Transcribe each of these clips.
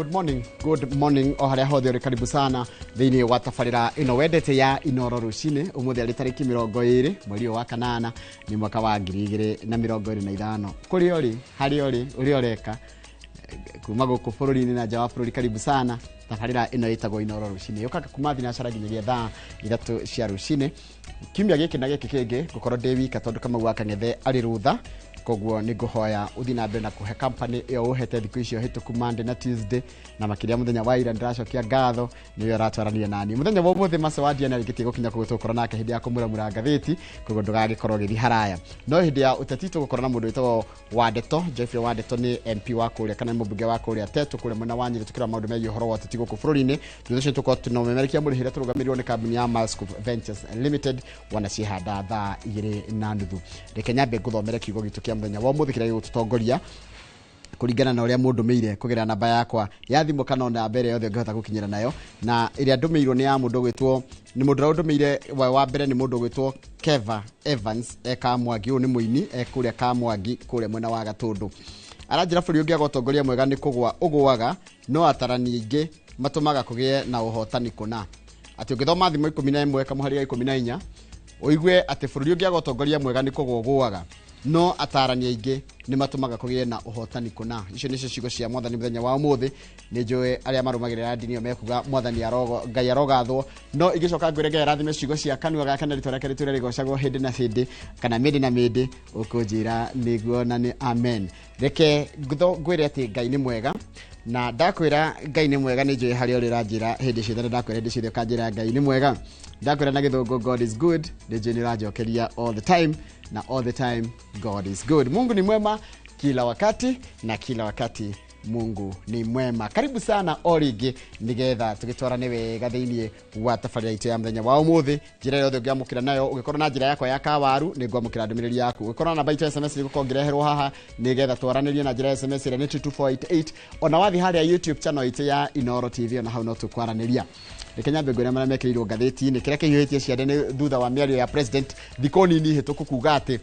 Good morning, good morning o harĩa hothe ũrĩ, karibu sana thĩinĩ wa tabarĩra ĩno wendete ya Inoro Rũcinĩ. Ũmũthĩ arĩ tarĩki 20 mweri ũyũ wa kanana, nĩ mwaka wa 2025. Kũrĩa ũrĩ, harĩa ũrĩ, ũrĩa ũreka kuma gũkũ bũrũri-inĩ na nja wa bũrũri, karibu sana. Tabarĩra ĩno ĩtagwo Inoro Rũcinĩ, yũkaga kuma thinacara nginyagia thaa 3 cia rũcinĩ. Kiumia gĩkĩ na gĩkĩ kĩngĩ ngũkorwo ndĩ wika tondũ Kamau wa Kang'ethe arĩ rũtha, koguo nĩ ngũhoya ũthiĩ na mbere na kũhe company ĩyo ũhete thikũ icio hĩtũku, Monday na Tuesday, na makĩria mũthenya wa ira. Ndĩracokia ngatho nĩwe ũratwarania nani mũthenya wa ũmũthĩ. Macewadia nĩ arĩkĩtie gũkinya, koguo tũgũkorwo nake hĩndĩ ya kũmuramura ngathĩti, koguo ndũgagĩkorwo ũgĩthiĩ haraya. No hĩndĩ ya ũteti tũgũkorwo na mũndũ wĩtagwo Wandeto Jeffrey. Wandeto nĩ MP wa kũrĩa, kana nĩ mũmbunge wa kũrĩa Tetu, kũrĩa mwena wa Nyĩrĩ, tũkĩrora maũndũ megiĩ ũhoro wa ũteti gũkũ bũrũri-inĩ. Thutha ũcio tũkorwo tũnomemerekia mũrĩhĩre tũrũgamĩrĩrwo nĩ kambuni ya Mascoop Ventures Limited, wana ciĩhanda thaa 2:30. Reke nyambe ngũthomere kiugo gitũ kĩa mũthenya wa ũmũthĩ kĩrĩa gĩgũtũtongoria kũringana na ũrĩa mũndũmĩire kũgerera namba yakwa ya thimũ kana namba ĩrĩa yothe ũngĩhota gũkinyĩra nayo. Na ĩrĩa ndũmĩirwo nĩ ya mũndũ ũgwĩtwo, nĩ mũndũ ũrĩa ũndũmĩire wa mbere nĩ mũndũ ũgwĩtwo Keva Evans e Kamwangi. Ũyũ nĩ mũini e kũrĩa Kamwangi, kũrĩa mwena wa Gatũndũ. Aranjĩra bũrũri ũngĩaga ũtongoria mwega nĩ kũgwa ũgũaga, no atarani aingĩ matũmaga kũgĩe na ũhotani kũna. Atĩ ũngĩthoma Thimo 11 kamũhari ga 14 ũigue atĩ bũrũri ũngĩaga ũtongoria mwega nĩ kũgwa ũgũaga, no atarani aingĩ nĩ matũmaga kũgĩe na ũhotani kũna. Icio nĩcio ciugo cia Mwathani mũthenya wa ũmũthĩ. Nĩ njũĩ arĩa marũmagĩrĩra ndini ĩyo mekuga Mwathani arogo, Ngai arogathwo, no ingĩcoka ngwĩre Ngai arathime ciugo cia kanua gake na rĩtwa rĩake rĩtũre rĩgocagwo hĩndĩ na hĩndĩ kana mĩndĩ na mĩndĩ, ũkũnjĩra nĩguo na nĩ amen. Reke ngwĩre atĩ Ngai nĩ mwega, na ndakwĩra Ngai nĩ mwega, nĩ njũĩ harĩa ũrĩ ũranjĩra hĩndĩ ciothe, na ndakwĩra hĩndĩ ciothe ũkanjĩra Ngai nĩ mwega. Ndakwĩra na Gĩthũngũ "God is good", nĩ njũĩ nĩ ũranjokeria all the time na all the time, "God is good." Mungu ni mwema kila wakati na kila wakati Mungu ni mwema. Karibu sana o rĩngĩ nĩgetha tũgĩtwarane wega thĩinĩ wa tabarĩra itũ ya mũthenya wa ũmũthĩ. Njĩra yothe ũngĩamũkĩra nayo, ũngĩkorwo na njĩra yakwa ya kawaru, nĩ ngwamũkĩra ndũmĩrĩri yaku. Ũngĩkorwo na namba itũ ya SMS, nĩ gũkorwo ngĩreherwo haha nĩgetha twaranĩrie na njĩra ya SMS ĩrĩa nĩ 22488. Ona wathiĩ harĩa YouTube channel itũ ya Inoro TV, ona hau no tũkwaranĩria. Reke nyambe ngwĩre marĩa mekĩrĩirwo ngathĩti-inĩ. Kĩrĩa kĩhiũhĩtie ciande nĩ thutha wa mĩario ya president thikũ nini hĩtũku kuga atĩ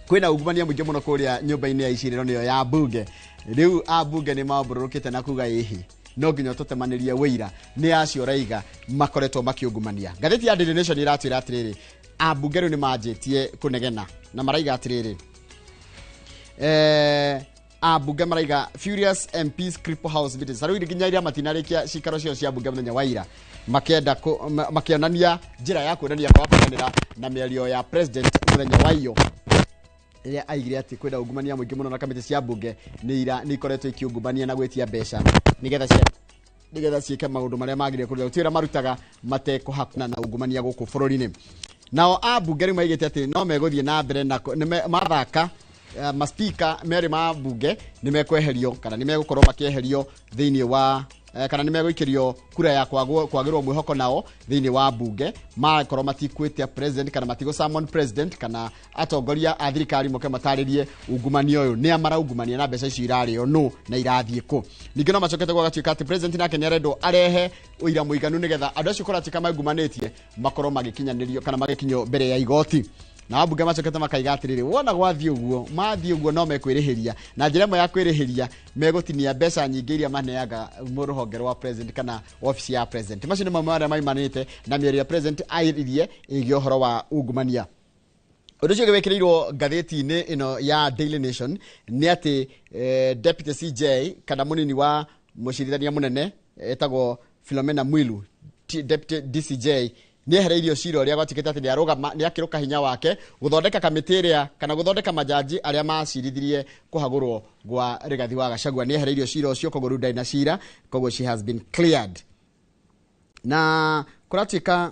kwĩna ungumania mũingĩ mũno kũrĩa nyũmba-inĩ ya icirĩro, nĩyo ya bunge. Rĩu ambunge nĩ mambũrũrũkĩte na kuga ĩhĩ, no nginya tũtemanĩrie wĩira nĩ acio raiga makoretwo makiungumania. Ngathĩti ya Daily Nation iratwĩra atĩrĩrĩ, ambunge rĩu nĩ manjĩtie kũnegena na maraiga atĩrĩrĩ, ambunge maraiga "Furious MPs cripple house meetings". Rĩu nginya iria matinarĩkia cikaro ciao cia bunge mũthenya wa ira, makĩenda makĩonania njĩra ya kuonania kwaga kũiganĩra na mĩario ya president mũthenya wa iyo rĩrĩa aigire atĩ kwĩna ungumania mũingĩ mũno na kamĩtĩ cia bunge nĩ ira nĩ ikoretwo ikiungumania na gwĩtia mbeca nĩgetha ciĩke maũndũ marĩa magĩrĩire kũruta, gũtirĩ wĩra marutaga matekũhakana na ungumania gũkũ bũrũri-inĩ. Nao ambunge rĩu maigĩte atĩ no megũthiĩ na mbere na mathaka maspika merĩ ma bunge nĩ mekweherio kana nĩ megũkorwo makĩeherio thĩinĩ wa kana nĩ megũikĩrio kura ya kwagĩrwo mwĩhoko nao thĩinĩ wa bunge makorwo matikwĩtia president kana matigũ summon president kana atongoria a thirikari moke matarĩrie ungumania ũyũ, nĩa maraungumania na mbeca icio irarĩo nũ na irathiĩ kũ. Ningĩ no macokete gwagatuĩka atĩ president nake nĩ arendwo arehe ũira mũiganu nĩgetha andũ acio kũratuĩka maungumbanĩtie makorwo magĩkinyanĩrio kana magĩkinyio mbere ya igoti. Na ambunge macokete makaiga atĩrĩrĩ, wona gwathiĩ ũguo, mathiĩ ũguo no mekwĩrĩhĩria, na njĩra ĩmwe ya kwĩrĩhĩria megũtinia mbeca nyingĩ iria maneaga mu rũhonge rwa president kana wabici ya president. Macio nĩ mamwe marĩa maimanĩte na mĩario ya president airirie ĩgiĩ ũhoro wa ungumania. Ũndũ ũcio ũngĩ wĩkĩrĩirwo ngathĩti-inĩ ĩno ya Daily Nation nĩ atĩ deputy CJ kana mũnini wa mũcirithania mũnene etagwo Philomena Mwilu, deputy DCJ, nĩ ehereirio cira ũrĩa gwatuĩkĩte atĩ nĩ arũgama, nĩ akĩrũka hinya wake gũthondeka kamĩtĩ ĩrĩa kana gũthondeka majaji arĩa macirithirie kũhagũrwo gwa Rigathi wa Gachagua. Nĩ ehereirio cira ũcio, koguo rĩu ndarĩ na cira, koguo she has been cleared. Na kũratuĩka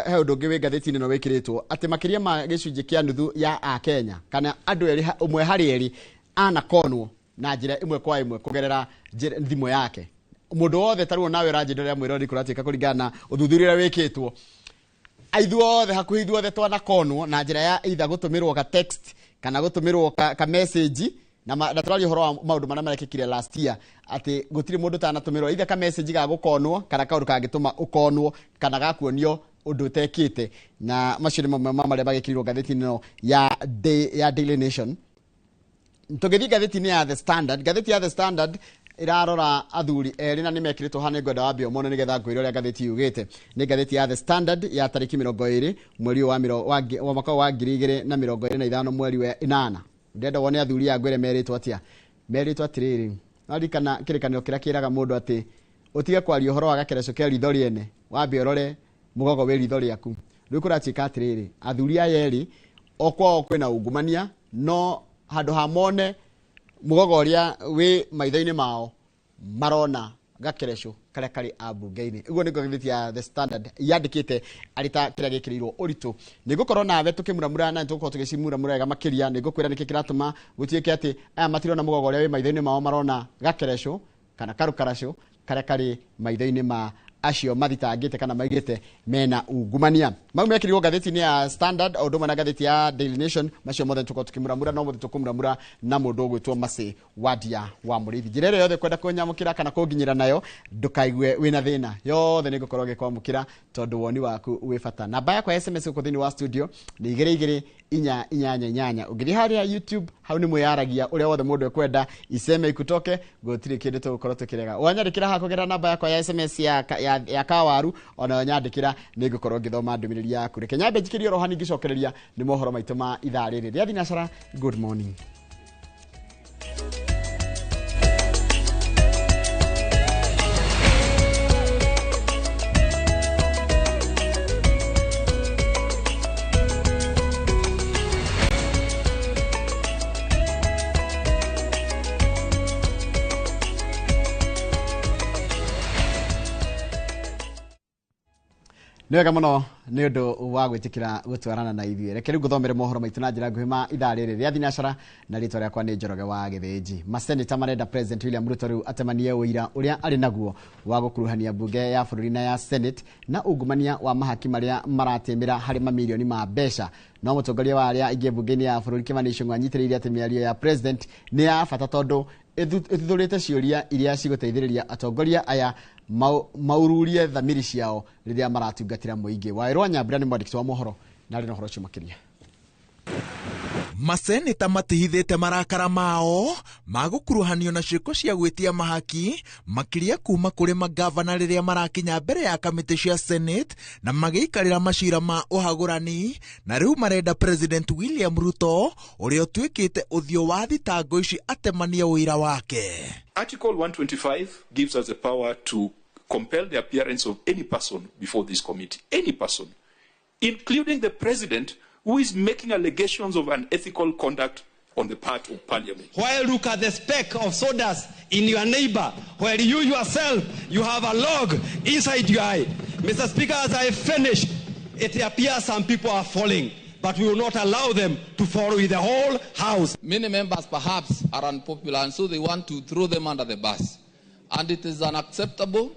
he ũndũ ũngĩ wĩ ngathĩti-inĩ ĩno wĩkĩrĩtwo atĩ makĩria ma gĩcunjĩ kĩa nuthu ya Akenya kana andũ erĩ ũmwe harĩ erĩ anakonwo na njĩra ĩmwe kwa ĩmwe kũgerera thimũ yake. Mũndũ wothe tarĩu nawe ũranjĩndorera mwĩrori, kũratuĩka kũringana na ũthuthuria ũrĩa wĩkĩtwo, ithuothe, hakuhĩ ithuothe twanakonwo na njĩra ya either gũtũmĩrwo ka text kana gũtũmĩrwo ka message. Na tũraria ũhoro wa maũndũ marĩa marekĩkire last year, atĩ gũtirĩ mũndũ ũtanatũmĩrwo either ka message ga gũkonwo kana kaũndũ kangĩtũma ũkonwo kana gakuonio ũndũ ũtekĩte. Na macio nĩ mamwe ma marĩa magĩkĩrirwo ngathĩti-inĩ ĩno ya Daily Nation. Tũgĩthiĩ ngathĩti-inĩ ya The Standard, ngathĩti ya The Standard Ĩrarora athuri erĩ na nĩ mekĩrĩtwo haha, nĩ ngwenda wambe ũmone nĩgetha ngwĩre ũrĩa ngathĩti yugĩte. Nĩ ngathĩti ya The Standard ya tarĩki 20 mweri ũyũ wa wa mwaka wa 2025, mweri wa 8. Ndĩrenda wone athuri aya, ngwĩre merĩtwo atĩa. Merĩtwo atĩrĩrĩ, waririkana kĩrĩkanĩro kĩrĩa kĩraga mũndũ atĩ ũtige kwaria ũhoro wa gakereco ke ritho rĩene, wambe ũrore mũgogo wĩ ritho rĩaku. Rĩu kũratuĩka atĩrĩrĩ, athuri aya erĩ o kwao kwĩna ungumania, no handũ ha mone mũgogo ũrĩa wĩ maitho-inĩ mao, marona gakereco karĩa karĩ ambunge-inĩ. Ũguo nĩguo ngathĩti ya The Standard yandĩkĩte arĩ ta kĩrĩa gĩkĩrĩirwo ũritũ. Nĩ ngũkorwo nawe tũkĩmuramura na nĩtũgũkorwo tũgĩcimuramura wega makĩria. Nĩ ngũkwĩra nĩkĩ kĩratũma gũtuĩke atĩ aya matirona mũgogo ũrĩa wĩ maitho-inĩ mao, marona gakereco kana karũkaracũ karĩa karĩ maitho-inĩ ma acio mathitangĩte kana maigĩte mena ungumania. Mau mekĩrirwo ngathĩti-inĩ ya Standard o ũndũ ũmwe na ngathĩti ya Daily Nation. Macio mothe tũkorwo tũkĩmuramura, no mũthĩ tũkũmuramura na mũndũ ũgwĩtwo Mercy Wandia wa Mũrĩithi. Njĩra ĩrĩa yothe kwenda kũnyamũkĩra kana kũnginyĩra nayo, ndũkaigue wĩna thĩna, yothe nĩ ngũkorwo ngĩkwamũkĩra tondũ woni waku wĩ bata. Namba yakwa ya SMS gũkũ thĩinĩ wa studio nĩ 22488. Ũngĩthiĩ harĩa YouTube, hau nĩ mwĩyaragia ũrĩa wothe mũndũ ekwenda, iseme ikutoke, gũtirĩ kĩndũ tũgũkorwo tũkĩrega. Wanyandĩkĩra haha kũgerera namba yakwa ya SMS ya kawaru, onayo nyandĩkĩra, nĩ ngũkorwo ngĩthoma ndũmĩrĩri yaku. Reke nyambe njikĩrie oro hanini, ngĩcokereria nĩ mohoro maitũ ma ithaa rĩrĩ rĩa thinacara. Good morning. Nĩ wega mũno nĩ ũndũ wa gwĩtĩkĩra gũtwarana na ithuĩ. Reke rĩu ngũthomere mohoro maitũ na njĩra nguhĩ ma ithaa rĩrĩ rĩa thinacara, na rĩtwa rĩakwa nĩ Njoroge wa Gĩthĩnji. Maseneta marenda President William Ruto rĩu atemanie ũira ũrĩa arĩ naguo wa gũkuruhania mbunge ya bũrũri na ya Senate na ungumania wa mahaki marĩa maratĩmĩra harĩ mamirioni ma mbeca. No mũtongoria wa arĩa aingĩ mbunge-inĩ ya bũrũri Kimani Ichung'wa anyitĩrĩire atĩ mĩario ya president nĩ ya bata tondũ ĩtuthũrĩte ciũria iria cigũteithĩrĩria atongoria aya maururie thamiri ciao rĩrĩa maratungatĩra mũingĩ. Waĩrwa Nyambura nĩ mwandĩki wa mohoro na arĩ na ũhoro ũcio makĩria. Maseneta matihithĩte marakara mao ma gũkuruhanio na ciĩko cia gwĩtia mahaki, makĩria kuma kũrĩ magavana rĩrĩa marakinya mbere ya kamĩtĩ cia Senate na magĩikarĩra macira ma ũhagũrani. Na rĩu marenda President William Ruto, ũrĩa ũtuĩkĩte ũthiũ wa thitango ici, atemanie ũira wake. Article 125 gives us the power to compel the appearance of any person before this committee, any person, including the president who is making allegations of unethical conduct on the part of parliament. Why look at the speck of sawdust in your neighbor, while you yourself, you have a log inside your eye? Mr. Speaker, as I finish, it appears some people are falling, but we will not allow them to fall with the whole house. Many members perhaps are unpopular, and so they want to throw them under the bus. And it is unacceptable,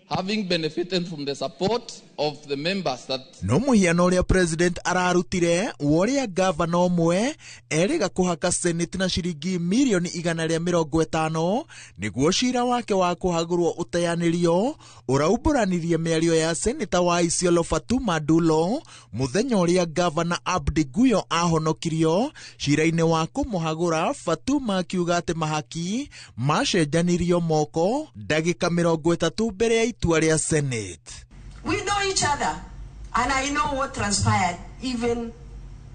having benefited from the support of the members that No mũhiano ũrĩa president ararutire wa ũrĩa gavana ũmwe erĩga kũhaka Senate na ciringi mirioni 150 nĩguo cira wake wa kũhagũrwo ũteanĩrio, ũraumbũranirie mĩario ya seneta wa Isiolo Fatuma Dulo mũthenya ũrĩa gavana Abdi Guyo ahonokirio cira-inĩ wa kũmũhagũra. Fatuma akiuga atĩ mahaki macenjanirio moko ndagĩka 30 mbere ya itua rĩa Senate. We know each other, and I know what transpired even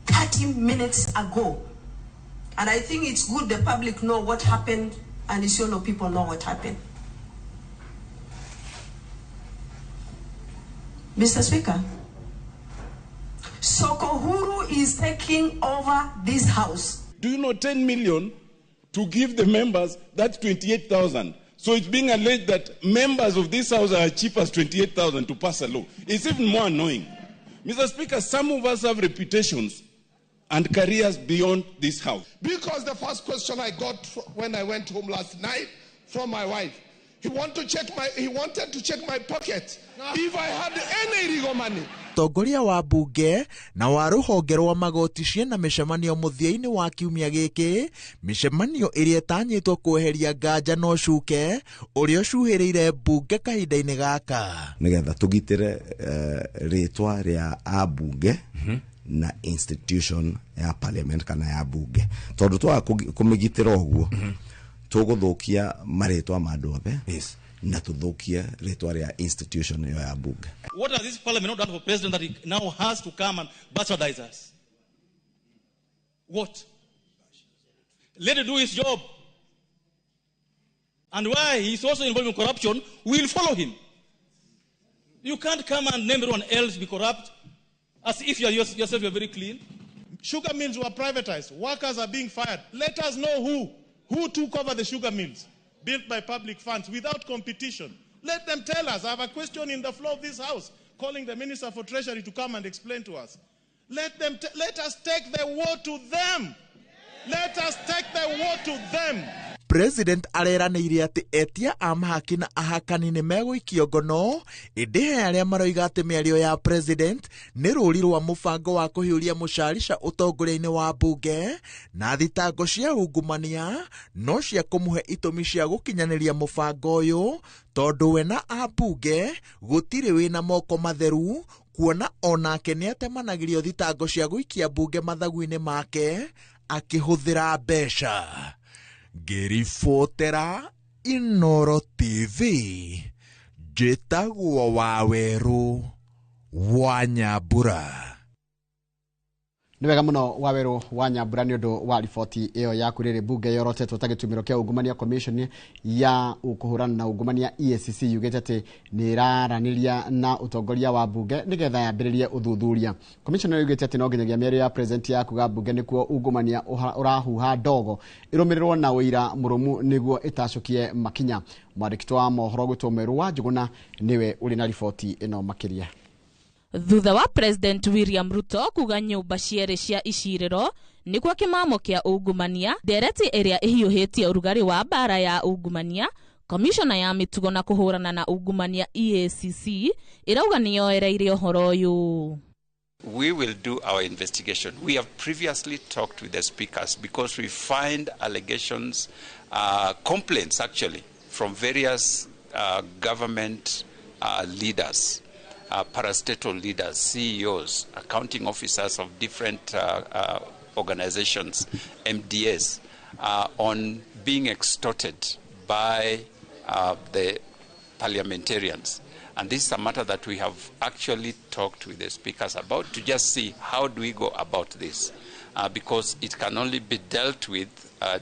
30 minutes ago. And I think it's good the public know what happened, and Isiolo people know what happened. Mr. Speaker, Sokohuru is taking over this house. Do you know 10 million to give the members, that's 28,000? So it's being alleged that members of this house are cheap as 28,000 to pass a law. It's even more annoying. Mr. Speaker, some of us have reputations and careers beyond this house. Because the first question I got when I went home last night from my wife, he wanted to check my pocket if I had any illegal money. Mũtongoria wa mbunge na wa rũhonge rwa magoti ciena mĩcemanio mũthia-inĩ wa kiumia gĩkĩ, mĩcemanio ĩrĩa ĩtanyĩtwo kweheria nganja na ũcuke ũrĩa ũcuhĩrĩire mbunge kahinda-inĩ gaka. Nigetha tugitire ritwa ria ambunge na institution ya parliament kana ya bunge, tondu twaga kumigitira uguo, Tũgũthũkia marĩtwa ma andũ othe na tũthũkie rĩtwa rĩa institution ĩyo ya bunge. What has this parliament not done for president that he now has to come and bastardize us? What? Let him do his job. And why he's also involved in corruption, we'll follow him. You can't come and name everyone else be corrupt as if you are yourself you are very clean. Sugar mills were privatized. Workers are being fired. Let us know who took over the sugar mills built by public funds without competition. Let them tell us. I have a question in the floor of this house calling the Minister for Treasury to come and explain to us. Let them. Let us take the war to them. Let us take the war to them. President areranĩire atĩ etia a mahaki na ahakani nĩ megũikio ngono, ĩndĩ he arĩa maroiga atĩ mĩario ya president nĩ rũri rwa mũbango wa kũhiũria mũcarica ũtongoria-inĩ wa mbunge na thitango cia ungumania no cia kũmũhe itũmi cia gũkinyanĩria mũbango ũyũ, tondũ we na ambunge gũtirĩ wĩna moko matheru, kuona onake nĩatemanagĩrio thitango cia gũikia mbunge mathagu-inĩ make akĩhũthĩra mbeca. Ngĩribotera Inoro TV, njĩtagwo Wawerũ wa Nyambura. Nĩ wega mũno Wawerũ wa Nyambura nĩ ũndũ wa riboti ĩyo yaku. Rĩrĩ mbunge yorotetwo ta gĩtumĩro kĩa ungumania, commission ya kũhũrana na ungumania EACC yugĩte atĩ nĩ ĩraranĩria na ũtongoria wa mbunge nĩgetha yambĩrĩrie ũthuthuria. Commission ĩyo yugĩte atĩ no nginyagia mĩario ya president ya kuga mbunge nĩkuo ungumania ũrahuha ndogo ĩrũmĩrĩrwo na ũira mũrũmu nĩguo ĩtacũkie makinya. Mwandĩki wa mohoro gwĩtwo Mwerũ wa Njũgũna nĩwe ũrĩ na riboti ĩno makĩria. Thutha wa President William Ruto kuga nyũmba cierĩ cia icirĩro nĩkuo kĩmamo kĩa ungumania, ndereti ĩrĩa ĩhiũhĩtie ũrugarĩ wa mbara ya ungumania, Komishona ya mĩtugo na kũhũrana na ungumania EACC ĩrauga nĩyoereire ũhoro ũyũ. We will do our investigation. We have previously talked with the speakers because we find allegations, complaints actually, from various government leaders, parastatal leaders, CEOs, accounting officers of different organizations, MDS, on being extorted by the parliamentarians. And this is a matter that we have actually talked with the speakers about to just see how do we go about this, because it can only be dealt with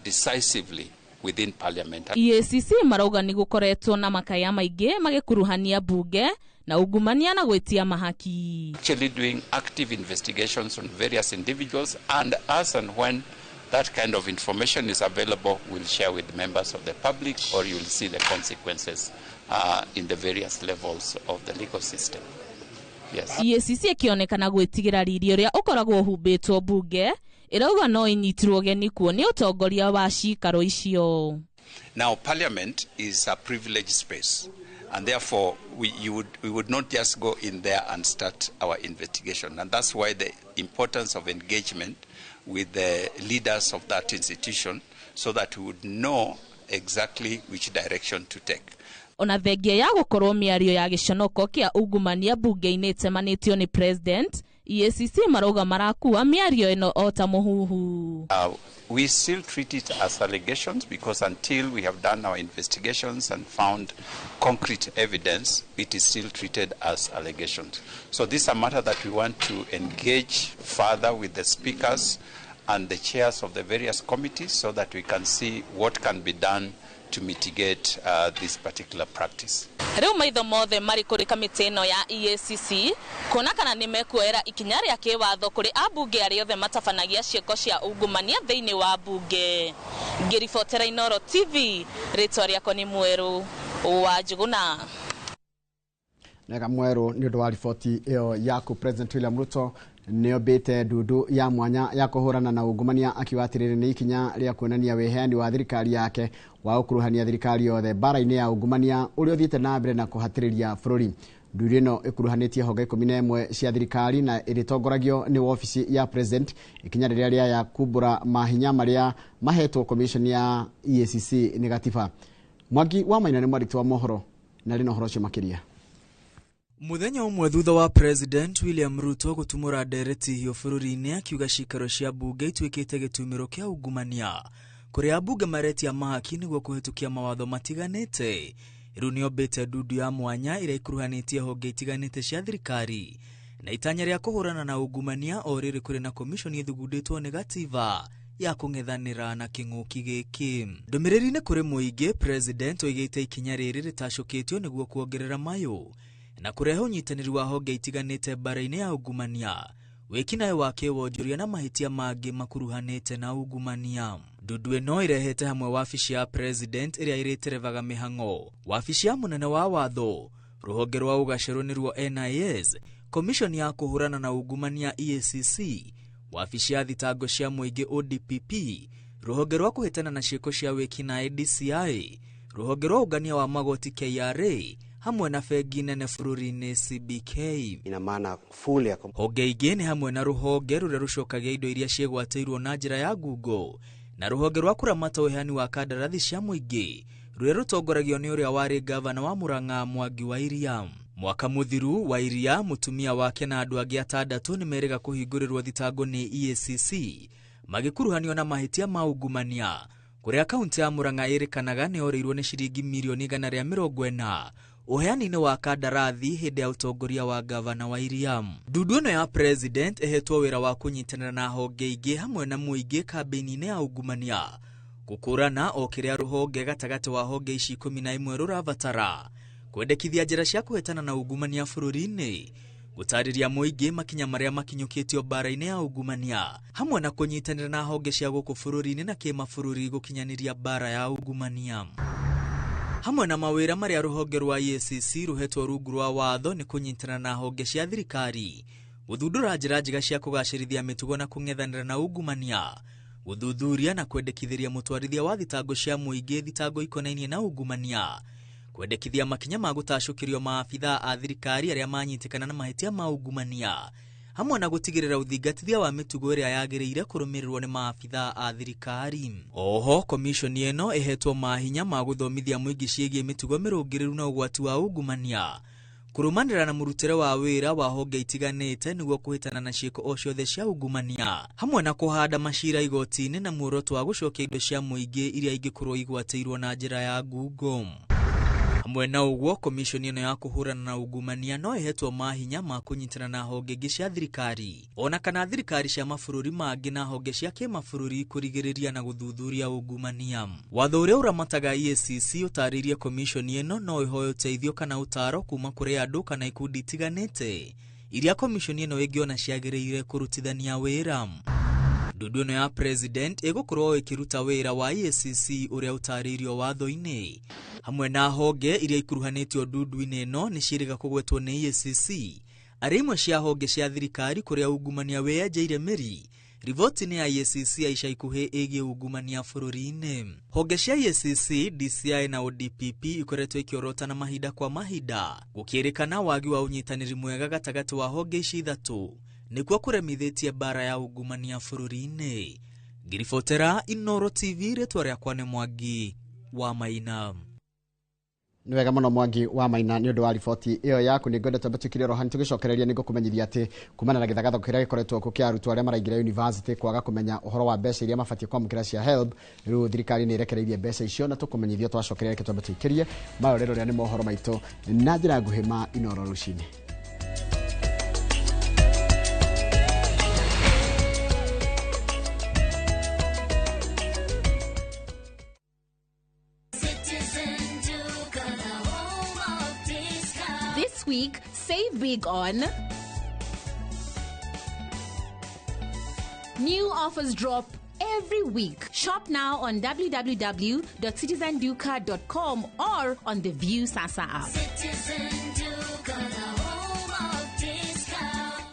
decisively within parliament. EACC marauga nĩ gũkoretwo na makaya maingĩ magĩkuruhania mbunge na ungumania na gwĩtia mahaki. Actually doing active investigations on various individuals, and as and when that kind of information is available, we'll share with members of the public, or you'll see the consequences in the various levels of the legal system. Yes. EACC ĩkĩonekana gwĩtigĩra riri ũrĩa ũkoragwo ũhumbĩtwo mbunge, ĩrauga no ĩnyitirwo ũgeni kuo nĩ ũtongoria wa cikaro icio. Now, Parliament is a privileged space, and therefore we would not just go in there and start our investigation. And that's why the importance of engagement with the leaders of that institution, so that we would know exactly which direction to take. Ona thengia ya gũkorwo mĩario ya gĩconoko kĩa ungumania mbunge-inĩ ĩtemanĩtio nĩ president, EACC marauga marakua mĩario ĩno o ta mũhuhu. We still treat it as allegations because until we have done our investigations and found concrete evidence, it is still treated as allegations. So this is a matter that we want to engage further with the speakers and the chairs of the various committees so that we can see what can be done to mitigate this particular practice. Rĩu maitho mothe marĩ kũrĩ kamĩtĩ ĩno ya EACC kuona kana nĩ mekuoera ikinya rĩa kĩwatho kũrĩ ambunge arĩa othe matabanagia ciĩko cia ungumania thĩinĩ wa mbunge. Ngĩribotera Inoro TV, rĩtwa rĩakwa nĩ Mwerũ wa Njũgũna. Nega Mwerũ nĩ ũndũ wa riboti ĩyo yaku. President William Ruto nĩombĩte ndundu ya mwanya ya kũhũrana na ungumania, akiuga atĩrĩrĩ nĩ ikinya rĩa kuonania wĩheani wa thirikari yake wa gũkuruhania thirikari yothe mbara-inĩ ya ungumania ũrĩa ũthiĩte na mbere na kũhatĩrĩria bũrũri. Ndundu ĩno ĩkuruhanĩtie honge 11 cia thirikari na ĩrĩtongoragio nĩ wabici ya president, ikinya rĩrĩa rĩaya kumbũra mahinya marĩa mahetwo commission ya EACC nĩ gatiba. Mwangi wa Maina nĩ mwandĩki wa mohoro na rĩ na ũhoro ũcio makĩria. Muthenya ũmwe thutha wa President William Ruto gũtumũra ndereti hiũ bũrũri-inĩ akiuga cikaro cia mbunge ituĩkĩte gĩtumĩro kĩa ungumania, Kũrĩa ambunge maretia mahaki nĩguo kũhĩtũkia mawatho matiganĩte, rĩu nĩombĩte ndundu ya mwanya ĩrĩa ĩkuruhanĩtie honge itiganĩte cia thirikari na itanya rĩa kũhũrana na ungumania. O rĩrĩ kũrĩ na komishoni ĩthugundĩtwo nĩ gatiba ya kũng'ethanĩra na kĩng'ũki gĩkĩ. Ndũmĩrĩri-inĩ kũrĩ mũingĩ, President oigĩte ikinya rĩrĩ rĩtacũkĩtio nĩguo kuongerera mayũ na kũrehe ũnyitanĩri wa honge itiganĩte mbara-inĩ ya ungumania, wĩkinaĩ wa kĩwonjoria na mahĩtia mangĩ makuruhanĩte na ungumania. Ndundu ĩno ĩrehete hamwe wabici ya President ĩrĩa ĩrĩterebaga mĩhang'o, wabici ya mũnene wa watho, rũhonge rwa ũgacerũ nĩruo NIS, komishoni ya kũhũrana na ungumania EACC, wabici ya thitango cia mũingĩ ODPP, rũhonge rwa kũhĩtana na ciĩko cia wĩkinaĩ DCI, rũhonge rwa ũngania wa magoti KRA, hamwe na bengi nene bũrũri-inĩ CBK. Ina maana full ya Honge ingĩ nĩ hamwe na rũhonge rũrĩa rũcokagia indo iria ciĩgwatĩirwo na njĩra ya ngungo na rũhonge rwa kũramata ũheani wa kandarathi cia mũingĩ rũrĩa rũtongoragio nĩ ũrĩa warĩ gavana wa Murang'a Mwangi wa Iria. Mwaka mũthiru wa Iria, mũtumia wake na andũ angĩ atandatũ nĩ merĩga kũhingũrĩrwo thitango nĩ EACC magĩkuruhanio na mahĩtia ma ungumania kũrĩa kaunti ya Murang'a ĩrĩkanaga nĩ orĩirwo nĩ ciringi mirioni 140 ũheani-inĩ wa kandarathi hĩndĩ ya ũtongoria wa gavana wa Iria. Ndundu ĩno ya President ĩhetwo wĩra wa kũnyitanĩra na honge ingĩ hamwe na mũingĩ kambĩini-inĩ ya ungumania gũkũrana o kĩrĩa rũhonge gatagatĩ wa honge ici 11 rũrabatara, kwendekithia njĩra cia kũhĩtana na ungumania bũrũri-inĩ, gũtarĩria mũingĩ makinya marĩa makinyũkĩtio mbara-inĩ ya ungumania, hamwe na kũnyitanĩra na honge cia gũkũ bũrũri-inĩ na kĩmabũrũri gũkinyanĩria mbara ya ungumania. Hamwe na mawĩra marĩa rũhonge rwa EACC rũhetwo rungu rwa watho nĩ kũnyitana na honge cia thirikari, gũthundũra njĩra njega cia kũgacĩrithia mĩtugo na kũng'ethanĩra na ungumania, gũthuthuria na kwendekithĩria mũtwarithia wa thitango cia mũingĩ thitango ikonainie na ungumania, kwendekithia makinya ma gũtacũkĩrio maabithaa a thirikari arĩa manyitĩkana na mahĩtia ma ungumania, hamwe na gũtigĩrĩra ũthingatithia wa mĩtugo ĩrĩa yagĩrĩire kũrũmĩrĩrwo nĩ maabithaa a thirikari. Oho komishoni ĩno ĩhetwo mahinya ma gũthomithia mũingĩ ciĩgiĩ mĩtugo mĩrũngĩrĩru na ũgwati wa ungumania, kũrũmanĩra na mũrutĩre wa wĩra wa honge itiganĩte nĩguo kũhĩtana na ciĩko o ciothe cia ungumania, hamwe na kũhanda macira igoti-inĩ na muoroto wa gũcokia indo cia mũingĩ iria ingĩkorwo igwatĩirwo na njĩra ya ngungo. Hamwe na ũguo, komishoni ĩno ya kũhũrana na ungumania no ĩhetwo mahinya ma kũnyitana na honge ingĩ cia thirikari ona kana thirikari cia mabũrũri mangĩ na honge cia kĩmabũrũri kũrigĩrĩria na gũthuthuria ungumania. Watho ũrĩa ũramataga EACC ũtarĩirie komishoni ĩno no ĩhoe ũteithio kana ũtaaro kuma kũrĩ andũ kana ikundi itiganĩte iria komishoni ĩno ĩngĩona ciagĩrĩire kũrutithania wĩra. Ndundu ĩno ya President ĩgũkorwo ĩkĩruta wĩra wa EACC ũrĩa ũtarĩirio watho-inĩ. Hamwe na honge iria ikuruhanĩtio ndundu-inĩ ĩno nĩ ciĩrĩga kũgwetwo nĩ EACC arĩ imwe cia honge cia thirikari kũrĩa ungumania wĩyenjeire mĩri. Riboti-inĩ ya EACC ya ica ikuhĩ ĩgiĩ ungumania bũrũri-inĩ, honge cia EACC, DCI na ODPP ikoretwo ikĩorotana mahinda kwa mahinda gũkĩrĩkana wagi wa ũnyitanĩri mwega gatagatĩ wa honge ici ithatũ nĩkuo kũremithĩtie mbara ya ungumania bũrũri-inĩ. Ngiribotera Inooro TV, rĩtwa rĩakwa nĩ Mwangi wa Maina. Nĩ wega mũno Mwangi wa Maina nĩ ũndũ wa riboti ĩyo yaku. Nĩ ngwenda twambe tũkire oro hanini tũgĩcokereria. Nĩ ngũkũmenyithia atĩ kumana na gĩthagatho kĩrĩa gĩkoretwo kuo kĩa arutwo arĩa maraingĩra university kwaga kũmenya ũhoro wa mbeca iria mabatiĩ kwamũkĩra cia HELB, rĩu thirikari nĩ ĩrekereirie mbeca icio na tũkũmenyithio twacokereria. Reke twambe tũikĩrie marorero rĩa nĩ mohoro maitũ na njĩra nguhĩ ma Inooro rũcinĩ. This week, save big on new offers drop every week. Shop now on www.citizenduka.com or on the View Sasa app. Citizen Duka, the home of discount.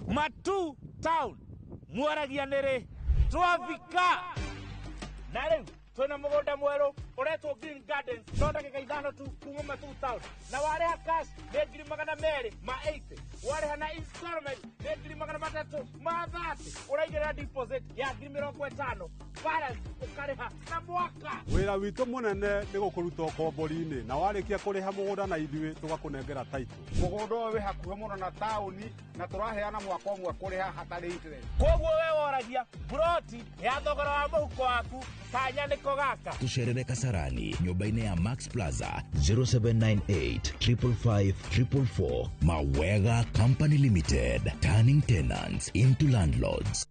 Matu town mwaragia nĩrĩ twavika na rĩu twĩna mũgũnda mwerũ Uretwo Green Gardens no ndagĩka 5 tu kuma Matuu Town, na warĩha cash nĩ 280,000, warĩha na installment nĩ 330,000, ũraigĩrĩra deposit ya 50,000, balance ũkarĩha na mwaka. Wĩra witũ mũnene nĩ gũkũruta ũkombori-inĩ, na warĩkia kũrĩha mũgũnda na ithuĩ tũgakũnengera title. Mũgũnda ũyũ wĩ hakuhĩ mũno na taũni na tũraheana mwaka ũmwe kũrĩha hatarĩ interest. Koguo we woragia buroti ya thogora wa mũhuko waku kanya nĩko gaka. Tucerere Kasarani nyũmba-inĩ ya Max Plaza 0798 555 444. Mawega Company Limited, turning tenants into landlords.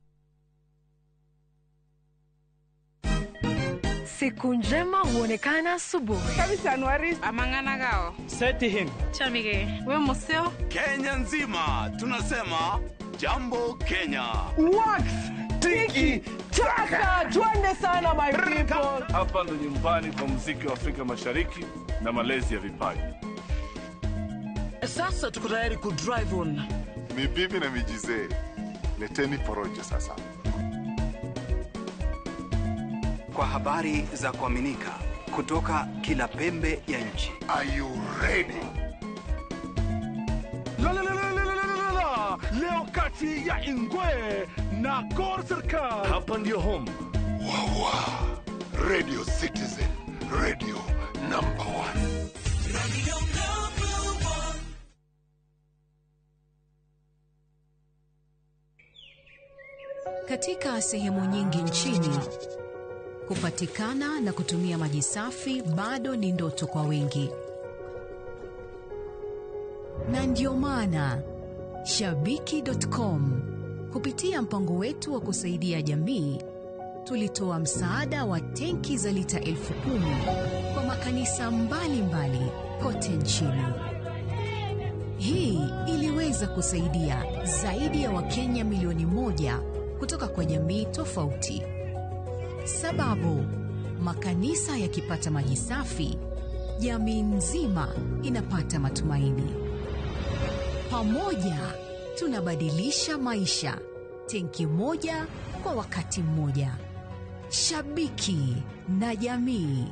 Siku njema huonekana asubuhi. Kabisa Anuari. Amangana gao. Seti him. Chamige. We museo. Kenya nzima tunasema jambo Kenya. Wax tiki taka, twende sana my people. Hapa ndo nyumbani kwa muziki wa Afrika Mashariki na malezi ya vipaji. Sasa tuko tayari ku drive on. Mibibi na mijizee, leteni porojo sasa. Kwa habari za kuaminika kutoka kila pembe ya nchi. Are you ready? La la la la la la la. Leo kati ya Ingwe na Gor Serikal. Hapa ndio home. Wawa. Radio Citizen, radio number 1. Radio number 1. Katika sehemu nyingi nchini, kupatikana na kutumia maji safi bado ni ndoto kwa wengi. Na ndio maana Shabiki.com kupitia mpango wetu wa kusaidia jamii tulitoa msaada wa tenki za lita 10,000 kwa makanisa mbalimbali kote nchini. Hii iliweza kusaidia zaidi ya Wakenya milioni 1 kutoka kwa jamii tofauti. Sababu, makanisa yakipata maji safi, jamii nzima inapata matumaini. Pamoja tunabadilisha maisha, tenki moja kwa wakati mmoja. Shabiki na jamii.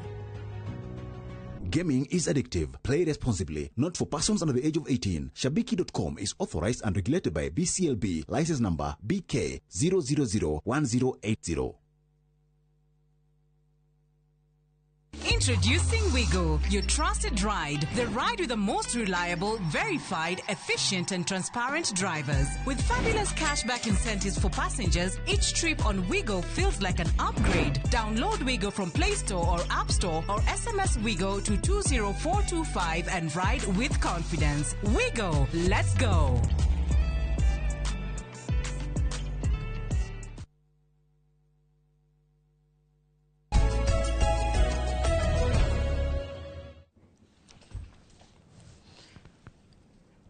Gaming is addictive. Play responsibly. Not for persons under the age of 18. Shabiki.com is authorized and regulated by BCLB. License number BK 0001080. Introducing Wigo, your trusted ride. The ride with the most reliable, verified, efficient and transparent drivers. With fabulous cashback incentives for passengers, each trip on Wigo feels like an upgrade. Download Wigo from Play Store or App Store or SMS Wigo to 20425 and ride with confidence. Wigo, let's go.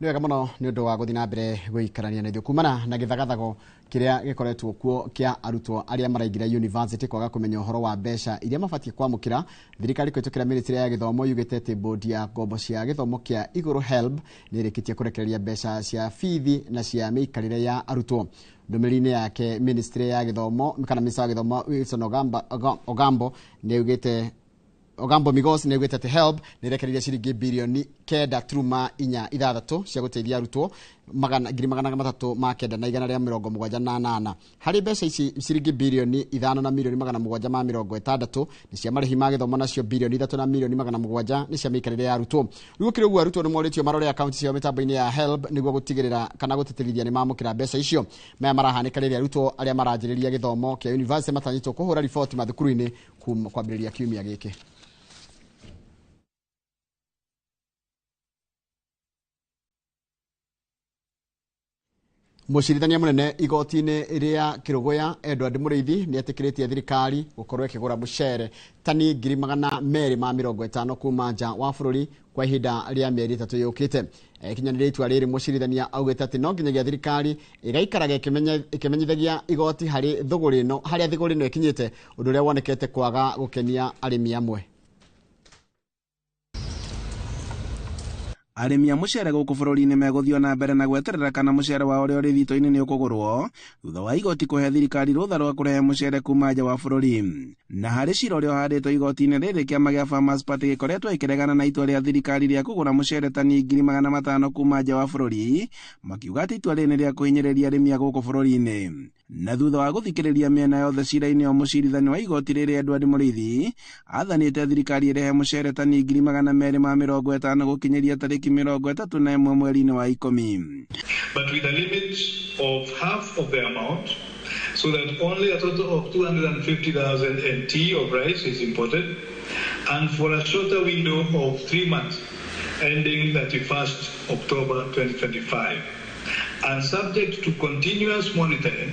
Nĩ wega mũno nĩ ũndũ wa gũthiĩ na mbere gũikarania na ithuĩ kumana na gĩthagathago kĩrĩa gĩkoretwo kuo kĩa arutwo arĩa maraingĩra university kwaga kũmenya ũhoro wa mbeca iria mabatiĩ kwamũkĩra. Thirikari kũhĩtũkĩra ministry ya gĩthomo yugĩte atĩ bodi ya ngombo cia gĩthomo kĩa igũrũ HELB nĩ ĩrĩkĩtie kũrekereria mbeca cia bithi na cia mĩikarĩre ya arutwo. Ndũmĩrĩri-inĩ yake ministry ya gĩthomo kana minista wa gĩthomo Wilson Ogambo nĩ yugĩte Ogambo Migos nĩ ĩgwĩte atĩ HELB nĩ ĩrekereirie ciringi birioni 9.46 cia gũteithia arutwo 309,178. Harĩ mbeca ici ciringi birioni 5,760 nĩ cia marĩhi ma gĩthomo, nacio birioni 3,700 nĩ cia mĩikarĩre ya arutwo. Rĩu gũkĩrĩ ũguo arutwo nĩ morĩtio marore akaunti ciao mĩtambo-inĩ ya HELB nĩguo gũtigĩrĩra kana gũtĩtĩrithia nĩ mamũkĩra mbeca icio. Maya marahanĩka rĩrĩa arutwo arĩa maranjĩrĩria gĩthomo kĩa university matanyĩtwo kũhũra riboti mathukuru-inĩ kwambĩrĩria kiumia gĩkĩ. Mũcirithania mũnene igoti-inĩ rĩa Kĩrũgũya Edward Mũrĩithi nĩ etĩkĩrĩtie thirikari gũkorwo ĩkĩgũra mũcere tani 250,000 kuma nja wa bũrũri kwa ihinda rĩa mĩeri 3 yũkĩte. Ekinyanĩria itua rĩrĩ mũcirithania augĩte atĩ no nginyagia thirikari ĩgaikaraga ĩkĩmenyithagia igoti harĩ thũgũrĩ ĩno harĩa thũgũrĩ ĩno ĩkinyĩte, ũndũ ũrĩa wonekete kwaga gũkenia arĩmi amwe. Arĩmi a mũcere gũkũ bũrũri-inĩ megũthiĩ na mbere na gweterera kana mũcere wao ũrĩa ũrĩ thito-inĩ nĩ ũkũgũrwo thutha wa igoti kũhe thirikari rũtha rwa kũrehe mũcere kuma nja wa bũrũri. Na harĩ cira ũrĩa ũhandĩtwo igoti-inĩ rĩrĩ, kĩama gĩa Farmers Party gĩkoretwo ĩkĩregana na itua rĩa thirikari rĩa kũgũra mũcere tani 500,000 kuma nja wa bũrũri, makiuga atĩ itua rĩrĩ nĩ rĩa kũhinyĩrĩria arĩmi a gũkũ bũrũri-inĩ. Na thutha wa gũthikĩrĩria mĩena yothe cira-inĩ, o mũcirithania wa igoti rĩrĩ Edward Mũrĩithi athanĩte thirikari ĩrehe mũcere tani 250,000 gũkinyĩria tarĩki 31 mweri-inĩ wa 10. But with a limit of half of the amount, so that only a total of 250,000 NT of rice is imported, and for a shorter window of 3 months, ending 31st October 2025, and subject to continuous monitoring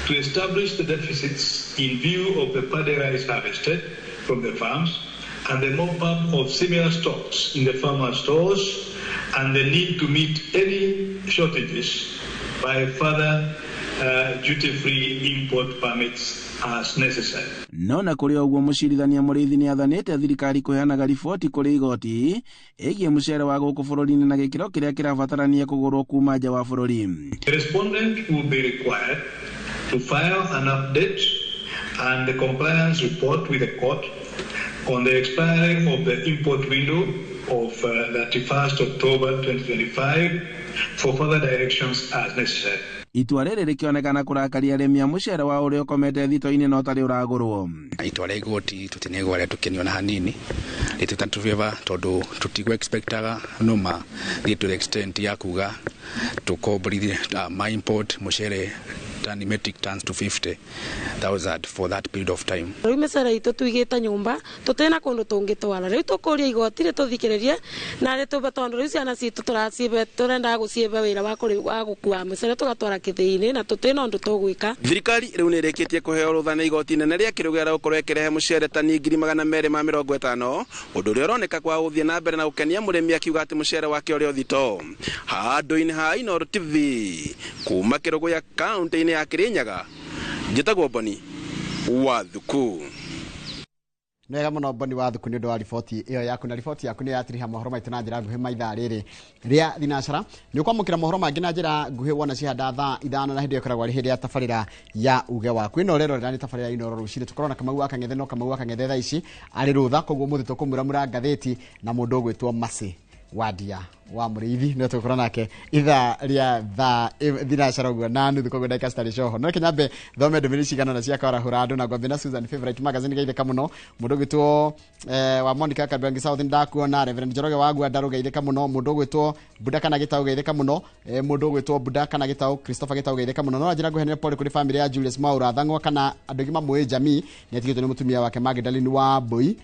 to establish the deficits in view of the paddy rice harvested from the farms and the mop-up of similar stocks in the farmer stores and the need to meet any shortages by further duty-free import permits as necessary. No na kũrĩ ũguo, mũcirithania Mũrĩithi nĩ athanĩte thirikari kũheanaga riboti kũrĩ igoti ĩgiĩ mũcere wa gũkũ bũrũri-inĩ na gĩkĩro kĩrĩa kĩrabatarania kũgũrwo kuma nja wa bũrũri. The respondent will be required to file an update and the compliance report with the court on the expiry of the import window of 31st October 2025 for further directions as necessary. Itua rĩrĩ rĩkĩonekana kũrakaria arĩmi a mũcere wa ũrĩa ũkomete thito-inĩ no tarĩ ũragũrwo. Itua rĩa igoti tũtinegwa rĩa tũkenio na hanini rĩtũtatũbĩva tondũ tũtigũ expectaga no ma thiĩ to the extent ya kuga tũkomborithie ma import mũcere tani metric tons to 50,000 for that period of time. Rĩu mĩcere itũ tũigĩte nyũmba tũtĩna kũndũ tũngĩtwara, rĩu tũkũria igoti rĩtũthikĩrĩrie na rĩtũbe, tondũ rĩu ciana citũ tũracibe tũrendaga gũcibe wĩra wa gũkua mĩcere tũgatwara kĩthĩi-inĩ na tũtĩna ũndũ tũgwĩka. Thirikari rĩu nĩ ĩrĩkĩtie kũheo rũtha nĩ igoti inene rĩa Kĩrũgĩra gũkorwo ĩkĩrehe mũcere tani 250,000, ũndũ ũrĩa ũroneka kwa gũthiĩ na mbere na gũkenia mũrĩmi akiuga atĩ mũcere wake ũrĩ o thito. Handũ-inĩ ha Inooro TV kuma Kĩrũgũya kaũntĩ-inĩ ya Kirinyaga, njĩtagwo Boni wa Thuku. Nĩ wega mũno Boni wa Thuku nĩ ũndũ wa riboti ĩyo yaku, na riboti yaku nĩ yatiriha mohoro maitũ na njĩra nguhĩ maithaa rĩrĩ rĩa thinacara. Nĩ ũkwamũkĩra mohoro mangĩ na njĩra nguhĩ wona cihanda thaa 5, na hĩndĩ ĩyo ĩkoragwo arĩ hĩndĩ ya tabarĩra ya uge waku. Ĩno ũrerorera nĩ tabarĩra Inooro rũcinĩ. Tũkorwo na Kamau wa Kang'ethe, no Kamau wa Kang'ethe thaa ici arĩ rũtha, koguo mũthĩ tũkũmũramũra ngathĩti na mũndũ ũgwĩtwo Mercy Wandia wa Mũrĩithi nĩ tũgũkorwo nake ithaa rĩa thaa thinacara ũguo na nuthu, koguo ndagĩka citarĩ coho. No reke nyambe thome ndũmĩrĩri cigana na cia kwarahũra andũ, na ngwambie na Susan Favorite Magazine geithĩka mũno. Mũndũ ũgwĩtwo wa Monica Kariobangi South ndakuona, Reverend Njoroge wa Gwandarũ geithĩka mũno. Mũndũ ũgwĩtwo Buda kana Gĩtaũ geithĩka mũno. Mũndũ ũgwĩtwo Buda kana Gĩtaũ, Christopher Gĩtaũ geithĩka mũno. No njĩra nguhĩ nĩ pole kũrĩ family ya Julius Mwaura Thang'wa kana andũ aingĩ mamũĩ jamii, nĩ atigĩtwo nĩ mũtumia wake Magdalene wa Mbui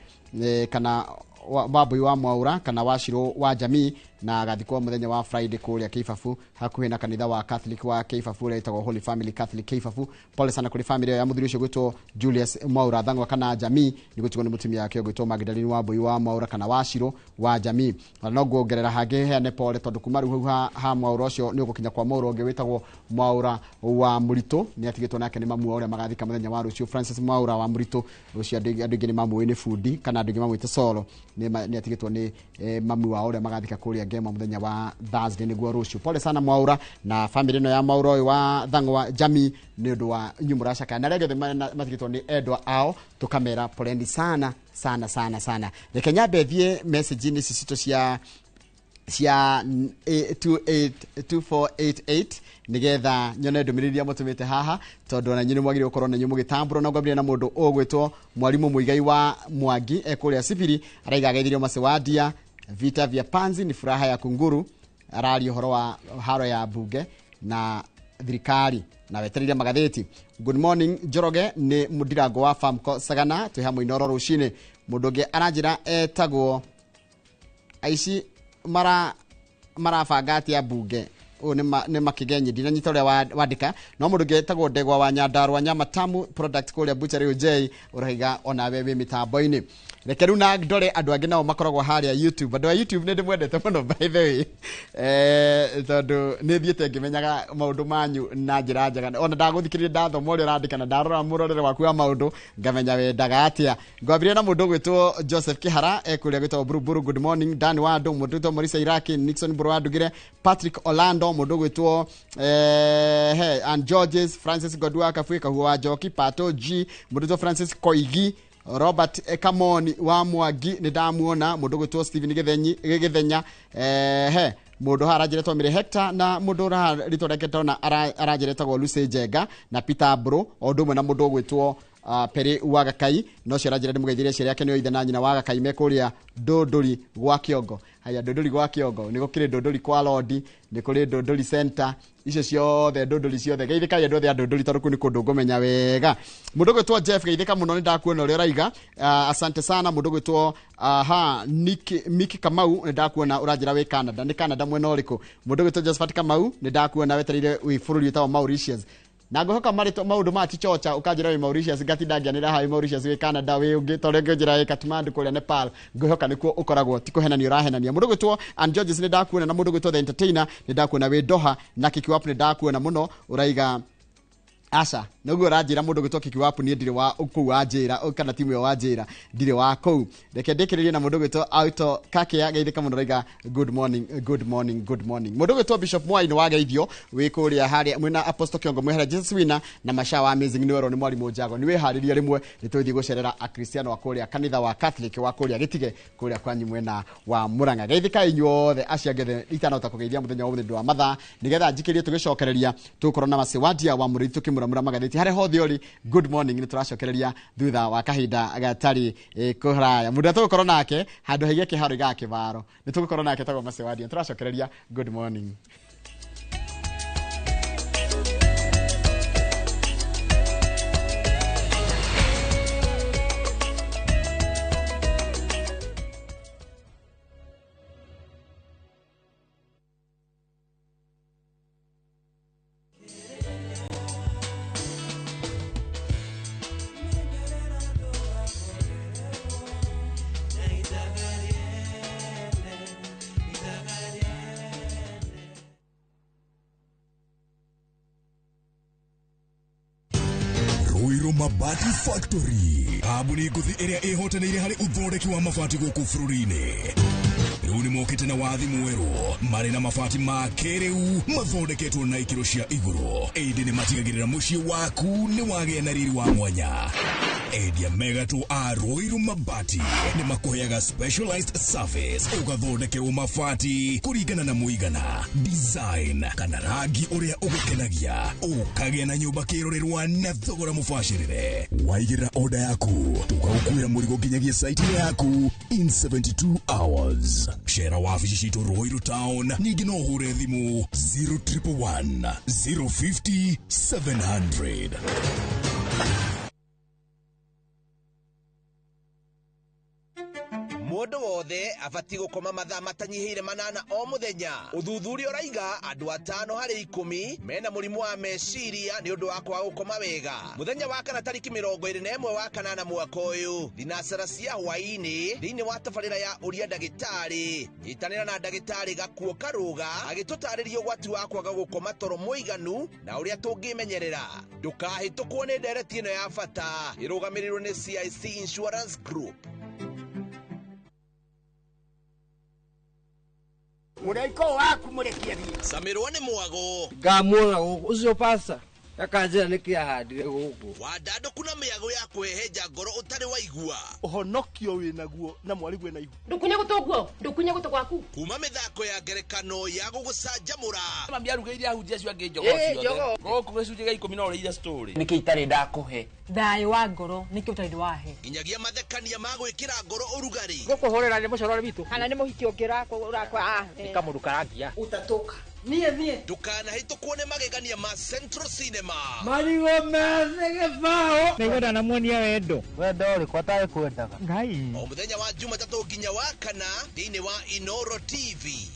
kana wa Mbui wa Mwaura kana wa Shiro wa jamii, na agathikwo mũthenya wa Friday kũrĩa Kĩibabu hakuhĩ na kanitha wa Catholic wa Kĩibabu ũrĩa wĩtagwo Holy Family Catholic Kĩibabu. Pole sana kũrĩ family ya mũthuri ũcio gwĩtwo Julius Mwaura Thang'wa kana jamii, nĩ gũtigwo nĩ mũtumia wake ũgwĩtwo Magdalene wa Mbui wa Mwaura kana wa Shiro wa jamii. Na no nguongerera hangĩ heane pole tondũ kuma rĩu hau ha Mwaura ũcio nĩ ũgũkinya kwa Mwaura ũngĩ wĩtagwo Mwaura wa Mũritũ, nĩ atigĩtwo nake nĩ mamu ũrĩa magathika mũthenya wa rũciũ. Francis Mwaura wa Mũritũ ũcio andũ aingĩ nĩ mamũĩ nĩ bundi kana andũ aingĩ mamwĩte Solo, nĩ atigĩtwo nĩ mamu wao ũrĩa magathika kũrĩa Ngema mũthenya wa Thursday nĩguo rũciũ. Pole sana Mwaura na family ĩno ya Mwaura ũyũ wa Thang'wa jamii nĩ ũndũ wa inyuĩ mũracakaya, na arĩa othe matigĩtwo nĩ endwa ao tũkamera poleni sana sana sana sana. Reke nyambe thiĩ message-inĩ ici citũ cia 282488 nigetha nyone ndũmĩrĩri iria mũtũmĩte haha, tondũ ona inyuĩ nĩ mwagĩrĩirwo gũkorwo na inyuĩ mũgĩtambũrwo. Na ngwambĩrĩria na mũndũ ũgwĩtwo Mwarimũ Mũigai wa Mwangi ekũrĩa Sibiri, araiga ageithirio Mercy Wandia, vita vya panzi ni furaha ya kunguru. Araria ũhoro wa haro ya bunge na thirikari na wetereire magathĩti. Good morning Njoroge, nĩ mũndirango wa Famco Sagana, twĩ hamwe Inooro rũcinĩ. Mũndũ ũngĩ aranjĩra etagwo aici marabanga atĩa bunge. Ũyũ nĩ makigenyi ndinanyita ũrĩa wandĩka no mũndũ ũngĩ etagwo Ndegwa wa Nyandarua Nyama Tamu Product kũrĩa Butchery UJ ũraiga onawe wĩ mĩtambo-inĩ. Reke rĩu na ndore andũ angĩ nao makoragwo harĩa YouTube. Andũ a YouTube nĩ ndĩmwendete mũno by the way, tondũ nĩ thiĩte ngĩmenyaga maũndũ manyu na njĩra njega. Ona ndagũthikĩrĩria ndathoma ũrĩa ũrandĩka na ndarora mũrorere waku wa maũndũ ngamenya wendaga atĩa. Ngwambĩrĩria na mũndũ ũgwĩtwo Joseph Kihara ekũrĩa gwĩtwo Buruburu, good morning. Dan Wado, mũndũ ũgwĩtwo Morisa Iraki, Nixon Mbũrũ wa Ndugire, Patrick Orlando, mũndũ ũgwĩtwo and Georges, Francis Godwa Kabui, Kahuo wa Njoki, Pato G, mũndũ ũgwĩtwo Francis Koigi, Robert Kamoni wa Mwangi nĩ ndamuona, mũndũ ũgwĩtwo Stephen Gĩthenya, mũndũ haha aranjĩretwo Mary Hector na mũndũ haha rĩtwa rĩake ndona aranjĩretagwo Lucy Njenga na Peter Bro, o ũndũ ũmwe na mũndũ ũgwĩtwo Pere wa Gakai, no cio aranjĩra ndĩmũgeithĩrie ciana yake nĩo ithe na nyina wa Gakai me kũrĩa Ndũndũri gwa Kĩongo. Haya, Ndũndũri gwa Kĩongo nĩ gũkĩrĩ Ndũndũri kwa Lodi, nĩ kũrĩ Ndũndũri Center, icio ciothe Ndũndũri ciothe. Geithĩkai andũ othe a Ndũndũri tondũ kũu nĩ kũndũ ngũmenya wega. Mũndũ ũgwĩtwo Jeff, geithĩka mũno nĩ ndakuona ũrĩa ũraiga. Asante sana. Mũndũ ũgwĩtwo Miki Kamau nĩ ndakuona ũranjĩra wĩ Canada. Nĩ Canada mwena ũrĩkũ? Mũndũ ũgwĩtwo Josephat Kamau nĩ ndakuona wetereire wĩ bũrũri wĩtagwo Mauritius. Na ngũhoka marĩtwa maũndũ ma tichocha ũkanjĩra wĩ Mauritius ngatinda ngĩanĩra haha wĩ Mauritius wĩ Canada wĩ ũngĩ tondũ ũngĩ ũnjĩra wĩ Kathmandu kũrĩa Nepal, ngwĩhoka nĩkuo ũkoragwo, ti kũhenania ũrahenania. Mũndũ ũgwĩtwo Ann Georges nĩ ndakuona na mũndũ ũgwĩtwo The Entertainer nĩ ndakuona wĩ Doha na Kikiwapu nĩ ndakuona mũno ũraiga aca noguo ũranjĩra mũndũ ũgwĩtwo Kikiwapu niĩ ndirĩ wa kũu wa njĩra kana timu ĩyo wa njĩra ndirĩ wa kũu. Reke ndĩkĩrĩrie na mũndũ ũgwĩtwo Auto Kakea, geithĩka mũno ũraiga good morning, good morning, good morning. Mũndũ ũgwĩtwo Bishop Mwai nĩ wageithio wĩ kũrĩa harĩa mwĩna Apostle Kĩongo mwĩ harĩa Jesus Winner na Masha wa Amazing nĩ werwo nĩ mwarimũ Njago nĩ wĩharĩrie rĩmwe nĩ tũgũthiĩ gũcerera Akristiano a kũrĩa kanitha wa Catholic wa kũrĩa Gĩtige kũrĩa kwanyu mwena wa Murang'a. Geithĩkai inyuothe acio angĩ othe itanahota kũgeithia mũthenya wa ũmũthĩ nĩ ũndũ wa mathaa, nĩgetha njikĩrie tũgĩcokereria tũgũkorwo na Macewadia wa Mũrĩithi tũkĩmũramũra magathĩti harĩa hothe ũrĩ. Good morning, nĩ tũracokereria thutha wa kahinda gatarĩ kũraya. Mũndũ ũrĩa tũgũkorwo nake handũ haige kĩharo igaga kĩbaro nĩ tũgũkorwo nake tagwo Macewadia. Tũracokereria good morning. Mabati Factory kambuni ngũthi ĩrĩa ĩhotanĩire harĩ ũthondeki wa mabati gũkũ bũrũri-inĩ. Rĩu nĩ mokĩte na wathi mwerũ marĩ na mabati ma kĩrĩu mathondeketwo na ikĩro cia igũrũ, ĩndĩ nĩ matigagĩrĩra mũciĩ waku nĩ wagĩa na riri wa mwanya. Endia megatũ a Ruiru Mabati nĩ makũheaga specialized service ũgathondekerwo mabati kũringana na mũigana, design kana rangi ũrĩa ũgũkenagia, ũkagĩa na nyũmba kĩrorerwa na thogora mũbacĩrĩre. Waigĩrĩra order yaku tũgagũkuĩra mũrigo nginyagia site yaku in 72 hours. Cera wabici citũ Ruiru Town, ningĩ no ũhũre thimũ 0111 050 700. Mũndũ wothe abatiĩ gũkoma mathaa matanyihĩire 8 o mũthenya. Ũthuthuria ũraiga andũ 5 harĩ 10 mena mũrimũ wa meciria nĩ ũndũ wa kwaga gũkoma wega. Mũthenya wa kana tarĩki 21 wa kanana mwaka ũyũ, thinacara cia hwaĩ-inĩ thĩinĩ wa tabarĩra ya ũria ndagĩtarĩ, nyitanĩra na ndagĩtarĩ Gakuo Karũga agĩtũtarĩria ũgwati wa kwaga gũkoma toro mũiganu na ũrĩa tũngĩmenyerera. Ndũkahĩtũkwo nĩ ndereti ĩno ya bata ĩrũgamĩrĩirwo nĩ CIC Insurance Group. Mũraiko waku mũrekie thiĩ. Samirwo nĩ mwago. Ngamuona gũkũ ũcio pasta akanjĩra nĩkĩ ahandire gũkũ. Wandandũku na mĩago ya kwĩhenja ngoro ũtarĩ waigua. Ũhonokio wĩnaguo na mwarĩguo na ihu. Ndũkunye gũtũ guo, ndũkunye gũtũ gwaku. Kuma mĩthako ya ngerekano ya gũgũcanjamũra. Mami arugĩire ahunjia acio angĩ njogoo ciothe. Gũkũ gĩcunjĩ gĩa 10 no ũrĩire story. Nĩkĩ itarĩ ndakũhe? Thayũ wa ngoro nĩkĩ ũtarĩ wahe? Nginyagia mathekania ma gwĩkĩra ngoro ũrugarĩ. Gũkũhũrĩra nĩ mũcorore witũ. Kana nĩ mũhiki ũngĩ ũrakwa. Nĩ kamũndũ karangia. Utatoka. Niĩ niĩ. Ndũkanahĩtũkwo nĩ magegania ma Central Cinema. Marigũ methĩ gĩbaũ. Nĩguo ndanamuonia wendo. Wendo ũrĩkũ atarĩ kwendaga? Ngai. O mũthenya wa Jumatatũ nginya wa kana thĩinĩ wa Inoro TV.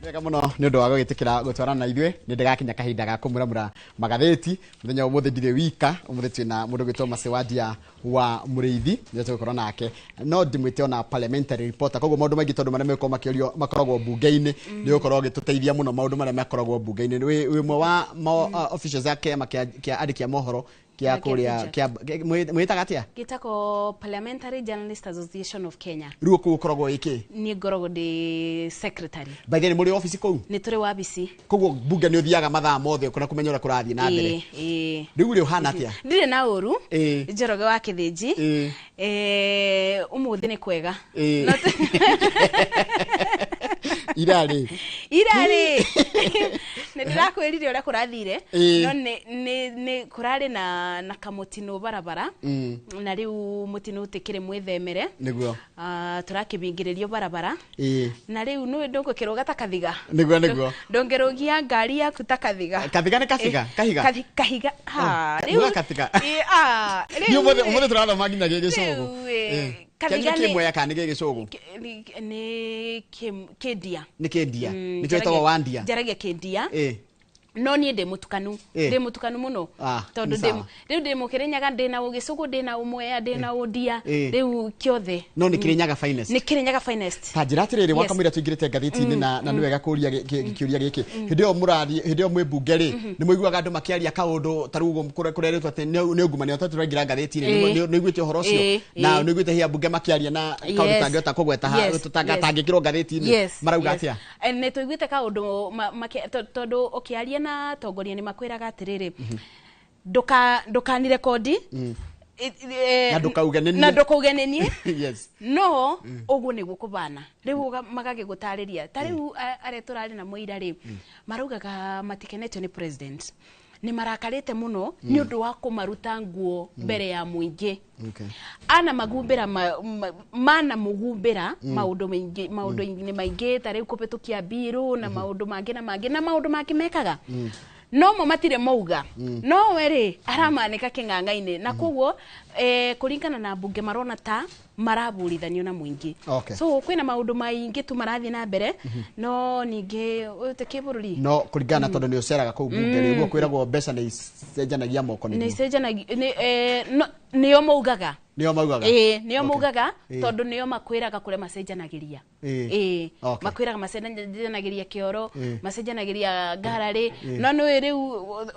Wega muno nĩ ũndũ wa gũgĩtĩkĩra gũtwarana na ithuĩ. Nĩ ndĩgakinya kahinda ga kũmuramura magathĩti mũthenya ũmũthĩ. Ndirĩ wika, ũmũthĩ twĩna mũndũ gwĩtwo Macewadia wa Mũrĩithi, nĩwe tũgũkorwo nake. No ndĩmwĩte ona parliamentary reporter, koguo maũndũ maingĩ tondũ marĩa megũkorwo makĩũrio makoragwo mbunge-inĩ, nĩ ũgũkorwo ũgĩtũteithia mũno maũndũ marĩa makoragwo mbunge-inĩ. Wĩ ũmwe wa officials a kĩama kĩa andĩki a mohoro kĩa kũrĩa kĩa mwĩtaga atĩa? Gĩtagwo Parliamentary Journalist Association of Kenya. Rĩu kũu ũkoragwo ĩkĩ? Niĩ ngoragwo ndĩ secretary. By the way, nĩ mũrĩ ofici kũu? Nĩ tũrĩ wabici. Koguo mbunge nĩ ũthiaga mathaa mothe ũkona kũmenya ũrĩa kũrathiĩ na mbere? Ĩĩ. Rĩu rĩ, ũhana atĩa? Ndirĩ na ũru. Njoroge wa Kĩthĩnji. Ũmũthĩ nĩ kwega. Ira rĩ? Ira rĩ, nĩ ndĩrakwĩrire ũrĩa kũrathire. No nĩ kũrarĩ na kamũtino barabara, na rĩu mũtino ũtĩkĩrĩ mwĩthemere. Nĩguo. Tũrakĩbingĩrĩrio barabara, na rĩu nĩũĩ ndũngĩkĩrũga ta kathiga. Nĩguo, nĩguo. Ndũngĩrũgia ngari yaku ta kathiga. Kathiga nĩ kabiga? Kahiga? Kahiga ha. Rĩu kathiga. Rĩu ũmũthĩ tũrathoma nginya gĩgĩcũgũ. Kathiga nĩ kĩmwea kana nĩ gĩgĩcũgũ? Nĩ kĩndia. Nĩ kĩndia. Nĩkĩo ĩtagwo wandia. Njaragia kĩndia. No niĩ ndĩ mũtukanu. Ndĩ mũtukanu mũno. Tondũ rĩu ndĩ mũkĩrĩnyaga, ndĩna ũgĩcũgũ, ndĩna ũmwea, ndĩna ũndia, rĩu kĩothe. No nĩ Kĩrĩnyaga finest. Nĩ Kĩrĩnyaga finest. Ta njĩra atĩrĩrĩ, wakamũira tũingĩrĩte ngathĩti-inĩ, na nĩ wega kũria kĩũria gĩkĩ, hĩndĩ ĩyo mũrathiĩ, hĩndĩ ĩyo mwĩ mbunge rĩ, nĩ mũiguaga andũ makĩaria kaũndũ ta rĩu ũguo kũrerĩtwo atĩ nĩ ungumania tondũ tũraingĩra ngathĩti-inĩ? Nĩ ũiguĩte ũhoro ũcio? Na nĩ ũiguĩte hihi ambunge makĩaria na kaũndũ tangĩhota kũgweta tangĩkĩrwo ngathĩti-inĩ, marauga atĩa? Nĩ tũiguĩte kaũndũ tondũ ũkĩaria na atongoria nĩ makwĩraga atĩrĩrĩ, ndũkanire kodi na ndũkauge nĩ niĩ. Na ndũkauge nĩ niĩ. No ũguo nĩguo kũbana. Rĩu magagĩgũtarĩria ta rĩu arĩa tũrarĩ na mũira rĩ, maraugaga matikenetio nĩ president, nĩ marakarĩte mũno nĩ ũndũ wa kũmaruta nguo mbere ya mũingĩ. Ana magumbĩra, mana mũgumbĩra maũndũ maingĩ, maũndũ-inĩ maingĩ ta rĩu kũhĩtũkia mbirũ na maũndũ mangĩ na mangĩ na maũndũ mangĩ mekaga, no mo matirĩ mauga, no we rĩ aramanĩka kĩng'ang'a-inĩ, na koguo kũringana na mbunge marona ta maraburithanio na mũingĩ. So kwĩna maũndũ maingĩ tu marathiĩ na mbere, no ningĩ ũyũ ti kĩbũrũri. No kũringana, tondũ nĩ ũceraga kũu mbunge rĩ, ũguo kwĩragwo mbeca nĩ icenjanagia moko? Nĩ icenjanagia, nĩo maugaga. Nĩo maugaga. Ĩĩ, nĩo maugaga, tondũ nĩo makwĩraga kũrĩa macenjanagĩria. Ĩĩ, makwĩraga macenjanagĩria kĩoro, macenjanagĩria ngararĩ, no nĩũĩ rĩu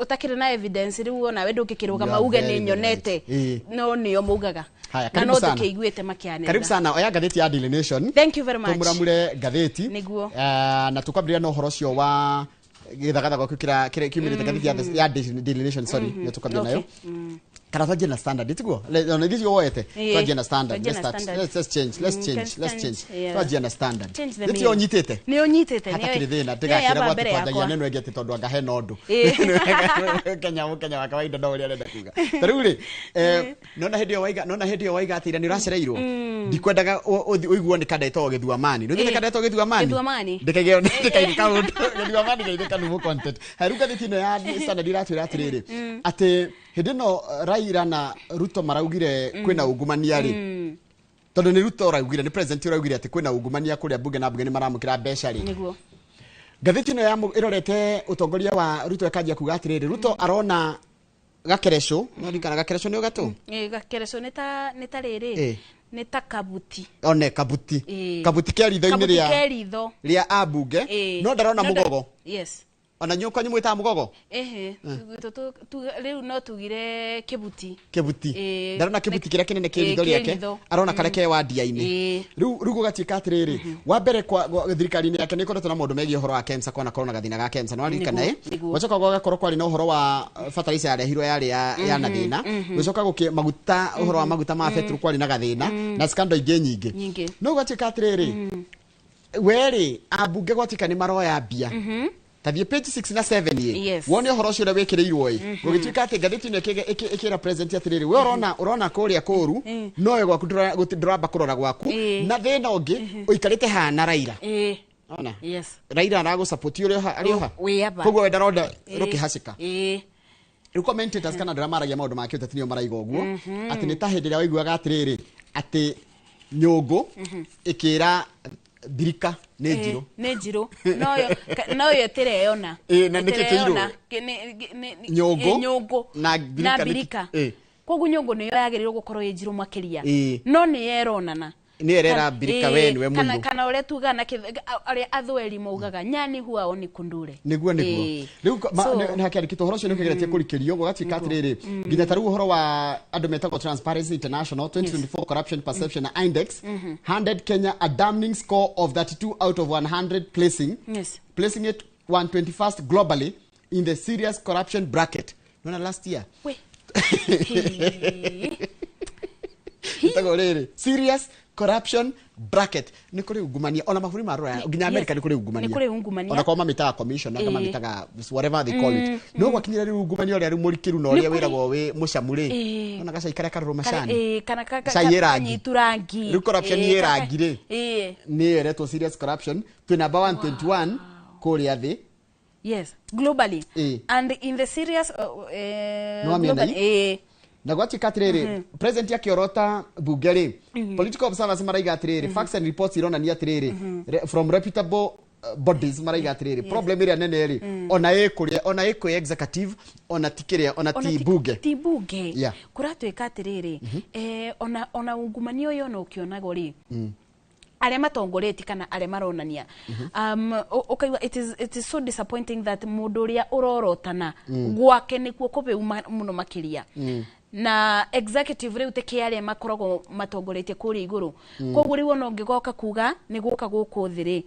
ũtakĩrĩ na evidence, rĩu onawe ndũngĩkĩrũgama uge nĩ nyonete, no nĩo maugaga. Na no tũkĩiguĩte makĩanĩrĩra. Karibu sana. Oya ngathĩti ya Daily Nation. Thank you very much. Tũmuramure ngathĩti. Nĩguo. Na tũkwambĩrĩria na ũhoro ũcio wa gĩthagathago kĩu kĩrĩa kiumĩrĩte ngathĩti ya Daily Nation, sorry, nĩ tũkwambia nayo. Kana twanjie na Standard, tiguo? Ona ithuĩ woete. Twanjie na Standard. Let's start. Let's change. Let's change. Let's change. Twanjie na Standard. Nĩ ũnyitĩte? Nĩ ũnyitĩte. Hatakĩrĩ thĩna, ndĩgakĩra gwatĩ twanjagia neno ĩngĩ atĩ tondũ anga hena ũndũ. Kenya, Kenya wa kawaida no ũrĩa arenda kuga. Ta rĩu rĩ, nona hĩndĩ ĩyo waiga, nona hĩndĩ ĩyo waiga atĩ ira nĩ ũracereirwo. Ndikwendaga ũiguo nĩ kanda ĩtagwo Gĩthuamani. Nĩ ũthiĩte kanda ĩtagwo Gĩthuamani? Gĩthuamani. Ndĩkaigeo ndĩkaigĩ kaũndũ. Gĩthuamani geithĩ kanumu content. Hai, rĩu ngathĩti ĩno ya Standard iratwĩra atĩrĩrĩ, atĩ hĩndĩ ĩno Raila na Ruto maraugire kwĩna ungumania rĩ, tondũ nĩ Ruto ũraugire, nĩ president ũraugire atĩ kwĩna ungumania kũrĩa mbunge na mbunge nĩ maramũkĩra mbeca rĩ. Nĩguo. Ngathĩti ĩno ya ĩrorete ũtongoria wa Ruto ĩkanjia kuga atĩrĩrĩ, Ruto arona gakereco, no ririkana gakereco nĩ ũgatũ? Gakereco nĩ ta rĩrĩ, nĩ ta kabuti. One kabuti. Kabuti ke ritho-inĩ rĩa rĩa ambunge, no ndarona mũgogo. Yes. Ona nyuĩ kwanyu mwĩtaga mũgogo? Ehe, rĩu no tugire kĩbuti. Kĩbuti. Ndarona kĩbuti kĩrĩa kĩnene kĩ ritho rĩake, arona karĩa ke wandia-inĩ. Rĩu gũgatuĩka atĩrĩrĩ, wa mbere kwa thirikari-inĩ yake nĩ ĩkoretwo na maũndũ megiĩ ũhoro wa KEMSA, kwanakorwo na gathĩna ga KEMSA, nĩ waririkana ĩ? Gwacoka gũgakorwo kwarĩ na ũhoro wa fertilizer yarehirwo yarĩ ya na thĩna, gũcoka gũkĩ maguta, ũhoro wa maguta ma betũrũ kwarĩ na gathĩna, na scandal ingĩ nyingĩ. No gũgatuĩka atĩrĩrĩ, werĩ ambunge gwatuĩka nĩ maroya mbia. Tathiĩ page 6 na 7 ĩ, wone ũhoro ũcio ũrĩa wĩkĩrĩirwo ĩ. Gũgĩtuĩka atĩ ngathĩti ĩno ĩkĩra president atĩrĩrĩ, we ũrona ũrona kũrĩa kũru, nowe gwaku ndũramba kũrora gwaku, na thĩna ũngĩ ũikarĩte haha na Raila. Ona Raila aragũsupport ũrĩa arĩ oha, koguo we ndarona rũkĩhacĩka. Rĩu commentators kana andũ arĩa maragia maũndũ ma kĩũteti nĩo maraiga ũguo, atĩ nĩ ta hĩndĩ ĩrĩa waiguaga atĩrĩrĩ, atĩ nyũngũ ĩkĩra Birika nĩ njirũ. Nĩ njirũ no yo ĩtireyona. Na nĩkĩ kĩirũ? Nyũngũ na birika. Koguo nyũngũ nĩyo yagĩrĩirwo gũkorwo ĩ njirũ makĩria, no nĩ yeronana. Nĩ erera birika we nĩwe mũirũ. Kana ũrĩa tugaga na arĩa athweri maugaga nyani huao ni kundure. Nĩguo rĩu nĩ hakĩandĩkĩtwo ũhoro ũcio nĩ ũkĩgeretie kũrikĩrio gũgatuĩka atĩrĩrĩ, nginya ta rĩu ũhoro wa andũ metagwo Transparency International 2024 Corruption Perception Index handed Kenya a damning score of 32 out of 100, placing it 121st globally in the serious corruption bracket. Nona last year. Ĩtagwo rĩrĩ serious corruption bracket. Nĩ kũrĩ ungumania ona mabũrũri ma rũraya, nginya America nĩ kũrĩ ungumania. Nĩ kũrĩ ungumania. Ona korwo mamĩtaga commission, anga mamĩtaga whatever they call it. No gwakinyĩra rĩu ungumania ũrĩa rĩu mũrikĩru na ũrĩa wĩragwo wĩ mũcamu rĩ, ona gacai karĩa karũrũ macani, kana cai ĩ rangi. Rangi. Rĩu corruption ĩ rangi rĩ, nĩyo ĩretwo serious corruption. Twĩ namba 121 kũrĩa thĩ. Yes, globally. And in the serious globally. Na gwatuĩka atĩrĩrĩ, president akĩorota bunge rĩ, political observers maraiga atĩrĩrĩ, facts and reports ironania atĩrĩrĩ, from reputable bodies maraiga atĩrĩrĩ, problem ĩrĩa nene rĩ, ona ĩ kũrĩa, ona ĩ kwĩ executive, ona ti kĩrĩa, ona ti bunge. Ti bunge. Kũratuĩka atĩrĩrĩ, ona ungumania ũyũ ona ũkĩonagwo rĩ, arĩa matongoretie kana arĩa maronania, ũkaigua it is so disappointing that mũndũ ũrĩa ũrorotana gwake nĩkuo kũbĩu mũno makĩria. Na executive rĩu tĩ arĩa makoragwo matongoretie kũrĩa igũrũ. Koguo rĩu ona ũngĩgoka kuga nĩ gũka gũkũ thĩ rĩ,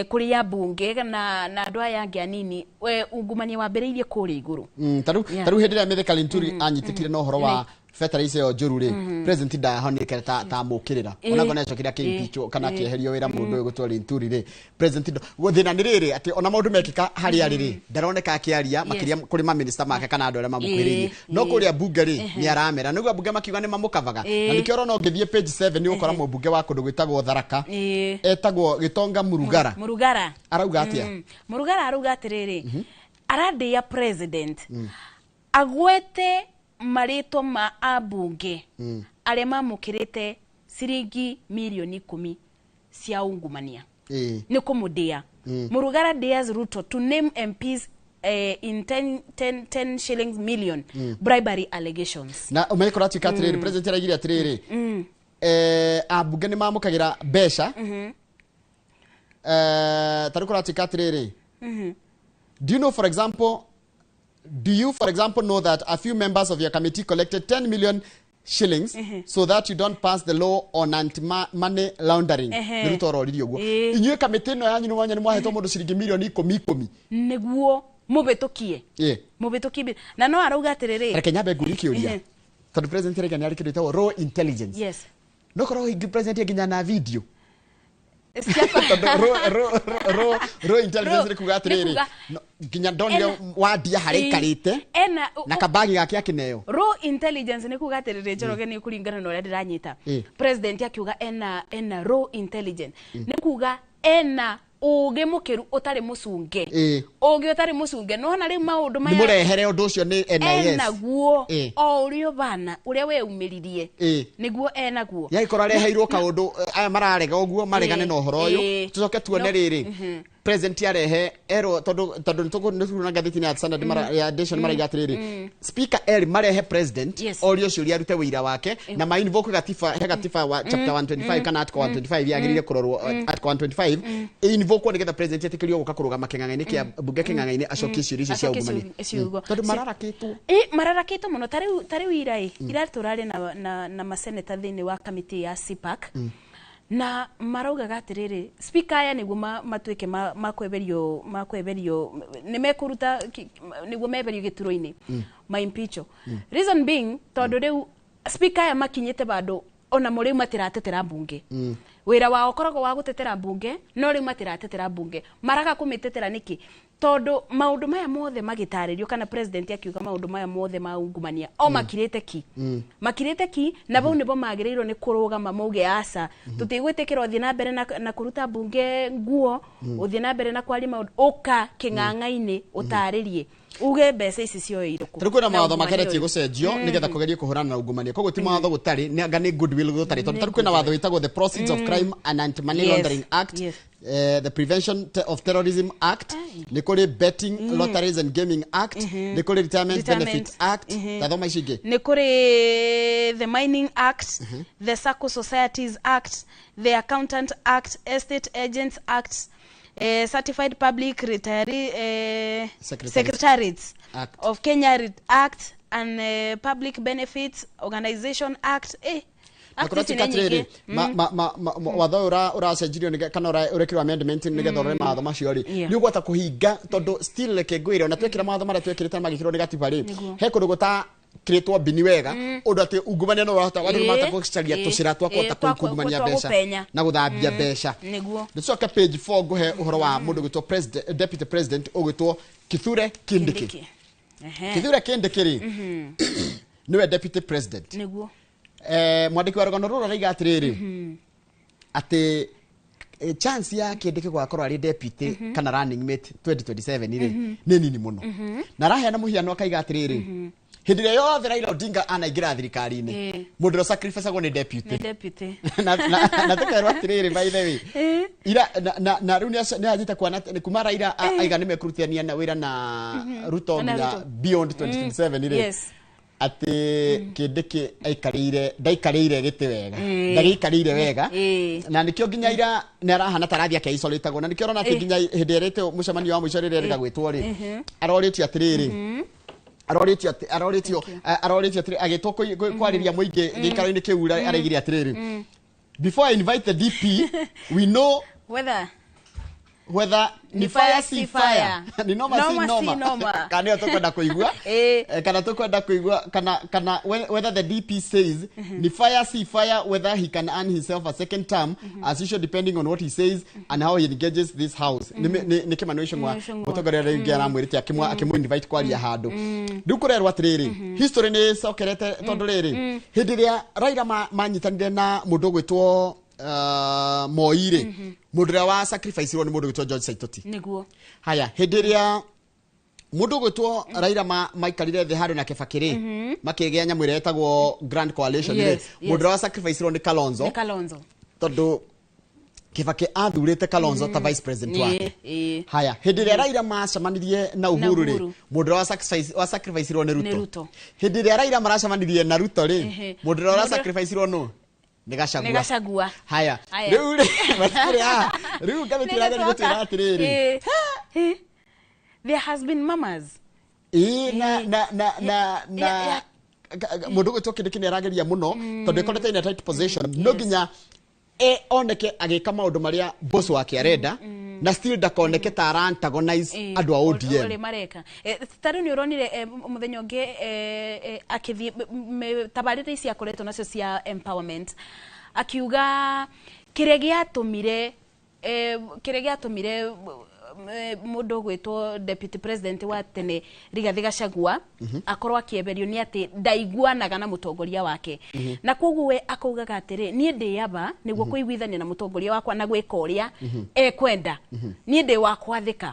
kũrĩ ya bunge na andũ aya angĩ anini, ungumania wambĩrĩirie kũrĩa igũrũ. Tarĩu hĩndĩ ĩrĩa Mithika Linturi anyitĩkire na ũhoro wa fertilizer ĩyo njũru rĩ, president ndahonekire ta mũkĩrĩra. Ona ngona acokire akĩimpeachwo kana akĩeherio wĩra mũndũ ũyũ gũtwo Linturi rĩ, president thĩna nĩ rĩrĩ atĩ ona maũndũ mekĩka harĩa arĩ rĩ, ndaroneka akĩaria makĩria kũrĩ maminista make kana andũ arĩa mamũkuhĩrĩirie. No kũrĩa bunge rĩ, nĩ aramera. Nĩguo ambunge makiuga nĩ mamũkavaga. Na nĩkĩo ũrona ũngĩthiĩ page 7 nĩ ũgũkora mũmbunge wa kũndũ gwĩtagwo Tharaka, etagwo Gĩtonga Murugara. Murugara arauga atĩa? Murugara arauga atĩrĩrĩ, arandĩa president agwete marĩtwa ma ambunge arĩa mamũkĩrĩte ciringi mirioni 10 cia ungumania. Nĩ kũmũndĩa. Murugara dares Ruto to name MPs in 10 shillings million bribery allegations. Na ũmenye kũratuĩka atĩrĩrĩ, president araigire atĩrĩrĩ, ambunge nĩ mamũkagĩra mbeca. Tarĩu kũratuĩka atĩrĩrĩ, do you know, for example, do you, for example, know that a few members of your committee collected 10 million shillings so that you don't pass the law on anti-money laundering? Nĩ Ruto ororirie ũguo. Inyuĩ kamĩtĩ ĩno yanyu nĩ mwanya nĩ mwahetwo mũndũ ciringi mirioni 10 nĩguo mũbĩtũkie. Mũbĩtũkie. Na no arauga atĩrĩrĩ, reke nyambe ngũrie kĩũria, tondũ president arauga nĩ arĩ kĩndũ gĩtagwo raw intelligence. Yes. No korwo president nginya na video. Raw intelligence nĩ kuga atĩrĩrĩ, nginya ndonire wandia harĩa aikarĩte na kabagi gake akĩneo. Raw intelligence nĩ kuga atĩrĩrĩ, Njoroge, nĩ kũringana na ũrĩa ndĩranyita. President akiuga ena raw intelligence nĩ kuga ena ũgĩ mũkĩru ũtarĩ mũcunge. Ũgĩ ũtarĩ mũcunge. Nĩwona rĩu maũndũ maya nĩ mũrehere ũndũ ũcio nĩ NIS. Enaguo o ũrĩa ũbana ũrĩa weumĩririe nĩguo enaguo. Yagĩkorwo areheirwo kaũndũ aya mararega ũguo maregane na ũhoro ũyũ, tũcoke tuone rĩrĩ president arehe erwo, tondũ nĩtũkuona ngathĩti-inĩ ya Standard ya Nation maraiga atĩrĩrĩ, speaker erĩ marehe president orio ciũria arute wĩira wake na ma invoke gatiba, he gatiba wa chapter 125 kana article 125 yagĩrĩire kũrorwo, article 125 invoke nĩgetha president etĩkĩrio gũka kũrũgama kĩng'ang'a-inĩ kĩa bunge kĩng'ang'a-inĩ acokie ciũria icio cia ungumania, tondũ mararakĩtwo. Mararakĩtwo mũno. Tarĩu ira ira tũrarĩ na maseneta thĩinĩ wa kamĩtĩ ya CPAC, na maraugaga atĩrĩrĩ, speaker aya nĩguo matuĩke makweberio nĩ mekũruta nĩguo meberio gĩturwa-inĩ ma impeach. Reason being tondũ rĩu speaker aya makinyĩte bandũ ona mo rĩu matiratetera mbunge. Wĩra wao ũkoragwo wa gũtetera mbunge, no rĩu matiratetera mbunge. Maraga kũmĩtetera nĩkĩ? Tondũ maũndũ maya mothe magĩtarĩrio kana president akiuga maũndũ maya mothe ma ungumania o makirĩte ki. Makirĩte ki na bau nĩbo magĩrĩirwo nĩ kũrũgama mauge aca tũtigwĩtĩkĩra ũthiĩ na mbere na kũruta mbunge nguo, ũthiĩ na mbere na kwaria maũndũ, ũka kĩng'ang'a-inĩ ũtarĩrie. Uge mbeca ici cioeirwo kũ. Tarĩu kwĩna mawatho mageretie gũcenjio nĩgetha kũgerie kũhũrana na ungumania, koguo ti mawatho gũtarĩ, nĩ anga nĩ goodwill gũtarĩ, tondũ tarĩu kwĩna watho wĩtagwo the Proceeds of Crime and Anti-Money Laundering Act, the Prevention of Terrorism Act, nĩ kũrĩ Betting, Lotteries and Gaming Act, nĩ kũrĩ Retirement Benefit Act, tathoma ici ingĩ. Nĩ kũrĩ the Mining Act, the Sacco Societies Act, the Accountant Act, Estate Agents Act, Certified Public Retiree Secretariats Act of Kenya Act, and Public Benefits Organization Act. Atirĩ watho ũyũ ũracenjirio kana ũrekĩrwo amendment nĩgetha ũrore mawatho macio rĩ, nĩ ũgwata kũhinga, tondũ still reke ngwĩre ona twekĩra mawatho marĩa twekĩrĩte magĩkĩrwo nĩ gatiba rĩ, he kũndũ gũtakĩrĩtwo mbini wega ũndũ atĩ ungumania no ũrahota, andũ nĩmarahota gũcaria tũcĩra twa kũhota kungumania mbeca na gũthambia mbeca. Nĩtũcoke page 4 ngũhe ũhoro wa mũndũ ũgwĩtwo deputy president ũgwĩtwo Kithure Kindiki. Kithure Kindiki rĩ, nĩwe deputy president. Nĩguo. Mwandĩki wa rũgano rũrũ araiga atĩrĩrĩ, atĩ chance ya Kindiki gũgakorwo arĩ deputy kana running mate 2027 rĩ, nĩ nini mũno. Na araheana mũhiano akaiga atĩrĩrĩ, hĩndĩ ĩrĩa yothe Raila Odinga anaingĩra thirikari-inĩ, mũndũ ũrĩa sacrifice-agwo nĩ deputy. Na tũkerwo atĩrĩrĩ, by the way, ira na rĩu nĩ anjĩte kuona kuma Raila aiga nĩ mekũrutithania na wĩra na Ruto nginya beyond 2027 rĩ, atĩ Kindiki aikarĩire, ndaikarĩire gĩtĩ wega, ndagĩikarĩire wega, na nĩkĩo nginya ira nĩ arahana ta arathiĩ akeicolatagwo, na nĩkĩo ũrona atĩ nginya hĩndĩ ĩrĩa ĩrĩte mũcemanio wa mũico rĩrĩa erĩga gwĩtwo rĩ, arorĩtio atĩrĩrĩ, arorĩtio atĩrĩ, agĩtwo kwarĩria mũingĩ gĩikaro-inĩ kĩu, araigire atĩrĩrĩ, before I invite the DP, we know whether ni fire si fire, ni noma si noma, kana tũkwenda kũigua, kana tũkwenda kũigua kana whether the DP says ni fire si fire, whether he can earn himself a second term, as usual depending on what he says and how he engages this house. Nĩ Kĩmani Ichung'wa mũtongoria ũrĩa ũngĩ aramwĩrĩte akĩmũ invite kwaria handũ. Rĩu kũrerwo atĩrĩrĩ, history nĩ ĩcokerete, tondũ rĩrĩ, hĩndĩ ĩrĩa Raila manyitanire na mũndũ ũgwĩtwo Moi rĩ, mũndũ ũrĩa wa sacrifice-irwo nĩ mũndũ ũgwĩtwo George Saitoti. Nĩguo. Haya, hĩndĩ ĩrĩa mũndũ ũgwĩtwo Raila maikarire thĩ handũ na Kibaki rĩ, makĩgĩa nyamũ ĩrĩa ĩtagwo Grand Coalition rĩ, mũndũ ũrĩa wa sacrifice-irwo nĩ Kalonzo. Nĩ Kalonzo. Tondũ Kibaki athurĩte Kalonzo ta vice president wake. Haya, hĩndĩ ĩrĩa Raila macemanirie na Uhuru rĩ, mũndũ ũrĩa wa sacrifice-irwo nĩ Ruto. Hĩndĩ ĩrĩa Raila maracemanirie na Ruto rĩ, mũndũ ũrĩa wa sacrifice-irwo nũ? Nĩ Gachagua. Haya, rĩu rĩ, rĩu ngathĩti ĩrageria gũtwĩra atĩrĩrĩ, there has been murmurs. Na mũndũ ũgwĩtwo Kindiki nĩ arageria mũno, tondũ ĩkoretwo in a tight position, no nginya oneke agĩka maũndũ marĩa boss wake arenda, na still ndakoneke ta ara antagonize andũ a ODM. Ũrĩa mareka. Ta rĩu nĩ ũronire mũthenya ũngĩ akĩthiĩ tabarĩra ici akoretwo nacio cia empowerment, akiuga kĩrĩa gĩatũmire mũndũ ũgwĩtwo deputy president wa tene Rigathĩ Gachagua akorwo akĩeberio nĩ atĩ ndaiguanaga na mũtongoria wake, na koguo we akaugaga atĩrĩ, niĩ ndĩaba nĩguo kũiguithania na mũtongoria wakwa na gwĩka ũrĩa ekwenda, niĩ ndĩ wa kwathĩka.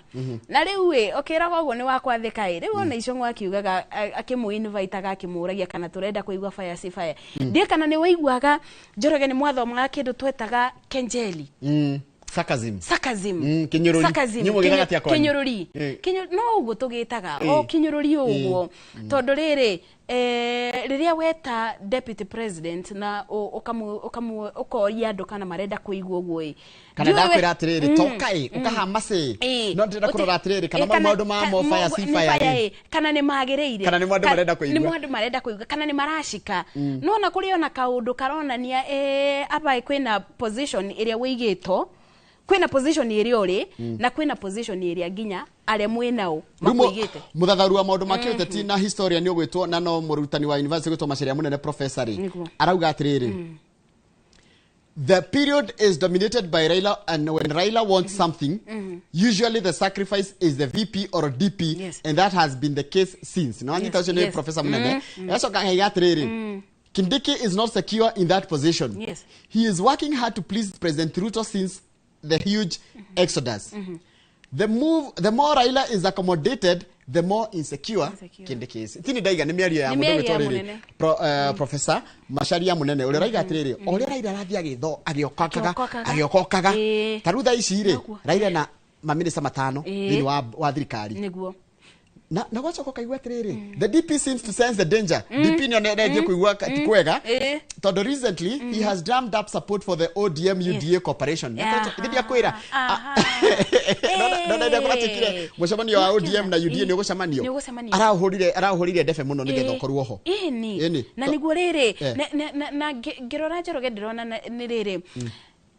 Na rĩu ĩ, ũkĩraga ũguo nĩ wa kwathĩka ĩ, rĩu ona Ichung'wa akiugaga, akĩmũ-invitaga, akĩmũragia kana tũrenda kũigua fire si fire. Ndiĩ kana nĩ waiguaga Njoroge nĩ mwathomaga kĩndũ twetaga kenjeli. Sarcasm. Sarcasm. Kinyururi. Kinyururi. No ũguo tũgĩtaga, o kinyururi ũguo. Tondũ rĩrĩ, rĩrĩa weta deputy president na ũkoria andũ kana marenda kũigua ũguo ĩ. Kana ndakwĩra atĩrĩrĩ, toka ĩ, ũkahama cĩ. No ndĩrenda kũrora atĩrĩrĩ, kana maũndũ ma mo fire si fire ĩ. Kana nĩ magĩrĩire. Kana nĩ andũ marenda kũigua. Nĩ andũ marenda kũigua, kana nĩ maracika. No ona kũrĩ ona kaũndũ karonania aba kwĩna position ĩrĩa wĩigĩtwo, kwĩna position ĩrĩa ũrĩ, na kwĩna position ĩrĩa nginya arĩa mwĩnao makuigĩte. Mũthatharu wa maũndũ ma kĩũteti na historia nĩ ũgwĩtwo na no mũrutani wa university ũgwĩtwo Macharia Mũnene professor rĩ, arauga atĩrĩrĩ, the period is dominated by Raila, and when Raila wants something, usually the sacrifice is the VP or DP, and that has been the case since. No, anyita ũcio nĩ Professor Munene. Acoka akaiga atĩrĩrĩ, Kindiki is not secure in that position. He is working hard to please President Ruto since the huge exodus. The move, the more Raila is accommodated, the more insecure Kindiki is. Tini ndaiga nĩ mĩario ya Nĩ mũndũ mĩario ya gwĩtwo rĩrĩ mũnene. Professor Macharia Munene ũrĩa raiga atĩrĩrĩ, o ũrĩa Raila arathiĩ agĩtho agĩokokaga Agĩokokaga. agĩokokaga, ta rĩu thaa ici rĩ, Noguo. Raila na maminista matano thĩinĩ wa thirikari. Nĩguo. Na gwacoka ũkaigua atĩrĩrĩ, the DP seems to sense the danger. DP nĩo nĩarendia kũigua ti kwega, tondũ recently he has drummed up support for the ODM UDA cooperation. Ithe ndiakwĩra, nona ĩrĩa kũratuĩkire mũcemanio wa ODM na UDA nĩ ũgũcemanio. Nĩ ũgũcemanio. Arahũrire ndebe mũno nĩgetha ũkorwo ho. Ĩni. Ĩni. Na nĩguo rĩrĩ, na ngĩrora Njoroge ndĩrona nĩ rĩrĩ,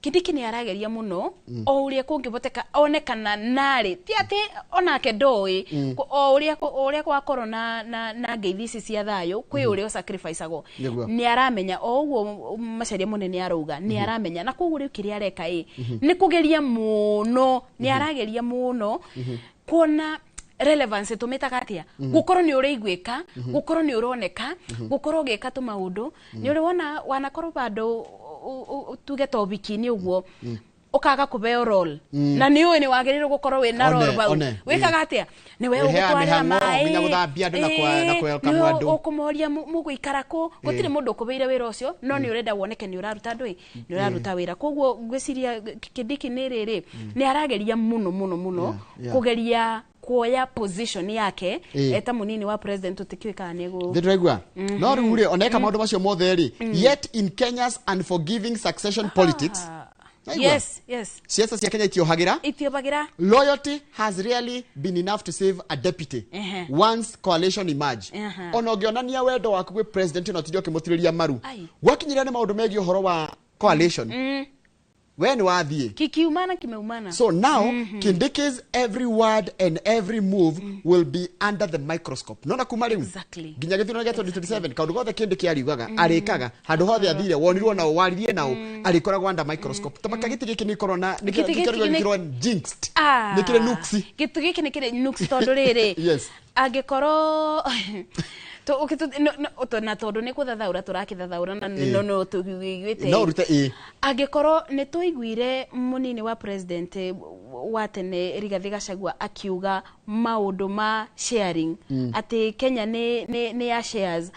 Kindiki nĩ arageria mũno o ũrĩa kũngĩhoteka one kana narĩ ti atĩ onake ndoĩ, o ũrĩa gwakorwo na ngeithi ici cia thayũ kwĩ ũrĩa ũsacrificeagwo. Nĩguo. Nĩ aramenya o ũguo Macharia Mũnene arauga, nĩ aramenya, na koguo rĩu kĩrĩa areka ĩ nĩ kũgeria mũno, nĩ arageria mũno kuona relevance tũmĩtaga atĩa, gũkorwo nĩ ũraiguĩka, gũkorwo nĩ ũroneka, gũkorwo ũgĩka tũmaũndũ. Nĩ ũrĩ wona wanakorwo bandũ tuge ta ũhiki-inĩ ũguo, ũkaga kũheo role, na nĩ ũĩ nĩ wagĩrĩirwo gũkorwo wĩna One, role bau, one. wĩkaga atĩa? Nĩ we Wĩheaga ũgũtwarĩra mĩhang'o, maĩ, nginya gũthambia andũ na kũwelcome nĩwe andũ. ũkũmoria mũgũikara kũ, gũtirĩ mũndũ ũkũbeire wĩra ũcio, no nĩ ũrenda woneke nĩ ũraruta ndũĩ, nĩ ũraruta wĩra. Koguo ngwĩciria Kindiki nĩ rĩrĩ, nĩ arageria mũno mũno mũno kũgeria kuoya position yake eta munini wa president, tũtikĩũĩ kana nĩ egũ. Ndĩraigua no rĩu rĩ, oneka maũndũ macio mothe rĩ, yet in Kenya's unforgiving succession politics. Naigua? Yes. Ciaca cia Kenya itiohagĩra. Itiobagĩra. Loyalty has rarely been enough to save a deputy once coalition emerge. Ona ũngĩonania wendo waku gwĩ president no tinde ũkĩmũtirĩria maru, Ai. gwakinyĩra nĩ maũndũ megiĩ ũhoro wa coalition, we nĩ wathiĩ. Kikiumana kimeumana. So now Kindiki's every word and every move will be under the microscope. Nona kuma rĩu nginya gĩthurano gĩa 2027, kaũndũ gothe Kindiki ariugaga, arĩkaga, handũ hothe athire, wonirwo nao, waririe nao, arĩkoragwo under microscope. Tamaka gĩtĩ gĩkĩ nĩ korwo na nĩ Gĩtĩ gĩkĩ kĩrĩ gĩkĩrwo jinxed. Ah. Nĩ kĩrĩ nuksi. Gĩtĩ gĩkĩ nĩ kĩrĩ nuksi tondũ rĩrĩ, angĩkorwo na tondũ nĩ kũthathaũra tũrakĩthathaũra na no tũiguĩte. No ũrute ĩ. Angĩkorwo nĩ tũiguire mũnini wa president wa tene Rigathĩ Gachagua akiuga maũndũ ma sharing, atĩ Kenya nĩ ya shares,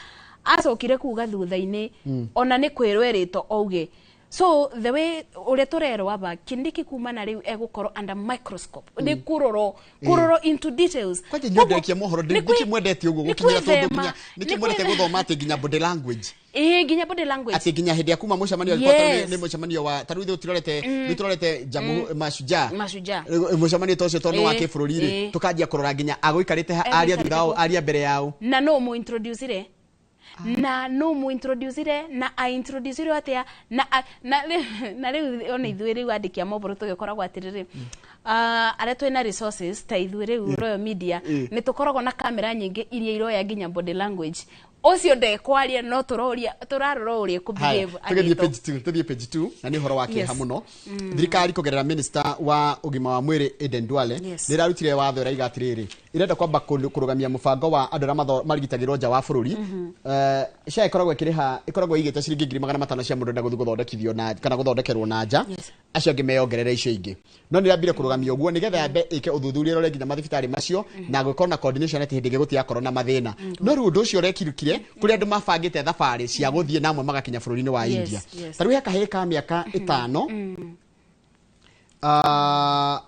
acokire kuga thutha-inĩ ona nĩ kwĩrwo erĩtwo auge. So the way ũrĩa tũrerwo aba, Kindiki kuma na rĩu egũkorwo under microscope, nĩ kũrorwo into details. Kwanja inyuĩ mohoro nĩ nĩkĩ mwendete ũguo nĩ gũkinyĩra tondũ kwĩthema, nginya nĩkĩ nĩ mwendete gũthoma atĩ nginya body language? Ĩĩ, nginya body language. Atĩ nginya hĩndĩ ya kuma mũcemanio, angĩkorwo tarĩu nĩ mũcemanio wa tarĩu ithuĩ tũrorete, rĩu tũrorete jamu Mashujaa. Mashujaa. Mũcemanio ta ũcio tondũ nĩ wa kĩbũrũri rĩ, tũkanjia kũrora nginya agũikarĩte ha, aria thutha wao, Egũikarĩte. Aria mbere yao. Na no mu introducire, na no mu introducire, na a introducire atia, na rĩu ona ithuĩ rĩu andĩki a mohoro tũgĩkoragwo atĩrĩrĩ, arĩa twĩna resources ta ithuĩ rĩu Royal Media, nĩ tũkoragwo na kamera nyingĩ iria iroya nginya body language ũcio ndekwaria, no tũroria tũrarora ũrĩa Haya, ekũbehave tũgĩthiĩ agĩtwo. page 2, tũthiĩ page 2, na nĩ ũhoro wa kĩeha mũno. Thirikari kũgerera minister wa ũgima wa mwĩrĩ Aden Duale nĩ ĩrarutire watho ĩraiga atĩrĩrĩ, ĩrenda kwamba kũrũgamia mũbango wa andũ arĩa marigitagĩrwo nja wa bũrũri. SHA ĩkoragwo ĩkĩrĩha, ĩkoragwo ĩigĩte ciringi 500,000 cia mũndũ ũrenda gũthiĩ gũthondekithio na kana gũthondekerwo na nja, acio angĩ meyongerere icio ingĩ, no nĩ ĩrambire kũrũgamia ũguo nĩgetha yambe ĩke ũthuthuria ĩrore nginya mathibitarĩ macio na gũkorwo na coordination atĩ hĩndĩ ĩngĩ gũtigakorwo na mathĩna. No rĩu ũndũ ũcio ũrekirukire kũrĩ andũ mabangĩte thabarĩ cia gũthiĩ na amwe magakinya bũrũri-inĩ wa India. Ta rĩu he kahĩĩ ka mĩaka 5,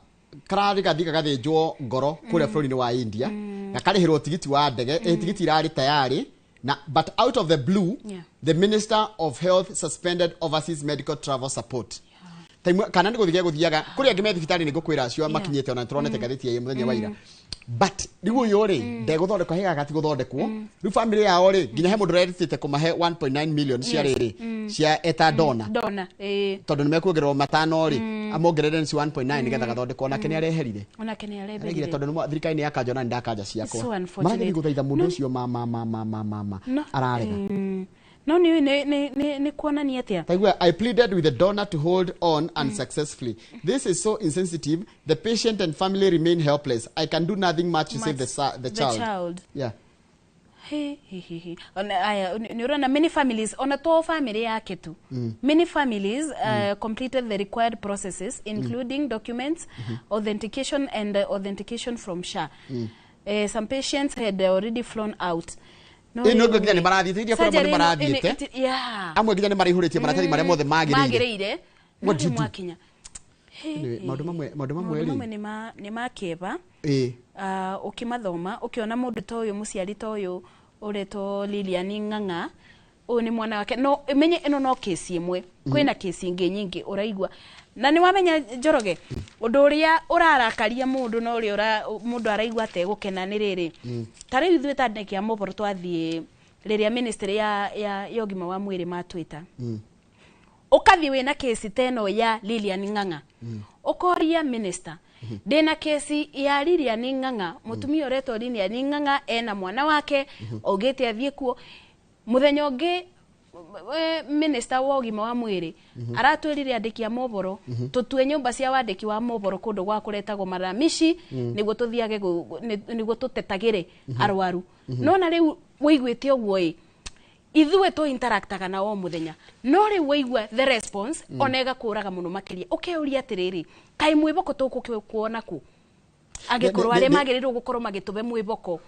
kararĩ gathiĩ gagathĩnjwo ngoro kũrĩa bũrũri-inĩ wa India, gakarĩhĩrwo tigiti wa ndege, tigiti irarĩ tayari na, but out of the blue, the minister of health suspended overseas medical travel support. Ta imwe kana nĩ gũthiĩ gũthiaga kũrĩ angĩ me thibitarĩ, nĩ ngũkwĩra acio makinyĩte, ona tũronete ngathĩti ya mũthenya wa ira. But rĩu ũyũ rĩ, ndegũthondekwo, hega gati gũthondekwo. Rĩu family yao rĩ, nginya he mũndũ ũrerĩtĩte kũmahe 1.9 million cia rĩrĩ, cia eta dona. Dona, ĩĩ. Tondũ nĩ mekuongererwo matano rĩ, amongerere nĩ 1.9 nĩgetha gathondekwo, nake nĩ areherire. Onake nĩ aregire areberire. Tondũ thirikari nĩ yakanja, ona nĩ ndakanja ciakwa. So unfortunate. Marathiĩ gũthaitha mũndũ ũcio ma No. ararega. No nĩ kuonania atĩa? Taigua, "I pleaded with the donor to hold on unsuccessfully. This is so insensitive. The patient and family remain helpless. I can do nothing much to save the The child." child. Yeah. He he he he. Ona aya nĩ ũrona many families, ona to family yake tu, many families completed the required processes, including documents authentication and authentication from SHA. Some patients had already flown out. No, Ĩ, no rĩu nginya nĩ marathiĩte, iria kũrĩa surgery nĩ marathiĩte. Yeah. Amwe nginya nĩ maraihũrĩtie maratathi marĩa mothe magĩrĩire. Magĩrĩire. No What do rĩu you do? mwakinya. He, Anyway, he, maũndũ he. mamwe Maũndũ rĩ. mamwe nĩ ma kĩeva. Ũkĩmathoma ũkĩona mũndũ ta ũyũ, mũciari ta ũyũ ũretwo Lilian Ng'ang'a, ũyũ nĩ mwana wake. No ĩmenye ĩno no kesi ĩmwe, kwĩna kesi ingĩ nyingĩ ũraigua. Na nĩ wamenya, Njoroge, ũndũ ũrĩa ũrarakaria mũndũ na ũrĩa mũndũ araigua ategũkena nĩ rĩrĩ, ta rĩu ithuĩ ta andĩki a mohoro twathiĩ rĩrĩa ministry ya ũgima wa mwĩrĩ matwĩta, ũkathiĩ wĩna kesi ta ĩno ya Lilian Ng'ang'a, ũkoria minister, ndĩna kesi ya Lilian Ng'ang'a, mũtumia ũretwo Lilian Ng'ang'a ena mwana wake, augĩte athiĩ kuo mũthenya ũngĩ. Minister wa ũgima wa mwĩrĩ aratwĩrire andĩki a mohoro tũtue nyũmba cia wandĩki wa mohoro kũndũ gwa kũretagwo maramici, nĩguo tũthiage nĩguo tũtetagĩre arwaru. No na rĩu wĩiguĩte ũguo ĩ, ithuĩ tũ interactaga na o mũthenya, no rĩu waigua the response, ona ĩgakũraga mũno makĩria, ũkeuria atĩrĩrĩ, kaĩ mwĩboko tũkũkuona kũ angĩkorwo arĩa magĩrĩirwo gũkorwo magĩtũbe mwĩboko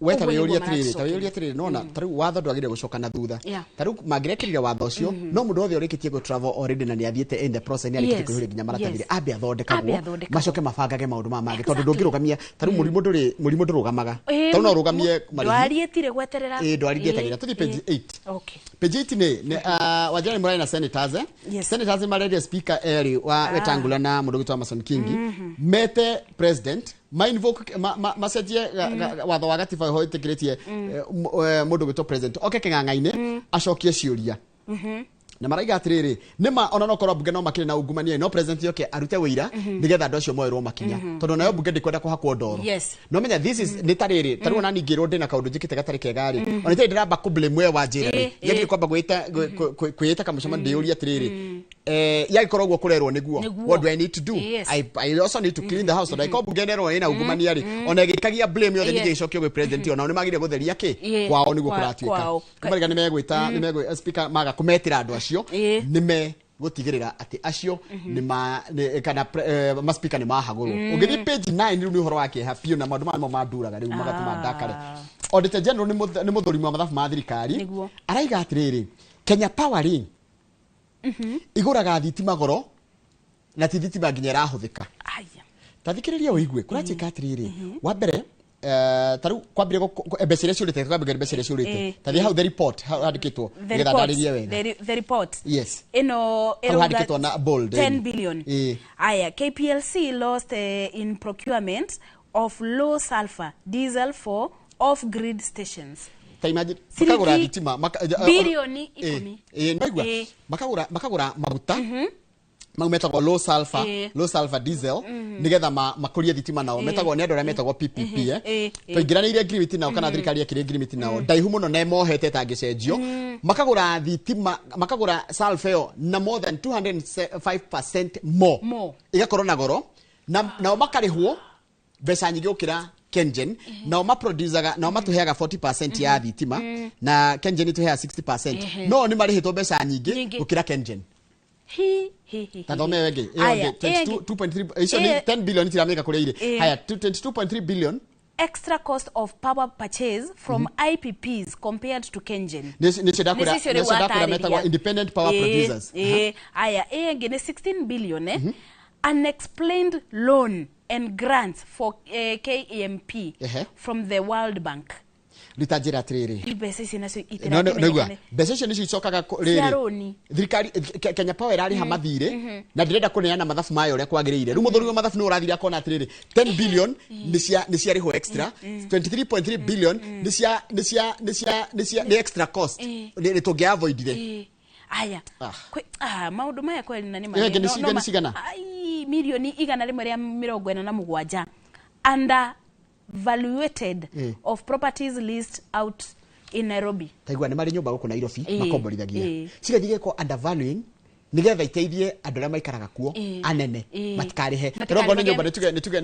We ta ũguo nĩguo wĩyũrie atĩrĩrĩ, ta maratũcokeria. wĩyũrie atĩrĩrĩ, nona ta rĩu watho ndwagĩrĩire gũcoka na thutha. Ta rĩu mangĩrekereria watho ũcio, no mũndũ wothe ũrĩkĩtie gũ travel already na nĩ athiĩte in the process, nĩ arĩkĩtie kũihũria nginya maratathi, ambe Ambe athondekagwo, athondekagwo. macoke mabangage maũndũ maya mangĩ, tondũ ndũngĩrũgamia ta rĩu mũrimũ, ndũrĩ mũrimũ ndũrũgamaga. Ta rĩu no ũrũgamie marĩhi. Ndwariĩtire gweterera. Ĩ, ndwari ndĩetagĩra. Tũthiĩ page 8. Okay. Page 8 nĩ wanjĩra nĩ mũrarĩ na senators, eh? Yes. Senators mareria speaker erĩ wa Wetangula na mũndũ gwĩtwo Amason Kingi, mete president ma invoke macenjie watho wa gatiba ho ĩtĩkĩrĩtie mũndũ gwĩtwo president oke kĩng'ang'a-inĩ acokie ciũria. Na maraiga atĩrĩrĩ, nĩma ona no korwo mbunge no makĩrĩ na ungumania, no president yoke arute wĩira nĩgetha andũ acio moerwo makinya, tondũ nayo mbunge ndĩkwenda kũhakwo ndoro. No menya this is nĩ ta rĩrĩ, ta rĩu ona ningĩrwo ndĩna kaũndũ njĩkĩte gatarĩ kega rĩ, ona itarĩ ndĩramba kũ blame we wanjĩra rĩ, njagĩrĩire kwamba kwĩĩta kamũcemanio ndĩyũrie atĩrĩrĩ, yagĩkorwo ũguo kũrerwo nĩguo, Nĩguo. what do I need to do? I also need to clean the house, tondũ angĩkorwo mbunge ĩnerwo ĩna ungumania rĩ, ona ĩgĩkagia blame yothe, ningĩ ĩcokio gwĩ president, onao nĩ magĩrĩire gũtheria kĩ kwao nĩguo kũratuĩka. Kwao. Maraiga nĩ megwĩta, nĩ megwĩ speaker maga kũmetĩra andũ acio, nĩ megũtigĩrĩra atĩ acio nĩ ma kana maspika nĩ mahagũrwo. Ũngĩthiĩ page 9, rĩu nĩ ũhoro wa kĩeha biũ, na maũndũ maya nĩmo manduraga rĩu magatũma ndakare. Auditor General nĩ mũthũrimi wa mathabu ma thirikari. Araiga atĩrĩrĩ, Kenya Power rĩ, igũraga thitima goro na ti thitima nginya ĩrahũthĩka. Aya. Ta thikĩrĩria ũigue kũratuĩka atĩrĩrĩ, wa mbere, ta rĩu kwambire mbeca iria ciũrĩte, kwambire mbeca iria ciũrĩte. Ta thiĩ hau the report, hau handĩkĩtwo The nĩgetha report. ndarĩrie wega. The report. Yes. Ĩno Hau ĩrauga handĩkĩtwo na bold, 10 ĩni. billion. Aya, KPLC lost in procurement of low sulfur diesel for off grid stations. Ta imagine, Ciringi makagũra thitima bilioni 10. Nĩwaigua? Makagũra maguta mau metagwo low sulfur, low sulfur diesel, nigetha makũrie thitima nao. Metagwo nĩ andũ arĩa metagwo PPP, eh. Twaingĩranĩire agreement nao, kana thirikari yekire agreement nao ndaihu mũno na ĩmohete ĩtangĩcenjio. Makagũra thitima, makagũra sulfur ĩyo na more than 205% more. More. Ĩgakorwo na goro, na nao makarĩhwo mbeca nyingĩ gũkĩra KenGen. Nao maproducaga, nao matũheaga 40% ya thitima, na KenGen ĩtũheaga 60%. No nĩ marĩhĩtwo mbeca nyingĩ Nyingĩ. gũkĩra KenGen. Hi hi hi. Ta thome ĩyo ĩngĩ, ĩyo Aya, ĩngĩ, 22 2.3, icio nĩ 10 billion itiramĩka kũrĩa irĩ. Haya, 22.3 billion. Extra cost of power purchase from IPPs compared to KenGen. Nĩcio ndakwĩra. Nĩcio rĩu Nĩcio ndakwĩra watarĩria. metagwo independent power producers. Aya, ĩyo ĩngĩ nĩ 16 billion, unexplained loan and grants for KMP from the World Bank. Rita njĩra atĩrĩrĩ, Mbeca ici nacio No, no, nĩgua itirakĩmenyekana. mbeca icio nĩcio icokaga Cia rĩrĩ rũni. Thirikari Kenya Power ĩrarĩha mathirĩ na ndĩrenda kũneana mathabu mayo ũrĩa kwagĩrĩire. Rĩu mũthuri wa mathabu nĩ ũrathire akona atĩrĩrĩ, 10 billion nĩ ciarĩhwo extra, 23.3 billion nĩ cia nĩ extra cost nĩ tũngĩa avoidire. Aya. Ah. Maũndũ maya kweli na nĩ Ĩyo ĩngĩ nĩ no nĩ cigana? Ai, milioni 147 under valuated of properties leased out in Nairobi. Taigua, nĩ marĩ nyũmba gũkũ Nairobi makomborithagia, cigathiĩ igekwo undervaluing. Nigetha iteithie andũ arĩa maikaraga kuo anene matikarihe. Tondũ nĩ nyũmba nĩ tuge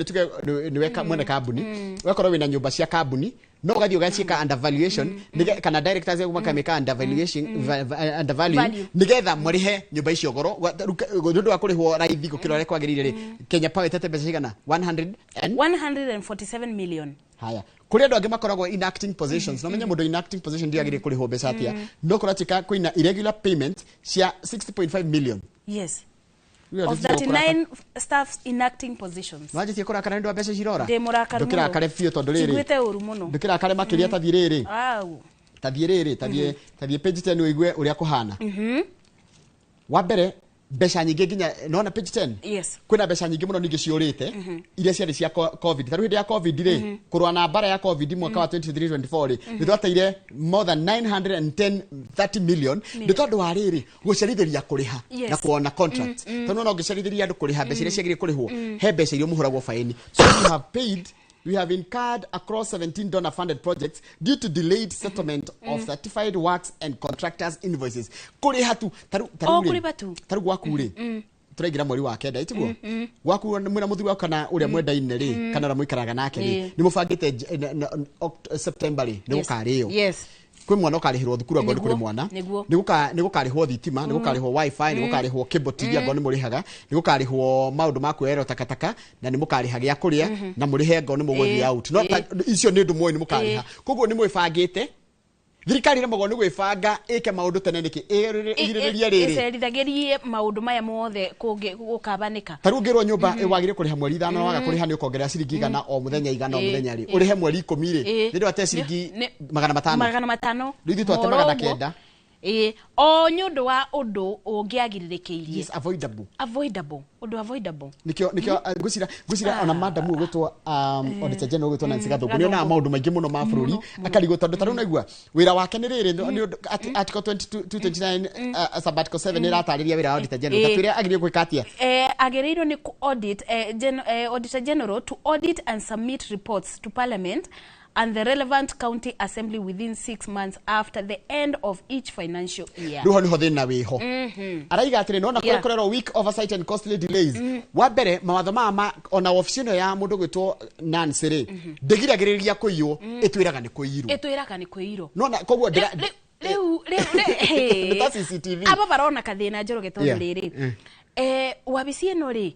nĩwe mwene kambuni, ũgakorwo wĩna nyũmba cia kambuni, no ũgathiĩ ũgaciĩka undervaluation kana directors makamĩka undervaluation, undervalue Value. nigetha mũrĩhe nyũmba icio goro nĩ ũndũ wa kũrĩhwo raithi gũkĩra ũrĩa kwagĩrĩire rĩ. Kenya Power ĩtete mbeca cigana? 100 and 147 million. Haya, kũrĩ andũ angĩ makoragwo in acting positions. No menye mũndũ in acting position ndiagĩrĩire kũrĩhwo mbeca atĩa, no kũratuĩka kwĩna irregular payment cia 60.5 million. Rĩu Of andũ 39 staffs in acting positions. Nĩwanjĩtie kũrakara nĩ ũndũ wa mbeca cirora. Ndĩ mũrakaru mũno. Ndũkĩrakare biũ tondũ rĩrĩ, Njiguĩte ũru mũno. ndũkĩrakare makĩria. Tathiĩ rĩrĩ, Au. tathiĩ rĩrĩ, tathiĩ page 10 ũigue ũrĩa kũhana. Wa mbere, mbeca nyingĩ nginya nona page 10. Kwĩna mbeca nyingĩ mũno ningĩ ciũrĩte iria ciarĩ cia COVID. Ta rĩu hĩndĩ ya COVID rĩ, kũrũa na mbara ya COVID mwaka wa 2023-24 rĩ, nĩ twateire more than 910 30 million nĩ tondũ wa rĩrĩ gũcerithĩria kũrĩha na kuona contract, tondũ nona ũngĩcerithĩria andũ kũrĩha mbeca iria ciagĩrĩire kũrĩhwo, he mbeca iria mũhũragwo baĩni. So we have paid, we have incurred across 17 donor funded projects due to delayed settlement of certified works and contractors invoices. Kũrĩha tu tarĩu O rĩ, kũrĩha tu. Tarĩu gwaku rĩ, tũraingĩra mweri wa kenda, ĩtiguo gwaku mwĩna mũthuri waku kana ũrĩa mwendaine rĩ, kana ũrĩa mũikaraga nake rĩ, nĩ mũbangĩte September rĩ nĩ gũkarĩo. Kwĩ mwana ũkarĩhĩrwo thukuru angorwo nĩ kũrĩ mwana. Nĩ gũkarĩhwo thitima, nĩ gũkarĩhwo WiFi, nĩ gũkarĩhwo cable TV angorwo nĩ mũrĩhaga, nĩ gũkarĩhwo maũndũ ma kwĩyerwo takataka, na nĩ mũkarĩha gĩa kũrĩa na mũrĩhe ngorwo nĩ mũgũthiĩ out. No icio nĩ ũndũ mũĩ nĩ mũkarĩha, koguo nĩ mwĩbangĩte. Thirikari ĩremagwo nĩ gwĩbanga ĩke maũndũ tene nĩkĩ? Ĩgirĩrĩrie rĩrĩ. Ĩcerithagĩrie maũndũ maya mothe kũngĩ gũkabanĩka. Ta rĩu ũngĩrwo nyũmba wagĩrĩire kũrĩha mweri 5 na waga kũrĩha nĩ ũkongerera ciringi 100 o mũthenya, 100 o mũthenya rĩ, ũrĩhe mweri 10 rĩ, nĩ wate ciringi 500. 500. Rĩu ithuĩ twate Moro magana ũguo. kenda. Ĩĩ, o nĩ ũndũ wa ũndũ ũngĩagirĩrĩkĩirie. Yes, avoidable. Avoidable, ũndũ avoidable. Nikio ngwĩcira ona madam ũgwĩtwo auditor general ũgwĩtwo Nancy Gathũngũ nĩ onaga Gathũngũ. Maũndũ maingĩ mũno ma bũrũri akarigwo, tondũ ta rĩu naigua wĩra wake nĩ rĩrĩ, nĩ ũndũ article 22 229 sub article 7 nĩ ĩratarĩria wĩra wa auditor general. Ta twĩre agĩrĩire gwĩka atĩa. Agĩrĩirwo nĩ ku audit, auditor general to audit and submit reports to parliament and the relevant county assembly within 6 months after the end of each financial year. Rĩu ho nĩho thĩna wĩho. Araiga atĩrĩ, nona kũrĩa kũrerwo weak oversight and costly delays. Wa mbere, mawatho maya ma ona wabici ĩno ya mũndũ gwĩtwo Nancy rĩ, ndĩgiragĩrĩria kũiywo, ĩtwĩraga nĩ kũiyirwo. Ĩtwĩraga nĩ kwĩirwo. Nona koguo Rĩu Nĩ ta CCTV. Aba barona kathĩna, Njoroge, tondũ rĩrĩ, wabici ĩno rĩ,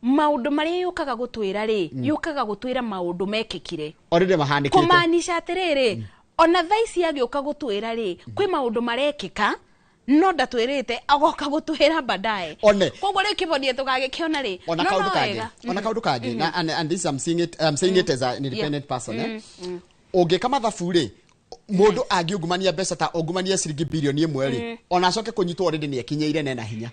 maũndũ marĩa yũkaga gũtwĩra rĩ, yũkaga gũtwĩra maũndũ mekĩkire. Already mahanĩkĩte. Kũmaanisha atĩrĩrĩ, ona thaa ici agĩũka gũtwĩra rĩ, kwĩ maũndũ marekĩka no ndatwĩrĩte, agoka gũtwĩra baadaye. One. Koguo rĩu kĩbonie tũgagĩkĩona rĩ, ona no kaundu no kangĩ, wega. ona kaundu kangĩ, na and this I'm saying it as an independent person, eh, ũngĩka mathabu rĩ, mũndũ angĩungumania mbeca ta ungumanie ciringi 1 birioni rĩ, ona acoke kũnyitwo, already nĩ ekinyĩire na ena hinya.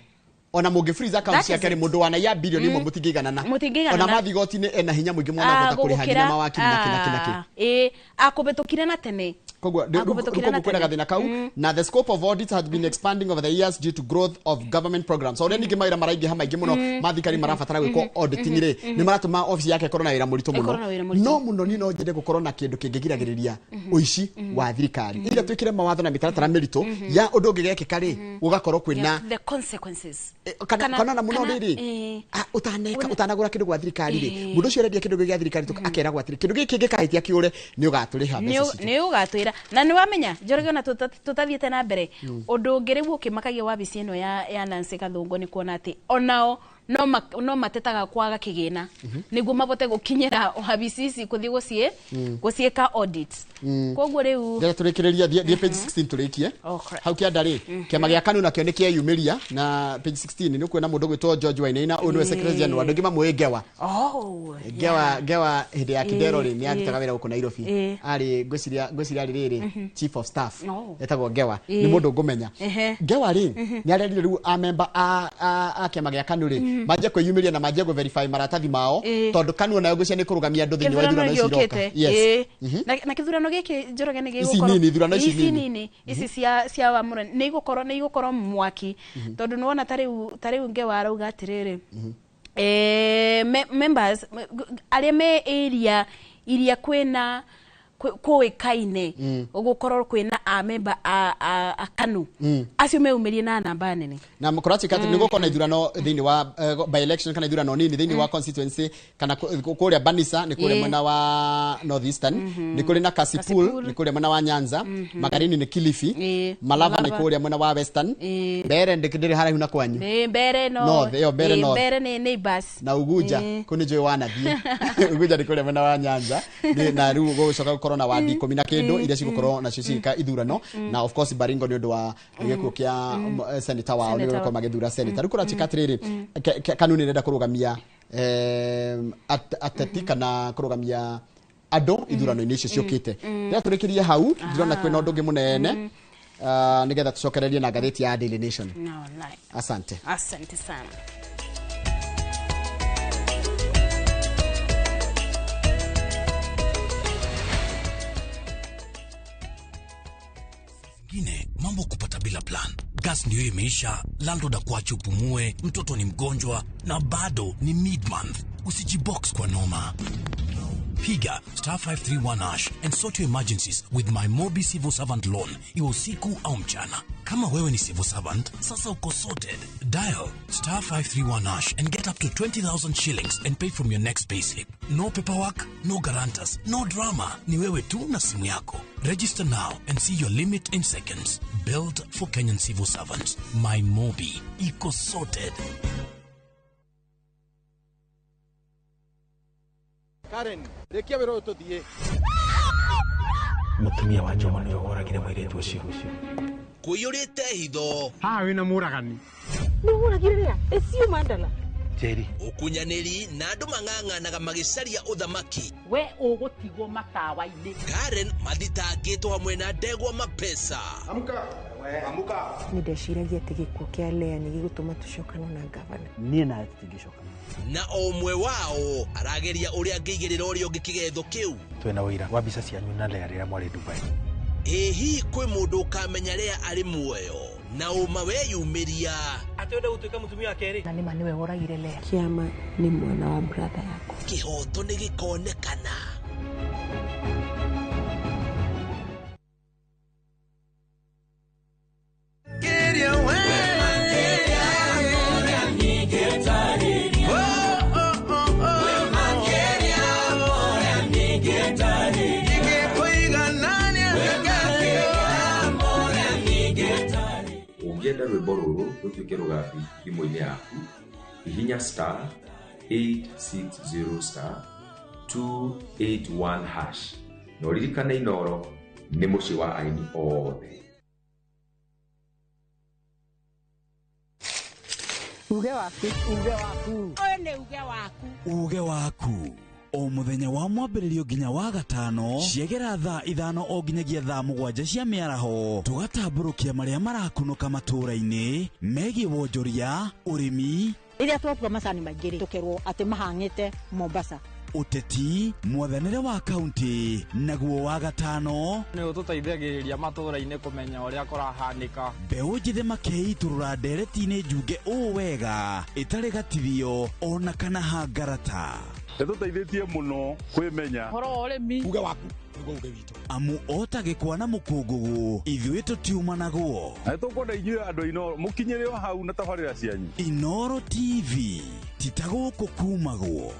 Ona mũngĩ freeze account That is ciake rĩ, it. mũndũ wanaiya 1 birioni mũtingĩiganana. Mũtingĩiganana. Ona mathi igoti-inĩ ena hinya mũingĩ mũno akũhota kũrĩha nginya mawakiri na kĩ na kĩ na kĩ. Ĩĩ, akũbĩtũkire na tene. Koguo Akũbĩtũkire na koguo kwĩna tene. gathĩna kau. Na the scope of audit has been expanding over the years due to growth of government programs. So ũrĩa ningĩ mawĩra maraingĩha maingĩ mũno ma thirikari marabatara gwĩkwo auditing rĩ, nĩ maratũma obici yake ĩkorwo na wĩra mũritũ Ĩkorwo na wĩra mũno. mũritũ. No mũno niĩ no nyende gũkorwo na kĩndũ kĩngĩgiragĩrĩria ũici wa thirikari, ira twĩkĩre mawatho na mĩtaratara mĩritũ ya ũndũ ũngĩgekĩka rĩ, gũgakorwo kwĩna Yeah, the consequences. Kana na mũno rĩrĩ, ũtaneka ũtanagũra kĩndũ gwa thirikari rĩ, mũndũ ũcio ũrendia kĩndũ gĩa thirikari akeragwo atĩrĩ, kĩndũ gĩkĩ kĩngĩkahĩtia kĩũre, nĩ ũgatũrĩha mbeca citũ. Nĩ ũgatwĩra na nĩ wamenya, Njoroge, ona tũtathiĩte na mbere, ũndũ ũngĩ rĩu ũkĩmakagia wabici ĩno ya Nancy Gathũngũ nĩ kuona atĩ onao no matetaga kwaga kĩgĩna nĩguo mabote gũkinyĩra wabici ici kũthiĩ gũciĩka audit. Koguo rĩu Ndĩrenda tũrĩkĩrĩria, thiĩ page 16 tũrĩkie. Oh, correct. Hau kĩanda rĩ, kĩama gĩa KANU nakĩo nĩ kĩeyumĩria, na page 16 nĩ ũkuona mũndũ ũgwĩtwo George Wainaina, ũyũ nĩwe secretary general. Andũ aingĩ mamũĩ Ngewa. Oh. Ngewa hĩndĩ ya Kidero rĩ, nĩ arutaga wĩra gũkũ Nairobi. Arĩ ngwĩciria arĩ rĩrĩ chief of staff. Etagwo Ngewa, nĩ mũndũ ngũmenya. Ngewa rĩ, nĩ arerire rĩu amemba a kĩama gĩa KANU rĩ, manjie kwĩyumĩria na manjie kũ-verify maratathi mao, tondũ KANU onayo ngwĩciria nĩ kũrũgamia andũ thĩinĩ wa Gĩthurano ithurano ici iroka. gĩũkĩte. Yes. Na kĩthurano gĩkĩ, Njoroge, nĩ Ici gĩgũkorwo nini, ithurano ici ici nini. Nini ici cia wamũrani nĩ igũkorwo mwaki, tondũ nĩwona ta rĩu Ngewa arauga atĩrĩrĩ, members arĩa me area iria kwĩna Kũĩkaine gũkorwo kwĩna amemba a KANU acio meumirie na namba nene na mũkorwo atĩ nĩ gũkorwo na ithurano thĩinĩ wa by election kana ithurano nini thĩinĩ wa constituency kana kũrĩa Banisa nĩ kũrĩa mwena wa North Eastern, nĩ kũrĩ na Kasipul nĩ kũrĩa mwena wa Nyanza, Magarini nĩ Kilifi, Malava nĩ kũrĩa mwena wa Western, Mbere ndĩrĩ haraihu na kwanyu, Mbere North, ĩyo Mbere North, Mbere nĩ neighbors, na Uguja kũ nĩ njũĩ wanathiĩ Uguja nĩ kũrĩa mwena wa Nyanza, na rĩu gũgũcoka gũkorwo na wadi 10 na kĩndũ iria cigũkorwo nacio cigĩka ithurano, na of course Baringo nĩ ũndũ wa gĩkuũ kĩa senator wao nĩ gũkorwo magĩthura senator. Rĩu kũratuĩka atĩrĩrĩ, KANU nĩ ĩrenda kũrũgamia ateti kana kũrũgamia andũ ithurano-inĩ icio ciũkĩte. Rĩrĩa tũrĩkĩrie hau ndĩrona kwĩna ũndũ ũngĩ mũnene nĩgetha tũcokererie na ngathĩti ya Daily Nation. Asante. Asante sana. Mambo kupata bila plan. Gas ndio imeisha, landlord akuache upumue, mtoto ni mgonjwa na bado ni mid-month. Usijibox kwa noma. Piga *531# and sort your emergencies with my Mobi Civil Servant Loan. Iwe usiku au mchana. Kama wewe ni civil servant, sasa uko sorted. Dial *531# and get up to 20,000 shillings and pay from your next payslip. No paperwork, no guarantors, no drama. Ni wewe tu na simu yako. Register now and see your limit in seconds. Built for Kenyan civil servants. My Mobi. Iko sorted. Karen, rekia wĩra ũyũ tũthiĩ. Mũtumia wa Njoma nĩwe woragire mũirĩtu ũcio. Kũiyũrĩte hitho. Haha wĩna mũragani. Nĩ mũragire rĩa? Ĩcio Mandala. Njeri. Ũkunyanĩri na andũ mang'ang'anaga magĩcaria ũthamaki. We ũgũtigwo matawa-inĩ. Karen mathitangĩtwo hamwe na ndegwa mapesa. Amka. Amuka. Nĩ ndeciragia atĩ gĩkuũ kĩa Lea nĩ gĩgũtũma tũcokane na gavana. Niĩ nawe tũtingĩcokana. Na o ũmwe wao arageria ũrĩa angĩigĩrĩra ũrĩa ũngĩ kĩgetho kĩu. Twĩna ũira wa mbica cianyu na Lea rĩrĩa mwarĩ Dubai. Ĩ hihi kwĩ mũndũ ũkamenya Lea arĩ muoyo na ũma weyumĩria atĩ wenda gũtuĩka mũtumia wa kerĩ? Na nĩma nĩwe woragire Lea. Kĩama nĩ mwana wa brother yakwa. Kĩhoto nĩ gĩkonekana. Ũngĩenda rwĩmbo rũrũ rũtuĩke rũgambi thimũ-inĩ yaku, hihinya *860*281# na ũririkane Inooro nĩ mũciĩ wa aini othe. Uge waku, uge waku. Ũyũ nĩ uge waku. Uge waku. O mũthenya wa mwambĩrĩrio nginya wa gatano ciegera thaa 5 o nginyagia thaa 7 cia mĩaraho tũgatambũrũkia marĩa marakunũka matũũra-inĩ megiĩ wonjoria, ũrĩmi. Rĩrĩa twakua macani maingĩ rĩ, tũkerwo atĩ mahang'ĩte Mombasa. Ũteti, mwathanĩre wa kaunti, naguo wa gatano nĩ ũtũteithagĩrĩria matũũra-inĩ kũmenya ũrĩa kũrahanĩka. Mbeũ njĩthĩ makeitũrũra ndereti-inĩ njunge ũũ wega ĩtarĩ gatithio ona kana hangarata. Nĩtũteithĩtie mũno kwĩmenya ũhoro wa ũrĩmi. Uge waku nĩguo uge witũ. Amu ota gĩkwa na mũkũngũgũ ithuĩ tũtiumanagwo. Na nĩtũkwenda inyuĩ andũ Inooro mũkinyĩre o hau na tabarĩra cianyu. Inooro TV ti ta gũkũ kumagwo.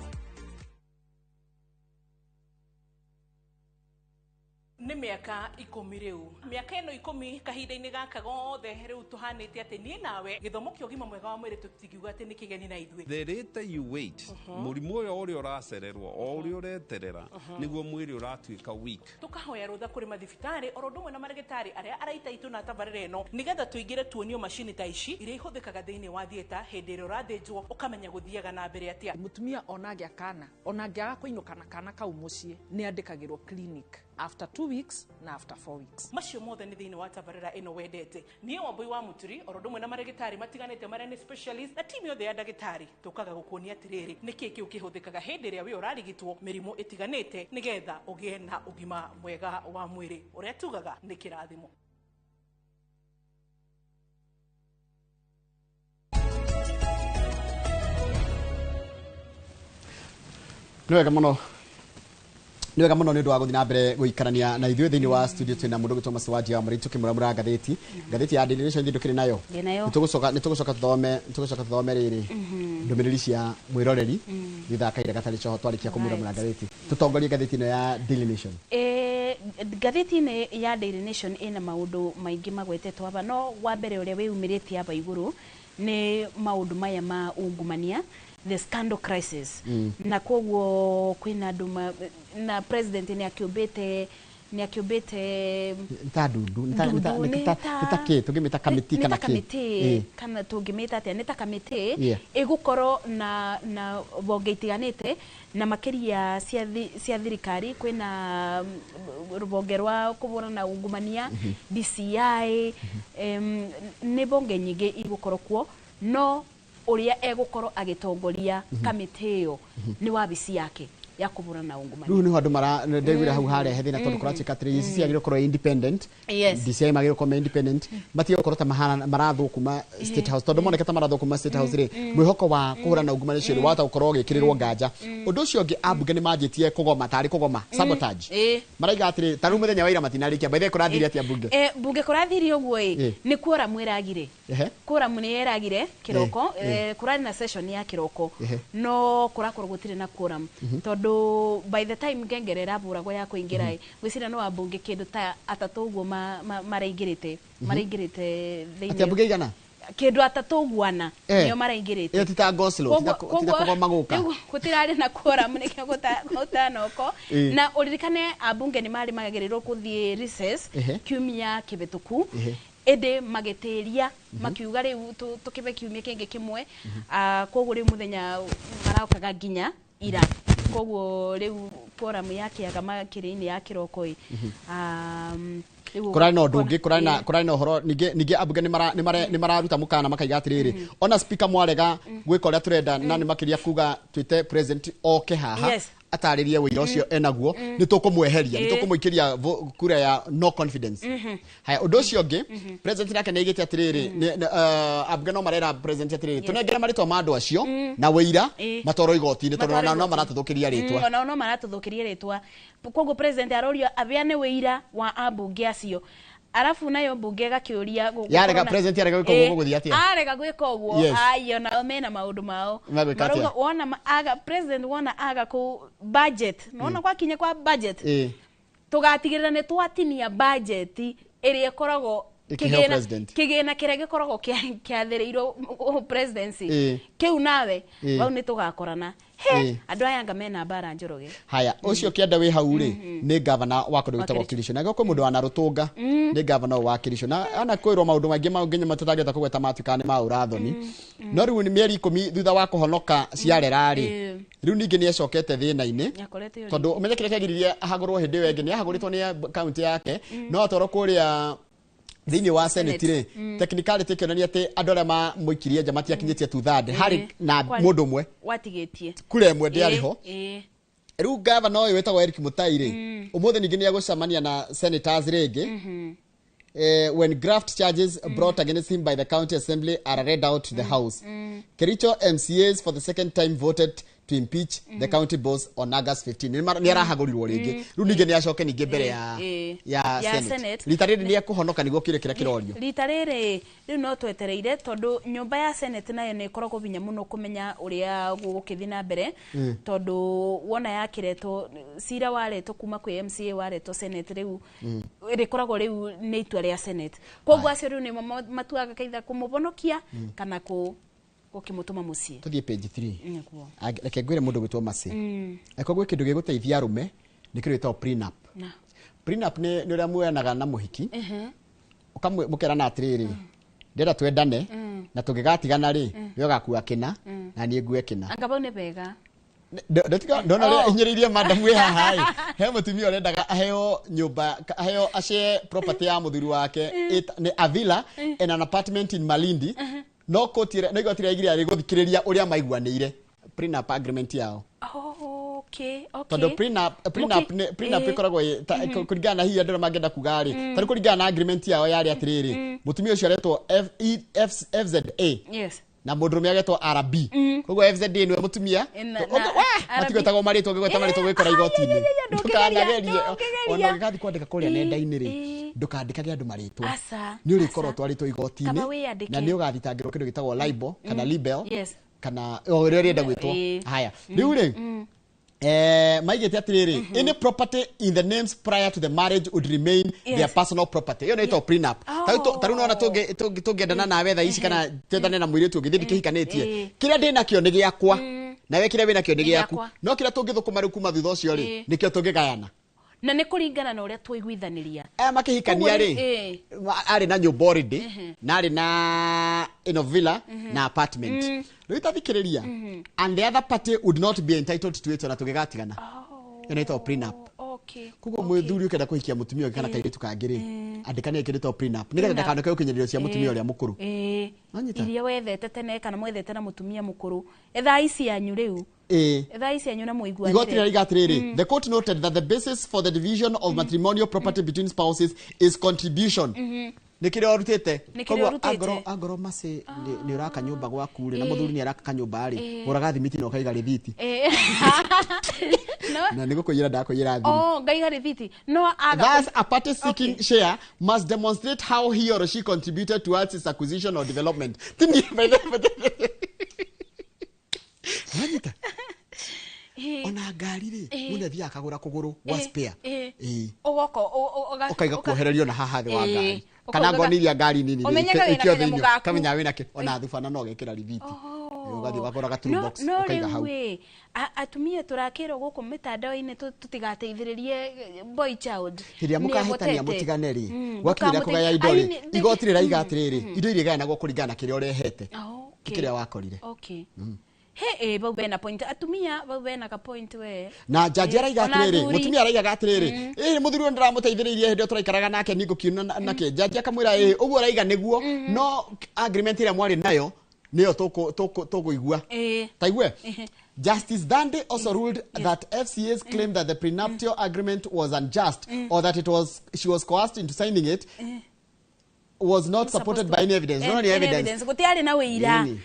Nĩ mĩaka 10 rĩu. Mĩaka ĩno 10 kahinda-inĩ gaka gothe rĩu tũhanĩte atĩ niĩ nawe gĩthomo kĩa ũgima mwega wa mwĩrĩ tũtingiuga atĩ nĩ kĩgeni na ithuĩ. The later you wait, mũrimũ ũyũ ũrĩa ũracererwo o ũrĩa ũreterera nĩguo mwĩrĩ ũratuĩka weak. Tũkahoya rũtha kũrĩ mathibitarĩ oro ũndũ ũmwe na marĩgĩtarĩ arĩa araita itũ na tabarĩra ĩno nĩgetha tũingĩre tuonio macini ta ici iria ihũthĩkaga thĩinĩ wa theatre hĩndĩ ĩrĩa ũrathĩnjwo ũkamenya gũthiaga na mbere atĩa. Mũtumia ona angĩa kana ona angĩaga kũinũka na kana kau mũciĩ nĩ andĩkagĩrwo clinic after 2 weeks na after 4 weeks. Macio mothe nĩ thĩinĩ wa tabarĩra ĩno wendete. Niĩ Wambui wa Mũturi oro ũndũ ũmwe na marĩgĩtarĩ matiganĩte marĩa nĩ specialist na timu yothe ya ndagĩtarĩ tũkaga gũkuonia atĩrĩrĩ nĩkĩĩ kĩu kĩhũthĩkaga hĩndĩ ĩrĩa wĩ ũrarigitwo mĩrimũ ĩtiganĩte nĩgetha ũgĩe na ũgima mwega wa mwĩrĩ ũrĩa tugaga nĩ kĩrathimo. Nĩ wega mũno. Nĩ wega mũno nĩ ũndũ wa gũthiĩ na mbere gũikarania na ithuĩ thĩinĩ wa studio twĩna mũndũ ũgwĩtwo Maciwaji wa Mũrĩithi tũkĩmũramũra ngathĩti. Ngathĩti ya Daily Nation ndũkĩrĩ nayo. Ndĩ nayo. Nĩ tũgũcoka tũthome rĩrĩ ndũmĩrĩri cia mwĩroreri thutha wa kahinda gatarĩ coho twarĩkia kũmuramura ngathĩti. Tũtongorie ngathĩti ĩno ya Daily Nation. Ngathĩti-inĩ ya Daily Nation ĩna maũndũ maingĩ magwetetwo aba, no wa mbere ũrĩa wĩyumĩrĩtie aba igũrũ nĩ maũndũ maya ma ungumania, the scandal crisis. Na koguo kwĩna andũ na president nĩ akĩũmbĩte Nĩ ta ndundu, nĩ ta- nĩ ta- Ndundu, nĩ ta nĩ nĩ ta kĩ tũngĩmĩta kamĩtĩ nĩ kana ta kĩ? kamĩtĩ kana tũngĩmĩta atĩa, nĩ ta kamĩtĩ ĩgũkorwo na bonge itiganĩte na makĩria cia thirikari. Kwĩna rũbonge rwa kũhũrana na ungumania, DCI, nĩ bonge nyingĩ igũkorwo kuo, no ũrĩa egũkorwo agĩtongoria kamĩtĩ ĩyo nĩ wabici yake ya kũhũrana na ungumania. Rĩu nĩho andũ mara ndaiguire hau harĩa he thĩna tondũ kũratuĩka atĩrĩ ici ciagĩrĩirwo gũkorwo independent. DCI magĩrĩirwo gũkorwo me independent, matige gũkorwo ta mahana marathwo kuma State House, tondũ moneka ta marathwo kuma State House rĩ, mwĩhoko wa kũhũrana na ungumania ũcio rĩ wahota gũkorwo ũgĩkĩrĩrwo nganja. Ũndũ ũcio ũngĩ, ambunge nĩ manjĩtie kũgoma, tarĩ kũgoma, sabotage. Maraiga atĩrĩ ta rĩu mũthenya wa ira matinarĩkia. By the way, kũrathire atĩa mbunge? Bunge kũrathire ũguo ĩ, nĩ quorum ĩragire. Quorum nĩ ĩragire kĩroko. Kũrarĩ na session ya kĩroko, no kũrakorwo gũtirĩ na quorum, tondũ by the time ngengere ĩrabũragwo ya kũingĩra ĩ, ngwĩciria no ambunge kĩndũ ta atatũ ũguo maraingĩrĩte Atĩ thĩinĩ. Ambunge igana? Kĩndũ atatũ ũguo, ana nĩo maraingĩrĩte. Ĩyo ti ta go slow, ti ta kũgoma gũka. Rĩu gũtirarĩ na quorum, nĩkĩo gũtanoko. Na ũririkane ambunge nĩ marĩ magagĩrĩrwo gũthiĩ recess kiumia kĩhĩtũku, ĩndĩ magĩtĩria makiuga rĩu tũkĩbe kiumia kĩngĩ kĩmwe. Koguo rĩu mũthenya marokaga nginya ira, koguo rĩu quorum yakĩaga makĩria-inĩ ya kĩroko ĩ. Rĩu Kũrarĩ na ũndũ ũngĩ, kũrarĩ na kũrarĩ na ũhoro ningĩ ambunge nĩ mararuta mũkana, makaiga atĩrĩrĩ, ona speaker mwarega gwĩka ũrĩa tũrenda na nĩ makĩria kuga twĩte president oke haha atarĩrie wĩira ũcio enaguo, nĩ tũkũmweheria, nĩ tũkũmũikĩria kura ya no confidence. Haya, ũndũ ũcio ũngĩ, president nake nĩ aigĩte atĩrĩrĩ, ambunge no marera president atĩrĩrĩ, tũnengere marĩtwa ma andũ acio na wĩira, matwarwo igoti-inĩ, tondũ Matwarwo ona no igoti. maratũthũkĩria rĩtwa. Onao no maratũthũkĩria rĩtwa, koguo president arorio abeane wĩira wa ambunge acio, arabu nayo mbunge ĩgakĩũria Yarega, president yarega gwĩka ũguo, gũgũthiĩ atĩa? Arega gwĩka ũguo, ai, onao mena maũndũ mao. Magwĩka atĩa? Marauga wona aga president wona aga kũ budget, nona gwakinya kwa budget, tũgatigĩrĩra nĩ twatinia budget ĩrĩa ĩkoragwo Ĩkĩheo president. Kĩgĩna kĩrĩa gĩkoragwo kĩathĩrĩirwo presidency kĩu nawe vau nĩ tũgakorana he andũ aya anga mena mbara, Njoroge. Haya, ũcio kĩenda wĩ hau rĩ, nĩ gavana wa kũndũ gwĩtagwo Kericho, na kwĩ mũndũ wa Rũtũnga, nĩ gavana ũyũ wa Kericho, na ana kwĩrwo maũndũ maingĩ mau nginya matũtangĩhota kũgweta matuĩkaga nĩ ma ũrathoni. No rĩu nĩ mĩeri 10 thutha wa kũhonoka ciarera rĩ, rĩu ningĩ nĩ ecokete thĩna-inĩ. Nĩakoretwo Tondũ ũmenye kĩrĩa kĩagiririe ahagũrwo hĩndĩ ĩyo ĩngĩ, nĩ ahagũrĩtwo nĩ kaunti yake, no atwarwo kũrĩa thĩinĩ wa Senate rĩ, technicality ĩkĩonania atĩ andũ arĩa mamũikirie nja matiakinyĩtie two-third harĩ na mũndũ ũmwe watigĩtie. Kura ĩmwe ndĩarĩ ho. Rĩu gavana ũyũ wĩtagwo Eric Mutai rĩ, ũmũthĩ ningĩ nĩ egũcemania na senators rĩngĩ. When graft charges brought against him by the county assembly are read out to the house. Kericho MCAs for the second time voted to impeach the county boss on August 15. Nĩ arahagũrirwo rĩngĩ. Rĩu ningĩ nĩ acoke ningĩ mbere ya ya Ya Senate. Senate. Rita rĩrĩ nĩ ekũhonoka nĩguo kĩrĩa kĩrĩa kĩrorio. Rita rĩrĩ rĩu no twetereire, tondũ nyũmba ya Senate nayo nĩ ĩkoragwo hinya mũno kũmenya ũrĩa gũgũkĩthiĩ na mbere, tondũ wona yakĩretwo cira waretwo kuma kwĩ MCA waretwo Senate, rĩu rĩkoragwo rĩu nĩ itua rĩa Senate, koguo acio rĩu nĩmo matuaga kaitha kũmũhonokia kana gũkĩmũtũma mũciĩ. Tũthiĩ page 3. Nĩguo. Reke ngwĩre mũndũ gwĩtwo Mercy. Angĩkorwo gwĩ kĩndũ gĩgũteithia arũme nĩ kĩndũ gĩtagwo prenup. Prenup nĩ ũrĩa muoyanaga na mũhiki, mũkerana atĩrĩrĩ, ndĩrenda twendane, na tũngĩgatigana rĩ, we ũgakua kĩna na niĩ ngue kĩna. Anga bau nĩ bega. Ndona ũrĩa hinyĩrĩirie madam wĩ haha ĩ, he mũtumia ũrendaga aheo nyũmba, aheo ashare property ya mũthuri wake, nĩ a villa and an apartment in Malindi, no koti no igoti rĩaigire arĩ gũthikĩrĩria ũrĩa maiguanĩire prenup agreement yao. Tondũ prenup prenup ĩkoragwo kũringana na hihi andũ arĩa mangĩenda kuga rĩ, tarĩ kũringana na agreement yao yarĩ atĩrĩrĩ, mũtumia ũcio aretwo F, E, F, FZA. Na mũndũrũme agetwo RB. Koguo FZA nĩwe mũtumia. Matigwetagwo marĩtwa, ũngĩgweta marĩtwa gwĩkora igoti-inĩ. Ndũkanagerie. Ona ũngĩgathiĩ kwandĩka kũrĩa nenda-inĩ rĩ, ndũkandĩkage andũ marĩtwa. Nĩ ũrĩkorwo ũtwarĩtwo igoti-inĩ na nĩ ũgathitangĩrwo kĩndũ gĩtagwo libel kana libel kana o ũrĩa ũrenda gwĩtwo. Haya, rĩu rĩ, maigĩte atĩrĩrĩ, any property in the names prior to the marriage would remain their personal property. Ĩyo nĩ ĩtagwo prenup. Ta rĩu nona tũngĩendana nawe thaa ici kana twendane na mũirĩtu ũngĩ, thiĩ ndikĩhikanĩtie, kĩrĩa ndĩ nakĩo nĩ gĩakwa, nawe kĩrĩa wĩ nakĩo nĩ gĩaku, no kĩrĩa tũngĩthũkũma rĩu kuma thutha ũcio rĩ, nĩkĩo tũngĩgayana. Na nĩ kũringana na ũrĩa twaiguithanĩria. Aya makĩhikania rĩ, arĩ na nyũmba already, na arĩ na ĩno villa na apartment. Rĩu tathikĩrĩria, and the other party would not be entitled to it ona tũngĩgatigana. Ĩyo nĩ ĩtagwo prenup. Koguo mũthuri ũkĩenda kũhikia mũtumia ũngĩ kana kairĩtu kangĩ rĩ, andĩkania kĩndũ gĩtagwo prenup nĩgetha ndakanoke gũkinyĩrĩrio cia mũtumia ũrĩa mũkũrũ. Iria wethete tene kana mwethete na mũtumia mũkũrũ, ethaa ici yanyu rĩu. Ethaa ici yanyu na mũiguanĩre. Igoti rĩraiga atĩrĩrĩ, the court noted that the basis for the division of matrimonial property between spouses is contribution. Nĩ kĩrĩa ũrutĩte. Koguo angorwo macĩ nĩ ũraka nyũmba gwaku rĩ, na mũthuri nĩ araka kanyũmba rĩ, gũraga thimiti na ũkaiga rĩthiti. Na nĩ gũkũiyĩra ndakũiyĩra thiri. Ngaiga rĩthiti. No aga. Thus, a party seeking share must demonstrate how he or she contributed towards its acquisition or development. Wanyita? Ona ngari rĩ, mũndũ athiaga akagũra kũgũrũ gwa spare. Ũgoka ũkaiga kuohererio na haha thĩ wa ngari. Kana ngoni iria ngari nini ikio thĩinĩ, kamenya wĩna kĩ, ona thubana no ũgekĩra rithiti. Ũgathiĩ ũgagũra ga toolbox ũkaiga hau. No rĩu atumia tũrakĩrwo gũkũ mĩtandao-inĩ tũtigateithĩrĩrie boy child. Hĩndĩ ĩrĩa mũkahĩtania mũtigane rĩ, gwakinyĩra kũgaya indo rĩ, igoti rĩraiga atĩrĩrĩ, indo iria igayanagwo kũringana na kĩrĩa ũrehete, ti kĩrĩa wakorire. He bau bena point, atumia bau bena ka point we. Na jaji araiga atĩrĩrĩ, mũtumia araigaga atĩrĩrĩ, mũthuri ũyũ ndĩramũteithĩrĩirie hĩndĩ ĩyo tũraikaraga nake ningũkiuna nake. Jaji akamwĩra ũguo araiga nĩguo, no agreement ĩrĩa mwarĩ nayo nĩyo tũkũigua. Taigue. Justice Dande also ruled that FCA's claim that the prenuptial agreement was unjust or that she was coerced into signing it was not supported by any evidence. No any evidence. Gũtiarĩ na wĩira.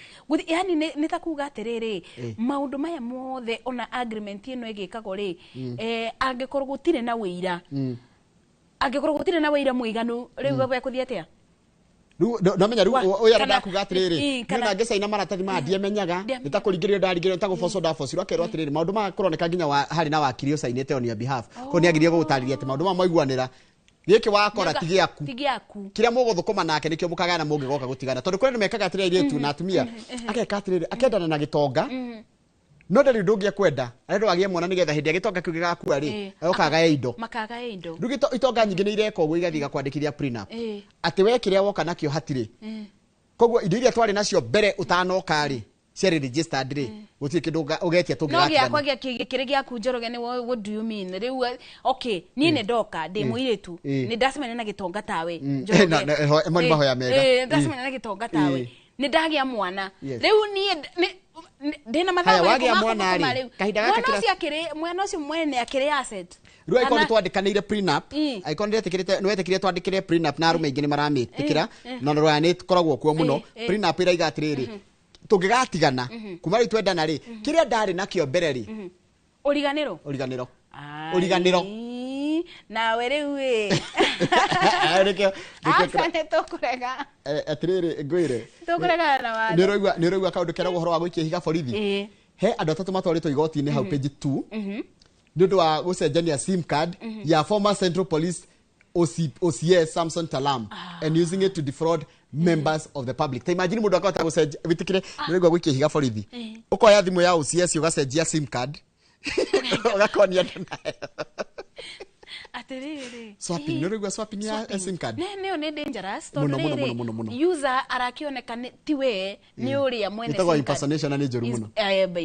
Yani nĩ ta kuga atĩrĩrĩ, maũndũ maya mothe ona agreement ĩno ĩgĩkagwo rĩ, angĩkorwo gũtirĩ na wĩira, angĩkorwo gũtirĩ na wĩira mũiganu, rĩu gũthiĩ atĩa? Rĩu no menya rĩu ũyũ arenda kuga atĩrĩrĩ, niĩ na ngĩcaina maratathi maya ndiamenyaga, nĩ ta kũringĩrĩrio ndaringĩrĩrio, nĩ ta gũbocwo ndabocirwo, akerwo atĩrĩrĩ, maũndũ maya kũroneka nginya harĩ na wakiri ũcainĩte on your behalf. Koguo nĩ agĩrĩire gũgũtarĩria atĩ maũndũ maya mwaiguanĩra, gĩkĩ wakora ti gĩaku, kĩrĩa mũgũthũkũma nake nĩkĩo mũkagayana mũngĩgoka gũtigana. Tondũ kũrĩ andũ mekaga atĩrĩrĩ, airĩtu na atumia, ageka atĩrĩrĩ, akendana na gĩtonga, no ndarĩ ũndũ ũngĩ ekwenda, arenda agĩe mwana nĩgetha hĩndĩ ĩrĩa gĩtonga kĩu gĩgakua rĩ, agĩũka indo. Makagaya indo. Rĩu itonga nyingĩ nĩ ireka ũguo, igathiĩ igakwandĩkithia prenup. Atĩ we kĩrĩa woka nakĩo hatirĩ. Koguo indo iria twarĩ nacio mbere ũtanoka rĩ, ciarĩ registered rĩ, gũtirĩ kĩndũ ũgetia tũngĩgatigana. No gĩakwa kĩrĩ gĩaku Njoroge, nĩ what do you mean? Rĩu okay, niĩ nĩ ndoka ndĩ mũirĩtu, nĩ ndacemania na gĩtonga tawe Njoroge. Nĩ mahoya mega. Ndacemania na gĩtonga tawe, nĩ ndagĩa mwana. Rĩu niĩ ndĩna mathaa marĩkũ ma kũthũkũma rĩu? Mwana ũcio mwene akĩrĩ asset. Rĩu angĩkorwo nĩ twandĩkanĩire prenup, angĩkorwo nĩ wetĩkĩrire twandĩkĩre prenup na arũme aingĩ nĩ maramĩtĩkĩra, na rũraya nĩ ĩkoragwo kuo mũno. Prenup ĩraiga atĩrĩrĩ, tũngĩgatigana kuma rĩu twendana rĩ, kĩrĩa ndarĩ nakĩo mbere rĩ, ũriganĩro. Ũriganĩro. Ũriganĩro. Nawe rĩu ĩ. Aca nĩ tũkũrega. Atĩrĩrĩ, ngwĩre. Tũkũregana na watho. Nĩ ũraigua kaũndũ keragwo ũhoro wa gũikia ihiga borithi? He andũ atatũ matwarĩtwo igoti-inĩ hau page 2 nĩ ũndũ wa gũcenjania SIM card ya former Central Police OCS Samson Talam and using it to defraud members of the public. Ta imagine mũndũ akahota gũcenjia, wĩtĩkĩre nĩ ũraigua gũikia ihiga borithi. Ũkoya thimũ ya OCS ũgacenjia SIM card ũgakonia andũ nayo. Atĩrĩrĩ. Swapping, nĩ ũraigua swapping ya SIM card? Nĩyo nĩ dangerous tondũ rĩrĩ user arakĩoneka ti we, nĩ ũrĩa mwene SIM card. Ĩtagwo impersonation na nĩ njũru mũno.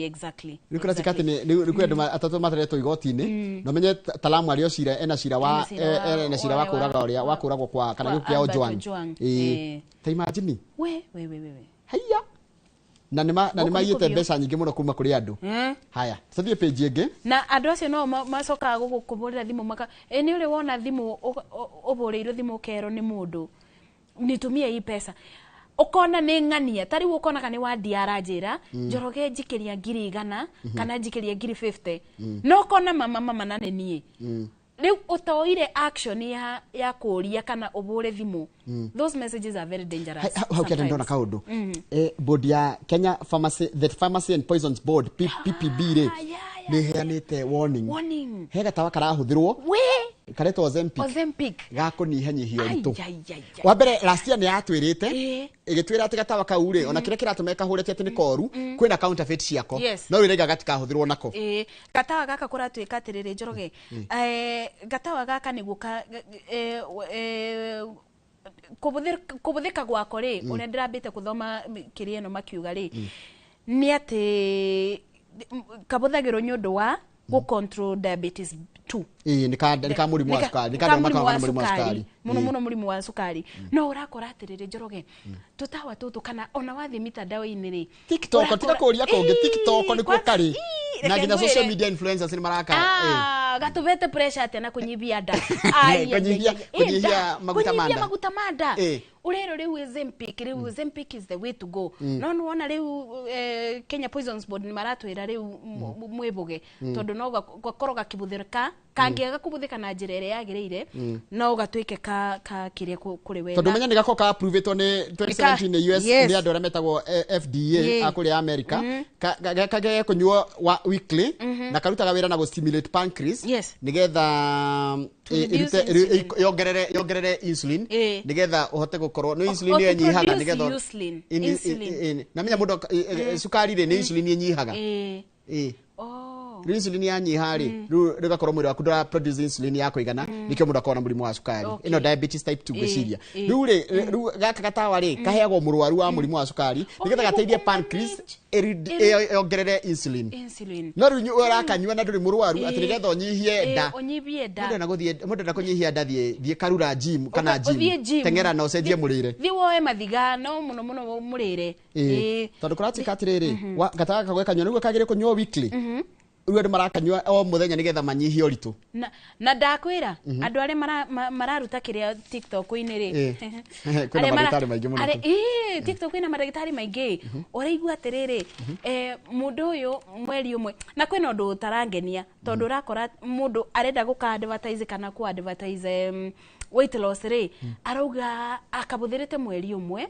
Exactly. Rĩu kũratuĩka atĩ nĩ kwĩ andũ atatũ materetwo igoti-inĩ, na ũmenye Talamu arĩ o cira, ena cira wa ena cira wa kũraga ũrĩa, wa kũragwo kwa kana gĩkuũ kĩa Ojwang. Ta imagine. We. Haiya. Na nĩ maiyĩte mbeca nyingĩ mũno kuma kũrĩ andũ. Haya, tũthiĩ page ĩngĩ. Na andũ acio no macokaga gũkũbũrĩra thimũ maka, nĩ ũrĩ wona thimũ ũbũrĩirwo thimũ ũkerwo nĩ mũndũ, nitumie hii pesa. Ukona nĩ ng'ania ta rĩu ũkonaga nĩ wandia aranjĩra Njoroge njikĩria 100,000 kana njikĩria 50,000 no ũkona mama na nĩ niĩ rĩu ũtoire action ya kũria kana ũbũre thimũ. Those messages are very dangerous. Hau kĩarĩ ndona kaũndũ. Board ya Kenya Pharmacy, the Pharmacy and Poisons Board, PPB rĩ, nĩ ĩheanĩte warning. He gatawa karahũthĩrwo karetwo Ozempic ga kũnyihanyihia ũritũ. Wa mbere last year nĩ yatwĩrĩte ĩgĩtwĩra atĩ gatawa kau rĩ ona kĩrĩa kĩratũma kahũrĩte atĩ nĩ koru kwĩna counterfeit ciako no rĩu ĩraiga gatikahũthĩrwo nako. Gatawa gaka kũratuĩka atĩrĩrĩ Njoroge, gatawa gaka nĩguo kũbũthĩka gwako rĩ ũrĩa ndĩrambĩte kũthoma kĩrĩa ĩno makiuga rĩ nĩ atĩ kabũthagĩrwo nĩ ũndũ wa gũ control diabetes 2. Nĩ ka mũrimũ wa cukari, nĩ ka mũrimũ wa cukari mũno mũrimũ wa cukari. No ũrakora atĩrĩrĩ Njoroge, tũtawa tũtũ kana ona wathiĩ mitandao-inĩ rĩ, TikTok tiga kũria kũngĩ, TikTok nĩkuo karĩ na nginya social media influencers nĩ maraka gatũbete pressure atĩa na kũnyibia nda, kũnyihia maguta ma nda urero rĩu Ozempic, rĩu Ozempic is the way to go. No nĩwona rĩu Kenya Poisons Board nĩ maratwĩra rĩu mwĩbũge tondũ no gakorwo gakĩbũthĩka kangĩaga kũbũthĩka na njĩra ĩrĩa yagĩrĩire no gatuĩke ka kĩrĩa kũrĩ wega, tondũ menya nĩ gakorwo ka approve-ĩtwo nĩ 2017 nĩ US nĩ andũ arĩa metagwo FDA a kũrĩa America, gaka kũnyuo weekly na karutaga wĩra na gũ stimulate pancreas nĩgetha yongerere insulin nĩgetha ũhote gũkorwo no insulin ĩyo ĩnyihaga nĩgetha na menya mũndũ cukari rĩ nĩ insulin ĩnyihaga. Rĩu insulin yanyiha rĩ rĩu rĩgakorwo mwĩrĩ waku ndũra produce insulin ya kũigana nĩkĩo mũndũ akorwo na mũrimũ wa cukari ĩno diabetes type 2 ngwĩciria. Rĩu rĩ rĩu gaka gatawa rĩ kaheagwo mũrwaru wa mũrimũ wa cukari nĩgetha gateithie pancreas yongerere insulin. No rĩu ũrakanyua na ndũrĩ mũrwaru atĩ nĩgetha ũnyihie nda. Mũndũ enda kũnyihia nda thiĩ karura gym kana gym teng'era na ũcenjie mũrĩre, thiĩ woe mathiga no mũno mũno mũrĩre. Tondũ kũratuĩka atĩrĩrĩ gatawa gaka gwekanyua nĩguo kagĩrĩire kũnyuo weekly rĩu andũ marakanyua o mũthenya nĩgetha manyihie ũritũ. Na ndakwĩra andũ arĩa mararuta kĩrĩa TikTok-inĩ rĩ kwĩna mandagĩtarĩ maingĩ mũno. TikTok kwĩna mandagĩtarĩ maingĩ ũraigua atĩrĩrĩ mũndũ ũyũ mweri ũmwe na kwĩna ũndũ ũtarangenia tondũ ũrakora mũndũ arenda gũka advertise kana kũ advertise weight loss rĩ arauga akabũthĩrĩte mweri ũmwe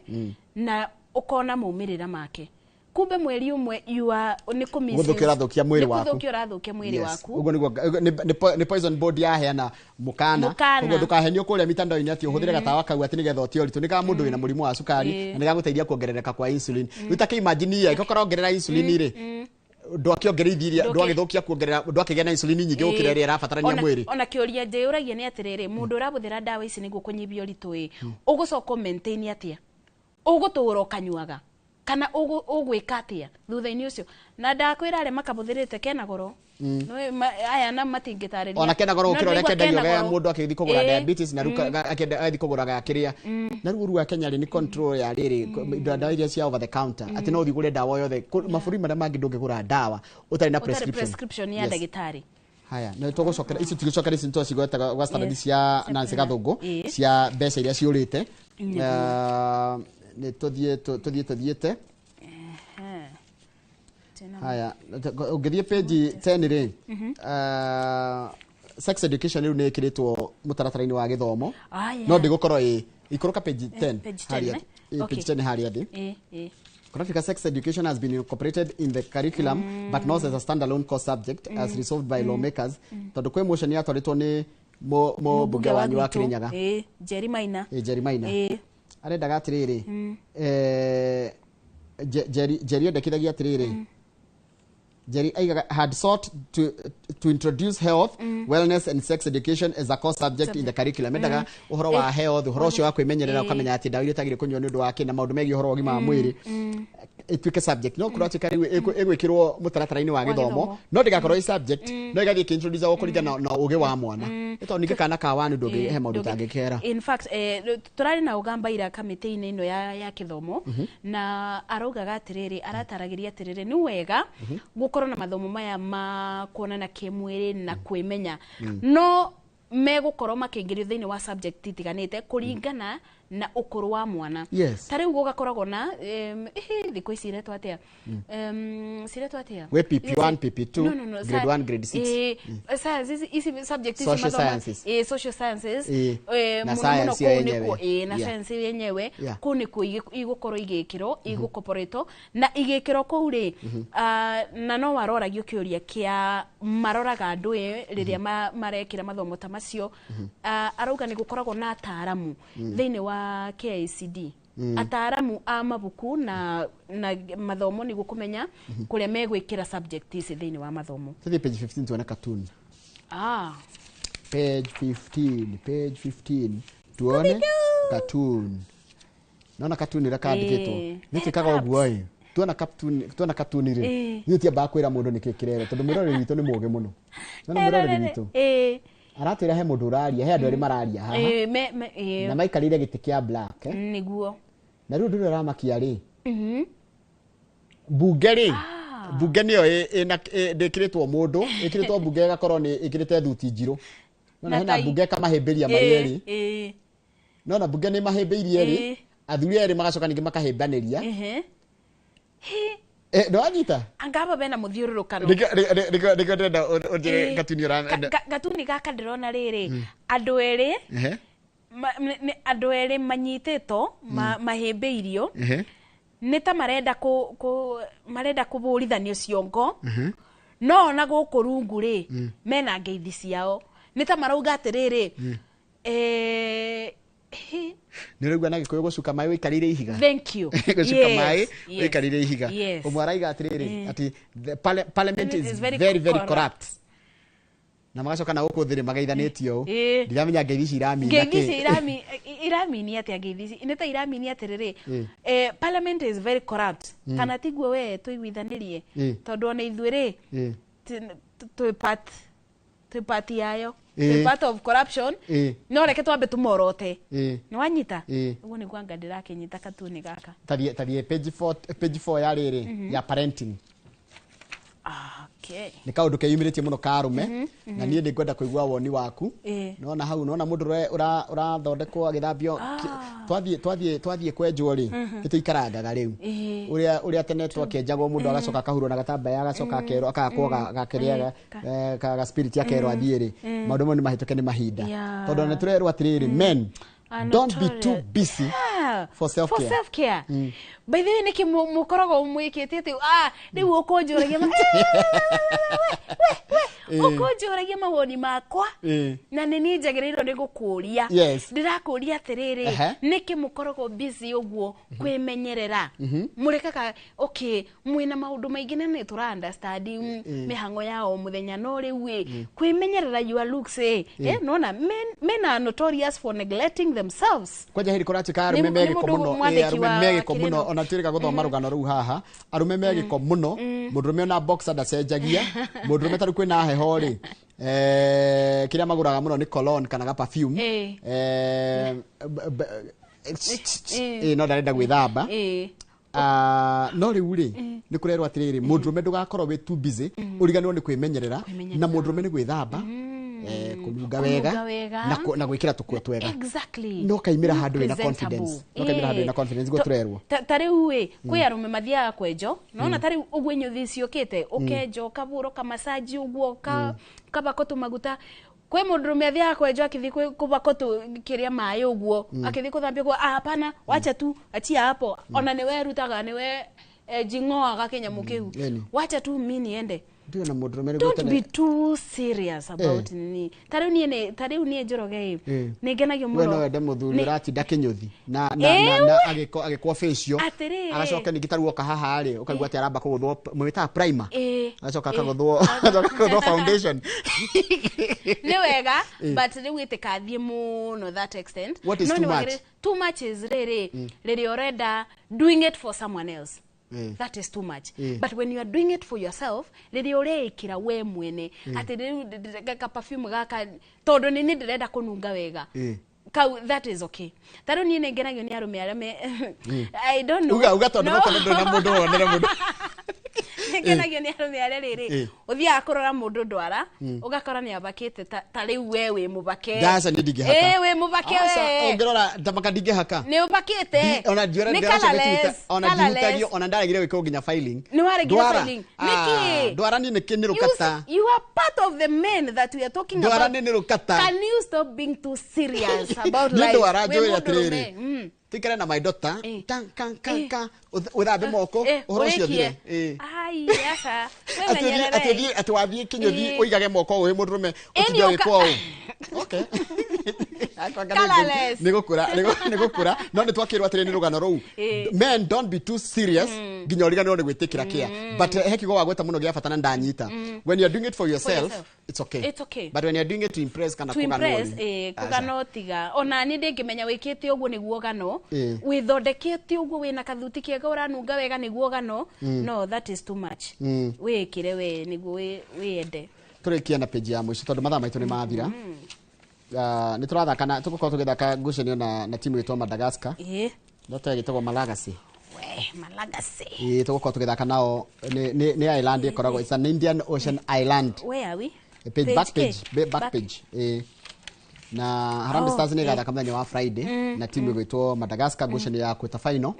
na ũkona maumĩrĩra make. Kumbe mweri ũmwe you are nĩ gũthũkia ũrathũkia mwĩrĩ waku, nĩ ũrathũkia mwĩrĩ waku. Ũguo nĩguo nĩ Poison Board yaheana mũkana ũguo ndũkahenio kũrĩa mitandao-inĩ atĩ ũhũthĩre gatawa kau atĩ nĩgetha ũtie ũritũ nĩ ka mũndũ wĩna mũrimũ wa cukari na nĩgagũteithia kuongerereka kwa insulin. Rĩu ta kĩ-imagine ĩ angĩkorwo ũrongerera insulin rĩ ndwakĩongereithirie ndwagĩthũkia kuongerera ndwakĩgĩa na insulin nyingĩ gũkĩra ĩrĩa ĩrabatarania mwĩrĩ. Ona kĩũria njĩũragia nĩ atĩrĩrĩ mũndũ ũrabũthĩra ndawa ici nĩguo kũnyihia ũritũ ĩ ũgũcoka maintain atĩa, ũgũtũra ũkanyuaga kana ũgwĩka atĩa thutha-inĩ ũcio. Na ndakwĩra arĩa makabũthĩrĩte kena goro aya na matingĩtarĩria ona kena goro gũkĩra ũrĩa kendagio ga mũndũ akĩthiĩ kũgũra diabetes na rĩu akĩenda athiĩ kũgũra ga kĩrĩa. Na rĩu ũru wa Kenya rĩ nĩ control ya rĩrĩ ndawa iria cia over the counter atĩ no ũthiĩ ũgũre ndawa yothe. Mabũrũri marĩa mangĩ ndũngĩgũra ndawa ũtarĩ na prescription ya ndagĩtarĩ. Haya no tũgũcokera ici tũgĩcokera ici nĩtwacigwetaga gwa standard cia Nancy Gathũngũ cia mbeca iria ciũrĩte nĩ tũthiĩte. Haya ũngĩthiĩ page 10 rĩ sex education rĩu nĩ ĩkĩrĩtwo mũtaratara-inĩ wa gĩthomo no ndĩgũkorwo ĩ ikũrũka page 10 harĩa page 10 harĩa thĩ. Africa sex education has been incorporated in the curriculum but not as a standalone course subject as resolved by lawmakers. Tondũ kwĩ motion yatwarĩtwo nĩ mũmbunge wanyu wa Kirinyaga Jerry Maina. Jerry Maina arendaga atĩrĩrĩ Jerry endekithagia atĩrĩrĩ Jerry aigaga had sought to introduce health, wellness and sex education as a core subject in the curriculum. Endaga ũhoro wa health, ũhoro ũcio wa kwĩmenyerera ũkamenya atĩ ndawa iria ũtagĩrĩire kũnyua nĩ ũndũ wa kĩ na maũndũ megiĩ ũhoro wa ũgima wa mwĩrĩ ĩtuĩke subject. No kũratuĩka rĩu ĩgwĩkĩrwo mũtaratara-inĩ wa gĩthomo no ndĩgakorwo ĩ subject no ĩgathiĩ ĩkĩ-introduce-agwo kũringana na ũgĩ wa mwana. Nĩ tondũ ningĩ kana ka wani ndũngĩhe maũndũ ũtangĩkera. In fact tũrarĩ na ũgamba ira kamĩtĩ-inĩ ĩno ya gĩthomo na araugaga atĩrĩrĩ arataragĩria atĩrĩrĩ nĩ wega gũkorwo na mathomo maya ma kuonana kĩmwĩrĩ na kwĩmenya no megũkorwo makĩingĩrio thĩinĩ wa subject itiganĩte kũringana na ũkũrũ wa mwana. Yes. Ta rĩu gũgakoragwo na thikũ ici iretwo atĩa, ciretwo atĩa? Gwĩ PP1, PP2, No, no, no, grade 1, grade 6. Sciences ici, subject ici Social mathoma- sciences. Social sciences. Na Mũno science mũno yo kũu yenyewe. nĩkuo, na science yenyewe. Kũu nĩkuo igũkorwo igĩkĩrwo, igũkoporetwo na igĩkĩrwo kũu rĩ. Na no waroragio kĩũria kĩa maroraga andũ ĩ rĩrĩa marekĩra mathomo ta macio. Arauga nĩ gũkoragwo na ataaramu thĩinĩ wa KICD, ataaramu a mabuku na mathomo nĩguo kũmenya kũrĩa megwĩkĩra subject ici thĩinĩ wa mathomo. Tuthiĩ page 15 tuone cartoon. Ah. Page 15, page 15 tuone cartoon. Naona cartoon ĩrĩa kandĩkĩtwo. Nĩ twĩkaga ũguo ĩ, tuona cartoon, tuona cartoon rĩ, niĩ tiambaga kwĩra mũndũ nĩkĩ kĩrerwo tondũ mwĩroreri witũ nĩ mũũgĩ mũno. Nona mwĩroreri witũ aratwĩra he mũndũ ũraria, he andũ erĩ mararia haha na maikarĩire gĩtĩ kĩa black, eh? Nĩguo. Na rĩu ũndũ ũrĩa ũramakia rĩ, mbunge rĩ, mbunge nĩyo ndĩkĩrĩtwo mũndũ, ĩkĩrĩtwo mbunge ĩgakorwo nĩ ĩkĩrĩte thuti njirũ. Nona Na hena tai. mbunge ĩkamahĩmbĩria marĩ erĩ. Nona mbunge nĩ mahĩmbĩirie erĩ, athuri erĩ magacoka ningĩ makahĩmbanĩria. Ndwanyita? Anga bena mũthiũrũrũkano. Nĩkĩo ndĩrenda ũnjĩre gatuni ũra Gatuni gaka ndĩrona rĩrĩ, andũ erĩ andũ erĩ manyitĩtwo mahĩmbĩirio, nĩ ta marenda marenda kũbũrithanio ciongo, no ona gũkũ rungu rĩ, mena ngeithi ciao, nĩ ta marauga atĩrĩrĩ, Nĩ ũraigua na Gĩkũyũ gũcuka maĩ ũikarĩire ihiga? Thank you. Gũcuka maĩ ũikarĩire ihiga. Ũmwe araiga atĩrĩrĩ, atĩ the parliament is very very corrupt, na magacoka na gũkũ thĩ magaithanĩtio ũũ. Ndiramenya ngeithi ici iramina Ngeithi kĩ. ici iramini atĩa? Ngeithi ici nĩ ta iramini atĩrĩrĩ, parliament is very corrupt, kana tiguo we tũiguithanĩrie? Tondũ ona ithuĩ rĩ, twĩ part yayo, twĩ part of corruption. No reke twambe tũmorote. Nĩ wanyita? Ũguo nĩguo anga ndĩrakĩnyita katuni gaka. Tathiĩ page 4, page 4 ya rĩrĩ, ya parenting. Nĩ kaũndũ keyumĩrĩtie mũno ka arũme, na niĩ nĩ ngwenda kũigua woni waku. Nona hau, nona mũndũ ũrathondekwo agĩthambio. Twathiĩ kwenjwo rĩ, nĩ tũikarangaga rĩu ũrĩa tene twakĩenjagwo, mũndũ agacoka akahurwo na gatambaya, agacoka akerwo akahakwo gakĩrĩa ga spirit, akerwo athiĩ rĩ. Maũndũ mau nĩ mahĩtũke nĩ mahinda, tondũ nĩ tũrerwo atĩrĩrĩ, men, Are don't be too notorious. busy for self for care. Self care. By the way, nĩkĩ mũkoragwo mwĩkĩte atĩ rĩu ũkũnjũragia ũkũnjũragia mawoni makwa, na nĩ niĩ njagĩrĩirwo nĩ gũkũria? Ndĩrakũria atĩrĩrĩ, nĩkĩ mũkoragwo busy ũguo kwĩmenyerera? Mũrekaga, okay, mwĩna maũndũ maingĩ na nĩ tũra understand mĩhang'o ya o mũthenya, no rĩu ĩ, kwĩmenyerera your looks ĩ, nona men are notorious for neglecting themselves. Kwanja hĩndĩ kũratuĩka arũme Nĩ me gĩko mũndũ mũno, mwandĩki arũme wa me gĩko kĩrĩno. mũno. Ona tuĩrĩga gũthoma rũgano rũu haha, arũme me gĩko mũno. Mũndũrũme ona boxer ndacenjagia. Mũndũrũme tarĩu kwĩna heho rĩ, kĩrĩa magũraga mũno nĩ cologne kana ga perfume. No ndarenda gwĩthamba. No rĩu rĩ, nĩ kũrerwo atĩrĩrĩ, mũndũrũme ndũgakorwo wĩ too busy ũriganĩrwo nĩ kwĩmenyerera. Kwĩmenyerera. Na mũndũrũme nĩ gwĩthamba, kũnunga Kũnunga wega wega. na gwĩkĩra tũkuo twega. No kaimĩra handũ wĩna Presentable. confidence. No kaimĩra handũ wĩna confidence, guo tũrerwo. Ta rĩu ĩ, kwĩ arũme mathiaga kwenjo, nona ta rĩu ũguo inyuthi ciũkĩte, ũkenjwo, ũkahũrwo kamacaji ũguo, ũkabakwo tũmaguta. Kwĩ mũndũrũme athiaga kwenjwo akĩthiĩ kũbakwo kĩrĩa maĩ ũguo, akĩthiĩ kũthambio ũguo, ah, hapana, wacha tu, achia hapo. Ona nĩwe rutaga, nĩwe jing'oaga kĩnyamũ kĩu. Wacha tu mi niende. Ndio na mũndũrũme nĩguo Don't tene. be too serious about nini. Ta rĩu niĩ Njoroge ĩ, nĩ ngenagio We mũno no wende mũthuri ũratinda kĩnyũthi na na na na agĩkwo facial, Atĩrĩrĩ. agacoka ningĩ tarĩu oka haha rĩ, ũkaigua atĩ aramba kũgũthwo mwĩtaga primer, agacoka akagũthwo foundation. Nĩ wega, but rĩu ĩtĩkathiĩ mũno that extent. What is No too nĩ much? Too much is rĩrĩ, rĩrĩa ũrenda doing it for someone else. That is too much. But when you are doing it for yourself, rĩrĩa ũreĩkĩra we mwene, atĩ rĩu ka perfume gaka tondũ nĩ niĩ ndĩrenda kũnunga wega, kau, that is okay. Ta rĩu niĩ nĩ ngenagio nĩ arũme arĩa me, I don't know. Uga, uga, tondũ No. no ndũrĩ na mũndũ wonere mũndũ. Ngenagio nĩ arũme arĩa rĩrĩ ũthiaga kũrora mũndũ ndwara ũgakora nĩ abakĩte ta rĩu we wĩ mũbake. Ndaca nĩ ndingĩhaka. Wĩ mũbake we. Ũngĩrora ndamaka ndingĩhaka. Nĩ ũbakĩte. Ona ndiora ona ndihutagio ona ndaregire gwĩkwo nginya filing. Nĩ waregire filing. Nĩkĩ? Ndwara niĩ nĩ rũkata. You are part of the men that we are talking about. Ndwara nĩ rũkata. Can you stop being too serious about life? Nĩ ndwara njũĩ atĩrĩrĩ. Tikare na my daughter tan kan kan kan uthambe moko uhoro ucio thire. Ai aca we menyerere ati ati wathie kinyuthi uigage moko wi mundurume utinde wikwo u. Okay, ni gukura no ni twakirwo atiri ni rugano ruu. Men don't be too serious nginya uriganirwo ni gwitikira kia, but he kiugo wagweta muno gia bata na ndanyita. When you are doing it for yourself, it's okay. It's okay. But when you are doing it to impress kana kugano, kugano tiga ona ni ndingimenya wikite uguo niguo gano withondekete uguo wina kathuti kiega uranunga wega niguo gano. No, that is too much. Wikire we niguo wiyende. Turikia na page ya mwisho tondu mathaa maitu ni mathira. Nĩ tũrathaka na tũgũkorwo tũgĩthaka ngucanio na timu ĩtwo Madagascar. No tũgĩtagwo Malagasy. We Malagasy. Tũgũkorwo tũgĩthaka nao nĩ island ĩkoragwo, it's an Indian Ocean island. Where are we? Page, back page, back page. Na Harambee Stars nĩ ĩgathaka mũthenya wa Friday na timu ĩgwĩtwo Madagascar ngucanio ya quarter final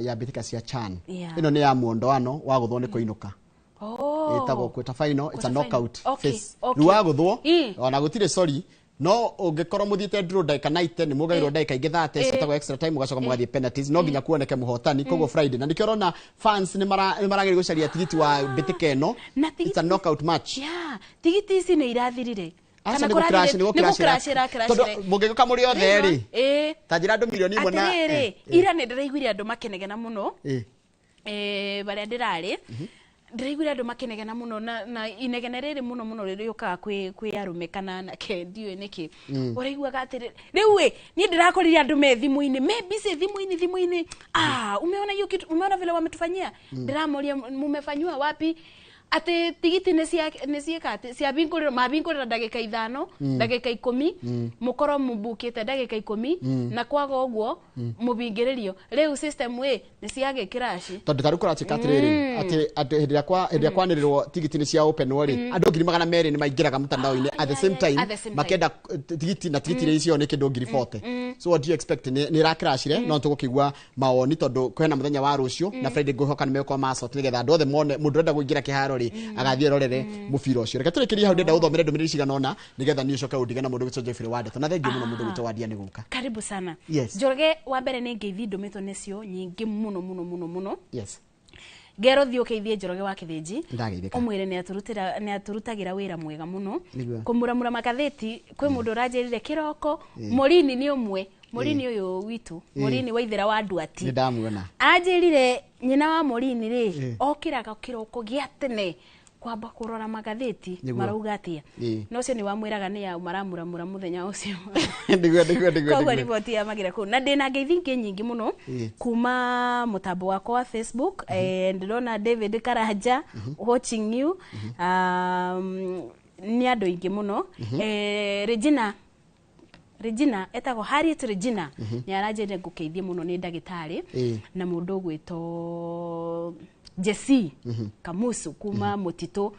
ya mbĩtĩka cia CHAN. Ĩno nĩ ya muondoano wa gũthwo nĩ kũinũka. Ĩtagwo quarter final, it's a knockout phase. Rĩu wagũthwo ona gũtirĩ sorry, no ũngĩkorwo mũthiĩte draw ndagĩka 90 nĩ mũgairwo ndagĩka ingĩ 30 ciĩtagwo extra time, mũgacoka mũgathiĩ penalties, no nginya kuoneke mũhotani. Koguo Friday na nĩkĩo ũrona fans nĩ marageria gũcaria tigiti wa mbĩtĩka ĩno. It's a knockout match. Tigiti ici nĩ irathirire. Aca nĩ gũcrashĩra tondũ mũngĩgũka mũrĩ othe rĩ ta njĩra andũ milioni ĩmwe na atĩrĩrĩ ira nĩ ndĩraiguire andũ makenegena mũno barĩa ndĩrarĩ ndĩraiguire andũ makenegena mũno na inegene rĩrĩ mũno mũno rĩrĩũkaga kwĩ arũme kana anake ndiũĩ nĩkĩ. Ũraiguaga atĩrĩ rĩu ĩ niĩ ndĩrakorire andũ me thimũ-inĩ me busy thimũ-inĩ umeona hiyo kitu, umeona vile wametufanyia. Ndĩramoria mumefanyiwa wapi ati tigiti nĩ ciĩka atĩ ciabingũrĩrwo mabingũrĩra ndagĩka 5 ndagĩka 10 mũkorwo mũbukĩte ndagĩka 10 na kwaga ũguo mũbingĩrĩrio. Rĩu system ĩ nĩ ciagĩkĩraci tondũ tarĩu kũratuĩka atĩrĩrĩ atĩ andũ hĩndĩ ĩrĩa kwanĩrĩrwo tigiti nĩ cia open rĩ andũ 200,000 nĩ maingĩraga mtandao-inĩ at the same time makĩenda tigiti na tigiti iria icio nĩ kĩndũ 40,000. So what do you expect? Nĩ ĩrakĩracire no tũgũkĩigua mawoni tondũ kwĩna mũthenya wa rũciũ na Friday ngwĩhoka nĩ megũkorwo macot nĩgetha andũ othe mone mũndũ ũrenda kũingĩra kĩharo rĩ agathiĩ rorere mũbira ũcio. Reke tũrĩkĩrie hau ndĩrenda gũthomere ndũmĩrĩri cigana ũna nĩgetha niĩ ũcoke ũndige na mũndũ ũgwĩtwo Geoffrey wa Ndeto. Na thengiũ mũno mũndũ ũgwĩtwo Wandia nĩ gũka. Karibu sana. Yes. Njoroge wa mbere nĩ ngeithi ndũmĩtwo nĩcio nyingĩ mũno mũno mũno mũno. Yes. Ngero thiĩ ũkeithie Njoroge wa Kĩthĩnji Ndageithĩka. Ũmwĩre nĩ atũrutagĩra wĩra mwega mũno kũmuramura magathĩti. Kwĩ mũndũ ũranjĩrire kĩroko Morini nĩ ũmwe Morini ũyũ witũ Morini wa ithera wa Nduati nĩ ndamuona anjĩrire nyina wa Morini rĩ okĩraga kĩroko gĩa tene kwamba kũrora magathĩti marauga atĩa na ũcio nĩ wamwĩraga nĩ ya maramuramura mũthenya ũcio. Nĩguo koguo riboti ya magira kũu na ndĩna ngeithi ingĩ nyingĩ mũno kuma mũtambo wakwa wa Facebook. Ndĩrona David Karanja watching you. Nĩ andũ aingĩ mũno. Regina etagwo Harriet Regina nĩ aranjĩrire ngũkeithie mũno nĩ ndagĩtarĩ na mũndũ ũgwĩtwo Jesse Kamusu kuma Mutito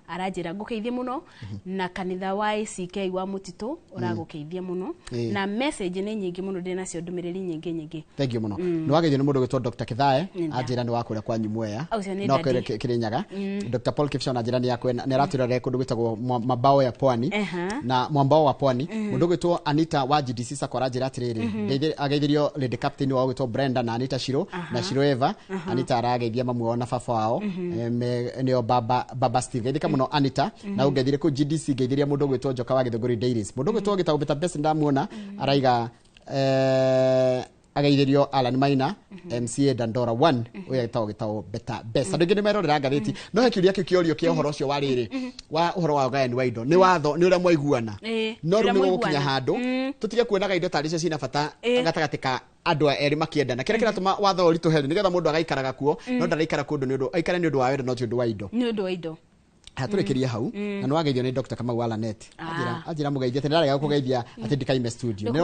aranjĩra ngũkeithie mũno na kanitha wa ACK wa Mutito ũragũkeithia mũno na message nĩ nyingĩ mũno ndĩ nacio ndũmĩrĩri nyingĩ nyingĩ. Thank you mũno. Nĩ wageithio nĩ mũndũ ũgwĩtwo Dr. Kithae anjĩra nĩ wa kũrĩa kwanyu Mwea no Kĩrĩnyaga. Dr. Paul Kipshan anjĩra nĩ yakwe nĩ aratwĩrore kũndũ gwĩtagwo mabao ya Pwani na mwambao wa Pwani. Mũndũ ũgwĩtwo Anita wa GDC Sacco aranjĩra atĩrĩrĩ ageithirio lady captain wao ũgwĩtwo Brenda na Anita Shiro na Shiro Eva. Anita arageithia mamu wao na baba wao nĩo baba Steve. Geithĩka mũno Anita na ũngeithire kũ GDC ngeithiria mũndũ ũgwĩtwo Njoka wa Gĩthũngũri Dairies. Mũndũ ũgwĩtwo gĩtagwo Beta Best ndamuona araiga ageithirio Alan Maina MCA Dandora 1 ũyũ etagwo gĩtagwo Beta Best. Andũ aingĩ nĩ merorera ngathĩti no he kĩũria kĩu kĩorio kĩa ũhoro ũcio wa rĩrĩ wa ũhoro wa ũgayani wa indo nĩ watho nĩ ũrĩa mwaiguana no rĩu nĩ gũgũkinya handũ tũtige kuonaga indo tarĩ cio cina bata gatagatĩ ka andũ erĩ makĩendana. Kĩrĩa kĩratũma watho ũritũhe nĩgetha mũndũ agaikaraga kuo no ndaraikara kũndũ nĩ ũndũ aikare nĩ ũndũ wa wendo no ti ũndũ wa indo. Nĩ ũndũ wa indo. Hatũrĩkĩria hau na nĩ wageithio nĩ Dr. Kamau wa Lanet. Anjĩra mũgeithie atĩ ndarega kũgeithia atĩ ndikaime studio. Nĩ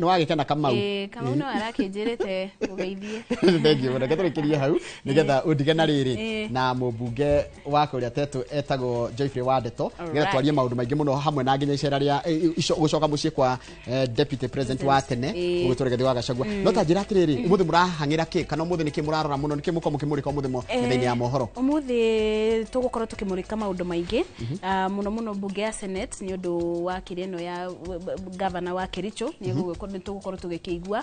wagĩkena Kamau. Kamau no arakĩnjĩrĩte mũgeithie. Thank you. Reke tũrĩkĩrie hau nĩgetha ũndige na rĩrĩ na mũmbunge wa kũrĩa Tetũ etagwo Geoffrey Wandeto nĩgetha twarie maũndũ maingĩ mũno hamwe na nginya icera rĩa gũcoka mũciĩ kwa Deputy President wa tene ũgwĩtwo Rigathĩ wa Gachagua. No ta njĩra atĩrĩrĩ, ũmũthĩ mũrahang'ĩra kĩ kana ũmũthĩ nĩkĩ mũrarora mũno, nĩkĩ mũkorwo mũkĩmũrĩka ũmũthĩ mĩthenya ya mohoro? Ũmũthĩ tũgũkorwo tũkĩmũrĩka maũndũ maingĩ, mũno mũno mbunge ya Senate nĩ ũndũ wa kĩrĩa ĩno ya governor wa Kericho nĩ tũgũkorwo tũgĩkĩigua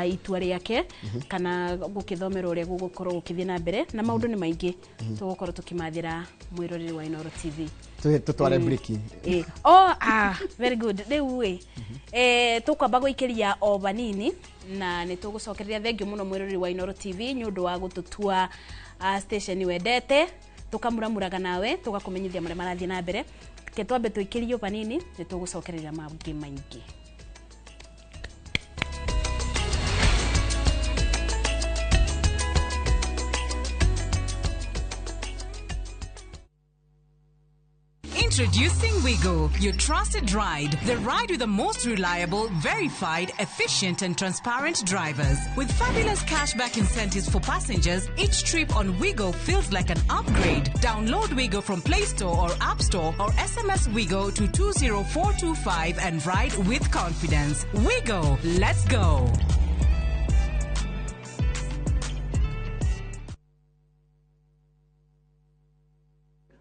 itua rĩake kana gũkĩthomera ũrĩa gũgũkorwo gũkĩthiĩ na mbere, na maũndũ nĩ maingĩ tũgũkorwo tũkĩmathĩra mwĩroreri wa Inooro TV. Tũtware break. Very good. Rĩu ĩ tũkwamba gũikĩria o vanini na nĩ tũgũcokereria thengio mũno mwĩroreri wa Inooro TV nĩ ũndũ wa gũtũtua station wendete, tukamuramuraga nawe tugakumenyithia maria marathie na mbere. Ke twambe tuikirio vanini ni tugucokereria mangĩ maingĩ. Introducing Wigo, your trusted ride. The ride with the most reliable, verified, efficient and transparent drivers. With fabulous cashback incentives for passengers, each trip on Wigo feels like an upgrade. Download Wigo from Play Store or App Store or SMS Wigo to 20425 and ride with confidence. Wigo, let's go.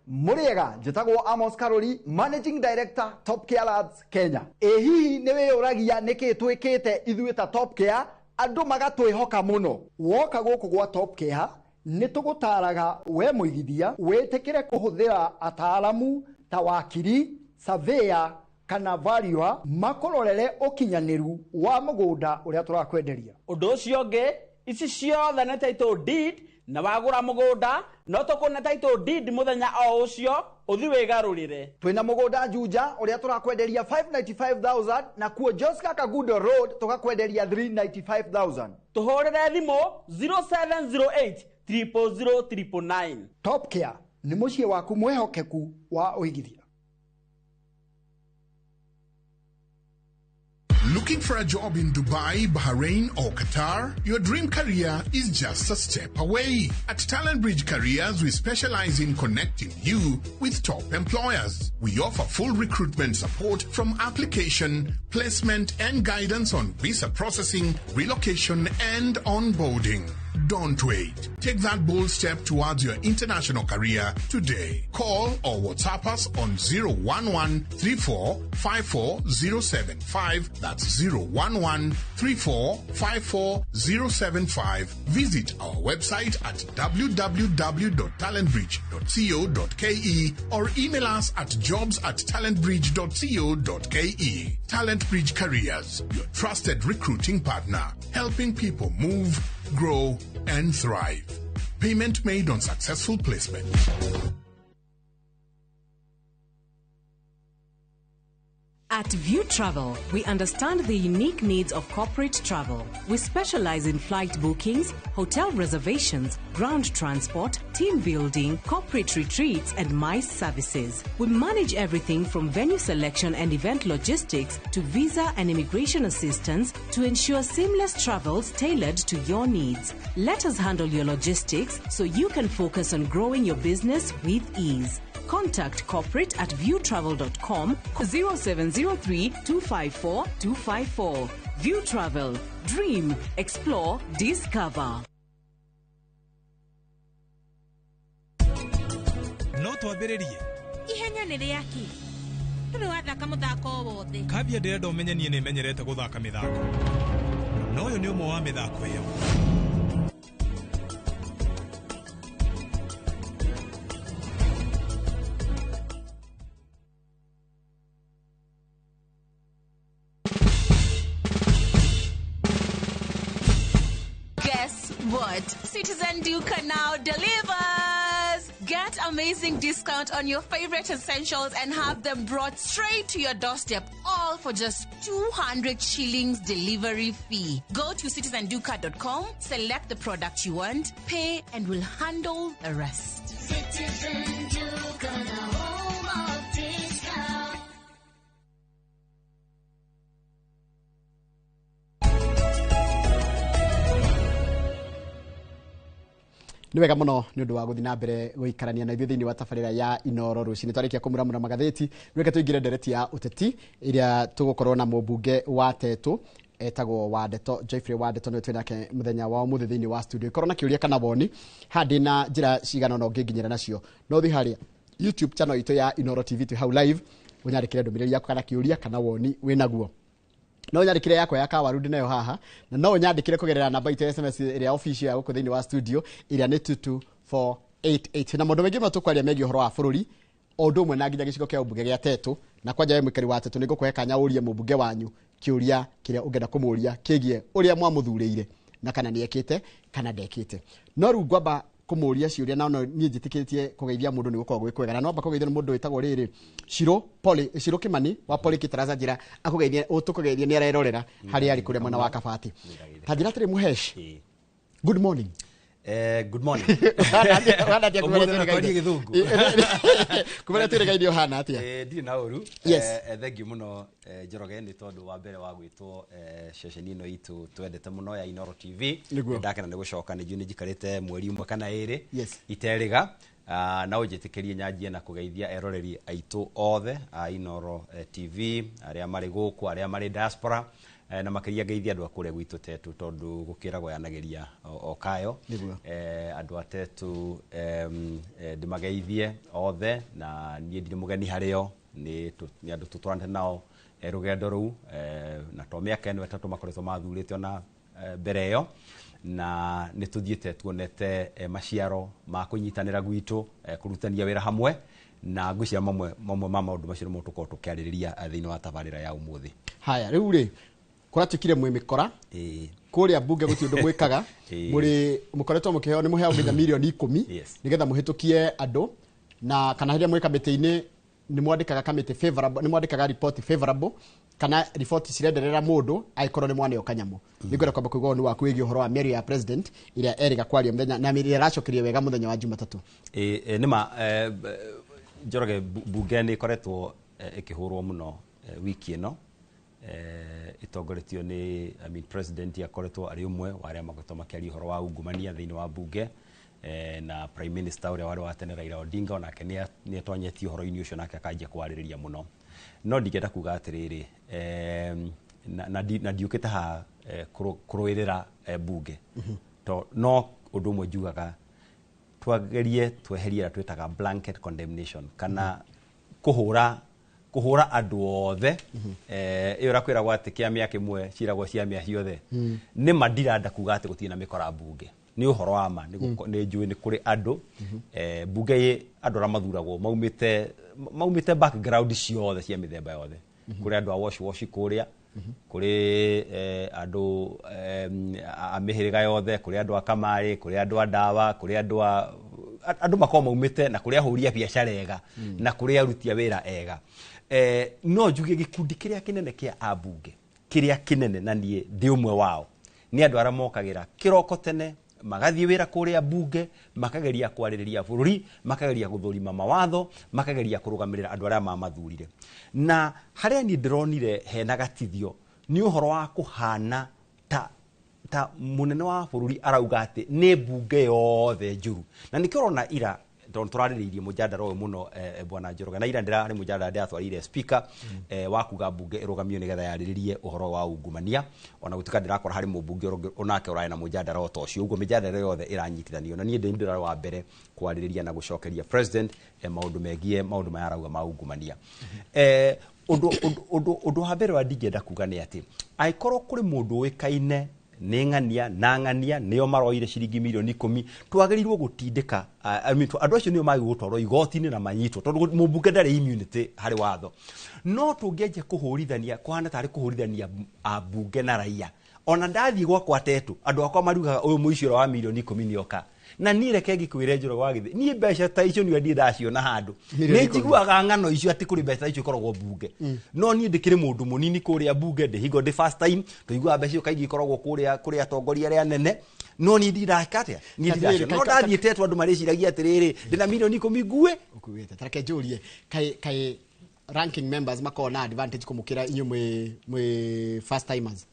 Muriega njĩtagwo Amos Karori, Managing Director Top Care Labs Kenya. Ĩ hihi nĩ wĩyũragia nĩkĩ twĩkĩte ithuĩ ta Top Care andũ magatwĩhoka mũno? Woka gũkũ gwa Top Care nĩ tũgũtaraga we mũigithia wĩtĩkĩre kũhũthĩra ataaramu ta wakiri, surveyor kana valuer makũrorere ũkinyanĩru wa mũgũnda ũrĩa tũrakwenderia. Ũndũ ũcio ũngĩ, ici ciothe nĩ title deed, na wagũra mũgũnda no tũkũne title deed mũthenya o ũcio ũthi wĩgarũrĩre. Twĩna mũgũnda Juja ũrĩa tũrakwenderia 595,000 na kuo Joska Kagudo Road tũgakwenderia 395,000. Tũhũrĩre thimũ 0708 000 999. Top Care nĩ mũciĩ waku mwĩhokeku wa ũigithia. Looking for a job in Dubai, Bahrain, or Qatar? Your dream career is just a step away. At Talent Bridge Careers, we specialize in connecting you with top employers. We offer full recruitment support from application, placement, and guidance on visa processing, relocation, and onboarding. Don't wait. Take that bold step towards your international career today. Call or WhatsApp us on 011 34 54075. That's 011 34 54075. Visit our website at www.talentbridge.co.ke or email us at jobs@talentbridge.co.ke. Talent Bridge Careers, your trusted recruiting partner, helping people move, grow, and thrive. Payment made on successful placement. At View Travel, we understand the unique needs of corporate travel. We specialize in flight bookings, hotel reservations, ground transport, team building, corporate retreats, and MICE services. We manage everything from venue selection and event logistics to visa and immigration assistance to ensure seamless travels tailored to your needs. Let us handle your logistics so you can focus on growing your business with ease. Contact corporate at viewtravel.com 0703 254 254. View Travel. Dream, explore, discover. No twambĩrĩrie. Ihenya nĩ rĩaki. Ndũrĩ wathaka mũthako o wothe. Kambia ndĩrenda ũmenye niĩ nĩmenyerete gũthaka mĩthako. Na ũyũ nĩ ũmwe wa mĩthako ĩyo. What? Citizen Duka now delivers! Get amazing discount on your favorite essentials and have them brought straight to your doorstep, all for just 200 shillings delivery fee. Go to citizenduka.com, select the product you want, pay, and we'll handle the rest. Citizen Duka, the home of discount. Nĩ wega mũno nĩ ũndũ wa gũthiĩ na mbere gũikarania na ithuĩ thĩinĩ wa tabarĩra ya Inoro rũcinĩ. Twarĩkia kũmuramura magathĩti, reke tũingĩre ndereti ya ũteti ĩrĩa tũgũkorwo na mũmbunge wa Tetu etagwo Wandeto Geoffrey Wandeto, nĩwe twĩ nake mũthenya wa ũmũthĩ thĩinĩ wa studio. Ikorwo na kĩũria kana woni haha ndĩ na njĩra cigana ũna ũngĩnginyĩra nacio, no ũthiĩ harĩa YouTube channel itũ ya Inoro TV twĩ hau live, ũnyandĩkĩre ndũmĩrĩri yaku kana kĩũria kana woni wĩnaguo. No ũnyandĩkĩre yakwa ya kawaru ndĩ nayo haha, na no ũnyandĩkĩre kũgerera namba itũ ya SMS ĩrĩa official ya gũkũ thĩinĩ wa studio ĩrĩa nĩ 22488. Na maũndũ maingĩ mũno tũkwaria megiĩ ũhoro wa bũrũri o ũndũ ũmwe na nginya gĩcigo kĩa ũmbunge gĩa Tetu. Na kwanja we mũikari wa Tetu nĩ ngũkũhe kanya ũrie mũmbunge wanyu kĩũria kĩrĩa ũngĩenda kũmũria kĩgiĩ ũrĩa mwamũthurĩire na kana nĩ ekĩte kana ndekĩte. No rĩu ngwamba kũmũria ciũria, na no niĩ njĩtĩkĩtie kũgeithia mũndũ nĩ gũkoragwo gwĩ kwega, na nwamba kũgeithio nĩ mũndũ wĩtagwo rĩrĩ Shiro Kimani wa Poli Kitaraza njĩra akũgeithia, ũtũkũgeithia nĩ arerorera harĩa arĩ kũrĩa mwena wa Kabati. Ta njĩra atĩrĩ Mũhesh, good morning. Good morning. Ũmũthĩ na kwaria Gĩthũngũ. Kumara twĩrĩgaine ũhana atĩa? Ndirĩ na ũru. Yes. Thank you mũno, Njoroge, nĩ tondũ wa mbere wa gwĩtwo ceceni ĩno itũ twendete mũno ya Inoro TV. Nĩguo. Ndakena nĩ gũcoka, nĩ njũĩ nĩ njikarĩte mweri ũmwe kana ĩrĩ Yes. iterĩga. Na ũnjĩtĩkĩrie nyanjie na kũgeithia eroreri aitũ othe a Inoro TV, arĩa marĩ gũkũ, arĩa marĩ diaspora, na makĩria ngeithia andũ a kũrĩa gwitũ Tetu, tondũ gũkĩragwo yanagĩria o kayo. Nĩguo. Andũ a Tetu, ndĩmageithie othe, na niĩ ndirĩ mũgeni harĩo, nĩ andũ tũtũranĩte nao rũgendo rũu, na to mĩaka ĩno ĩtatũ makoretwo mathurĩte ona mbere ĩyo, na nĩ tũthiĩte tuonete maciaro ma kũnyitanĩra gwitũ, kũrutania wĩra hamwe, na ngwĩciria mamwe ma maũndũ macio nĩmo tũkorwo tũkĩarĩrĩria thĩinĩ wa tabarĩra ya ũmũthĩ. Haya, rĩu rĩ kũratuĩkire mwĩ mĩkora kũrĩa mbunge gũtirĩ ũndũ mwĩkaga, mũrĩ mũkoretwo mũkĩheo nĩ mũheagwo nginya mirioni 10 nĩgetha mũhĩtũkie andũ, na kana rĩrĩa mwĩ kamĩtĩ-inĩ nĩ mwandĩkaga kamĩtĩ favorable, nĩ mwandĩkaga report favorable kana report cirenderera mũndũ angĩkorwo nĩ mwaneo kanyamũ. Nĩngwenda kwamba kũigua woni waku wĩgiĩ ũhoro wa mĩario ya president ĩrĩa erĩga kwaria mũthenya na ĩrĩa aracokeria wega mũthenya wa Jumatatũ. Nĩma Njoroge, mbunge nĩ ĩkoretwo ĩkĩhũrwo mũno wiki ĩno, ĩtongoretio nĩ, I mean, president akoretwo arĩ ũmwe wa arĩa makoretwo makĩaria ũhoro wa ungumania thĩinĩ wa mbunge, na prime minister ũrĩa warĩ wa tene Raila Odinga onake nĩ atonyetie ũhoro-inĩ ũcio, nake akanjia kwarĩrĩria mũno. No ndingĩenda kuga atĩrĩrĩ, na ndiũkĩte haha kũrũĩrĩra mbunge, to no ũndũ ũmwe njugaga twagerie tweherie ĩrĩa twĩtaga blanket condemnation, kana kũhũra andũ othe. Ĩyo ĩrakwĩragwo atĩ kĩa mĩaka ĩmwe ciragwo cia mĩa ciothe. Nĩ ma ndirenda kuga atĩ gũtirĩ na mĩkora mbunge, nĩ ũhoro wa ma, nĩ njũĩ nĩ kũrĩ andũ mbunge andũ arĩa mathuragwo maumĩte background ciothe cia mĩthemba yothe. Kũrĩ andũ a wash wash kũrĩa, kũrĩ andũ a mĩhĩrĩga yothe, kũrĩ andũ a kamarĩ, kũrĩ andũ a ndawa, kũrĩ andũ a andũ makoragwo maumĩte, na kũrĩ ahũri a biacara ega, na kũrĩ aruti a wĩra ega. No njuge gĩkundi kĩrĩa kĩnene kĩa ambunge, kĩrĩa kĩnene, na niĩ ndĩ ũmwe wao, nĩ andũ arĩa mokagĩra kĩroko tene magathiĩ wĩra kũrĩa mbunge, makageria kwarĩrĩria bũrũri, makageria gũthũrima mawatho, makageria kũrũgamĩrĩra andũ arĩa mamathurire. Na harĩa niĩ ndĩronire hena gatithio nĩ ũhoro wa kũhana ta mũnene wa bũrũri arauga atĩ nĩ mbunge yothe njũru. Na nĩkĩo ũrona ira tondũ tũrarĩrĩirie mũjadara ũyũ mũno, bwana Njoroge, na ira ndĩrarĩ mũjadara ndĩratwarire speaker wa kuga mbunge ĩrũgamio nĩgetha yarĩrĩrie ũhoro wa ungumania, ona gũtuĩka ndĩrakora harĩ mũmbunge onake ũrarĩ na mũjadara o ta ũcio. Ũguo mĩjadara yothe ĩranyitithanio, na niĩ ndĩrarĩ wa mbere kwarĩrĩria na gũcokeria president maũndũ megiĩ maũndũ maya arauga ma ungumania. Ũndũ wa mbere wa ndingĩenda kuga nĩ atĩ angĩkorwo kũrĩ mũndũ ũĩkaine nĩ ng'ania na ng'ania nĩo maroire ciringi mirioni 10, twagĩrĩirwo gũtindĩka andũ acio nĩo magĩrĩirwo gũtwarwo igoti-inĩ na manyitwo, tondũ mũmbunge ndarĩ immunity harĩ watho. No tũngĩanjia kũhũrithania, kũhana tarĩ kũhũrithania ambunge na raia. Ona ndathiĩ gwakwa Tetu, andũ akwa mariugaga ũyũ mũici ũrĩa wa mirioni 10 nĩoka. Na niĩ reke ngĩkwĩre Njoroge wa Gĩthĩ, niĩ mbeca ta icio nĩwe ndirĩ ndaciona handũ. Mirioni Nĩ 10. njiguaga ng'ano icio atĩ kũrĩ mbeca ta icio ikoragwo mbunge. No niĩ ndĩkĩrĩ mũndũ mũnini kũrĩa mbunge, ndĩhingo ndĩ first time, tũiguaga mbeca icio kaingĩ ikoragwo kũrĩa kũrĩ atongoria arĩa anene. No niĩ ndiraka atĩa? Niĩ Atĩrĩrĩ, ndiraciona. No ndathiĩ Tetũ andũ marĩciragia atĩrĩrĩ, ndĩna mirioni 10 ngue. Ũkuĩte. Tareke njũrie, kaĩ ranking members makoragwo na advantage kũmũkĩra inyuĩ mwĩ first timers?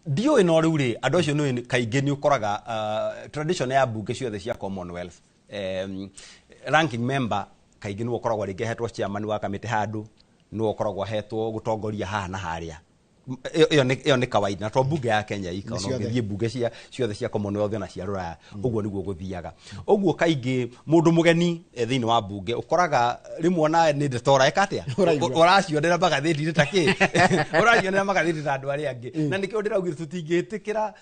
Ndiũĩ, no rĩu rĩ, andũ acio nĩũĩ kaingĩ nĩ ũkoraga tradition ya mbunge ciothe cia Commonwealth, ranking member kaingĩ nĩwe ũkoragwo rĩngĩ ahetwo chairman wa kamĩtĩ handũ, nĩwe ũkoragwo ahetwo gũtongoria haha na harĩa. Ĩyo nĩ kawaida, na to mbunge ya Kenya ika, Nĩ ona ciothe. ũngĩthiĩ mbunge cia ciothe cia Commonwealth na cia Rũraya, ũguo nĩguo gũthiaga. Ũguo kaingĩ mũndũ mũgeni thĩinĩ wa mbunge ũkoraga rĩmwe ona nĩ ndeto ũreka atĩa? Ũraigua. Ũracionera magathĩti-inĩ ta kĩ, ũracionera magathĩti ta andũ arĩa angĩ. Na nĩkĩo ndĩraugire tũtingĩtĩkĩra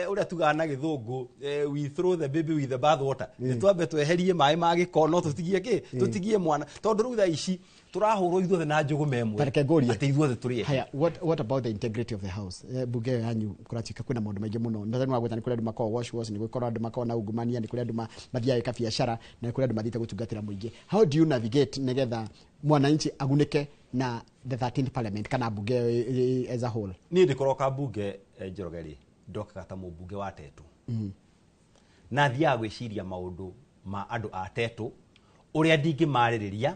ũrĩa tugaga na gĩthũngũ, we throw the baby with the bath water. Nĩ twambe tweherie maĩ ma gĩko, no tũtigie kĩ, tũtigie mwana, tondũ rĩu thaa ici tũrahũrwo ithuothe na njũgũma ĩmwe. Tareke ngũrie. Atĩ ithuothe tũrĩ Haya, what about the integrity of the house? Bunge ĩyo yanyu kũratuĩka kwĩna maũndũ maingĩ mũno. Na nĩ wagweta nĩ kũrĩ andũ makoragwo wash wash, nĩ gũkorwo andũ makoragwo na ungumania, nĩ kũrĩ andũ mathiaga gwĩka biacara, na nĩ kũrĩ andũ mathiĩte gũtungatĩra mũingĩ. How do you navigate nĩgetha mwananchi agunĩke na the 13th parliament kana bunge ĩyo as a whole? Niĩ ndĩkoroka mbunge, Njoroge rĩ, ndokaga ta mũmbunge wa Tetũ na thiaga gwĩciria maũndũ ma andũ a Tetũ ũrĩa ndingĩmarĩrĩria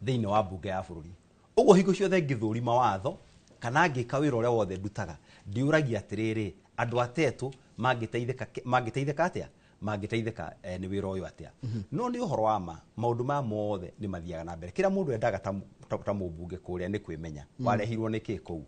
thĩinĩ wa mbunge ya bũrũri. Ũguo hingo ciothe ngĩthũri mawatho kana ngĩka wĩra ũrĩa wothe ndutaga, ndiũragia atĩrĩrĩ, andũ a Tetũ mangĩteithĩka atĩa, mangĩteithĩka nĩ wĩra ũyũ atĩa? No nĩ ũhoro wa ma, maũndũ maya mothe nĩ mathiaga na mbere. Kĩrĩa mũndũ endaga ta mũmbunge kũrĩa nĩ kwĩmenya warehirwo nĩ kĩ kũu.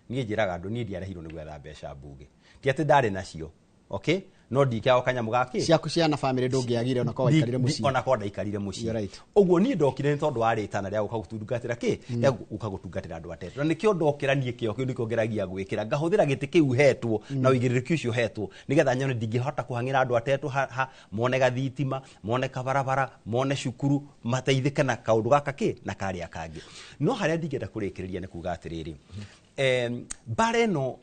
Niĩ njĩraga andũ, niĩ ndiarehirwo nĩ gwetha mbeca mbunge, ti atĩ ndarĩ nacio, okay, no ndikĩago kanyamũ gakĩ. Ciaku ciana family ndũngĩagire ona korwo waikarire mũciĩ. Ona korwo ndaikarire mũciĩ. You're right. Ũguo niĩ ndokire nĩ tondũ wa rĩtana rĩa gũka gũtungatĩra kĩ, rĩa gũka gũtungatĩra andũ a Tetũ, na nĩkĩo ndokĩra niĩ kĩo kĩu nĩkĩo ngeragia gwĩkĩra, ngahũthĩra gĩtĩ kĩu hetwo na ũigĩrĩrĩki ũcio hetwo, nĩgetha nyone ndingĩhota kũhang'ĩra andũ a Tetũ ha mone gathitima, mone kabarabara, mone cukuru, mateithĩke na kaũndũ gaka kĩ na karĩa kangĩ. No harĩa ndingĩenda kũrĩkĩrĩria nĩ kuga atĩrĩrĩ, mbara ĩno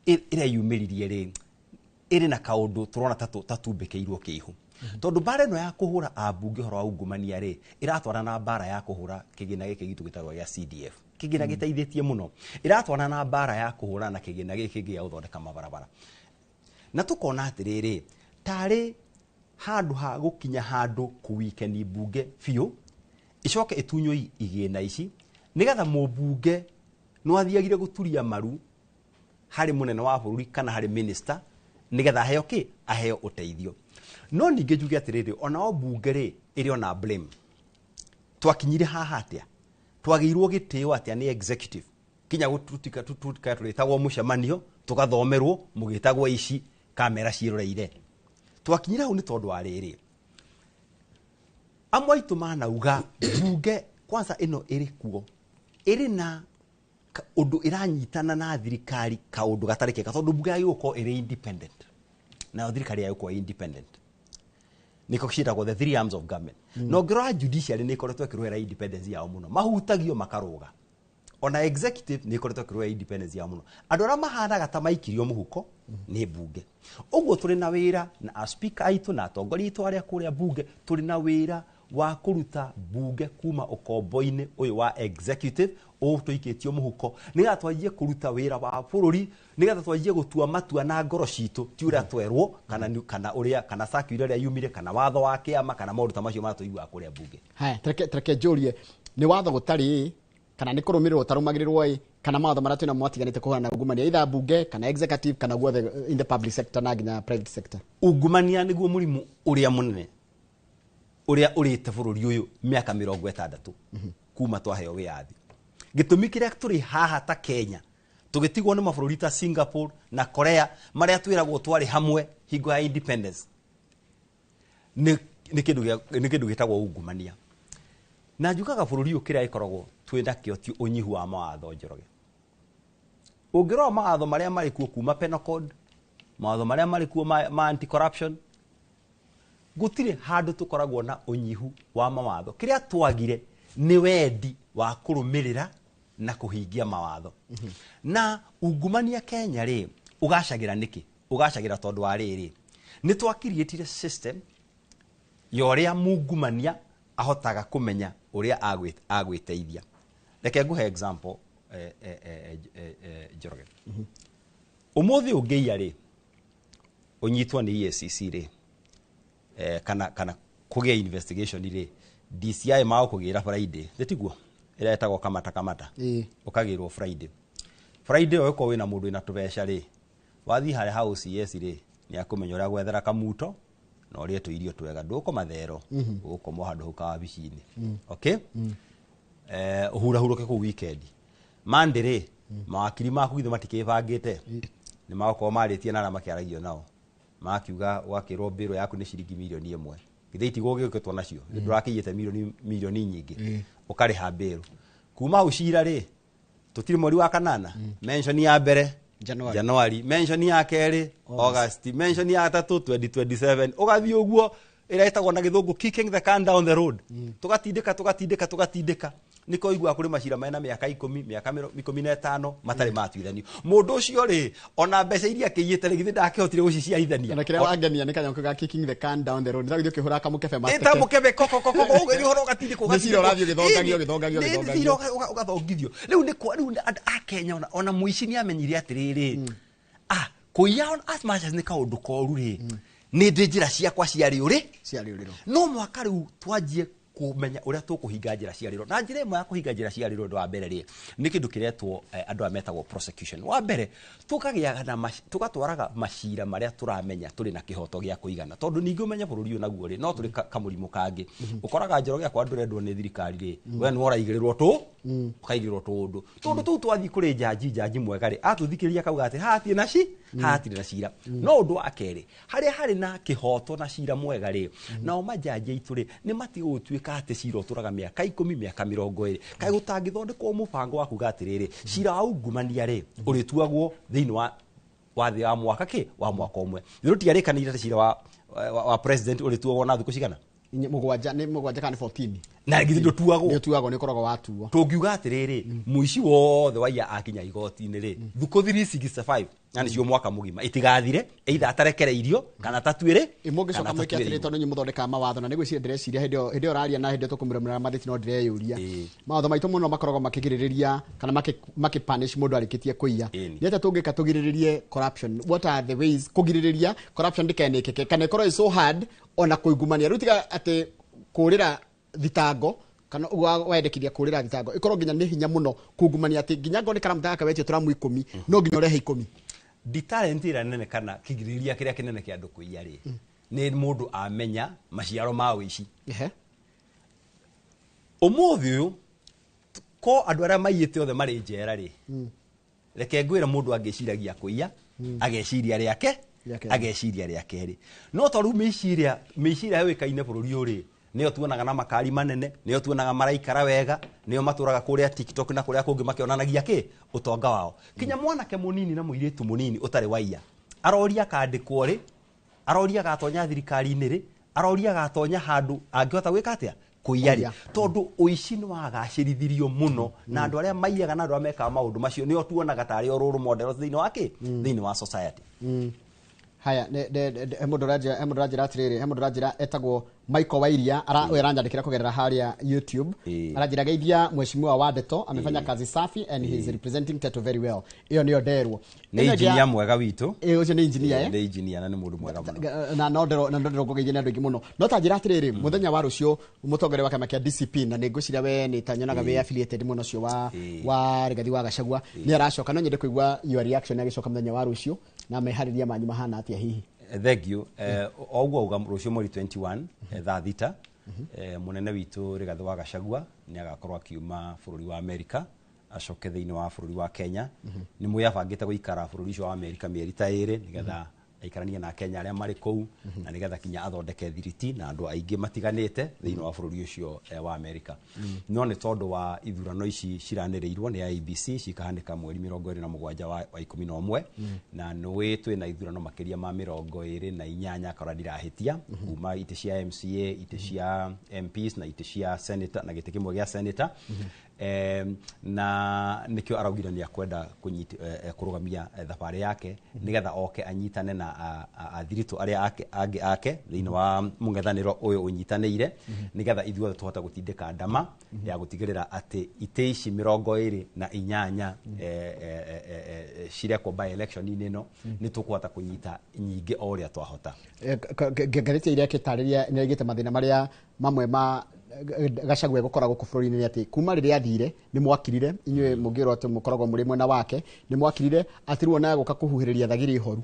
ĩreyumĩririe rĩ, ĩrĩ na kaũndũ tũrona ta tatumbĩkĩirwo kĩihu, tondũ mbara ĩno ya kũhũra ambunge ũhoro wa ungumania rĩ, ĩratwarana na mbara ya kũhũra kĩgĩna gĩkĩ gitũ gĩtagwo gĩa CDF, kĩgĩna gĩteithĩtie mũno. Ĩratwarana na mbara ya kũhũrana na kĩgĩna gĩkĩ gĩa gũthondeka mabarabara, na tũkona atĩrĩrĩ, tarĩ handũ ha gũkinya handũ kũwikeni mbunge biũ, icoke ĩtunywo igĩna ici, nĩgetha mũmbunge no athiagire gũturia maru harĩ mũnene wa bũrũri kana harĩ minister, nĩgetha aheo kĩ, aheo ũteithio. No ningĩ njuge atĩrĩrĩ, onao mbunge rĩ, ĩrĩ ona blame. Twakinyire haha atĩa? Twagĩirwo gĩtĩo atĩa nĩ executive kinya gũtutika tututika tũrĩtagwo mũcemanio, tũgathomerwo mũgĩtagwo ici kamera ciĩroreire? Twakinyire hau nĩ tondũ wa rĩrĩ, amwe aitũ manauga mbunge kwanza ĩno ĩrĩ kuo ĩrĩ na ũndũ ĩranyitana na thirikari, kaũndũ gatarĩ kega, tondũ mbunge yagĩrĩirwo gũkorwo ĩrĩ independent, nayo thirikari yagĩrĩirwo gũkorwo ĩ independent. Nĩko ciĩtagwo the three arms of government. Na ũngĩrora judiciary nĩ ĩkoretwo ĩkĩrũĩra independence yao mũno, mahutagio makarũga. Ona executive nĩ ĩkoretwo ĩkĩrũĩra independence yao mũno. Andũ arĩa mahanaga ta maikirio mũhuko nĩ mbunge. Ũguo tũrĩ na wĩra na a speaker aitũ na atongoria aitũ arĩa kũrĩa mbunge, tũrĩ na wĩra wa kũruta mbunge kuma ũkombo-inĩ ũyũ wa executive ũtũikĩtio mũhuko, nĩgetha twanjie kũruta wĩra wa bũrũri, nĩgetha twanjie gũtua matua na ngoro citũ, ti ũrĩa twerwo kana kana ũrĩa kana circular ĩrĩa yumire kana watho wa kĩama kana maũndũ ta macio marĩa tũiguaga kũrĩa mbunge. Haya, tareke njũrie, nĩ watho gũtarĩ kana nĩ kũrũmĩrĩrwo ũtarũmagĩrĩrwo ĩ, kana mawatho marĩa twĩnamo matiganĩte kũhũrana na ungumania, either mbunge kana executive kana guothe in the public sector na nginya private sector? Ungumania nĩguo mũrimũ ũrĩa mũnene ũrĩa ũrĩte bũrũri ũyũ mĩaka 60 kuma twaheo wĩyathi. Gĩtũmi kĩrĩa tũrĩ haha ta Kenya tũgĩtigwo nĩ mabũrũri ta Singapore na Korea marĩa twĩragwo twarĩ hamwe hingo ya independence nĩ kĩndũ gĩtagwo ungumania. Na njugaga bũrũri ũyũ kĩrĩa gĩkoragwo twĩ nakĩo ti ũnyihu wa mawatho. Njoroge, ũngĩrora mawatho marĩa marĩ kuo kuma penal code, mawatho marĩa marĩ kuo ma anti corruption, gũtirĩ handũ tũkoragwo na ũnyihu wa mawatho. Kĩrĩa twagire nĩ wendi wa kũrũmĩrĩra na kũhingia mawatho. Na ungumania Kenya rĩ, ũgacagĩra nĩkĩ? Ũgacagĩra tondũ wa rĩrĩ, nĩ twakiriĩtire system Ya ũrĩa mungumania ahotaga kũmenya ũrĩa agwĩteithia. Reke ngũhe example, Njoroge. Ũmũthĩ ũngĩiya rĩ, ũnyitwo nĩ EACC rĩ, kana kũgĩa investigation rĩ, DCI magũkũgĩra Friday, tiguo ĩrĩa ĩtagwo kamata kamata, ũkagĩrwo Friday. Friday ũyũ ũkorwo wĩna mũndũ wĩna tũbeca rĩ, wathiĩ harĩa ha OCS rĩ, nĩ akũmenya ũrĩa gwethera kamuto na ũrĩe tũirio twega, ndũgũkoma thero, ũgũkoma handũ hau kawabici-inĩ. Okay, ũhurahurũke kũu weekend. Monday rĩ, mawakiri maku githĩ matikĩbangĩte, nĩ magũkorwo marĩtie na arĩa makĩaragio nao, makiuga wakĩrwo mbĩrũ yaku nĩ ciringi 1 mirioni, githĩ itigwo gĩũkĩtwo nacio, ndũrakĩiyĩte milioni nyingĩ, ũkarĩha mbĩrũ. Kuma hau cira rĩ, tũtirĩ mweri wa kanana, mention ya mbere January. January, mention ya kerĩ August, mention ya gatatũ 2027, ũgathiĩ ũguo, ĩrĩa ĩtagwo na gĩthũngũ kicking the can down the road. Tũgatindĩka, tũgatindĩka, tũgatindĩka, nĩkĩo ũiguaga kũrĩ macira mena mĩaka 10, mĩaka 15 matarĩ matuithanio. Mũndũ ũcio rĩ, ona mbeca iria akĩiyĩte rĩ, githĩ ndakĩhotire gũciciarithania? Na kĩrĩa wangenia nĩ kanyamũ ga kicking the can down the road, nĩ ũkĩhũra kamũkebe. Ĩta mũkebe koko koko, ũgĩthiĩ ũhoro ũgatindĩkwo. Nĩ cira ũrathiĩ ũgĩthongagio, ũgĩthongagio, Nĩ ũgĩthongagio. cira ũgathongithio. Rĩu nĩ kwa rĩu andũ a Kenya, ona mũici nĩ amenyire atĩrĩrĩ, kũiya as much as nĩ kaũndũ koru rĩ, nĩ ndĩ njĩra ciakwa cia rĩũrĩ cia rĩũrĩro. No mwaka rĩu twanjie kũmenya ũrĩa tũkũhinga njĩra cia rĩũrĩro. Na njĩra ĩmwe ya kũhinga njĩra cia rĩũrĩro, ũndũ wa mbere rĩ, nĩ kĩndũ kĩretwo andũ aya metagwo prosecution. Wa mbere tũkagĩaga na tũgatwaraga macira marĩa tũramenya tũrĩ na kĩhoto gĩa kũigana, tondũ ningĩ ũmenye bũrũri ũyũ naguo rĩ, no tũrĩ kamũrimũ kangĩ ũkoraga Njoroge akwa ndũrendwo nĩ thirikari rĩ, we nĩwe ũraigĩrĩrwo tũ ũkaigĩrĩrwo tũũndũ tũndũ tũu. Twathiĩ kũrĩ njanji, njanji mwega rĩ, atũthikĩrĩria akauga atĩ haha hatirĩ na ci haha hatirĩ na cira. No ũndũ wa kerĩ, harĩa harĩ na kĩhoto na cira mwega rĩ, nao manjanji aitũ rĩ, nĩ matige gũtuĩka atĩ cira ũtũraga mĩaka 10, mĩaka 20. Kaĩ gũtangĩthondekwo mũbango wa kuga atĩrĩrĩ, cira wa ungumania rĩ, ũrĩtuagwo thĩinĩ wa thĩ wa mwaka kĩ wa mwaka ũmwe? Rĩu tiarĩkanĩire atĩ cira wa president ũrĩtuagwo na thikũ cigana? 7, nĩ 7 kana nĩ 14? Na githĩ ndũtuagwo? Nĩ ũtuagwo, nĩ ũkoragwo watuo. Tũngiuga atĩrĩrĩ, mũici wothe waiya akinya igoti-inĩ rĩ, thukũ 365, na nĩcio mwaka mũgima, itigathire either atarekereirio kana tatuĩrĩ. Mũngĩcoka kana mwĩke atĩrĩ, tatuĩrĩirwo. Tondũ inyuĩ mũthondekaga mawatho, na nĩgwĩciria ndĩreciria hĩndĩ ĩyo ũraria na hĩndĩ ĩyo tũkũmũrĩmũra mathĩti, no ndĩreyũria, mawatho maitũ mũno makoragwo makĩgirĩrĩria kana makĩ-punish mũndũ arĩkĩtie kũiya. Nĩ atĩa tũngĩka tũgirĩrĩrie corruption? What are the ways kũgirĩrĩria corruption ndĩkenĩkĩke, kana ĩkorwo ĩ so hard ona kũingumania rĩu, tiga atĩ kũrĩra thitango kana ũguo wendekithia kũrĩra thitango, ĩkorwo nginya nĩ hinya mũno kungumania, atĩ nginya ngorwo nĩ karamu gaka wetio turamu 10, no nginya ũrehe 10? Deterrent ĩrĩa nene kana kĩgirĩrĩria kĩrĩa kĩnene kĩa andũ kũiya rĩ, nĩ mũndũ amenya maciaro ma ũici. Ũmũthĩ ũyũ ko andũ arĩa maiyĩte othe marĩ njera rĩ, reke ngwĩre, mũndũ angĩciragia kũiya ageciria rĩake Rĩa kerĩ. Ageciria rĩa kerĩ. No to rĩu mĩciria yũĩkaine bũrũri ũyũ rĩ, nĩyo tuonaga na makari manene, nĩyo tuonaga maraikara wega, nĩyo matũraga kũrĩa TikTok na kũrĩa kũngĩ makĩonanagia kĩ ũtonga wao. Kinya mwanake mũnini na mũirĩtu mũnini ũtarĩ waiya aroria akandĩkwo rĩ, aroria agatonya thirikari-inĩ rĩ, aroria agatonya handũ angĩhota gwĩka atĩa? Kũiya rĩ. Kũiya. Tondũ ũici nĩ wagacĩrithirio mũno, na andũ arĩa maiyaga na andũ arĩa mekaga maũndũ macio nĩo tuonaga tarĩ o role models thĩinĩ wa kĩ thĩinĩ wa society. Haya, he mũndũ ũranjĩra atĩrĩrĩ, he mũndũ ũranjĩra etagwo Michael Wairia, ara ũyũ aranyandĩkĩra kũgerera harĩa YouTube, aranjĩra, "Geithia mheshimiwa wa Ndeto, amefanya kazi safi and he is representing Teto very well." Ĩyo nĩyo nderwo. Nĩ Ĩno ĩngĩ engineer mwega witũ. Ĩ, ũcio nĩ engineer, eh? Nĩ engineer na nĩ mũndũ mwega mũno. Na no ndĩrwo ngũgeithia nĩ andũ aingĩ mũno, no ta njĩra atĩrĩrĩ, mũthenya wa rũciũ mũtongoria wa kĩama kĩa DCP, na nĩ ngwĩciria we nĩ ta nyonaga wĩ affiliated mũno ũcio wa Rigathi wa Gachagua, nĩ aracoka. No nyende kũigua your reaction agĩcoka mũthenya wa rũciũ, na meharĩria manyu mahana atĩa hihi? Thank you. O ũguo uga, rũciũ mweri 21, thaa 6, mũnene witũ Rigathi wa Gachagua nĩ agakorwo akiuma bũrũri wa Amerika acoke thĩinĩ wa bũrũri wa Kenya. Nĩ mũĩ abangĩte gũikara bũrũri ũcio wa Amerika mĩeri ta 2, nĩgetha aikaranie na Kenya arĩa marĩ kũu, na nĩgetha kinya athondeke thiriti na andũ aingĩ matiganĩte thĩinĩ wa bũrũri ũcio wa Amerika. No nĩ tondũ wa ithurano ici ciranĩrĩirwo nĩ IEBC cikahanĩka mweri 27 wa 11, na nĩũĩ twĩna ithurano makĩria ma 28 korwa ndirahĩtia, kuma itĩ cia MCA, itĩ cia MPs na itĩ cia senator na gĩtĩ kĩmwe gĩa senator. Na nikio araugire ni akwenda kurugamia thabarĩ yake nigetha oke anyitane na athiritu aria angĩ ake thĩinĩ wa mũng'ethanĩro ũyũ ũnyitanĩire, nigetha ithuothe tũhote gũtindĩka ndama ya gũtigĩrĩra atĩ itĩ ici 28 cirekwo by election-inĩ ĩno nĩ tũkũhota kũnyita nyingĩ o ũrĩa twahota. Ngathĩti iria ĩgĩtarĩria nĩ ĩgĩte mathĩna marĩa mamwe ma Gachagua gũkoragwo gũkũ bũrũri-inĩ nĩ atĩ kuma rĩrĩa athire nĩ mwakirire inyuĩ mũngĩrwo atĩ mũkoragwo mũrĩ mwena wake, nĩ mwakirire atĩ rĩu ona gũka kũhuhĩrĩria thagiri ihoru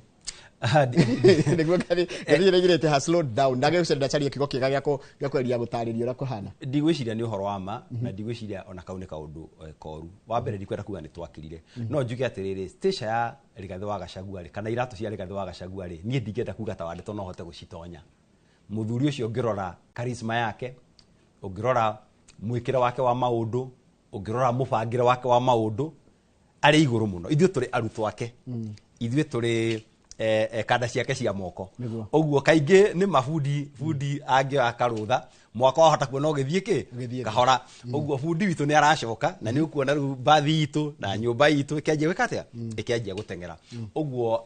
nĩguo ngathĩti ĩrĩa has slowed down na gĩgũcaria ndacaria kiugo kĩega gĩa kweria gũtarĩria ũrĩa kũhana. Ndigwĩciria nĩ ũhoro wa ma na ndigwĩciria ona kau nĩ kaũndũ koru. Wa mbere ndikwenda kuga nĩ twakirire, no njuge atĩrĩrĩ, station ya Rigathĩ wa Gachagua rĩ kana iratũ cia Rigathĩ wa Gachagua rĩ, niĩ ndingĩenda kuga ta wandĩtwo no hote gũcitonya. Mũthuri ũcio ũngĩrora charisma yake, ũngĩrora mwĩkĩre wake wa maũndũ, ũngĩrora mũbangĩre wake wa maũndũ, arĩ igũrũ mũno. Ithuĩ tũrĩ arutwo ake, ithuĩ tũrĩ kanda ciake cia moko. Ũguo kaingĩ nĩ mabundi bundi angĩoya karũtha mwaka wahota kuona ũgĩthiĩ kĩ kahora. Ũguo bundi witũ nĩ aracoka na nĩ ũkuona rĩu mbathi itũ na nyũmba itũ ĩkĩanjia gwĩka atĩa, ĩkĩanjia gũteng'era. Ũguo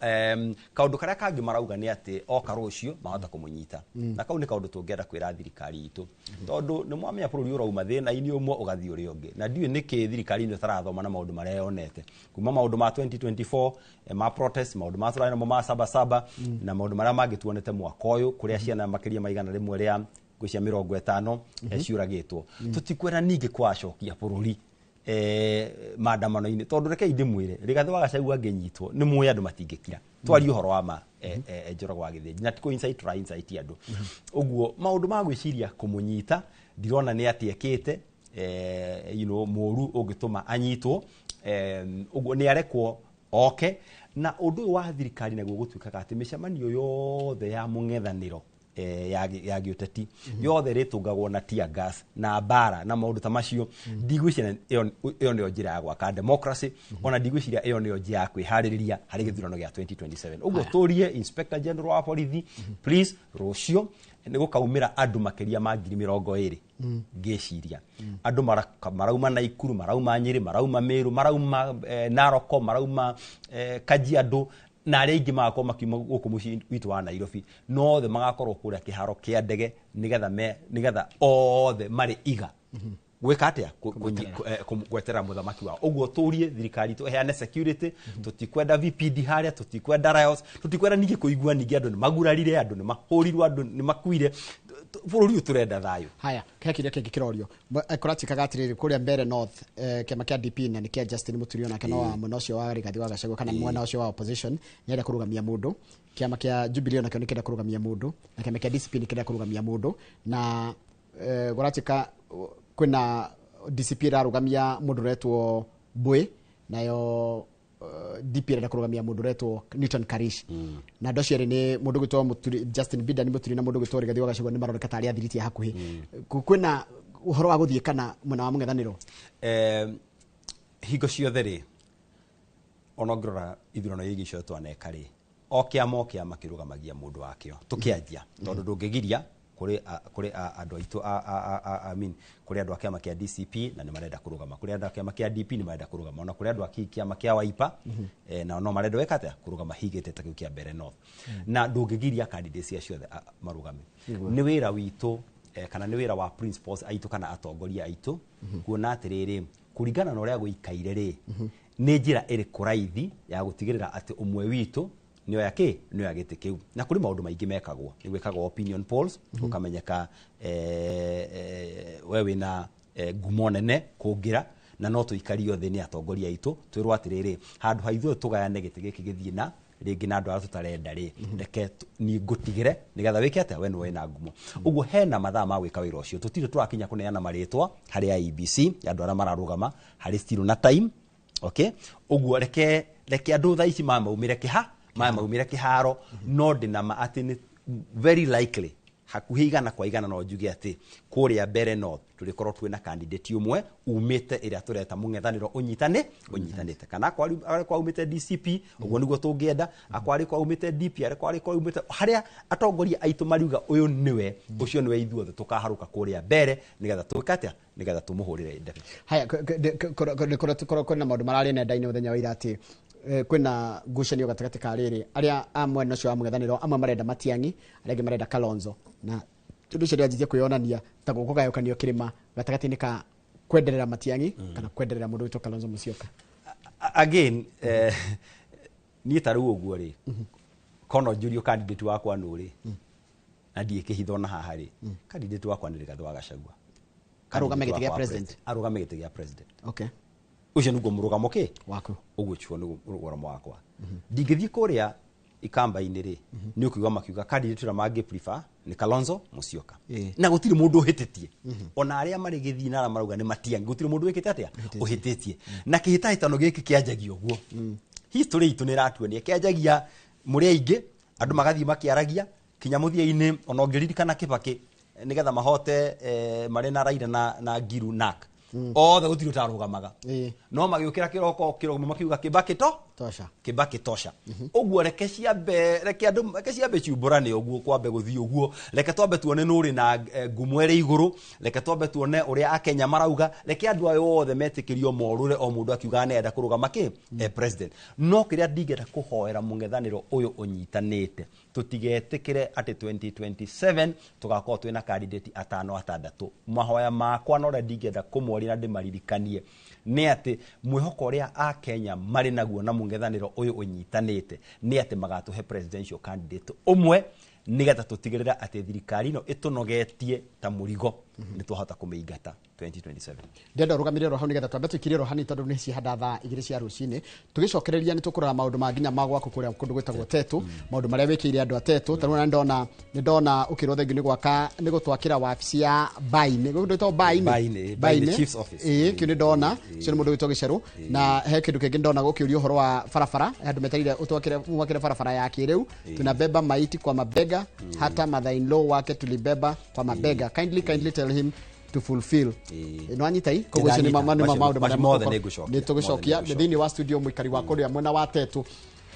kaũndũ karĩa kangĩ marauga nĩ atĩ oka rũciũ mahota kũmũnyita, na kau nĩ kaũndũ tũngĩenda kwĩra thirikari itũ, tondũ nĩ mwamenya bũrũri ũrauma thĩna-inĩ ũmwe ũgathiĩ ũrĩa ũngĩ, na ndiũĩ nĩkĩ thirikari ĩno ĩtarathoma na maũndũ marĩa yonete kuma maũndũ ma 2024 ma protest, maũndũ ma tũrarĩ namo ma sabasaba na maũndũ marĩa mangĩ tuonete mwaka ũyũ kũrĩa ciana makĩria ma 100 rĩa ngũcia 50 ciũragĩtwo. Tũtikwenda ningĩ kwacokia bũrũri maandamano-inĩ, tondũ rekei ndĩmwĩre Rigathĩ wa Gachagua angĩnyitwo nĩ mũĩ andũ matingĩkira. Twarie ũhoro wa ma Njoroge wa Gĩthĩnji na ti kũ incite tũra incite andũ. Ũguo maũndũ ma gwĩciria kũmũnyita ndirona nĩ atĩ ekĩte mũru ũngĩtũma anyitwo. Ũguo nĩ arekwo oke. Na ũndũ ũyũ wa thirikari naguo gũtuĩkaga atĩ mĩcemanio yothe ya mũng'ethanĩro ya gĩũteti yothe ĩrĩtũngagwo na tear gas na mbara na maũndũ ta macio. Ndigwĩciria ĩyo nĩyo njĩra ya gwaka democracy, ona ndigwĩciria ĩyo nĩyo njĩra ya kwĩharĩrĩria harĩ gĩthurano gĩa 2027. Ũguo tũrie Inspector General wa borithi, please, rũciũ nĩ gũkaumĩra andũ makĩria ma 20,000 ngĩciria andũ marauma Naikuru, marauma Nyĩrĩ, marauma Meru, marauma Naroko, marauma Kajiado na arĩa aingĩ magakorwo makiuma gũkũ mũciĩ witũ wa Nairobi, no othe magakorwo kũrĩa kĩharo kĩa ndege nĩgetha othe marĩ iga gwĩka atĩa, gweterera mũthamaki wao. Ũguo tũrie thirikari itũ ĩheane security, tũtikwenda VPD harĩa, tũtikwenda riots, tũtikwenda ningĩ kũigua ningĩ andũ nĩ magurarire, andũ nĩ mahũrirwo, andũ nĩ makuire. Bũrũri ũyũ tũrenda thayũ. Haya, he kĩrĩa kĩngĩ kĩrorio kũratuĩkaga atĩrĩrĩ, kũrĩa Mbeere North kĩama kĩa DP na nĩ kĩa Justin Muturi onake no wa mwena ũcio wa Rigathĩ wa Gachagua kana mwena ũcio wa opposition nĩarenda kũrũgamia mũndũ, kĩama kĩa Jubilee onakĩo nĩkĩenda kũrũgamia mũndũ, na kĩama kĩa DCP nĩkĩenda kũrũgamia mũndũ, na kũratuĩka kwĩna DCP ĩrarũgamia mũndũ ũretwo Mbui, nayo DP ĩrenda kũrũgamia mũndũ ũretwo Newton Karish. Na andũ acio erĩ nĩ mũndũ ũgwĩtwo Muturi, Justin Bida nĩ Muturi na mũndũ ũgwĩtwo Rigathĩ wa Gachagua nĩ maroneka tarĩ athiriti a hakuhĩ. Kwĩna ũhoro wa gũthiĩ kana mwena wa mũng'ethanĩro? Hingo ciothe rĩ, ona ũngĩrora ithurano iria ingĩ ciothe twaneka rĩ, o kĩama kĩrũgamagia mũndũ wakĩo tũkĩanjia, tondũ ndũngĩgiria kũrĩ andũ aitũ I mean kũrĩ andũ a kĩama kĩa DCP na nĩ marenda kũrũgama, kũrĩ andũ a kĩama kĩa DP nĩ marenda kũrũgama, ona kũrĩ andũ a kĩama kĩa Wiper nao no marenda gwĩka atĩa, kũrũgama higĩte ta kĩu kĩa Mbeere North. Na ndũngĩgiria candidates acio othe marũgame. Nĩ wĩra witũ kana nĩ wĩra wa principals aitũ kana atongoria aitũ kuona atĩrĩrĩ, kũringana na ũrĩa gũikaire rĩ, nĩ njĩra ĩrĩkũ raithi ya gũtigĩrĩra atĩ ũmwe witũ nĩoya kĩ, nĩoya gĩtĩ kĩu. Na kũrĩ maũndũ maingĩ mekagwo, nĩ gwĩkagwo opinion polls, ũkamenyeka we wĩna ngumo nene kũngĩra, na no tũikario thĩ nĩ atongoria aitũ twĩrwo atĩrĩrĩ, handũ ha ithuĩ tũgayane gĩtĩ gĩkĩ gĩthiĩ na rĩngĩ na andũ arĩa tũtarenda rĩ, reke niĩ ngũtigĩre nĩgetha wĩke atĩa, we nĩwe wĩna ngumo. Ũguo hena mathaa ma gwĩka wĩra ũcio, tũtirĩ tũrakinya kũneana marĩtwa harĩ IEBC ya andũ arĩa mararũgama, harĩ still na time. Okay, ũguo reke andũ thaa ici mamaumĩre kĩharo, no ndĩna ma atĩ nĩ very likely Hakuhĩ 100 kwa 100 no njuge atĩ kũrĩa Mbere North tũrĩkorwo twĩna candidate ũmwe umĩte ĩrĩa tũreta mũng'ethanĩro ũnyitanĩte, kana arĩ kwa umĩte DCP ũguo nĩguo tũngĩenda, akwa arĩ kwa umĩte DP, arĩ kwa umĩte harĩa atongoria aitũ mariuga ũyũ nĩwe, ũcio nĩwe ithuothe tũkaharũka kũrĩa mbere nĩgetha twĩke atĩa, nĩgetha tũmũhũrĩre ndebe. Haya, kwĩna maũndũ mararĩ nenda-inĩ mũthenya wa ira atĩ kwĩna ngucanio gatagatĩ ka rĩrĩ arĩa a mwena ũcio wa mũng'ethanĩro, amwe marenda Matiang'i, arĩa angĩ marenda Kalonzo, na ũndũ ũcio nĩwanjirie kwĩyonania ta gũkũgayũkanio kĩrĩma gatagatĩ-inĩ ka kwenderera Matiang'i kana kwenderera mũndũ wĩtwo Kalonzo Musyoka. Again, niĩ ta rĩu ũguo rĩ, kono njũrio candidate wakwa nũ rĩ, na ndiĩ kĩhitho na haha rĩ, candidate wakwa nĩ Rigathĩ wa Gachagua. Arũgame gĩtĩ gĩa president. Arũgame gĩtĩ gĩa president. Okay. Ũcio nĩguo mũrũgamo kĩ waku, ũguo chuo nĩguo mũrũgamo wakwa. Ndingĩthiĩ kũrĩa ikamba-inĩ rĩ, nĩ ũkiuga makiuga candidate ũrĩa mangĩ prefer nĩ Kalonzo Musyoka, na gũtirĩ mũndũ ũhĩtĩtie, ona arĩa marĩ gĩthiĩ na arĩa marauga nĩ Matiang'i, gũtirĩ mũndũ wĩkĩte atĩa, ũhĩtĩtie. Na kĩhĩtahĩtano gĩkĩ kĩanjagia ũguo, history itũ nĩ ĩratuonia kĩanjagia mũrĩ aingĩ, andũ magathiĩ makĩaragia kinya mũthia-inĩ. Ona ũngĩririkana Kibaki nĩgetha mahote marĩ na Raila na Ngiru NARC, othe gũtirĩ ũtarũgamaga, no magĩũkĩra kĩroko kĩroko makiuga Kibaki to tosha, Kibaki tosha. Ũguo reke ciambe, reke andũ, reke ciambe ciumbũrane ũguo, kwambe gũthiĩ ũguo, reke twambe tuone nũ ũrĩ na ngumo ĩrĩ igũrũ, reke twambe tuone ũrĩa Akenya marauga, reke andũ aya othe metĩkĩrio morũre o mũndũ akiuga nĩarenda kũrũgama kĩ president. No kĩrĩa ndingĩenda kũhoera mũng'ethanĩro ũyũ ũnyitanĩte, tũtigetĩkĩre atĩ 2027 tũgakorwo twĩna candidate 5 6. Mahoya makwa na ũrĩa ndingĩenda kũmoria na ndĩmaririkanie nĩ atĩ mwĩhoko ũrĩa Akenya marĩ naguo na mũng'ethanĩro ũyũ ũnyitanĩte nĩ atĩ magatũhe presidential candidate ũmwe, nĩgetha tũtigĩrĩre atĩ thirikari ĩno ĩtũnogetie ta mũrigo nĩ twahota kũmĩingata 2027. Ndĩrenda ũrũgamĩrĩre oro hau nĩgetha twambe tũikirie oro hanini tondũ nĩ cihanda thaa 2 cia rũcinĩ. Tũgĩcokereria nĩ tũkũrora maũndũ ma nginya ma gwaku kũrĩa kũndũ gwĩtagwo Tetu, maũndũ marĩa wĩkĩire andũ a Tetu. Ta rĩu nĩ ndona ũkĩrwo thengiũ nĩ gwaka, nĩ gũtwakĩra wabici ya Baine, gũkũ gwĩtagwo Baine, Baine Chiefs Office. Ĩĩ, kĩu nĩ ndona, ũcio nĩ mũndũ wĩtwo Gĩcerũ. Na he kĩndũ kĩngĩ ndona gũkĩũrio ũhoro wa barabara, andũ metereire ũtwakĩre, mwakĩre barabara ya kĩrĩu. Tunabeba maiti kwa mabega, hata mother-in-law wake tulibeba kwa mabega. Kindly tell him to fulfill. No anyita i koguo icio nĩ maũndũ marĩa nĩ tũgũcokia thĩinĩ wa studio. Mũikari wa kũrĩa mwena wa Tetu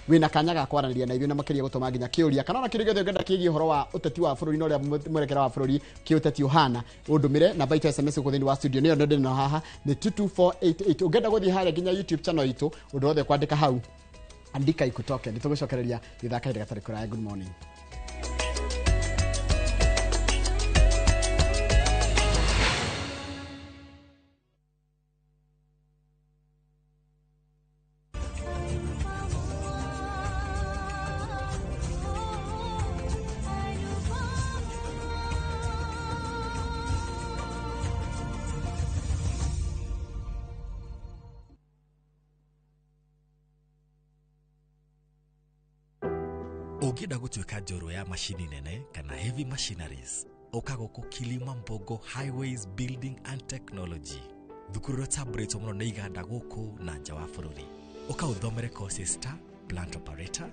wĩna kanya ga kwaranĩria na ithuĩ na makĩria gũtũma nginya kĩũria kana ona kĩũria gĩothe ũngĩenda kĩgiĩ ũhoro wa ũteti wa bũrũri na ũrĩa mwerekera wa bũrũri kĩũteti ũhana, ũndũmĩre namba itũ SMS gũkũ thĩinĩ wa studio nĩyo ndĩ nayo haha nĩ 22488. Ũngĩenda gũthiĩ harĩa nginya YouTube channel itũ, ũndũ wothe kwandĩka hau andika ikutoke. Nĩ tũgũcokereria thutha kahinda gatarĩ kũraya. Good morning. Ũngĩenda gũtuĩka njorua ya macini nene kana heavy machineries, ũka gũkũ Kilimambogo Highways Building and Technology, thukuru ĩrĩa ĩtambũrĩtwo mũno nĩ iganda gũkũ na nja wa bũrũri. Ũka ũthomere courses ta plant operator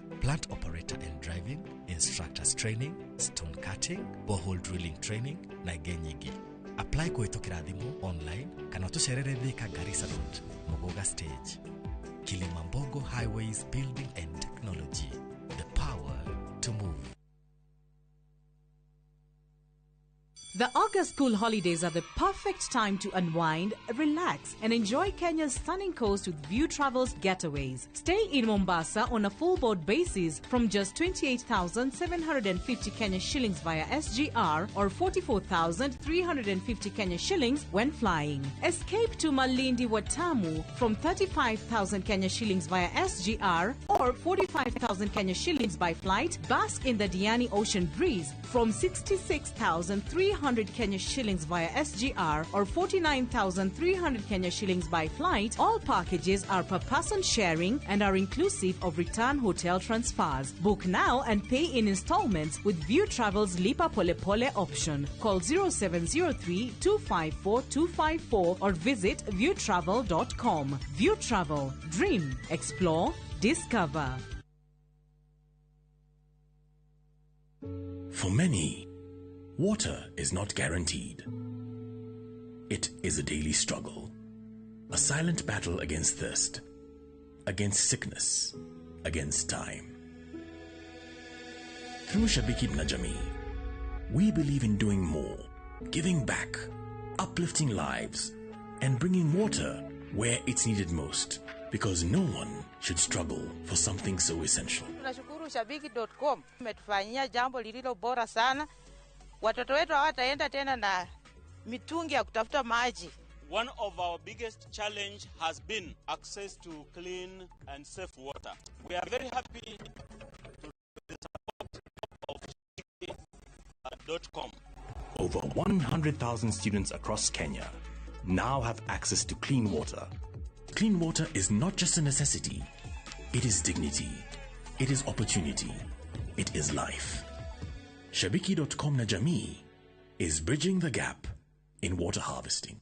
and driving, instructors training, stone cutting, borehole drilling training na ingĩ nyingĩ. Apply kũhĩtũkĩra thimũ online kana ũtũcerere Thika Garissa Road, Muguga Stage. Kilimambogo Highways Building and Technology, the power to move. The August school holidays are the perfect time to unwind, relax, and enjoy Kenya's stunning coast with View Travel's getaways. Stay in Mombasa on a full board basis from just 28,750 Kenya shillings via SGR or 44,350 Kenya shillings when flying. Escape to Malindi Watamu from 35,000 Kenya shillings via SGR or 45,000 Kenya shillings by flight. Bask in the Diani Ocean breeze from 66,300 Kenya shillings via SGR or 49,300 Kenya shillings by flight. All packages are per person sharing and are inclusive of return hotel transfers. Book now and pay in installments with View Travel's Lipa Pole Pole option. Call 0703 254 254 or visit viewtravel.com. View Travel. Dream, explore, discover. For many, Water is not guaranteed. It is a daily struggle, a silent battle against thirst, against sickness, against time. Through Shabiki na Jamii, we believe in doing more, giving back, uplifting lives, and bringing water where it's needed most, because no one should struggle for something so essential. Tunashukuru Shabiki.com umetufanyia jambo lililo bora sana. Watoto wetu hawataenda tena na mitungi ya kutafuta maji. One of our biggest challenge has been access to clean and safe water. We are very happy to the support of Shabiki.com. Over 100,000 students across Kenya now have access to clean water. Clean water is not just a necessity, it is dignity, it is opportunity, it is life. Shabiki.com na Jamii is bridging the gap in water harvesting.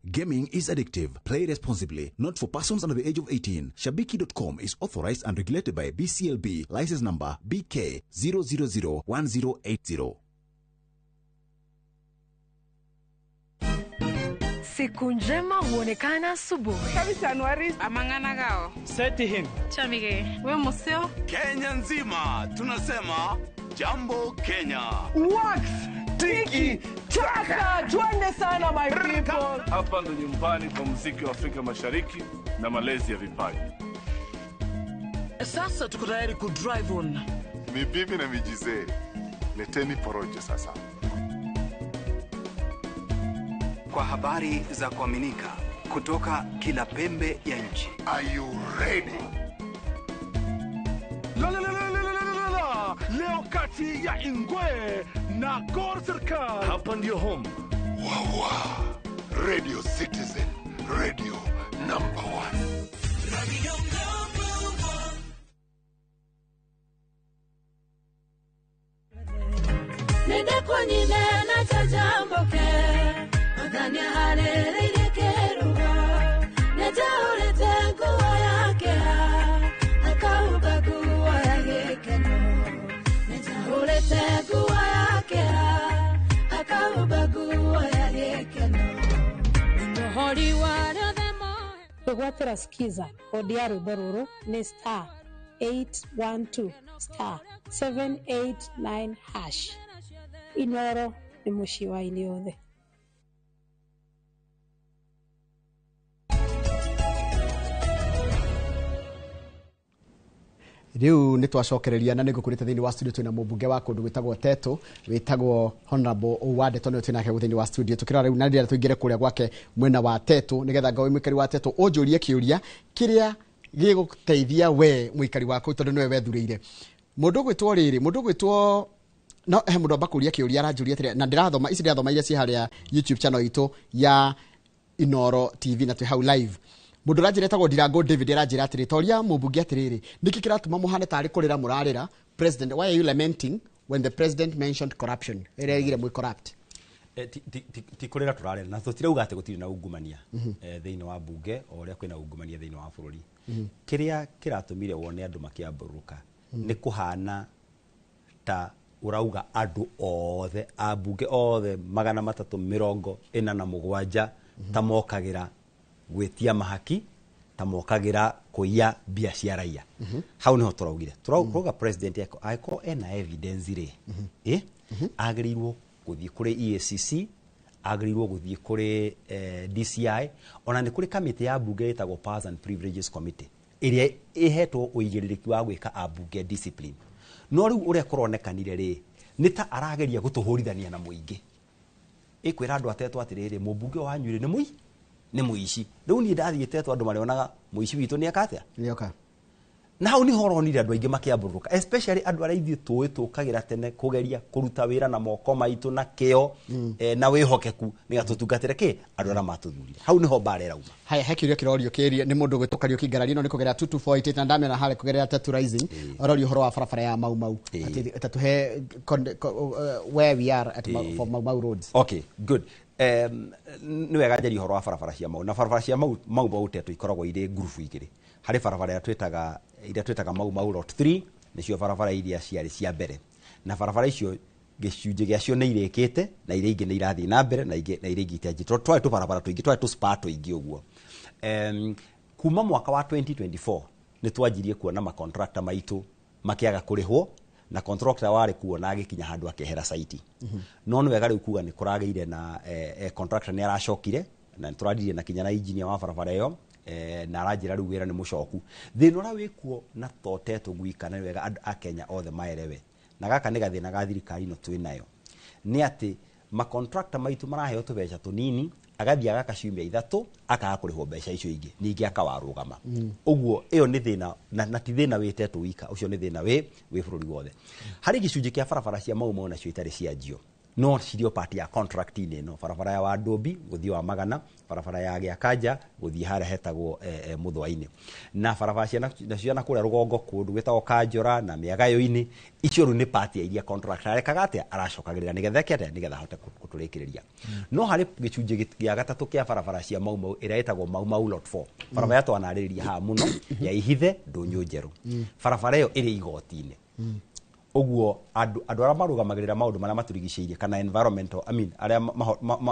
Gaming is addictive. Play responsibly. Not for persons under the age of 18. Shabiki.com is authorized and regulated by BCLB. License number BK 0001080. Siku njema huonekana asubuhi. Amang'ana gao. Seti him. Chamige. We museo. Kenya nzima tunasema jambo Kenya. Wax tiki taka, twende sana my people. Hapa ndo nyumbani kwa muziki wa Afrika Mashariki na malezi ya vipaji. Sasa tuko tayari ku drive on. Ni bibi na mijizee, leteni porojo sasa. Kwa habari za kuaminika kutoka kila pembe ya nchi. Are you ready? La, la, la, la, la, la, la, la. Leo kati ya Ingwe na Gor Serikal. Hapa ndio home. Wawa. Radio Citizen, radio number one. Radio number one. Nende kwa nyine na chajamboke. Odhania harere kerugo. Nejaurete nguo yake ha. Akauba nguo ya gĩkeno. Nejaurete nguo yake ha. Akauba nguo ya gĩkeno. Mũhori wa rĩothe moe. Kwĩgwatĩra skiza kodi ya rwĩmbo rũrũ nĩ star 812 star 789 hash. Inoro nĩ mũciĩ wa aini othe. Riu nĩ twacokereria na nĩngũkũrĩte thĩinĩ wa studio twĩna mũmbunge wa kũndũ gwĩtagwo Teto wĩtagwo Honorable Owade Tonyo twĩnake thĩinĩ wa studio tũkĩrora rĩu na rĩrĩa tũingĩre kũrĩa gwake mwena wa Teto nĩgetha ngawe mũikari wa Teto ũnjũrie kĩũria kĩrĩa gĩgũteithia we mũikari wa kũu tondũ nĩwe wethurĩire. Mũndũ ũgwĩtwo rĩrĩ mũndũ ũgwĩtwo no he mũndũ amba kũria kĩũria aranjũria atĩrĩ na ndĩrathoma ici ndĩrathoma iria ciĩ harĩa YouTube channel itũ ya Inoro TV na twĩ hau live. Mundu ranjira etagwo Ndirango David aranjira atĩrĩ toria mũmbunge atĩrĩrĩ nĩkĩ kĩratũma mũhane tarĩ kũrĩra mũrarĩra president, why are you lamenting when the president mentioned corruption ĩrĩa ĩgire mwĩ corrupt? Ti kũrĩra tũrarĩra na tũtirauga atĩ gũtirĩ na ungumania thĩinĩ wa bunge o ũrĩa kwĩna ungumania thĩinĩ wa bũrũri. Kĩrĩa kĩratũmire wone andũ makĩambũrũka nĩ kũhana ta ũrauga andũ othe ambunge othe 347 ta mokagĩra gwĩtia mahaki ta mokagira kuiya mbia cia raia. Hau niho turaugire turauga president yako angĩkorwo ena evidence rĩ agĩrĩirwo gũthiĩ kũrĩ EACC, agĩrĩirwo gũthiĩ kũrĩ DCI, ona nĩ kũrĩ kamĩtĩ ya bunge ĩtagwo Powers and Privileges Committee ĩrĩa ĩhetwo ũigĩrĩrĩki wa gwĩka ambunge discipline. No rĩu ũrĩa kũronekanire rĩ nĩ ta arageria gũtũhũrithania na mũingĩ, ĩkwĩra andũ atetwo atĩrĩrĩ mũmbunge wanyu rĩ nĩ nĩ mũici. Rĩu niĩ ndathiĩ Tetwo andũ marĩonaga mũici witũ nĩ eka atĩa? Nĩoka. Na hau niho ũronire andũ aingĩ makĩambũrũka, especially andũ arĩa ithuĩ tũĩ tũkagĩra tene kũgeria kũruta wĩra na moko maitũ na kĩo na wĩhokeku nĩgetha tũtungatĩre kĩ andũ arĩa matũthurire. Hau niho mbara ĩrauma. Haya, he kĩũria kĩrorio kĩria nĩ mũndũ ũgwĩtwo Kariũki Ngarari no nĩ kũgerera 22488 na ndamĩona harĩa kũgerera Tetu Rising ũrorio ũhoro wa barabara ya Mau Mau atĩ tatũhe where we are at for Mau Mau roads. Okay, good. Nĩ wega njarie ũhoro wa barabara cia Mau na barabara cia Mau Mau Tetu ikoragwo irĩ ngurubu igĩrĩ. Harĩ barabara iria twĩtaga Mau Mau Lot 3 nĩcio barabara iria ciarĩ cia mbere, na barabara icio Gĩcunjĩ gĩacio nĩ irĩkĩte na iria ingĩ nĩ irathiĩ na mbere na ingĩ na iria ingĩ itianjĩtie, tondũ twarĩ tũbarabara tũingĩ, twarĩ tũspa tũingĩ ũguo. Kuma mwaka wa 2024 nĩ twanjirie kuona macontractor maitũ makĩaga kũrĩhwo, na contractor warĩ kuo na agĩkinya handũ akehera site. No nĩ wega rĩu kuga nĩ kũragĩire na contractor nĩ aracokire, na nĩ tũraririe na kinya na engineer wa barabara ĩyo, na aranjĩra rĩu wĩra nĩ mũcoku. Thĩna ũrĩa wĩkuo na to Tetũ gwika, na nĩ wega andũ a Kenya othe maelewe, na gaka nĩ gathĩna ga thirikari ĩno twĩ nayo, nĩ atĩ macontractor maitũ maraheo tũbeca tũnini, agathiĩ agaka ciumia 3 akaga kũrĩhwo mbeca icio ingĩ, ningĩ akawarũgama. Ũguo ĩyo nĩ thĩna, na ti thĩna wĩ Tetũ wika, ũcio nĩ thĩna wĩ bũrũri wothe. Harĩ gĩcunjĩ kĩa barabara cia Mau Mau nacio itarĩ cianjio, no cirio part ya contract-inĩ ĩno, barabara ya Wandũmbi gũthiĩ wa Magana, barabara ya Gĩakanja gũthiĩ harĩa hetagwo Mũthũa-inĩ, na barabara cia nacio na kũrĩa rũgongo kũndũ gwĩtagwo Kanjora na Mĩagayo-inĩ, icio rĩu nĩ part ya iria contractor arekaga atĩa, aracokagĩrĩra nĩgetha eke atĩa, nĩgetha ahote gũtũrĩkĩrĩria. No harĩ gĩcunjĩ gĩa gatatũ kĩa barabara cia Mau Mau ĩrĩa ĩtagwo Mau Mau Lot 4, barabara ĩrĩa twanarĩrĩria haha mũno ya Ihithe Ndũnyũ Njerũ, barabara ĩyo ĩrĩ igoti-inĩ. Ũguo andũ arĩa marũgamagĩrĩra maũndũ marĩa matũrigicĩirie kana environmental, I mean, arĩa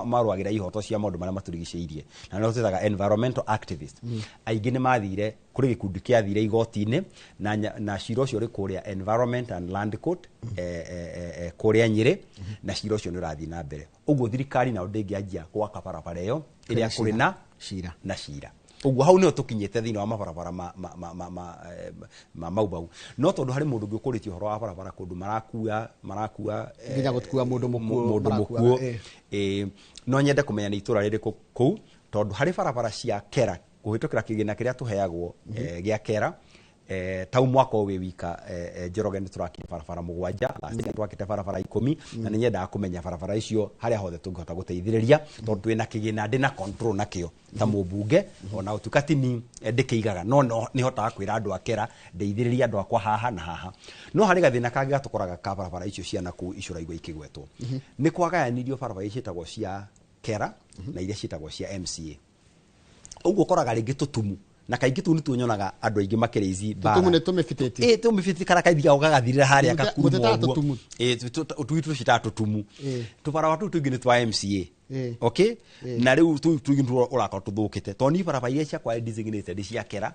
marũagĩra ihoto cia maũndũ marĩa matũrigicĩirie, na nĩo twĩtaga environmental activist, aingĩ nĩ mathire kũrĩ gĩkundi kĩathire igoti-inĩ, na cira ũcio ũrĩ kũrĩa Environment and Land Court, kũrĩa Nyĩrĩ, na cira ũcio nĩ ũrathiĩ na mbere. Ũguo thirikari nayo ndĩngĩanjia gwaka barabara ĩyo ĩrĩa kũrĩ na cira. Na cira. Ũguo hau nĩho tũkinyĩte thĩinĩ wa mabarabara ma Mau Mau. No tondũ harĩ mũndũ ũngĩ ũkũrĩtie ũhoro wa barabara kũndũ marakua nginya gũkua mũndũ mũkuũ, mũndũ marakua, mũkuũ. No nyende kũmenya nĩ itũra rĩrĩkũ kũu, tondũ harĩ barabara cia Kera kũhĩtũkĩra kĩgĩna kĩrĩa tũheagwo, gĩa Kera, tau mwaka ũyũ wĩ wika, Njoroge nĩ tũrakire barabara 7, last year twakĩte barabara 10, na nĩ nyendaga kũmenya barabara icio harĩa hothe tũngĩhota gũteithĩrĩria, tondũ twĩna kĩgĩna ndĩ na control nakĩo ta mũmbunge, ona gũtuĩka ti ni ndĩkĩigaga, no nĩ hotaga kwĩra andũ a Kera ndeithĩrĩria andũ akwa haha na haha. No harĩ gathĩna kangĩ gatũkoraga ka barabara icio cia nakũu icio ũraigua ikĩgwetwo, nĩ kwagayanirio barabara ici ciĩtagwo cia Kera na iria ciĩtagwo cia MCA. Ũguo ũkoraga rĩngĩ tũtumu, na kaingĩ tũu nĩtuo nyonaga andũ aingĩ makĩrĩa ici mbara. Tũtumu nĩ tũmĩbitĩti. Tũmĩbitĩti kana kaithiaga gagathirĩra harĩa gakuruma Mũtetaga ũguo. tũtumu. Tũu tũcitaga tũtumu. Tũbarabara tũu tũingĩ nĩ twa MCA. Okay? Na rĩu tũu tũingĩ nĩtuo ũrakorwo tũthũkĩte. Tondũ niĩ barabara iria ciakwa designated cia Kera,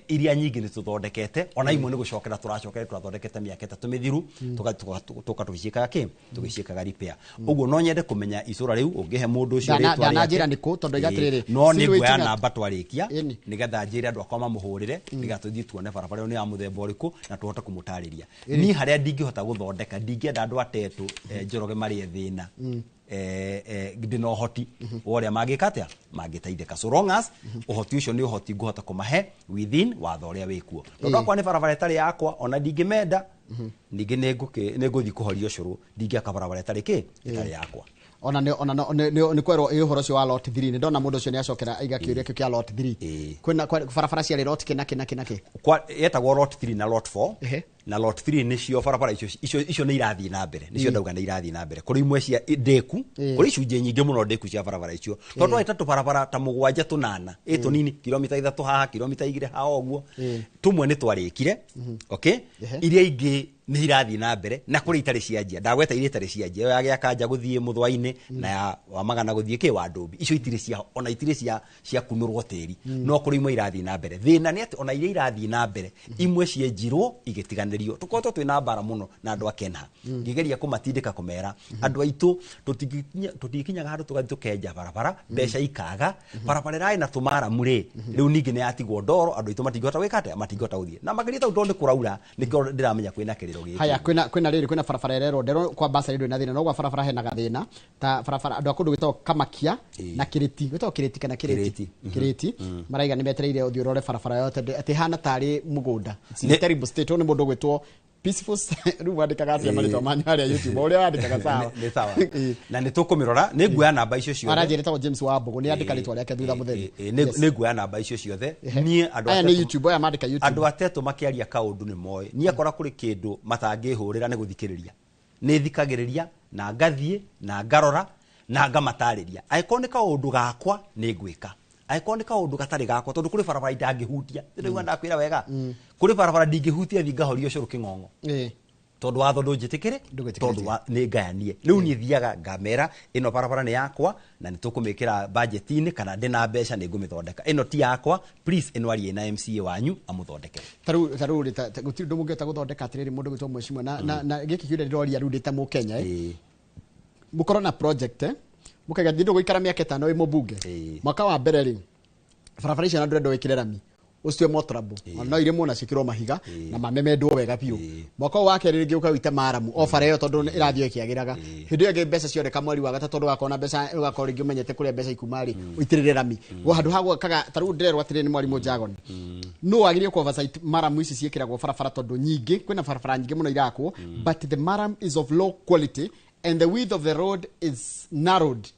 iria nyingĩ nĩ tũthondekete, ona imwe nĩ gũcokera tũracokera tũrathondekete mĩaka 3 mĩthiru, tũka tũgĩciĩkaga kĩ? Tũgĩciĩkaga repair. Ũguo no nyende kũmenya itũra rĩu, ũngĩhe mũndũ ũcio rĩtwa rĩake. Ndananjĩra nĩ kũ, tondũ igatĩrĩrĩ, No nĩ Silweti nguoya na- namba twarĩkia, nĩgetha njĩre andũ akwa mamũhũrĩre, nĩgetha tũthiĩ tuone barabara ĩyo nĩ ya mũthemba ũrĩkũ, na tũhote kũmũtarĩria. Niĩ harĩa ndingĩhota gũthondeka, ndingĩenda andũ a Tetũ, Njoroge marĩe thĩna. Ndĩna ũhoti wa ũrĩa mangĩka atĩa, mangĩteithĩka, so long as ũhoti ũcio nĩ ũhoti ngũhota kũmahe within watho ũrĩa wĩkuo. Tondũ akwa nĩ barabara ĩtarĩ yakwa, ona ndingĩmenda, ningĩ nĩ ngũthiĩ kũhoria ũcũrũ, ndingĩaka barabara ĩtarĩ kĩ, ĩtarĩ yakwa. Ona nĩ kwerwo ĩ ũhoro ũcio wa lot 3, nĩ ndona mũndũ ũcio nĩ acokera aiga kĩũria kĩu kĩa lot 3. Kwĩna barabara ciarĩ lot kĩ na kĩ na kĩ na kĩ? Yetagwo lot 3 na lot 4. Na lot 3 nĩcio barabara icio nĩ irathiĩ na mbere, nĩcio ndauga nĩ irathiĩ na mbere. Kũrĩ imwe cia ndĩku, kũrĩ icunjĩ nyingĩ mũno ndĩku cia barabara icio. Tondũ twarĩ ta tũbarabara ta 7 8, tũnini, kilomita 3 haha, kilomita 2 haha ũguo. Tũmwe nĩ twarĩkire, okay? Iria ingĩ nĩ irathiĩ na mbere, na kũrĩ itarĩ cianjia. Ndagweta iria itarĩ cianjia, ĩyo ya Gĩakanja gũthiĩ Mũthũa-inĩ, na ya wa Magana gũthiĩ kĩ wa Ndũmbi. Icio itirĩ cia, ona itirĩ cia kunũrwo tĩri. No kũrĩ imwe irathiĩ na mbere. Thĩna nĩ atĩ ona iria irathiĩ na mbere, imwe cienjirwo igĩtiganĩrio. Tũkoretwo twĩna mbara mũno na andũ a Kenha. Ngĩgeria kũmatindĩka kũmera, andũ aitũ tũtingĩkinyaga handũ tũgathiĩ tũkenja barabara, mbeca ikaga, barabara ĩrarĩ na tũmaramu rĩ, rĩu ningĩ nĩ yatigwo ndoro, andũ aitũ matingĩhota gwĩka atĩa, matingĩhota gũthiĩ. Na makĩria tondũ nĩ kũraura, nĩkĩo ndĩramenya kwĩna kĩrĩro gĩkĩ. Haya, kwĩna rĩrĩ, kwĩna barabara ĩrerwo nderwo kwa Basari ndũrĩ na thĩna, no gwa barabara hena gathĩna ta barabara andũ a kũndũ gwĩtagwo Kamakia na Kĩrĩti, gwĩtagwo Kĩrĩti kana Kĩrĩti? Kĩrĩti. Kĩrĩti. Maraiga nĩ metereire ũthiĩ ũrore barabara yothe atĩ ĩhana tarĩ mũgũnda. It's in terrible state. Ũyũ nĩ mũndũ ũgwĩtwo Peaceful rĩu wandĩkaga atĩa marĩtwa manyu harĩa YouTube? Ũrĩa wandĩkaga sawa. Nĩ sawa. Na nĩ tũkũmĩrora, nĩ nguoya namba icio ciothe. Aranjĩra etagwo James Wambũgũ, nĩ andĩka rĩtwa rĩake thutha mũtheri. Nĩ nguoya namba icio ciothe. Niĩ andũ Aya nĩ atetũ YouTube, aya mandĩka YouTube. Andũ atetũ makĩaria kaũndũ nĩ moĩ. Niĩ akora kũrĩ kĩndũ matangĩhũrĩra nĩ gũthikĩrĩria. Nĩ thikagĩrĩria na ngathiĩ na ngarora na ngamatarĩria. Angĩkorwo nĩ kaũndũ gakwa nĩ ngwĩka. Angĩkorwo nĩ kaũndũ gatarĩ gakwa, tondũ kũrĩ barabara itangĩhutia. Ndĩraigua ndakwĩra wega. Kũrĩ barabara ndingĩhutia thiĩ ngahoria ũcũrũ kĩng'ong'o. Tondu watho ndũnjĩtĩkĩre, tondu nĩ ngayanie. Rĩu niĩ thiaga ngamera ĩno barabara nĩ yakwa na nĩ tũkũmĩkĩra budget-inĩ, kana ndĩna mbeca nĩ ngũmĩthondeka. Ĩno ti yakwa, please ĩno arie na MCA wanyu amũthondekere. Tarĩu rĩ, gũtirĩ ũndũ mũngĩhota gũthondeka atĩrĩrĩ, mũndũ gwĩtwo mheshimiwa na gĩkĩ kĩũria ndĩroria rĩu ndĩ ta Mũkenya, mũkorwo na project, mũkaiga thiĩ ndũgũikara mĩaka 5 wĩ mũmbunge. Mwaka wa mbere rĩ, barabara icio na ndũrenda wĩkĩre rami, ũcitue motorable, no irĩmwo na ciĩkĩrwo mahiga na mamemendwo wega biũ. Mwaka ũyũ wa kerĩ rĩngĩ ũka ũite maramu o bara ĩyo, tondũ ĩrathiĩ ĩkĩagĩraga. Hĩndĩ ĩyo ĩngĩ mbeca cioneka mweri wa gatatũ, tondũ ũgakorwo na mbeca, ũgakorwo rĩngĩ ũmenyete kũrĩa mbeca ikuma rĩ, ũitĩrĩre rami. Handũ ha gwakaga, ta rĩu ndĩrerwo atĩrĩrĩ nĩ mwarimũ Jagon, no wagĩrĩire kũ oversight maramu ici ciĩkĩragwo barabara, tondũ nyingĩ kwĩna barabara nyingĩ mũno irakwo, but the maram is of low quality and the width of the road is narrowed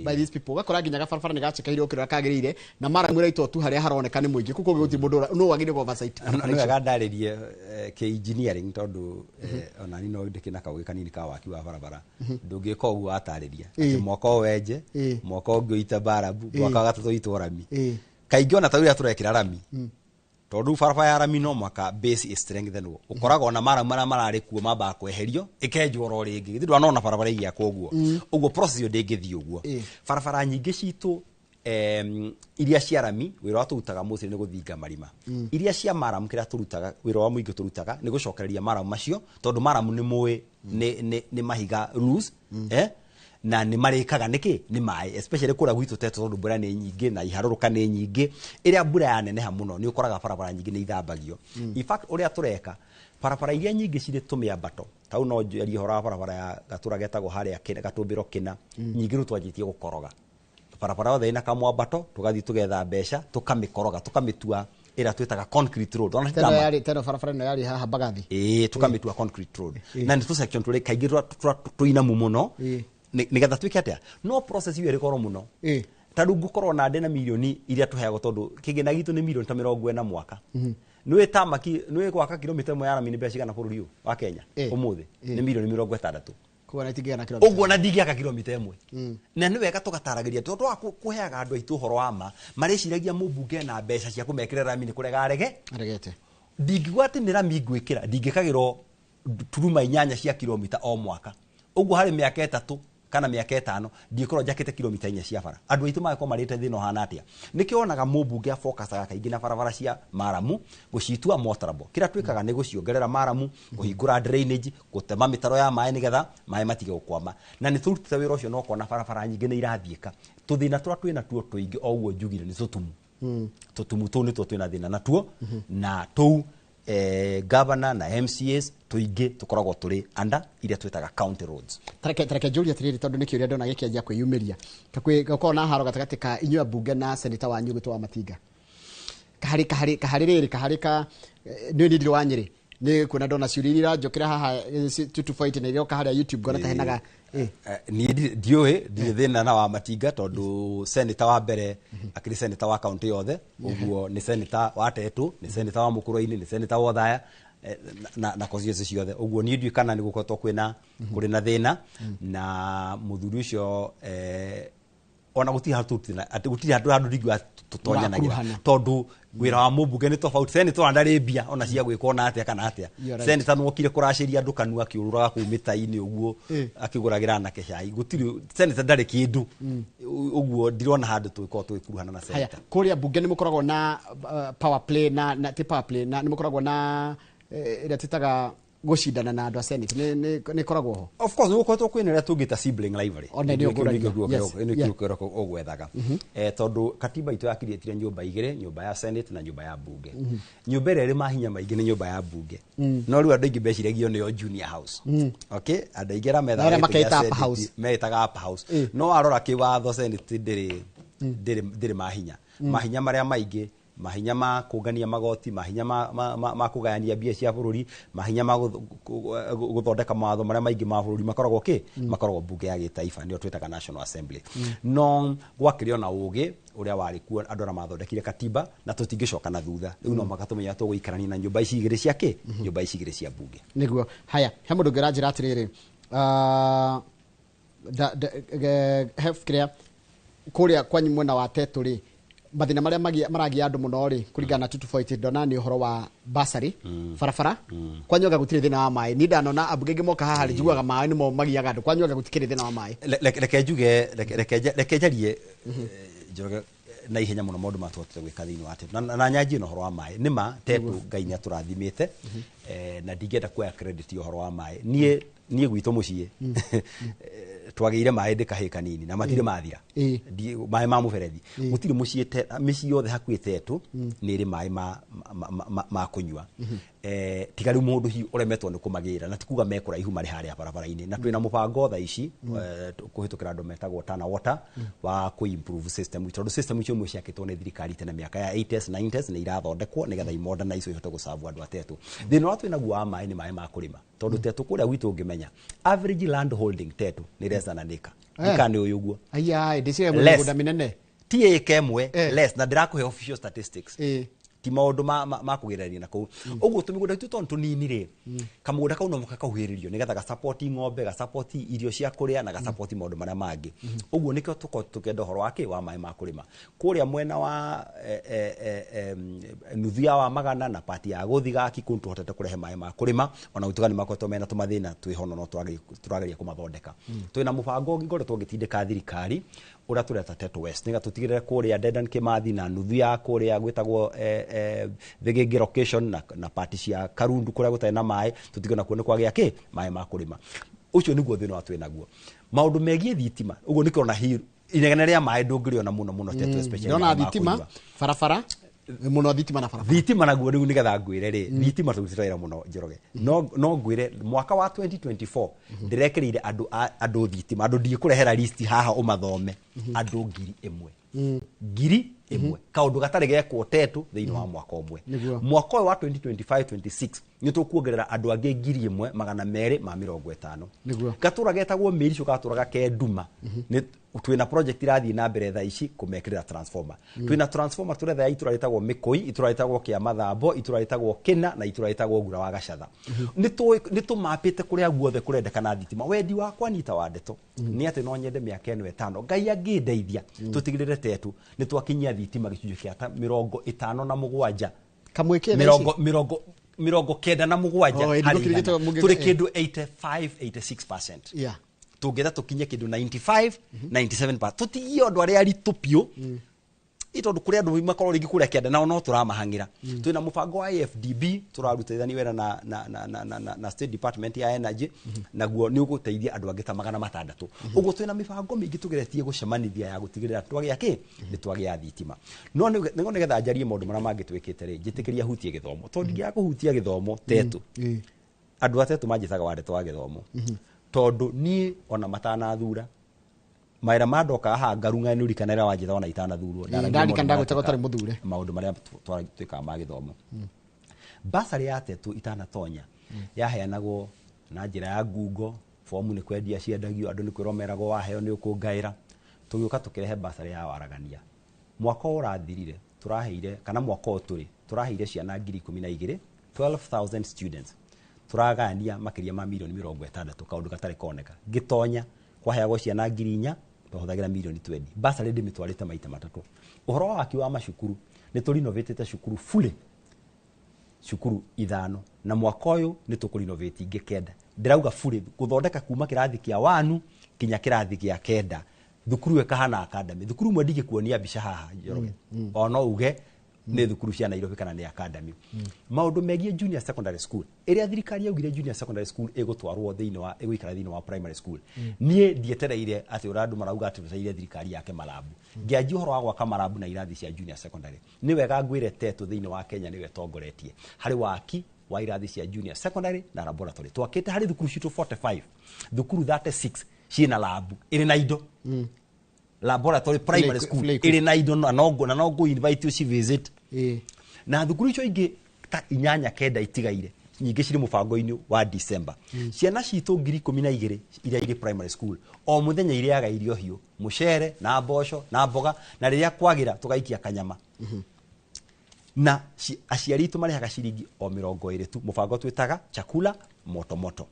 by these people. Ũgakora nginya gabarabara nĩ gacekaire ũkĩrora kagĩrĩire, na maramu ĩraitwo tu harĩa haroneka nĩ mũingĩ. Kũu kũngĩ gũtirĩ mũndũ no wagĩrĩire oversight. Nĩ wega ndarĩrie kĩ engineering, tondũ ona niĩ no ndĩkĩ na kaũgĩ kanini ka waki wa barabara. Ndũngĩka ũguo watarĩria atĩ mwaka ũyũ wenje, mwaka ũngĩ ũite mbarabu, mwaka wa gatatũ ũitwo rami. Kaingĩ ona ta ũrĩa tũrekĩra rami, tondũ barabara ya rami no mwaka base is strengthened, ũkoraga ona maramu marĩa mararĩ kuo mambaga kweherio, ĩkenjwo oro rĩngĩ. Githĩ ndwanona barabara igĩakwo ũguo? Ũguo process ĩyo ndĩngĩthiĩ ũguo. Barabara nyingĩ citũ, iria cia rami, wĩra wa tũrutaga mostly nĩ gũthinga marima. Iria cia maramu, kĩrĩa tũrutaga, wĩra wa mũingĩ tũrutaga nĩ gũcokereria maramu macio, tondũ maramu nĩ mũĩ nĩ mahiga loose, na nĩ marĩkaga nĩkĩ nĩ maĩ, especially kũrĩa gwitũ Teto, tondũ mbura nĩ nyingĩ na iharũrũka nĩ nyingĩ. Ĩrĩa mbura yaneneha mũno nĩ ũkoraga barabara nyingĩ nĩ ithambagio. In fact, ũrĩa tũreka, barabara iria nyingĩ cirĩ tũmĩambato, tau no njarie ũhoro wa barabara ya gatũra getagwo harĩa Gatũmbĩro Kĩna, nyingĩ rĩu twanjĩtie gũkoroga barabara yothe ĩna kamwambato, tũgathiĩ tũgetha mbeca tũkamĩkoroga, tũkamĩtua ĩrĩa twĩtaga concrete road. Ona Teno yarĩ teno barabara ĩno yarĩ haha Mbagathi. Ĩĩ, tũkamĩtua concrete road, na nĩ tũ section tũrĩ kaingĩ tũinamu mũno, nĩgetha twĩke atĩa. No process ĩyo ĩrĩ goro mũno. Ta rĩu ngũkorwo na ndĩna mirioni iria tũheagwo, tondũ kĩgĩna gitũ nĩ mirioni ta 40 mwaka. Nĩũĩ tamaki, nĩũĩ gwaka kilomita 1 ya rami nĩ mbeca cigana bũrũri ũyũ wa Kenya ũmũthĩ? Nĩ mirioni 60. Koguo na itingĩgana kilomita. Ũguo na ndingĩaka kilomita 1. Na nĩ wega tũgataragĩria, tondũ twaga kũheaga andũ aitũ ũhoro wa ma, marĩciragia mũmbunge na mbeca cia kũmekĩra rami nĩ kũrega arege. Aregete. Ndingiuga atĩ nĩ rami ngwĩkĩra, ndingĩkagĩrwo turuma 8 cia kilomita o mwaka. Ũguo harĩ mĩaka 3 kana mĩaka 5 ndingĩkorwo njakĩte kilomita 4 cia bara. Andũ aitũ magakorwo marĩte thĩna ũhana atĩa? Nĩkĩo wonaga mũmbunge afokacaga kaingĩ na barabara cia maramu gũcitua motorable. Kĩrĩa twĩkaga nĩ gũciongerera maramu, kũhingũra drainage, gũtema mĩtaro ya maĩ nĩgetha maĩ matige gũkwama. Na nĩ tũrutĩte wĩra ũcio, na ũkona barabara nyingĩ nĩ irathiĩka. Tũthĩna tũrĩa twĩna tuo tũingĩ o ũguo njugire nĩ tũtumu. Tũtumu tũu nĩtuo twĩna thĩna natuo, na tũu governor na MCAs tũingĩ tũkoragwo tũrĩ under iria twĩtaga county roads. Tareke njũrie atĩrĩrĩ, tondũ nĩ kĩũria ndona gĩkĩanjia kwĩyumĩria. Gũkorwo na haro gatagatĩ ka inyuĩ ambunge na senator wanyu gwĩtwo Wamatinga. Kaharĩ, kaharĩ, kaharĩ rĩrĩ, kaharĩ ka, nĩ niĩ ndirĩ wa Nyĩrĩ. Nĩ kuona ndona ciũria iria iranjũkĩra haha, 224 na iroka harĩa YouTube, ngona ta henaga. Niĩ ndiũĩ, ndirĩ thĩna na Wamatinga, tondũ senator wa mbere akĩrĩ senator wa county yothe, ũguo nĩ senator wa Tetu, nĩ senator wa Mũkũrwe-inĩ, nĩ senator wa Othaya, na constituency ciothe. Ũguo niĩ ndiũĩ kana nĩ gũkoretwo kwĩna kũrĩ na thĩna na mũthuri ũcio, ona gũtirĩ handũ tũrutĩte, atĩ gũtirĩ handũ ndingiuga tũtonyanagĩra, Mũrakuruhana. tondũ wĩra wa mũmbunge nĩ tofauti. Senator ona ndarĩ mbia ona cia gwĩka ona atĩa kana atĩa. You're right. Senator nĩwokire kũracĩria andũ kanua akĩũrũraga kũu mĩta-inĩ ũguo, akĩgũragĩra anake cai. Gũtirĩ senator ndarĩ kĩndũ. Ũguo ndirona handũ tũgĩkorwo tũgĩkuruhana na Haya, senator. kũrĩa mbunge nĩ mũkoragwo na power play na ti power play, na nĩ mũkoragwo na ĩrĩa twĩtaga gũcindana na andũ a Senate, nĩ ĩkoragwo ho? Of course, gũkoretwo kwĩna ĩrĩa tũngĩta sibling rivalry. Ona nĩ ũngũragia. Yes. Nĩ kĩo ũgwethaga. Tondũ katiba itũ yakirĩtire nyũmba igĩrĩ, nyũmba ya Senate na nyũmba ya bunge. Nyũmba ĩrĩa ĩrĩ mahinya maingĩ nĩ nyũmba ya bunge. No rĩu andũ aingĩ meciragia nĩyo junior house. Okay, andũ aingĩ arĩa methaga Na arĩa gĩtĩ kĩa makeita upper Senate house. metaga upper house. No warora kĩwatho, Senate ndĩrĩ mahinya. Mahinya marĩa maingĩ, mahinya ma kũngania magoti, mahinya ma kũgayania mbia cia bũrũri, mahinya ma gũthondeka mawatho marĩa maingĩ ma bũrũri makoragwo kĩ? Makoragwo mbunge ya gĩtaifa, nĩyo twĩtaga National Assembly. No gwakĩrĩ ona ũgĩ ũrĩa warĩ kuo, andũ arĩa mathondekire katiba, na tũtingĩcoka na thutha. Rĩu no mũhaka tũmenye tũgũikarania na nyũmba ici igĩrĩ cia kĩ? Nyũmba ici igĩrĩ cia mbunge. Nĩguo. Haya, he mũndũ ũngĩ ũranjĩra atĩrĩrĩ, he kĩrĩa kũrĩa kwanyu mwena wa Tetu rĩ, Mathĩna marĩa maragia andũ mũno rĩ kũringana na 248 ndona nĩ ũhoro wa basari barabara kwanyoga gũtirĩ thĩna wa maĩ. Ni ndanona ambunge angĩ moka haha rĩ njiguaga maĩ nĩmo magiaga andũ, kwanyoga gũtikĩrĩ thĩna wa maĩ. Reke njuge, reke njarie Njoroge na ihenya mũno maũndũ matũhotete gwĩka thĩinĩ wa Tetu na nyanjie na ũhoro wa maĩ. Nĩ ma Tetu Ngai nĩ atũrathimĩte, na ndingĩenda kuoya credit ya ũhoro wa maĩ. Niĩ gwitũ mũciĩ twagĩire maĩ ndĩ kahĩĩ kanini na matirĩ mathira, maĩ ma mũberethi. Gũtirĩ mũciĩ, mĩciĩ yothe hakuhĩ Tetu nĩ ĩrĩ maĩ ma kũnyua, tiga rĩu mũndũ hihi ũremetwo nĩ kũmagĩra, na ti kuga me kũraihu, marĩ harĩa barabara-inĩ. Na twĩna mũbango thaa ici kũhĩtũkĩra andũ metagwo Tana Water wa kũ-improve system, tondũ system icio imwe ciakĩtwo nĩ thirikari tene mĩaka ya 80s 90s nĩ irathondekwo nĩgetha imodernize ihote gũcabu andũ a Tetu. Thĩna ũrĩa twĩnaguo wa maĩ nĩ maĩ ma kũrĩma, tondũ Tetu kũrĩa gwitũ ũngĩmenya average land holding Tetu nĩ less than an acre. Ndikana nĩ ũyũ ũguo. Aya ndĩciria mũgũnda mĩnene ti ĩka ĩmwe, less, na ndĩrakũhe official statistics, ti maũndũ ma kũgerania na kũu ũguo. Tũmĩgũnda itũ tondũ tũnini rĩ, kamũgũnda kau no mũhaka kahuhĩrĩrio nĩgetha gacapoti ng'ombe, gacapoti irio cia kũrĩa, na gacapoti maũndũ marĩa mangĩ. Ũguo nĩkĩo tũkorwo tũkĩenda ũhoro wa kĩ wa maĩ ma kũrĩma kũrĩa mwena wa nuthu ya wa Magana na pati ya Gũthigaki, kũu tũhotete kũrehe maĩ ma kũrĩma, ona gũtuĩka nĩ makoretwo mena tũmathĩna twĩho, no tũrageria kũmathondeka. Twĩna mũbango ũngĩ ngoretwo ngĩtindĩka thirikari ũrĩa tũreta Tetu West, nĩgetha tũtigĩrĩre kũrĩa Dedan Kimathi na nuthu ya kũrĩa gwĩtagwo Thĩgĩngĩ location na pati cia Karundu kũrĩa gũtarĩ na maĩ, tũtige nakuo nĩ kwagĩa kĩ maĩ ma kũrĩma. Ũcio nĩguo thĩna ũrĩa twĩnaguo. Maũndũ megiĩ thitima, ũguo nĩkĩo ona hihi inegene rĩa maĩ ndũngĩrĩona mũno mũno Tetu, especially ndona maĩ ma thitima, kũnyua. Barabara mũno, thitima na barabara. Thitima naguo rĩu nĩgetha ngwĩre rĩ, thitima tũrutĩte wĩra mũno Njoroge. No ngwĩre mwaka wa 2024 ndĩrekĩrĩire andũ thitima, andũ ndikũrehera list haha ũmathome, andũ 1,000, 1,000, kaũndũ gatarĩ gekwo Tetu thĩinĩ wa mwaka ũmwe. Mwaka ũyũ wa 2025 26 nĩ tũkuongerera andũ angĩ 1,250. Gatũra getagwo Mĩricũ, gatũraga ke nduma, nĩ twĩna project irathiĩ na mbere thaa ici kũmekĩrĩra transformer. Twĩna transformer tũretha ya itũra rĩtagwo Mĩkũi, itũra rĩtagwo Kĩa Mathambo, itũra rĩtagwo Kĩna na itũra rĩtagwo Ngura wa Gacatha. Nĩ tũmapĩte kũrĩa guothe kũrendekana thitima. Wendi wakwa nita wa ndeto nĩ atĩ no nyende mĩaka ĩno 5 Ngai angĩndeithia tũtigĩrĩre Tetu nĩ twakinyia thitima gĩcunjĩ kĩa ta 57. Kamweke 97 harĩ igana. Tũrĩ kĩndũ 85 86%. Tũngĩenda tũkinye kĩndũ 95 97%, tũtigie andũ arĩa aritũ biũ, tondũ kũrĩ andũ makorwo rĩngĩ kũrĩa kĩanda nao no tũramahang'ĩra. Twĩna mũbango wa AFDB tũrarutithania wĩra na State Department ya Energy, naguo nĩ ũgũteithia andũ angĩ ta 600. Ũguo twĩna mĩbango mĩingĩ tũgeretie gũcemanithia ya gũtigĩrĩra twagĩa kĩ nĩ twagĩa thitima. No nĩgetha njarie maũndũ marĩa mangĩ twĩkĩte rĩ, njĩtĩkĩria hutie gĩthomo, tondũ ndingĩaga kũhutia gĩthomo Tetu. Andũ a Tetu manjĩtaga wa ndeto wa gĩthomo, tondũ niĩ ona matanathura mawĩra ma ndoka haha ngarung'a nĩ ũrikana rĩrĩa wanjĩta ona itanathurwo. Ndarikana ndagwĩtaga ũtarĩ mũthure. Maũndũ marĩa twĩkaga ma gĩthomo, basarĩ ya Tetu itanatonya yaheanagwo na njĩra ya ngungo, bomu nĩ kwendia ciendagio, andũ nĩ kwĩrwo meragwo waheo nĩ ũkũngaĩra. Tũgĩũka tũkĩrehe basarĩ ya waragania. Mwaka ũyũ ũrathirire tũraheire, kana mwaka ũyũ tũrĩ tũraheire ciana 12,000, 12,000 students, tũragania makĩria ma mirioni 60, kaũndũ gatarĩ koneka. Ngĩtonya kwaheagwo ciana 4,000, twahũthagĩra mirioni 20. Basarĩ ndĩmĩtwarĩte maita matatũ. Ũhoro wa waki wa macukuru, nĩ tũrinovatĩte cukuru fully, cukuru 5, na mwaka ũyũ nĩ tũkũrinovate ingĩ 9. Ndĩrauga fully gũthondeka kuma kĩrathi kĩa 1 kinya kĩrathi gĩa 9, thukuru ĩkahana academy. Thukuru imwe ndingĩkuonia mbica haha Njoroge, o no uge nĩ thukuru cia Nairobi kana nĩ academy. Maũndũ megiĩ junior secondary school, ĩrĩa thirikari yaugire junior secondary school ĩgũtwarwo thĩinĩ wa ĩgũikara thĩinĩ wa primary school, niĩ ndietereire atĩ ũrĩa andũ marauga atĩ twetereire thirikari yake marabu. Ngĩanjia ũhoro wa gwaka marabu na irathi cia junior secondary. Nĩ wega ngwĩre Tetu thĩinĩ wa Kenya nĩwe ĩtongoretie harĩ waki wa irathi cia junior secondary na laboratory. Twakĩte harĩ thukuru citũ 45, thukuru 36 ciĩna labu ĩrĩ na indo, laboratory primary school ĩrĩ na indo, na no ngũ invite you visit. Na thukuru icio ingĩ ta 8 9 itigaire, nyingĩ cirĩ mũbango-inĩ wa December. Ciana citũ 12,000 iria irĩ primary school o mũthenya irĩaga irio hiũ, mũcere na mboco na mboga, na rĩrĩa kwagĩra tũgaikia kanyama. Na aciari aitũ marĩhaga ciringi o 20 tu, mũbango twĩtaga chakula moto moto.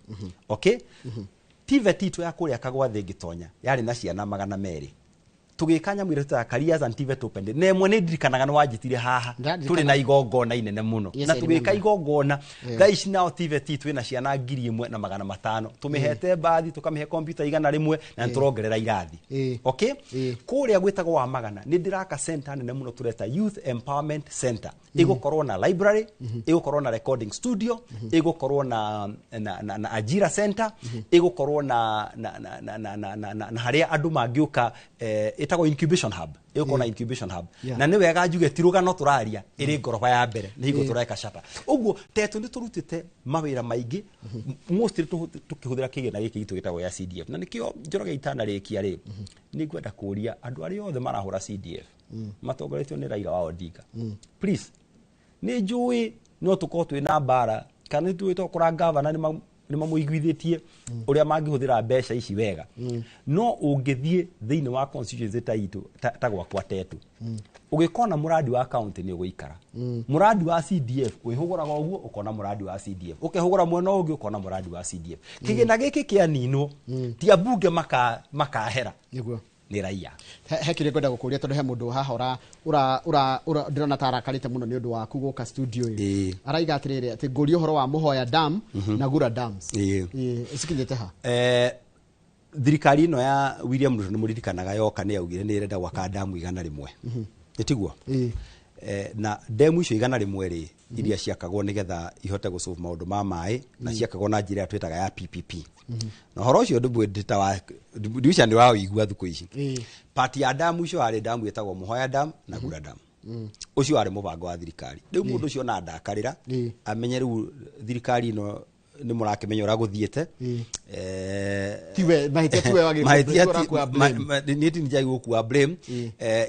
Okay, TVET itũ ya kũrĩa Kagwathĩ ngĩtonya yarĩ na ciana 200. Tũgĩka nyamũ ĩrĩa twĩtaga Careers and TVET Open Day. Na ĩmwe nĩ ndirikanaga nĩ wanjĩtire haha tũrĩ na igongona inene mũno. Yes, Na I tũgĩka remember. igongona thaa ici nao TVET twĩna ciana 1500, tũmĩhete mbathi, tũkamĩhe kompiuta 100 na nĩ tũrongerera irathi. Okay, kũrĩa gwĩtagwo wa magana nĩ ndĩraka center nene mũno tũreta Youth Empowerment Center. Ĩgũkorwo na library, ĩgũkorwo na recording studio, ĩgũkorwo na ajira center, ĩgũkorwo na harĩa andũ mangĩũka, ĩtagwo incubation hub, ĩgũkorwo na incubation hub. Na nĩ wega njuge ti rũgano tũraria, ĩrĩ ngoroba ya mbere nĩ hingo tũreka capa ũguo tetũ nĩ tũrutĩte mawĩra maingĩ, mostly tũkĩhũthĩra kĩgĩna gĩkĩ gitũ gĩtagwo ya CDF. Na nĩkĩo Njoroge itanarĩkia rĩ, nĩ ngwenda kũria andũ arĩa othe marahũra CDF matongoretio nĩ Raila wa Odinga, please, nĩ njũĩ no tũkorwo twĩ na mbara kana nĩ tũĩ tokora gavana nĩ mamũiguithĩtie ũrĩa mangĩhũthĩra mbeca ici wega, no ũngĩthiĩ thĩinĩ wa constituency ta itũ ta gwakwa Tetu, ũgĩkona mũrandi wa county nĩ ũgũikara mũrandi wa CDF, wĩhũgũraga ũguo ũkona mũrandi wa CDF, ũkehũgũra mwena ũngĩ ũkona mũrandi wa CDF. Kĩgĩna gĩkĩ kĩaninwo ti ambunge makahera, nĩguo nĩ raia. He kĩrĩa ngwenda gũkũria, tondũ he mũndũ haha ũra ũra ũra ndĩrona ta arakarĩte mũno nĩ ũndũ waku gũka studio ĩ, araiga atĩrĩrĩ atĩ ngũrie ũhoro wa Mũhoya Dam na Gura Dams. Ĩĩ, cikinyĩte ha? Thirikari ĩno ya William Ruto nĩ mũririkanaga yoka nĩ yaugire nĩ ĩrenda gwaka damu 100, nĩ tiguo? Na demu icio 100 rĩ, iria ciakagwo nĩgetha ihote gũsolve maũndũ ma maĩ, na ciakagwo na njĩra ĩrĩa twĩtaga ya PPP. Na ũhoro ũcio ndiuca nĩ waũigua thukũ ici. Part ya damu icio harĩ damu ĩtagwo Mũhoya Dam na Gura Dam. Ũcio warĩ mũbango wa thirikari. Rĩu mũndũ ũcio ona ndakarĩra, amenye rĩu thirikari ĩno nĩ mũrakĩmenya ũrĩa gũthiĩte. Tiwe mahĩtia, tiwe wagĩrĩirwo Mahĩtia ũrakua blame. Niĩ ti njagi gũkua blame.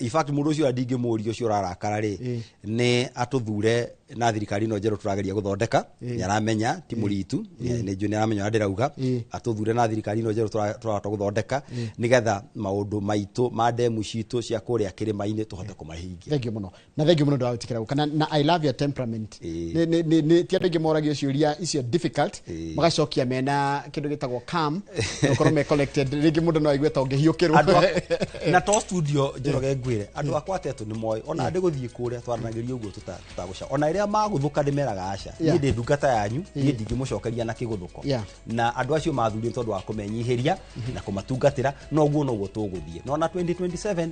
In fact mũndũ ũcio ndingĩmũria ũcio ũrarakara rĩ, nĩ atũthure na thirikari ĩno njerũ tũrageria gũthondeka. Nĩ aramenya ti mũritu, nĩ njũĩ nĩ aramenya ũrĩa ndĩrauga. Atũthure na thirikari ĩno njerũ tũrahota gũthondeka, nĩgetha maũndũ maitũ ma demu citũ cia kũrĩa kĩrĩma-inĩ tũhote kũmahingia. Thank you mũno, na thank you mũno ndwagĩtĩkĩra gũka na I love your temperament. Nĩ ti andũ aingĩ moragio ciũria icio difficult magacokia mena kĩndũ gĩtagwo calm, gũkorwo me collected. Rĩngĩ mũndũ no aigue ta ũngĩhiũkĩrwo. Na to studio Njoroge ngwĩre andũ akwa Tetũ nĩ moĩ ona ndĩ gũthiĩ kũrĩa twaranagĩria ũguo tũtagũca, ona rĩrĩa magũthũka ndĩmeraga aca, niĩ ndĩ ndungata yanyu, niĩ ndingĩmũcokeria na kĩgũthũko. Na andũ acio mathurire tondũ wa kũmenyihĩria na kũmatungatĩra, noguo noguo tũgũthiĩ. No na 2027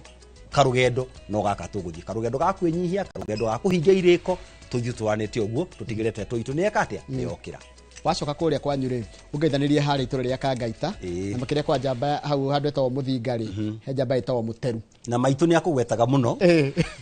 karũgendo no gaka tũgũthiĩ, karũgendo ga kwĩnyihia, karũgendo ga kũhingia irĩko, tũthiĩ tũranĩte ũguo tũtigĩrĩre Tetũ itũ nĩ eka atĩa, nĩ yokĩra. Wacoka kũrĩa kwanyu rĩ, ũngeithanĩrie harĩa itũra rĩa Kangaita, na makĩria kwa njamba hau handũ ĩtagwo Mũthinga rĩ, he njamba ĩtagwo Mũteru. Na maitũ nĩ akũgwetaga mũno,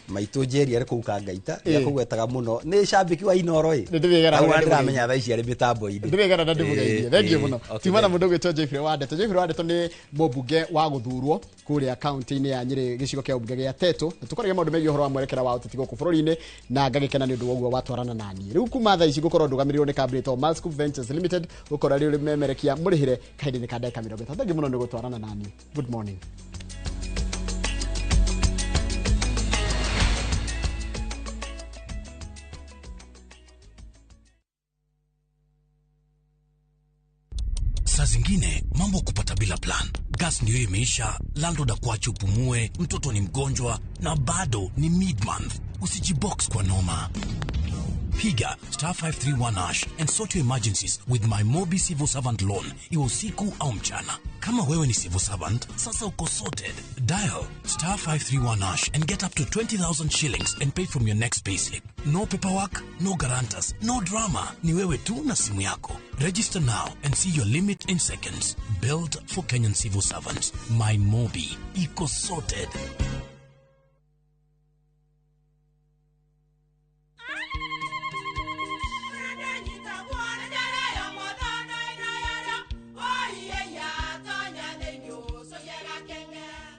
maitũ Njeri arĩ kũu Kangaita nĩ akũgwetaga mũno, nĩ cambĩki wa Inoro ĩ. Nĩ ndĩrĩgera Hau na ndĩramenya thaa ici arĩ mĩtambo-inĩ. Ndĩrĩgera na ndĩmũgeithie. Thank you mũno. Okay, Tuma na thank mũndũ ũgwĩtwo Jeffrey wa Ndeto. Jeffrey wa Ndeto nĩ mũmbunge wa gũthurwo kũrĩa kaunti-inĩ ya Nyĩrĩ, gĩcigo kĩa ũmbunge gĩa Tetu, na tũkoragia maũndũ megiĩ ũhoro wa mwerekera wa ũteti gũkũ bũrũri-inĩ, na ngagĩkena nĩ ũndũ wa ũguo watwarana naniĩ. Rĩu kuma thaa ici ngũkorwo ndũgamĩrĩirwo nĩ kambuni ĩtagwo Malscoop Ventures Limited, gũkorwo rĩu memerekia mũrĩhĩre kahinda-inĩ ka ndagĩka 30. Thank you mũno nĩ gũtwarana naniĩ. Good morning. Saa zingine mambo kupata bila plan. Gas ndio imeisha, landlord akuache upumue, mtoto ni mgonjwa na bado ni mid-month. Usijibox kwa noma. Piga star 531 hash and sort your emergencies with my Mobi Civil Servant Loan, iwe usiku au mchana. Kama wewe ni civil servant, sasa uko sorted. Dial star 531 hash and get up to 20,000 shillings and pay from your next payslip. No paperwork, no guarantors, no drama. Ni wewe tu na simu yako. Register now and see your limit in seconds. Built for Kenyan civil servants. My Mobi. Iko sorted.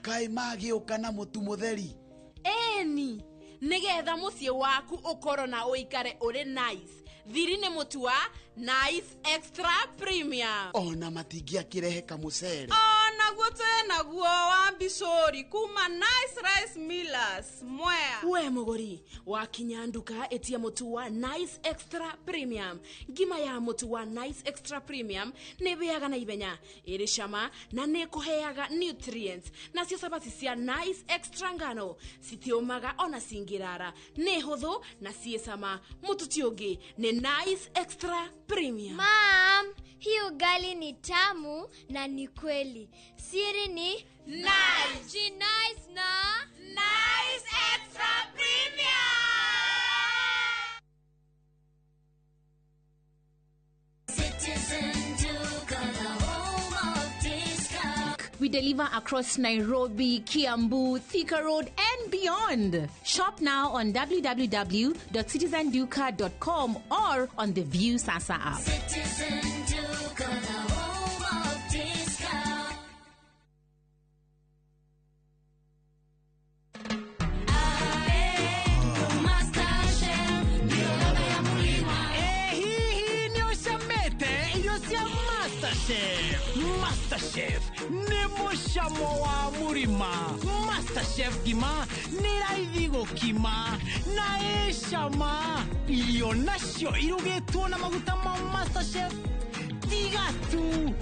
Kaĩ magĩũka na mũtu mũtheri? Ĩni, nĩgetha mũciĩ waku ũkorwo na ũikare ũrĩ nice, thiri nĩ mũtu wa Nice Extra Premium. Ona matingĩakĩrehe kamũcere? Onaguo twĩnaguo wa mbica. Kicori kuma Nice Rice Millers Mwea. We muguri wakinya nduka etia mutu wa Nice Extra Premium. Ngima ya mutu wa Nice Extra Premium ni biaga na ibenya iri cama na ni kuheaga nutrients. Nacio cabaci cia Nice Extra ngano citiumaga ona cingirara, ni huthu na ciĩ cama. Mutu ti ungi ni Nice Extra Premium. Mam, hii ugali ni tamu na ni kweli. Siri ni Nice. Nice na Nice Extra Premium. Citizen Duka, the home of discount. We deliver across Nairobi, Kiambu, Thika Road, and beyond. Shop now on www.citizenduka.com or on the View Sasa app. Citizen Duka, the home of discount. MasterChef nĩ mũcamo wa mũrima. MasterChef ngima nĩ raithi gũkima na ĩ cama. Irio nacio irugĩtwo na maguta ma MasterChef tiga tu.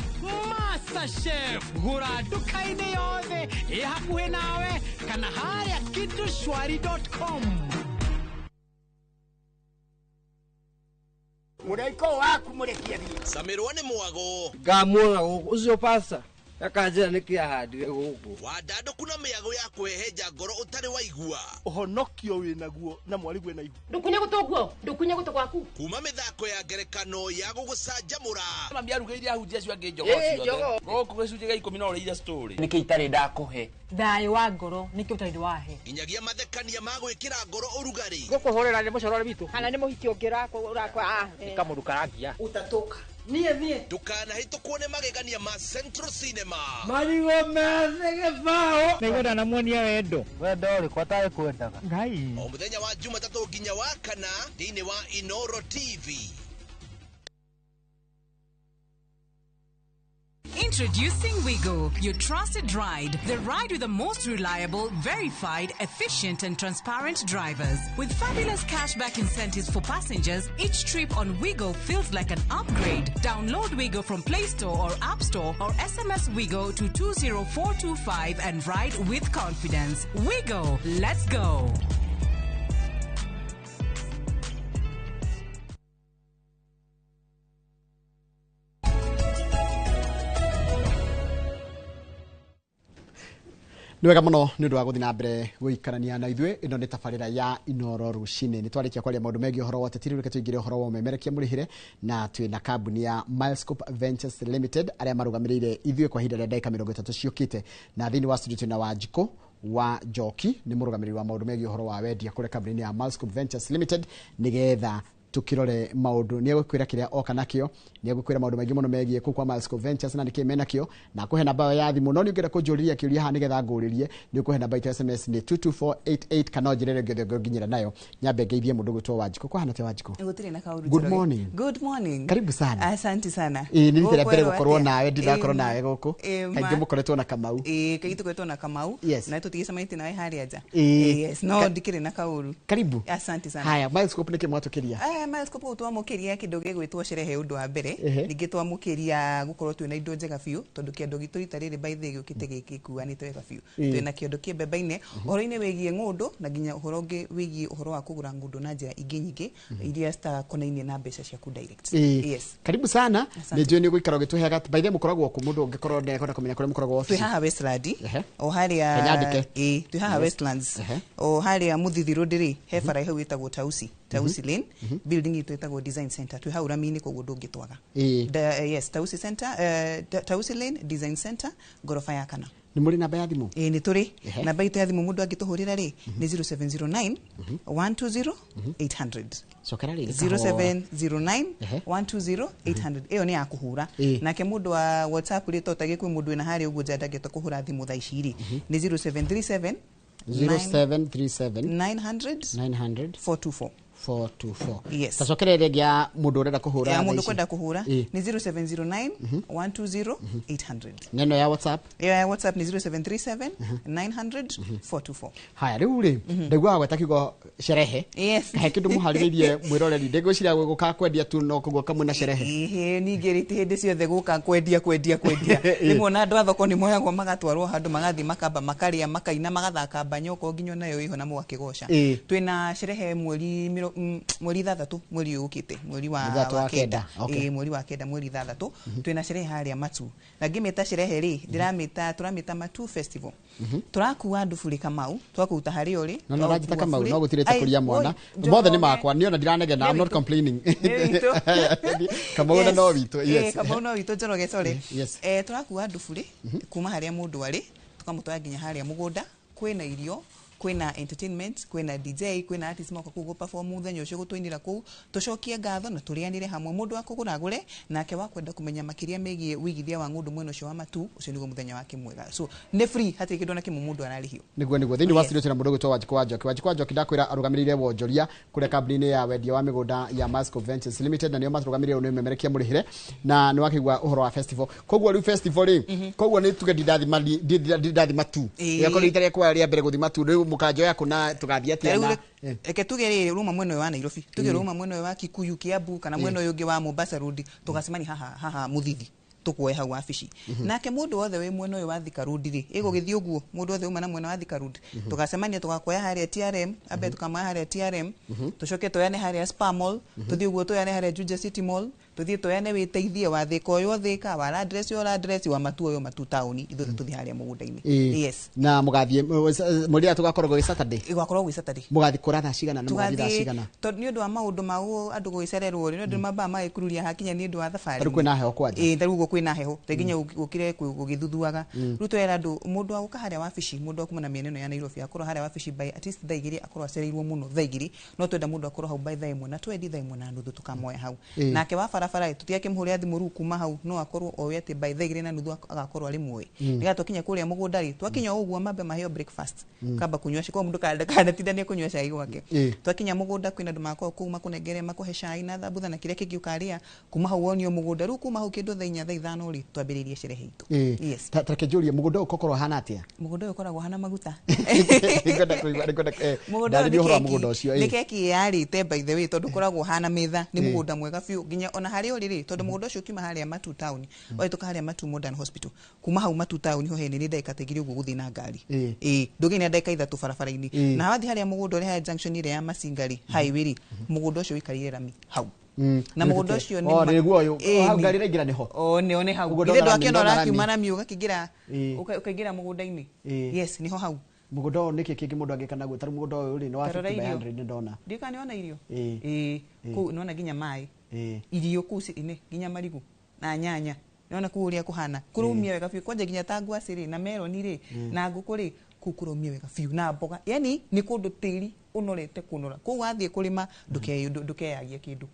MasterChef gũra nduka-inĩ yothe ĩ hakuhĩ nawe kana harĩa kitushwari.com. Mũraiko waku mũrekia thiĩ. Camirwo nĩ mwago. Ngamuona gũkũ ũcio pasta akanjĩra nĩkĩ ahandire gũkũ. Wandandũku na mĩago ya kũhehenja ngoro ũtarĩ waigua. Ũhonokio wĩnaguo na mwarigwe na ihu. Ndũkunye gũtũ guo, ndũkunye gũtũ gwaku. Kuma mĩthako ya ngerekano ya gũgũcanjamũra. Mami arugĩire ahunjia acio angĩ njogoo ciothe. Gũkũ gĩcunjĩ gĩa 10 no ũrĩire story. Nĩkĩ itarĩ ndakũhe? Thayũ wa ngoro nĩkĩ ũtarĩ wahe? Nginyagia mathekania ma gwĩkĩra ngoro ũrugarĩ. Gũkũhũrĩra nĩ mũcorore witũ. Kana nĩ mũhiki ũngĩ ũrakwa. Nĩ kamũndũ karangia. Utatoka. Niĩ niĩ. Ndũkanahĩtũkwo nĩ magegania ma Central Cinema. Marigũ methĩ gĩbaũ. Nĩngwenda namuonia wendo. Wendo ũrĩkũ atarĩ kwendaga? Ngai. O mũthenya wa Jumatatũ nginya wa kana thĩinĩ wa Inoro TV. Introducing Wigo, your trusted ride. The ride with the most reliable, verified, efficient, and transparent drivers. With fabulous cashback incentives for passengers, each trip on Wigo feels like an upgrade. Download Wigo from Play Store or App Store or SMS Wigo to 20425 and ride with confidence. Wigo, let's go. Nĩ wega mũno nĩ ũndũ wa gũthiĩ na mbere gũikarania na ithuĩ. Ĩno nĩ tabarĩra ya Inoro rũcinĩ. Nĩ twarĩkia kwaria maũndũ megiĩ ũhoro wa ũteti, rĩu reke tũingĩre ũhoro wa ũmemerekia mũrĩhĩre, na twĩ na kambuni ya Milescope Ventures Limited arĩa marũgamĩrĩire ithuĩ kwa ihinda rĩa ndagĩka 30 ciũkĩte. Na thĩinĩ wa studio twĩna Wanjikũ wa Njoki, nĩ mũrũgamĩrĩri wa maũndũ megiĩ ũhoro wa wendia kũrĩa kambuni-inĩ ya Milescope Ventures Limited, nĩgetha tukirore maundu. Ni egũkwĩra kĩrĩa oka nakĩo, nĩ egũkwĩra maũndũ maingĩ mũno megiĩ kũu kwa Milescope Ventures na nĩkĩ menakĩo, na akũhe namba ya thimũ. No nĩ ũngĩenda kũnjũrĩria kĩũria haha nĩgetha ngũrĩrie, nĩ ũkũhe namba itũ SMS nĩ 22488 kana ũnjĩre rĩngĩ ngũnginyĩra nayo. Nyambe ngeithie mũndũ gwĩtwo Wanjikũ. Kwahana atĩa Wanjikũ? Gũtirĩ na kaũndũ. Good morning. Good morning. Karibu sana. Asante sana. Ĩĩ nĩ rita rĩa mbere gũkorwo nawe, ndinakorwo nawe gũkũ. Kaingĩ mũkoretwo na Kamau. Ĩĩ kaingĩ tũkoretwo na Kamau. Na tũtigĩcemanĩtie nawe harĩa nja. Yes, no ndikĩrĩ na kaũru. Karibu. Asante sana. Haya, Milescope nĩkĩ mwatũkĩria? Milescope twamukiria kindu gigwitwo sherehe undu wa mbere. Ningi twamukiria gukorwo twina indo njega biu tondu kiondo gitu rita riri by the giukite gikikuanite wega biu. Twina kiondo kie mbembe-ini uhoro-ini wigie ng'undu na nginya uhoro ungi wigie uhoro wa kugura ng'undu na njira ingi nyingi iria citakonainie na mbeca ciaku direct. Yes. Karibu sana. Ni njũĩ nĩ ũgũikara ũgĩtũheaga. By the way mũkoragwo kũ mũndũ ũngĩkorwo ndekwenda kũmenya kũrĩa mũkoragwo office? Twĩ haha Westland. O haria twĩ haha Westlands. O haria Muthithi Road rĩ, he bara hau ĩtagwo Tausi. Tausi Lane, building itu ĩtagwo Design Center. Twĩ hau rami-inĩ koguo ndũngĩtwaga. Yes, Tausi Center, Tausi Lane, Design Center, gorofa ya kana. Nĩ mũrĩ namba ya thimũ? Ĩĩ nĩ tũrĩ. Namba itũ ya thimũ mũndũ angĩtũhũrĩra rĩ nĩ 0709 120 800. Cokera rĩngĩ. 0709 120 800. Ĩyo nĩ ya kũhũra. Nake mũndũ wa WhatsApp rĩ, to tagĩ kwĩ mũndũ wĩna harĩa ũguo nja ndangĩhota kũhũra thimũ thaa ici rĩ, nĩ 0737 0737 900 900 424. 424. Yes. Tacokere rĩngĩ ya mũndũ ũrenda kũhũra. Ya thaa mũndũ ici. kwenda kũhũra nĩ 0709 120 800. Neno ya WhatsApp? Ĩyo ya WhatsApp nĩ 0737 900 424. Haya, rĩu rĩ, ndaiguaga gweta kiugo sherehe. Yes. Kahe kĩndũ mũharĩrĩirie mwĩroreri, ndĩngwĩciria gũka kwendia tu no kũguo kamwe na sherehe. Ĩhĩ, ningĩ rĩ, ti hĩndĩ ciothe gũka kwendia kwendia kwendia. Rĩmwe ona andũ a thoko nĩ moyagwo magatwarwo handũ, magathiĩ makamba makarĩa, makaina, magathaka mbanyoko nginya nayo ĩho na mũgakĩgoca. Twĩna sherehe mweri 6, mweri ũyũ ũkĩte, mweri wa 6 wa wa kenda. kenda. Okay. Ĩĩ, mweri wa kenda, mweri 6 twĩna sherehe harĩa Matu, na ngĩmĩta sherehe rĩ, ndĩramĩta, tũramĩta Matu Festival. Tũrakua andũ burĩ Kamau, twakũruta harĩa ũrĩ. No no ranjita twagũkua Kamau burĩ. no gũtirĩte Ai, kũria mwana. oi, Mothe nĩ Njoroge. makwa, niĩ ona ndiranegena, I'm Nĩ not witũ. complaining. Nĩ witũ. Kamau na no witũ. Yes. Yes. Kamau no witũ, Njoroge, sorry. Yes. Tũrakua andũ burĩ kuma harĩa mũndũ arĩ, tũkamũtwara nginya harĩa mũgũnda. Kwĩna irio, kwĩna entertainment, kwĩna DJ, kwĩna artist moka kũu gũ-perform mũthenya ũcio, gũtũinĩra kũu, tũcokie ngatho na tũrĩanĩre hamwe. Mũndũ wa kũgũra agũre, nake wa kwenda kũmenya makĩria megiĩ wĩigithia wa ng'ũndũ mwena ũcio wa Matu, ũcio nĩguo mũthenya wake mwega. So nĩ free, hatirĩ kĩndũ ona kĩmwe mũndũ ararĩhio. Niguo thĩinĩ wa Yes. studio twĩna mũndũ ũgwĩtwo Wanjikũ wa Njoki. Wanjikũ wa Njoki, ndakwĩra arũgamĩrĩire wonjoria kũrĩa kambuni-inĩ ya wendia wa mĩgũnda ya Masco Ventures Limited, na nĩo matũrũgamĩrĩire nĩ memerekia mũrĩhĩre, na nĩ wakĩigua ũhoro wa festival. Koguo rĩu festival rĩ, koguo nĩ tuge ndindathi Matu, rĩakorwo rita rĩakwa rĩa mbere gũthi Matu, rĩu mũkanjoya kũ na tũgathiĩ atĩa Rĩu na reke tuge rĩrĩ, ruma mwena ũyũ wa Nairobi, tuge ruma mwena ũyũ wa Kikuyu, Kiambu, kana mwena ũyũ ũngĩ wa Mombasa Road, tũgacemania haha haha Mũthithi, tũkuoe hau wabici. Nake mũndũ wothe wĩ mwena ũyũ wa Thika Road rĩ, ĩgũgĩthiĩ ũguo, mũndũ wothe uma na mwena wa Thika Road, tũgacemania, tũgakuoya harĩa TRM, ambe tũkamoya harĩa TRM, tũcoke toyane harĩa Spa Mall, tũthiĩ ũguo toyane harĩa Juja City Mall, tũthiĩ toyane wĩteithie wa Thika ũyũ Thika, wa address ũyũ address, wa Matu ũyũ Matu taũni, ithuothe tũthiĩ harĩa mũgũnda-inĩ. Yes. Na mũgathiĩ mũrĩa tũgakorwo gwĩ Saturday? Ĩgakorwo gwĩ Saturday. Mũgathiĩ kũra thaa cigana na mũgathiĩ thaa Tũgathiĩ cigana? Tondũ nĩ ũndũ wa maũndũ ma andũ gũgĩcererwo rĩ, nĩ ũndũ mambaga magĩkururia hakinya nĩ ũndũ wa thabarĩ. Tarĩu kwĩna heho kwanja. Ĩĩ, tarĩu ũguo kwĩna heho, ta nginya gũkire gũgĩthuthuaga. Rĩu twera andũ, mũndũ wa gũka harĩa wabici, mũndũ wa kuma na mĩena ĩno ya Nairobi, akorwo harĩa wabici by at least thaa 2, akorwo acereirwo mũno thaa 2, no twenda mũndũ akorwo hau by thaa 1:20, 1:30, tũkamoya hau. Nake wa barabara rĩ, tũtigakĩmũhũrĩra thimũ rĩu kuma hau, no akorwo oĩ atĩ by thaa 2:30 agakorwo arĩ muoĩ. Nĩgetha twakinya kũrĩa mũgũnda rĩ, twakinya o ũguo mambe maheo breakfast, kamba kũnyua cai, koguo mũndũ ndanatindanie kũnyua cai gwake. Twakinya mũgũnda kwĩna andũ magakorwo kũu makũnengere, makũhe cai na thambutha na kĩrĩa kĩngĩ ũkarĩa. Kuma hau wonio mũgũnda, rĩu kuma hau kĩndũ thaa 4, thaa 5 rĩ, twambĩrĩrie sherehe itũ. Yes. Ta reke njũrie, mũgũnda ũyũ ũkorwo ũhana atĩa? Mũgũnda ũyũ ũkoragwo ũhana maguta. Nĩngwenda kũigua, nĩngwenda Mũgũnda ũyũ ndarĩria nĩ ũhoro wa keki, mũgũnda ũcio. nĩ keki yarĩte by the way, tondũ ũkoragwo ũhana metha, nĩ mũgũnda mwega biũ nginya ona harĩa ũrĩ rĩ, tondũ mũgũnda ũcio ũkiuma harĩa Matu town, ũhĩtũka harĩa Matu Modern Hospital, kuma hau Matu town ho hene nĩ ndagĩka ta 2 ũguo gũthiĩ na ngari. Ĩĩ, ndũgĩi na ndagĩka 3 barabara-inĩ. Na wathiĩ harĩa mũgũnda ũrĩ harĩa junction ĩrĩa ya Masinga rĩ, highway rĩ, mũgũnda ũcio ũikarĩire rami hau. Na mũgũnda ũcio nĩ Oh, nĩguo ũyũ. Hau ngari ĩraingĩra nĩho. O nĩ one hau. Mũgũnda Githĩ ũna rami, ndwakĩona ndona rami. ũrakiuma rami ũgakĩingĩra ũkaingĩra mũgũnda-inĩ. Yes, nĩho hau. Mũgũnda ũyũ nĩkĩ kĩngĩ mũndũ angĩka naguo? Tarĩu mũgũnda ũyũ rĩ, nĩ wa Ta rora 50 by irio. 100 nĩ ndona. Ndiũĩ kana nĩwona irio. Ĩĩ. Ĩĩ, kũu nĩwona nginya maĩ, irio kũu inĩ nginya marigũ na nyanya, nĩwona kũu ũrĩa kũhana, kũraumia wega biũ, kwanja nginya ta ngwacĩ rĩ, na meroni rĩ, na ngũkũ rĩ, kũu kũraumia wega biũ, na mboga, yani nĩ kũndũ tĩri ũnorete kũnora. Kũu wathiĩ kũrĩma ndũkeyagie kĩndũ.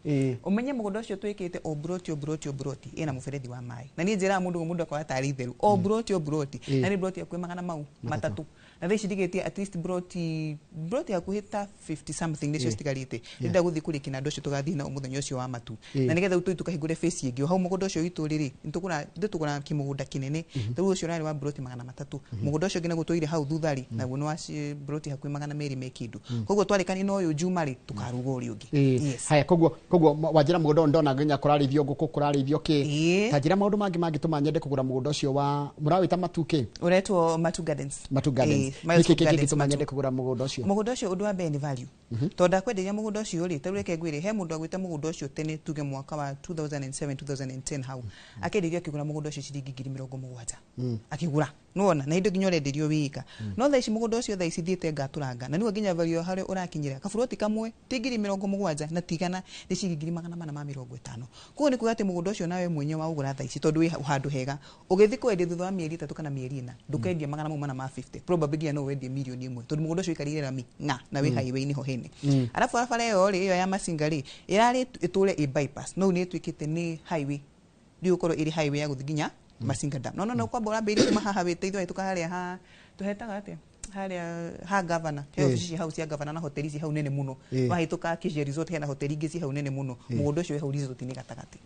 Ũmenye mũgũnda ũcio twĩkĩte o broti o broti o broti ĩna mũberethi wa maĩ, na niĩ njĩraga mũndũ ũguo, mũndũ akoya tarĩ itherũ, o broti o broti, na nĩ broti hakuhĩ magana mau matatũ, na thaa ici ndigĩtie at least broti broti hakuhĩ ta 50 something nĩcio citigarĩte. Ndĩrenda gũthiĩ kũrĩkia na andũ acio tũgathiĩ nao mũthenya ũcio wa Matu, na nĩgetha rĩu tũthiĩ tũkahingũre face ĩngĩ o hau mũgũnda ũcio witũ rĩrĩ, nĩtũgũra kĩmũgũnda kĩnene. Rĩu ũcio ũrarĩ wa broti 300, mũgũnda ũcio ũngĩ naguo tũire hau thutha rĩ, naguo nĩ wa broti hakuhĩ 200 me kĩndũ. Koguo twarĩkania na ũyũ Juma rĩ, tũkaruga ũrĩa ũngĩ. Yes. Haya, koguo wanjĩra mũgũnda ũyũ, ndona nginya kũrarĩithio ngũkũ, kũrarĩithio kĩ. Ta njĩra maũndũ mangĩ mangĩtũma nyende kũgũra mũgũnda ũcio wa mũrawĩta Matu kĩ? Ũretwo Matu Gardens. Matu Gardens. Ĩĩ, Nĩkĩ Matu kĩngĩ Gardens, kĩngĩtũma Matu. nyende kũgũra mũgũnda ũcio? Mũgũnda ũcio, ũndũ wa mbere nĩ value, tondũ ndakwenderia mũgũnda ũcio rĩ, tarĩu reke ngwĩre, he mũndũ agwĩte mũgũnda ũcio tene, tuge mwaka wa 2007, 2010 hau, akenderio akĩgũra mũgũnda ũcio ciringi 70,000. Akĩgũra, nĩwona, na indo nginya ũrenderio wĩika, no thaa ici mũgũnda ũcio thaa ici thiĩte ngatũranga, na nĩguo nginya value harĩa ũrakinyĩra kaburoti kamwe ti 70,000 na tigana, nĩ ciringi 450,000. Koguo nĩ kuga atĩ mũgũnda ũcio nawe mwenye waũgũra thaa ici, tondũ wĩ handũ hega, ũgĩthiĩ kwendia thutha wa mĩeri 3 kana mĩeri 4, ndũkendia magana mau mana ma 50, probably nginya no wendie mirioni 1, tondũ mũgũnda ũcio ũikarĩire rami ng'a na wĩ highway-inĩ ho hene. Arabu barabara ĩyo rĩ, ĩyo ya Masinga rĩ, ĩrarĩ ĩtũre ĩ bypass, no rĩu nĩ ĩtuĩkĩte nĩ highway, rĩu ũkorwo ĩrĩ highway ya gũthiĩ nginya Masinga Dam. No no no kwamba ũrambĩrĩria kuma haha wĩteithio wahĩtũka harĩa ha tũhetaga atĩa, Harĩa ha governor, he ofici ci hau cia governor na hoteli ci hau nene mũno. Wahĩtũka Acacia Resort hena hoteli ingĩ ci hau nene mũno. Mũgũnda ũcio wĩ hau resort-inĩ gatagatĩ.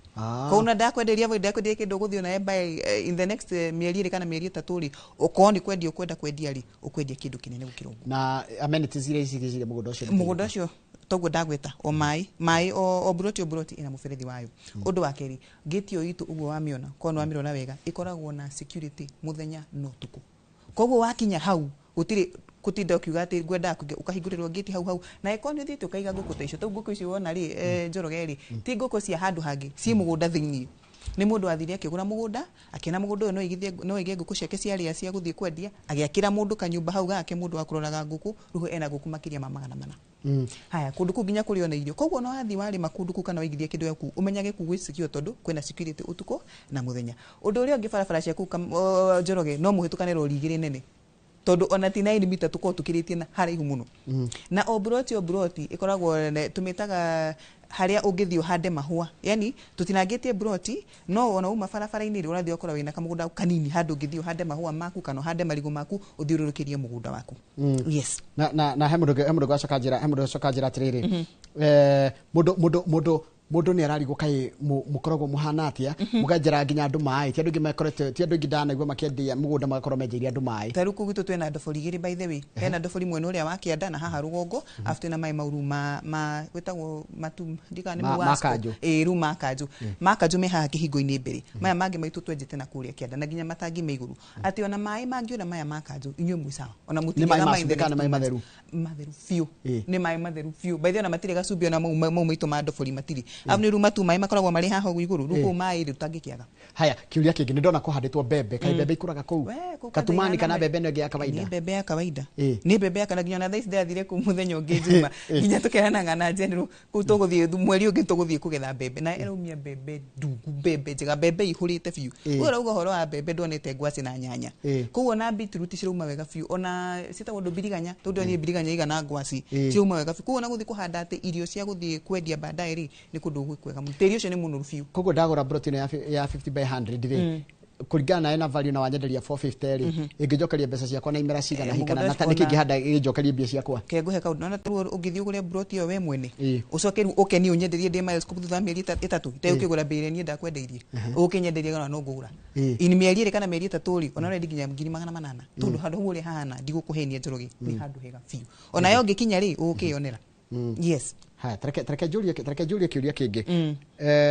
Koguo na ndakwenderia voi, ndakwenderia kĩndũ ũgũthiĩ onawe by in the next mĩeri 2 kana mĩeri 3 rĩ, ũkorwo nĩ kwendia ũkwenda kwendia rĩ, ũkwendia kĩndũ kĩnene gũkĩra ũguo. Na amenities iria icigicire mũgũnda ũcio? Mũgũnda ũcio toguo ndagwĩta, o maĩ maĩ, o buroti o buroti ĩna mũberethi wayo. Ũndũ wa kerĩ, gate ĩyo itũ ũguo wamĩona, korwo nĩ wamĩrora wega, ĩkoragwo na security mũthenya na ũtukũ. Koguo wakinya hau gũtirĩ gũtinda ũkiuga atĩ ngwendaga kũingĩra, ũkahingũrĩrwo gate hau hau. Na ĩkorwo nĩ ũthiĩte ũkaiga ngũkũ ta icio, tau ngũkũ icio wona rĩ, Njoroge rĩ, ti ngũkũ cia handũ hangĩ, ciĩ mũgũnda thĩiniĩ. Nĩ mũndũ wathire akĩgũra mũgũnda, akĩona mũgũnda ũyũ no aigithie, no aige ngũkũ ciake cia rĩa cia gũthiĩ kwendia, agĩakĩra mũndũ kanyũmba hau gake, mũndũ wa kũroraga ngũkũ, rĩu ena ngũkũ makĩria ma 400. Haya, kũndũ kũu nginya kũrĩ ona irio. Koguo ona wathiĩ warĩma kũndũ kũu kana waigithia kĩndũ gĩaku, ũmenyage kũu gwĩ secure tondũ kwĩna security ũtukũ na mũthenya. Ũndũ ũrĩa ũngĩ, barabara cia kũu Njoroge no mũhĩtũkane rori 2 nene, tondũ ona ti 9 mita tũkorwo tũkĩrĩtie na haraihu mũno. Na o buroti o buroti ĩkoragwo tũmĩtaga harĩa ũngĩthiĩ ũhande mahũa, yani tũtinangĩtie buroti, no ona uma barabara-inĩ rĩ, ũrathiĩ ũgakora wĩna kamũgũnda kanini handũ ũngĩthiĩ ũhande mahũa maku kana ũhande marigũ maku, ũthiũrũrũkĩrie mũgũnda waku. Yes. Na he mũndũ gacoka njĩra, he mũndũ gacoka njĩra atĩrĩrĩ, mũndũ mũndũ mũndũ mũndũ nĩ ararigwo kaĩ mũkoragwo mũhana atĩa mũkenjera nginya andũ maĩ. Ti andũ aingĩ makorete, ti andũ aingĩ ndanaigua makĩendia mũgũnda magakorwo menjeire andũ maĩ. Ta rĩu kũu gwitũ twĩna ndobori 2, by the way. Hena ndobori mwena ũrĩa wa kĩanda na haha rũgongo, arabu twĩna maĩ mau rĩu ma gwĩtagwo matu ndikana nĩ mau ma kanjũ. Ĩĩ, rĩu ma kanjũ, ma kanjũ me haha kĩhingo-inĩ mbere. Maya mangĩ maitũ twenjete na kũrĩa kĩanda, na nginya matangi me igũrũ, atĩ ona maĩ mangĩũra maya ma kanjũ, inyuĩ mwĩ sawa, ona Nĩ maĩ mũtingĩaga ma maĩ in the cumbĩ kana next maĩ 2 months. matheru? Matheru biũ. Nĩ maĩ matheru biũ, by the way, ona matirĩ gacumbĩ, ona mau maitũ ma ndobori matirĩ. Arabu nĩ rĩu matu maĩ makoragwo marĩ haha ũguo igũrũ, rĩu kũu maĩ rĩ ũtangĩkĩaga. Haya, kĩũria kĩngĩ, nĩ ndona kũhandĩtwo mbembe. Kaĩ mbembe ikũraga kũu? We, kũu Katumani kwanza kana ihana mbembe ĩno ĩngĩ ya kawaida? Nĩ mbembe ya kawaida. Nĩ mbembe ya kana nginya ona thaa ici ndĩrathire kũu mũthenya ũngĩ Juma, nginya tũkeranaga na general kũu tũgũthiĩ mweri ũngĩ tũgũthiĩ kũgetha mbembe, na ĩraumia mbembe ndungu, mbembe njega, mbembe ihũrĩte biũ. Ũyũ ũrauga ũhoro wa mbembe, ndonete ngwacĩ na nyanya. Koguo ona beetroot cirauma wega biũ, ona ciĩtagwo ndũ mbiriganya, tondũ niĩ mbiriganya igana ngwacĩ cirauma wega biũ. Koguo ona gũthiĩ kũhanda atĩ irio cia gũthiĩ kwendia baadaye rĩ, nĩ kũndũ gwĩ kwega mũno, tĩri ũcio nĩ mũnoru biũ. Koguo ndagũra broti ĩno ya 50 by 100 rĩ, kũringana nawe na value na wanyenderia 450 rĩ, ĩngĩnjokeria mbeca ciakwa na imera cigana hihi, kana Mũgũnda na ũcio nĩkĩ ingĩhanda ĩnjokerie mbia ciakwa? Kengũhe kaũndũ, nona rĩu ũngĩthiĩ ũgũre broti ĩyo we mwene, ũcoke rĩu ũke niĩ ũnyenderie ndĩ Miles thutha wa mĩeri 3, ite ũkĩgũra mbĩ ĩrĩa niĩ ndakwendeirie, ũkĩnyenderie kana no ngũgũra in mĩeri 2 kana mĩeri 3 rĩ, ona ũrendi nginya 800,000, tondũ handũ hau ũrĩa hahana, ndigũkũhenia Njoroge, nĩ handũ hega biũ. Ona yo ũngĩkinya rĩ, ũgũkĩyonera. Yes. Haya, tareke njũrie kĩũria kĩngĩ.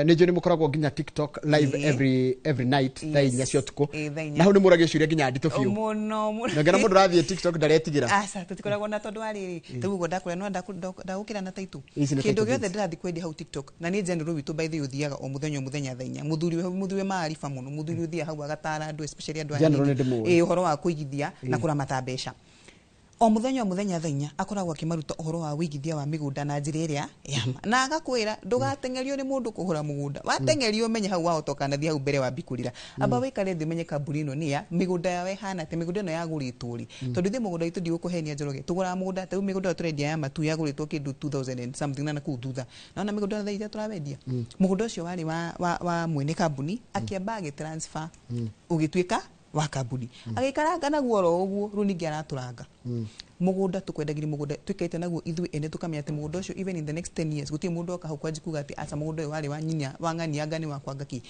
Nĩ njũĩ nĩ mũkoragwo nginya TikTok live every night thaa 4 cia ũtukũ. Ĩĩ, thaa 4. Na hau nĩ mũragia ciũria nginya nditũ biũ. Mũno mũno. Na ngena mũndũ ũrathiĩ TikTok ndaretigĩra. Aca, tũtikoragwo na, tondũ wa rĩrĩ, rĩu ũguo ndakwĩra no ndagũkĩra na taitũ. Ici nĩ kĩndũ title gĩothe deeds. Ndĩrathiĩ kwendia hau TikTok, na niĩ general witũ, by the way, ũthiaga o mũthenya o mũthenya thaa 4, mũthuri we maariba mũno, mũthuri ũthiaga hau agatara andũ, especially andũ aya General anini. nĩ ndĩmũĩ. Ĩĩ, ũhoro wa kũigithia na kũramata mbeca. O mũthenya o mũthenya thaa 4 akoragwo akĩmaruta ũhoro wa wĩigithia wa mĩgũnda na njĩra ĩrĩa ya ma, na agakwĩra ndũgateng'erio nĩ mũndũ kũgũra mũgũnda. Wateng'erio, ũmenye hau wahota ũkanathiĩ hau mbere wambi kũrĩra. Amba wĩikare thĩ, ũmenye kambuni ĩno nĩ ya mĩgũnda yao ĩhana atĩa, mĩgũnda ĩno yagũrĩtwo rĩ, tondũ ithuĩ mũgũnda witũ, ndigũkũhenia Njoroge, tũgũraga mũgũnda ta rĩu mĩgũnda ĩyo tũrendia ya matu yagũrĩtwo kĩndũ 2000 and something na nakũu thutha. Naona mĩgũnda ĩno thaa iria tũrawendia, mũgũnda ũcio warĩ wa mwene kambuni, akĩamba agĩtransfer ũgĩtuĩka wa kambuni, agĩikaranga naguo oro ũguo. Rĩu ningĩ aratũranga mũgũnda, tũkwendagĩria mũgũnda twĩkaite naguo ithuĩ ene, tũkamenya atĩ mũgũnda ũcio even in the next 10 years gũtirĩ mũndũ oka hau kwanji kuga atĩ aca, mũgũnda ũyũ warĩ wa nyinya wa ng'ania ngani wakwa ngaki.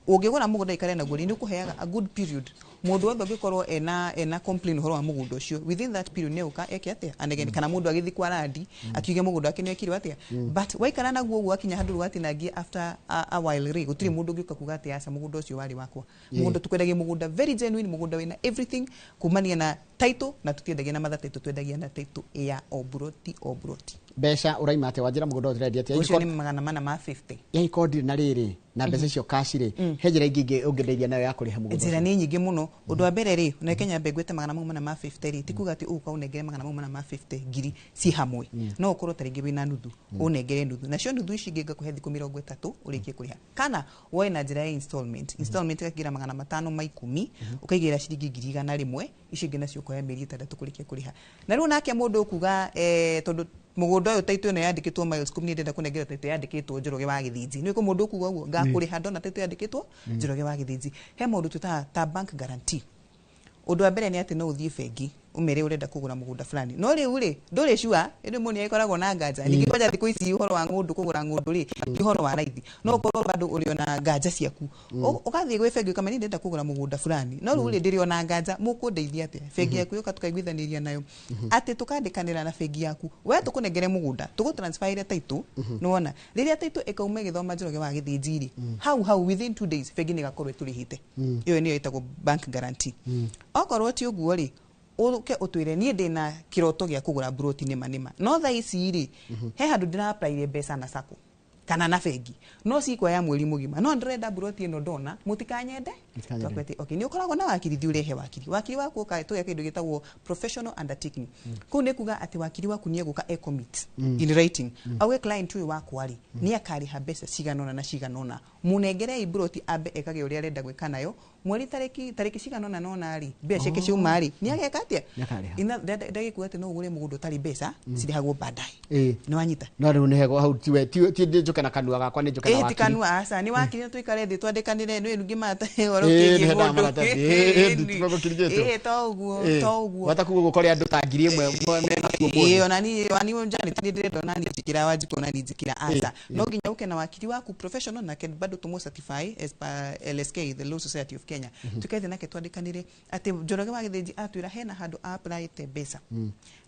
Ũngĩgũra mũgũnda ikare naguo rĩ, nĩ ũkũheaga a good period. Mũndũ wothe ũngĩkorwo ena complain ũhoro wa mũgũnda ũcio, within that period nĩ ũka eke atĩa, anegene, kana mũndũ agĩthiĩ kwa randi akiuge mũgũnda wake nĩ ekirwo atĩa. But waikara naguo ũguo, akinya handũ rĩu atinangie after a while rĩ, gũtirĩ mũndũ ũngĩũka kuga atĩ aca, mũgũnda ũcio warĩ wakwa. Mũgũnda tũkwendagia mũgũnda very genuine, mũgũnda wĩna everything kumania na title, na tũtiendagia na mother title, twendagia na title ya o buroti o buroti. Mbeca ũraima atĩa wanjĩra mũgũnda ũyũ ũrendia atĩa? Ũcio nĩ 450. Yaiko ndirĩ na rĩrĩ na mbeca icio cash rĩ, he njĩra ingĩ ũngĩndeithia nayo ya kũrĩha mũgũnda Njĩra ũcio? Nĩ nyingĩ mũno. Ũndũ wa mbere rĩ, na Kenya mbe ngwĩte 450 rĩ, ti kuga atĩ ũgũka ũnengere 450 ngiri ci hamwe. No ũkorwo ta rĩngĩ wĩna nuthu, ũnengere nuthu, nacio nuthu ici ingĩ ngakũhe thikũ 30 ũrĩkie kũrĩha, kana woe na njĩra ya installment. Installment ĩgakĩra 510, ũkaigĩrĩra ciringi 100,000, icio ingĩ nacio ũkoya mĩeri 6 kũrĩkia kũrĩha. Na rĩu nake mũndũ ũkuga, tondũ mũgũnda ũyũ title ĩno yandĩkĩtwo Miles Kum, niĩ ndĩrenda kũnengera title yandĩkĩtwo Njoroge wa Gĩthinji. Nĩ kũ mũndũ ũkuga ũguo ngakũrĩha ndona title yandĩkĩtwo Njoroge wa Gĩthinji. He maũndũ twĩtaga ta bank guarantee. Ũndũ wa mbere nĩ atĩ no ũthiĩ bengi. Umere urenda kugura mugunda fulani no riu ri nduri sure indi muni akoragwo na nganja ningi kwanja thiku ici uhoro wa ngundu kugura ngundu ri ti uhoro wa raithi no ukorwo bado uri ona nganja ciaku ukathie gwi bengi ukamenya ndenda kugura mugunda fulani no riu ri ndiri ona nganja mukundeithia atia bengi yaku yoka tukaiguithaniria nayo ati tukandikanira na bengi yaku we tukunengere mugunda tugu transfer title nona riria title ikauma igithoma Njoroge wa Githinji ri hau hau within 2 days bengi nigakorwo iturihite iyo niyo itagwo bank guarantee. Okorwo ti uguo ri uke utwire nie ndina kiroto gia kugura broti nima nima no thaa ici ri he handu ndira apply mbeca na sacco kana na bengi no cikwa ya mweri mugima no ndirenda broti ino ndona mutikanyende twakwete okay ni ukoragwo na wakiri thi urehe wakiri wakiri waku uka tuya kindu gitagwo professional undertaking kuu ni kuga ati wakiri waku ni eguka e commit in writing awe client uyu wakwa ri ni akariha mbeca ciganona na ciganona munengerei broti ambe ekage uria arenda gwika nayo mweri tariki ciganona nona ri mbeca ciake ciuma ri ni ageka atia ina ndagikuga ati no ugure mugunda utari mbeca cirihagwo baadaye ni wanyita no riu ni hego hau tiwe ti njuke na kanua gakwa ni njuke na wakiri ti kanua aca ni wakiri tuikare thi twandĩkanĩre nĩ ningĩ mata ũhoro kĩgiĩ mũndũ to ũguo to ũguo wata kuga gũkore andũ ta 1000 mena kuo ĩĩ ona ni wani njani ni ndĩrenda ona ni njikira Wanjikũ ona ni njikira aca no nginya uke na wakiri waku professional nake bado tumu certify as per LSK, the Law Society of Kenya tukethi nake twandĩkanĩre atĩ Njoroge wa Githinji atwĩra hena handũ applyte mbeca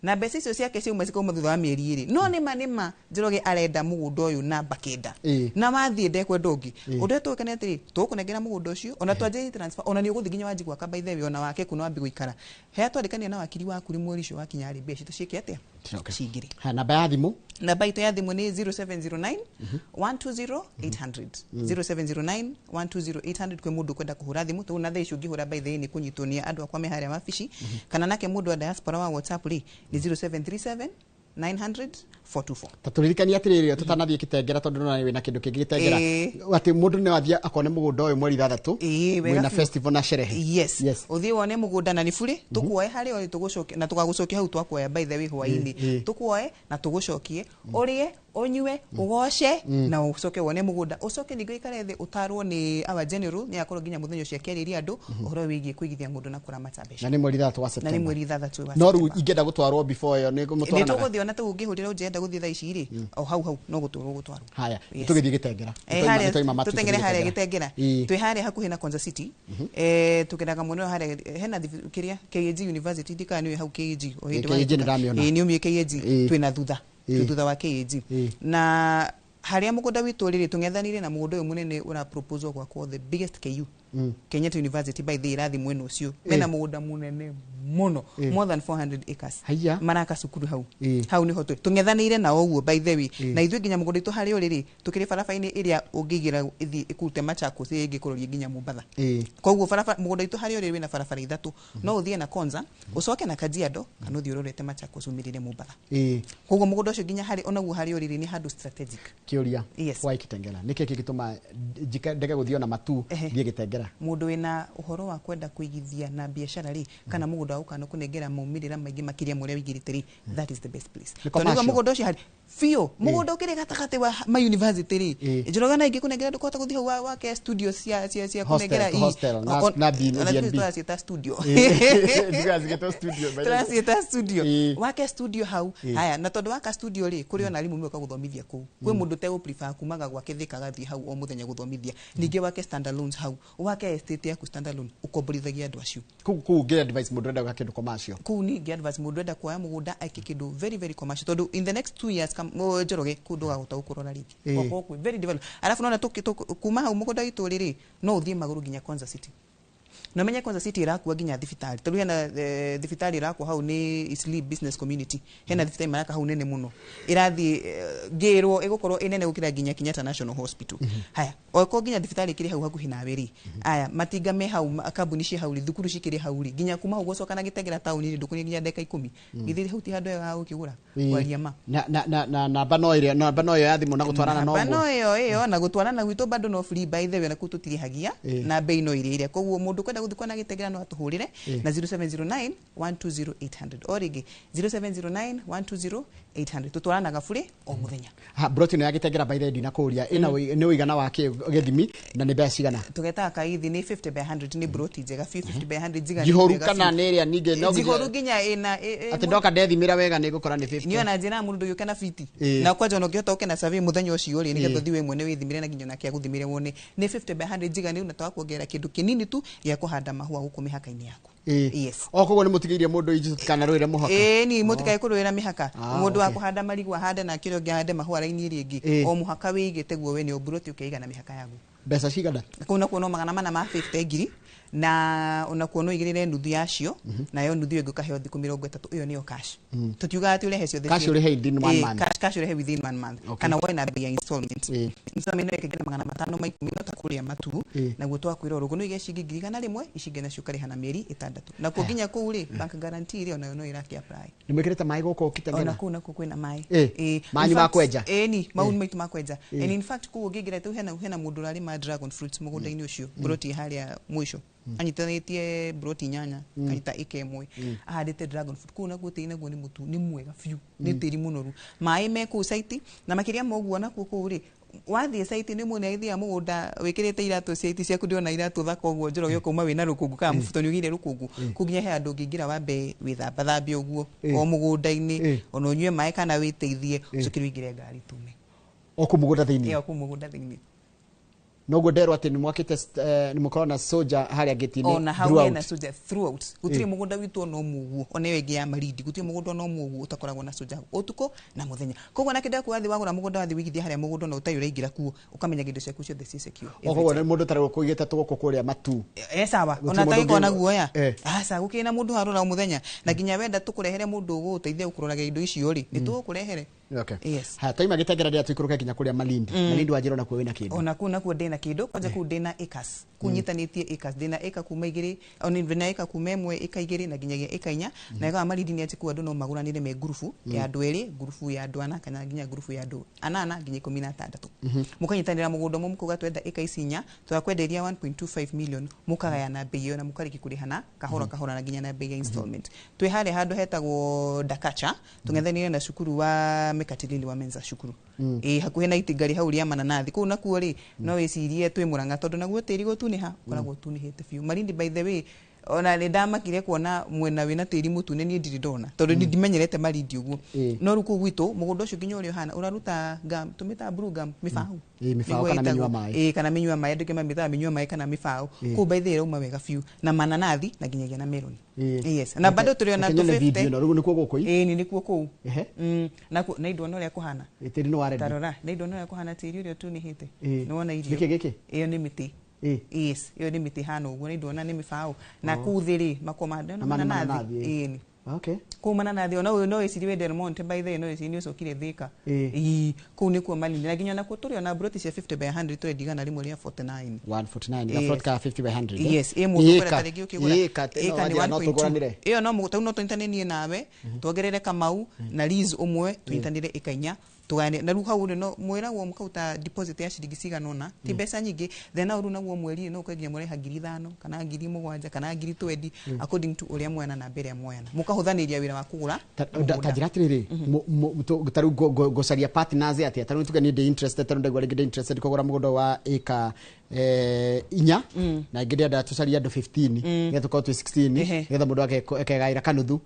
na mbeca icio ciake ciauma cikauma thutha wa mĩeri ĩrĩ no nĩma nĩma Njoroge arenda mũgũnda ũyũ namba kenda na wathiĩ ndekwenda ũngĩ ũndũ ũrĩa tũgwĩka nĩ atĩrĩ tũgũkũnengera mũgũnda ũcio ona twanjĩrĩrie transfer ona nĩ ũgũthiĩ nginya wanji gwaka by the way ona wake kuno wambi gũikara hea twandĩkanĩre na wakiri waku rĩ mweri ũcio wakinya rĩ mbeca ciĩke atĩa cingĩre. Namba ya thimũ namba itũ ya thimũ nĩ 0709 120 800 0709 120 800 kwĩ mũndũ ũkwenda kũhũra thimũ tondũ na thaa ici ũngĩhũra by the way nĩ kũnyitwo nĩ andũ akwa me harĩa mabici kana nake mũndũ wa diaspora wa WhatsApp rĩ nĩ 0737 900 424. Taturirikania atiriri tutanathie kitengera tondu nona wina kindu kingi gitengera ati mundu no athie akone mugunda uyu mweri 6 wina festival na sherehe. Yes, uthie wone mugunda na ni bure tukuoe hari ori tugucokie na tugagucokia hau twakuoya by the way hwaini tukuoe na tugucokie urie unyue ugoce na ucoke wone mugunda ucoke ningo ikare thi utarwo ni our general ni akorwo nginya muthenya ucio akiarĩria andu uhoro wigie kuigithia ngundu na kuramata mbeca na ni mweri 6 wa September na ni mweri 6 wa no riu ingenda gutwarwo before yo ni gumutwara ni tuguthie ona tugihurira unjenda guthie thaa ici ri o hau hau no gutwarwo gutwarwo haya tugithie gitengera tutengere haria gitengera twi haria hakuhi na Konza City tukiraga muno haria hena kiria KAG University ndikana ni hau KAG o hindi wa ni umie KAG twina thutha thutha wa KAG na haria mugunda witu riri tungethanire na mugunda uyu munene ura proposal gwakwo the biggest KU Kenyatta University by the irathi mwena ucio mena mugunda munene muno more than 400 acres maraka cukuru hau hau niho tungethanire na uguo by the way na ithuĩ nginya mugunda itu haria uri ri tukiri barabara-inĩ ĩrĩa ũngĩigĩra ithi ĩkute Machakos ĩngĩkũroria nginya Mombatha koguo barabara mugunda itu haria uri wina barabara ithatũ no ũthiĩ na Konza ũcoke na Kajiado kana ũthiĩ ũrorete Machakos umĩrĩre Mombatha koguo mugunda ũcio nginya hari onaguo haria uri ni handũ strategic. Kĩũria why Kitengela nĩkĩ kĩgĩtũma ndege gũthiĩ ona matu thiĩ Gitengela mundu wina uhoro wa kwenda kuigithia na biashara ri kana mugunda uka no kunengera maumirira maingi makiria muria wigirite ri that is the best place tondu mugunda ucio hari biũ mugunda ukiri gatagati wa ma university ri Njoroge na ingi kunengera ndukota guthii hau wake studio cia cia cia kunengera hostel na B&B tũraciĩta studio studio tũraciĩta studio wake studio hau haya na tondu waka studio ri kuri ona arimu mioka guthomithia kuu kwi mundu te prefer kumaga gwake Thika gathii hau o muthenya guthomithia ningi wake standalones hau wake estate yaku standalone ukomborithagia andu acio kuu ngi advice mundu enda gwaka kindu commercial kuu ni ngi advice mundu enda kuoya mugunda aike kindu very very commercial tondu in the next 2 years Njoroge kuu ndugahota gukurora ringi gwakorwo kwi very developed alafu nona kuma hau mugunda witu riri no uthie maguru nginya Konza City na menye Konza City irakua nginya thibitari tondu hena thibitari irakwa hau ni Eastleigh Business Community hena thibitari maraka hau nene muno irathi ngirwo igukorwo inene gukira nginya Kenyatta National Hospital haya oko nginya thibitari ikiri hau hakuhi nawe ri aya matinga me hau kambuni ci hau ri thukuru cikiri hau ri nginya kuma hau gucoka na Gitengera tauni ri ndukuni nginya ndeka 10 githi hau ti handu hega ha gukigura kwaria ma na na na namba no ire namba no ya thimu na gutwarana no namba no iyo iyo na gutwarana gwitu bado no free by the way na kuu tutirihagia na bei no ire ire koguo mundu kwenda gũthiĩ kuona Gĩtengera no atũhũrĩre na 0709 120 800 o rĩngĩ 0709 120 800. Tũtwaranaga burĩ o mũthenya. Ha broti ĩno ya Gĩtengera by the ndinakũria ĩna nĩ ũigana wa gĩthimi na nĩ mbeca cigana? Tũgetaga kaithi nĩ 50 by 100, nĩ broti njega biũ, 50 by 100 njiganu njihoru wega kana biũ. nĩ ĩrĩa ningĩ no Njihoru nginya ĩna atĩ ndoka ndethimĩra wega nĩ ngũkora nĩ 50. Niĩ ona njĩra mũndũ ndũgĩũke na fiti Ĩĩ. na kwanja ona ũngĩhota ũke na survey mũthenya ũcio rĩ, nĩgetha Ĩĩ. ũthiĩ we mwene wĩthimĩre na nginya onake agũthimĩre wone nĩ 50 by 100 njiganu, na twakuongerera kĩndũ kĩnini tu gĩa kũhanda mahũa gũkũ mĩhaka-inĩ yaku. Yes. O koguo nĩ mũtigĩirie mũndũ inji tũtikanarũĩre mũhaka. Ĩĩ ni mũtikae kũrũĩra mĩhaka. Mũndũ wa kũhanda marigũ ahande nake ũrĩa ũngĩ ahande mahũa raini ĩrĩa ĩngĩ, o mũhaka wĩigĩte guo we nĩ ũmburoti ũkeiga na mĩhaka yaguo. Mbeca cigana? Kũu nakuo no 450 ngiri, na onakuo no igĩrĩre nuthu yacio, nayo nuthu ĩyo ĩngĩ ũkaheo thikũ 30, ĩyo nĩyo cash. Tũtiugaga atĩ ũrehe ciothe. Cash ũrĩhe within one month. Cash ũrĩhe within one month. Kana woe na bei ya installment. Installment no ĩkĩingĩra 510 no ta kũrĩa matu, naguo twakwĩra ũrũgũ no ige ciringi 100,000, ici ingĩ nacio ũkarĩha na mĩeri 6. Nakuo nginya kũu rĩ, bank guarantee rĩ onayo no ĩrakĩ apply. Nĩ mwĩkĩrĩte maĩ gũkũ Kitengela? Ona kũu nakuo kwĩna maĩ. Manyu ma kwenja? Ĩĩ ni mau maitũ ma kwenja. And in fact kũu ũngĩingĩra tu hena mũndũ ũrarĩma dragon fruits mũgũnda-inĩ ũcio, broti harĩa mũico anyitanĩtie broti 8 kanyita ĩka ĩmwe, ahandĩte dragon fruit kũu nakuo. Tĩri naguo nĩ mũtu, nĩ mwega biũ, nĩ tĩri mũnoru, maĩ me kũu site, na makĩria ma ũguo nakuo kũu rĩ, wathiĩ site nĩ mũndũ agĩthiaga mũgũnda wĩkĩrĩte iratũ cia iti ciaku, ndĩrona iratũ thaka ũguo Njoroge, ũkauma wĩna rũkũngũ kana mũbuto nĩ ũgĩire rũkũngũ kũu, nginya he handũ ũngĩingĩra wambe wĩthambathambie ũguo o mũgũnda-inĩ, ona ũnyue maĩ kana wĩteithie, ũcoke ũingĩre ngari tume o kũu mũgũnda thĩinĩ. O kũu mũgũnda thĩinĩ. Noguo nderwo atĩ nĩ mwakĩte nĩ mũkoragwo na soja harĩa gĩti-inĩ. Ona hau hena soja throughout. Gũtirĩ mũgũnda witũ ona ũmwe ũguo, ona ĩyo ĩngĩ ya Malindi, gũtirĩ mũgũnda ona ũmwe ũguo ũtakoragwo na soja ũtukũ na mũthenya. Koguo na kĩndũ wathiĩ wagũra mũgũnda, wathiĩ wĩigithia harĩa mũgũnda na ũtarĩ ũraingĩra kuo, ũkamenya indo ciaku ciothe ci secure. O koguo nĩ mũndũ ũtarĩ kũigĩte tũgũkũ kũrĩa matu. Sawa, ona ũtagĩkorwo na guoya. Aca, gũkĩrĩ na mũndũ harora o mũthenya, na nginya wenda tũkũrehere mũndũ ũgũgũteithia gũkũroraga indo icio rĩ, nĩ tũgũkũrehere. Okay. Yes. Ha taima Gĩtengera rĩrĩa tũikũrũke nginya kũrĩa Malindi. Malindi wanjĩra onakuo wĩna kĩndũ. Ona kũu nakuo ndĩna kĩndũ, kwanja kũu ndĩna acres. Kũu nyitanĩtie acres, ndĩna ĩka kuma 2, ona ndĩna ĩka kuma 1, ĩka 2 na nginyagia ĩka 4. Na ĩgawa Malindi nĩ atĩ kũu andũ no magũranĩre me ngurubu ya andũ 2, ngurubu ya andũ 4 kana nginya ngurubu ya andũ 8 nginya 16. Mũkanyitanĩra mũgũnda ũmwe, mũkauga twenda ĩka ici 4, twakwenderia 1.25 million, mũkagayana bei ĩyo na mũkarĩkia kũrĩhana kahora kahora na nginya na bei ya installment. Twĩ harĩa handũ hetagwo Dakacha, tũng'ethanĩire na cukuru wa Mekatilili wa Menza cukuru. Hakuhĩ na itinga hau rĩa mananathi kũu nakuo rĩ, no wĩcirie twĩ Mũrang'a tondũ naguo tĩri gũtunĩha ũkoragwo ũtunĩhĩte biũ. Malindi by the way, ona nĩ ndamakire kuona mwena wĩna tĩri mũtune, niĩ ndirĩ ndona tondũ mm. ndimenyerete Malindi ũguo. No rĩu kũu gwitũ mũgũnda ũcio nginya ũrĩa ũhana ũraruta gum, tũmĩtaga blue gum, mĩbaũ. Mĩbaũ kana mĩnyua maĩ. Kana mĩnyua maĩ, andũ aingĩ mamĩtaga mĩnyua maĩ kana mĩbaũ. Kũu by the way ĩrauma wega biũ na mananathi na nginyagia na melon. Yes, na bado tũrĩ ona 250. Rĩu nĩkuo gũkũ? Ĩĩ, nĩkuo kũu. Na na ndona ũrĩa kũhana. Tĩri nĩ wa Tarora, na ndona ũrĩa kũhana tĩri ũrĩa ũtunĩhĩte. Nĩ wona irio. Gĩkĩ gĩkĩ? Ĩyo nĩ mĩtĩ. Yes, ĩyo nĩ mĩtĩ hana ũguo, nĩ ndona nĩ mĩbaũ. Na kũu thĩ rĩ makoma ndona mananathi. Ĩĩ. Okay. Kũu mananathi ona ũyũ no wĩcirie wĩ Del Monte by the way, no wĩcirie nĩ ũcokire Thika. Ĩĩ, kũu nĩkuo Malindi. Na nginya nakuo tũrĩ ona broti cia 50 by 100 tũrendia 149. 149. Ga plot ka 50 by 100. Yes, ĩ mũndũ ũkwenda ta rĩngĩ ũkĩgũra. Ĩka nĩ 1.2. Ĩyo no mũgũta no tũnyitane niĩ nawe, tuongerere Kamau na Liz ũmwe, tũnyitanĩre ĩka 4. Tugane na rĩu hau rĩ no mwĩragwo mũkaruta deposit ya ciringi cigana ũna, ti mbeca nyingĩ, then hau rĩu naguo mweri no ũkengia mũreha 5,000 kana 7,000 kana 20,000 according to ũrĩa moyana na mbere moyana, mũkahũthanĩria wĩra wa kũgũra. Ta njĩra atĩrĩrĩ, ta rĩu ngũcaria partners atĩa? Ta rĩu tuge niĩ ndĩ interested, ta rĩu ndaigua rĩngĩ ndĩ interested kũgũra mũgũnda wa ĩka 4, na ingĩ ndĩrenda tũcarie andũ 15 nĩgetha tũkorwo twĩ 16, nĩgetha mũndũ akegaĩra kanuthu.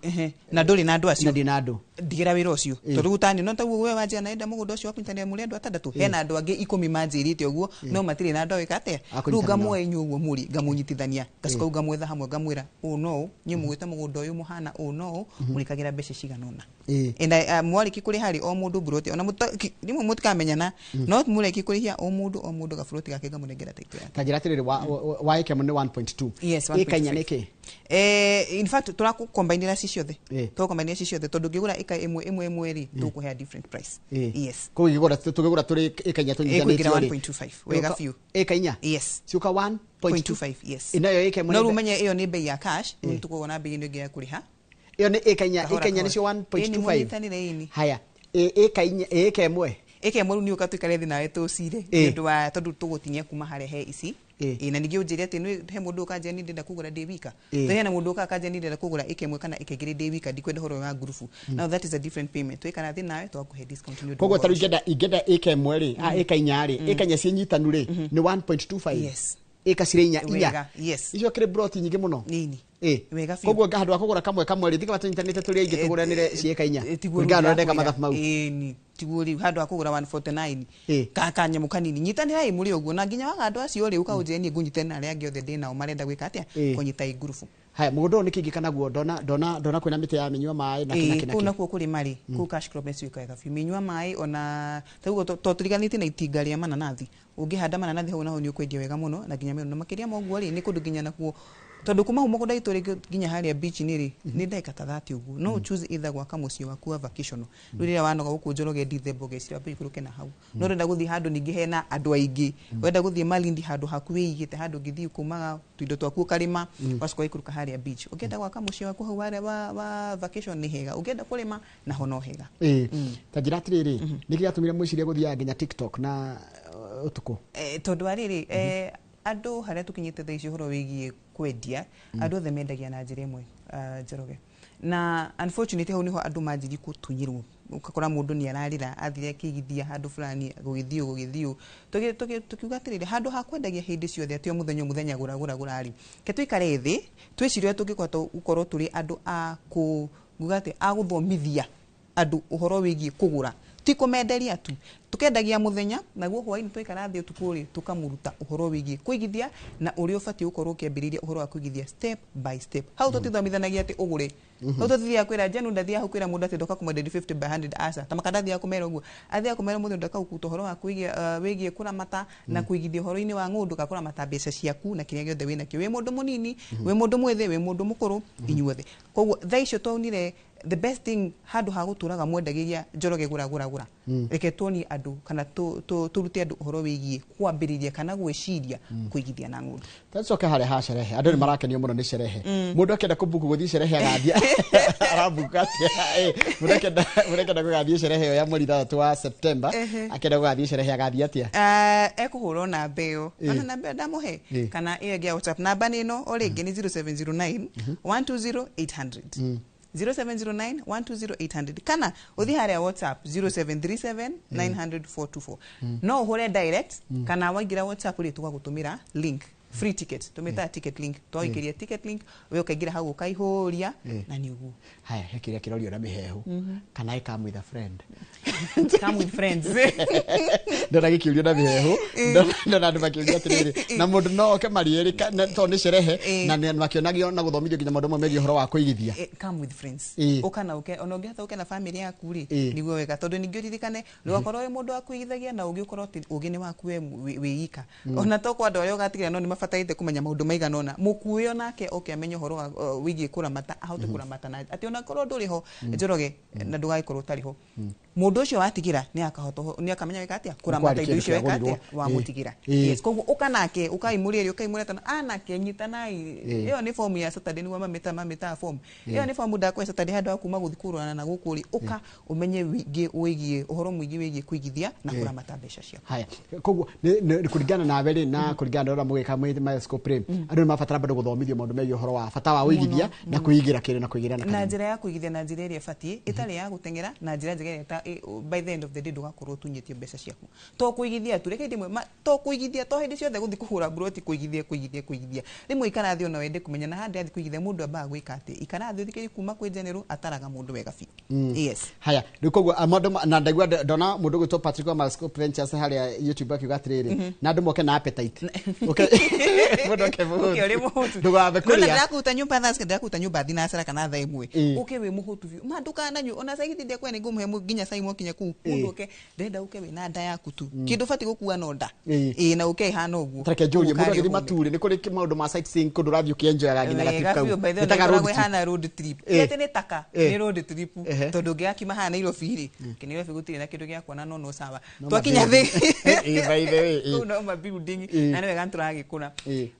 Na ndũrĩ na andũ acio? Na ndirĩ na andũ. Ndigĩra wĩra ũcio tondũ rĩu tani no taguo we wanjia naenda mũgũnda ũcio wa kũnyitanĩra mũrĩ andũ 6, hena andũ angĩ 10 manjĩrĩte ũguo no matirĩ na andũ a gwĩka atĩa. Rĩu ngamuoya inyuĩ ũguo mũrĩ, ngamũnyitithania, ngacoka rĩu ngamwetha hamwe, ngamwĩra ũũ no ũũ, inyuĩ mũgwĩte mũgũnda ũyũ mũhana ũũ no ũũ, mũrĩkagĩra mbeca cigana ũna. And mwarĩkia kũrĩha rĩ, o mũndũ mburoti ona rĩmwe mũtikamenyana, no mũrĩkia kũrĩhia o mũndũ gaburoti gake ngamũnengera title yake. Ta njĩra atĩrĩrĩ, wa ĩka ĩmwe nĩ 1.2. Yes, 1.2. Ĩka 4 nĩ kĩ? In fact tũrakũkombainĩra ci ciothe. Tũgũkombainĩra ci ciothe tondũ ũngĩgũra ĩka ĩmwe ĩmwe ĩmwe rĩ, tũgũkũhea different price. Yes. Koguo ingĩgũra, tũngĩgũra tũrĩ ĩka 4 tũnyitanĩtio rĩ. 1.25 wega biũ. Ĩka 4? Yes. Ciũka 1.25. Yes. Nayo ĩka ĩmwe. No rĩu ũmenye ĩyo nĩ bei ya cash, rĩu tũkũgũra na bei ĩno ĩngĩ ya kũrĩha. Ĩyo nĩ ĩka 4, ĩka 4 nĩcio 1.25. Haya, ĩka 4, ĩka ĩmwe. Ĩka ĩmwe rĩu nĩ ũka tũikare thĩ nawe tũcire nĩ ũndũ wa tondũ tũgũtinia kuma harĩa he ici. Ĩ, na ningĩ ũnjĩre atĩ he mũndũ ũkanjĩra niĩ ndĩrenda kũgũra ndĩ wika. Hena mũndũ ũkaga akanjĩra niĩ ndĩrenda kũgũra ĩka ĩmwe kana ĩka igĩrĩ ndĩ wika, ndikwenda ũhoro wa ngurubu. Now that is a different payment. Twaikara thĩ nawe twakũhe discount nĩ ũndũ wa Koguo ũhoro tarĩu ũcio. ingĩenda ĩka ĩmwe rĩ, ĩka inya rĩ, ĩka inya ciĩ nyitanu rĩ, nĩ 1.25. Yes. Ĩka cirĩ inya inya. Wega, yes. Icio kĩrĩ broti nyingĩ mũno. Nini. Wega biũ. Koguo handũ ha kũgũra kamwe kamwe rĩ, tiga tũnyitanĩte tũrĩ aingĩ tũgũranĩre ciĩka inya. Tiguo Kũringana na rĩu ũrĩa ndeka ndakwĩra. mathabu mau. Ĩni, tiguo rĩu handũ ha kũgũra 149 kanyamũ kanini, nyitanĩrai mũrĩ ũguo, na nginya waga andũ acio rĩ, ũkaũnjĩre niĩ ngũnyitane na arĩa angĩ othe ndĩ nao marenda gwĩka atĩa, kũnyita igurubu. Haya, mũgũnda ũyũ nĩ kĩngĩ kana guo ndona kwĩna mĩtĩ ya mĩnyua maĩ na kĩ na kĩ na Kũu kĩ. nakuo kũrĩma rĩ, kũu cash crop nĩ ciũkaga wega biũ, mĩnyua maĩ, ona taguo to tũriganĩtie na itinga rĩa mananathi. Ũngĩhanda mananathi hau naho nĩ ũkwendia wega mũno, na nginya mĩno na makĩria ma ũguo rĩ, nĩ kũndũ nginya nakuo, tondũ kuma hau mũgũnda witũ rĩngĩ nginya harĩa beach-inĩ rĩ, nĩ ndagĩka ta 30 ũguo. No choose either gwaka mũciĩ waku wa vacational, rĩu rĩrĩa wanoga gũkũ Njoroge Dithemba ũgeciria wambe ũikũrũke na hau. No ũrenda gũthiĩ handũ ningĩ hena andũ aingĩ, ũrenda gũthiĩ Malindi handũ haku wĩigĩte, handũ ũngĩthiĩ kumaga tuindo twaku ũkarĩma, ũgacoka ũgaikũrũka harĩa beach. Ũngĩenda gwaka mũciĩ waku hau wa vacation nĩ hega, ũngĩenda kũrĩma naho no hega. Ta njĩra atĩrĩrĩ, nĩkĩ gĩatũmire mwĩcirie gũthiaga nginya TikTok na ũtukũ? Tondũ wa rĩrĩ, andũ harĩa tũkinyĩte thaa ici ũhoro wĩgiĩ kwendia, andũ othe mendagia na njĩra ĩmwe, Njoroge, na unfortunately hau nĩho andũ manjirie gũtunyĩrwo. Ũgakora mũndũ nĩ ararĩra athire akĩigithia handũ fulani, gũgĩthiĩ ũũ, gũgĩthiĩ ũũ. Tũkiuga atĩrĩrĩ, handũ ha kwendagia hĩndĩ ciothe atĩ o mũthenya o mũthenya gũra gũra gũra rĩ, ke tũikare thĩ twĩcirie ũrĩa tũngĩhota gũkorwo tũrĩ andũ a nguga atĩ a gũthomithia andũ ũhoro wĩgiĩ kũgũra, ti kũmenderia tu. Tũkendagia mũthenya, naguo hwaĩ-inĩ twaikara thĩ ũtukũ rĩ, tũkamũruta ũhoro wĩgiĩ kũigithia na ũrĩa ũbatiĩ gũkorwo ũkĩambĩrĩria ũhoro wa kũigithia step by step. Hau tũtithomithanagia atĩ ũgũre. Hau tũtithiaga kwĩra Jenu, ndathiaga hau kwĩra mũndũ atĩ ndoka kũmwenderia 50 by 100, aca. Ta makandathiaga kũmera ũguo, athiaga kũmera mũndũ ndoka gũkuta ũhoro wa wĩgiĩ kũramata na kũigithia ũhoro-inĩ wa ng'ũndũ, ka kũramata mbeca ciaku na kĩrĩa gĩothe wĩnakĩo, wĩ mũndũ mũnini, wĩ mũndũ mwĩthĩ, wĩ mũndũ mũkũrũ, inyuothe. Koguo thaa icio twaunire the best thing, handũ ha gũtũraga mwendagĩria Njoroge gũra gũra gũra, reke tuonie andũ kana tũrute andũ ũhoro wĩgiĩ kwambĩrĩria kana gwĩciria kũigithia na ng'ũndũ. Tũcoke harĩa ha sherehe, andũ nĩ marakenio mũno nĩ sherehe. Mũndũ akĩenda kũbuku gũthiĩ sherehe agathiĩ arabuka atĩa? Mũndũ akĩenda gũgathiĩ sherehe ĩyo ya mweri 6 wa September, akĩenda gũgathiĩ sherehe agathiĩ atĩa? Ekũhũra namba ĩyo, ona namba ĩyo ndamũhe, kana ĩyo ĩngĩ ya WhatsApp. Namba nĩ ĩno o rĩngĩ, nĩ 0709 120 800, 0709 120 800, kana ũthiĩ harĩa WhatsApp 0737 900 424. No ũhũre direct, kana waingĩra WhatsApp rĩ, tũgagũtũmĩra link, free ticket tũmĩtaga ticket link. Twagũikĩria ticket link, we ũkaingĩra hau ũkaihũria, na nĩ ũguo. Haya, he kĩrĩa kĩrorio na mĩhehu, kana I come with a friend? Come with friends. Ndona gĩkĩũrio na mĩhehu, ndona andũ makĩũria atĩrĩrĩ, na mũndũ no oke marĩ erĩ tondũ nĩ sherehe, na makĩonagio na gũthomithio nginya maũndũ mamwe megiĩ ũhoro wa kũigithia. Come with friends. Ũka na ũke, ona ũngĩhota ũke na family yaku rĩ, nĩguo wega, tondũ ningĩ ũririkane ndũgakorwo wĩ mũndũ wa kũigithagia na ũngĩ ũkorwo atĩ ũgĩ nĩ waku we wĩ ika. Ona to kwa andũ arĩa ũgatigĩra, no nĩ mabatarĩte kũmenya maũndũ maigana ũna. Mũkuĩ onake oke amenye ũhoro wa wĩgiĩ kũramata, ahote kũramata, na atĩ ona korwo ndũrĩ ho, Njoroge, na ndũgagĩkorwo ũtarĩ ho, mũndũ ũcio watigĩra nĩ akahota, nĩ akamenya weka atĩa kũramata indo icio weka atĩa wamũtigĩra. Yes, koguo ũka nake, ũkai mũrĩ erĩ, ũkai mũrĩ atano, anake nyitanai. Ĩyo nĩ fomu ya Saturday, nĩguo mamĩtaga fomu. Ĩyo nĩ fomu ndakũhe Saturday, handũ ha kuma gũthiĩ kũrorana na gũkũ rĩ, ũka ũmenye wĩingĩ wĩgiĩ ũhoro mũingĩ wĩgiĩ kũigithia na kũramata mbeca ciaku. Haya, koguo nĩ kũringana nawe rĩ, na kũringana na ũrĩa mũgĩka mwĩ Milescope rĩ, andũ nĩ mabatara bado gũthomithio maũndũ megiĩ ũhoro wa bata wa ũigithia na kwĩigĩra kĩrĩ na kwĩigĩra na na kanyamũ. Njĩra ya kũigithia na njĩra ĩrĩa ĩbatiĩ, ĩtarĩ ya gũteng'era, na njĩra njega ĩrĩa by the end of the day ndũgakorwo ũtunyĩtio mbeca ciaku. To kũigithia tu, reke ndĩmwe to kũigithia, to hĩndĩ ciothe gũthiĩ kũhũra mburoti, kũigithia kũigithia kũigithia. Rĩmwe ikara thĩ ona wende kũmenya na handũ athiĩ kũigithia mũndũ ambaga gwĩka atĩ ikara thĩ ũthikĩrĩrie kuma kwĩ general ataraga mũndũ wega biũ. Yes. Haya, rĩu koguo maũndũ na ndaigua ndona mũndũ ũgwĩtwo Patrick wa Milescope Ventures harĩa YouTube akiuga atĩrĩrĩ, na andũ moke na appetite. Okay. Mũndũ oke mũhũtu. Ũke ũrĩ mũhũtu. Ndũgambe Nona kũrĩa. ndĩrakũruta nyũmba thaa ndĩrakũruta nyũmba thinacara kana thaa 1. Ũke wĩ mũhũtu biũ. Ma ndũkananyue ona cai, githĩ ndiakwĩra nĩ ngũmũhe nginya cai mwakinya kũu. Mũndũ oke, ndĩrenda ũke wĩna nda yaku tu. Kĩndũ ũbatiĩ gũkua no nda. Ĩĩ, na ũke ĩhana ũguo. Tareke njũrie, mũndũ Ũkarĩa agĩthiĩ ũhũne. Maturĩ nĩ kũrĩ maũndũ ma sightseeing, kũndũ ũrathiĩ ũkĩenjoyaga nginya Wega gatrip kau. biũ, by the way, Ĩtaga road ĩkoragwo trip. ĩhana road trip. Ti atĩ nĩ taka, nĩ road trip. Tondũ ũngĩgakiuma haha Nairobi rĩ, kĩ Nairobi gũtirĩ na kĩndũ gĩa kuona, no sawa. No Twakinya ma-building. thĩ. By the way, Kũu no ma building, na nĩ wega nĩtũragĩkũra.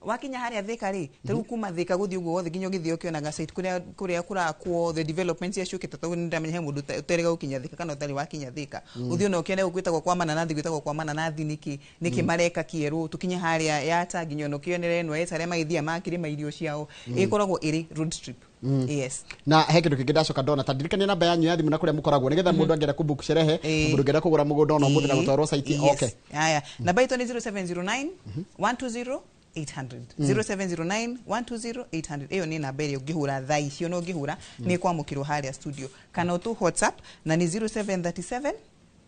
Wakinya harĩa Thika rĩ, ta rĩu kuma Thika gũthiĩ ũguo wothe nginya ũgĩthiĩ ũkĩonaga site kũrĩa kũrakwo, the development cia ciũkĩte, tondũ nĩndamenya he mũndũ ũterĩga gũkinya Thika kana ũtarĩ wakinya Thika. Ũthiĩ ona ũkĩone gwĩtagwo kwa mananathi, gwĩtagwo kwa mananathi nĩkĩ, nĩkĩ mareka kĩerũ. Tũkinye harĩa Yata nginya ona ũkĩonere NYS arĩa magĩthiaga makĩrĩma irio ciao. Ĩkoragwo ĩrĩ road trip. Yes. Na he kĩndũ kĩngĩ ndacoka ndona, ta ndirikania namba yanyu ya thimũ na kũrĩa mũkoragwo, nĩgetha mũndũ angĩenda kũbook sherehe, mũndũ ũngĩenda kũgũra mũgũnda ona ũmũthĩ na gũtwarwo site. Okay. Haya, namba itũ nĩ 0709 120 800. 0709 120 800, ĩyo nĩ namba ĩrĩa ũngĩhũra thaa icio, na ũngĩhũra nĩ kwamũkĩrwo harĩa studio, kana ũtũ WhatsApp na nĩ 0737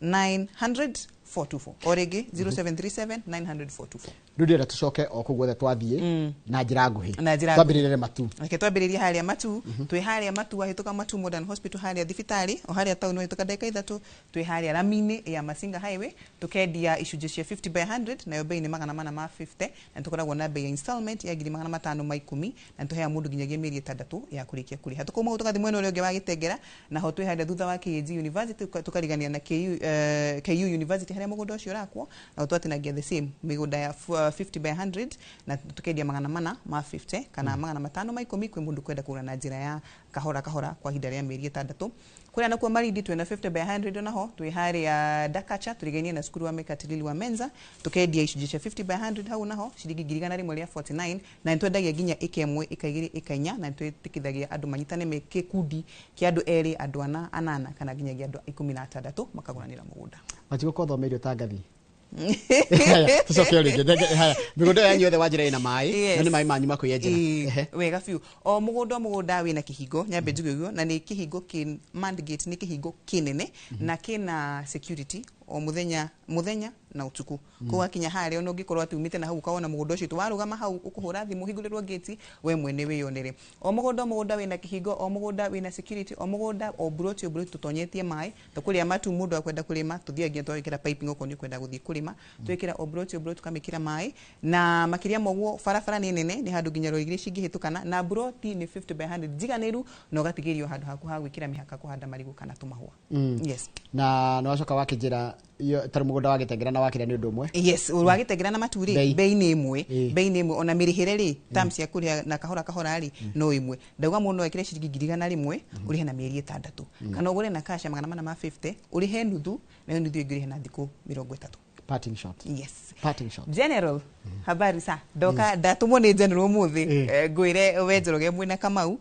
900 424, o rĩngĩ 0737 900 424. Rĩu ndĩrenda tũcoke o kũu guothe twathiĩ na njĩra nguhĩ. Na njĩra nguhĩ. Twambĩrĩrie Matu. Reke twambĩrĩrie harĩa Matu. Twĩ harĩa Matu, wahĩtũka Matu Modern Hospital, harĩa thibitarĩ o harĩa taũni, wahĩtũka ndagĩka 3, twĩ harĩa rami-inĩ ya Masinga Highway. Tũkendia icunjĩ cia 50 by 100, nayo bei nĩ 450, na tũkoragwo na bei ya installment ya 510,000, na tũheaga mũndũ nginyagia mĩeri 6 ya kũrĩkia kũrĩha. Tũkauma hau tũgathiĩ mwena ũrĩa ũngĩ wa Gĩtengera, naho twĩ harĩa thutha wa KAG University, tũkarigania na KU University harĩa mũgũnda ũcio ũrakwo, na twatinagia the same mĩgũnda ya 50 by 100, na tukendia 450 kana 510 kwĩ mũndũ kwenda kũgũra na njĩra ya kahora kahora kwa ihinda rĩa mĩeri 6. Kũrĩa nakuo Marindi twĩna 50 by 100, onaho twĩ harĩa Dakacha, tũrigainie na cukuru wa Mekatilili wa Menza. Tukendia icunjĩ cia 50 by 100 hau naho ciringi 149, na nĩtwendagia nginya ĩka 1, ĩka 2, ĩka 4, na nĩtwĩtĩkithagia andũ manyitane me gĩkundi kĩa andũ 2, andũ 4, 8, kana nginyagia andũ 16 makagũranĩra mũgũnda. Wanjikũ, ko thomeire ũtangathi. Tũcoke rĩngĩ. Haya, mĩgũnda yanyu yothe wanjĩra ĩna maĩ, na nĩ maĩ manyu makwĩyenjera. Wega biũ. O mũgũnda o mũgũnda wĩna kĩhingo, nyambe njuge ũguo, na nĩ kĩhingo kĩ manned gate, nĩ kĩhingo kĩnene na kĩna security o mũthenya mũthenya na ũtukũ. Koguo wakinya harĩa, ona ũngĩkorwo atĩ umĩte na hau ũkawona mũgũnda ũcio, warũgama hau ũkũhũra thimũ ũhingũrĩrwo gate, we mwene wĩyonere. O mũgũnda o mũgũnda wĩna kĩhingo, o mũgũnda wĩna security, o mũgũnda o buroti o buroti tũtonyetie maĩ. Ta kũrĩa Matu mũndũ akwenda kũrĩma, tũthiaga nginya twagĩkĩra piping okorwo nĩ ũkwenda gũthiĩ kũrĩma, twĩkĩra o buroti o buroti tũkamĩkĩra maĩ. Na makĩria ma ũguo, barabara nĩ nene, nĩ handũ nginya rori igĩrĩ cingĩhĩtũkana, na buroti nĩ 50 by 100 njiganĩru, na ũgatigĩrio handũ haku ha gwĩkĩra mĩhaka, kũhanda marigũ kana tũmahũa. Yes. Na nĩ wacoka wakĩnjĩra tarĩ mũgũnda wa Gĩtengera na wakĩrĩa nĩ ũndũ ũmwe. Yes, wa Gĩtengera na Matu rĩ, Bei. bei nĩ ĩmwe, bei nĩ ĩmwe, ona mĩrĩhĩre rĩ, terms ya kũrĩha na kahora kahora rĩ, no ĩmwe. Ndauga mũndũ no ekĩre ciringi 100,000 ũrĩhe na mĩeri 6, kana ũgũre na cash ya 450, ũrĩhe nuthu, nayo nuthu ĩngĩ ũrĩhe na thikũ 30. Parting shot. Yes. Parting shot. General, habari sa ndoka ndatũmwo nĩ General ũmũthĩ, ngwĩre we Njoroge mwĩna Kamau,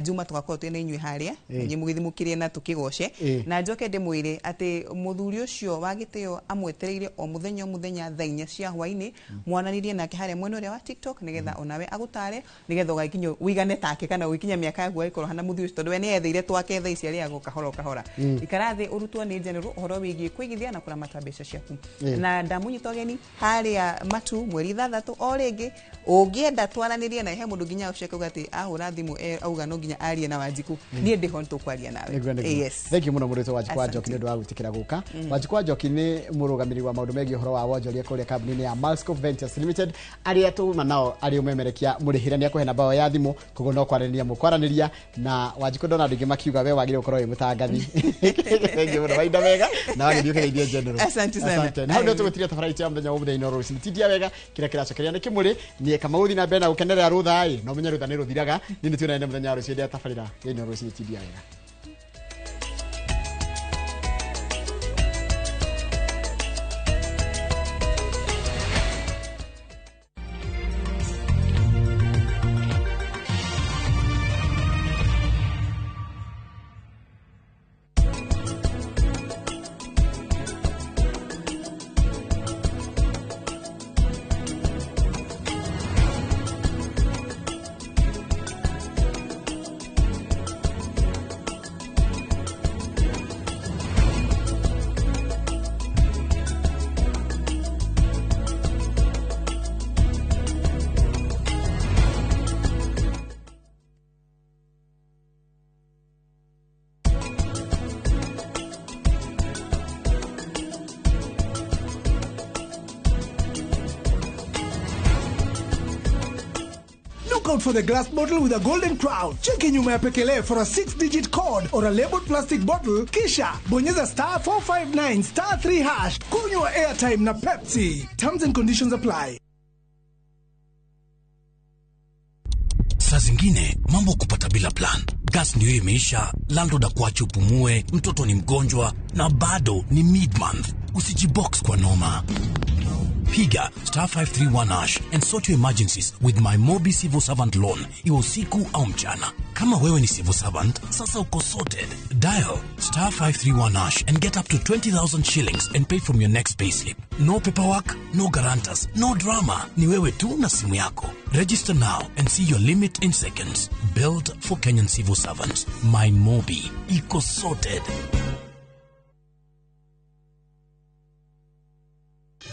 Juma tũgakorwo twĩna inyuĩ harĩa, inyuĩ mũgĩthiĩ mũkĩrĩe na tũkĩgoce, na njoke ndĩmwĩre atĩ mũthuri ũcio wa gĩtĩo amwetereire o mũthenya o mũthenya thaa 4 cia hwainĩ, mwananirie nake harĩa mwena ũrĩa wa TikTok, nĩgetha onawe agũtare, nĩgetha ũgagĩkinya ũigane take, kana ũgĩkinya mĩaka yaku ũgagĩkorwo hana mũthuri ũcio, tondũ we nĩetheire twake thaa ici arĩaga o kahora o kahora. Ikara thĩ ũrutwo nĩ General ũhoro wĩgiĩ kũigithia na kũramata mbeca ciaku. Na ndamũnyita ũgeni harĩa Matu mweri 6 o rĩngĩ, ũngĩenda twaranĩrie na he mũndũ nginya ũcoke uga atĩ ahũra thimũ auga no nginya arie na Wanjikũ, niĩ ndĩho nĩtũkwaria nawe. Nĩguo, nĩguo. Yes. Thank you mũno mũrĩtwo Wanjikũ wa Asante. Njoki nĩ ũndũ wa gwĩtĩkĩra gũka. Wanjikũ wa Njoki nĩ mũrũgamĩrĩri wa maũndũ megiĩ ũhoro wa wonjoria kũrĩa kambuni-inĩ ya Malscope Ventures Limited, arĩa tuma nao arĩ ũmemerekia mũrĩhĩre, nĩ akũhe namba yao ya thimũ, koguo no kwaranĩria mũkwaranĩria na Wanjikũ. Ndona andũ aingĩ makiuga we wagĩrĩirwo gũkorwo wĩ mũtangathi. Thank you mũno, mahinda mega na wagĩthiĩ ũkĩgeithie General. Asante sana. Asante. Na hau nĩho tũgũtiria tabarĩra itũ ya mũthenya wa ũmũthĩ ino rũcinĩ. Tindia wega, kĩrĩa kĩracokeria nĩ kĩmũrĩ niĩ Kamau, thiĩ na mbere na gũkenerera rũtha ĩ, no ũmenye rũtha nĩ rũthiraga. Niĩ nĩ tuonane mũthenya wa rũciũ hĩndĩ ya tabarĩra ya ino rũcinĩ. Tindia wega. Look out for the glass bottle with a golden crown. Cheki nyuma ya pekele for a 6-digit code or a labeled plastic bottle. Kisha bonyeza star 459 star 3 hash. Kunywa airtime na Pepsi. Terms and conditions apply. Saa zingine mambo kupata bila plan. Gas ndio imeisha, landlord akuache upumue, mtoto ni mgonjwa na bado ni mid-month. Usijibox kwa noma. Piga star 531 hash and sort your emergencies with my Mobi Civil Servant Loan, iwe usiku au mchana. Kama wewe ni civil servant, sasa uko sorted. Dial star 531 hash and get up to 20,000 shillings and pay from your next payslip. No paperwork, no guarantors, no drama. Ni wewe tu na simu yako. Register now and see your limit in seconds. Built for Kenyan civil servants. My Mobi. Iko sorted.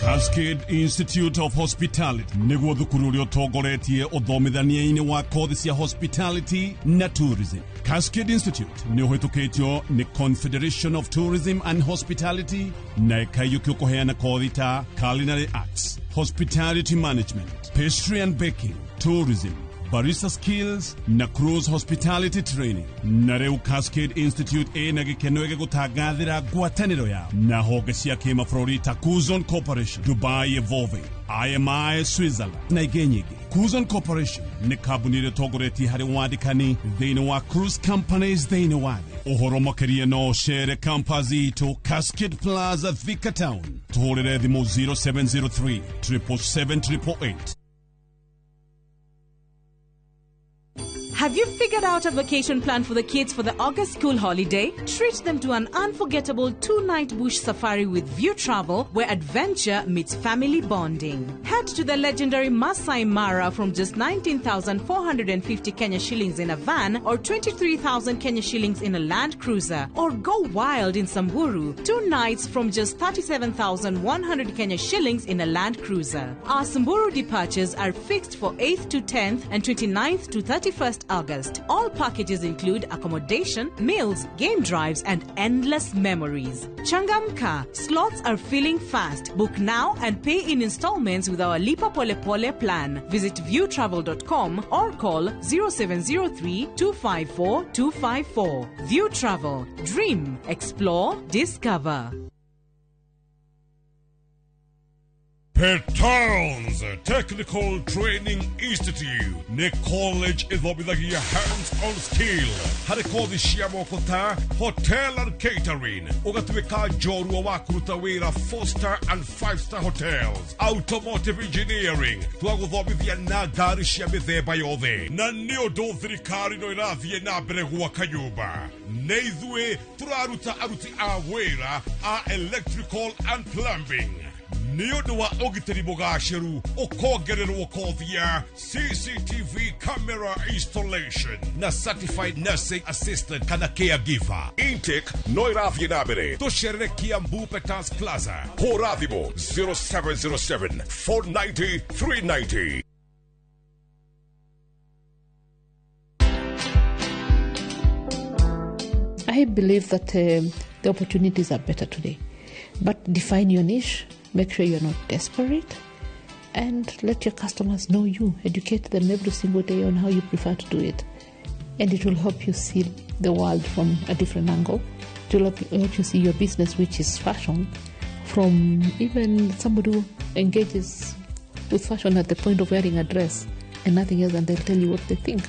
Cascade Institute of Hospitality nĩguo thukuru ũrĩa ũtongoretie ũthomithania-inĩ wa kothi cia hospitality na tourism. Cascade Institute nĩ ũhĩtũkĩtio nĩ Confederation of Tourism and Hospitality na ĩkaiyũkio kũheana kothi ta culinary arts, hospitality management, pastry and baking, tourism, barista skills na cruise hospitality training. Na rĩu Cascade Institute ĩna gĩkeno gĩgũtangathĩra ngwatanĩro yao na honge cia kĩmabũrũri ta Kuzon Corporation, Dubai Evolving, IMI Switzerland na ingĩ nyingĩ. Kuzon Corporation nĩ kambuni ĩrĩa ĩtongoretie harĩ wandĩkani thĩinĩ wa cruise companies thĩinĩ wa thĩ. Ũhoro makĩria no ũcere campus itũ Cascade Plaza, Thika Town. Tũhũrĩre thimũ 0703 777 888. Have you figured out a vacation plan for the kids for the August school holiday? Treat them to an unforgettable 2-night bush safari with View Travel, where adventure meets family bonding. Head to the legendary Masai Mara from just 19,450 Kenya shillings in a van or 23,000 Kenya shillings in a Land Cruiser. Or go wild in Samburu, 2 nights from just 37,100 Kenya shillings in a Land Cruiser. Our Samburu departures are fixed for 8th to 10th and 29th to 31st August. All packages include accommodation, meals, game drives, and endless memories. Changamka, slots are filling fast. Book now and pay in installments with our Lipa Pole Pole plan. Visit viewtravel.com or call 0703 254 254. View Travel. Dream, explore, discover. Petals Technical Training Institute nĩ college ĩthomithagia hands-on skill harĩ kothi cia moko ta hotel and catering, ũgatuĩka njorua wa kũruta wĩra 4-star and 5-star hotels, automotive engineering twagũthomithia na ngari cia mĩthemba yothe, na nĩ ũndũ thirikari no ĩrathiĩ na mbere gwaka nyũmba. Nĩ ithuĩ tũraruta aruti a wĩra a electrical and plumbing. Nĩ ũndũ wa ũgitĩri mũgacĩru ũkongererwo kothi ya CCTV camera installation na certified nursing assistant kana caregiver. Intake no ĩrathiĩ na mbere. Tũcerere Kiambu Petals Plaza. Hũra thimũ 0707 490 390. I believe that the opportunities are better today. But define your niche, make sure you're not desperate, and let your customers know you. Educate them every single day on how you prefer to do it. And it will help you see the world from a different angle. It will help you see your business, which is fashion, from even somebody who engages with fashion at the point of wearing a dress and nothing else, and they'll tell you what they think.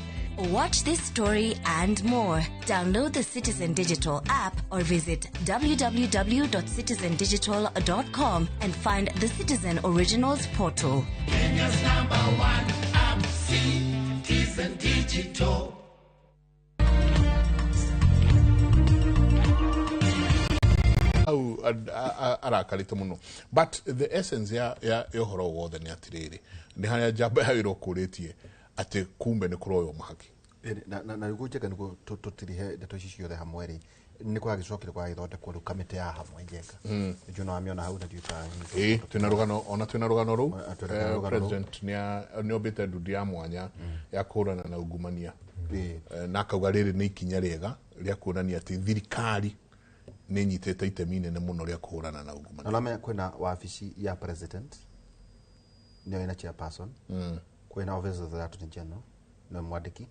Watch this story and more. Download the Citizen Digital app or visit www.citizendigital.com and find the Citizen Originals portal. Kenya's number one app, Citizen Digital. Hau arakarĩte mũno, but the essence ya ũhoro wothe nĩ atĩrĩrĩ, nĩ harĩa njamba ya wĩra ũkũrĩtie atĩ kumbe nĩ kũroywo mahaki na nĩguo Njenga nĩguo tũtirihe ndeto ici ciothe hamwe rĩ, nĩ kũragĩcokire kũragĩthondekwo rĩu kamĩtĩ ya hamwe Njenga. Njuĩ no wamĩona hau na ndiũĩ kana twĩna rũgano, ona twĩna rũgano rũu. President nĩ ombĩte ndundu ya mwanya ya kũhũrana na ungumania, na akauga rĩrĩ nĩ ikinya rĩega rĩa kuonania atĩ thirikari nĩ nyitĩte itemi inene mũno rĩa kũhũrana na ungumania. Na ũramenya kwĩna wabici ya president nĩyo ĩna chairperson, kwĩna office of the Attorney General nĩwe mwandĩki,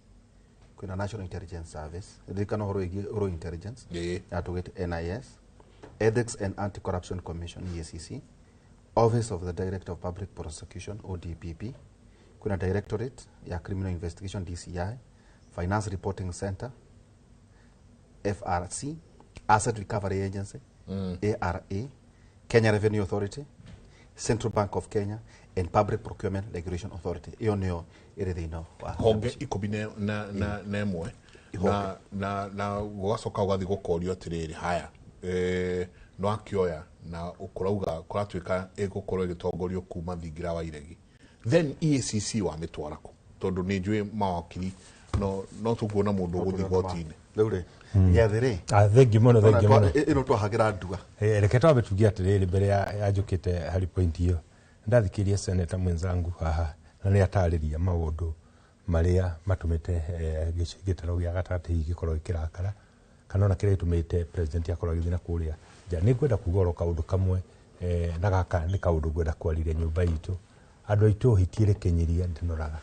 kwĩna National Intelligence Service, ririkana ũhoro wĩgiĩ ũhoro intelligence yatũgĩte NIS, Ethics and Anti-Corruption Commission EACC, Office of the Director of Public Prosecution ODPP, Kwĩna Directorate ya Criminal Investigation DCI, Finance Reporting Center FRC, Asset Recovery Agency ARA, Kenya Revenue Authority, Central Bank of Kenya and Public Procurement Regulation Authority. Iyo nĩyo ĩrĩ thĩinĩ wa honge 11 na gũgacoka ũgathiĩ gũkorio atĩrĩrĩ haya no akĩoya na ũkũrauga kũratuĩka ĩgũkorwo ĩgĩtongorio kuma thingira wa iregi, then EACC wamĩtwara kũ? Tondũ nĩ njũĩ mawakiri no tũkuona mũndũ ũgũthiĩ igoti-inĩ. Rĩu rĩ gĩathĩ rĩ thengi mũno thengi mũno ĩno twahagĩra ndua. Reke twambe tuge atĩrĩrĩ mbere ya njũkĩte harĩ point ĩyo, ndathikĩria senator mwenzangu haha na nĩ atarĩria maũndũ marĩa matũmĩte gĩtaro gĩa gatagatĩ hihi gĩkorwo gĩkĩrakara kana ona kĩrĩa gĩtũmĩte president akorwo agĩthiĩ na kũrĩa nja. Nĩ ngwenda kuga oro kaũndũ kamwe na gaka nĩ kaũndũ ngwenda kwarĩria nyũmba itũ. Andũ aitũ hiti ĩrĩ kĩnyiria ndĩnoraga,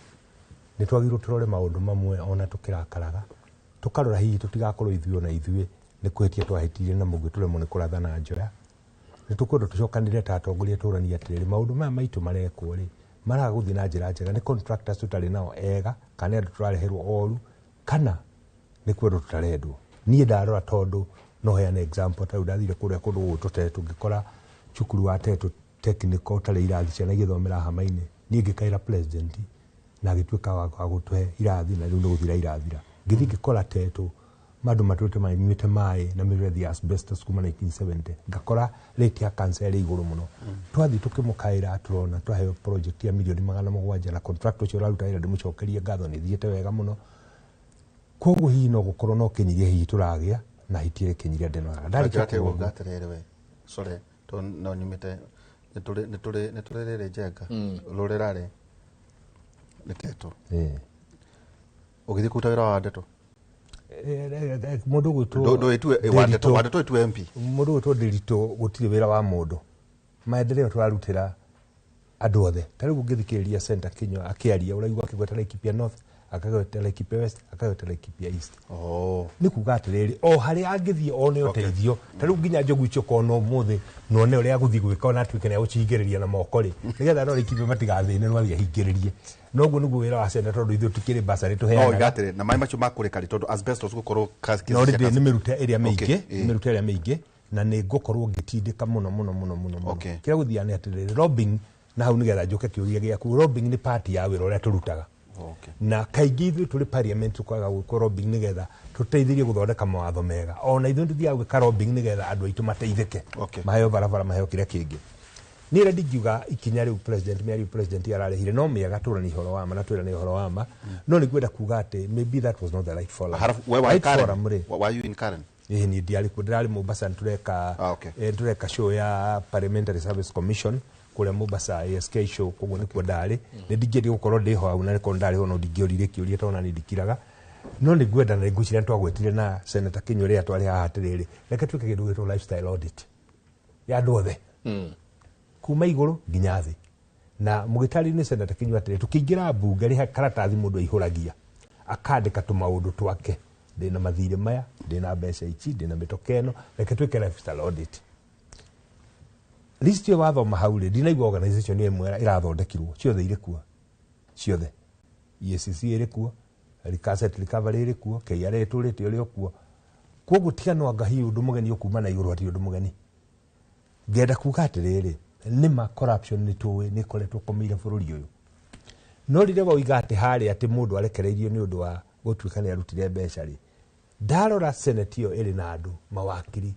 nĩ twagĩrĩirwo tũrore maũndũ mamwe ona tũkĩrakaraga, tũkarora hihi tũtigakorwo ithuĩ ona ithuĩ nĩ kũhĩtia twahĩtirie na mũngĩ tũremwo nĩ kũrathana njoya. Nĩ tũkwenda tũcokanĩrĩre ta atongoria tũranie atĩrĩrĩ, maũndũ maya maitũ marekwo rĩ maraga gũthiĩ na njĩra njega, nĩ contractors tũtarĩ nao ega kana nĩ andũ tũrareherwo oru kana nĩ kwendwo tũtarendwo. Niĩ ndarora tondũ no heane example ta rĩu ndathire kũrĩa kũndũ gũgũtwo Tetu ngĩkora cukuru wa Tetu technical ũtarĩ irathi ciana igĩthomera hama-inĩ. Niĩ ngĩkaĩra president na agĩtuĩka wa gũtũhe irathi na rĩu nĩ gũthira irathira. Ngĩthiĩ ngĩkora Tetu mandũ matũrĩte manyuĩte maĩ na mĩberethi ya asbestos kuma 1970, ngakora rate ya cancer ĩrĩ igũrũ mũno. Twathiĩ tũkĩmũkaĩra tũrona twaheo project ya mirioni 700 na contract ũcio ũraruta wĩra ndĩmũcokerie ngatho nĩ thiĩte wega mũno. Koguo hihi no gũkorwo no kĩnyiria hihi tũragĩa na hiti ĩrĩ kĩnyiria ndĩnoraga. Ndarĩkia kuuga atĩrĩrĩ we sorry to no nyumĩte nĩ tũrĩ rĩrĩ Njenga rũrĩra rĩ nĩ Tetu ũgĩthiĩ kũruta wĩra wa Ndeto mũndũ ũgwĩtwo Wandeto ĩtue MP mũndũ ũgwĩtwo Ndĩritũ gũtirĩ wĩra wa mũndũ, maendeleo tũrarutĩra andũ othe. Ta rĩu ũngĩthikĩrĩria Senator Kinyua akĩaria ũraigua akĩgweta Laikipia North, akagweta Laikipia West, akagweta Laikipia East. Nĩ kuga atĩrĩrĩ o harĩa angĩthiĩ one ũteithio. Ta rĩu nginya njogu icio kona ũmũthĩ none ũrĩa agũthiĩ gwĩka ona atuĩke nĩ agũcihingĩrĩria na moko rĩ, nĩgetha andũ a Laikipia matigathĩne no athiĩ ahingĩrĩrie. Noguo nĩguo wĩra wa senator tondũ ithuĩ tũkĩrĩ bursary tũheanaga. No igatĩrĩ na maĩ macio makũrĩka rĩ tondũ asbestos gũkorwo no rĩndĩ nĩ mĩrute ĩrĩa mĩingĩ, nĩ mĩrute ĩrĩa mĩingĩ na nĩ ngũkorwo ngĩtindĩka mũno mũno mũno mũno mũno. Kĩrĩa gũthiaga nĩ atĩrĩrĩ lobbying, na hau nĩgetha njũke kĩũria gĩaku, lobbying nĩ part ya wĩra ũrĩa tũrutaga. Na kaingĩ ithuĩ tũrĩ parliament tũkaga gwĩka lobbying nĩgetha tũteithĩrie gũthondeka mawatho mega. Ona ithuĩ tũthiaga gwĩka lobbying nĩgetha andũ aitũ mateithĩke, maheo barabara, maheo kĩrĩa kĩngĩ. Niĩ rĩ ndingiuga ikinya rĩu president mĩario president ararehire no mĩega tũrani ũhoro wa ma na twĩrane ũhoro wa ma, no nĩ ngwenda kuga atĩ maybe that was not the right forum. Right forum rĩ, were you in Karen? Ĩĩ niĩ ndiarĩ kuo, ndĩrarĩ Mombasa nĩtũreka nĩtũreka show ya Parliamentary Service Commission kũrĩa Mombasa ASK show, koguo nĩkuo ndarĩ. Nĩ ndingĩendire gũkorwo ndĩho hau na nĩkorwo ndarĩ ho no ndingĩoririe kĩũria tondũ ona niĩ ndikiraga. No nĩ ngwenda na ngwĩciria nĩtwagwetire na Senator Kinyua rĩrĩa twarĩ haha atĩrĩrĩ, reke twĩke kĩndũ gĩtwo lifestyle audit ya andũ othe kuma igũrũ nginya thĩ. Na mũgĩtarĩria Senator Kinyua atĩrĩ, tũkĩingĩra mbunge rĩ karatathi mũndũ aihũragia akandĩka tũmaũndũ twake, ndĩna mathirĩ maya, ndĩna mbeca ici, ndĩna mĩtoka ĩno, reke twĩke lifestyle audit. List ĩyo wathoma hau rĩ, ndinaigua organization ĩmwe ĩrathondekirwo, ciothe irĩ kuo, ciothe. EACC ĩrĩ kuo, Asset Recovery ĩrĩ kuo, KRA ĩtũrĩte ĩrĩ o kuo. Koguo tiga no anga hihi ũndũ mũgeni ũkuma na igũrũ hatirĩ ũndũ mũgeni. Ngenda kuga atĩrĩrĩ, nĩma corruption nĩ tũĩ nĩ ĩkoretwo ĩkomeire bũrũri ũyũ. No rĩrĩa wauga atĩ harĩa atĩ mũndũ arekereirio nĩ ũndũ wa gũtuĩka nĩ arutire mbeca rĩ, ndarora Senate ĩyo ĩrĩ na andũ mawakiri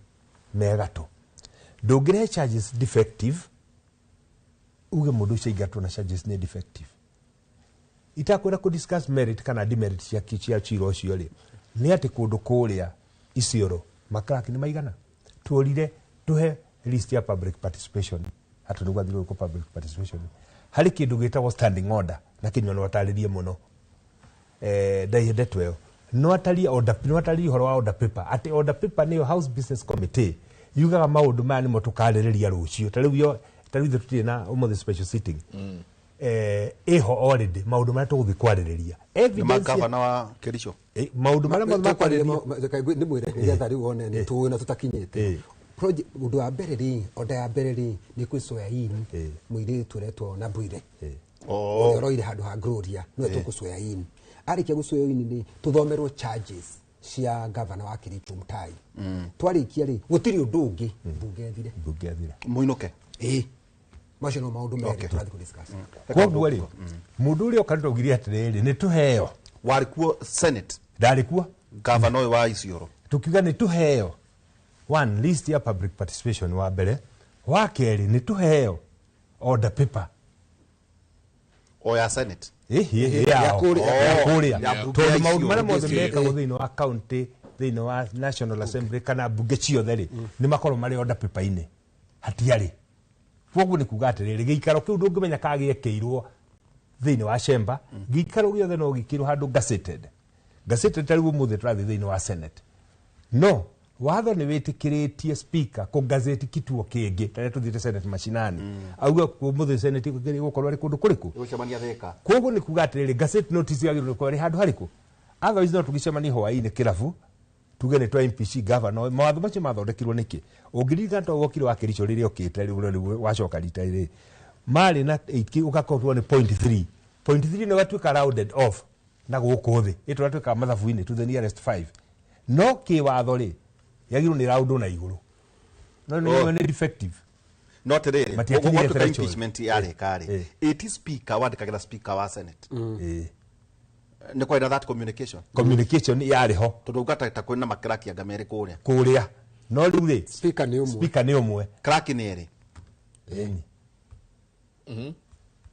megatũ. Ndũngĩrehe charges defective uge mũndũ ũcio aingatwo na charges nĩ defective. Itakwenda kũ discuss merit kana demerit cia cira ũcio rĩ, nĩ atĩ kũndũ kũrĩa Isiolo makraki nĩ maigana. Tuorire tuhe list ya public participation, atũ nĩguo athirwo gwĩkwo public participation. Harĩ kĩndũ gĩtagwo standing order na Kinyua no atarĩrie mũno ndeto ĩyo. No atarie order, no atarie ũhoro wa order paper, atĩ order paper nĩyo House Business Committee yugaga maũndũ maya nĩmo tũkarĩrĩria rũciũ. Ta rĩu yo, ta rĩu ithuĩ tũtirĩ na ũmũthĩ special sitting ĩho already maũndũ marĩa tũgũthiĩ kwarĩrĩria. Evidence gavana wa Kericho maũndũ marĩa mothe makwarĩrĩria nĩ mwĩre nĩgetha rĩu one nĩ tũĩ na tũtakinyĩte. Ũndũ wa mbere rĩ, order ya mbere rĩ, nĩ kwĩ swear in mũirĩtu ũretwo na Bwire. Ũrĩa ũroire handũ ha Gloria nĩwe tũkũ-swear in. Arĩkia gũ-swear in rĩ, tũthomerwo charges cia gavana wa Kericho Mutai. Twarĩkia rĩ, gũtirĩ ũndũ ũngĩ, mbunge ĩthire. Mbunge ĩthire. Mũinũke. Ĩĩ. Macio no maũndũ merĩ tũrathiĩ kũ-discuss. Koguo rĩ, mũndũ ũrĩa ũka nĩtwaugire atĩrĩrĩ, nĩ tũheo. Warĩ kuo Senate. Ndarĩ kuo. Gavana ũyũ wa Isiolo. Tukiuga nĩ tũheo. One, list ya public participation wa mbere. Wa kerĩ, nĩ tũheo order paper. O ya Senate. Ya kũrĩa. Tondũ maũndũ marĩa mothe mekagwo thĩinĩ wa county, thĩinĩ wa National Assembly kana mbunge ciothe rĩ, nĩ makorwo marĩ order paper-inĩ. Hatiarĩ. Koguo nĩ kuga atĩrĩrĩ, gĩikaro kĩu ndũngĩmenya kana gĩekĩirwo thĩinĩ wa chamber, gĩikaro gĩothe no gĩkĩrwo handũ gazetted. Gazetted ta rĩu ũmũthĩ tũrathiĩ thĩinĩ wa Senate. No watho nĩ wĩtĩkĩrĩtie speaker kũ gazeti kituo kĩngĩ tarĩa tũthiĩte Senate mashinani. Auge ũmũthĩ Senate ĩgũkorwo ĩrĩ kũndũ kũrĩkũ. Ĩgũcemania Thika. Koguo nĩ kuga atĩrĩrĩ, gazette notice yagĩrĩirwo gũkorwo ĩrĩ handũ harĩkũ. Otherwise no tũgĩcemanie hwaĩ-inĩ kĩrabu, tuge nĩ twa MPC governor, mawatho macio mathondekirwo nĩkĩ? Ũngĩririkana to wokire wa Kericho rĩrĩa ũkĩte rĩu rĩu wacoka rita rĩrĩ, marĩ na ũgakorwo nĩ point three. Point three nĩ ũgatuĩka rounded off na gũkũ thĩ. Ĩ tũratuĩka mathabu-inĩ to the nearest 5. No kĩwatho rĩ, yagĩrĩirwo nĩ round na igũrũ. No nĩ defective. No atĩrĩrĩ, Matiakinyire gwatuĩka threshold. impeachment yarĩka rĩ, ĩti speaker wandĩkagĩra speaker wa Senate. Nĩ kwarĩ na that communication. Communication yarĩ ho. Tondũ uga ta kwĩna makraki anga merĩ kũrĩa. Kũrĩa. No rĩu rĩ, speaker nĩ ũmwe. Speaker nĩ ũmwe. Clerk nĩ erĩ.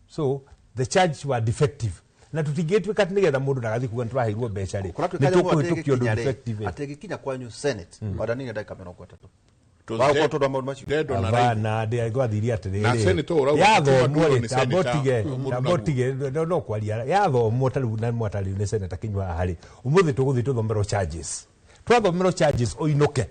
So the charges were defective. Na tũtingĩtuĩka atĩ nĩgetha mũndũ ndagathiĩ kuga nĩtũraheirwo mbeca rĩ, Kũratuĩka nĩ nyamũ atĩ tũkũhĩtũkia ũndũ ĩgĩkinya rĩ, defective. atĩ ĩgĩkinya kwanyu Senate, waranire ndagĩka 30. Tũthe- Wagũkorwo tondũ wa maũndũ macio. Dead on arrival. Hapana, ndĩrathirie atĩrĩrĩ. Na senator ũrauga Yathomwo atĩ rĩ, nĩ tamba senator, ũtige, mũndũ tamba naguo. ũtige, no kwaria. Yathomwo ta rĩu na mwatarĩrio nĩ senator Kinyua haha rĩ, ũmũthĩ tũgũthiĩ tũthomerwo charges. Twathomerwo charges ũinũke.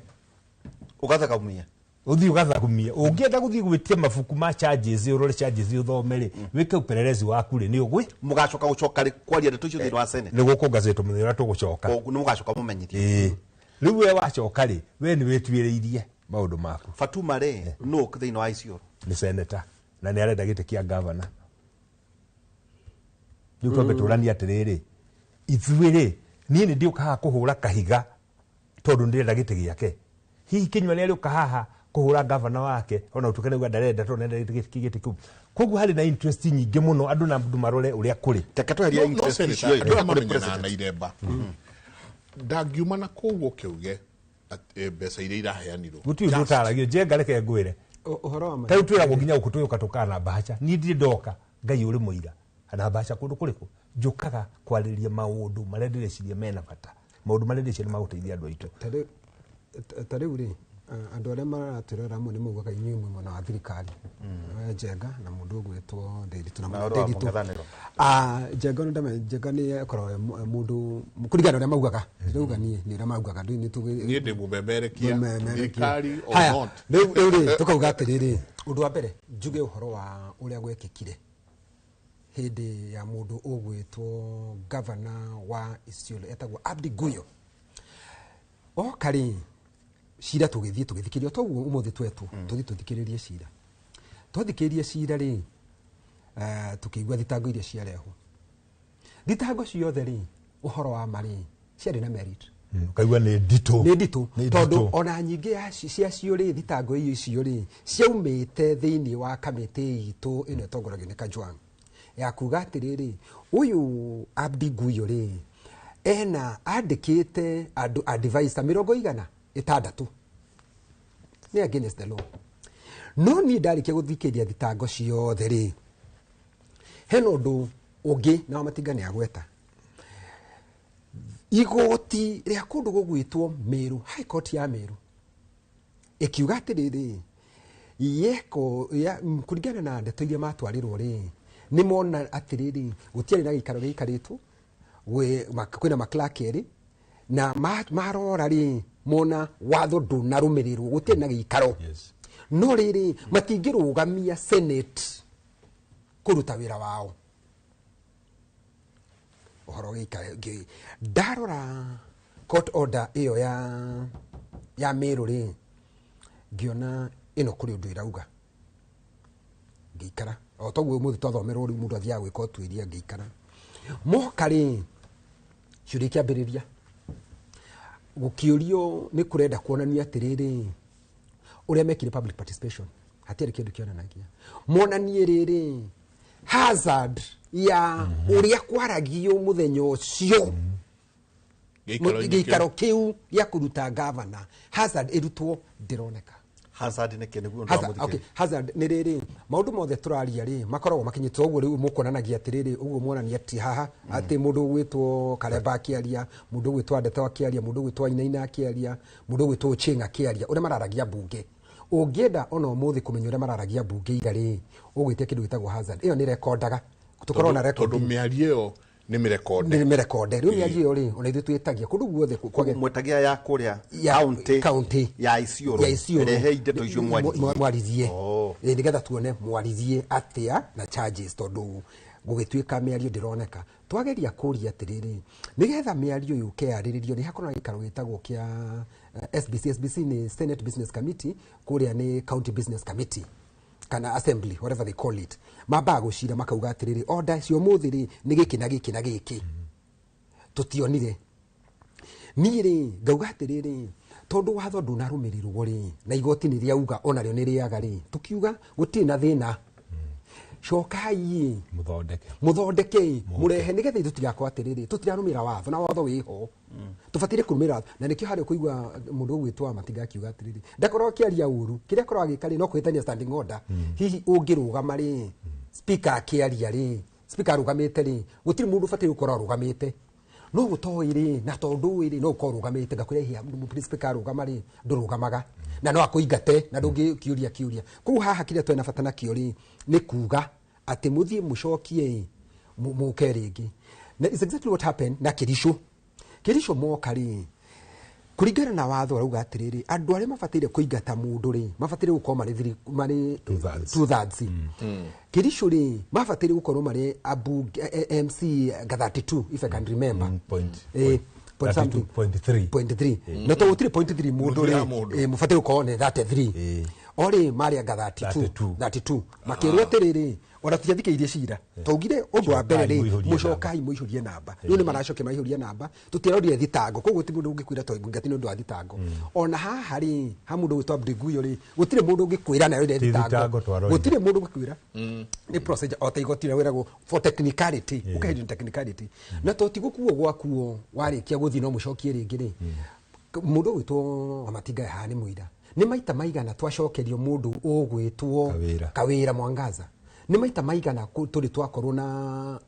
Ũgathakamia. Ũthiĩ ũgathakumie. Ũngĩenda gũthiĩ gwĩtia mabuku ma charges, ũrore charges ũthome rĩ, wĩke upelelezi waku rĩ, nĩ ũgwĩ. Mũgacoka gũcoka rĩ kwaria ndeto icio thĩinĩ wa Senate. Nĩ gũkũ gazetwo mũthenya ũrĩa tũgũcoka. Koguo nĩ mũgacoka mũmenyithie. Ĩĩ. Rĩu we wacoka rĩ, we nĩ wĩtuĩrĩirie maũndũ maku. Fatuma rĩ, nũ thĩinĩ wa Isiolo? Nĩ senator na nĩ arenda gĩtĩ kĩa governor. Rĩu twambe tũranie atĩrĩrĩ, ithuĩ rĩ, niĩ nĩ ndiũka haha kũhũra kahiga tondũ ndĩrenda gĩtĩ gĩake. Hihi Kinyua nĩ arĩũka haha kũhũra governor wake ona ũtuĩke nĩauga ndarenda tondũ nĩarenda gĩtĩ kĩu. Koguo harĩ na interest nyingĩ mũno andũ na andũ marore ũrĩa kũrĩ. Reke tweherie No, no, interest senator, icio andũ aya kũrĩ mamenyanaga president. na iremba. Ndangiuma na kũu ũke uge atĩ mbeca iria iraheanirwo. Gũtirĩ ũndũ ũtaragio, Njenga reke ngwĩre. Ũhoro wa ma- Ta rĩu twĩragwo nginya gũkũ tũgĩũka tũkaga na mbahaca. Niĩ ndirĩ ndoka, Ngai ũrĩ mũira. Na mbahaca kũndũ kũrĩkũ? Njũkaga kwarĩrĩria maũndũ marĩa ndĩreciria mena bata. Maũndũ marĩa ndĩreciria nĩ magũteithia andũ aitũ. Ta rĩu rĩ, andũ arĩa maratwĩrora amwe nĩ maugaga inyuĩ mwĩ mwena wa thirikari. Njenga na mũndũ ũgwĩtwo Ndiritu na Na mũndũ ũhoro wa Ndiritu. mũng'ethanĩro. Njenga nĩ ndame, Njenga nĩ akoragwo mũndũ, kũringana na ũrĩa maugaga. Ndĩrauga niĩ nĩ ũrĩa maugaga, ndũĩ nĩ tũgĩ- Niĩ ndĩ mũmemerekia, Mũmemerekia. thirikari or Haya, not. rĩu rĩ, tũkauga atĩrĩrĩ, ũndũ wa mbere njuge ũhoro wa ũrĩa gwekĩkire hĩndĩ ya mũndũ ũgwĩtwo governor wa Isiolo etagwo Abdi Guyo. Oka rĩ, cira tũgĩthiĩ tũgĩthikĩrĩria toguo ũmũthĩ twetwo, tũthiĩ tũthikĩrĩrie cira. Twathikĩrĩria cira rĩ, tũkĩigua thitango iria ciarehwo. Thitango ciothe rĩ, ũhoro wa ma rĩ, ciarĩ na merit. Ũkaigua nĩ nditũ. Nĩ nditũ, Nĩ tondũ nditũ. ona nyingĩ ya ciacio rĩ, thitango icio rĩ, ciaumĩte thĩinĩ wa kamĩtĩ itũ ĩno ĩtongoragio nĩ Kajwang'. Ya kuga atĩrĩrĩ, ũyũ Abdi Guyo rĩ, ena andĩkĩte andũ advisor 600. Nĩ against the law. No niĩ ndarĩkia gũthikĩrĩria thitango ciothe rĩ, hena ũndũ ũngĩ na Wamatinga nĩ agweta. Igoti rĩa kũndũ gũgwĩtwo Meru, High Court ya Meru, ĩkiuga atĩrĩrĩ, yeko ya, kũringana na ndeto iria matwarĩrwo rĩ, nĩ mona atĩrĩrĩ, gũtiarĩ na gĩikaro gĩikarĩtwo, kwĩna maclerk erĩ, na marora rĩ, mona watho ndũnarũmĩrĩrwo, gũtiarĩ na gĩikaro. No rĩrĩ, matingĩrũgamia Senate kũruta wĩra wao. Ũhoro gĩikaro ndarora court order ĩyo ya Meru rĩ, ngĩona ĩno kũrĩ ũndũ ĩrauga. Ngĩikara O toguo mũthĩ twathomerwo rĩu mũndũ athiaga gwĩka ũtuĩria ngĩikara. Moka rĩ, ciũria ikĩambĩrĩria. Gũkĩũrio nĩ kũrenda kuonania atĩrĩrĩ, ũrĩa mekire public participation, hatirĩ kĩndũ kĩonanagia. Monanie rĩrĩ, hazard ya ũrĩa kwaragio mũthenya ũcio, gĩikaro kĩu gĩa kũruta gavana, hazard ĩrutwo ndĩroneka. Hazard nĩ kĩ nĩguo ndamũthikĩrĩria? Okay, hazard nĩ rĩrĩ, maũndũ mothe tũraria rĩ, makoragwo makinyĩtwo ũguo rĩu mũkuonanagia atĩrĩrĩ, ũguo muonania ti haha, atĩ mũndũ ũgwĩtwo Karemba akĩaria, mũndũ ũgwĩtwo Ndeto akĩaria, mũndũ ũgwĩtwo Wainaina akĩaria, mũndũ ũgwĩtwo Ochieng akĩaria, ũrĩa mararagia mbunge. Ũngĩenda ona ũmũthĩ kũmenya ũrĩa mararagia mbunge ira rĩ, ũgwĩtia kĩndũ gĩtagwo hazard. Ĩyo nĩ rekondaga. Tũkoragwo na rekondi. Tondũ mĩario ĩyo nĩ mĩrekode. Nĩ mĩrekode. Rĩu mĩario ĩyo rĩ, ona ithuĩ twĩtagia kũndũ guothe mwetagia ya kũrĩa county ya Isiolo. Rehe ndeto icio mwaririe. Nĩgetha tuone mwaririe atĩa na charges, tondũ gũgĩtuĩka mĩario ndĩroneka. Twageria kũria atĩrĩrĩ, nĩgetha mĩario yũke yarĩrĩrio nĩ hakoragwo na gĩikaro gĩtagwo kĩa SBC. SBC nĩ Senate Business Committee, kũrĩa nĩ County Business Committee kana assembly, whatever they call it. Mambaga gũcira makauga atĩrĩrĩ, order cio ũmũthĩ rĩ nĩ gĩkĩ na gĩkĩ na gĩkĩ. Tũtionire. Niĩ rĩ ngauga atĩrĩrĩ, tondũ watho ndũnarũmĩrĩrwo rĩ, na igoti nĩ rĩauga onarĩo nĩ rĩaga rĩ, tũkiuga gũtirĩ na thĩna. Cokai mũthondeke mũrehe nĩgetha ithuĩ tũtigakorwo atĩrĩrĩ tũtirarũmĩrĩra watho na watho wĩho. Tũbataire kũrũmĩrĩra, na nĩkĩo harĩa ũkũigua mũndũ ũgwĩtwo wa Matinga akiuga atĩrĩrĩ, ndakorwo akĩaria ũru, kĩrĩa akorwo agĩka rĩ no kũhĩtania standing order. Hihi ũngĩrũgama rĩ, speaker akĩaria rĩ, speaker arũgamĩte rĩ, gũtirĩ mũndũ ũbataire gũkorwo arũgamĩte. No gũtoĩ rĩ, na tondũ ũĩ rĩ, no ũkorwo ũrũgamĩte, ngakwĩra hihi speaker arũgama rĩ, ndũrũgamaga. Na no akũingate, na ndũngĩkĩũria kĩũria. Koguo haha kĩrĩa twĩna bata nakĩo rĩ, nĩ kuga atĩ mũthiĩ mũcokie mũke rĩngĩ. Na it's exactly what happened na Kericho. Kericho moka rĩ, kũringana na watho arauga atĩrĩrĩ, andũ arĩa mabataire kũingata mũndũ rĩ, mabataire gũkorwo marĩ 2/3. Kericho rĩ, mabataire gũkorwo marĩ abunge MC 32 if I can remember. Point something. 0.3. Na to gũtirĩ 0.3 mũndũ rĩ, mũbataire gũkorwo nĩ 33. Orĩ marĩ anga 32. Makĩrwo atĩrĩrĩ, ona tũtiathikĩrĩirie cira. Twaugire ũndũ wa mbere rĩ, mũcokai mũihũrie namba. Rĩu nĩ maracokia maihũrie namba, tũtiarorire thitango, koguo gũtirĩ mũndũ ũngĩkwĩra twaingati nĩ ũndũ wa thitango. Ona haha rĩ, ha mũndũ ũgwĩtwo Abdiguyo rĩ, gũtirĩ mũndũ ũngĩkwĩra na arorire thitango. Gũtirĩ mũndũ ũngĩkwĩra. Nĩ procedure o ta igoti rĩrĩa wĩragwo for technicality, ũkaherio technicality. Na to ti gũkuo gwakuo warĩkia gũthiĩ no mũcokie rĩngĩ rĩ, mũndũ ũgwĩtwo Wamatinga haha nĩ mũira. Nĩ maita maigana twacokerio mũndũ ũgwĩtwo Kawĩra Mwangaza. Nĩ maita maigana tũrĩ twakorwo na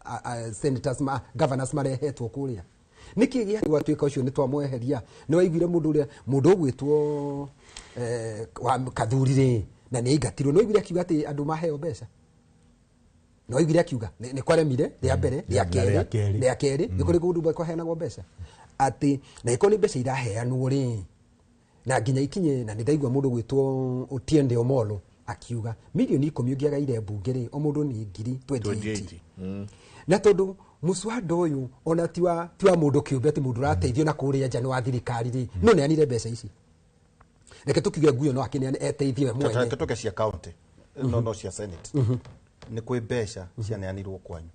senators governors marehetwo kũrĩa. Nĩkĩ gĩa gwatuĩka ũcio nĩ twamweheria? Nĩ waiguire mũndũ ũrĩa mũndũ ũgwĩtwo wa Kathuri rĩ, na nĩ aingatirwo. Nĩ waiguire akiuga atĩ andũ maheo mbeca? Nĩ waiguire akiuga nĩ kwaremire rĩa mbere, rĩa kerĩ, nĩ kũrĩ kũndũ kwaheanagwo mbeca. Atĩ na ĩkorwo nĩ mbeca iraheanwo rĩ, na nginya ikinye, na nĩ ndaigua mũndũ ũgwĩtwo Otiende Omolo akiuga milioni 10 ũngĩagaire mbunge rĩ, o mũndũ nĩ ngiri 28. Na tondũ mũswada ũyũ ona ti wa mũndũ kĩũmbe, atĩ mũndũ ũrateithio na kũrĩa nja nĩ wa thirikari rĩ, no neanire mbeca ici. Reke tũkiuge Nguyo no akĩneane eteithie we mwene. Reke tũke cia county, no cia senate. Nĩ kwĩ mbeca cianeanirwo kwanyu.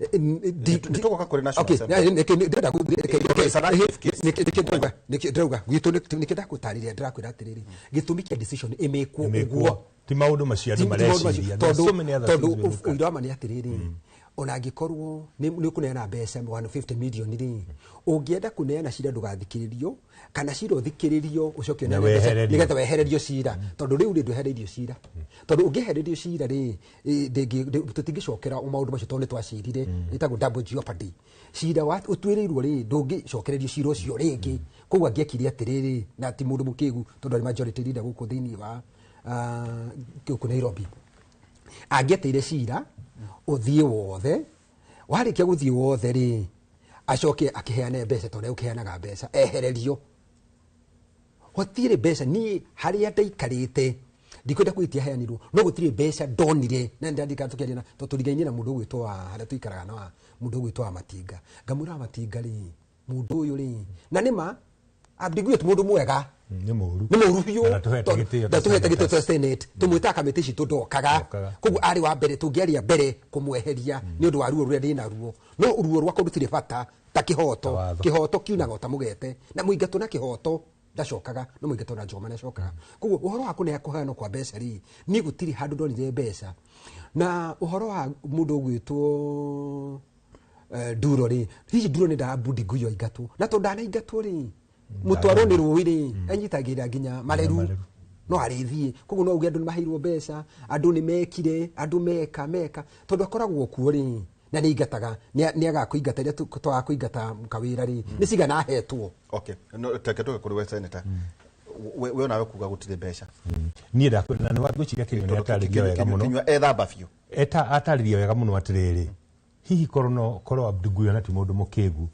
Nĩtũgoka kũrĩ National Assembly. Ndĩrauga gwitũ nĩkĩo ndakũtarĩria, ndĩrakwĩra atĩrĩrĩ, gĩtũmi kĩa decision ĩmĩkwo ũguo ti maũndũ macio andũ mareciria. Tondũ ũira wa ma nĩ atĩrĩrĩ, ona angĩkorwo nĩ ũkũneana mbeca 150 million rĩ, ũngĩenda kũneana cira ndũgathikĩrĩrio, kana cira ũthikĩrĩrio ũcoke ũneane mbeca nĩgetha wehererio cira. Tondũ rĩu rĩ ndwehereirio cira. Tondũ ũngĩehererio cira rĩ, tũtingĩcokera maũndũ macio tondũ nĩ twacirire, ĩtagwo double jeopardy. Cira ũtuĩrĩirwo rĩ, ndũngĩcokererio cira ũcio rĩngĩ. Koguo angĩekire atĩrĩrĩ, na ti mũndũ mũkĩgu tondũ arĩ majority leader gũkũ thĩinĩ wa gũkũ Nairobi, angĩeteire cira ũthiĩ wothe, warĩkia gũthiĩ wothe rĩ, acoke akĩheane mbeca tondũ ũkĩheanaga mbeca, ehererio. Gũtirĩ mbeca, niĩ harĩa ndaikarĩte ndikwenda kwĩtia heanirwo, no gũtirĩ mbeca ndonire, na ndirikana tũkĩaria na tondũ tũrigainie na mũndũ ũgwĩtwo wa harĩa tũikaraga na mũndũ ũgwĩtwo wa Matinga. Ngamwĩra wa Matinga rĩ, mũndũ ũyũ rĩ, na nĩma Abdi Guyo ti mũndũ mwega, nĩ mũru, nĩ mũru biũ. Na ndatũhete gĩtĩo ta Senate, tũmwĩtaga kamĩtĩ citũ ndokaga. Koguo arĩ wa mbere tũngĩaria mbere kũmweheria nĩ ũndũ wa ruo rũrĩa ndĩ naruo, no ruo rwakwa rũtirĩ bata ta kĩhoto. Kĩhoto kiunaga o ta mũgete, na mũingatwo na kĩhoto ndacokaga, no mũingatwo na njoma nĩacokaga. Koguo ũhoro wa kũneana kũheanwo kwa mbeca rĩ, niĩ gũtirĩ handũ ndonire mbeca. Na ũhoro wa mũndũ ũgwĩtwo Nduro rĩ, hihi Nduro nĩ ndaga Guyo aingatwo, na tondũ ndanaingatwo rĩ, mũtwarwo nĩ rũĩ rĩ, anyitagĩrĩra nginya mareru no arĩthiĩ. Koguo no uge andũ nĩ maheirwo mbeca, andũ nĩ mekire, andũ meka tondũ akoragwo kuo rĩ, na nĩ aingataga, nĩ agakũingata rĩrĩa twaga kũingata kawĩra rĩ, nĩ cigana ahetwo. Okay, no teke tuke kuri we senator, we onawe kuga gutire mbeca. Niĩ ndakwĩra na ngwĩciria Kĩnyua nĩ atarĩria wega mũno. Kĩnyua ethamba biũ. Atarĩria wega mũno atĩrĩrĩ, hihi korwo Abdi Guyo na ti mũndũ mũkĩgu,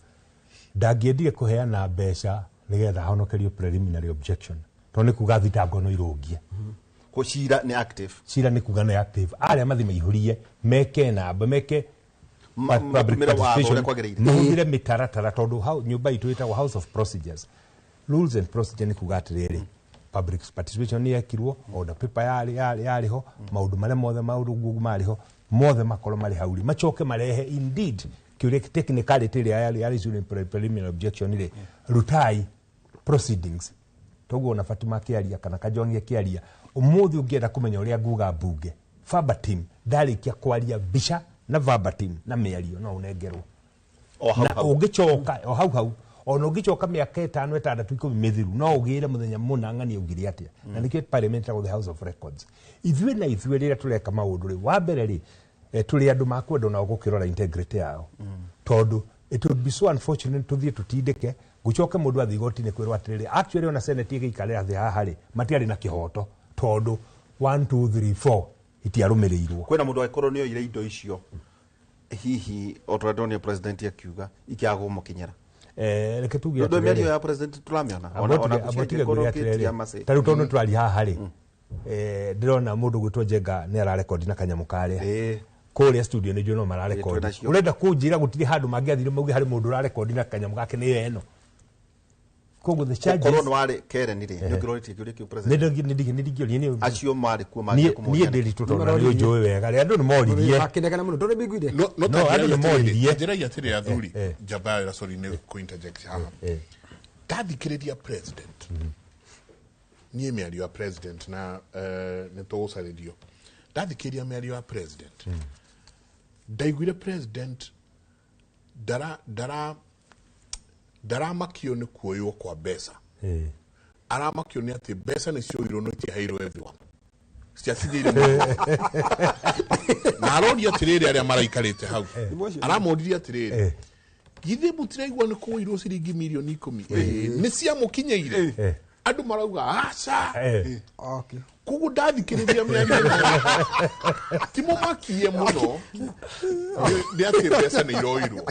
ndangĩendire kũheana mbeca nĩgetha ahonokerio preliminary objection, tondũ nĩ kuga thitango no irũngie. Ko cira nĩ active. Cira nĩ kuga nĩ active. Arĩa mathi maihũrie meke namba, meke public participation, mahũthĩre mĩtaratara, tondũ nyũmba itũ ĩtagwo House of Procedures. Rules and procedure nĩ kuga atĩrĩrĩ, public participation nĩ yekirwo, order paper yarĩ ho, maũndũ marĩa mothe maũndũ marĩ ho mothe makorwo marĩ hau rĩ, macoke marehe indeed kĩũria technicality ĩrĩa yarĩ preliminary objection rĩ, rutai proceedings. Toguo ona Fatima akĩaria kana Kajwang' akĩaria, ũmũthĩ ũngĩenda kũmenya ũrĩa nguga mbunge, verbatim ndarĩkia kwaria mbica na verbatim na mĩario no ũnengerwo. Na ũngĩcoka o hau hau, ona ũngĩcoka mĩaka 5 6 10 mĩthiru no ũgĩre mũthenya mũna ng'ani augire atĩa. Na nĩkĩo parliament ĩtagwo the House of Records. Ithuĩ na ithuĩ rĩrĩa tũreka maũndũ rĩ, wa mbere rĩ, tũrĩ andũ makwenda onao gũkĩrora integrity yao, tondũ it would be so unfortunate tũthiĩ tũtindĩke gũcoke mũndũ athiĩ igoti-inĩ kwĩrwo atĩrĩrĩ, actually ona Senate ĩgĩikarĩra thĩ haha rĩ, matiarĩ na kĩhoto tondũ 1 2 3 4 itiarũmĩrĩirwo. Kwĩna mũndũ angĩkorwo nĩ oire indo icio, hihi o ta ũrĩa ndonire president akiuga ikĩaga kũmũkinyĩra. Reke tuge atĩrĩrĩ, mĩario ya president tũramĩona, ona gũciria ta rĩu tondũ tũraria haha rĩ, ndĩrona mũndũ gwĩtwo Njenga nĩ ararekondi na kanyamũ karĩa kũrĩa studio nĩ njũĩ no mararekondi. Ũrenda kũnjĩra gũtirĩ handũ mangĩathire mauge harĩ mũndũ ũrarekondi na kanyamũ gake nĩ ĩno. Koguo the charges korwo nĩ warĩ Karen rĩ, nĩ ũngĩrorĩtie kĩũria kĩu president. Nĩ ndingĩũria nĩ acio marĩ kuo mangĩenda kũmũria. Niĩ ndĩritũ tondũ nĩ ũnjũĩ wega rĩ, andũ nĩ moririe. Makĩnegena mũno, ndũrĩ mĩiguire. No andũ nĩ moririe. Njĩragia atĩrĩ athuri, njamba ya sorry nĩ kũ interject haha. Ndathikĩrĩria president, niĩ mĩario ya president na nĩ tũgũcarĩrio. Ndathikĩrĩria mĩario ya president, ndaiguire president ndaramakio nĩ kuoywo kwa mbeca. Aramakio nĩ atĩ mbeca nĩ cioirwo no itiaheirwo everyone, citiakinyĩire mũndũ. Na aroria atĩrĩrĩ arĩa maraikarĩte hau, aramoririe atĩrĩrĩ, githĩ mũtiraigua nĩ kũirwo ciringi mirioni 10 nĩ ciamũkinyĩire? Andũ marauga aca. Koguo ndathikĩrĩria mĩario ti mũmakie mũno nĩ atĩ mbeca nĩ iroirwo,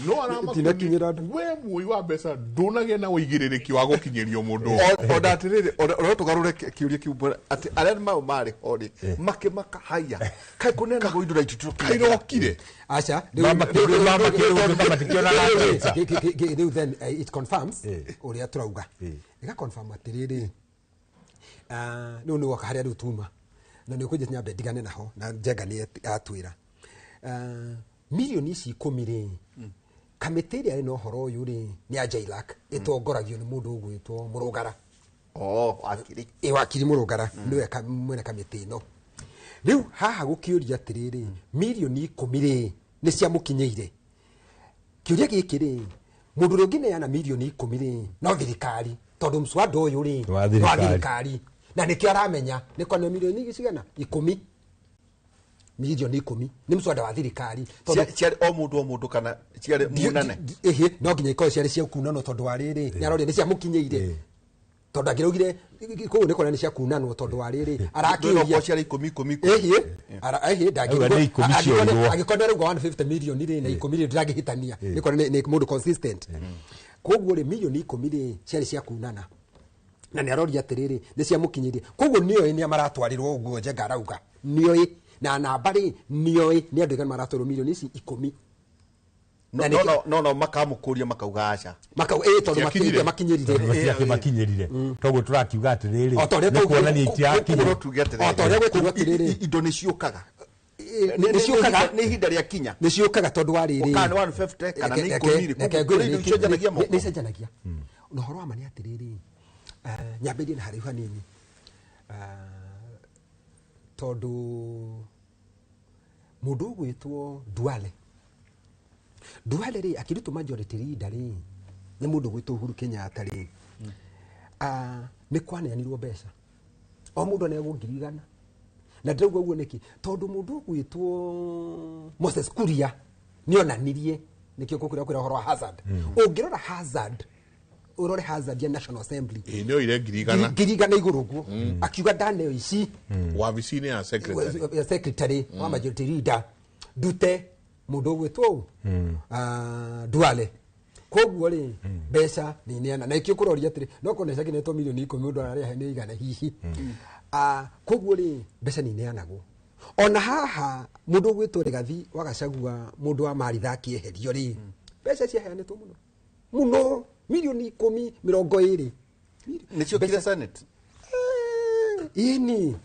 no aramakio we muoi wa mbeca ndũnagĩa na ũigĩrĩrĩki wa gũkinyĩrio mũndũ. Ona atĩrĩrĩ, ona tũgarũre kĩũria kĩu atĩ arĩa mau marĩ ho rĩ, makĩmaka haya kaĩ kũneanagwo indo na itũ kairokire. Aca rĩu then it confirms ũrĩa tũrauga, ĩga confirm atĩrĩrĩ, rĩu nĩ woka harĩa rĩu tuma na nĩ ũkũnjĩta nyambe ndigane naho na Njenga nĩ atwĩra mirioni ici 10 rĩ, kamĩtĩ ĩrĩa ĩna ũhoro ũyũ rĩ nĩ ya JLAC, ĩtongoragio nĩ mũndũ ũgwĩtwo Mũrũngara. Wakiri. Wakiri Mũrũngara nĩwe mwene kamĩtĩ ĩno. Rĩu haha gũkĩũria atĩrĩrĩ, mirioni 10 rĩ nĩ ciamũkinyĩire. Kĩũria gĩkĩ rĩ, mũndũ ũrĩa ũngĩneana mirioni 10 rĩ no thirikari, tondũ mswada ũyũ rĩ wa thirikari, na nĩkĩo aramenya nĩ kwana mirioni cigana 10, mirioni 10 nĩ mswada wa thirikari. Ciarĩ o mũndũ o mũndũ kana ciarĩ munane? Ĩhĩ, no nginya ikorwo ciarĩ cia kunanwo tondũ wa rĩrĩ nĩ aroria nĩ ciamũkinyĩire, tondũ angĩraugire kũu nĩ kuona nĩ cia kunanwo tondũ wa rĩrĩ arakĩũria ciarĩ 10 10 10. Ĩhĩ, angĩkorwo nĩ arauga 150 million rĩ na 10 rĩ ndĩrangĩhĩtania, nĩ kuona nĩ mũndũ consistent. Koguo rĩ mirioni 10 rĩ ciarĩ cia kunana, na nĩ aroria atĩrĩrĩ nĩ ciamũkinyĩire. Koguo nĩoĩ nĩa maratwarirwo ũguo Njenga arauga, nĩoĩ na namba rĩ nĩoĩ nĩ andũ aigana maratwarwo mirioni ici 10. No makamũkũria makauga aca. Makauga tondũ makinyĩrire. Makinyĩrire. Toguo tũrakiuga atĩrĩrĩ. Nĩ kuonania itiakinyĩrire. O ta ũrĩa gwĩtwo atĩrĩrĩ. Indo nĩ ciũkaga. Nĩ nĩ ihinda rĩa kinya. Nĩ ciũkaga tondũ wa rĩrĩ. Kana nĩ 150 kana nĩ 10 rĩ. Indo icenjanagia moko. Nĩ icenjanagia. Na ũhoro wa ma nĩ atĩrĩrĩ. Nyambĩrĩrie na haraihu hanini. Tondũ mũndũ ũgwĩtwo Duale. Duale rĩ akĩrutwo majority leader rĩ nĩ mũndũ ũgwĩtwo Uhuru Kenyatta rĩ nĩ kwaneanirwo mbeca o mũndũ aneagwo 100,000 na ndĩrauga ũguo nĩkĩ tondũ mũndũ ũgwĩtwo Moses Kuria nĩonanirie nĩkĩo kũkwĩra kwĩra ũhoro wa hazard. Ũngĩrora hazard ũrore hazard ya National Assembly nĩ oire 100,000 100,000 igũrũ ũguo akiuga ndaneo ici wabici-inĩ ya secretary ya secretary wa majority leader ndute mũndũ ũgwĩtwo Duale. Koguo rĩ mbeca nĩ ineana na ikĩo kũroria atĩrĩ no kona ciakinetwo milioni 10 mũndũ ararĩha nĩ igana hihi. Koguo rĩ mbeca nĩ ineanagwo. Ona haha mũndũ ũgwĩtwo Rigathi wa Gachagua mũndũ wa Maritha akĩeherio rĩ mbeca ciaheanĩtwo mũno mũno milioni 10 20. Nĩcio kire Senate. Ĩni.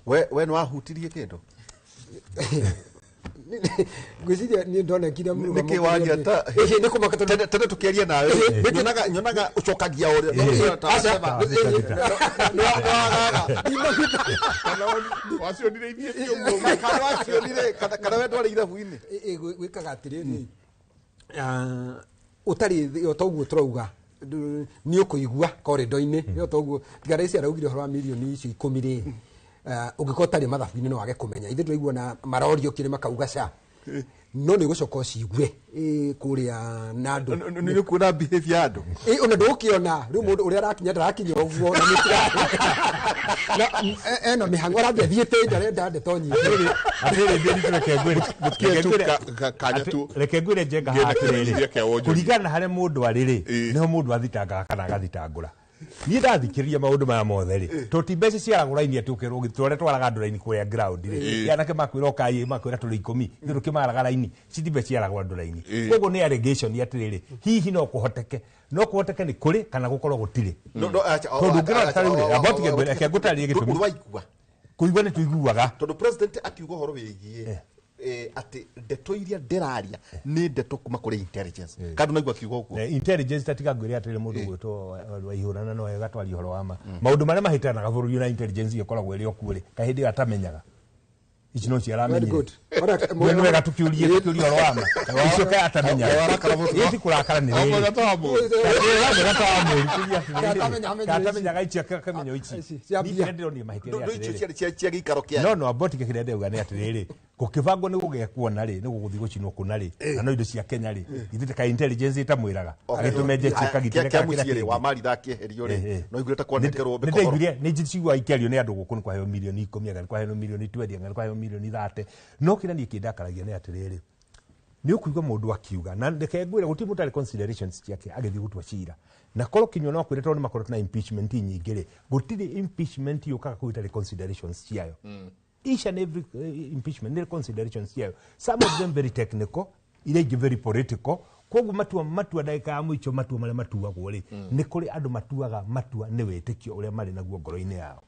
We nĩ wahutirie kĩndũ? Ngwĩciria niĩ ndonekire mũrũgamo nĩkĩ waria ta nĩ kũmaka tondũ tene tũkĩaria nawe nyonaga ũcokagia ũrĩa wacionire ithiĩ kĩũngũ kana wacionire kana we ndwarĩ ithabu-inĩ. Gwĩkaga atĩrĩrĩ ũtarĩ toguo tũrauga nĩ ũkũigua corridor-inĩ nĩ toguo tiga raici araugire ũhoro wa milioni icio 10 rĩ ũngĩkorwo ũtarĩ mathabu-inĩ no wage kũmenya ithuĩ tũraigua na marorio kĩrĩ makauga ca no nĩ ũgũcoka ũcigue kũrĩa na andũ nĩ ũkuona behavior ya andũ ona ndũgũkĩona rĩu mũndũ ũrĩa arakinya ndarakinya ũguo na na ena mĩhang'o arathiĩ athiĩte nja arenda ndeto nyingĩ. Reke ngwĩre Njenga haha atĩrĩrĩ kũringana na harĩa mũndũ arĩ rĩ nĩho mũndũ athitangaga kana agathitangũra. Niĩ ndathikĩrĩria maũndũ maya mothe rĩ to ti mbeca ciaragwo raini atĩ ũkerwo ũgĩtware twaraga andũ raini kũrĩa ground rĩ anake makwĩra ũkai makwĩra tũrĩ 10 ithuĩ tũkĩmaraga raini ci mbeca ciaragwo andũ raini. Koguo nĩ allegation atĩrĩrĩ hihi no kũhoteke nĩ kũrĩ kana gũkorwo gũtirĩ tondũ ũngĩrora ta rĩu rĩ amba ũtige reke ngũtarĩrie gĩtũmi waigua kũigua nĩ tũiguaga tondũ president akiuga ũhoro wĩgiĩ atĩ ndeto iria ndĩraria nĩ ndeto kuma kũrĩ intelligence kana naigua akiuga ũguo intelligence tatiga ngwĩre atĩrĩ mũndũ gwĩtwo Waihũrana no agatwaria ũhoro wa ma maũndũ marĩa mahĩtanaga bũrũri na intelligence ĩkoragwo ĩrĩ o kuo rĩ kaĩ hĩndĩ ĩyo atamenyaga ici no ciaramenyire nĩ wega tũkĩũrie ũhoro wa ma icio kaĩ atamenyaga ĩ ti kũrakara nĩ rĩrĩ atamenyaga ici akamenya ici niĩ kĩrĩa ndĩronire mahĩtia nĩ atĩrĩrĩ cia gĩikaro kĩa no amba ũtige kĩrĩa ndĩrauga nĩ atĩrĩrĩ gũkĩbangwo nĩ gũgekwo na rĩ nĩ gũgũthiĩ gũcinwo kũna rĩ na no indo cia Kenya rĩ ithuĩ ta intelligence ĩtamwĩraga agĩtũmenje cikagitĩre kĩa mũciĩ wa Maritha akĩeherio rĩ no iguire ta kwanekerwo mĩkoboro nĩndaiguire nĩ njiguaga ikĩario nĩ andũ gũkũ nĩ kwaheo milioni 10 anga nĩ kwaheo milioni 20 anga nĩ kwaheo milioni 30 no kĩrĩa niĩ kĩndakaragia nĩ atĩrĩrĩ nĩ ũkũigua mũndũ akiuga na reke ngwĩre gũtirĩ mũndũ arĩ considerations ciake agĩthiĩ gũtua cira na korwo kinyua no akwĩre tondũ nĩ makoretwo na impeachment nyingĩ rĩ gũtirĩ impeachment yũkaga kũu ĩtarĩ considerations ciayo. Each and every impeachment nĩ considerations ciayo, some of them very technical iria ingĩ very political. Koguo matua ndagĩka ya mũico matua marĩa matuagwo rĩ nĩ kũrĩ andũ matuaga matua nĩ wĩtĩkio ũrĩa marĩ naguo ngoro-inĩ yao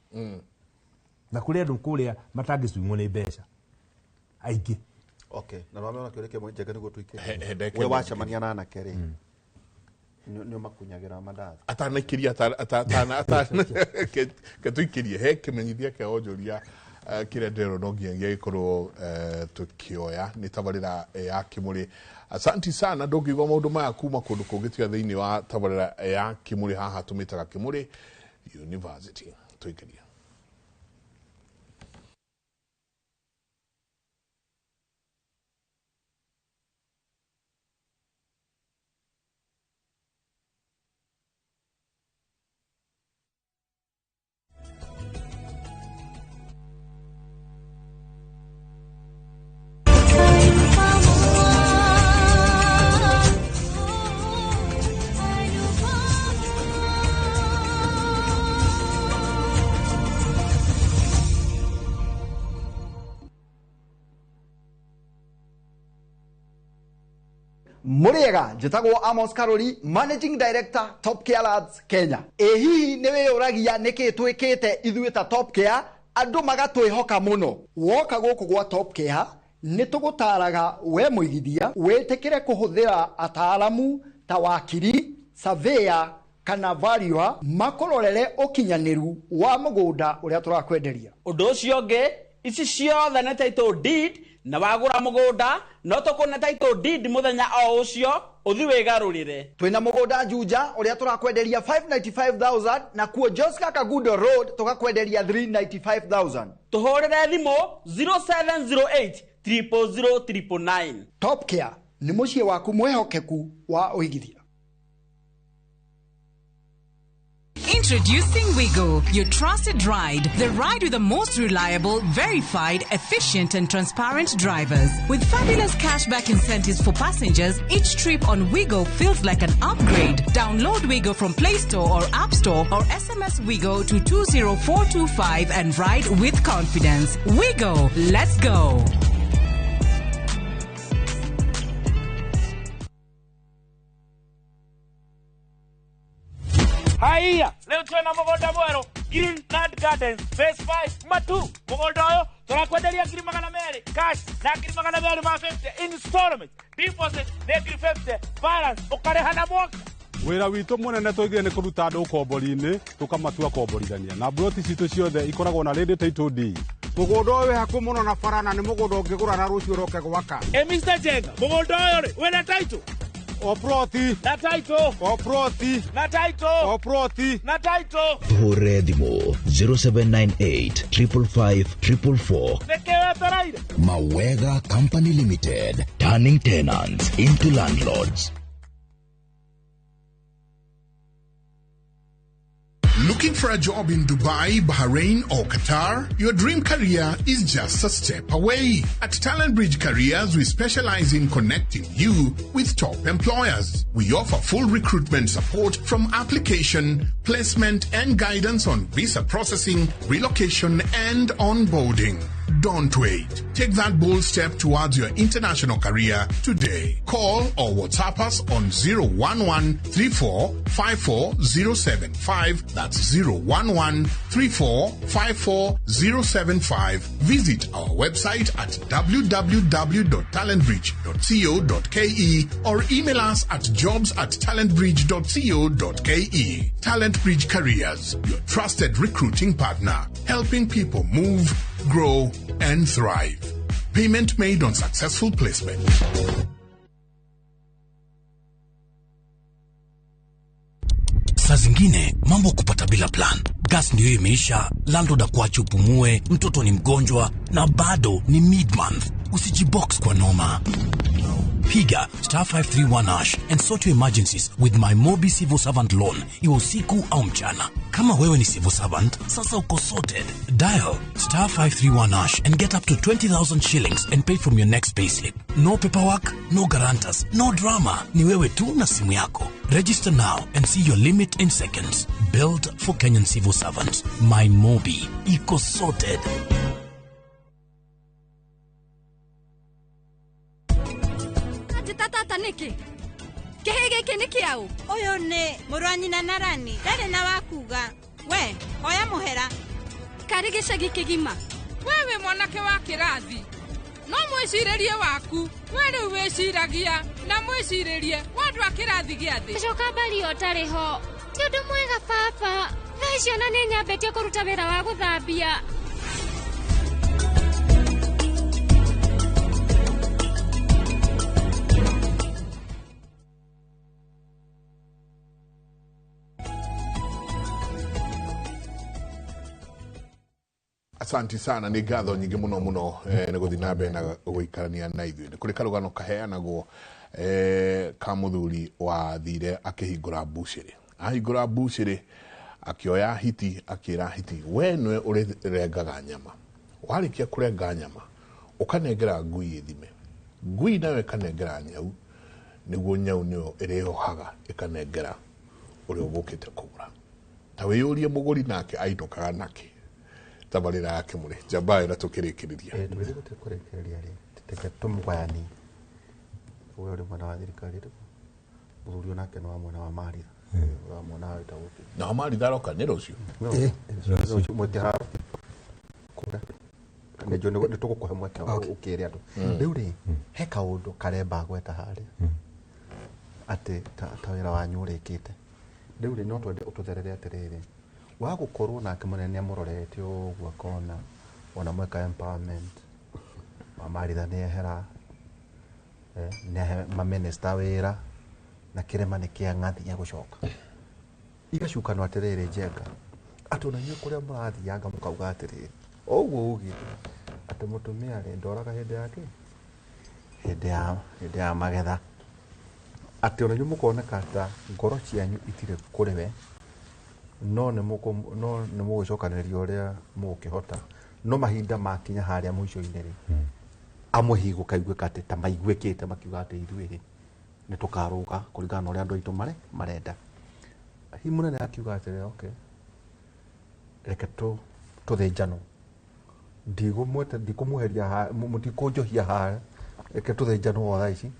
na kũrĩ andũ kũrĩa matangĩcungwo nĩ mbeca aingĩ. Okay, na no meona kĩũria kĩmwe Njenga nĩguo tũike. We wacemania na anake rĩ nĩ ũmakunyagĩra mandathi atanaikiria ketũikĩrie he kĩmenyithia kĩa onjoria kĩrĩa ndĩrerwo no nginyagia gĩkorwo tũkĩoya nĩ tabarĩra ya Kĩmũrĩ. Asanti sana ndũngĩigua maũndũ maya kuma kũndũ kũngĩ tiga thĩinĩ wa tabarĩra ya Kĩmũrĩ haha tũmĩtaga Kĩmũrĩ University. Tũikĩrie. Mũrĩega, njĩtagwo Amos Karori, Managing Director, Top Care Labs Kenya. Ĩ hihi nĩ wĩyũragia nĩkĩ twĩkĩte ithuĩ ta Top Care andũ magatwĩhoka mũno? Woka gũkũ gwa Top Care nĩ tũgũtaraga we mũigithia wĩtĩkĩre kũhũthĩra ataaramu ta wakiri, surveyor kana valuer makũrorere ũkinyanĩru wa mũgũnda ũrĩa tũrakwenderia. Ũndũ ũcio ũngĩ, ici ciothe nĩ title deed, na wagũra mũgũnda no tũkũne title deed mũthenya o ũcio ũthi wĩgarũrĩre. Twĩna mũgũnda Juja ũrĩa tũrakwenderia 595,000 na kuo Joska Kagundo Road tũgakwenderia 395,000. Tũhũrĩre thimũ 0708 000 999. Top Care nĩ mũciĩ waku mwĩhokeku wa ũigithia. Introducing Wigo, your trusted ride. The ride with the most reliable, verified, efficient and transparent drivers. With fabulous cashback incentives for passengers, each trip on Wigo feels like an upgrade. Download Wigo from Play Store or App Store or SMS Wigo to 20425 and ride with confidence. Wigo, let's go. Haiya, leo twena mũgũnda mwerũ Green Land Gardens Phase 5 Matu. Mũgũnda ũyũ tũrakwenderia 200,000 cash na 250 installment. Deposit nĩ 50, balance ũkarĩha na mwaka. Wĩra witũ mũnene tũigire nĩ kũruta andũ ũkombori-inĩ tũkamatua komborithania na mburoti citũ ciothe ikoragwo na ready title deed. Mũgũnda ũyũ wĩ hakuhĩ mũno na bara na nĩ mũgũnda ũngĩgũra na rũciũ ũroke gwaka. Ĩ Mr. Jenga, mũgũnda ũyũ rĩ wĩna title? Oproti. Na title. Oproti. Na title. Oproti. Na title. Tuhũrĩre thimũ 0798 555 444. Nĩkĩ wetereire? Mawega Company Limited, turning tenants into landlords. Looking for a job in Dubai, Bahrain or Qatar? Your dream career is just a step away. At Talent Bridge Careers, we specialize in connecting you with top employers. We offer full recruitment support from application, placement and guidance on visa processing, relocation and onboarding. Don't wait. Take that bold step towards your international career today. Call or WhatsApp us on 011 34 54075. That's 011 34 54075. Visit our website at www.talentbridge.co.ke or email us at jobs@talentbridge.co.ke. Talent Bridge Careers, your trusted recruiting partner, helping people move, grow, and thrive. Payment made on successful placement. Saa zingine mambo kupata bila plan. Gas ndio imeisha, landlord akuache upumue, mtoto ni mgonjwa na bado ni mid-month. Usijibox kwa noma. Piga star 531 hash and sort your emergencies with my Mobi Civil Servant Loan. Iwe usiku au mchana. Kama wewe ni civil servant, sasa uko sorted. Dial star 531 hash and get up to 20,000 shillings and pay from your next payslip. No paperwork, no guarantors, no drama. Ni wewe tu na simu yako. Register now and see your limit in seconds. Built for Kenyan civil servants. My Mobi. Iko sorted. Tata niki kĩhĩ gĩkĩ nĩ kĩaũ? Ũyũ nĩ mũrũ wa nyina na Rani, ndarĩ na wakuga. We hoya mũhera. Karĩ gĩcagi kĩgima. We wĩ mwanake wa kĩrathi, no mwĩcirĩrie waku we rĩu wĩciragia na mwĩcirĩrie wa andũ a kĩrathi gĩa thĩ. Coka mbari ũtarĩ ho ti ũndũ mwega baba. Thaa ici ona nĩ nyambĩtie kũruta wĩra wa gũthambia. Asanti sana, nĩ ngatho nyingĩ mũno mũno nĩ gũthiĩ na mbere na gũikarania na ithuĩ. Nĩ kũrĩ karũgano kaheanagwo ka mũthuri wathire akĩhingũra mbucĩrĩ. Ahingũra mbucĩrĩ akĩoya hiti, akĩra hiti, we nĩwe ũrĩrengaga nyama. Warĩkia kũrenga nyama ũkanengera ngui ĩthime, ngui nayo ĩkanengera nyau, nĩguo nyau nĩyo ĩrĩohaga ĩkanengera ũrĩa ũgũkĩte kũgũra. Ta wĩyũrie mũgũri nake ainũkaga nakĩ? Tabarĩra yake mũrĩ njamba ĩyo na tũkĩrĩkĩrĩria. Tũgĩthiĩ kũrĩkĩrĩria rĩ, tũmũgayani We ũrĩ mwena wa thirikari rĩ, mũthuri onake nĩ wa mwena wa Maritha. Wa mwena wa wĩtagwo kĩ? Na Maritha aroka nĩ rũciũ. Rũciũ mweke haha. Nĩ njũĩ nĩ tũgũkũhe mweke ũkĩre andũ. Rĩu rĩ, he kaũndũ karemba gweta harĩa atĩ ta wĩra wanyu ũrĩkĩte. Rĩu rĩ, no twende ũtũtherere atĩrĩrĩ, wa gũkorwo nake mũnene nĩamũrorete ũguo akona ona mweka empowerment, wa Maritha nĩehera, nĩahe maminista wĩra, na kĩrĩma nĩ kĩa ng'athi egũcoka. Igacukanwo atĩrĩrĩ Njenga, atĩ ona inyuĩ kũrĩa mũrathianga mũkauga atĩrĩrĩ, o ũguo ugĩte atĩ mũtumia rĩ ndoraga hĩndĩ ya kĩ? Hĩndĩ ya magetha. Atĩ ona inyuĩ mũkoneka ta ngoro cianyu itirĩ kũrĩ we, no nĩ mũgũcokanĩrĩria ũrĩa mũgũkĩhota, no mahinda makinya harĩa mũico-inĩ rĩ, amwe hihi gũkaiguĩka atĩ ta maiguĩkĩte makiuga atĩ ithuĩ rĩ nĩ tũkarũga kũringana na ũrĩa andũ aitũ marenda. Hihi mũnene akiuga atĩrĩ, okay, reke tũthĩnjanwo, ndikũmweheria, mũtikũnjohia haha, reke tũthĩnjanwo o thaa ici.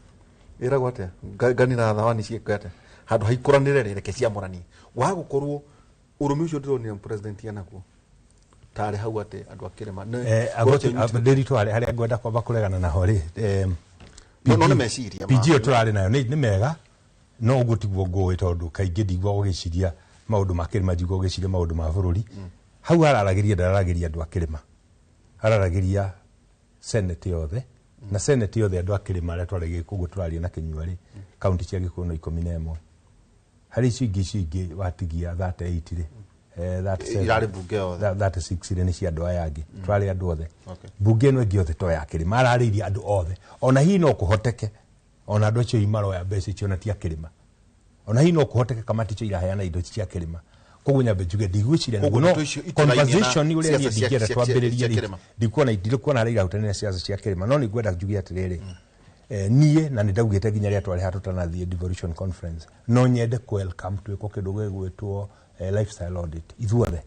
Ĩragwo atĩa? Ngani na thawani ciĩke atĩa? Handũ haikũranĩre rĩ, reke ciamũranie. Wa gũkorwo ũrũme ũcio ndĩronire president anaguo tarĩ hau atĩ andũ a kĩrĩma ndĩritũ harĩa ngwenda kwamba kũregana naho rĩ, no nĩ meciria PG ĩyo tũrarĩ nayo nĩ mega, no ũguo tiguo ngũĩ, tondũ kaingĩ ndiguaga ũgĩciria maũndũ ma kĩrĩma, njiguaga ũgĩciria maũndũ ma bũrũri. Hau araragĩria, ndararagĩria andũ a kĩrĩma, araragĩria senate yothe, na senate yothe andũ a kĩrĩma arĩa twarĩ ũguo tũraria na Kĩnyua rĩ, kaunti cia Gĩkũyũ no 11. Harĩ icio ingĩ watigia 38 rĩ, 37, Irarĩ mbunge yothe. 36 rĩ nĩ cia andũ aya angĩ, tũrarĩ andũ othe. Mbunge ĩno ĩngĩ yothe to ya kĩrĩma, ararĩirie andũ othe. Ona hihi no kũhoteke ona andũ acio maroya mbeca icio na ti a kĩrĩma. Ona hihi no kũhoteke kamati icio iraheana indo cia kĩrĩma. Koguo nyambe njuge ndigwĩciria Koguo nĩguo, ndeto no icio itirainie na conversation ũrĩa niĩ siasa ndingĩenda twambĩrĩrie cia rĩ, kĩrĩma. ndikuona harĩa irahutania na siasa cia kĩrĩma, no nĩngwenda njuge atĩrĩrĩ, niĩ na nĩndaugĩte nginya rĩrĩa twarĩ haha tũtanathiĩ devolution conference, no nyende kũ welcome twĩkwo kĩndũ gĩgwĩtwo lifestyle audit ithuothe,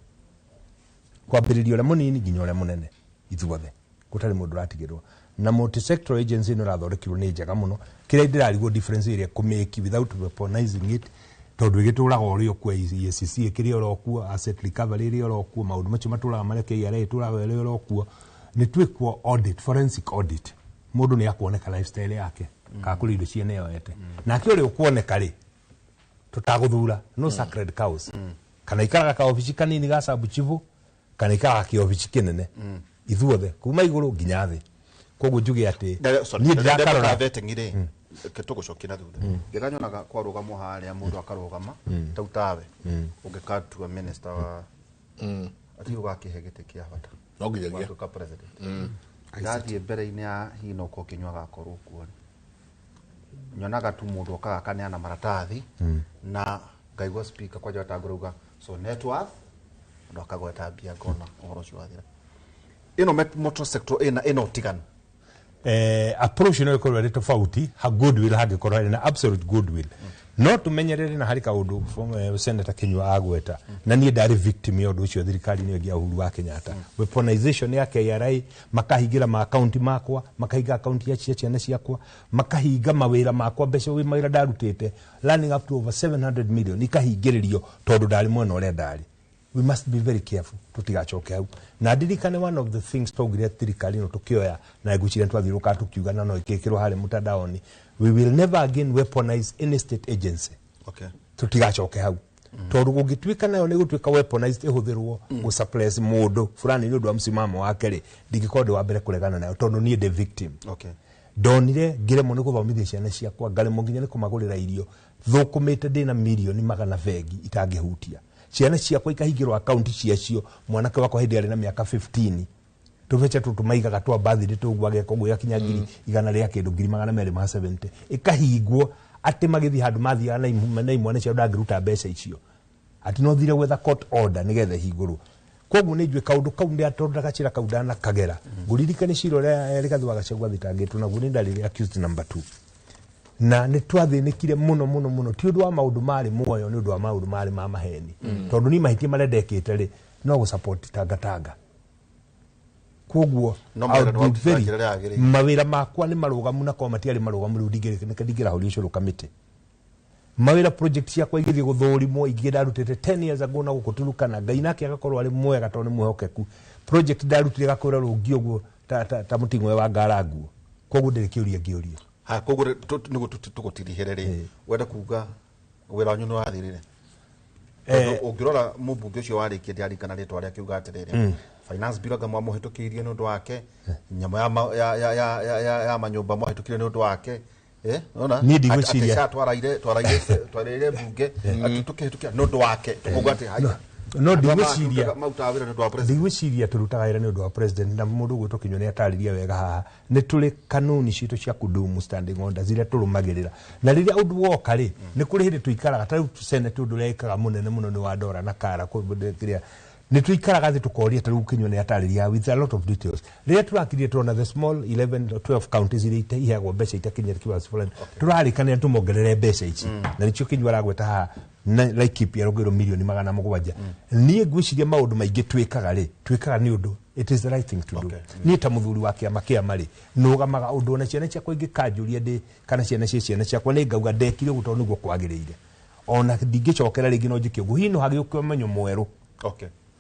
kwambĩrĩria ũrĩa mũnini nginya ũrĩa mũnene, ithuothe gũtarĩ mũndũ ũratigĩrwo. Na multi-sectoral agency ĩno ĩrathondekirwo nĩ njega mũno, kĩrĩa ndĩrarigwo difference ĩrĩa kũmĩki without weaponizing it, tondũ ĩgĩtũraga ũrĩa ũkuo, EACC ĩkĩrĩ oro kuo, asset recovery ĩrĩ oro kuo, maũndũ macio matũraga marĩa KRA ĩtũraga ĩrĩ oro kuo. Nĩ twĩkwo audit, forensic audit, mũndũ nĩ akuoneka lifestyle yake kana kũrĩ indo ciene yoete, nake ũrĩa ũkuoneka rĩ tũtagũthura, no sacred cows, kana ikaraga kaobici kanini ga sub chief, kana ikaraga kĩobici kĩnene, ithuothe kuma igũrũ nginya thĩ. Koguo njuge atĩ niĩ ndirakarora vetting rĩ, reke tũgũcokia na thutha. Njega nyonaga kwarũgamwo harĩa mũndũ akarũgama tau tawe ũngĩkatua minister wa ati ũgakĩhe gĩtĩ kĩa bata No nginyagia. Watuĩka president. Ndathiĩ mbere-inĩ ya hihi no ũkorwo Kĩnyua agakorwo kuo rĩ, nyonaga tu mũndũ okaga akaneana maratathi na ngaigua speaker kwanja watangũrauga so net worth, andũ akagweta mbia, ngona ũhoro ũcio wathira. Ĩno motor sector ĩna ũtiganu. Approach no ĩkorwo ĩrĩ tofauti, ha goodwill hangĩkorwo harĩ na absolute goodwill. No tũmenyerere na harĩ kaũndũ Senator Kĩnyua agweta, na niĩ ndarĩ victim ya ũndũ ũcio thirikari-inĩ ĩngĩ ya Uhuru wa Kenyatta. Weaponization ya KRA, makahingĩra ma account makwa, makahinga account ya ciana ciakwa, makahinga mawĩra makwa, mbeca mawĩra ndarutĩte running up to over 700 million ikahingĩrĩrio tondũ ndarĩ mwena ũrĩa ndarĩ. We must be very careful tutigacoke hau. Na ndirikane one of the things twaugire thirikari ĩno tũkĩoya, na ngwĩciria twathiũrũrũkaga tũkiuga na no ĩkĩkĩrwo harĩa mũtandaoni, we will never again weaponize any state agency. Tutigacoke hau. Tondũ gũngĩtuĩka nayo nĩ gũtuĩka weaponized ĩhũthĩrwo gũ suppress mũndũ fulani nĩ ũndũ wa msimamo wake rĩ, ndingĩkorwo ndĩ wa mbere kũregana nayo tondũ niĩ ndĩ victim. Ndonire ngĩremwo nĩ gũthomithia ciana ciakwa, ngaremwo nginya nĩ kũmagũrĩra irio, thũkũmĩte ndĩna mirioni 100 bengi itangĩhutia. Ciana ciakwa ikahingĩrwo akaunti ciacio, mwanake wakwa hĩndĩ arĩ na mĩaka 15, tũbeca tũtũ maigaga twa birthday tũguo ageka ũguo gakinya ngiri igana rĩa kĩndũ, ngiri 270, ĩkahingwo atĩ magĩthiĩ handũ mathiaga na imwana ciao ndangĩruta mbeca icio, atĩ no thire gwetha court order nĩgetha ĩhingũrwo. Koguo nĩ njũĩ kaũndũ kau nĩ tondũ ndagacĩra kau ndanakagera. Ngũririkane cira ũrĩa Rigathĩ wa Gachagua athitangĩtwo naguo, nĩ ndarĩ accused number 2. Na nĩ twathĩnĩkire mũno mũno mũno, ti ũndũ wa maũndũ marĩ muoyo, nĩ ũndũ wa maũndũ marĩ ma maheni. Tondũ niĩ mahĩtia marĩa ndekĩte rĩ, no gũ support Tanga Tanga. Koguo mawĩra makwa nĩ marũgamu na korwo matiarĩ marũgamu rĩu ndingĩrahoria ũcũrũ kamĩtĩ. Mawĩra project ciakwa igĩthiĩ gũthũrimwo ingĩ ndarutĩte 10 years ago na gũkũ Turukana, Ngai nake agakorwo arĩ mwega tondũ nĩ mwĩhokeku. Project ndarutire gakwĩra rũngi ũguo ta mũting'oe wa ngara nguo. Koguo ndĩrĩ kĩũria ngĩũria. Ha koguo nĩguo tũgũtirihĩre rĩ, wenda kuga wĩra wanyu nĩ wathirire? Ũngĩrora mũmbunge ũcio warĩkia ndiarikana rĩtwa rĩake uga atĩrĩrĩ, finance bill anga mwamũhĩtũkĩirie nĩ ũndũ wake, nyamũ ya manyũmba mwahĩtũkire nĩ ũndũ wake. Niĩ ndigwĩciria twaraire mbunge tũkĩhĩtũkĩra nĩ ũndũ wake. No ndigwĩciria tũrutaga wĩra nĩ ũndũ wa president, na mũndũ ũgwĩtwo Kinyua nĩ atarĩria wega haha. Nĩ tũrĩ kanuni citũ cia kudumu standing orders iria tũrũmagĩrĩra, na rĩrĩa ũndũ woka rĩ, nĩ kũrĩ hĩndĩ tũikaraga ta rĩu Senate ũndũ ũrĩa ĩkaga mũnene mũno nĩ wa Ndora na Kara kĩrĩa nĩ tũikaraga thĩ tũkoria ta rĩu Kinyua nĩ atarĩria with a lot of details. Rĩrĩa tũrakirie tũrona the small 11 or 12 counties iria iheagwo mbeca itakinyĩte kiwango fulani, tũrarĩkanĩra tũmongerere mbeca ici, na nĩkĩo Kinyua aragweta haha na Laikipia arongĩrwo milioni 700. Niĩ ngwĩciria maũndũ maingĩ twĩkaga rĩ, twĩkaga nĩ ũndũ it is the right thing to do. Niĩ ta mũthuri wa kĩama kĩama rĩ, nũgamaga ũndũ ona ciana ciakwa ingĩkanjũria ndĩ kana ciana cia ciana ciakwa nĩ ngauga ndekire ũguo tondũ nĩguo kwagĩrĩire. Ona ndingĩcokera rĩngĩ no njĩke ũguo, hihi no hagĩũke ũmenyo mwerũ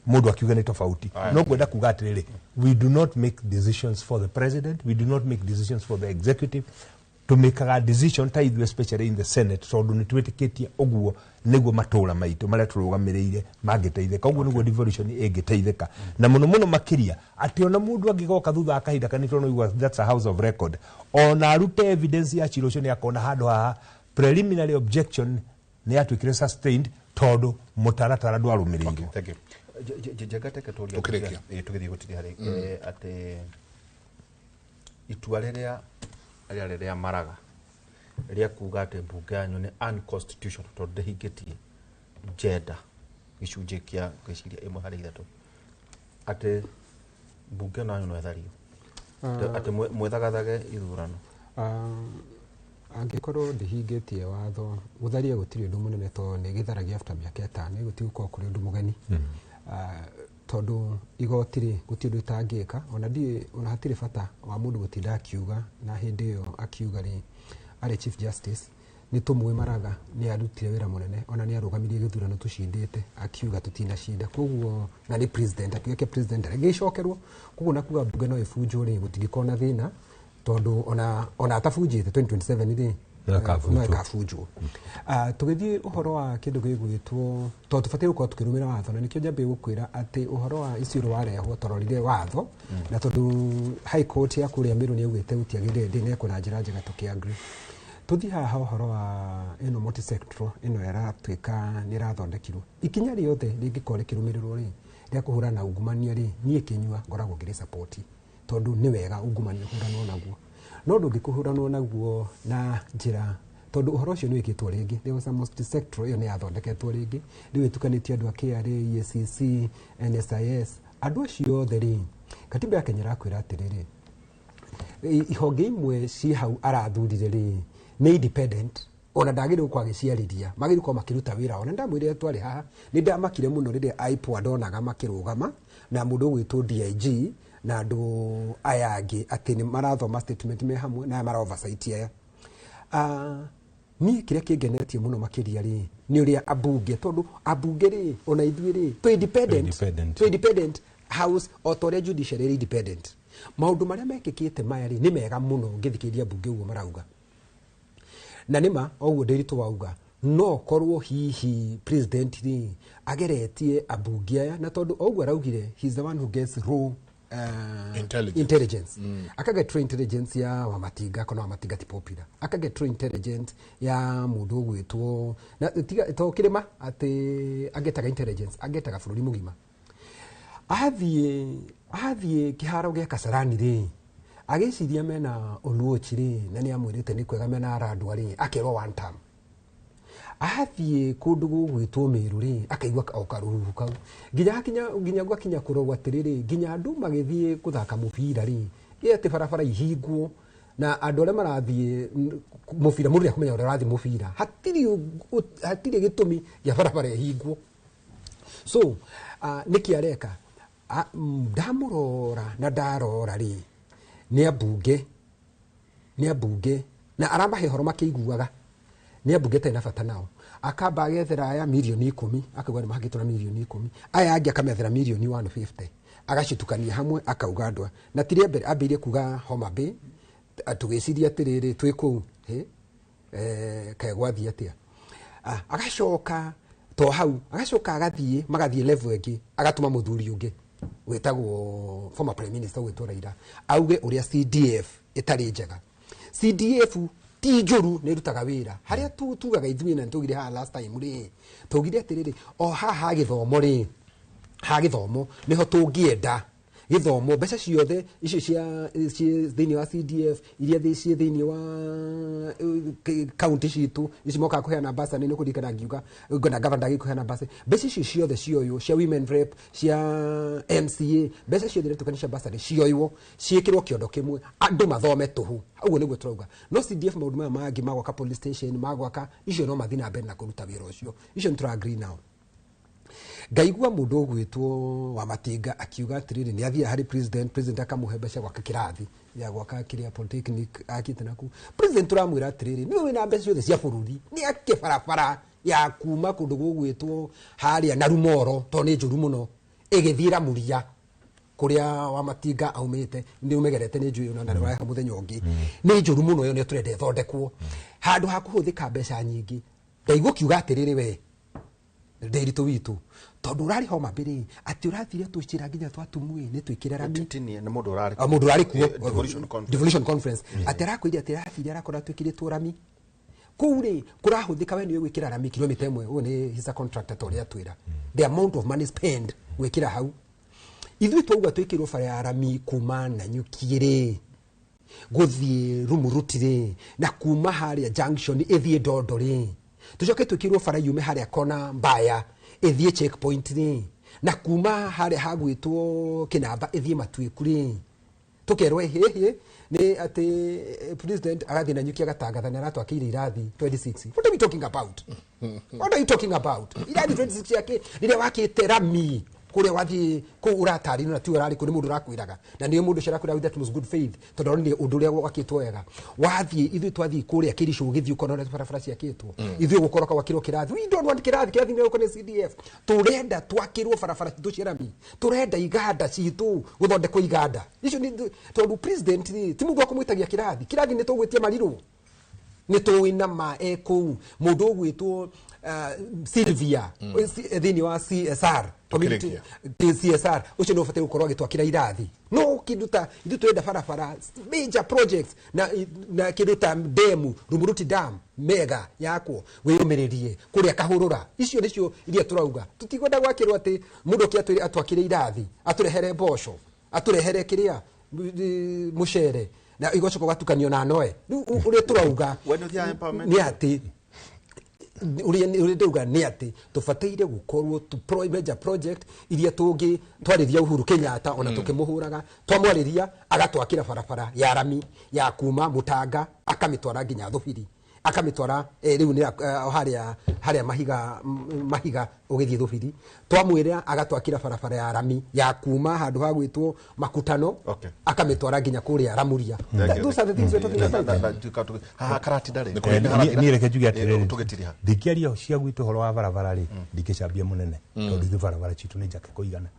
mũndũ akiuga nĩ tofauti. No ngwenda kuga atĩrĩrĩ, we do not make decisions for the president, we do not make decisions for the executive. Tũmĩkaga decision ta ithuĩ especially in the Senate tondũ nĩ twĩtĩkĩtie ũguo nĩguo matũra maitũ marĩa tũrũgamĩrĩire mangĩteithĩka, ũguo nĩguo devolution ĩngĩteithĩka. Na mũno mũno makĩria atĩ ona mũndũ angĩgoka thutha wa kahinda kanini tondũ nĩguo that's a house of record, ona arute evidence ya cira ũcio nĩ akona handũ haha preliminary objection nĩ yatuĩkire sustained tondũ mũtaratara ndwarũmĩrĩirwo. Njenga teke tũria tũgĩthiĩ gũtiriha rĩ, atĩ itua rĩrĩa rĩarĩ rĩa Maraga rĩa kuga atĩ mbunge yanyu nĩ unconstitutional tondũ ndĩhingĩtie gender gĩcunjĩ kĩa ngwĩciria 1 harĩ 3, atĩ mbunge ĩno yanyu no ĩthario, atĩ mwĩthagathage ithurano. Angĩkorwo ndĩhingĩtie watho, gũtharia gũtirĩ ũndũ mũnene tondũ nĩ gĩtharagia after mĩaka 5, gũtigũkorwo kũrĩ ũndũ mũgeni. Tondũ igoti rĩ gũtirĩ ũndũ ĩtangĩka, ona ndiĩ ona hatirĩ bata wa mũndũ gũtinda akiuga, na hĩndĩ ĩyo akiuga rĩ arĩ Chief Justice nĩ tũmũĩ Maraga nĩ arutire wĩra mũnene, ona nĩ arũgamirie gĩthurano tũcindĩte akiuga tũtinacinda, koguo na nĩ president akiuga ke president rĩngĩcokerwo, koguo na kuga mbunge no ĩbunjwo rĩ gũtingĩkorwo na thĩna tondũ ona atabunjĩte 2027 rĩ no ĩkabunjwo. Tũgĩthiĩ ũhoro wa kĩndũ gĩgwĩtwo tondũ tũbatiĩ gũkorwo tũkĩrũmĩrĩra watho, na nĩkĩo njambĩrĩria gũkwĩra atĩ ũhoro wa Isiolo warehwo tũrorire watho, na tondũ High Court ya kũrĩa Meru nĩ yaugĩte gũtiagĩrĩire ndĩnekwo na njĩra njega tũkĩ-agree. Tũthiĩ haha ũhoro wa ĩno multi-sectoral ĩno ĩratuĩka nĩ ĩrathondekirwo, ikinya rĩothe rĩngĩkorwo rĩkĩrũmĩrĩrwo rĩ rĩa kũhũrana na ungumania rĩ, niĩ Kĩnyua ngoragwo ngĩrĩ support tondũ nĩ wega ungumania ũhũranwo naguo, no ndũngĩkũhũranwo naguo na njĩra tondũ ũhoro ũcio nĩ wĩkĩtwo rĩngĩ. There was a multi-sectoral ĩyo nĩ yathondeketwo rĩngĩ, rĩu ĩtukanĩtie andũ a KRA, EACC, NSIS, andũ acio othe rĩ, katiba ya Kenya ĩrakwĩra atĩrĩrĩ, ihonge imwe ci hau arathurire rĩ nĩ independent, ona ndagĩrĩirwo gũkorwo agĩciarĩria, magĩrĩirwo gũkorwo makĩruta wĩra. Ona ndamwĩrire twarĩ haha nĩ ndamakire mũno rĩrĩa IPOA ndonaga makĩrũgama na mũndũ ũgwĩtwo DIG na andũ aya angĩ atĩ nĩ marathoma statement me hamwe na aya mara oversight aya. Niĩ kĩrĩa kĩngenetie mũno makĩria rĩ nĩ ũrĩa ambunge, tondũ ambunge rĩ ona ithuĩ rĩ twĩ independent, twĩ independent house o ta ũrĩa judiciary ĩrĩ independent. Maũndũ marĩa mekĩkĩte maya rĩ nĩ mega mũno ngĩthikĩrĩria ambunge ũguo marauga, na nĩma oguo Ndĩritũ wauga no korwo hihi president rĩ ageretie ambunge aya, na tondũ oguo araugire he is the one who gets raw intelligence. Akaget true intelligence ya Wamatinga, kana Wamatinga ti popular, akaget true intelligence ya mũndũ ũgwĩtwo na tiga to kĩrĩma atĩ agetaga intelligence, agetaga bũrũri mũgima. Athiĩ kĩharo gĩa Kasarani rĩ agĩciria mena Oluoch rĩ na nĩ amwĩrĩte nĩ kwega mena Arandwa rĩ akerwo one term. Athiĩ kũndũ gũgwĩtwo Meru rĩ akaigua o karũhuhu kau nginya gwakinya kũrorwo atĩrĩrĩ, nginya andũ magĩthiĩ gũthaka mũbira rĩ ĩ atĩ barabara ihingwo na andũ arĩa marathiĩ mũbira mũndũ nĩakũmenya ũrĩa ũrathiĩ mũbira, hatirĩ gĩtũmi gĩa barabara ĩhingwo. So nĩkĩ areka? Ndamũrora na ndarora rĩ nĩ ambunge, nĩ ambunge na aramahe horo makĩiguaga nĩ ambunge atarĩ na bata nao. Akamba agethera aya mirioni 10, akauga nĩ mahangĩtwo na mirioni 10, aya angĩ akamethera mirioni 150, agacitukania hamwe akauga andũ aya. Na ti rĩa mbere ambĩrĩirie kuga Homa Bay, tũgĩciria atĩrĩrĩ twĩ kũu, kaĩ gwathiĩ atĩa. Agacoka to hau, agacoka agathiĩ, magathiĩ level ĩngĩ, agatũma mũthuri ũngĩ wĩtagwo former prime minister ũgwĩtwo Raila, auge ũrĩa CDF ĩtarĩ njega. CDF ti njũru, nĩ ĩrutaga wĩra. Harĩa tugaga ithuĩ na nĩtwaugire haha last time rĩ, twaugire atĩrĩrĩ, o haha ha gĩthomo rĩ, ha gĩthomo nĩho tũngĩenda gĩthomo, mbeca ciothe icio ciĩ thĩinĩ wa CDF, iria ciĩ thĩinĩ wa kaunti citũ, ici mokaga kũheana bursary, nĩ kũririkana ngiuga, ngona gavana ndagĩrĩirwo kũheana bursary. Mbeca icio ciothe cioywo, cia women rep, cia MCA, mbeca ciothe iria tukania cia bursary cioywo, ciĩkĩrwo kĩondo kĩmwe, andũ mathome tũhũ. Ũguo nĩguo tũrauga. No CDF maũndũ maya mangĩ ma gwaka police station, ma gwaka icio no mathiĩ na mbere na kũruta wĩra ũcio. Icio nĩ tũra agree nao. Ngaigua mũndũ ũgwĩtwo wa Matinga akiuga atĩrĩrĩ, nĩ athiaga harĩ president, president akamũhe mbeca gwaka kĩrathi ya gwaka kĩrĩa polytechnic akĩte naku. President ũramwĩra atĩrĩrĩ, nĩwe wĩna mbeca ciothe cia bũrũri, nĩ ake barabara ya kuma kũndũ gũgwĩtwo harĩa Narumoro, tondũ nĩ njũru mũno, ĩgĩthiĩ Ramuria kũrĩa wa Matinga aumĩte, nĩ ũmegerete nĩ njũĩ ona nĩ mũthenya ũngĩ. Nĩ njũru mũno ĩyo, nĩ tũrenda ĩthondekwo. Handũ ha kũhũthĩka mbeca nyingĩ, ndaigua ũkiuga atĩrĩrĩ, we ndĩritũ witũ, tondũ ũrarĩ Homa Bay rĩ, atĩ ũrathire tũcĩra nginya twa Tumui nĩ twĩkĩre rami. Ti niĩ, nĩ mũndũ ũrarĩ kuo. Mũndũ ũrarĩ kuo. Devolution conference. Devolution conference. Atĩ arakwĩire atĩ arathire arakora twĩkĩrĩtwo rami. Kũu rĩ, kũrahũthĩka we nĩwe gwĩkĩra rami kilomita ĩmwe, ũyũ nĩ his contractor ta ũrĩa atwĩra. The amount of money spent gwĩkĩra hau. Ithuĩ twauga twĩkĩrwo bara ya rami kuma Nanyuki rĩ, gũthiĩ Rumuruti rĩ, na kuma harĩa junction ĩthiĩ Ndondo rĩ, tũcoke twĩkĩrwo bara yume harĩa kona Mbaya ĩthiĩ checkpoint rĩ, na kuma harĩa hagwĩtwo Kĩnamba ĩthiĩ Matuĩku rĩ, tũkerwo hĩhĩ nĩ atĩ president agathiĩ Nanyuki agatangatha nĩ aratwakĩire irathi 26. What are we talking about? What are you talking about? Irathi 26 yake rĩrĩa wakĩte rami kũrĩa wathiĩ kũu ũratarĩrio na tiwe ũrarĩ kũu, nĩ mũndũ ũrakwĩraga, na nĩwe mũndũ ũcio ũrakwĩra with utmost good faith, tondũ aronire ũndũ ũrĩa wakĩtwo wega. Wathiĩ, ithuĩ twathiĩ kũrĩa Kĩricũ ũgĩthiĩ ũkona ũrĩa barabara ciakĩtwo. Ithuĩ gũkoroka gwakĩrwo kĩrathi. We don't want kĩrathi, kĩrathi nĩ gũkũ nĩ CDF. Tũrenda twakĩrwo barabara citũ cia rami. Tũrenda iganda citũ gũthondekwo iganda. Icio nĩ tondũ president rĩ, ti mũndũ wa kũmwĩtagia kĩrathi. Kĩrathi nĩ tũgwĩtia marirũ. Nĩ tũĩ na ma e kũu. Mũndũ ũgwĩtwo, Sylvia, thĩinĩ wa CSR, community, Tũkĩrĩkia. CSR, ũcio nĩ ũbataire gũkorwo agĩtwakĩra irathi. No kĩndũ ta ithuĩ tũrenda barabara, major projects, na kĩndũ ta demu, Rumuruti Dam, mega yakwo, wĩyũmĩrĩrie kũrĩa Kahũrũra. Icio nĩcio iria tũrauga. Tũtikwenda gwakĩrwo atĩ mũndũ ũkĩ atwakĩre irathi, atũrehere mboco, atũrehere kĩrĩa, mũcere, na igocoka ũgatukanio na noe. Rĩu ũrĩa tũrauga We nĩ ũthiaga empowerment? nĩ atĩ, ũrĩa ndauga nĩ atĩ tũbataire gũkorwo tu major project iria tũngĩ twarĩria Uhuru Kenyatta ona tũkĩmũhũraga, twamwarĩria agatwakĩra barabara ya rami ya kuma Mũtanga akamĩtwara nginya Thũbiri, akamĩtwara, rĩu nĩ, harĩa mahiga ũgĩthiĩ Thũbiri, twamwĩra agatwakĩra barabara ya rami ya kuma handũ ha gwĩtwo Makutano, akamĩtwara nginya kũrĩa Ramuria. Thank you. Those are the things we're talking about. Haha Karatinda rĩ. Niĩ reke njuge atĩrĩrĩ, Tũgĩtiriha. ndingĩaria cia gwitũ ũhoro wa barabara rĩ, ndingĩcambia mũnene, tondũ ithuĩ barabara citũ nĩ njake kũigana.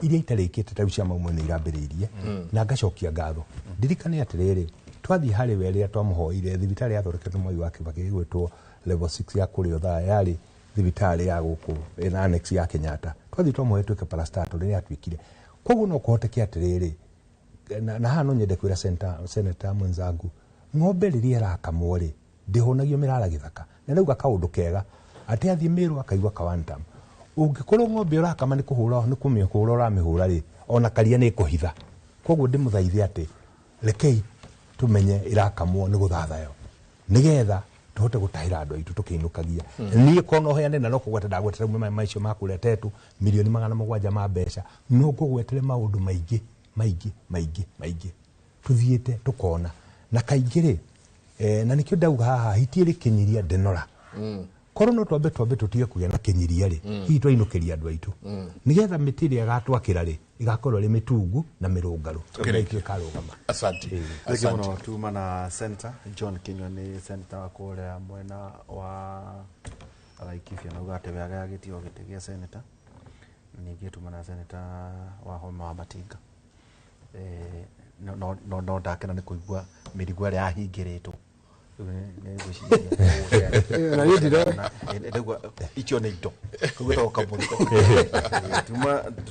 Iria itarĩkĩte ta rĩu cia Maumau nĩ irambĩrĩirie, na ngacokia ngatho. Ndirikane atĩrĩrĩ, twathiĩ harĩ we rĩrĩa twamũhoire thibitarĩ yathondeketwo Mwai wa Kibaki ĩgwĩtwo level 6 ya kũrĩa Othaya, yarĩ thibitarĩ ya gũkũ ĩna annex ya Kenyatta. Twathiĩ twamũhoire twĩke parastatal rĩrĩa yatuĩkire. Koguo no kũhoteke atĩrĩrĩ, na haha no nyende kwĩra senator mwenzangu, ng'ombe rĩrĩa ĩrakamwo rĩ, ndĩhũnagio mĩrara gĩthaka. Na rĩu kaũndũ kega, atĩ athiĩ Meru akaigua ka one term. Ũngĩkorwo ng'ombe ũrakama nĩ kũhũra, nĩ kũmĩhũra ũramĩhũra rĩ, ona karia nĩ ĩkũhitha. Koguo ndĩmũthaithe atĩ rekei tũmenye ĩrakamwo nĩ gũthathayo, nĩgetha tũhote gũtahĩra andũ aitũ tũkĩinũkagia. Niĩ korwo no heane na no kũgweta ndagwetera maĩ macio ma kũrĩa Tetu, mirioni magana mũgwanja ma mbeca, no ngũgwetere maũndũ maingĩ, maingĩ, maingĩ, maingĩ. Tũthiĩte tũkona. Na kaingĩ rĩ, na nĩkĩo ndauga haha, hiti ĩrĩ kĩnyiria ndĩnora. Korwo no twambe tũtige kũgĩa na kĩnyiria rĩ, hihi twainũkĩria andũ aitũ. Nĩgetha mĩtĩ ĩrĩa ĩgatwakĩra rĩ, Igakorwo ĩrĩ mĩtungu na mĩrũngarũ Tũkĩrĩkia. Ĩkarũgama. Asante. Thengiũ mũno. Tuma na Senator John Kinyua, nĩ senator wa kũrĩa mwena wa Laikipia, na uga atĩ we agĩtio gĩtĩ gĩa senator. Na ningĩ tuma na senator wa Homa wa Matinga. No ndakena nĩ kũigua mĩrigo ĩrĩa yahingĩrĩtwo. Rĩu nĩ ngwĩciria Na niĩ ndire- icio nĩ indo koguo ĩtagwo kamũrigo.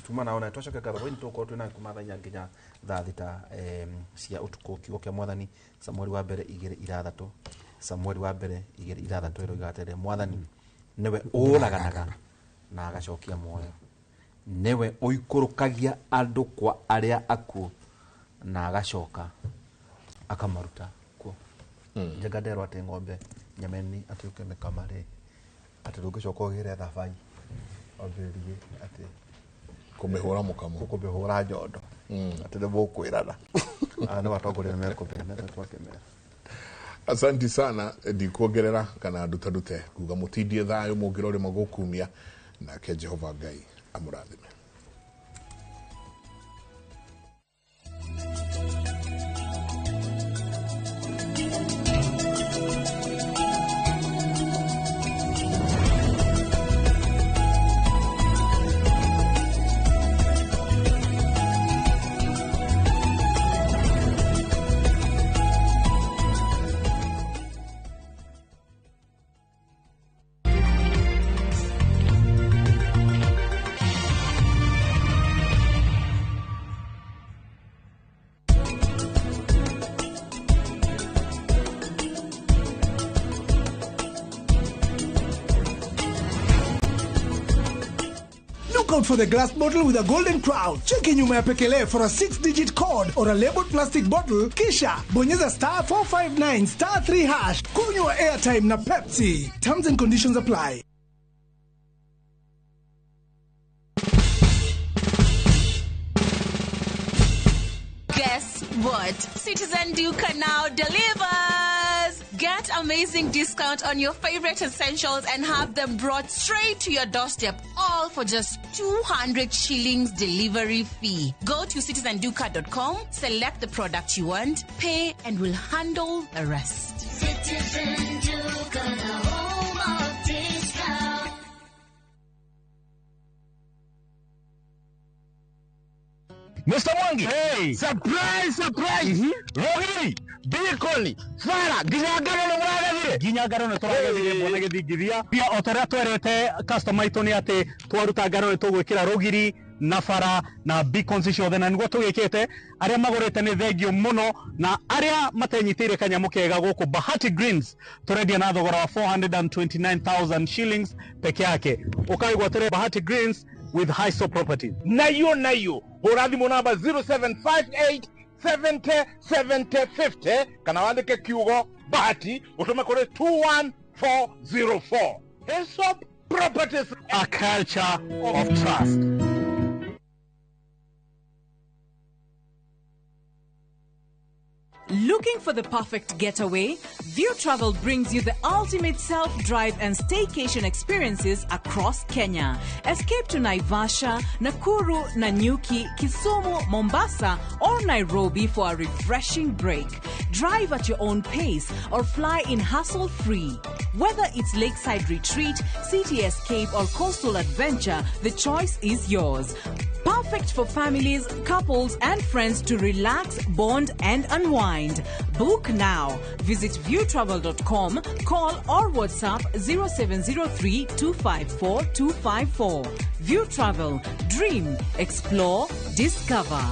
Tuma nao na twacoka ngatho hwainĩ tũgũkorwo twĩna kuma thaa 4 nginya thaa 6 cia ũtukũ. Kiugo kĩa Mwathani, Samueli wa mbere 2:6, Samueli wa mbere 2:6 ĩroiga atĩrĩ, Mwathani nĩwe ũraganaga na agacokia muoyo, nĩwe ũikũrũkagia andũ kwa arĩa akuũ na agacoka akamaruta kuo. Njenga nderwo atĩ ng'ombe nyameni atĩ ũkĩmĩkama rĩ, atĩ ndũngĩcoka ũgĩre thabai wambĩrĩrie atĩ kũmĩhũra mũkamo, kũmĩhũra nyondo, atĩ nĩ mũkwĩrana. Nĩ watongoria nĩ mekũmĩra twakĩmera. Asanti sana, ndikuongerera kana ndutarute kuga mũtindie thayũ mũngĩra ũrĩma gũkumia, nake Jehova Ngai amũrathime. Look out for the glass bottle with a golden crown. Cheki nyuma ya pekele for a 6-digit code or a labeled plastic bottle. Kisha bonyeza star 459 star 3 hash. Kunywa airtime na Pepsi. Terms and conditions apply. Guess what? Citizen Duka now delivers! Get amazing discount on your favorite essentials and have them brought straight to your doorstep, all for just 200 shillings delivery fee. Go to citizenduka.com, select the product you want, pay, and we'll handle the rest. Citizen Duka, the home of discount. Mr. Mwangi. Hey. Surprise, surprise. Rogiri, Bikoli, Fara, nginya ngano nĩ mũragethire. Nginya ngano nĩ tũragethire mwana gĩthingithia. Pia o ta ũrĩa twerete customer aitũ nĩ atĩ twaruta ngano nĩ tũgwĩkĩra rũgiri na bara na beacons ciothe, na nĩguo tũgĩkĩte. Arĩa magũrĩte nĩ thengio mũno, na arĩa matenyitĩire kanyamũ kega gũkũ Bahati Greens tũrendia na thogora wa 429,000 shillings peke yake. Ũkaigwatĩre Bahati Greens with Hiso Properties. Nayo nayo hũra thimũ namba 0758 70 70 50 kana wandĩke kiugo Bahati ũtũme kũrĩ 21404. Hiso Properties, a culture of trust. Looking for the perfect getaway? View Travel brings you the ultimate self-drive and staycation experiences across Kenya. Escape to Naivasha, Nakuru, Nanyuki, Kisumu, Mombasa, or Nairobi for a refreshing break. Drive at your own pace or fly in hassle-free. Whether it's lakeside retreat, city escape, or coastal adventure, the choice is yours. Perfect for families, couples, and friends to relax, bond, and unwind. Book now. Visit viewtravel.com, call or WhatsApp 0703 254 254. View Travel. Dream, explore, discover.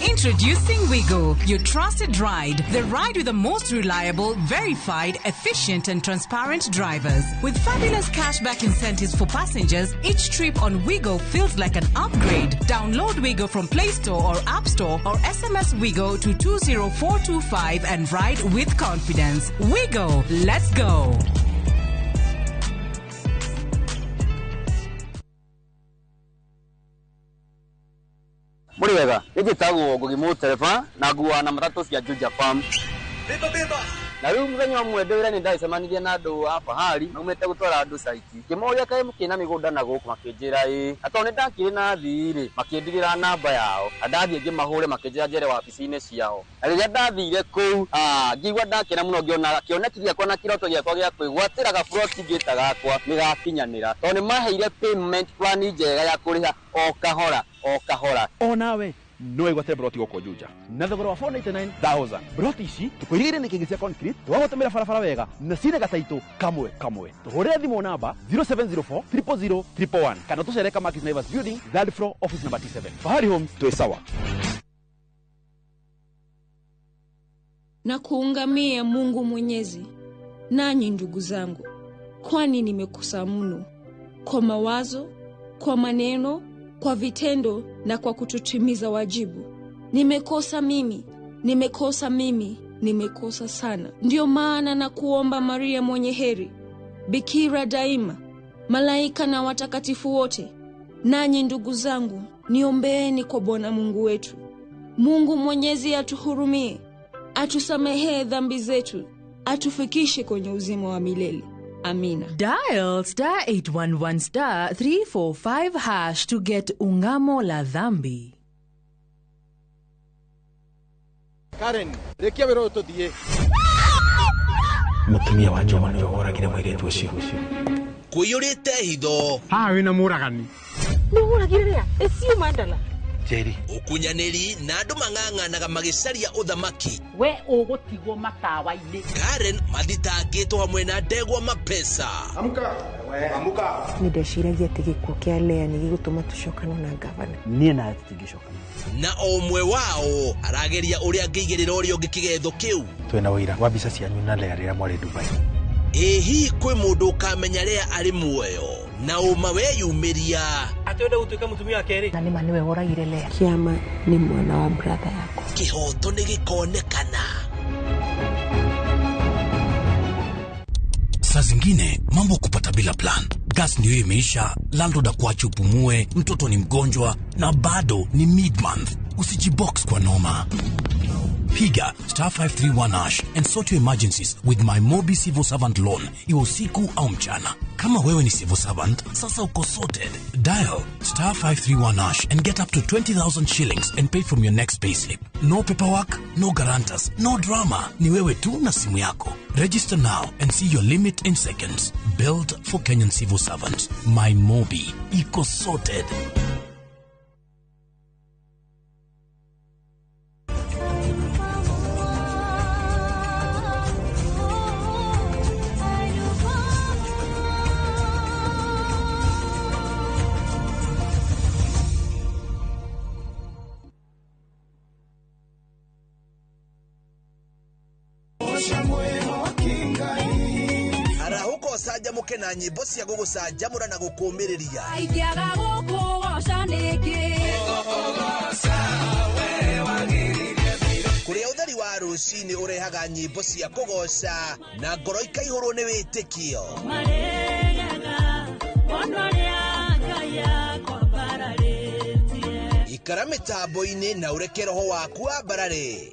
Introducing Wigo, your trusted ride. The ride with the most reliable, verified, efficient and transparent drivers. With fabulous cashback incentives for passengers, each trip on Wigo feels like an upgrade. Download Wigo from Play Store or App Store or SMS Wigo to 20425 and ride with confidence. Wigo, let's go. Muri wega, njĩtagwo Ngugi Mũtereba na nguaga na matatũ cia Juja Farm. Beba beba, Na rĩu mũthenya ũmwe ndĩ wĩra-inĩ ndagĩcemanirie na andũ a Fahari maumĩte gũtwara andũ site. Ngĩmoria kaĩ mũkĩrĩ na mĩgũnda na gũkũ, makĩnjĩra ĩĩ. Na tondũ nĩ ndakĩrĩ na thii rĩ, makĩndigĩra namba yao. Na ndathiĩ ngĩmahũre makĩnjĩra njere wabici-inĩ ciao. Na rĩrĩa ndathire kũu, ngĩigua ndakena mũno ngĩona kĩoneki gĩakwa na kĩroto gĩakwa gĩa kwĩgwatĩra gaburoti ngĩta gakwa nĩ gakinyanĩra. Tondũ nĩ maheire payment plan njega ya kũrĩha o kahora o kahora. Onawe no wĩgwatĩre broti gũkũ Juja na thogora wa 499,000. Broti ici tũkũirigĩire nĩ kĩngĩ cia concrete, twagũtũmĩra barabara wega na cina gataitũ kamwe kamwe. Tũhũrĩre thimũ namba 0704 000 111 kana tũcere Kamakis Naivas Building, third floor, office number T7. Fahari Homes, twĩ sawa. Na kuungamia Mungu Mwenyezi, nanyi ndugu zangu, kwani nimekosa mno kwa mawazo, kwa maneno, kwa vitendo na kwa kutotimiza wajibu. Nimekosa mimi, nimekosa mimi, nimekosa sana. Ndiyo maana na kuomba Maria mwenye heri, Bikira daima, malaika na watakatifu wote, nanyi ndugu zangu, niombeeni kwa Bwana Mungu wetu. Mungu Mwenyezi atuhurumie, atusamehee dhambi zetu, atufikishe kwenye uzima wa milele. Amina. Dial star 811 star 345 hash to get Ungamo la Dhambi. Karen, rekia wĩra ũyũ tũthiĩ. Mũtumia wa Njoma nĩwe woragire mũirĩtu ũcio. Kũiyũrĩte hitho. Haha wĩna mũragani. Nĩ ũragire rĩa? Ĩciũ mandala. Njeri. Ũkunyanĩri na andũ mang'ang'anaga magĩcaria ũthamaki. We ũgũtigwo matawa-inĩ. Karen mathitangĩtwo hamwe na ndegwa mapesa. Amka. Amka. Nĩ ndeciragia atĩ gĩkuũ kĩa Lea nĩ gĩgũtũma tũcokane na ngavana. Niĩ nawe tũtingĩcokana. Na o ũmwe wao arageria ũrĩa angĩigĩrĩra ũrĩa ũngĩ kĩgetho kĩu. Twĩna ũira wa mbica cianyu na Lea rĩrĩa mwarĩ Dubai. Ĩ hihi kwĩ mũndũ ũkamenya Lea arĩ muoyo na ũma weyumĩria? Atĩ wenda gũtuĩka mũtumia wa kerĩ. Na nĩma nĩwe woragire Lea. Kĩama nĩ mwana wa brother yakwa. Kĩhoto nĩ gĩkonekana. Saa zingine mambo kupata bila plan. Gas ndio imeisha, landlord akuache upumue, mtoto ni mgonjwa na bado ni mid-month. Usijibox kwa noma. Piga star 531 hash and sort your emergencies with my Mobi Civil Servant Loan, iwe usiku au mchana. Kama wewe ni civil servant, sasa uko sorted. Dial star 531 hash and get up to 20,000 shillings and pay from your next payslip. No paperwork, no guarantors, no drama. Ni wewe tu na simu yako. Register now and see your limit in seconds. Built for Kenyan civil servants. My Mobi. Iko sorted. Ũcanjamũke na nyĩmbo cia gũgũcanjamũra na gũkũmĩrĩria. Ingĩaga gũkũgoca nĩkĩ? Kũrĩa ũtheri wa rũcinĩ ũrehaga nyĩmbo cia kũgoca na ngoro ikaihũrwo nĩ wĩtĩkio. Ikara mĩtambo-inĩ na ũreke roho waku wambarare.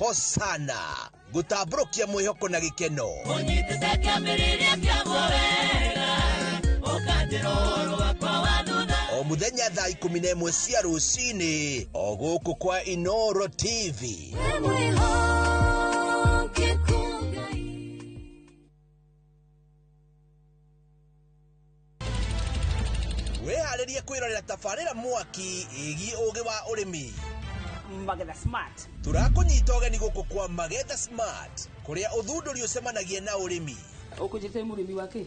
Hosana gũtambũrũkia mwĩhoko na gĩkeno. Ũnyitĩte kĩambĩrĩria kĩaguo wega, ũkanjĩra ũhoro wakwa wa thutha. O mũthenya thaa 11 cia rũcinĩ o gũkũ kwa Inoro TV. Wĩharĩrie kwĩrorera tabarĩra mwaki ĩgiĩ ũgĩ wa ũrĩmi. Magetha Smart. Tũrakũnyita ũgeni gũkũ kwa Magetha Smart kũrĩa ũthundũri ũcemanagia na ũrĩmi. Ũkũnjĩte mũrĩmi wa kĩ?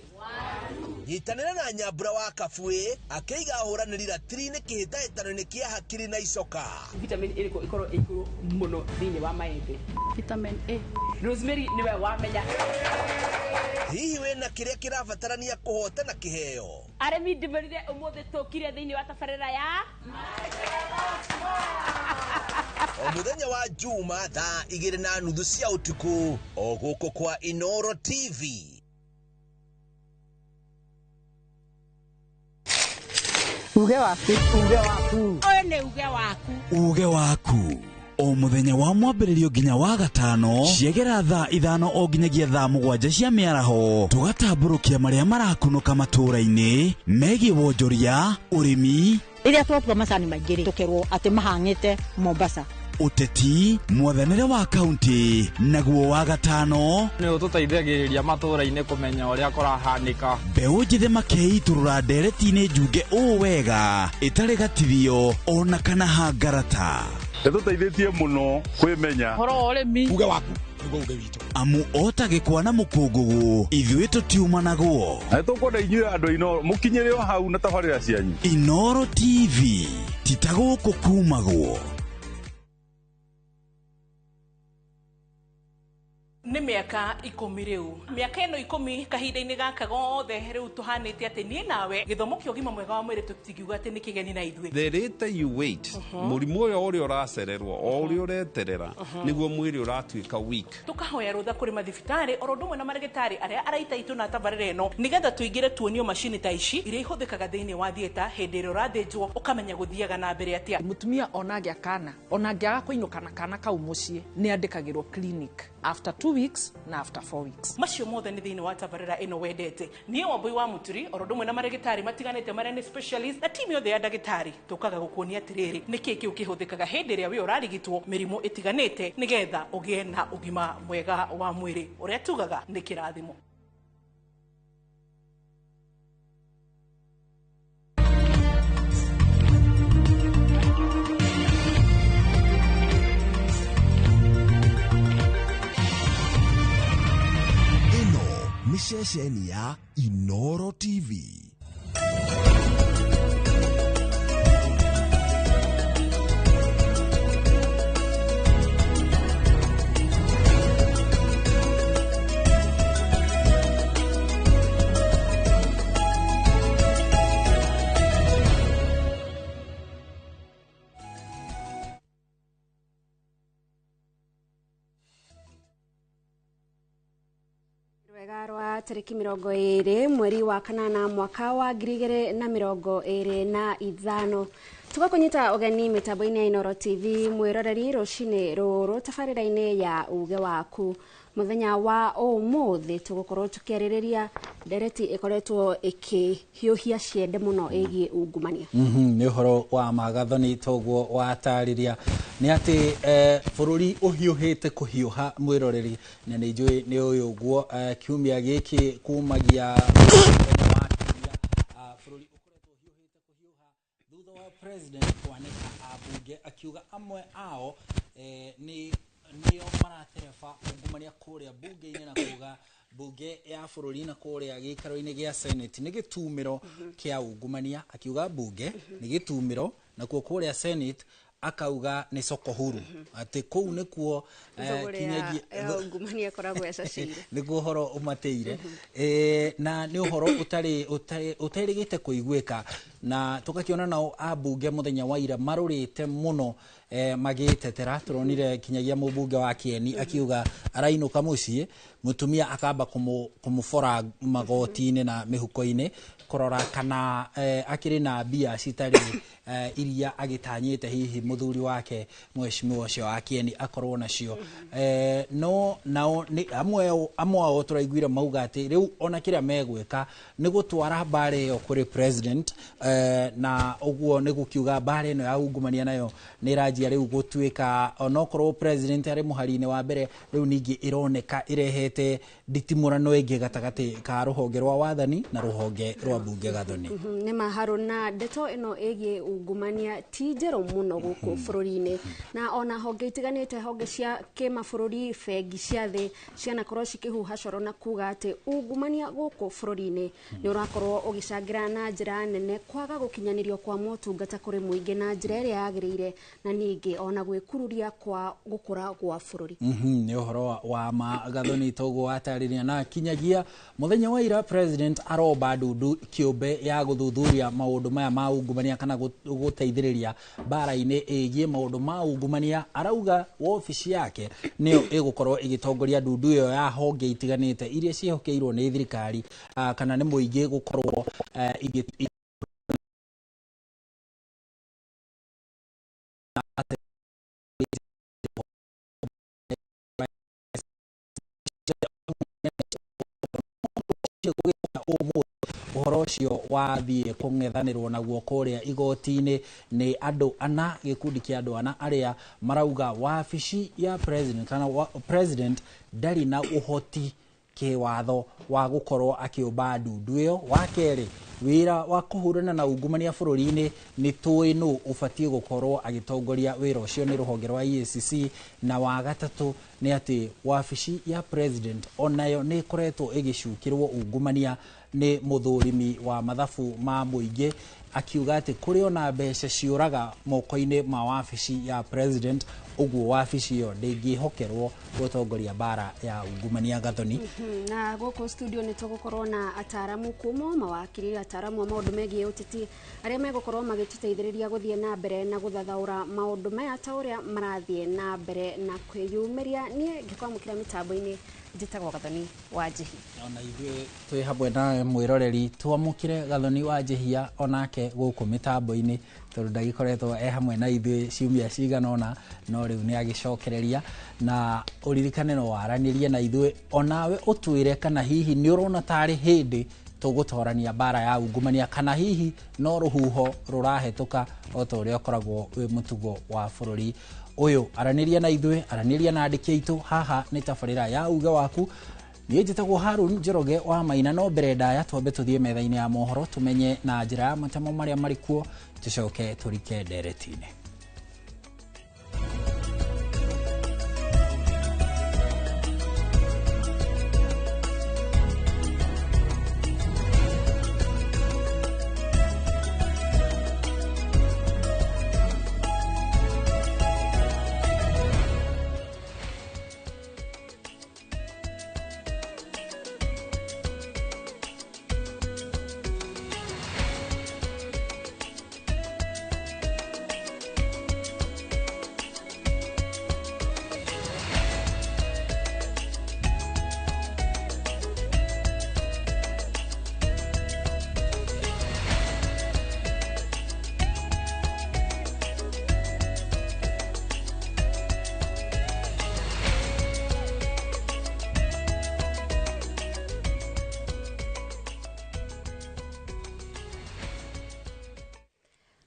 Nyitanĩra na Nyambura wa Kabuĩ akĩiga ahũranĩri ratiri-inĩ kĩhĩtahĩtano-inĩ kĩa hakiri na icoka. Vitamin ĩrĩkũ ĩkorwo ĩ igũrũ mũno thĩinĩ wa maembe? Vitamin A. Rosemary nĩwe wamenya. Hihi wĩna kĩrĩa kĩrabatarania kũhotana kĩheo? Arĩmi ndĩmerire ũmũthĩ tũkire thĩinĩ wa tabarĩra ya O mũthenya wa Juma thaa 2:30 cia ũtukũ o gũkũ kwa Inoro TV. Uge waku. Uge waku. Ũyũ nĩ uge waku. Uge waku o muthenya wa mwambĩrĩrio nginya wa gatano ciegera thaa 5 o nginyagia thaa 7 cia mĩaraho tũgatambũrũkia marĩa marakunũka matũũra-inĩ megiĩ wonjoria, ũrĩmi, rĩrĩa twatua macani maingĩ rĩ tũkerwo atĩ mahang'ĩte Mombasa, ũteti, mwathanĩre wa kaunti, naguo wa gatano nĩ ũtũteithagĩrĩria matũũra-inĩ kũmenya ũrĩa kũrahanĩka. Mbeũ njĩthĩ makeitũrũra ndereti-inĩ njunge ũũ wega ĩtarĩ gatithio ona kana hangarata. Ĩtũteithĩtie mũno kwĩmenya ũhoro wa ũrĩmi. Uge waku nĩguo uge witũ, amu ota gĩkwa na mũkũngũgũ ithuĩ tũtiumanagwo. Na nĩtũkwenda inyuĩ andũ Inooro mũkinyĩre o hau na tabarĩra cianyu. Inooro TV ti ta gũkũ kumagwo. Nĩ mĩaka 10 rĩu, mĩaka ĩno 10 kahinda-inĩ gaka gothe rĩu tũhanĩte atĩ niĩ nawe gĩthomo kĩa ũgima mwega wa mwĩrĩ tũtingiuga atĩ nĩ kĩgeni na ithuĩ. The later you wait, mũrimũ ũyũ ũrĩa ũracererwo o ũrĩa ũreterera nĩguo mwĩrĩ ũratuĩka weak. Tũkahoya rũtha kũrĩ mathibitarĩ oro ũndũ ũmwe na marĩgĩtarĩ arĩa araita itũ na tabarĩra ĩno nĩgetha tũingĩre tuonio macini ta ici iria ihũthĩkaga thĩinĩ wa theatre hĩndĩ ĩrĩa ũrathĩnjwo ũkamenya gũthiaga na mbere atĩa. Mũtumia ona angĩa kana ona angĩaga kũinũka na kana kau mũciĩ nĩ andĩkagĩrwo clinic after 2 weeks na after 4 weeks. Macio mothe nĩ thĩinĩ wa tabarĩra ĩno wendete. Niĩ Wambui wa Mũturi oro ũndũ ũmwe na marĩgĩtarĩ matiganĩte marĩa nĩ specialist na timu yothe ya ndagĩtarĩ tũkaga gũkuonia atĩrĩrĩ nĩkĩĩ kĩu kĩhũthĩkaga hĩndĩ ĩrĩa wĩ ũrarigitwo mĩrimũ ĩtiganĩte nĩgetha ũgĩe na ũgima mwega wa mwĩrĩ ũrĩa tugaga nĩ kĩrathimo. Nĩ ceceni ya Inooro TV. Rwega rwa tariki 20 mweri wa kanana mwaka wa 2025 tugakunyita ũgeni mĩtambo-inĩ ya Inooro TV mwĩroreri rũcinĩ rũrũ tabarĩra-inĩ ya uge waku. Mũthenya wa ũmũthĩ tũgũkorwo tũkĩarĩrĩria ndereti ĩkoretwo ĩkĩhiũhia ciende mũno ĩgiĩ ungumania. Nĩ ũhoro wa magathoni toguo watarĩria nĩ atĩ bũrũri ũhiũhĩte kũhiũha mwĩroreri na nĩ njũĩ nĩ ũyũ ũguo kiumia gĩkĩ kumagia mũthenya wa kiumia bũrũri ũkoretwo ũhiũhĩte kũhiũha thutha wa president kwanĩka ambunge akiuga amwe ao nĩ nĩo maratereba ungumania kũrĩa bunge-inĩ na kuga bunge ya bũrũri na kũrĩa gĩikaro-inĩ gĩa Senate nĩ gĩtumĩro kĩa ungumania, akiuga bunge nĩ gĩtumĩro nakuo kũrĩa Senate akauga nĩ soko huru atĩ kũu nĩkuo kinyagia ungumania ĩkoragwo ĩcacĩire nĩguo ũhoro ũmatĩire na nĩ ũhoro ũtarĩ ũterĩgĩte kũiguĩka na tũgakĩona nao ambunge mũthenya wa ira marũrĩte mũno magĩtetera. Tũronire kinyagia mũmbunge wa Kieni akiuga arainũka mũciĩ mũtumia akamba kũmũbora magoti-inĩ na mĩhuko-inĩ kũrora kana akĩrĩ na mbia citarĩ iria agĩtanyĩte hihi mũthuri wake mheshimiwa ũcio wa Kieni akorwo nacio. No nao nĩ amwe ao tũraiguire mauga atĩ rĩu ona kĩrĩa megwĩka nĩ gũtwara mbara ĩyo kũrĩ president na ũguo nĩ gũkiuga mbara ĩno ya ungumania nayo nĩ ĩranjia rĩu gũtuĩka onokorwo president arĩ mũhari-inĩ wa mbere rĩu ningĩ ĩroneka ĩrehete nditimũrano ĩngĩ gatagatĩ ka rũhonge rwa wathani na rũhonge rwa bunge gathoni. Nĩ maharũ na ndeto ĩno ĩgiĩ ungumania ti njerũ mũno gũkũ bũrũri-inĩ na ona honge itiganĩte honge cia kĩmabũrũri bengi cia thĩ cianakorwo cikĩhuha coro na kuga atĩ ungumania gũkũ bũrũri-inĩ nĩ ũrakorwo ũgĩcangĩra na njĩra nene kwaga gũkinyanĩrio kwa motungata kũrĩ mũingĩ na njĩra ĩrĩa yagĩrĩire na ningĩ ona gwĩkururia kwa gũkũra gwa bũrũri. Nĩ ũhoro wa magathoni toguo watarĩria na kinyagia mũthenya wa ira president aromba ndundu kĩũmbe ya gũthuthuria maũndũ maya ma ungumania kana gũteithĩrĩria mbara-inĩ ĩgiĩ maũndũ ma ungumania. Arauga wobici yake nĩyo ĩgũkorwo ĩgĩtongoria ndundu ĩyo ya honge itiganĩte iria ciĩhokeirwo nĩ thirikari kana nĩ mũingĩ gũkorwo Ũcio ũmũthĩ ũhoro ũcio wathiĩ kũng'ethanĩrwo naguo kũrĩa igoti-inĩ nĩ andũ ana, gĩkundi kĩa andũ ana arĩa marauga wabici ya president kana president ndarĩ na ũhoti kĩwatho wa gũkorwo akĩũmba ndundu ĩyo. Wa kerĩ, wĩra wa kũhũrana na ungumania bũrũri-inĩ nĩ tũĩ nũ ũbatiĩ gũkorwo agĩtongoria wĩra ũcio nĩ rũhonge rwa EACC. Na wa gatatũ nĩ atĩ wabici ya president onayo nĩ ĩkoretwo ĩgĩcukĩrwo ungumania nĩ mũthũrimi wa mathabu ma mũingĩ, akiuga atĩ kũrĩ ona mbeca ciũraga moko-inĩ ma wabici ya president, ũguo wabici ĩyo ndĩngĩhokerwo gũtongoria mbara ya ungumania. Gathoni. Na gũkũ studio nĩ tũgũkorwo na ataramu kuma mawakiri, ataramu a maũndũ megiĩ ũteti arĩa megũkorwo magĩtũteithĩrĩria gũthiĩ na mbere na gũthathaũra maũndũ maya ta ũrĩa marathiĩ na mbere na kwĩyumĩria. Niĩ ngĩkwamũkĩra mĩtambo-inĩ njĩtagwo Gathoni wa Njĩhi. Ona ithuĩ twĩ hamwe nawe mwĩroreri, twamũkĩre Gathoni wa Njĩhia onake gũkũ mĩtambo-inĩ, tondũ ndagĩkoretwo e hamwe na ithuĩ ciumia cigana ũna, no rĩu nĩ agĩcokereria. Na ũririkane no waranĩrie na ithuĩ onawe ũtwĩre kana hihi nĩ ũrona tarĩ hĩndĩ tũgũtorania mbara ya ungumania, kana hihi no rũhuho rũrahetũka o ta ũrĩa ũkoragwo wĩ mũtugo wa bũrũri ũyũ. Aranĩria na ithuĩ, aranĩria na andĩki aitũ. Haha nĩ tabarĩra ya uge waku. Niĩ njĩtagwo Harun Njoroge wa Maina. No mbere ndaya twambe tũthiĩ metha-inĩ ya mohoro tũmenye na njĩra ya matemo marĩa marĩ kuo, tũcoke tũrike ndereti-inĩ.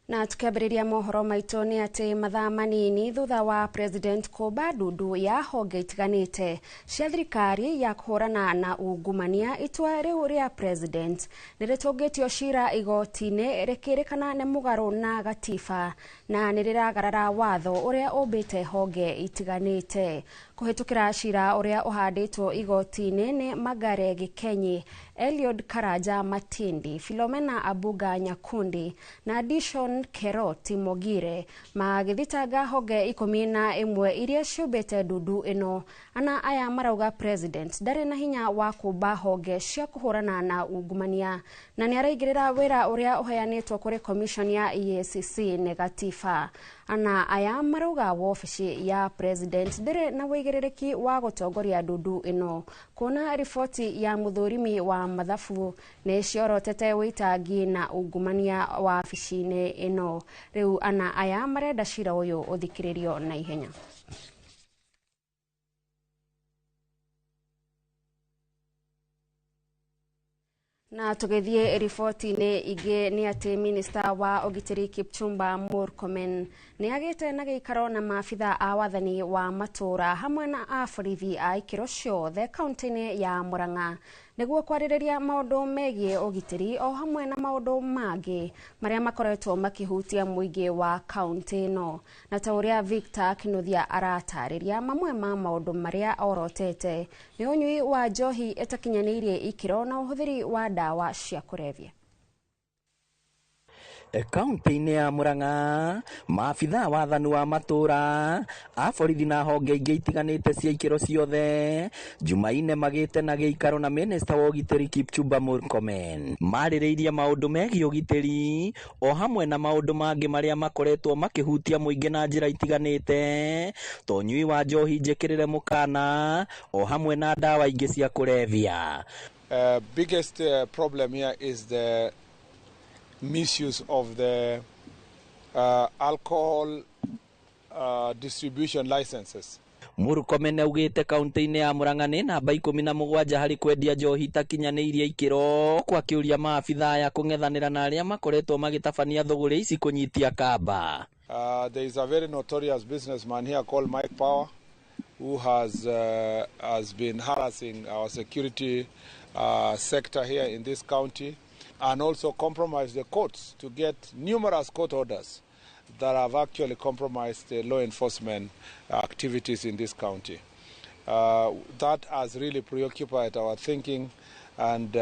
Na tukiambĩrĩria mohoro maitũ nĩ atĩ mathaa manini thutha wa president kũmba ndundu ya honge itiganĩte cia thirikari ya kũhũrana na ungumania, itua rĩu rĩa president nĩ rĩtũngĩtio cira igoti-inĩ rĩkĩrĩkana nĩ mũgarũ na gatiba na nĩ rĩragarara watho ũrĩa ũmbĩte honge itiganĩte. Kũhĩtũkĩra cira ũrĩa ũhandĩtwo igoti-inĩ nĩ Magare Gikenyi, Eliud Karanja Matindi, Philomena Abuga Nyakundi na Dishon Keroti Mogire magĩthitanga honge 11 iria ciũmbĩte ndundu ĩno. Ana aya marauga president ndarĩ na hinya wa kũmba honge cia kũhũrana na ungumania na nĩ araingĩrĩra wĩra ũrĩa ũheanĩtwo kũrĩ commission ya EACC nĩ gatiba. Ana aya marauga wobici ya president ndĩrĩ na wĩigĩrĩrĩki wa gũtongoria ndundu ĩno, kuona riboti ya mũthũrimi wa mathabu nĩ ciorotete wĩitangi na ungumania wabici-inĩ ĩno. Rĩu ana aya marenda cira ũyũ ũthikĩrĩrio na ihenya. Na tũgĩthiĩ riboti-inĩ ingĩ nĩ atĩ minista wa ũgitĩri Kipchumba Murkomen nĩ agĩte na gĩikaro na maabitha a wathani wa matũũra hamwe na a borithi a ikĩro ciothe kaunti-inĩ ya Murang'a nĩguo kwarĩrĩria maũndũ megiĩ ũgitĩri o hamwe na maũndũ mangĩ marĩa makoretwo makĩhutia mũingĩ wa kaunti ĩno. Na ta ũrĩa Victor Kinuthia aratarĩria, mamwe ma maũndũ marĩa orotete nĩ ũnyui wa njohi ĩtakinyanĩirie ikĩro na ũhũthĩri wa ndawa cia kũrebia. Kaunti-inĩ ya Murang'a, maabitha wathani wa matũũra a borithi na honge ingĩ itiganĩte cia ikĩro ciothe Jumaine magĩte na gĩikaro na minista wa ũgitĩri Kipchumba Murkomen marĩrĩirie maũndũ megiĩ ũgitĩri o hamwe na maũndũ mangĩ marĩa makoretwo makĩhutia mũingĩ na njĩra itiganĩte ta ũnyui wa njohi njĩkĩrĩre mũkana o hamwe na ndawa ingĩ cia kũrebia. Biggest problem here is the misuse of the alcohol distribution licenses. Murkomen augĩte kaunti-inĩ ya Murang'a nĩ namba 17 harĩ kwendia njohi itakinyanĩirie ikĩro kwa kĩũria maabithaa aya kũng'ethanĩra na arĩa makoretwo magĩtabania thũgũrĩ ici kũnyitia kamba. There is a very notorious businessman here called Mike Power, who has been harassing our security sector here in this county, and also compromised the courts to get numerous court orders that have actually compromised the law enforcement activities in this county. That has really preoccupied our thinking, and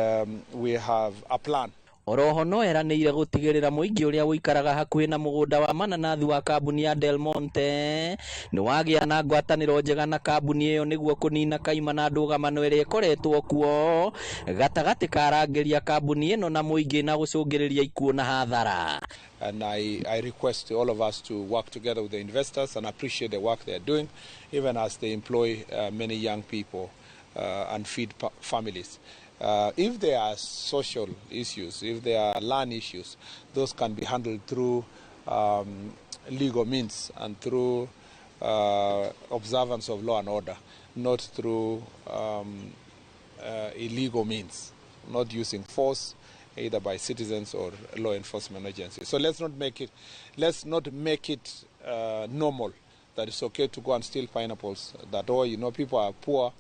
we have a plan. Oroho no eranĩire gũtigĩrĩra mũingĩ ũrĩa ũikaraga hakuhĩ na mũgũnda wa mananathi wa kambuni ya Del Monte nĩ wagĩa na ngwatanĩro njega na kambuni ĩyo nĩguo kũnina kaima na ndũgamano ĩrĩa ĩkoretwo kuo gatagatĩ ka arangĩri a kambuni ĩno na mũingĩ na gũcũngĩrĩria ikuũ na hathara. And I request all of us to work together with the investors and appreciate the work they are doing, even as they employ many young people and feed families. If there are social issues, if there are land issues, those can be handled through legal means and through observance of law and order, not through illegal means, not using force either by citizens or law enforcement agencies. So let's not make it normal that it's okay to go and steal pineapples. That, oh, you know, people are poor.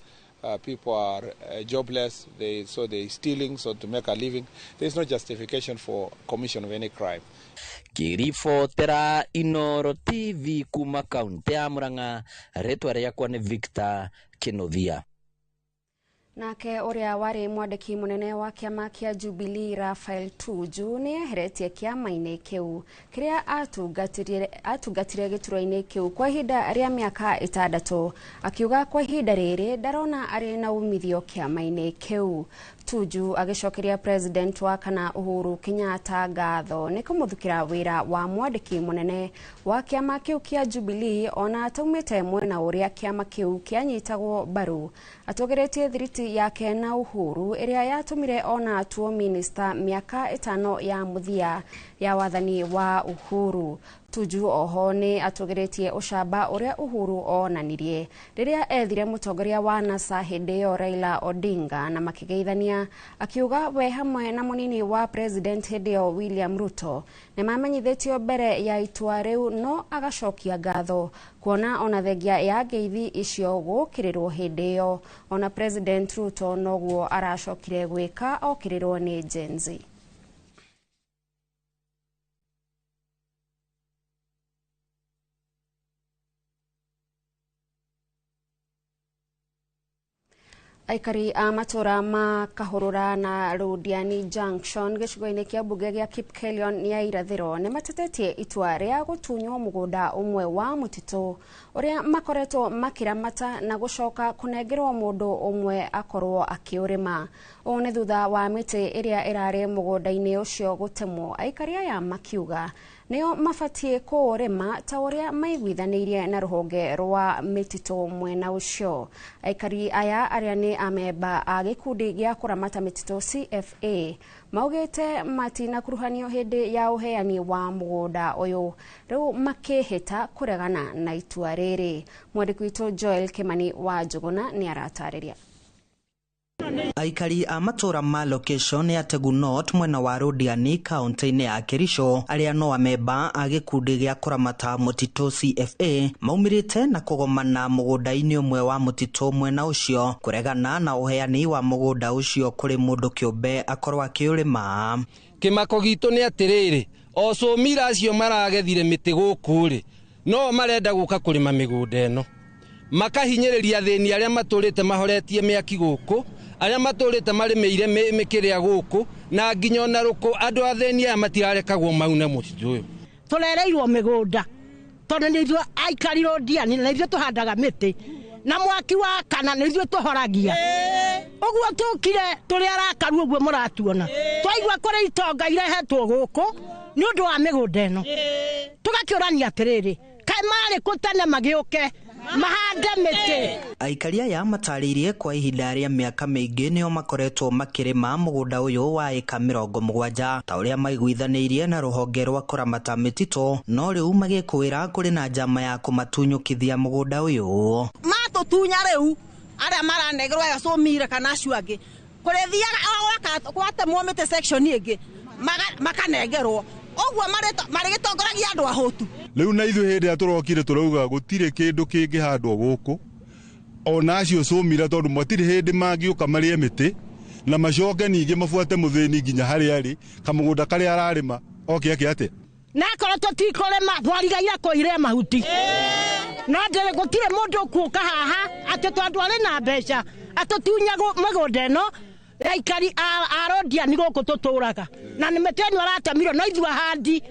People are jobless, so they're stealing so to make a living. There's no justification for commission of any crime. Kiribotera Inoro TV kuma kaunti ya Murang'a, rĩtwa rĩakwa nĩ Victor Kinuthia. Nake ũrĩa warĩ mwandĩki mũnene wa kĩama kĩa Jubilee Raphael Tuju nĩ eheretie kĩama-inĩ kĩu kĩrĩa atungatire gĩturwa-inĩ kĩu kwa ihinda rĩa mĩaka 6, akiuga kwa ihinda rĩrĩ ndarona arĩ na umithio kĩama-inĩ kĩu. Tuju agĩcokeria president wa kana Uhuru Kenyatta ngatho nĩ kũmũthukĩra wĩra wa mwandĩki mũnene wa kĩama kĩu kĩa Jubilee ona ataumĩte mwena ũrĩa kĩama kĩu kĩanyitagwo mbaru. Atũgeretie thiriti yake na Uhuru ĩrĩa yatũmire ona atuo minista mĩaka 5 ya mũthia ya wathani wa Uhuru. Tuju oho nĩ atũgeretie ũcamba ũrĩa Uhuru onanirie rĩrĩa ethire mũtongoria wa NASA hĩndĩ ĩyo Raila Odinga na makĩgeithania, akiuga we hamwe na mũnini wa president hĩndĩ ĩyo William Ruto nĩ mamenyithĩtio mbere ya itua rĩu, no agacokia ngatho kuona ona thengia ya ngeithi icio gũkĩrĩrwo hĩndĩ ĩyo ona president Ruto noguo aracokire gwĩka okĩrĩrwo nĩ Gen Z. Aikari a matũra ma Kahũrũra na Rũdiani Junction gĩcigo-inĩ kĩa mbunge gĩa Kipkelion ya irathĩro nĩ matetetie itua rĩa gũtunywo mũgũnda ũmwe wa mũtitũ ũrĩa makoretwo makĩramata na gũcoka kũnengerwo mũndũ ũmwe akorwo akĩũrĩma. Ũũ nĩ thutha wa mĩtĩ ĩrĩa ĩrarĩ mũgũnda-inĩ ũcio gũtemwo, aikari aya makiuga nĩo mabatiĩ kũũrĩma ta ũrĩa maiguithanĩirie na rũhonge rwa mĩtitũ mwena ũcio. Aikari aya arĩa nĩ amemba a gĩkundi gĩa kũramata mĩtitũ CFA maugĩte matinakuruhanio hĩndĩ ya ũheani wa mũgũnda ũyũ, rĩu makĩhĩta kũregana na itua rĩrĩ. Mwandĩki witũ Joel Kimani wa Njũgũna nĩ aratarĩria. Aikari a matũra ma location ya Tegunot mwena wa Rũdiani kaunti-inĩ ya Kericho arĩa no amemba a gĩkundi gĩa kũramata mũtitũ CFA maumĩrĩte na kũgomana mũgũnda-inĩ ũmwe wa mũtitũ mwena ũcio kũregana na ũheani wa mũgũnda ũcio kũrĩ mũndũ kĩũmbe akorwo akĩũrĩma. Kĩmako gitũ nĩ atĩrĩrĩ, o cũmira acio maragethire mĩtĩ gũkũ rĩ, no marenda gũka kũrĩma mĩgũnda ĩno, makahinyĩrĩria athĩni arĩa matũrĩte mahoretie mĩaki gũkũ, arĩa matũrĩte marĩmĩire mĩkĩrĩa gũkũ, na nginya ona rũkũ andũ athĩni aya matirarekagwo maune mũtitũ ũyũ. Tũrereirwo mĩgũnda tondũ nĩ ithuĩ aikari Rũdiani na ithuĩ tũhandaga mĩtĩ na mwaki wa kana nĩ ithuĩ tũhoragia. Ũguo tũkire tũrĩ arakaru ũguo mũratuona, twaigua kũrĩ itonga irehetwo gũkũ nĩ ũndũ wa mĩgũnda ĩno, tũgakĩũrania atĩrĩrĩ, kaĩ marĩ kũ tene magĩũke mahande mĩtĩ. Aikari aya matarĩirie kwa ihinda rĩa mĩaka mĩingĩ nĩo makoretwo makĩrĩma mũgũnda ũyũ wa ĩka 70 ta ũrĩa maiguithanĩirie na rũhonge rwa kũramata mĩtitũ, no rĩu magĩkũĩra kũrĩ na njama ya kũmatunyũkithia mũgũnda ũyũ. Maratũtunya rĩu arĩa maranegerwo aya cũmire kana acio angĩ kũrĩthiaga gwatemwo mĩtĩ section ĩngĩ makanengerwo ũguo marĩgĩtongoragia andũ ahũtu. Rĩu na ithuĩ hĩndĩ ĩrĩa tũrokire tũrauga gũtirĩ kĩndũ kĩngĩhandwo gũkũ ona acio cũmira tondũ matirĩ hĩndĩ mangĩũka marĩe mĩtĩ na macoke ningĩ mabuate mũthĩni nginya harĩa arĩ kamũgũnda karĩa ararĩma oke eke atĩa. Na akorwo tũtikũrĩma twarigaire kũire mahuti no ndĩrĩ gũtirĩ mũndũ ũkũka haha atĩ tondũ arĩ na mbeca atũtunya mĩgũnda ĩno aikari a Londiani gũkũ tũtũraga na nĩ mĩtĩ ĩno aratemirwo no ithuĩ ahandi.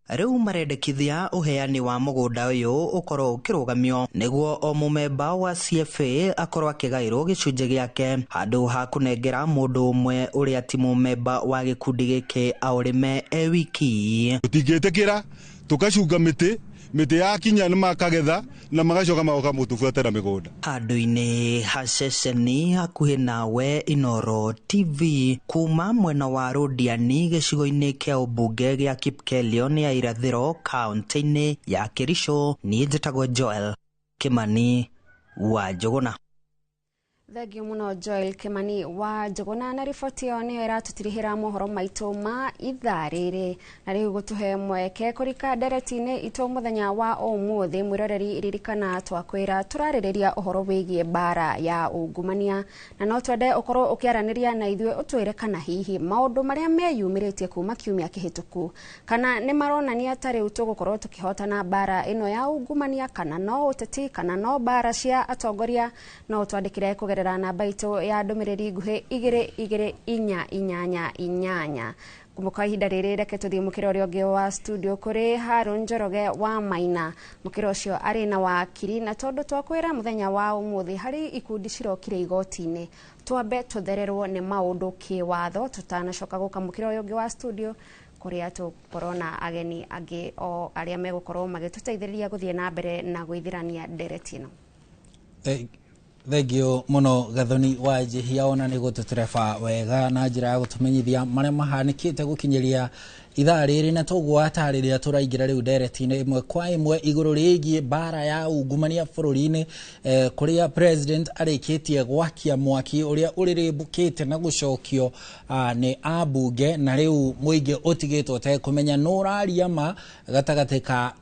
Rĩu marendekithia ũheani wa mũgũnda ũyũ ũkorwo ũkĩrũgamio nĩguo o mũmemba wa CFA akorwo akĩgaĩrwo gĩcunjĩ gĩake handũ ha kũnengera mũndũ ũmwe ũrĩa ti mũmemba wa gĩkundi gĩkĩ aũrĩme e wiki. Tũtingĩtĩkĩra tũkacunga mĩtĩ mĩtĩ yakinya nĩ makagetha na magacoka magoka mũtũbuatĩra mĩgũnda. Handũ-inĩ ha ceceni hakuhĩ nawe Inooro TV kuma mwena wa Londiani gĩcigo-inĩ kĩa ũmbunge gĩa Kipkelion ya irathĩro kaunti-inĩ ya Kericho, niĩ njĩtagwo Joel Kimani wa Njũgũna. Thengio muno Joel Kimani wa Njũgũna na riboti ĩyo nĩyo ĩratũtirihĩra mohoro maitũ ma ithaa rĩrĩ na rĩu gũtũhe mweke kũrika ndereti-inĩ itũ mũthenya wa ũmũthĩ. Mwĩroreri ririkana twakwĩra tũrarĩrĩria ũhoro wĩgiĩ mbara ya ungumania na no twende ũkorwo ũkĩaranĩria na ithuĩ ũtwĩre kana hihi maũndũ marĩa meyumĩrĩtie kuma kiumia kĩhĩtũku kana nĩ maronania ta rĩu tũgũkorwo tũkĩhotana mbara ĩno ya ungumania kana no ũteti kana no mbara cia atongoria. No twandĩkĩre kũgerera namba itũ ya ndũmĩrĩri nguhĩ 2 2 4 8 8. Kumbuka ihinda rĩrĩ reke tũthiĩ mũkĩra ũrĩa ũngĩ wa studio kũrĩ Harun Njoroge wa Maina. Mũkĩra ũcio arĩ na wakiri na tondũ twakwĩra mũthenya wa ũmũthĩ harĩ ikundi cirokire igoti-inĩ twambe tũthererwo nĩ maũndũ kĩwatho tũtanacoka gũka mũkĩra ũyũ ũngĩ wa studio kũrĩa tũkorwo na ageni angĩ o arĩa megũkorwo magĩtũteithĩrĩria gũthiĩ na mbere na gwĩthirania ndereti ĩno. Thengio muno Gathoni wa Njihia ona nĩ gũtũtereba wega na njĩra ya gũtũmenyithia marĩa mahanĩkĩte gũkinyĩria ithaa rĩrĩ na toguo atarĩria tũraingĩra rĩu ndereti-inĩ ĩmwe kwa ĩmwe igũrũ rĩgiĩ mbara ya ungumania bũrũri-inĩ kũrĩa president arĩkĩtie gwakia mwaki ũrĩa ũrĩrĩmbũkĩte na gũcokio nĩ ambunge na rĩu mũingĩ ũtigĩtwo ũtekũmenya nũ ũraria ma gatagatĩ ka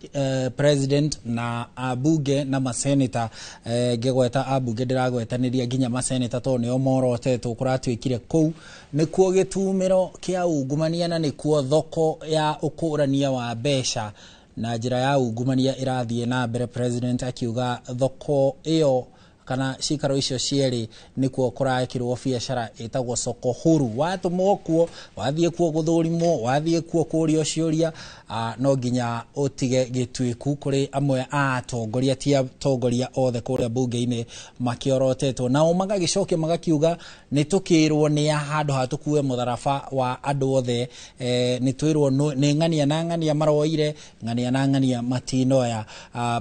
president na ambunge na maseneta. Ngĩgweta ambunge ndĩragwetanĩria nginya maseneta tondũ nĩo morotetwo kũratuĩkire kũu nĩkuo gĩtumĩro kĩa ungumania na nĩkuo thoko ya ũkũrania wa mbeca na njĩra ya ungumania ĩrathiĩ na mbere. President akiuga thoko ĩyo kana cikaro icio cierĩ nĩkuo kũrekĩrwo biacara ĩtagwo soko huru. Watũmwo kuo, wathiĩ kuo gũthũrimwo, wathiĩ kuo kũrio ciũria, no nginya ũtige gĩtuĩku kũrĩ amwe a atongoria, ti atongoria othe kũrĩa mbunge-inĩ makĩorotetwo. Nao magagĩcokia magakiuga nĩ tũkĩrwo nĩ handũ ha tũkue mũtharaba wa andũ othe, nĩ twĩrwo nĩ ng'ania na ng'ania maroire, ng'ania na ng'ania matinoya.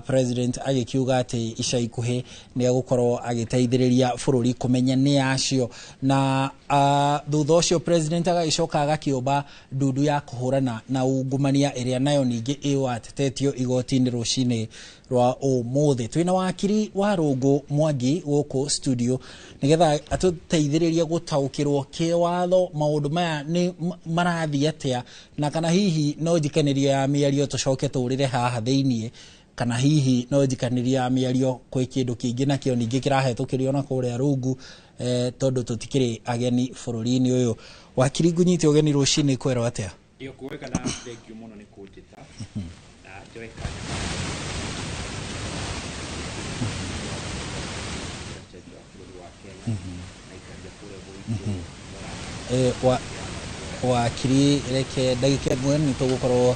President agĩkiuga atĩ ica ikuhĩ nĩ egũkorwo agĩteithĩrĩria bũrũri kũmenya nĩ acio na thutha ũcio president agagĩcoka agakĩũmba ndundu ya kũhũrana na ungumania ĩrĩa nayo ningĩ ĩwatetetio igoti-inĩ rũcinĩ rwa ũmũthĩ. Twĩna wakiri wa Rũngũ Mwangi gũkũ studio nĩgetha atũteithĩrĩrie gũtaũkĩrwo kĩwatho maũndũ maya nĩ marathiĩ atĩa na kana hihi no njikanĩrio ya mĩario tũcoke tũrĩre haha thĩiniĩ kana hihi no njikanĩrio ya mĩario kwĩ kĩndũ kĩngĩ nakĩo ningĩ kĩrahetũkĩrio na kũrĩa rungu tondũ tũtikĩrĩ ageni bũrũri-inĩ ũyũ. Wakiri, ngũnyite ũgeni rũcinĩ kwerwo atĩa? Ĩyo kwega na thengio mũno nĩ kũnjĩta na njoe kanya Wakiri, reke ndagĩka ĩmwe nĩ tũgũkorwo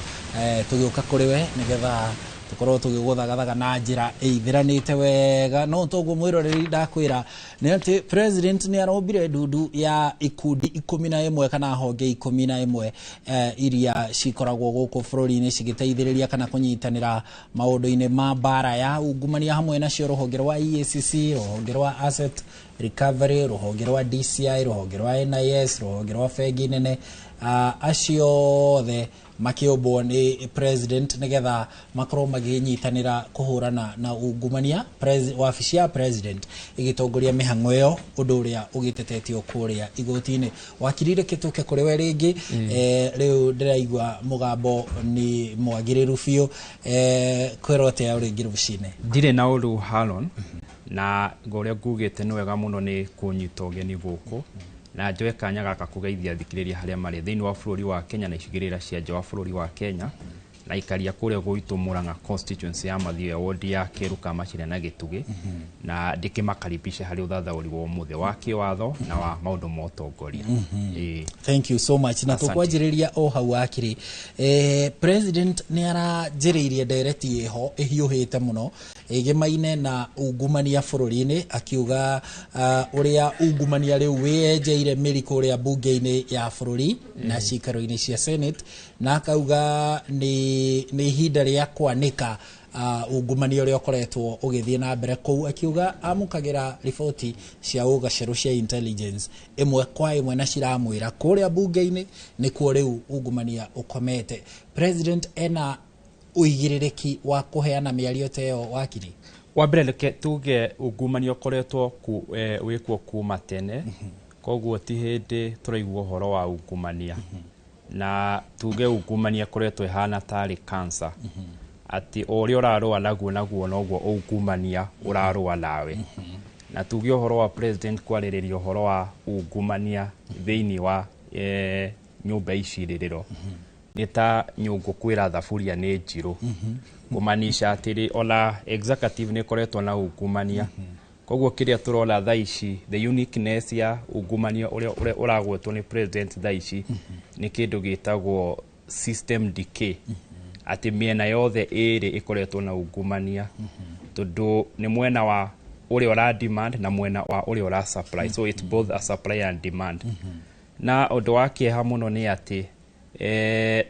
tũgĩũka kũrĩ we nĩgetha tũkorwo tũgĩgũthagathaga na njĩra ĩithĩranĩte wega. No toguo mwĩroreri ndakwĩra nĩ atĩ president nĩ arombire ndundu ya ikundi 11 kana honge 11 iria cikoragwo gũkũ bũrũri-inĩ cigĩteithĩrĩria kana kũnyitanĩra maũndũ-inĩ ma mbara ya ungumania hamwe nacio rũhonge rwa EACC, rũhonge rwa Asset Recovery, rũhonge rwa DCI, rũhonge rwa NIS, rũhonge rwa bengi nene, acio othe makĩũmbwo nĩ president nĩgetha makorwo magĩnyitanĩra kũhũrana na ungumania. Wabici ya president ĩgĩtongoria mĩhang'o ĩyo, ũndũ ũrĩa ũgĩtetetio kũrĩa igoti-inĩ. Wakiri, reke tũke kũrĩ we rĩngĩ. Rĩu ndĩraigua mũgambo nĩ mwagĩrĩru biũ. Kwĩrwo atĩa rĩngĩ rũcinĩ? Ndirĩ na ũru, Haron, na ngorĩa ngugĩte nĩ wega mũno nĩ kũnyita ũgeni gũkũ, na njoe kanya gaka kũgeithia thikĩrĩria harĩa marĩ thĩinĩ wa bũrũri wa Kenya na icigĩrĩra cia nja wa bũrũri wa Kenya, na ikaria kũrĩa gwitũ Murang'a constituency ya Mathioya, wodi ya Kĩru Kamachira na Gĩtugĩ, na ndĩkĩmakaribisha harĩ ũthathaũri wa ũmũthĩ wa kĩwatho na wa maũndũ ma ũtongoria. Ĩĩ. Thank you so much. Na Asante. Tũkwanjĩrĩria o hau, wakiri. President nĩ aranjĩrĩirie ndereti ĩho ĩhiũhĩte mũno ĩgĩmaine na ungumania bũrũri-inĩ, akiuga ũrĩa ungumania rĩu wĩyenjeire mĩri kũrĩa mbunge-inĩ ya bũrũri na cikaro-inĩ cia Senate, na akauga nĩ ihinda rĩa kwanĩka ungumania ũrĩa ũkoretwo ũgĩthiĩ na mbere kũu, akiuga amũkagĩra riboti cia ũgacerũ cia intelligence ĩmwe kwa ĩmwe na ciramwĩra kũrĩa mbunge-inĩ nĩkuo rĩu ungumania ũkomete. President ena ũigĩrĩrĩki wa kũheana mĩario ta ĩyo, wakiri? Wa mbere, reke tuge ungumania ũkoretwo wĩkuo kuma tene, koguo ti hĩndĩ tũraigua ũhoro wa ungumania. Na tuge ungumania ĩkoretwo ĩhana tarĩ cancer, atĩ o ũrĩa ũrarũa naguo noguo ungumania ũrarũa nawe. Na tuge ũhoro wa president kwarĩrĩria ũhoro wa ungumania thĩinĩ wa nyũmba ya icirĩrĩro nĩ ta nyũngũ kwĩra thaburia nĩ njirũ, kũmanisha atĩrĩ ona executive nĩ ĩkoretwo na ungumania. Koguo kĩrĩa tũrona thaa ici, the uniqueness ya ungumania ũrĩa ũragwetwo nĩ president thaa ici, nĩ kĩndũ gĩtagwo system decay, atĩ mĩena yothe ĩrĩ ĩkoretwo na ungumania, tondũ nĩ mwena wa ũrĩa ũra demand na mwena wa ũrĩa ũra supply, so it's both a supply and demand. Na ũndũ wa kĩeha mũno nĩ atĩ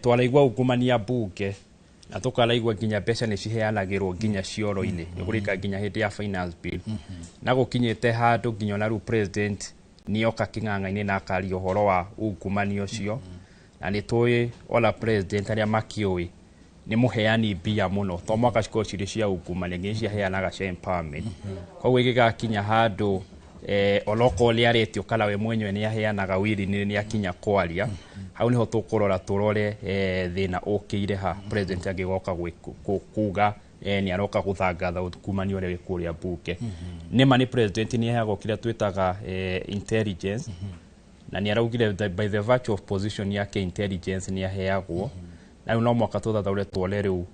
twaraigua ungumania bunge na tũkaraigua nginya mbeca nĩ ciheanagĩrwo nginya cioro-inĩ, nĩ kũrĩka nginya hĩndĩ ya finance bill, na gũkinyĩte handũ nginya ona rĩu president nĩoka kĩng'ang'a-inĩ na akaria ũhoro wa ungumania ũcio. Na nĩ tũĩ ona president arĩa makĩũĩ nĩ mũheani mbia mũno, to mwaka cikorwo cirĩ cia ungumania, nginya ciaheanaga cia empowerment. Koguo igĩgakinya handũ onokorwo nĩ aretio kana we mwenyewe nĩ aheanaga wili nĩ akinya kwaria hau, nĩho tũkũrora tũrore thĩna ũkĩire ha president angĩgoka kuga nĩ aroka gũthangatha ungumania ũrĩa wĩ kũrĩa bunge. Nĩma nĩ president nĩ aheagwo kĩrĩa twĩtaga intelligence, na nĩ araugire that by the virtue of position yake intelligence nĩ aheagwo. Na rĩu no mwaka tũthathaũre tuone rĩu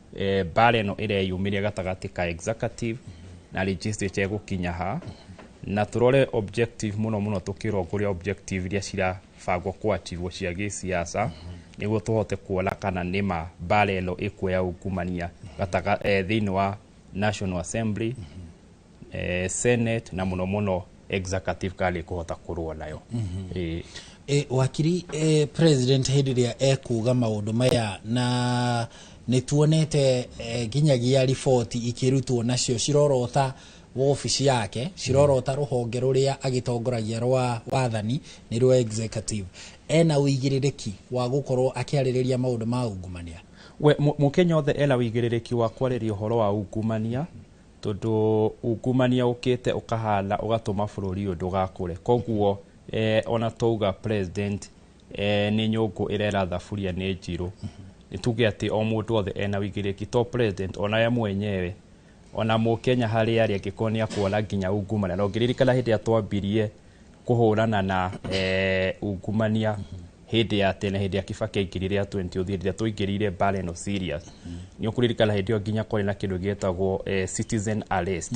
mbara ĩno ĩreyumĩria gatagatĩ ka executive na legislature ĩgũkinya ha, na tũrore objective mũno mũno, tũkĩrongoria objective iria cirabangwo kũachivwo cia gĩsiasa, nĩguo tũhote kuona kana nĩma mbara ĩno ĩkuoya ungumania thĩinĩ wa National Assembly, Senate na mũno mũno executive, kana ĩkũhota kũrũa nayo. Ĩĩ. Wakiri, president hĩndĩ ĩrĩa ekuga maũndũ maya, na nĩ tuonete nginyagia riboti ikĩrutwo nacio cirorota wobici yake, cirorota rũhonge rũrĩa agĩtongoragia rwa wathani, nĩ rwa executive, ena ũigĩrĩrĩki wa gũkorwo akĩarĩrĩria maũndũ ma ungumania? We mũkenya othe ena wĩigĩrĩrĩki wa kwarĩria ũhoro wa ungumania, tondũ ungumania ũkĩte ũkahana ũgatũma bũrũri ũyũ ndũgakũre. Koguo ona twauga president nĩ nyũngũ ĩrera thaburia nĩ njirũ, nĩ tuge atĩ o mũndũ othe ena wĩigĩrĩrĩki, to president ona we mwenyewe, ona mũkenya harĩa arĩ angĩkorwo nĩ akuona nginya ungumania. Na ũngĩririkana hĩndĩ ĩrĩa twambirie kũhũrana na ungumania hĩndĩ ya tene, hĩndĩ ya Kibaki aingĩrire ya 20, hĩndĩ ĩrĩa twaingĩrire mbara ĩno serious, nĩ ũkũririkana hĩndĩ ĩyo nginya kwarĩ na kĩndũ gĩetagwo citizen arrest,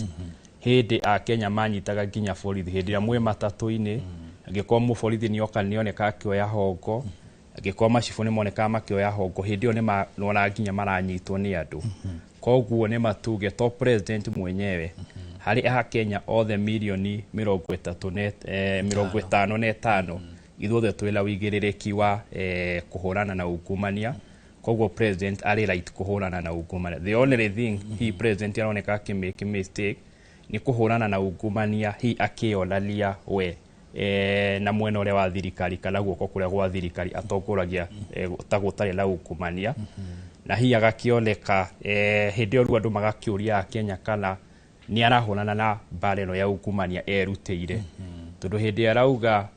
hĩndĩ akenya manyitaga nginya borithi hĩndĩ ĩrĩa mwĩ matatũ-inĩ, angĩkorwo mũborithi nĩoka nĩoneka akĩoya hongo, angĩkorwo macibũ nĩmonekaga makĩoya hongo, hĩndĩ ĩyo nĩmona nginya maranyitwo nĩ andũ. Koguo nĩ matuge to president mwenyewe, harĩ akenya othe mirioni 35 55, ithuothe twĩna wĩigĩrĩrĩki wa kũhũrana na ungumania. Koguo president arĩ right kũhũrana na ungumania. The only thing he president aroneka akĩmake mistake Nĩ kũhũrana na ungumania hihi akĩonania we na mwena ũrĩa wa thirikari kana guoko kũrĩa gwa thirikari atongoragia ta gũtarĩ na ungumania, na hihi agakĩoneka hĩndĩ ĩyo rĩu andũ magakĩũria Akenya kana nĩ arahũrana na mbara ĩno ya ungumania erutĩire, tondũ hĩndĩ ĩrĩa arauga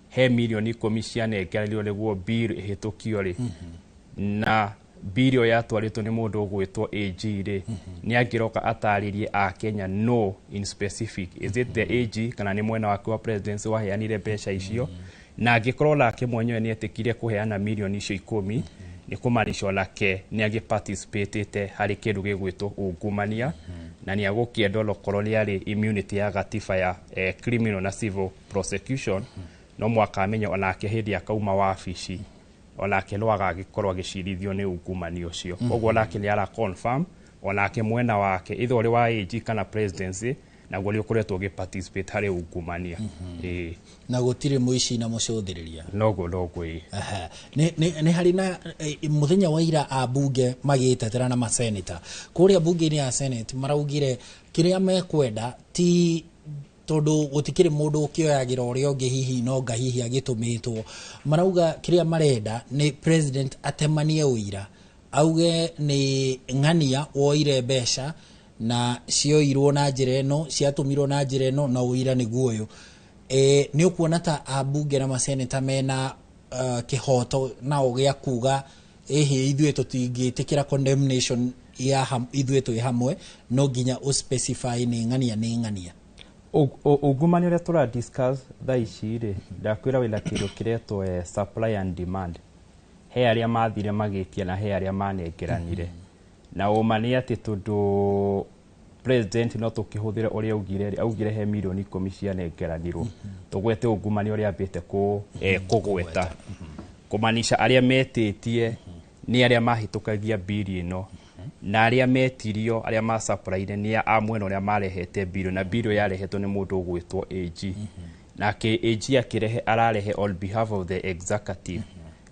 he mirioni 10 cianengererio nĩguo bill ĩhĩtũkio rĩ, na bill ĩyo yatwarĩtwo nĩ mũndũ ũgwĩtwo AG rĩ, nĩ angĩroka atarĩrie Akenya no in specific, is it the AG kana nĩ mwena wake wa presidency waheanire mbeca icio? Na angĩkorwo nake mwenyewe nĩ etĩkire kũheana mirioni icio 10, nĩ kũmaanisha onake nĩ agĩparticipatĩte harĩ kĩndũ gĩgwĩtwo ungumania, na nĩ agũkĩenda onokorwo nĩ arĩ immunity ya gatiba ya criminal na civil prosecution, no mwaka amenya onake hĩndĩ akauma wabici onake no agagĩkorwo agĩcirithio nĩ ungumania ũcio. Koguo onake nĩ ara confirm onake mwena wake either ũrĩ wa AG kana presidency naguo nĩ ũkoretwo ũgĩ participate harĩ ungumania. Ĩĩ. Na gũtirĩ mũici na mũcũthĩrĩria. Noguo noguo, ĩĩ. Aha. Nĩ harĩ na mũthenya wa ira ambunge magĩtetera na maseneta kũrĩa bunge-inĩ ya Senate maraugire kĩrĩa mekwenda ti tondũ gũtikĩrĩ mũndũ ũkĩoyagĩra ũrĩa ũngĩ hihi nonga hihi agĩtũmĩtwo, marauga kĩrĩa marenda nĩ president atemanie ũira auge nĩ ng'ania woire mbeca na cioirwo na njĩra ĩno, ciatũmirwo na njĩra ĩno, na ũira nĩguo ũyũ. Nĩ ũkuona ta ambunge na maseneta mena kĩhoto nao gĩa kuga ĩhĩ ithuĩ tũtingĩtĩkĩra condemnation ya ithuĩ twĩ hamwe, no nginya ũspecify nĩ ng'ania nĩ ng'ania? Ungumania ũrĩa tũra discuss thaa ici rĩ, ndakwĩra wĩna kĩndũ kĩretwo supply and demand. He arĩa mathire magĩtia na he arĩa manengeranire, na ũma nĩ atĩ tondũ president no tũkĩhũthĩre ũrĩa augire rĩ, augire he mirioni 10 cianengeranirwo, tũgwete ungumania ũrĩa ambĩte kũgweta, kũmanisha arĩa metĩtie nĩ arĩa mahĩtũkagia bili ĩno, na arĩa metirio arĩa macapraire nĩ a mwena ũrĩa marehete bili, na bili yarehetwo nĩ mũndũ ũgwĩtwo AG, nake AG akĩrehe ararehe on behalf of the executive.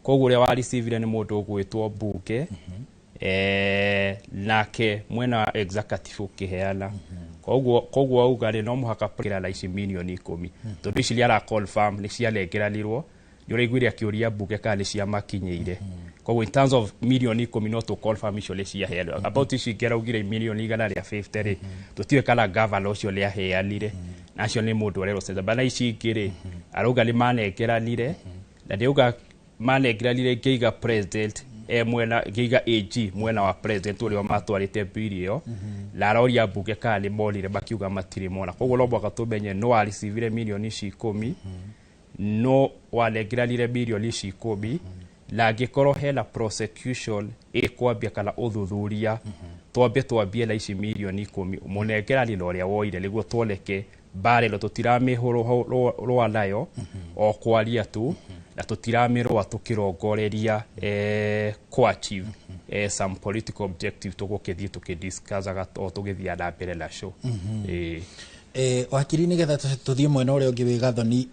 Koguo ũrĩa warecivire nĩ mũndũ ũgwĩtwo mbunge, nake mwena wa executive ũkĩheana. Koguo auga rĩ, no mũhaka na ici mirioni 10, tondũ ici nĩ ara confirm nĩ cianengeranirwo, nĩ ũraiguire akĩũria mbunge kana nĩ ciamakinyĩire. Koguo in terms of mirioni 10 no tũ confirm icio nĩ ciaheanirwo. About ici ingĩ araugire mirioni 150 rĩ, tũtiũĩ kana governor ũcio nĩ aheanire, na acio nĩ mũndũ ũrerwo Cesar. But na ici ingĩ rĩ, arauga nĩ manengeranire, na ndĩauga manengeranire ngĩiga president mwena, ngĩiga AG mwena wa president ũrĩa matwarĩte bili ĩyo, na aroria mbunge kana nĩ monire, makiuga matirĩ mona. Koguo no mũhaka tũmenye no arecivire mirioni ici 10, no wanengeranire mirioni ici 10, na angĩkorwo hena prosecution ĩkwambia kana ũthuthuria, twambe twambie na ici mirioni 10, mũnengerani na ũrĩa woire, nĩguo tuoneke mbara ĩno tũtiramĩrũa nayo o kwaria tu, na tũtiramĩrũa tũkĩrongoreria kũ achieve some political objective tũgũkĩthiĩ tũkĩdiscussaga o tũgĩthiaga na mbere na show. Ĩĩ. Wakiri, nĩgetha tũthiĩ mwena ũrĩa ũngĩ wĩ Gathoni,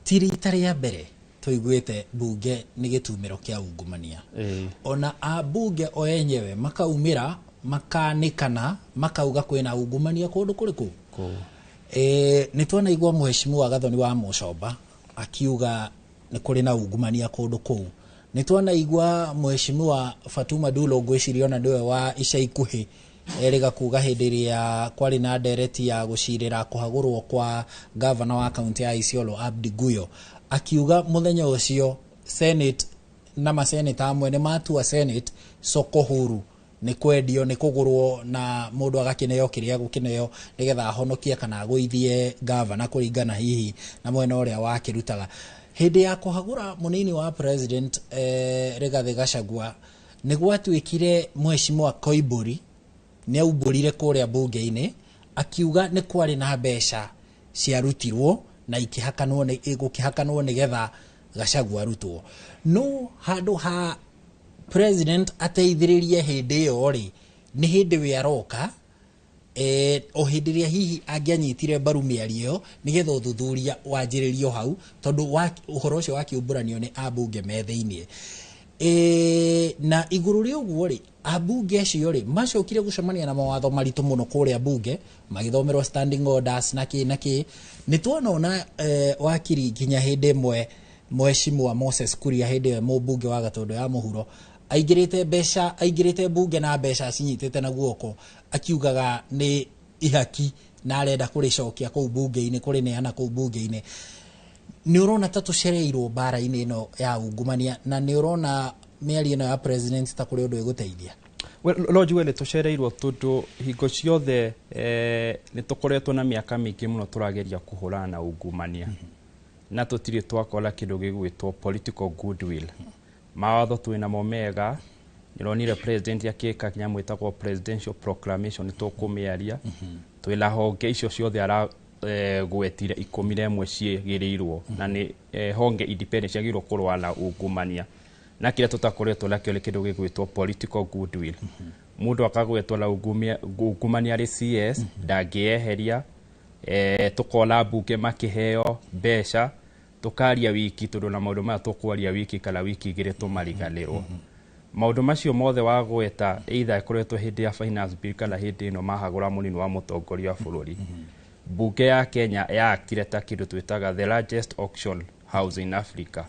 ti rita rĩa mbere tũiguĩte bunge nĩ gĩtumĩro kĩa ungumania, ona ambunge o enyewe makaumĩra makanĩkana makauga kwĩna ungumania kũndũ kũrĩkũ. Nĩ twanaigua mheshimiwa Gathoni wa Mũcomba akiuga nĩ kũrĩ na ungumania kũndũ kũu. Nĩ twanaigua mheshimiwa Fatuma Dulo, ngwĩciria ona nĩwe wa ica ikuhĩ erĩga kuga hĩndĩ ĩrĩa kwarĩ na ndereti ya gũcirĩra kũhagũrwo kwa gavana wa kaunti ya Isiolo Abdi Guyo, akiuga mũthenya ũcio Senate na maseneta amwe nĩ matua Senate soko huru, nĩ kwendio nĩ kũgũrwo na mũndũ agakĩneo kĩrĩa gũkĩneo nĩgetha ahonokie kana agũithie gavana kũringana hihi na mwena ũrĩa wakĩrutaga. Hĩndĩ ya kũhagũra mũnini wa president Rigathĩ Gachagua, nĩ gwatuĩkire mheshimiwa Koimbũri nĩ aumbũrire kũrĩa bunge-inĩ akiuga nĩ kwarĩ na mbeca ciarutirwo na ikĩhakanwo nĩ gũkĩhakanwo nĩgetha Gachagua arutwo. No handũ ha president ateithĩrĩrie hĩndĩ ĩyo rĩ, nĩ hĩndĩ we aroka o hĩndĩ ĩrĩa hihi angĩanyitire mbaru mĩario ĩyo nĩgetha ũthuthuria wanjĩrĩrio hau, tondũ ũhoro ũcio wakiumbũranio nĩ ambunge me thĩiniĩ. Na igũrũ rĩa ũguo rĩ, ambunge acio rĩ macokire gũcemania na mawatho maritũ mũno kũrĩa bunge, magĩthomerwo standing orders na kĩ na kĩ. Nĩ tuona wakiri nginya hĩndĩ ĩmwe Mheshimiwa Moses Kuria, hĩndĩ ĩyo mũmbunge wa Gatũndũ ya mũhuro, aingĩrĩte mbeca, aingĩrĩte bunge na mbeca acinyitĩte na guoko, akiugaga nĩ ihaki na arenda kũrĩcokia kũu bunge-inĩ, kũrĩneana kũu bunge-inĩ. Nĩ ũrona ta tũcereirwo mbara-inĩ ĩno ya ungumania, na nĩ ũrona mĩario ĩno ya president ta kũrĩ ũndũ ĩgũteithia? Well, no njuge nĩ tũcereirwo, tondũ hingo ciothe nĩ tũkoretwo na mĩaka mĩingĩ mũno tũrageria kũhũrana na ungumania, na tũtirĩ twakora kĩndũ gĩgwĩtwo political goodwill. Mawatho twĩnamo mega. Nĩronire president akĩka nyamũ ĩtagwo presidential proclamation, tũkũmĩaria. Twĩna honge icio ciothe ara gwetire 11 ciĩgĩrĩirwo na nĩ honge independent ciagĩrĩirwo kũrũa na ungumania, na kĩrĩa tũtakoretwo nakĩo nĩ kĩndũ gĩgwĩtwo political goodwill. Mũndũ akagwetwo na ungumania arĩ CS, ndangĩeheria. Tũkona mbunge makĩheo mbeca, tũkaria wiki, tondũ na maũndũ maya tũkwaria wiki kana wiki 2 tũmariganĩrwo. Maũndũ macio mothe wagweta, either ĩkoretwo hĩndĩ ya finance bill kana hĩndĩ ĩno mahagũra mũnini wa mũtongoria wa bũrũri. Bunge ya Kenya yakire ta kĩndũ twĩtaga the largest auction house in Africa,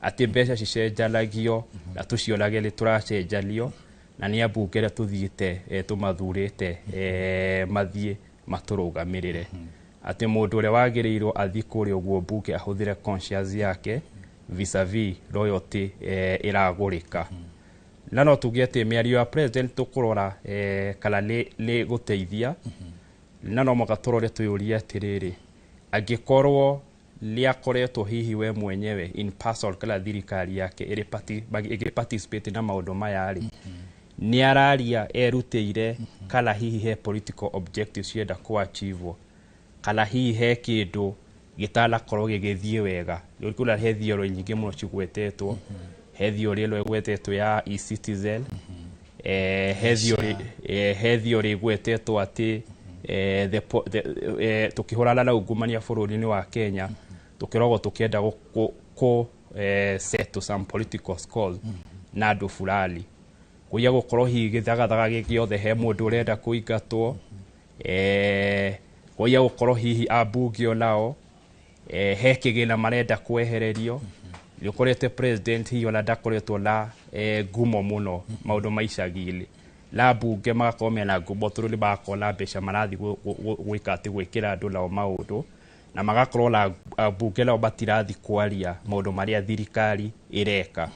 atĩ mbeca cicenjanagio na tũcionage nĩ tũracenjanio, na nĩ ambunge arĩa tũthiĩte tũmathurĩte mathiĩ matũrũgamĩrĩre, atĩ mũndũ ũrĩa wagĩrĩirwo athiĩ kũrĩa ũguo mbunge ahũthĩre conscience yake vis-a-vis loyalty ĩragũrĩka. Na no tuge atĩ mĩario ya president tũkũrora kana nĩ gũteithia, na no mũhaka tũrore twĩyũrie atĩrĩrĩ, angĩkorwo nĩ akoretwo hihi we mwenyewe in person kana thirikari yake ĩrĩ ĩgĩ participate na maũndũ maya rĩ, nĩ araria erutĩire, kana hihi he political objectives cienda kũ achieve, kana hihi he kĩndũ gĩtanakorwo gĩgĩthiĩ wega. Nĩ he theory nyingĩ mũno cigwetetwo. He theory ĩno ĩgwetetwo ya e-citizen, he theory ĩgwetetwo atĩ tũkĩhũrana na ungumania bũrũri-inĩ wa Kenya, tũkĩrogwo tũkĩenda kũ settle some political scores na andũ fulani, kũiya gũkorwo hihi gĩthagathaga gĩothe he mũndũ ũrenda kũingatwo, kũiya gũkorwo hihi ambunge onao he kĩgĩna marenda kwehererio. Nĩ ũkorete president hihi ona ndakoretwo na ngumo mũno maũndũ ma icagi-inĩ, na mbunge magakorwo mena ngumo tondũ nĩ magakorwo na mbeca marathiĩ gwĩka atĩ gwĩkĩra andũ nao maũndũ, na magakorwo na mbunge nao matirathiĩ kwaria maũndũ marĩa thirikari ĩreka.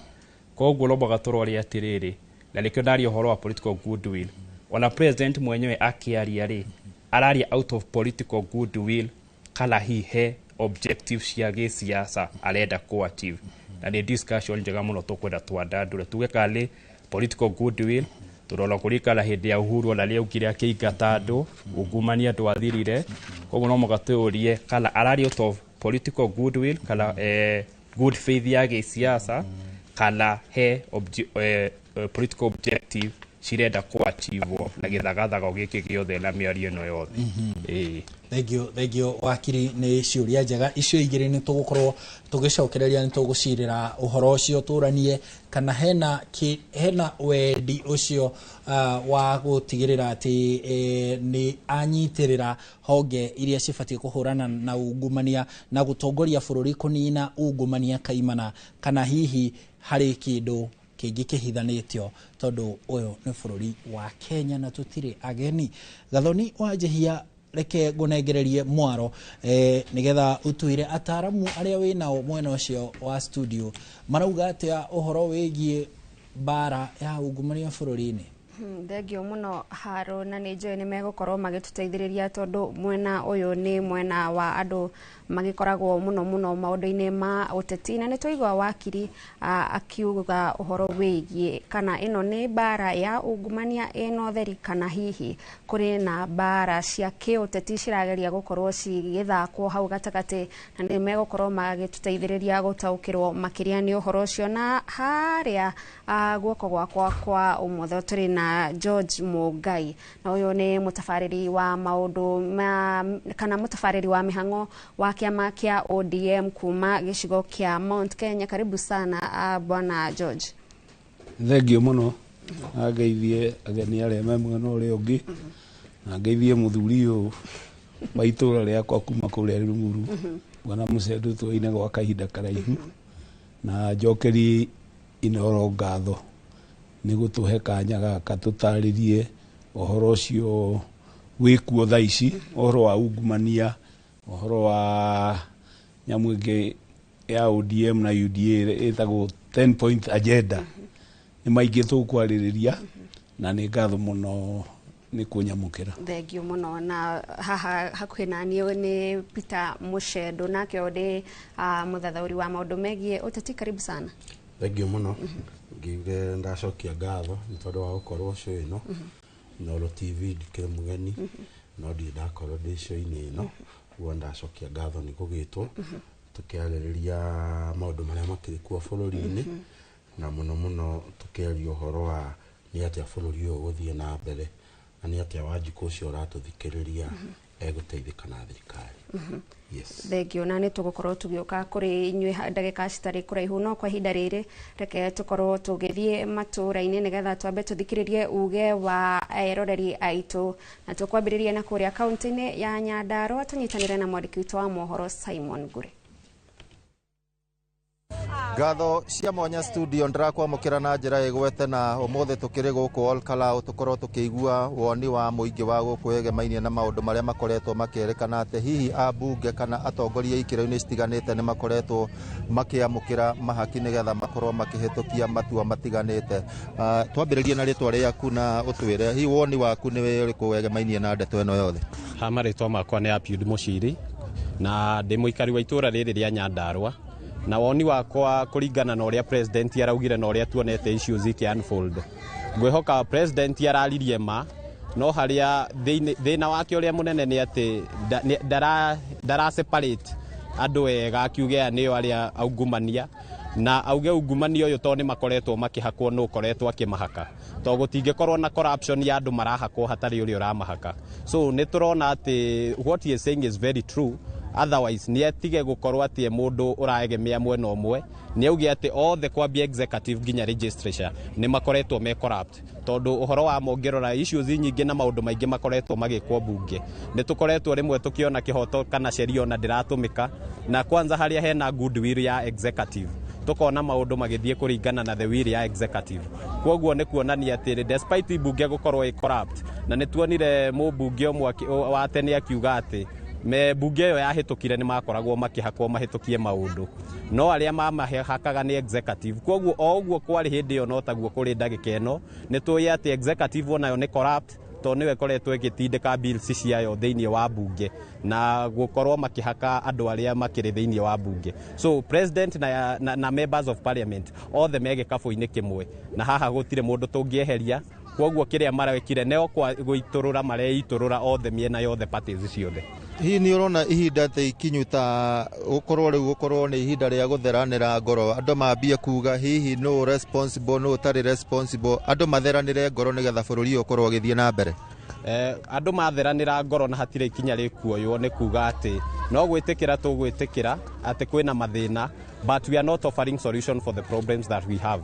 Koguo no mũhaka tũrore atĩrĩrĩ, na nĩkĩo ndaria ũhoro wa political goodwill. Ona president mwenyewe akĩaria rĩ, araria out of political goodwill kana hihi he objective cia gĩsiasa arenda kũ achieve? Na nĩ discussion njega mũno tũkwenda twandandũre, tuge kana nĩ political goodwill, tondũ ona kũririkana hĩndĩ ya Uhuru ona nĩaugire akĩingata andũ ungumania ndwathirire. Koguo no mũhaka twĩyũrie kana araria out of political goodwill kana good faith ya gĩsiasa, kana he political objective cirenda kũ achieve na gĩthagathago gĩkĩ gĩothe na mĩario ĩno yothe. Ĩĩ. Thank you, thank you wakiri, nĩ ciũria njega icio igĩrĩ. Nĩ tũgũkorwo tũgĩcokereria, nĩ tũgũcirĩra ũhoro ũcio, tũranie kana hena wendi ũcio wa gũtigĩrĩra atĩ nĩ anyitĩrĩra honge iria cibatiĩ kũhũrana na ungumania na gũtongoria bũrũri kũnina ungumania kaimana, kana hihi harĩ kĩndũ kĩngĩ kĩhithanĩtio, tondũ ũyũ nĩ bũrũri wa Kenya na tũtirĩ ageni. Gathoni wa Njehia, reke ngũnengererie mwaro nĩgetha ũtwĩre ataramu arĩa wĩnao mwena ũcio wa studio marauga atĩa ũhoro wĩgiĩ mbara ya ungumania bũrũri-inĩ. Thengio mũno Haro, na nĩ njũĩ nĩ megũkorwo magĩtũteithĩrĩria, tondũ mwena ũyũ nĩ mwena wa andũ magĩkoragwo mũno mũno maũndũ-inĩ ma ũteti, na nĩ twaigua wakiri akiuga ũhoro wĩgiĩ kana ĩno nĩ mbara ya ungumania ĩno theri, kana hihi kũrĩ na mbara cia kĩũteti cirageria gũkorwo cigĩthakwo hau gatagatĩ, na nĩ megũkorwo magĩtũteithĩrĩria gũtaũkĩrwo makĩria nĩ ũhoro ũcio. Na harĩa guoko gwakwa kwa ũmotho tũrĩ na George Mugai, na ũyũ nĩ mũtabarĩri wa maũndũ ma kana mũtabarĩri wa mĩhang'o wa kĩama kĩa ODM kuma gĩcigo kĩa Mount Kenya. Karibu sana, bwana George. Thengio mũno, na ngeithie ageni arĩa me mwena ũrĩa ũngĩ, na ngeithie mũthuri ũyũ wa itũra rĩakwa kuma kũrĩa Rũmuru, Bwana Mũcendu, tũine gwa kahinda karaihu, na njokerie Inoro ngatho nĩ gũtũhe kanya gaka tũtarĩrie ũhoro ũcio wĩkuo thaa ici, ũhoro wa ungumania, ũhoro wa nyamũ ĩngĩ ya ODM na UDA ĩtagwo 10 point agenda. Nĩ maingĩ tũkwarĩrĩria, na nĩ ngatho mũno nĩ kũnyamũkĩra. Thengio mũno. Na haha hakuhĩ na niĩ nĩ Peter Mũcendo, nake nĩ mũthathaũri wa maũndũ megiĩ ũteti. Karibu sana. Thengio mũno. Ngiuge ndacokia ngatho nĩ tondũ wa gũkorwo show ĩno Inooro TV. Ndikĩrĩ mũgeni, no ndirĩ ndakorwo ndĩ show-inĩ ĩno. Ũguo ndacokia ngatho nĩ gũgĩtwo tũkĩarĩrĩria maũndũ marĩa makĩrĩ kuo bũrũri-inĩ, na mũno mũno tũkĩaria ũhoro wa nĩ atĩa bũrũri ũyũ ũgũthiĩ na mbere, na nĩ atĩa Wanjikũ ũcio ũratũthikĩrĩria egũteithĩka na thirikari. Yes. Thengio, na nĩ tũgũkorwo tũgĩũka kũrĩ inyuĩ ndagĩka citarĩ kũraihu, no kwa ihinda rĩrĩ reke tũkorwo tũgĩthiĩ matũũra-inĩ nĩgetha twambe tũthikĩrĩrie uge wa eroreri aitũ, na tũkwambĩrĩria na kũrĩa kaunti-inĩ ya Nyandarua, tũnyitanĩre na mwandĩki witũ wa mohoro Simon Ngure. Ngatho cia mwanya studio, ndĩrakwamũkĩra na njĩra ĩgwete, na ũmũthĩ tũkĩrĩ gũkũ Olkalau tũkorwo tũkĩigua woni wa mũingĩ wa gũkũ egemainie na maũndũ marĩa makoretwo makĩrĩkana atĩ hihi ambunge kana atongoria ikĩro-inĩ citiganĩte nĩ makoretwo makĩamũkĩra mahaki nĩgetha makorwo makĩhĩtũkia matua matiganĩte. Twambĩrĩrie na rĩtwa rĩaku na ũtwĩre hihi woni waku nĩ ũrĩkũ wegemainie na ndeto ĩno yothe. Ha marĩtwa makwa nĩ Apiud Mũciri, na ndĩ mũikari wa itũũra rĩrĩ rĩa Nyandarua, na woni wakwa kũringana na ũrĩa president araugire na ũrĩa tuonete issues iki unfold, ngwĩhoka president araririe ma, no harĩa thĩna wake ũrĩa mũnene nĩ atĩ ndara separate andũ wega, akiuge aya nĩo arĩa aungumania, na auge ungumania ũyũ tondũ nĩ makoretwo makĩhakwo, nũ ũkoretwo akĩmahaka, to gũtingĩkorwo na corruption ya andũ marahakwo hatarĩ ũrĩa ũramahaka. So nĩ tũrona atĩ what he is saying is very true. Otherwise nĩ atige gũkorwo atĩ e mũndũ ũraegemea mwena ũmwe, nĩ auge atĩ othe kwambia executive nginya legislature nĩ makoretwo me corrupt, tondũ ũhoro wa mongĩrora issues nyingĩ na maũndũ maingĩ makoretwo magĩkwo bunge, nĩ tũkoretwo rĩmwe tũkĩona kĩhoto kana sheria ona ndĩratũmĩka, na kwanza harĩa hena goodwill ya executive, tukona maũndũ magĩthiĩ kũringana na the will ya executive. Koguo nĩ kuonania atĩrĩ, despite bunge gũkorwo ĩ corrupt, na nĩ tuonire mũmbunge ũmwe wa tene akiuga atĩ me bunge ĩyo yahĩtũkire nĩ makoragwo makĩhakwo mahĩtũkie maũndũ, no arĩa mamahakaga nĩ executive. Koguo o ũguo kwarĩ hĩndĩ ĩyo no taguo kũrĩ ndagĩka ĩno. Nĩ tũĩ atĩ executive onayo nĩ corrupt, tondũ nĩwe ĩkoretwo ĩgĩtindĩka bills ciayo thĩinĩ wa bunge na gũkorwo makĩhaka andũ arĩa makĩrĩ thĩinĩ wa bunge. So president na members of parliament othe me gĩkabũ-inĩ kĩmwe, na haha gũtirĩ mũndũ tũngĩeheria. Koguo kĩrĩa marekire nĩo gũitũrũra mareitũrũra othe mĩena yothe, parties ciothe. Hihi nĩ ũrona ihinda ta ikinyu ta gũkorwo rĩu gũkorwo nĩ ihinda rĩa gũtheranĩra ngoro, andũ mambie kuga hihi no responsible, no ũtarĩ responsible, andũ matheranĩre ngoro nĩgetha bũrũri ũyũ ũkorwo ũgĩthiĩ na mbere? Andũ matheranĩra ngoro na hatirĩ ikinya rĩkuoywo, nĩ kuga atĩ no gwĩtĩkĩra tũgwĩtĩkĩra atĩ kwĩna mathĩna, but we are not offering solution for the problems that we have.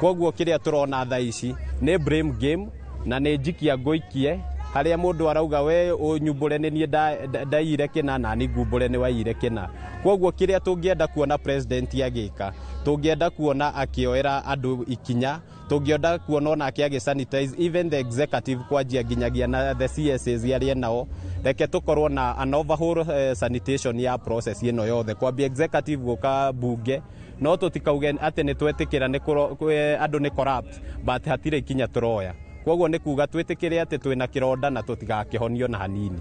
Koguo kĩrĩa tũrona thaa ici nĩ blame game, na nĩ njikia ngũikie, harĩa mũndũ arauga we ũnyumbũre nĩ niĩ ndaiyire kĩna, na niĩ ngumbũre nĩ waiyire kĩna. Koguo kĩrĩa tũngĩenda kuona president agĩka, tũngĩenda kuona akĩoera andũ ikinya, tũngĩenda kuona onake agĩ sanitize even the executive, kwanjia nginyagia na the CSAs arĩa nao. Reke tũkorwo na an overhaul, sanitation ya process ĩno yothe, kwambia executive gũka bunge, no tũtikauge atĩ nĩ twetĩkĩra nĩ andũ nĩ corrupt, but hatirĩ ikinya tũroya. Koguo nĩ kuga twĩtĩkĩre atĩ twĩna kĩronda na tũtigakĩhonio na hanini.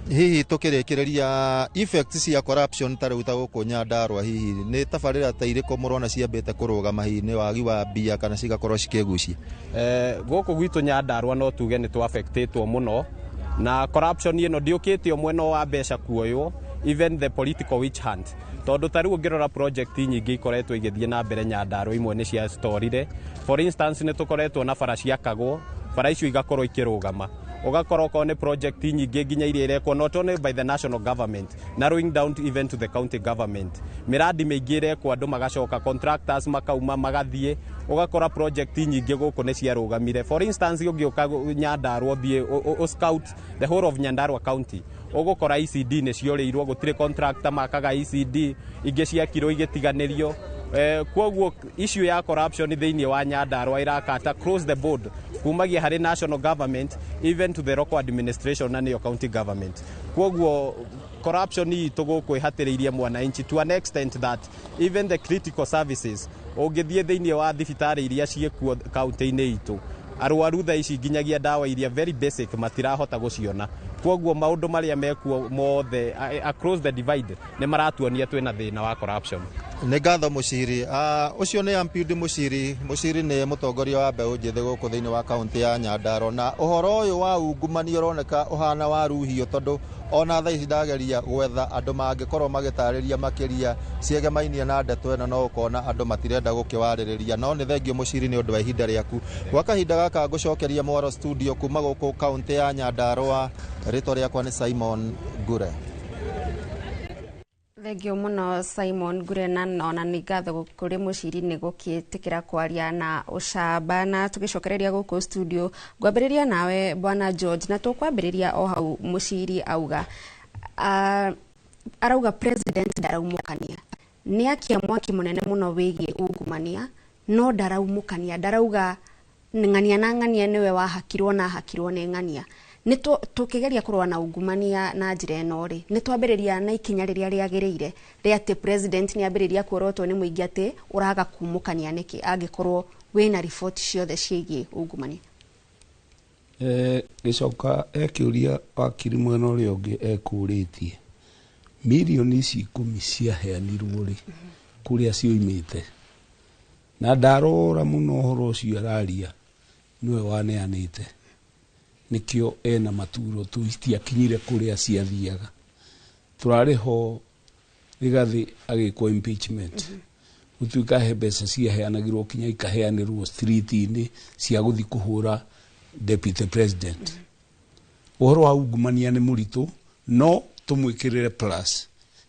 Hihi tũkĩrĩkĩrĩria, effects cia corruption ta rĩu ta gũkũ Nyandarua, hihi nĩ tabarĩra ta irĩkũ mũrona ciambĩte kũrũgama, hihi nĩ wagi wa mbia kana cigakorwo cikĩgucia? Gũkũ gwitũ Nyandarua no tuge nĩ tũaffectĩtwo mũno na corruption ĩno. Ndĩũkĩte o mwena wa mbeca kuoywo, even the political witch hunt, tondũ ta rĩu ũngĩrora project nyingĩ ikoretwo igĩthiĩ na mbere Nyandarua, imwe nĩ ciastorire. For instance, nĩ tũkoretwo na bara ciakagwo, bara icio igakorwo ikĩrũgama. Ũgakora okorwo nĩ project nyingĩ nginya iria irekwo not only by the national government, narrowing down to even to the county government, mĩradi mĩingĩ ĩrekwo, andũ magacoka, contractors makauma magathiĩ, ũgakora project nyingĩ gũkũ nĩ ciarũgamire. For instance, ũngĩũka Nyandarua, ũthiĩ scout the whole of Nyandarua County, ũgũkora ECD nĩ ciorĩirwo, gũtirĩ contractor makaga ECD, ingĩ ciakirwo igĩtiganĩrio. Kwoguo issue ya corruption thĩinĩ wa Nyandarua ĩrakata across the board, kumagia harĩ national government even to the local administration na nĩyo county government. Kwoguo corruption itũ gũkũ ĩhatĩrĩirie mwananchi to an extent that even the critical services, ũngĩthiĩ thĩinĩ wa thibitarĩ iria ciĩkuo kaunti-inĩ itũ, arwaru thaa ici nginyagia ndawa iria very basic matirahota gũciona. Kwoguo maũndũ marĩa mekuo mothe across the divide nĩ maratuonia twĩna thĩna wa corruption. Nĩ ngatho, Mũciri. Ũcio nĩ Ampiudi Mũciri. Mũciri nĩ mũtongoria wa mbeũ njĩthĩ gũkũ thĩinĩ wa kaunti ya Nyandarua, na ũhoro ũyũ wa ungumania ũroneka ũhana wa ruhio, tondũ ona thaa ici ndageria gwetha andũ mangĩkorwo magĩtarĩria makĩria ciegemainie na ndeto ĩno, no ũkona andũ matirenda gũkĩwarĩrĩria. No nĩ thengio, Mũciri, nĩ ũndũ wa ihinda rĩaku. Gwa kahinda gaka ngũcokeria mwaro studio kuma gũkũ kaunti ya Nyandarua. Rĩtwa rĩakwa nĩ Simon Ngure. Thengio mũno, Simon Ngure, na ona nĩ ngatho kũrĩ Mũciri nĩ gũkĩtĩkĩra kwaria na ũcamba. Na tũgĩcokereria gũkũ studio, ngwambĩrĩria nawe Bwana George, na tũkwambĩrĩria o hau Mũciri auga, arauga president ndaraumũkania, nĩ akia mwaki mũnene mũno wĩgiĩ ungumania, no ndaraumũkania, ndarauga ng'ania na ng'ania nĩwe wahakirwo na ahakirwo nĩ ng'ania. Nĩ tũkĩgeria kũrũa na ungumania na njĩra ĩno rĩ, nĩ twambĩrĩria na ikinya rĩrĩa rĩagĩrĩire rĩa atĩ president nĩ ambĩrĩria kuorotwo nĩ mũingĩ atĩ ũraga kumũkania nĩkĩ angĩkorwo wĩna riboti ciothe ciĩgiĩ ungumania? Gĩcoka ekĩũria wakiri mwena ũrĩa ũngĩ ekũrĩtie mirioni ici 10 ciaheanirwo rĩ, kũrĩa cioimĩte, na ndarora mũno ũhoro ũcio araria nĩwe waneanĩte, nĩkĩo ena maturo tu itiakinyire kũrĩa ciathiaga. Tũrarĩ ho Rigathi agĩkwo impeachment, gũtuĩka he mbeca ciaheanagĩrwo kinya ikaheanĩrwo street-inĩ cia gũthiĩ kũhũra deputy president. Ũhoro wa ungumania nĩ mũritũ, no tũmwĩkĩrĩre plus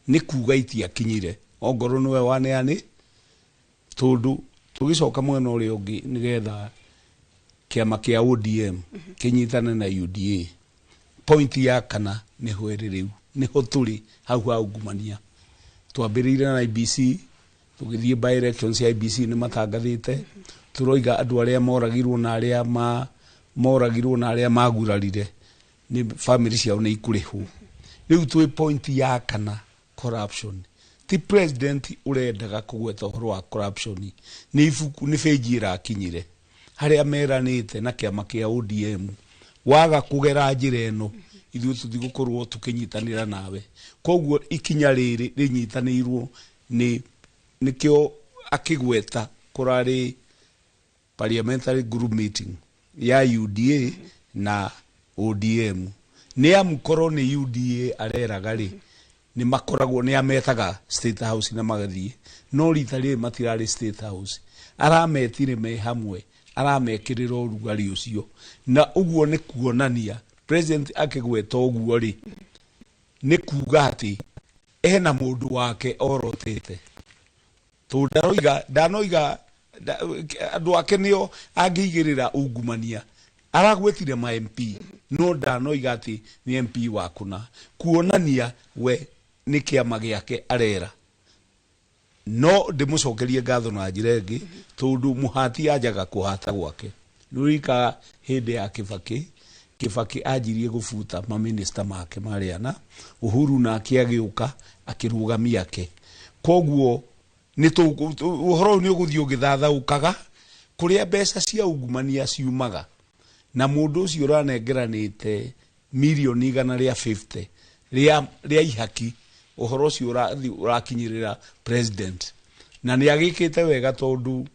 nĩ kuga itiakinyire ongorwo nĩwe waneanĩ, tondũ tũgĩcoka mwena ũrĩa ũngĩ nĩgetha kĩama kĩa ODM kĩnyitane na UDA, point ya kana nĩho ĩrĩ rĩu, nĩho tũrĩ hau ha ungumania. Twambĩrĩire na IEBC, tũgĩthiĩ by elections cia IEBC, nĩ matangathĩte, tũroiga andũ arĩa moragirwo na arĩa moragirwo na arĩa magurarire nĩ family ciao nĩ ikũrĩhwo. Rĩu twĩ point ya kana, corruption. Ti president ũrendaga kũgweta ũhoro wa corruption, nĩ ibuku, nĩ benji ĩrakinyire harĩa meranĩte na kĩama kĩa ODM, waga kũgera njĩra ĩno ithuĩ tũtigũkorwo tũkĩnyitanĩra nawe. Koguo ikinya rĩrĩ rĩnyitanĩirwo nĩ nĩkĩo akĩgweta kũrarĩ parliamentary group meeting ya UDA na ODM, nĩ amu korwo nĩ UDA areraga rĩ, nĩ makoragwo nĩ ametaga State House na magathiĩ, no rita rĩrĩ matirarĩ State House, arametire me hamwe, aramekĩrĩra ũrugarĩ ũcio, na ũguo nĩ kuonania president akĩgweta ũguo rĩ, nĩ kuga atĩ ena mũndũ wake orotete, tondũ ndaroiga ndanoiga andũ ake nĩo angĩigĩrĩra ungumania. Aragwetire ma MP, no ndanoiga atĩ nĩ MP wa kũna, kuonania we nĩ kĩama gĩake arera. No ndĩmũcokerie ngatho na njĩra ĩngĩ, tondũ mũhati anjaga kũhata gwake. Nĩũririkanaga hĩndĩ ya Kibaki, Kibaki anjirie gũbuta maminista make marĩ ana, Uhuru nake agĩũka akĩrũgamia ake. Koguo nĩ ũhoro ũyũ nĩ ũgũthiĩ ũgĩthathaũkaga kũrĩa mbeca cia ungumania ciumaga, na mũndũ ũcio ũranengeranĩte mirioni 150 rĩa ihaki, ũhoro ũcio ũrathiĩ ũrakinyĩrĩra president, na nĩ agĩkĩte wega, tondũ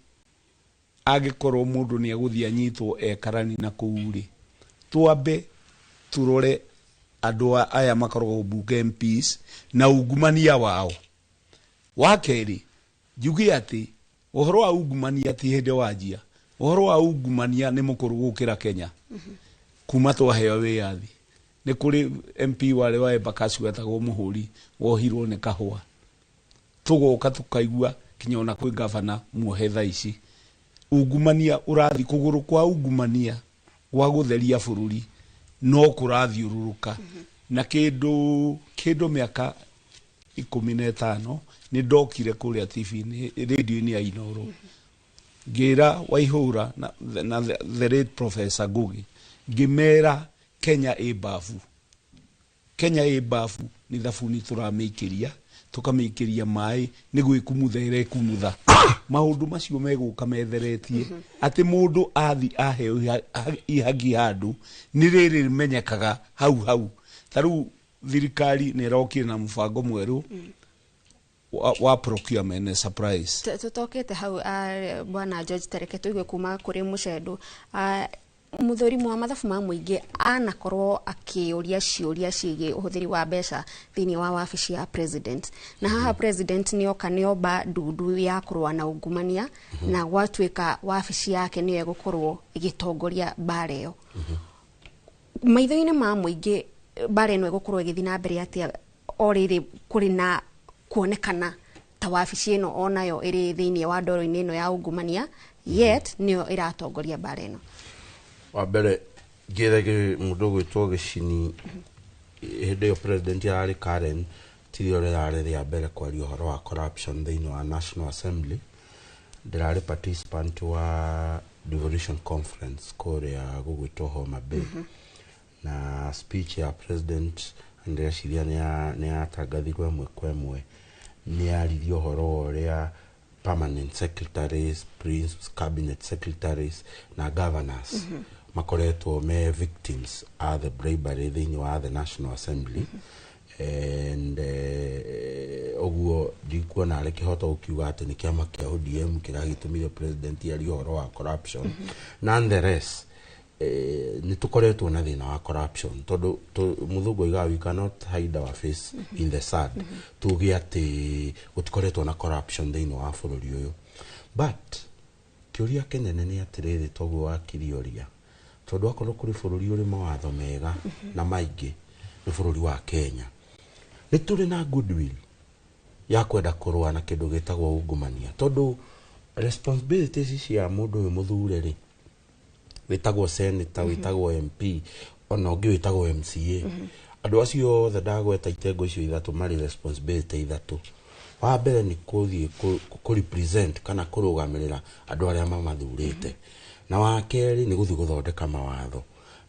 angĩkorwo mũndũ nĩ egũthiĩ anyitwo ekarani na kũu rĩ, twambe turore andũ aya makoragwo bunge, MPs, na ungumania wao. Wa kerĩ, njuge atĩ ũhoro wa ungumania ti hĩndĩ wanjia, ũhoro wa ungumania nĩ mũkũrũ gũkĩra Kenya. Kuma twaheo wĩyathi nĩ kũrĩ MP warĩ wa Embakasi wetagwo Mũhũri, wohirwo nĩ kahũa. Tũgoka tũkaigua kinya ona kwĩ gavana muohe thaa ici. Ungumania ũrathi kũgũrũ kwa ungumania gwa gũtheria bũrũri no kũrathiũrũrũka. Na kĩndũ mĩaka 15 nĩ ndokire kũrĩa TV-inĩ, radio-inĩ ya Inooro, ngĩra Waihũra na the late Professor Ngugi, ngĩmera Kenya ĩ babu. Kenya ĩ babu nĩ thabuni tũramĩikĩria, tũkamĩikĩria maĩ nĩ gwĩkumutha ĩrekumutha. Maũndũ macio megũka metheretie atĩ mũndũ athi aheo ihaki handũ nĩ rĩrĩ rĩmenyekaga hau hau. Ta rĩu thirikari nĩ ĩrokire na mũbango mwerũ wa procurement and supplies. Tutokete hau, bwana George, tareke tuigue kuma kuri Muchendu. Muthurimu wa mathabu ma muingi anakorwo akiuria ciuria cigie uhuthiri wa mbeca thiini wa wabici ya president, na haha president nioka niomba ndundu ya kurua na ungumania, na gwatuika wabici yake niyo igukorwo igitongoria mbara iyo. Maitho-ini ma muingi mbara ino igukorwo igithi na mbere atia o riri kuri na kuonekana ta wabici ino onayo iri thiini wa ndoro-ini ino ya ungumania, yet niyo iratongoria mbara ino? Wa mbere ngĩre mũndũ ũgwĩtwo Gĩcini hĩndĩ ĩyo president yarĩ Karen tirio rĩrarĩ rĩa mbere kwaria ũhoro wa corruption thĩinĩ wa National Assembly. Ndĩrarĩ participant wa devolution conference kũrĩa gũgwĩtwo Homa Bay. Na speech ya president ndĩreciria nĩ yatangathirwo ĩmwe kwa ĩmwe, nĩ yaririe ũhoro wa ũrĩa permanent secretaries, prince cabinet secretaries na governors makoretwo me victims a the bribery thĩinĩ wa the National Assembly. And ũguo ndikuona arĩ kĩhoto gũkiuga atĩ nĩ kĩama kĩa ODM kĩragĩtũmire president arie ũhoro wa corruption. Nonetheless, nĩ tũkoretwo na thĩna wa corruption tondũ mũthũngũ oigaga we cannot hide our face in the sand. Tuge atĩ gũtikoretwo na corruption thĩinĩ wa bũrũri ũyũ, but kĩũria kĩnene nĩ atĩrĩrĩ, toguo wakirioria, tondũ akorwo kũrĩ bũrũri ũrĩ mawatho mega na maingĩ nĩ bũrũri wa Kenya, nĩ tũrĩ na goodwill ya kwenda kũrũa na kĩndũ gĩtagwo ungumania, tondũ responsibilities cia mũndũ ũyũ mũthure rĩ, wĩtagwo senator, wĩtagwo MP, ona ũngĩ wĩtagwo MCA, andũ acio othe ndagweta itengo icio ithatũ marĩ responsibility ithatũ. Wa mbere nĩ kũthiĩ kũ represent kana kũrũgamĩrĩra andũ arĩa mamathurĩte, na wa kerĩ nĩ gũthiĩ gũthondeka mawatho,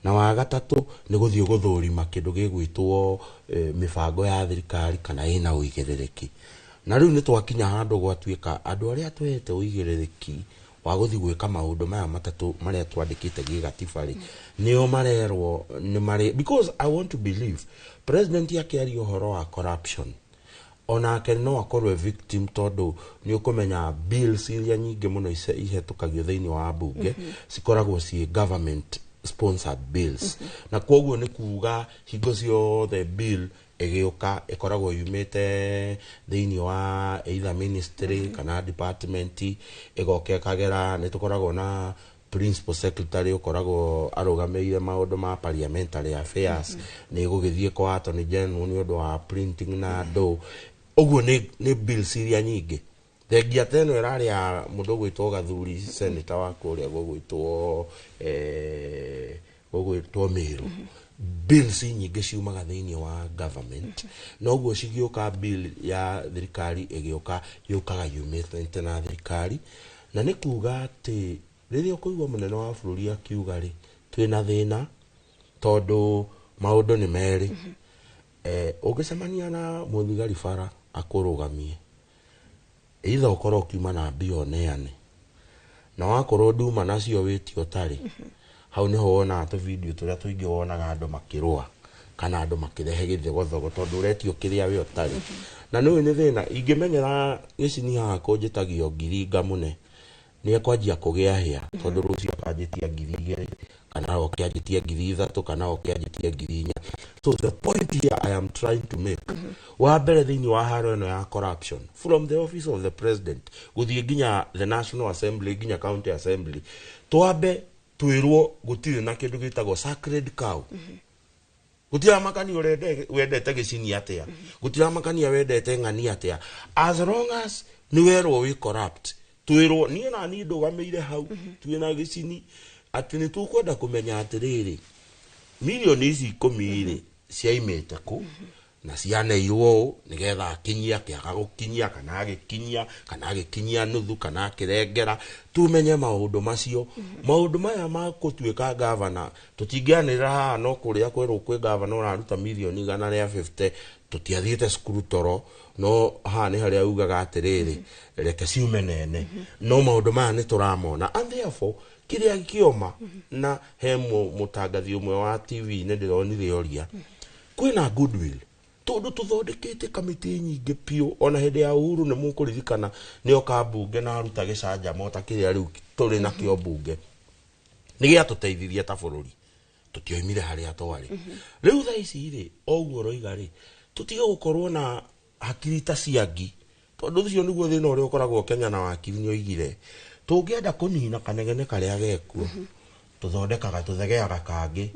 na wa gatatũ nĩ gũthiĩ gũthũrima kĩndũ gĩgwĩtwo mĩbango ya thirikari kana ĩna ũigĩrĩrĩki. Na rĩu nĩ twakinya handũ gwatuĩka andũ arĩa twehete ũigĩrĩrĩki wa gũthiĩ gwĩka maũndũ maya matatũ marĩa twandĩkĩte gĩgatiba rĩ, nĩo marerwo nĩ marĩ, because I want to believe president akĩaria ũhoro wa corruption onake no akorwo victim, tondũ nĩ ũkũmenya bills iria nyingĩ mũno ihetũkagio thĩinĩ wa bunge cikoragwo ciĩ government sponsored bills, na kwoguo nĩ kuga hingo ciothe bill ĩgĩũka ĩkoragwo yumĩte thĩinĩ wa either ministry kana department, ĩgoka ĩkagera. Nĩ tũkoragwo na principal secretary ũkoragwo arũgamĩrĩire maũndũ ma parliamentary affairs, nĩ ĩgũgĩthiĩ kwa attorney general nĩ ũndũ wa printing na andũ. Ũguo nĩ bills iria nyingĩ thengia ta ĩno ĩrarĩ ya mũndũ ũgwĩtwo Gathuri, senator wa kũrĩa gũgwĩtwo Meru. Bills nyingĩ ciumaga thĩinĩ wa government, noguo cigĩũka bill ya thirikari ĩgĩũka yũkaga yumĩte na thirikari, na nĩ kuga atĩ rĩrĩa ũkũigua mũnene wa bũrũri akiuga rĩ, twĩna thĩna tondũ maũndũ nĩ merĩ. Ũngĩcemania na mũthigari bara akũrũgamie, either ũkorwo ũkiuma na mbia ũneane, na wakorwo nduma nacio wĩtie ũtarĩ, hau niho wonaga tũvideo tũrĩa tũingĩ wonaga andũ makĩrũa kana andũ makĩrehe gĩthogothogo tondũ ũretio kĩrĩa we ũtarĩ. Na nĩũĩ nĩ thĩna, ingĩmenyera gĩcini haha kũnjĩtagio ngiri ngamũne, nĩ ekwanjia kũgĩa hĩa tondũ rũciũ akanjĩtia 2,000 kana oke anjĩtie 3,000 kana oke anjĩtie 4,000. So the point here I am trying to make, wa mbere thĩinĩ wa haro ĩno ya corruption, from the office of the president gũthiĩ nginya the National Assembly nginya county assembly, twambe Twĩrwo gũtirĩ na kĩndũ gĩtagwo sacred cow. Gũtiramakania wendete gĩcini atĩa, gũtiramakania wendete ng'ani atĩa, as long as nĩ werwo wĩ corrupt. Twĩrwo niĩ na niĩ ndũgamĩire hau twĩna gĩcini atĩ nĩ tũkwenda kũmenya atĩrĩrĩ, mirioni ici 10 rĩ ciaimĩte kũ na cianeirwo ũũ nĩgetha akinyia kĩaga gũkinyia kana agĩkinyia kana agĩkinyia nuthu kana akĩrengera. Tumenye maũndũ macio. Maũndũ maya ma gũtuĩka gavana tũtingĩanĩrĩra haha, no kũrĩa kwerwo kwĩ gavana ũraruta mirioni 150, tũtiathiĩte cukuru toro, no haha nĩ harĩa ugaga atĩrĩrĩ, reke ciume nene. No maũndũ maya nĩ tũramona, and therefore kĩrĩa kĩoma na he mũtangathi ũmwe wa TV nĩ ndĩronire oria kwĩna goodwill tondu tuthondekete kamĩtĩ nyingĩ piũ. Ona hĩndĩ ya Uhuru nĩ mũkũririkana nĩ oka mbunge na aruta gĩcanjama ta kĩrĩa rĩu tũrĩ nakĩo mbunge, nĩ gĩatũteithirie ta bũrũri, tũtioimire harĩa twarĩ. Rĩu thaa ici rĩ, o ũguo ũroiga rĩ, tũtige gũkorwo na hakiri ta cia ngi, tondũ ũcio nĩguo thĩna ũrĩa ũkoragwo Kenya. Na wakiri nĩ oigire tũngĩenda kũnina kanegene karĩa gekuo, tũthondekaga tũthegeaga kangĩ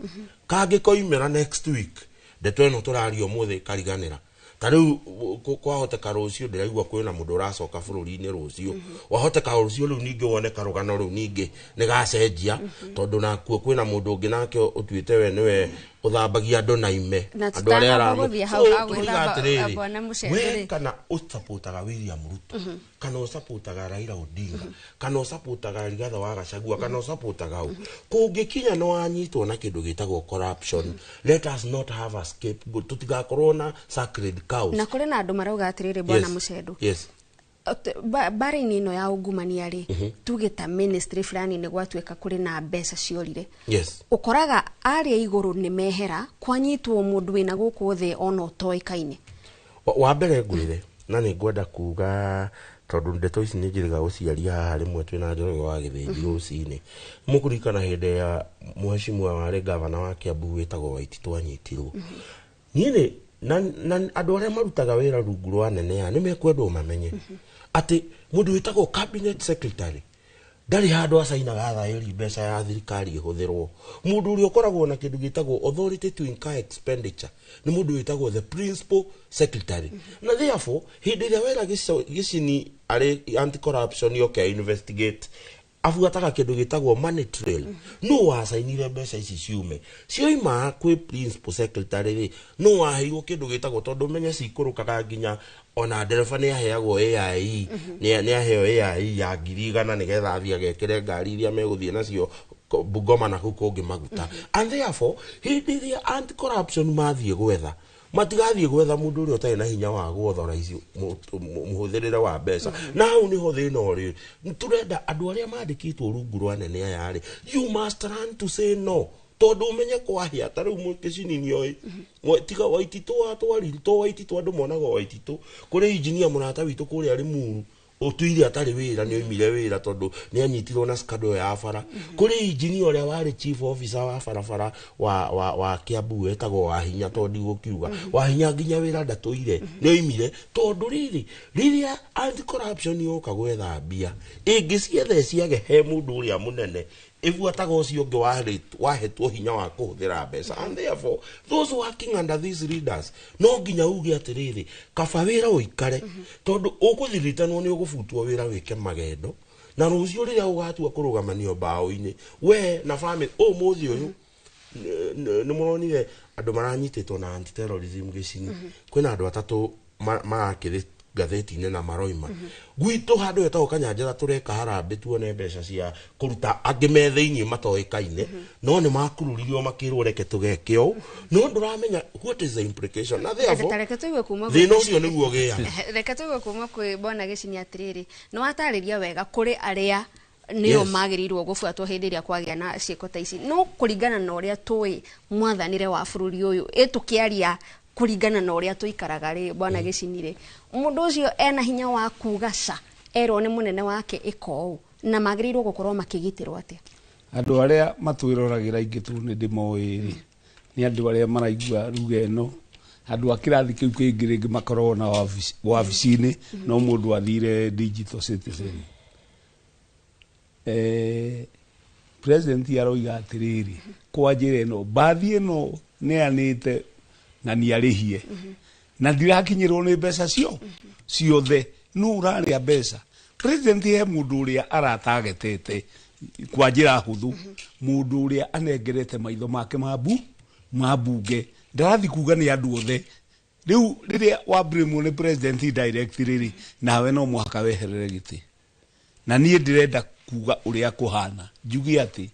kangĩ koimĩra next week. Ndeto ĩno tũraria ũmũthĩ kariganĩra. Ta rĩu kwahoteka rũciũ ndĩraigua kwĩna mũndũ ũracoka bũrũri-inĩ rũciũ, wahoteka rũciũ rĩu ningĩ wone karũgano rĩu ningĩ nĩ gacenjia, tondũ nakuo kwĩna mũndũ ũngĩ nake ũtuĩte we nĩwe ũthambagia andũ na ime Na andũ arĩa tũtanamba gũthiĩ hau So, ha tũroiga gwĩthamba, atĩrĩrĩ, Bwana Mũcembe we rĩ. kana ũsupportaga William Ruto kana ũsupportaga Raila Odinga kana ũsupportaga Rigathi wa Gachagua kana ũsupportaga ũ, kũngĩkinya nĩ wanyitwo na kĩndũ gĩtagwo corruption, let us not have a scapegoat. Tũtigakorwo na sacred cows. Na kũrĩ na andũ marauga atĩrĩrĩ, Bwana Mũcendu, bara-inĩ ĩno ya ungumania rĩ, tuge ta ministry fulani nĩ gwatuĩka kũrĩ na mbeca ciorire, ũkoraga arĩa igũrũ nĩ mehera, kwanyitwo mũndũ wĩna gũkũ thĩ ona ũtoĩkaine. Wa mbere ngwĩre, na nĩ ngwenda kuga tondũ ndeto ici nĩ njĩrĩga gũciaria haha rĩmwe twĩna Njoroge wa Gĩthĩnji rũcinĩ. Mũkũririkana hĩndĩ ya mheshimiwa warĩ gavana wa Kiambu wĩtagwo Waititũ anyitirwo. Niĩ nĩ na andũ arĩa marutaga wĩra rungu rwa anene aya nĩ mekwendwo mamenye atĩ mũndũ wĩtagwo cabinet secretary ndarĩ handũ acainaga thaĩri mbeca ya thirikari ĩhũthĩrwo. Mũndũ ũrĩa ũkoragwo na kĩndũ gĩtagwo authority to incur expenditure nĩ mũndũ wĩtagwo the principal secretary, na therefore hĩndĩ ĩrĩa wera gĩcini arĩ anti corruption yoke investigate, abuataga kĩndũ gĩtagwo money trail. No wacainire mbeca ici ciume, cioima kwĩ principal secretary rĩ, no waheirwo kĩndũ gĩtagwo, tondũ ũmenye cikũrũkaga nginya ona ndereba nĩ aheagwo AIE, nĩ aheo AIE ya 100,000 nĩgetha athiĩ agekĩre ngari iria megũthiĩ nacio Bungoma na kũu kũngĩ maguta. And therefore hĩndĩ ĩrĩa anti corruption mathiĩ gwetha, matigathiĩ gwetha mũndũ ũrĩa ũtarĩ na hinya wa gwotha ici mũhũthĩrĩre wa mbeca. Na hau nĩho thĩna ũrĩ. Tũrenda andũ arĩa mandĩkĩtwo rungu rwa anene aya rĩ, you must learn to say no, tondũ ũmenye kwahĩa ta rĩu Gĩcini nĩoĩ tiga Waititũ watwari to Waititũ andũ monaga Waititũ kũrĩ injinia mũrata witũ kũrĩa Limuru ũtuire atarĩ wĩra, nĩ oimire wĩra tondũ nĩ anyitirwo na scandal ya bara. Kũrĩ injinia ũrĩa warĩ chief officer wa barabara wa Kiambu wetagwo Wahinya, tondũ ndigũkiuga Wahinya nginya wĩra ndatũire, nĩ oimire tondũ rĩrĩ rĩrĩa anti corruption yoka gwetha mbia ĩngĩcietha ciage he mũndũ ũrĩa mũnene ĩbuataga ũcio ũngĩ wahetwo hinya wa kũhũthĩra mbeca. And therefore those working under these leaders no nginya uge atĩrĩrĩ, kaba wĩra ũikare, tondũ ũkũthiritanwo nĩ ũgũbutwo wĩra wĩke magendo, na rũciũ rĩrĩa ũgatua kũrũgamanio mbaũ-inĩ we na family. Ũmũthĩ ũyũ nĩ mũronire andũ maranyitĩtwo na anti terrorism gĩcini, kwĩna andũ atatũ marakĩrĩ ngathĩti-inĩ na maroima gwitũ handũ hetagwo Kanyanjara tũreka harambĩ tuone mbeca cia kũruta angĩ me thĩiniĩ matoĩkaine, no nĩ makururirio makĩrwo reke tũgeke ũũ, no ndũramenya what is the implication, na therefore Ta reke tũigue kuma gwĩ thĩna ũcio nĩguo ũgĩaga. Reke tũigue kuma kwĩ Bwana Gĩcini atĩrĩrĩ, nĩ watarĩria wega kũrĩ arĩa nĩo magĩrĩirwo gũbuatwo hĩndĩ ĩrĩa kwagĩa na ciĩko ta ici, no kũringana na ũrĩa tũĩ mwathanĩre wa bũrũri ũyũ, ĩ tũkĩaria kũringana na ũrĩa tũikaraga rĩ, Bwana Gĩcini rĩ, mũndũ ũcio ena hinya wa kuga ca erwo nĩ mũnene wake ĩka ũũ, na magĩrĩirwo gũkorwo makĩgitĩrwo atĩa? Andũ arĩa matwĩroragĩra aingĩ tu nĩ ndĩmoĩ rĩ, nĩ andũ arĩa maraigua ruga ĩno, andũ a kĩrathi kĩu kĩngĩ rĩngĩ makoragwo na wabici-inĩ, no mũndũ athire digital citizen. President aroiga atĩrĩrĩ, kwa njĩra ĩno mbathi ĩno neanĩte na nĩarĩhie na ndirakinyĩrwo nĩ mbeca cio ciothe, nũ ũrarĩa mbeca? President he mũndũ ũrĩa aratagetete kwa njĩra hũthũ, mũndũ ũrĩa anengerete maitho make mabu mabunge, ndarathi kuga nĩ andũ othe. Rĩu rĩrĩa wambrimwo nĩ president direct rĩrĩ, nawe no mũhaka weherere gĩtĩ. Na niĩ ndĩrenda kuga ũrĩa kũhana, njuge atĩ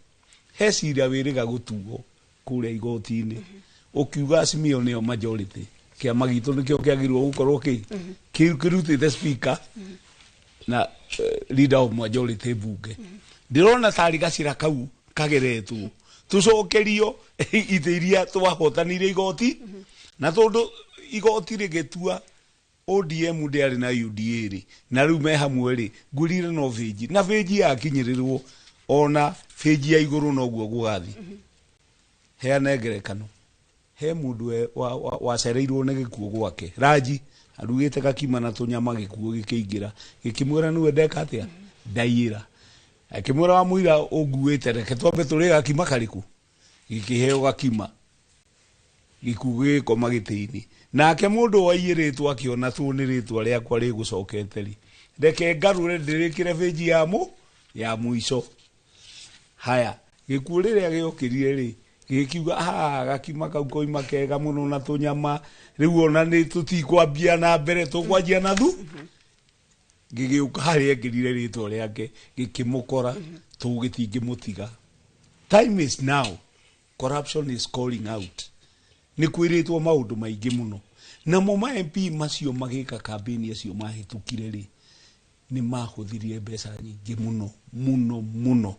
he cira wĩrĩga gũtuo kũrĩa igoti-inĩ ũkiuga Azimio nĩyo majority, kĩama gitũ nĩkĩo kĩagĩrĩirwo gũkorwo kĩrutĩte speaker na leader of majority bunge. Ndĩrona tarĩ gacĩra kau kageretwo tũcokerio itĩ iria twahotanire igoti, na tondũ igoti rĩgĩtua ODM ndĩarĩ na UDA rĩ, na rĩu me hamwe rĩ, ngwĩrire no bĩnji na bĩnji yakinyĩrĩrwo ona bĩnji ya igũrũ noguo gũgathiĩ. Heane ngerekano, he mũndũ wacereirwo nĩ gĩkuũ gwake, Raji arugĩte gakima na tũnyama, gĩkuũ gĩkĩingĩra gĩkĩmwĩra nĩwe ndeka atĩa, ndaiyĩra. Akĩmwĩra wa mũira ũnguĩte, reke twambe tũrĩe gakima karĩkũ, gĩkĩheo gakima, gĩkuũ gĩgĩkoma gĩtĩ-inĩ. Nake mũndũ waiyĩrĩtwo akĩona tu nĩ rĩtwa rĩakwa rĩgũcokete rĩ, reke ngarũre ndĩrĩkĩre bĩnji ya mũico. Haya, gĩkuũ rĩrĩa gĩokĩrire rĩ, gĩkiuga ha gakima kau koima kega mũno na tũnyama, rĩu ona nĩ tũtikwambia na mbere, tũkwanjia na thu. Gĩgĩũka harĩa ekĩrire rĩtwa rĩake, gĩkĩmũkora, tũgĩtingĩmũtiga. Time is now, corruption is calling out. Nĩ kwĩrĩtwo maũndũ maingĩ mũno, namo ma MP macio magĩka kambĩni acio mahĩtũkire rĩ, nĩ mahũthĩrire mbeca nyingĩ mũno mũno mũno,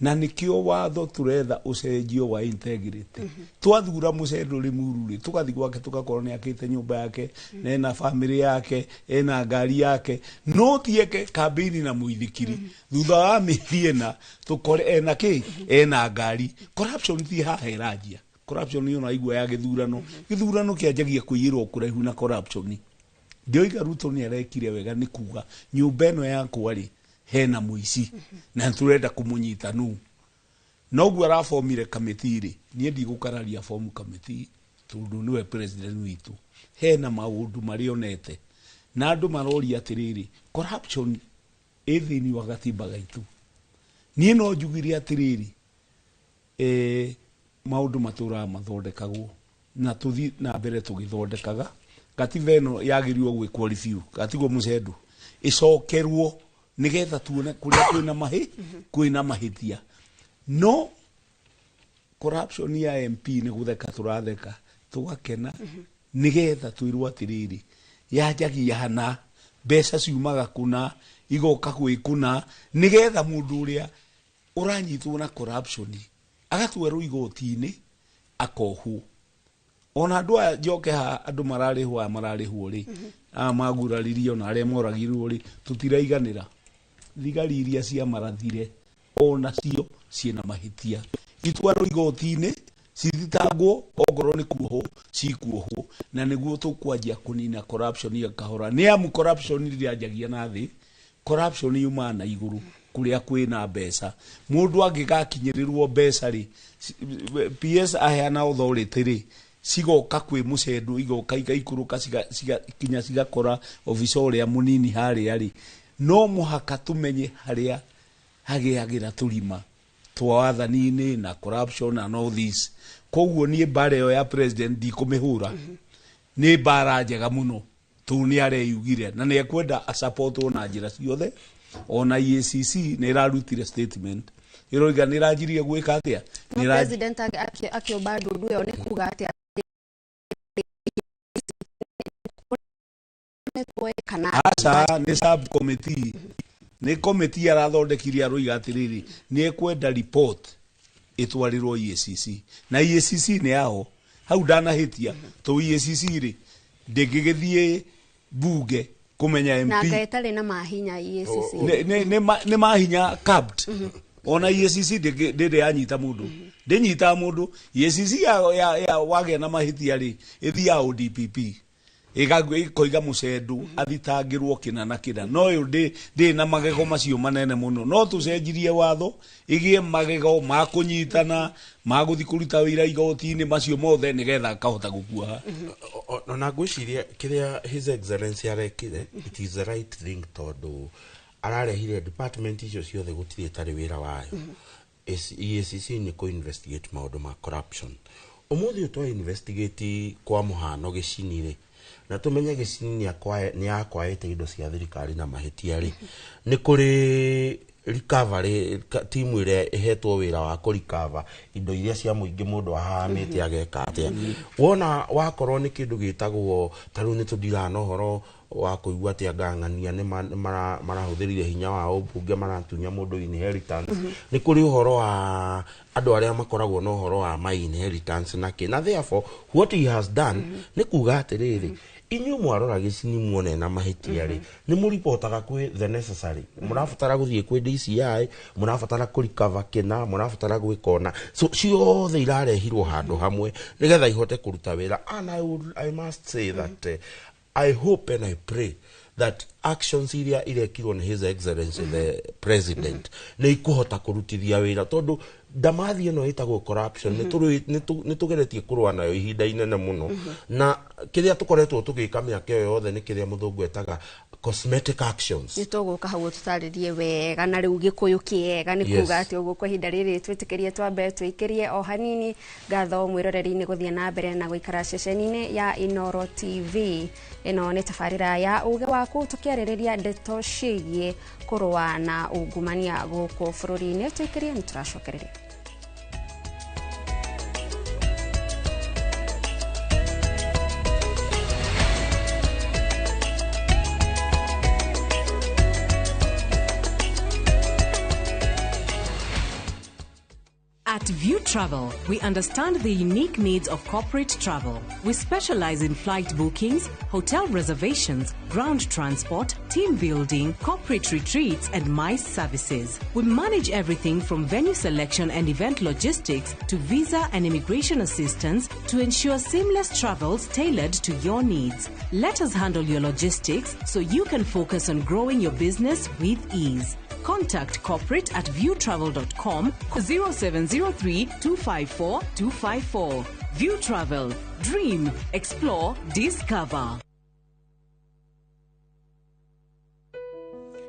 na nĩkĩo watho tũretha ũcenjio wa integrity. Twathura Mũcendo Limuru rĩ, tũgathiĩ gwake tũgakorwo nĩ akĩte nyũmba yake, na ena famĩlĩ yake, ena ngari yake, no tieke kambĩini na mũithikiri, thutha wa mĩeri ĩna tũkore ena kĩ, ena ngari. Corruption ti haha ĩranjia. Corruption yo naigua ya gĩthurano, gĩthurano kĩanjagia kũiyĩrwo kũraihu na corruption. Ndioiga Ruto nĩ arekire wega nĩ kuga nyũmba ĩno yakwa rĩ, hena mũici na tũrenda kũmũnyita nũ. Noguo arabomire kamĩtĩ rĩ, niĩ ndigũkararia bomu kamĩtĩ tondũ nĩwe president witũ. Hena maũndũ marĩa onete na andũ maroria atĩrĩrĩ, corruption ĩ thĩinĩ wa gatiba gaitũ. Niĩ no njugire atĩrĩrĩ, maũndũ matũraga mathondekagwo na tũthiĩ na mbere tũgĩthondekaga. Gatiba ĩno yagĩrĩirwo gwĩkwo review, gatigwo Mũcendo, ĩcokerwo nĩgetha tuone kũrĩa kwĩna mahĩtia. No corruption ya MP nĩ gũtheka tũratheka tũgakena, nĩgetha twĩrwo atĩrĩrĩ, yanjagia hana, mbeca ciumaga kũna, igoka gwĩ kũna, nĩgetha mũndũ ũrĩa ũranyitwo na corruption agatwarwo igoti-inĩ akohwo. Ona andũ aya njoke haha, andũ mararĩhwo aya mararĩhwo rĩ, aya maguraririo na arĩa moragirwo rĩ, tũtiraiganĩra. Thigari iria ciamarathire ona cio ciĩna mahĩtia, itwarwo igoti-inĩ cithitangwo, ongorwo nĩ kuohwo cikuohwo, na nĩguo tũkwanjia kũnina corruption ya kahora. Nĩ amu corruption ndĩanjagia na thĩ, corruption yumaga na igũrũ kũrĩa kwĩna mbeca. Mũndũ angĩgakinyĩrĩrwo mbeca rĩ, PS aheana authority rĩ, cigoka kwĩ Mũcendo, igoka igaikũrũka kinya cigakora officer ũrĩa mũnini harĩa rĩ. No mũhaka tũmenye harĩa hagĩagĩra tũrima twa wathani-inĩ na corruption and all this. Koguo niĩ mbara ĩyo ya president ndikũmĩhũra, nĩ mbara njega mũno tondũ nĩ areyugire na nĩ ekwenda asupportwo na njĩra ciothe. Ona EACC nĩ ĩrarutire statement ĩroiga nĩ ĩranjirie gwĩka atĩa. No president akĩũmba ndundu ĩyo nĩ kuga atĩa kana? Aca, nĩ sub committee, nĩ committee arathondekire, aroiga atĩrĩrĩ, nĩ ekwenda report ĩtwarĩrwo EACC, na EACC nĩ yao hau ndanahĩtia to EACC rĩ ndĩngĩgĩthiĩ bunge kũmenya Na MP anga ĩtarĩ na mahinya EACC. Nĩ mahinya capped. Ona EACC ndĩrĩ yanyita mũndũ, ndĩnyitaga mũndũ. EACC ya wagĩa na mahĩtia rĩ, ĩthiaga ODPP. Ĩkoiga Mũcendu athitangĩrwo kĩna na kĩna, no ũyũ ndĩ na magego macio manene mũno. No tũcenjirie watho ĩgĩe magego ma kũnyitana, ma gũthiĩ kũruta wĩra igoti-inĩ, macio mothe nĩgetha akahota gũkua. Ona ngwĩciria kĩrĩa His Excellency arekire, it is the right thing, tondũ ararehire department icio ciothe, gũtirĩ ĩtarĩ wĩra wayo. EACC nĩ kũ investigate maũndũ ma corruption. Ũmũthĩ ũyũ twa investigate kwa mũhano Gĩcini rĩ, na tũmenye Gĩcini nĩ akwaĩte indo cia thirikari na mahĩtia rĩ, nĩ kũrĩ recovery timu ĩrĩa ĩhetwo wĩra wa kũrikava indo iria cia mũingĩ mũndũ ahahamĩte ageka atĩa. Wona wakorwo nĩ kĩndũ gĩtagwo, ta rĩu nĩ tũndiraga na ũhoro wa kũigua atĩ angang'ania nĩ marahũthĩrire hinya wa ũmbunge maratunya mũndũ inheritance. Nĩ kũrĩ ũhoro wa andũ arĩa makoragwo na ũhoro wa my inheritance na kĩ, na therefore what he has done nĩ kuga atĩrĩrĩ, inyuĩ mwarora Gĩcini muone na mahĩtia rĩ, nĩ mũripotaga kwĩ the necessary, mũrabatara gũthiĩ kwĩ DCI, mũrabatara kũrikava kĩna, mũrabatara gwĩka ũna. So ciothe irarehirwo handũ hamwe nĩgetha ihote kũruta wĩra. And I must say that I hope and I pray that actions iria irekirwo nĩ His Excellency the President nĩ ikũhota kũrutithia wĩra, tondũ ndamathi ĩno ĩtagwo corruption nĩ tũgeretie kũrũa nayo ihinda inene mũno, na kĩrĩa tũkoretwo tũgĩka mĩaka ĩyo yothe nĩ kĩrĩa mũthũngũ etaga cosmetic actions. Nĩ tũgũka hau tũtarĩrie wega na rĩu Gĩkũyũ kĩega nĩ kuga atĩ ũguo. Kwa ihinda rĩrĩ twĩtĩkĩrie twambe twĩkĩrie o hanini. Ngatho mwĩroreri-inĩ gũthiĩ na mbere na gũikara ceceni-inĩ ya Inooro TV. Ĩno nĩ tabarĩra ya Ũgĩ Waku, tũkĩarĩrĩria ndeto ciĩgiĩ kũrũa na ungumania gũkũ bũrũri-inĩ. Twĩkĩrie, nĩ tũracokereria. At View Travel, we understand the unique needs of corporate travel. We specialize in flight bookings, hotel reservations, ground transport, team building, corporate retreats, and MICE services. We manage everything from venue selection and event logistics to visa and immigration assistance to ensure seamless travels tailored to your needs. Let us handle your logistics so you can focus on growing your business with ease. Contact corporate at viewtravel.com 0703 254 254. View Travel. Dream, explore, discover.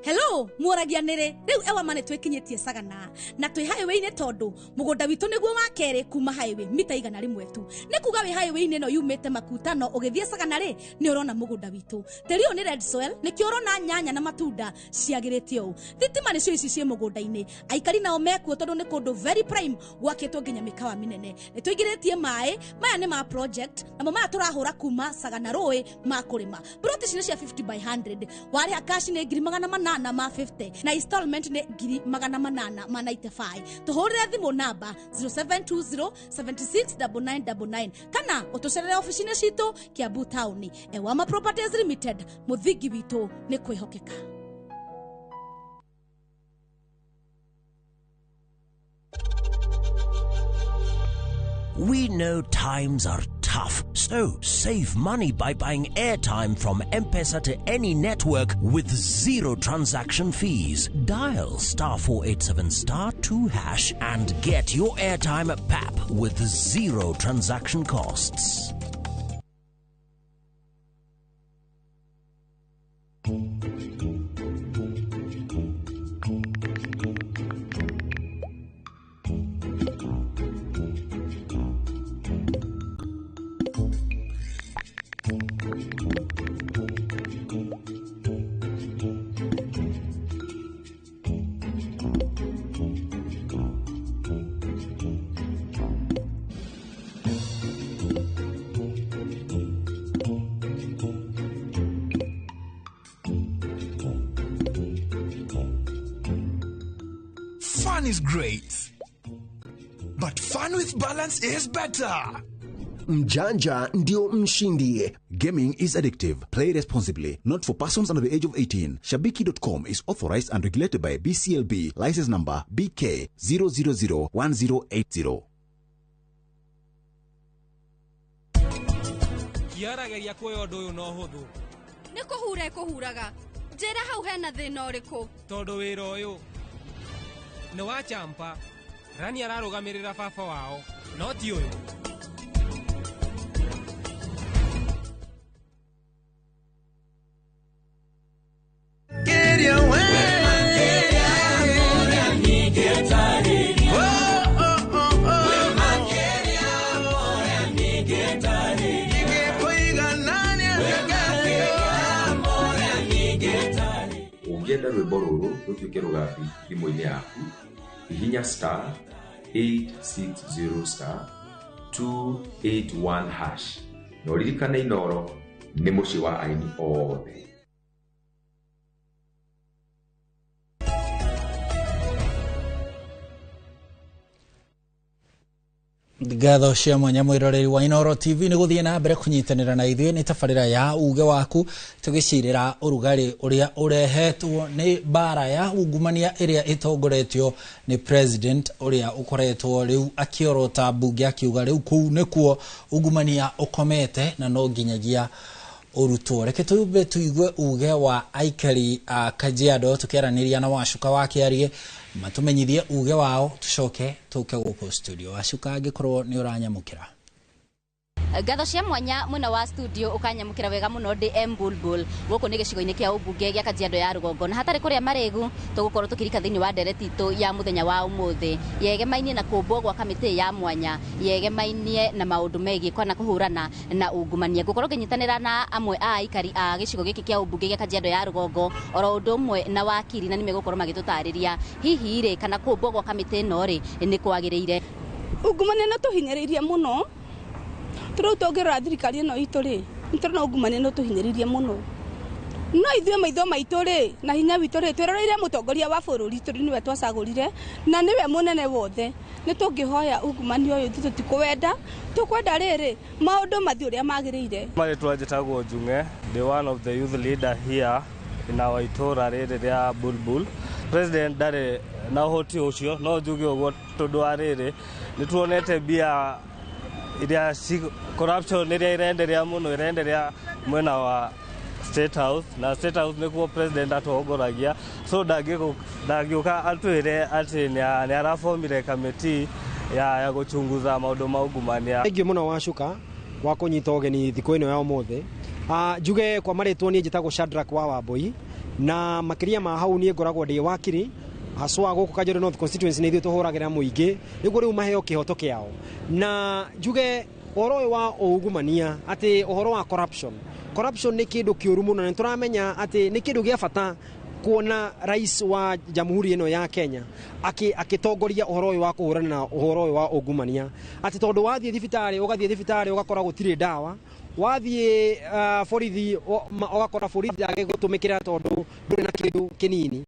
Hello, mworagia nĩrĩ rĩu Ewama nĩ twĩkinyĩtie Sagana na twĩ highway-inĩ, tondũ mũgũnda witũ nĩguo wa kerĩ kuma highway mita 100 tu. Nĩ kuga wĩ highway-inĩ ĩno yumĩte Makutano ũgĩthiĩ Sagana rĩ, nĩ ũrona mũgũnda witũ. Tĩri ũyũ nĩ red soil, nĩkĩo ũrona nyanya na matunda ciagĩrĩte ũũ. Thitima nĩcio ici ciĩ mũgũnda-inĩ, aikari nao mekuo tondũ nĩ kũndũ very prime gwakĩtwo nginya mĩkawa mĩnene. Nĩ tũingĩrĩtie maĩ maya nĩ ma project, namo maya tũrahũra kuma Sagana rũĩ ma kũrĩma. Plot ici nĩ cia 50 by 100, warĩha cash nĩ 800 ma 50 na installment nĩ 895. Tũhũrĩre thimũ namba 0720 769999 kana ũtũcerere ofici-inĩ citũ Kiambu Town. Ewama Properties Limited, mũthingi witũ nĩ kwĩhokeka. We know times are tough, so save money by buying airtime from M-Pesa to any network with zero transaction fees. Dial *487*2# and get your airtime at PAP with zero transaction costs. Fun is great, but fun with balance is better. Mjanja ndio mshindi. Gaming is addictive. Play responsibly. Not for persons under the age of 18. Shabiki.com is authorized and regulated by BCLB. License number BK 0001080. Kiara geria kuoya ũndũ ũyũ na ũhũthũ. Nĩ kũhura ĩkũhuraga. Njĩra hau hena thĩna ũrĩkũ? Tondũ wĩra ũyũ nĩ wa Champa. Rani ararũgamĩrĩra baba wao, no ti ũyũ. Ũngĩenda rwĩmbo rũrũ rũtuĩke rũgambi thimũ-inĩ yaku, hihinya star 860 star 281 hash na ũririkane Inooro nĩ mũciĩ wa aini othe. Ngatho cia mwanya mwiroreri wa Inooro TV nĩ gũthiĩ na mbere kũnyitanĩra na ithuĩ nĩ tabarĩra ya uge waku tũgĩcirĩra ũrugarĩ ũrĩa ũrehetwo nĩ mbara ya ungumania ĩrĩa ĩtongoretio nĩ president ũrĩa ũkoretwo rĩu akĩorota mbunge akiuga rĩu kũu nĩkuo ungumania ũkomete na no nginyagia ũrutwo. Reke tũmbe tũigue uge wa aikari a Kajiado tũkĩaranĩria na Wacuka wa Kĩarie matumenyithie uge wao tucoke tũke gũkũ studio. Wacuka, angĩkorwo nĩ ũranyamũkĩra. Ngatho cia mwanya mwena wa studio ukanyamukira wega muno ndi M Bulbul guku ni gicigo-ini kia ubunge gia Kajiado ya rugongo na hatari kuria maregu tugukorwo tukirika thiini wa ndereti itu ya muthenya wa umuthi yegemainie na kumbwo gwa kamiti ya mwanya yegemainie na maundu megie kana kuhurana na ungumania. Ngukorwo nginyitanira na amwe a aikari a gicigo giki kia ubunge gia Kajiado ya rugongo oro undu umwe na wakiri na nimegukorwo magitutariria hihi ri kana kumbwo gwa kamiti ino ri ni kwagiriire. Ungumania no tuhinyiririe muno tå tångärora thirikari ĩno itũ rĩ nĩ tũrona ungumania no tũhinyĩrĩirie mũno no ithuĩ maitho maitũ rĩ na hinya witũ rĩ twĩroreire mũtongoria wa bũrũri tondũ nĩwe twacagũrire na nĩwe mũnene wothe. Nĩ tũngĩhoya ungumania ũyũ ithuĩ tũtikũwenda, tũkwenda rĩrĩ maũndũ mathiĩ ũrĩa magĩrĩire. Marĩtwa njĩtagwo Njung'e, the one of the youth leader here in our itũra rĩrĩ rĩa Bulbul. President ndarĩ na ũhoti ũcio no njuge ũguo tondũ wa rĩrĩ nĩ tuonete mbia iria corruption iria irenderea muno irenderea mwena wa State House na State House nikuo president atongoragia, so ndangĩũka atwĩre atĩ nĩ arabomire kamiti ya gũchunguza maũndũ ma ungumania. Thengiũ mũno Wacuka wa kũnyita ũgeni thikũ ĩno ya ũmũthĩ. Njuge kwa marĩtwa niĩ njĩtagwo Shadrack wa Wambui na makĩria ma hau niĩ ngoragwo ndĩ wakiri haswa gũkũ Kajiado North Constituency nĩ ithuĩ tũhũragĩra mũingĩ nĩguo rĩu maheo kĩhoto kĩao. Na njuge ũhoro ũyũ wa ungumania atĩ ũhoro wa corruption nĩ kĩndũ kĩũru mũno na nĩtũramenya atĩ nĩ kĩndũ gĩa bata kuona rais wa jamhuri ĩno ya Kenya akĩtongoria ũhoro ũyũ wa kũhũrana na ũhoro ũyũ wa ungumania atĩ tondũ wathiĩ thibitarĩ ũgathiĩ thibitarĩ ũgakora gũtirĩ ndawa, wathiĩ borithi ũgakora borithi agĩgũtũmĩkĩra tondũ ndũrĩ na kĩndũ kĩnini.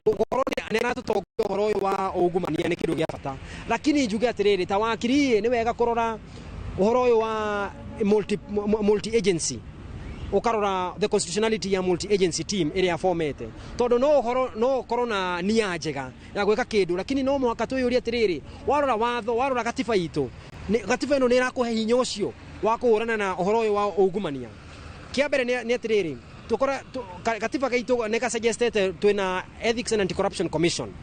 Gũkorwo nĩ aratũtongoria ũhoro ũyũ wa ungumania nĩ kĩndũ gĩa bata, lakini njuge atĩrĩrĩ ta wakiri nĩ wega kũrora ũhoro ũyũ wa multi agency, ũkarora the constitutionality ya multi agency team ĩrĩa formete tondũ no ũhoro no ũkorwo na nia njega ya gwĩka kĩndũ, lakini no mũhaka twĩyũrie atĩrĩrĩ warora watho warora gatiba itũ gatiba ĩno nĩ ĩrakũhe hinya ũcio wa kũhũrana na ũhoro ũyũ wa ungumania. Kĩa mbere nĩ atĩrĩrĩ tukora katiba gaitũ nĩ gasuggestete twĩna Ethics and Anti-Corruption Commission.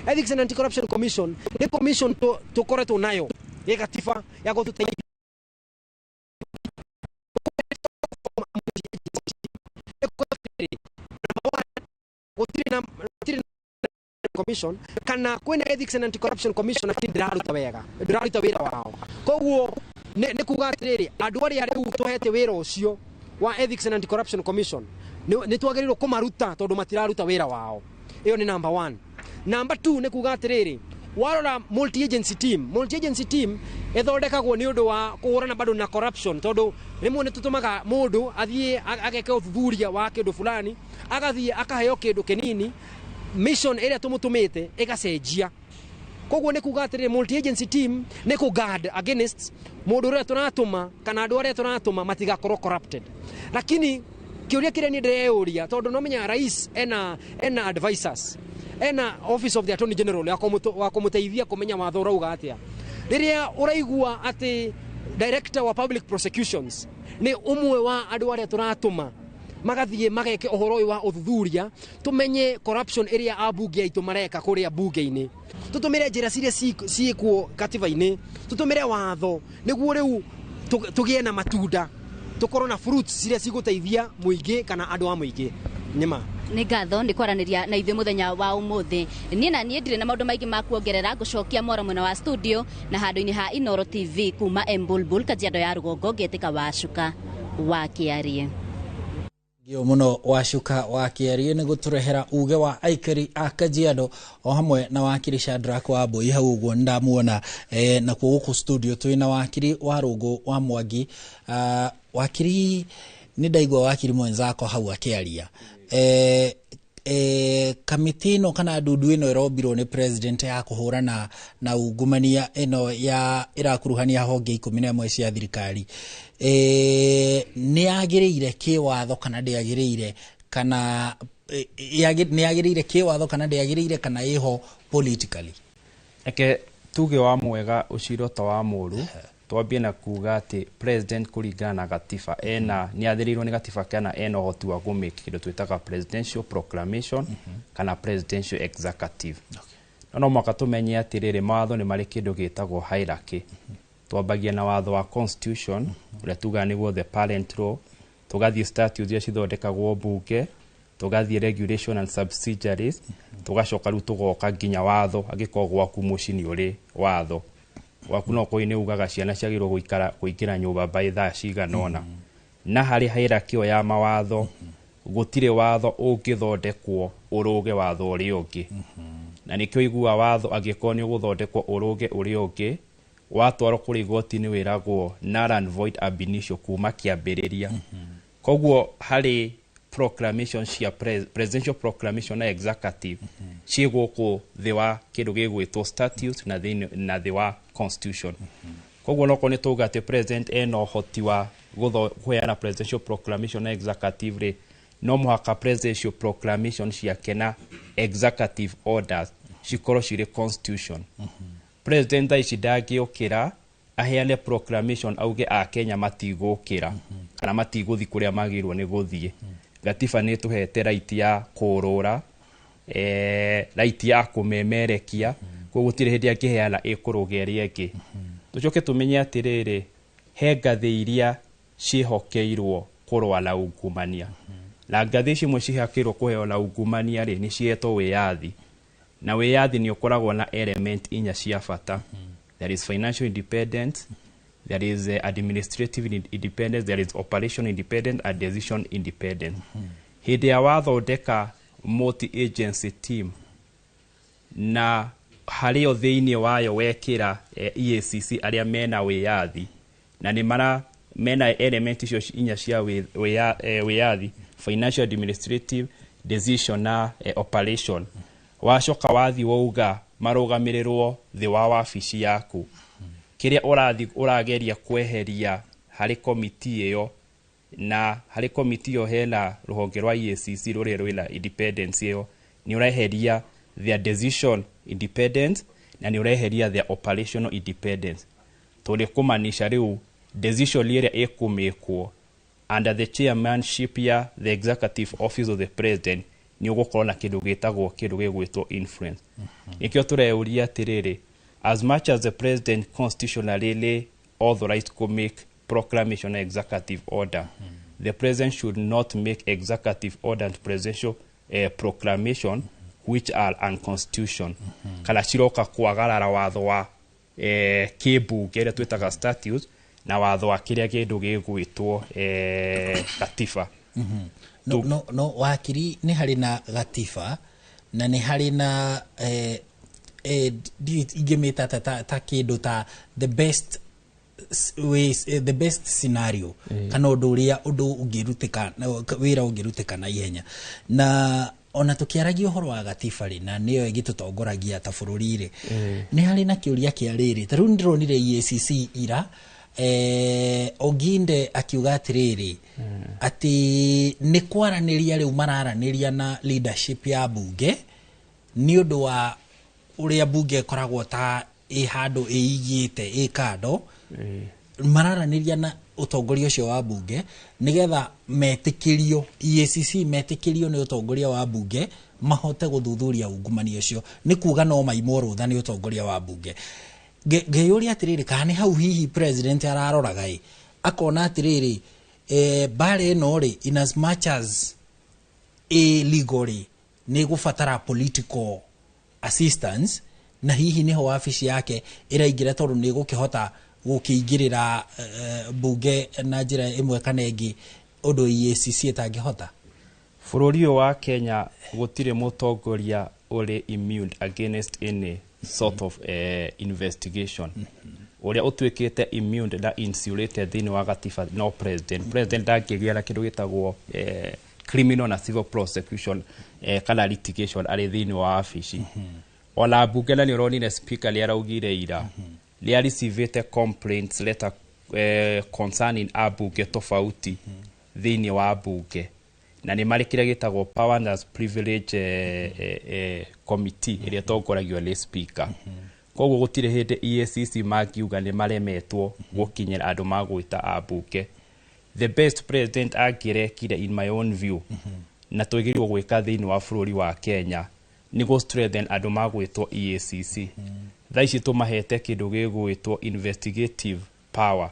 Ethics and Anti-Corruption Commission nĩ commission tũkoretwo nayo ĩ gatiba ya gũtũteithia gũtirĩ na commission kana kwĩna Ethics and Anti-Corruption Commission lakini ndĩraruta wega ndĩraruta wĩra wao. Koguo nĩ kuga atĩrĩrĩ andũ arĩa rĩu tũhete wĩra ũcio wa Ethics and Anti-Corruption Commission nĩ twagĩrĩirwo kũmaruta tondũ matiraruta wĩra wao. Ĩyo nĩ number 1. Number 2 nĩ kuga atĩrĩrĩ warora multi agency team ĩthondekagwo nĩ ũndũ wa kũhũrana bado na corruption tondũ rĩmwe nĩ tũtũmaga mũndũ athiĩ ageke ũthuthuria wa kĩndũ fulani agathiĩ akaheo kĩndũ kĩnini mission ĩrĩa tũmũtũmĩte ĩgacenjia. Koguo nĩ kuga atĩrĩrĩ multi agency team nĩ kũ guard against mũndũ ũrĩa tũratũma kana andũ arĩa tũratũma matigakorwo corrupted, lakini Kĩũria kĩrĩa niĩ ndĩreyũria, tondũ no menya rais ena advisors, ena Office of the Attorney General wa kũmũteithia kũmenya watho ũrauga atĩa. Rĩrĩa ũraigua atĩ Director wa Public Prosecutions nĩ ũmwe wa andũ arĩa tũratũma magathiĩ mageke ũhoro ũyũ wa ũthuthuria, tũmenye corruption ĩrĩa ambunge aitũ mareka kũrĩa bunge-inĩ, tũtũmĩre njĩra ciria ciĩkuo katiba-inĩ, tũtũmĩre watho nĩguo rĩu tũgĩe na matunda, tũkorwo na fruits ciria cigũteithia mũingĩ kana andũ a mũingĩ nĩma. Nĩ ngatho nĩ kwaranĩria na ithuĩ mũthenya wa ũmũthĩ. Niĩ na niĩ ndirĩ na maũndũ maingĩ ma kuongerera, ngũcokia mwaro mwena wa studio na handũ-inĩ ha Inoro TV kuma Embulbul, Kajiado ya Rũgongo, ngĩtĩka Wacuka wa Kĩarie. Gio muno Wacuka wa Kĩarie nĩ gũtũrehera uge wa aikari a Kajiado o hamwe na wakiri Shadrack wa Mbui hau ũguo ndamuona. Nakuo gũkũ studio twĩna wakiri wa Rũngũ wa Mwangi. Wakiri, nĩ ndaigua wakiri mwenzako hau akĩaria. Kamĩtĩ ĩno kana ndundu ĩno ĩrombirwo nĩ president ya kũhũrana na ungumania ĩno ya ĩrakuruhania honge 11 cia thirikari, nĩ yagĩrĩire kĩwatho kana ndĩagĩrĩire, kana nĩ yagĩrĩire kĩwatho kana ndĩagĩrĩire, kana ĩho politically? Reke tuge wa mwega ũciro ta wa mũru. Twambie na kuga atĩ president kũringana na gatiba ena nĩ athĩrĩirwo nĩ gatiba kana ena ũhoti wa kũmake kĩndũ twĩtaga presidential proclamation kana presidential executive. No mũhaka tũmenye atĩrĩrĩ, mawatho nĩ marĩ kĩndũ gĩtagwo hierarchy. Twambagia na watho wa constitution ũrĩa tugaga nĩguo the parent law, tũgathiĩ statutes iria cithondekagwo bunge, tũgathiĩ regulation and subsidiaries, tũgacoka rĩu tũgoka nginya watho. Angĩkorwo gwaku mũciĩ nĩ ũrĩ watho waku, no kũi nĩ ugaga ciana ciagĩrĩirwo gũikara kũingĩra nyũmba by thaa cigana ũna. Na harĩ hierarchy ĩyo ya mawatho, gũtirĩ watho ũngĩthondekwo ũrũge watho ũrĩa ũngĩ, na nĩkĩo igua watho angĩkorwo nĩ ũgũthondekwo ũrũge ũrĩa ũngĩ, watwarwo kũrĩ igoti-inĩ wĩragwo null and void ab initio kuma kĩambĩrĩria. Koguo harĩ proclamation cia presidential proclamation na executive ciĩ gũkũ thĩ wa kĩndũ gĩgwĩtwo statute na thĩinĩ na thĩ wa constitution. Koguo nokorwo nĩ tauga atĩ president ena ũhoti wa kũheana presidential proclamation na executive rĩ, no mũhaka presidential proclamation ciake na executive orders cikorwo cirĩ constitution. President thaa ici ndangĩũkĩra aheane proclamation auge a Kenya matigũkĩra kana matigũthi kũrĩa magĩrĩirwo nĩ gũthiĩ. Gatiba nĩ ĩtũhete right ya kũrũra, right ya kũmemerekia, koguo gũtirĩ hĩndĩ angĩheana ĩkũrũga ĩrĩa ĩngĩ. Tũcoke tũmenye atĩrĩrĩ, he ngathĩ iria ciĩhokeirwo kũrũa na ungumania, na ngathĩ ici imwe ciĩhokeirwo kũheo na ungumania rĩ, nĩ cihetwo wĩyathi, na wĩyathi nĩ ũkoragwo na element inya cia bata. There is financial independence, there is administrative independence, there is operation independence and decision independence. Hĩndĩ ya wathondeka multi agency team na harĩ o thĩinĩ wayo wekĩra EACC arĩa mena wĩyathi na nĩ mara mena element icio inya cia wĩyathi, financial, administrative, decision na operation, wacoka wathi wauga marũgamĩrĩrwo thĩ wa wabici yaku, kĩrĩa ũrathi ũrageria kweheria harĩ komiti ĩyo, na harĩ komiti ĩyo hena rũhonge rwa EACC rũrĩa rwĩna independence ĩyo, nĩ ũreheria their decision independence na nĩ ũreheria their operational independence, tondũ kũmanisha rĩu decision ĩrĩa ĩkũmĩkwo under the chairmanship ya the Executive Office of the President nĩ ũgũkorwo na kĩndũ gĩtagwo kĩndũ gĩgwĩtwo influence. Nĩkĩo tũreuria atĩrĩrĩ, as much as the president constitutionally authorized to make proclamation and executive order, the president should not make executive order and presidential proclamation which are unconstitutional kana ciroka kwagarara watho wa kĩmbunge ĩrĩa twĩtaga statutes na watho wa kĩrĩa kĩndũ gĩgwĩtwo katiba. No wakiri, nĩ harĩ na gatiba na nĩ harĩ na ndiũĩ ingĩmĩta ta kĩndũ ta the best ways, the best scenario kana ũndũ ũrĩa ũndũ ũngĩrutĩka wĩra ũngĩrutĩka na ihenya. Na ona tũkĩaragia ũhoro wa gatiba rĩ, na nĩyo ĩgĩtũtongoragia ta bũrũri rĩ, nĩ harĩ na kĩũria kĩa rĩrĩ, ta rĩu nĩndĩronire EACC ira Oginde akiuga atĩrĩrĩ, atĩ nĩ kwaranĩria rĩu mararanĩria na leadership ya bunge nĩ ũndũ wa ũrĩa bunge ĩkoragwo ta ĩ handũ ĩigĩte ĩ kando, mararanĩria na ũtongoria ũcio wa bunge nĩgetha metĩkĩrio EACC, metĩkĩrio nĩ ũtongoria wa bunge mahote gũthuthuria ungumania ũcio. Nĩ kuga no maimwo rũtha nĩ ũtongoria wa bunge. Ngeyũria atĩrĩrĩ, kana nĩ hau hihi president araroraga ĩ akona atĩrĩrĩ, mbara ĩno rĩ, in as much as ĩ legal rĩ, nĩ ĩgũbatara political assistance, na hihi nĩho wabici yake ĩraingĩra, tondũ nĩ ĩgũkĩhota gũkĩingĩrĩra bunge na njĩra ĩmwe kana ĩngĩ, ũndũ EACC ĩtangĩhota. Bũrũri ũyũ wa Kenya gũtirĩ mũtongoria ũrĩ immune against any sort of investigation. Ũrĩa ũtuĩkĩte immune na insulated thĩinĩ wa gatiba no president. President ndangĩgĩa na kĩndũ gĩtagwo criminal na civil prosecution kana litigation arĩ thĩinĩ wa wabici ona mbunge. Na nĩ ũronire speaker nĩ araugire ira nĩ areceivĩte complaints letter concerning ambunge tofauti thĩinĩ wa mbunge, na nĩ marĩ kĩrĩa gĩtagwo Power and Privilege Committee ĩrĩa ĩtongoragio nĩ speaker. Koguo gũtirĩ hĩndĩ EACC mangiuga nĩ maremetwo gũkinyĩra andũ magwĩta ambunge. The best president angĩrekire, in my own view, na twagĩrĩirwo gwĩka thĩinĩ wa bũrũri wa Kenya, nĩ gũ strengthen andũ magwĩtwo EACC. Thaa ici tũmahete kĩndũ gĩgwĩtwo investigative power,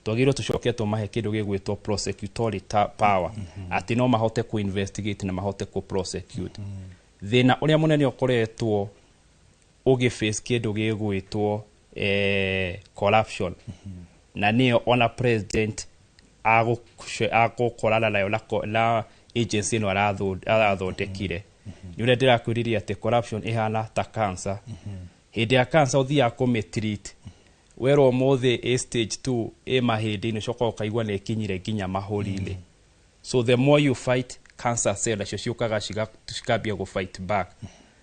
twagĩrĩirwo tũcoke tũmahe kĩndũ gĩgwĩtwo prosecutorial power, atĩ no mahote kũ investigate na mahote kũ prosecute. Thĩna ũrĩa mũnene ũkoretwo ũgĩface kĩndũ gĩgwĩtwo corruption, na nĩyo ona president agũkorana nayo na agency ĩno arathondekire, nĩ ũrĩa ndĩrakwĩrire atĩ corruption ĩhana ta cancer. Hĩndĩ ya cancer ũthiaga kũmĩtreat, werwo ũmũthĩ ĩ stage 2 ĩ mahĩndĩ-inĩ, ũcoka ũkaigua nĩ ĩkinyire nginya mahũri-inĩ. So the more you fight cancer cell, nacio ciũkaga cikambia gũ fight back.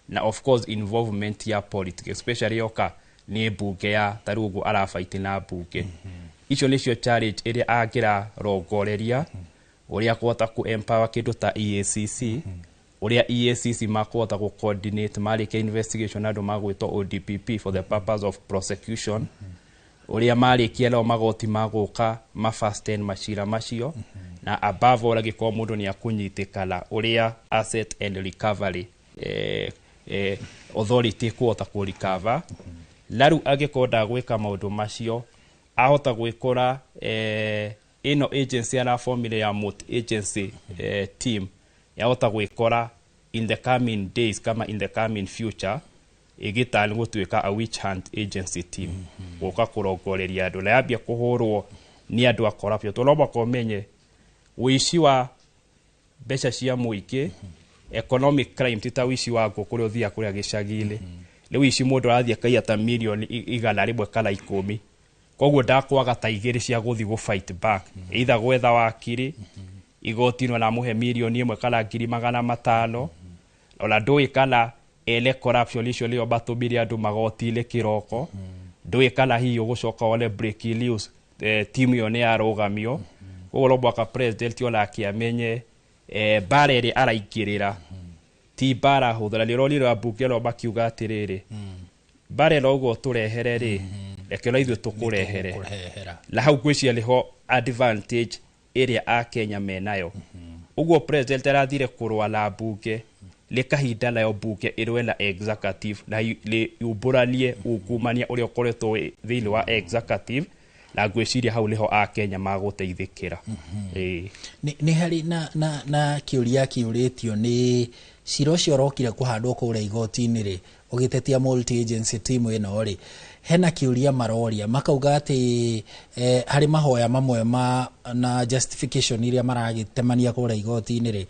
Na of course involvement ya politics, especially yoka nĩ mbunge, ya ta rĩu ũguo arabaiti na mbunge icio, nĩcio challenge ĩrĩa angĩrarongoreria, ũrĩa kũhota ku empower kĩndũ ta EACC, ũrĩa EACC makũhota gũ coordinate marĩkia investigation andũ magwĩtwo ODPP for the purpose of prosecution, ũrĩa marĩkia nao magoti magũka mafasten macira macio, na above all angĩkorwo mũndũ nĩ akũnyitĩkana, ũrĩa Asset and Recovery Authority kũhota kũ recover. Na rĩu angĩkorwo ndagwĩka maũndũ macio, ahota gwĩkora ĩno agency arabomire ya multi agency team yahota gwĩkora in the coming days kama in the coming future ĩgĩtani gũtuĩka a witch hunt agency team, gũka kũrongoreria andũ na yambia kũhũrwo nĩ andũ a corruption, tondũ no mũhaka ũmenye ũici wa mbeca cia mũingĩ, economic crime, ti ta ũici wa ngũ kũrĩa ũthiaga kũrĩa gĩcagi-inĩ. Rĩu ici mũndũ arathiĩ akaiya ta mirioni 100 kana 10, koguo ndakwaga ta 2 cia gũthiĩ gũ fight back, either gwetha wakiri igoti-inĩ ona amũhe mirioni 1 kana 500,000. Ona ndũĩ kana ene corruption icio nĩo matũmire andũ magoti-inĩ kĩroko, ndũĩ kana hihi ũgũcoka wone breaking news timu ĩyo nĩ yarũgamio. Koguo no mũhaka president onake amenye mbara ĩrĩa araingĩrĩra ti mbara hũthũ. Na nĩ ũronire ambunge no makiuga atĩrĩrĩ, mbara ĩno ũguo tũrehere rĩ, reke na ithuĩ tũkũrehere. Na hau ngwĩciria nĩho advantage ĩrĩa akenya menayo. Ũguo president arathire kũrũa na mbunge, nĩ kahinda nayo mbunge ĩrũe na executive na yumbũranie ungumania ũrĩa ũkoretwo wĩ thĩinĩ wa executive, na ngwĩciria hau nĩho akenya magũteithĩkĩra. Ĩĩ. Nĩ harĩ na kĩũria kĩũrĩtio nĩ cira ũcio ũrokire kũhandwo kũrĩa igoti-inĩ rĩ, ũgĩtetia multi agency team ĩno rĩ, hena kĩũria maroria makauga atĩ harĩ mahoya mamwe ma na justification iria maragĩtemania kũrĩa igoti-inĩ rĩ,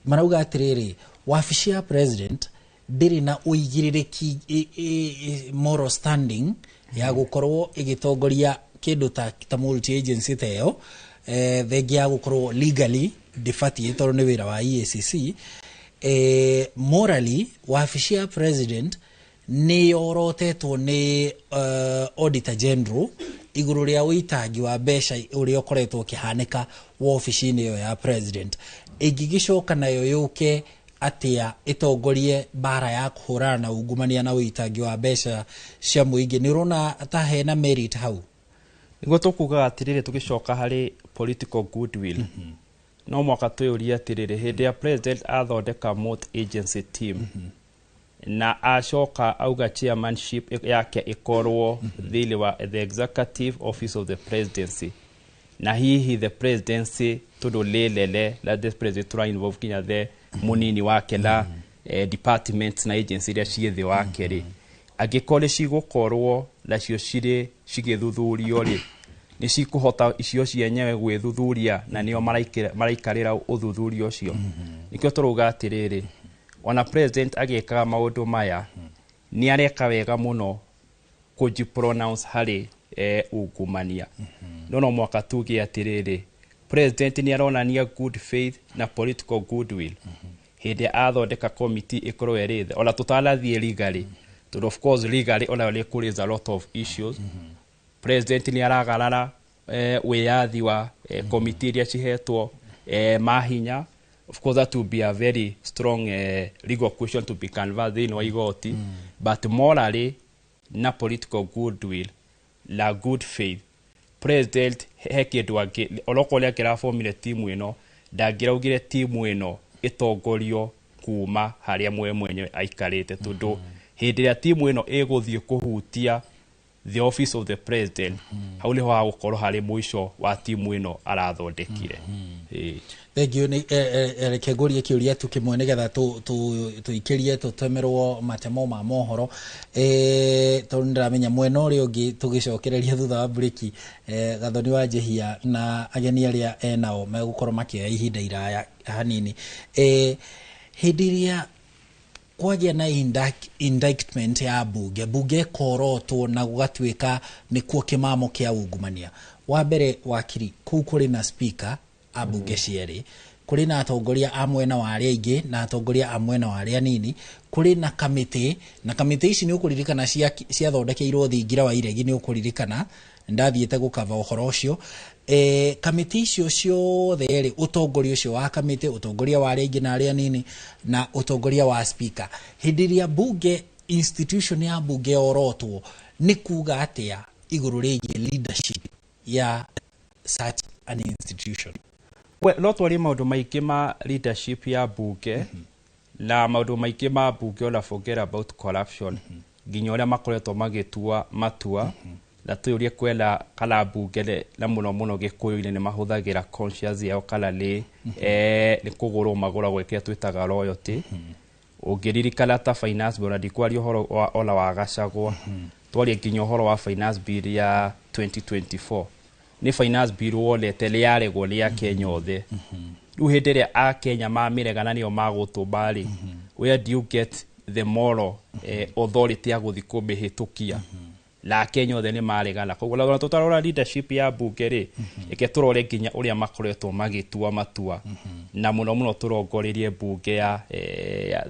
marauga atĩrĩrĩ, wabici ya president ndĩrĩ na ũigĩrĩrĩki moral standing ya gũkorwo ĩgĩtongoria kĩndũ ta multi agency ta ĩyo, thengia ya gũkorwo legally ndĩbatiĩ tondũ nĩ wĩra wa EACC. Morally wabici ya president nĩ yorotetwo nĩ Auditor General. Igũrũ rĩa ũitangi wa mbeca ũrĩa ũkoretwo ũkĩhanĩka wobici-inĩ ĩyo ya president, ĩngĩgĩcoka nayo yũke atĩa ĩtongorie mbara ya kũhũrana na ungumania na ũitangi wa mbeca cia mũingĩ? Nĩ ũrona ta hena merit hau? Nĩguo tũkugaga atĩrĩrĩ, tũgĩcoka harĩ political goodwill, no mwaka twĩyũrie atĩrĩrĩ, hĩndĩ ya president athondeka multi agency team na acoka auga chairmanship yake ĩkorwo thĩinĩ wa the executive office of the presidency, na hihi the presidency tondũ lĩlele la the president tũra involve nginya the mũnini wake na departments na agency iria ciĩ thĩ wake rĩ, angĩkorwo nĩ cigũkorwo nacio cirĩ cigĩthuthurio rĩ, nĩ cikũhota icio cienyewe gwĩthuthuria na nĩo maraikarĩra ũthuthuria ũcio? Nĩkĩo tũrauga atĩrĩrĩ, ona president agĩkaga maũndũ maya nĩ areka wega mũno kũji pronounce harĩ ungumania, no mwaka tuge atĩrĩrĩ, president nĩ aronania good faith na political goodwill hĩndĩ athondeka committee ĩkorwo ĩrĩ thĩ, ona tũtanathiĩ legally, tondũ of course legally ona nĩ kũrĩ a lot of issues. President nĩ aragarara wĩyathi wa committee iria cihetwo mahinya. Of course that will be a very strong legal question to be canvassed thĩinĩ wa igoti, but morally na political goodwill na good faith, president he kĩndũ angĩ onokorwo nĩ angĩrabomire timu ĩno, ndangĩraugire timu ĩno ĩtongorio kuma harĩa mwe mwenyewe aikarĩte, tondũ hĩndĩ ĩrĩa timu ĩno ĩgũthiĩ kũhutia the office of the president, hau nĩho hagũkorwo harĩ mũico wa timu ĩno arathondekire. Ĩĩ. Thengiũ. Nĩ reke ngũrie kĩũria tu kĩmwe nĩgetha tũikĩrie tũtemerwo matemo ma mohoro, tondũ nĩndĩramenya mwena ũrĩa ũngĩ tũgĩcokereria thutha wa breki, Gathoni wa Njehia na ageni arĩa enao megũkorwo makĩoya ihinda iraya hanini. Hĩndĩ ĩrĩa kwagĩa na indictment ya bunge ĩkorotwo na gũgatuĩka nĩkuo kĩmamo kĩa ungumania, wa mbere, wakiri, kũu kũrĩ na speaker a bunge cierĩ, kũrĩ na atongoria a mwena wa arĩa aingĩ na atongoria a mwena wa arĩa anini, kũrĩ na kamĩtĩ, na kamĩtĩ ici nĩ ũkũririkana ciathondekeirwo thingira wa iregi. Nĩ ũkũririkana ndathiĩte gũkava ũhoro ũcio. Kamĩtĩ icio ciothe rĩ, ũtongoria ũcio wa kamĩtĩ, ũtongoria wa arĩa aingĩ na arĩa anini na ũtongoria wa speaker, hĩndĩ ĩrĩa bunge, institution ya bunge yorotwo, nĩ kuga atĩa igũrũ rĩgiĩ leadership ya such an institution? Well, no twarie maũndũ maingĩ ma leadership ya bunge na maũndũ maingĩ ma bunge, ona forget about corruption, nginya ũrĩa makoretwo magĩtua matua, na twĩũrie kwena kana bunge na mũno mũno gĩkũyũ-inĩ nĩ mahũthagĩra conscience yao kana nĩ nĩ kũgũrwo magũragwo, kĩrĩa twĩtaga loyalty. Ũngĩririkana ta finance bill, na ndikwaria ũhoro wa ona wa Gachagua, twarie nginya ũhoro wa finance bill ya 2024, nĩ finance bill wonete nĩ yaregwo nĩ akenya othe. Rĩu hĩndĩ ĩrĩa akenya mamĩregana nĩo magũtũmba rĩ, where do you get the moral authority ya gũthiĩ kũmĩhĩtũkia na akenya othe nĩ maregana? Koguo ona tũtarora leadership ya bunge rĩ, reke tũrore nginya ũrĩa makoretwo magĩtua matua, na mũno mũno tũrongoreirie bunge ya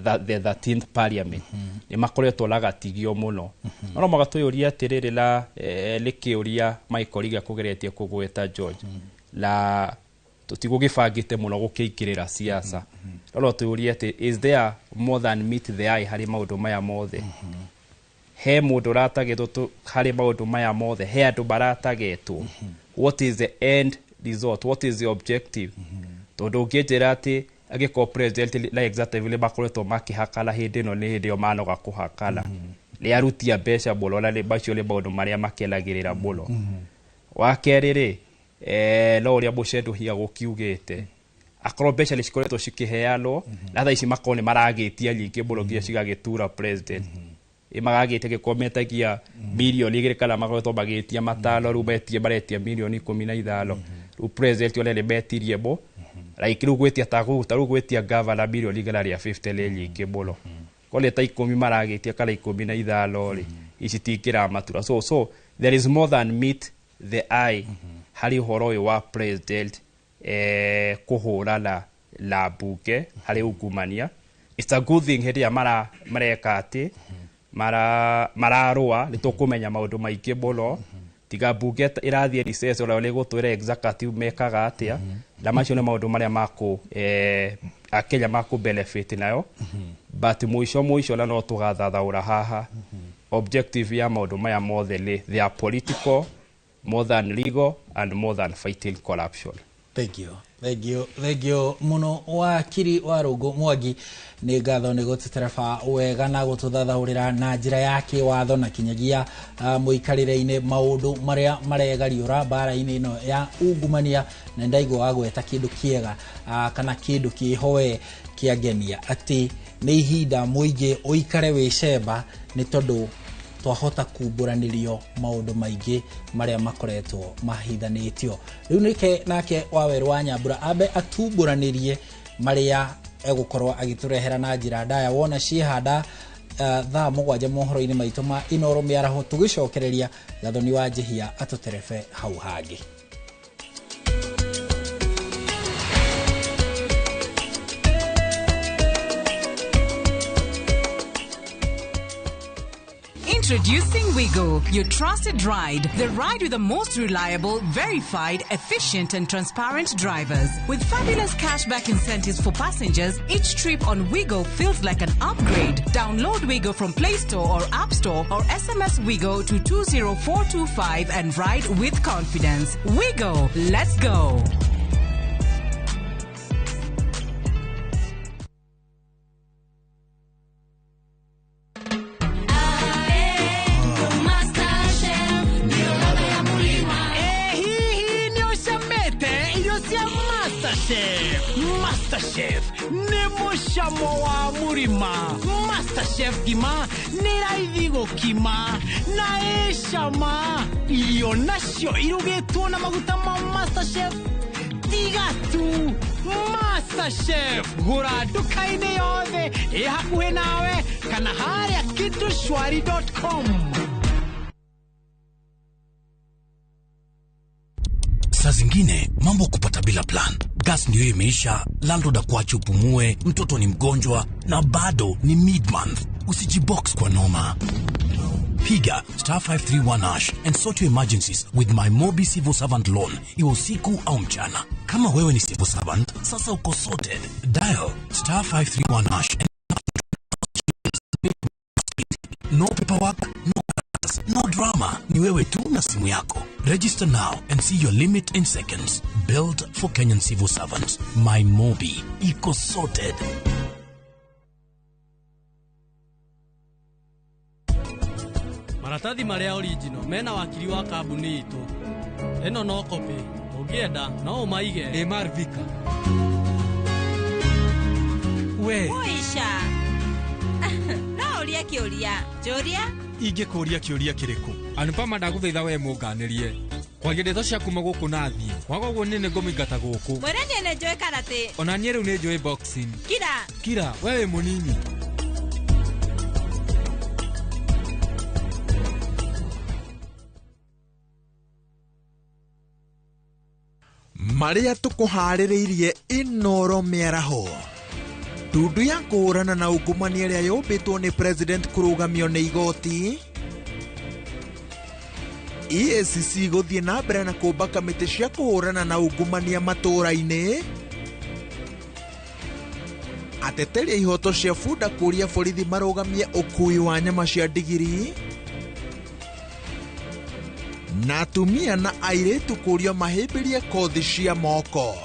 the 13th parliament, nĩ makoretwo na gatigio mũno. No mwaka twĩyũrie atĩrĩrĩ, na nĩ kĩũria Michael Riga kũgeretie kũgweta George, na tũtigũgĩbangĩte mũno gũkĩingĩrĩra siasa, no twĩyũrie atĩ is there more than meet the eye harĩ maũndũ maya mothe? He mũndũ ũratagetwo harĩ maũndũ maya mothe? He andũ maratagetwo? What is the end result? What is the objective? Tondũ ũngĩnjĩra atĩ angĩkorwo president na executive nĩ makoretwo makĩhakana, hĩndĩ ĩno nĩ hĩndĩ ĩyo manoga kũhakana, nĩ arutia mbeca mũno, na macio nĩ maũndũ marĩa makenagĩrĩra mũno. Wa kerĩ rĩ, no ũrĩa mũcenduhia gũkiugĩte, akorwo mbeca nĩ cikoretwo cikĩheanwo na thaa ici makorwo nĩ maragĩtia nyingĩ mũno nginya cigagĩtura president, magagĩtia gĩkorwo metagia mirioni 2 kana makoretwo magĩtia 5, rĩu metie maretia mirioni 15. Rĩu president ona nĩ metirie mo, like rĩu gwĩtia ta rĩu gwĩtia governor mirioni 150 nĩ nyingĩ mũno. Korwo nĩ ta 10 maragĩtia kana 15 rĩ, ici tingĩramatura. So there is more than meet the eye harĩ ũhoro ũyũ wa president kũhũrana na mbunge harĩ ungumania. It's a good thing hĩndĩ ĩrĩa mareka atĩ mararũa, nĩ tũkũmenya maũndũ maingĩ mũno. Ti Tiga bunge ĩrathiĩ recess ona nĩ gũtwĩra executive mekaga atĩa, na macio nĩ maũndũ marĩa makũ akenya makũ benefit nayo. But mũico mũico, na no tũgathathaũra haha, objective ya maũndũ maya mothe nĩ they are political more than legal and more than fighting corruption. Thank you, thank you, thank you muno, wakiri wa Rũngũ Mwangi. Nĩ ngatho nĩ gũtũtereba wega na gũtũthathaũrĩra na njĩra ya kĩwatho na kinyagia mũikarĩre-inĩ maũndũ marĩa maregariũra mbara-inĩ ĩno ya ungumania. Na ndaigua wagweta kĩndũ kĩega kana kĩndũ kĩhoe kĩangenia, atĩ nĩ ihinda mũingĩ ũikare wĩ cemba, nĩ tondũ twahota kumbũranĩrio maũndũ maingĩ marĩa makoretwo mahithanĩtio. Rĩu nĩke nake Wawerũ wa Nyambura ambe atumbũranĩrie marĩa egũkorwo agĩtũrehera na njĩra ndaya wona ciĩhanda thaa 7 mohoro-inĩ maitũ ma Inoro mĩaraho, tũgĩcokereria Gathoni wa Njĩhia atũterebe hau hangĩ. Introducing Wigo, your trusted ride. The ride with the most reliable, verified, efficient, and transparent drivers. With fabulous cashback incentives for passengers, each trip on Wigo feels like an upgrade. Download Wigo from Play Store or App Store or SMS Wigo to 20425 and ride with confidence. Wigo, let's go. Hihi nĩ ũcamĩte irio cia MasterChef? MasterChef nĩ mũcamo wa mũrima. MasterChef ngima nĩ raithi gũkima na ĩcama. Irio nacio irugĩtwo na maguta ma MasterChef. Tiga tu MasterChef, gũra nduka-inĩ yothe ĩ hakuhĩ nawe kana harĩa kitushwari.com. Saa zingine mambo kupata bila plan. Gas ndio imeisha, landlord akuache upumue, mtoto ni mgonjwa na bado ni mid-month. Usijibox kwa noma. Piga *531# and sort your emergencies with my Mobi Civil Servant Loan, iwe usiku au mchana. Kama wewe ni civil servant, sasa uko sorted. Dial *531# and no paperwork, no no drama. Ni wewe tu na simu yako. Register now and see your limit in seconds. Built for Kenyan civil servants. My Mobi. Iko sorted. Maratathi marĩa original mena wakiri wa kambuni itũ. Ĩno no copy, ũngĩenda no ũmaige. Ĩ Marvika we. Ũisha, no ũrie kĩũria njũria. Ingĩkũria kĩũria kĩrĩkũ? Anupama, ndagũthaitha we mũnganĩrie kwaria ndeto cia kuma gũkũ na thiĩ waga ũguo niĩ nĩngũmũingata gũkũ. Mwĩre niĩ nĩ njũĩ karate. Ona niĩ rĩu nĩ njũĩ boxing. Kira. Kira, we wĩ mũnini. Marĩa tũkũharĩrĩirie Inoro mĩaraho, ndundu ya kũhũrana na ungumania ĩrĩa yũmbĩtwo nĩ president kũrũgamio nĩ igoti, EACC gũthiĩ na mbere na kũmba kamĩtĩ cia kũhũrana na ungumania matũũra-inĩ, ateteri a ihoto cia bunda kũria borithi marũgamie ũkui wa nyama cia ndigiri, na atumia na airĩtu kũrio mahĩmbĩrie kothi cia moko.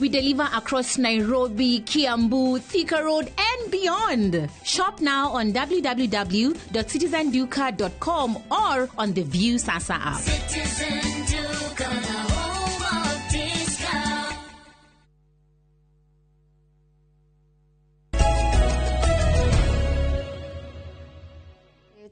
We deliver across Nairobi, Kiambu, Thika Road, and beyond. Shop now on www.citizenduka.com or on the View Sasa app. Citizen Duka, the home of discount.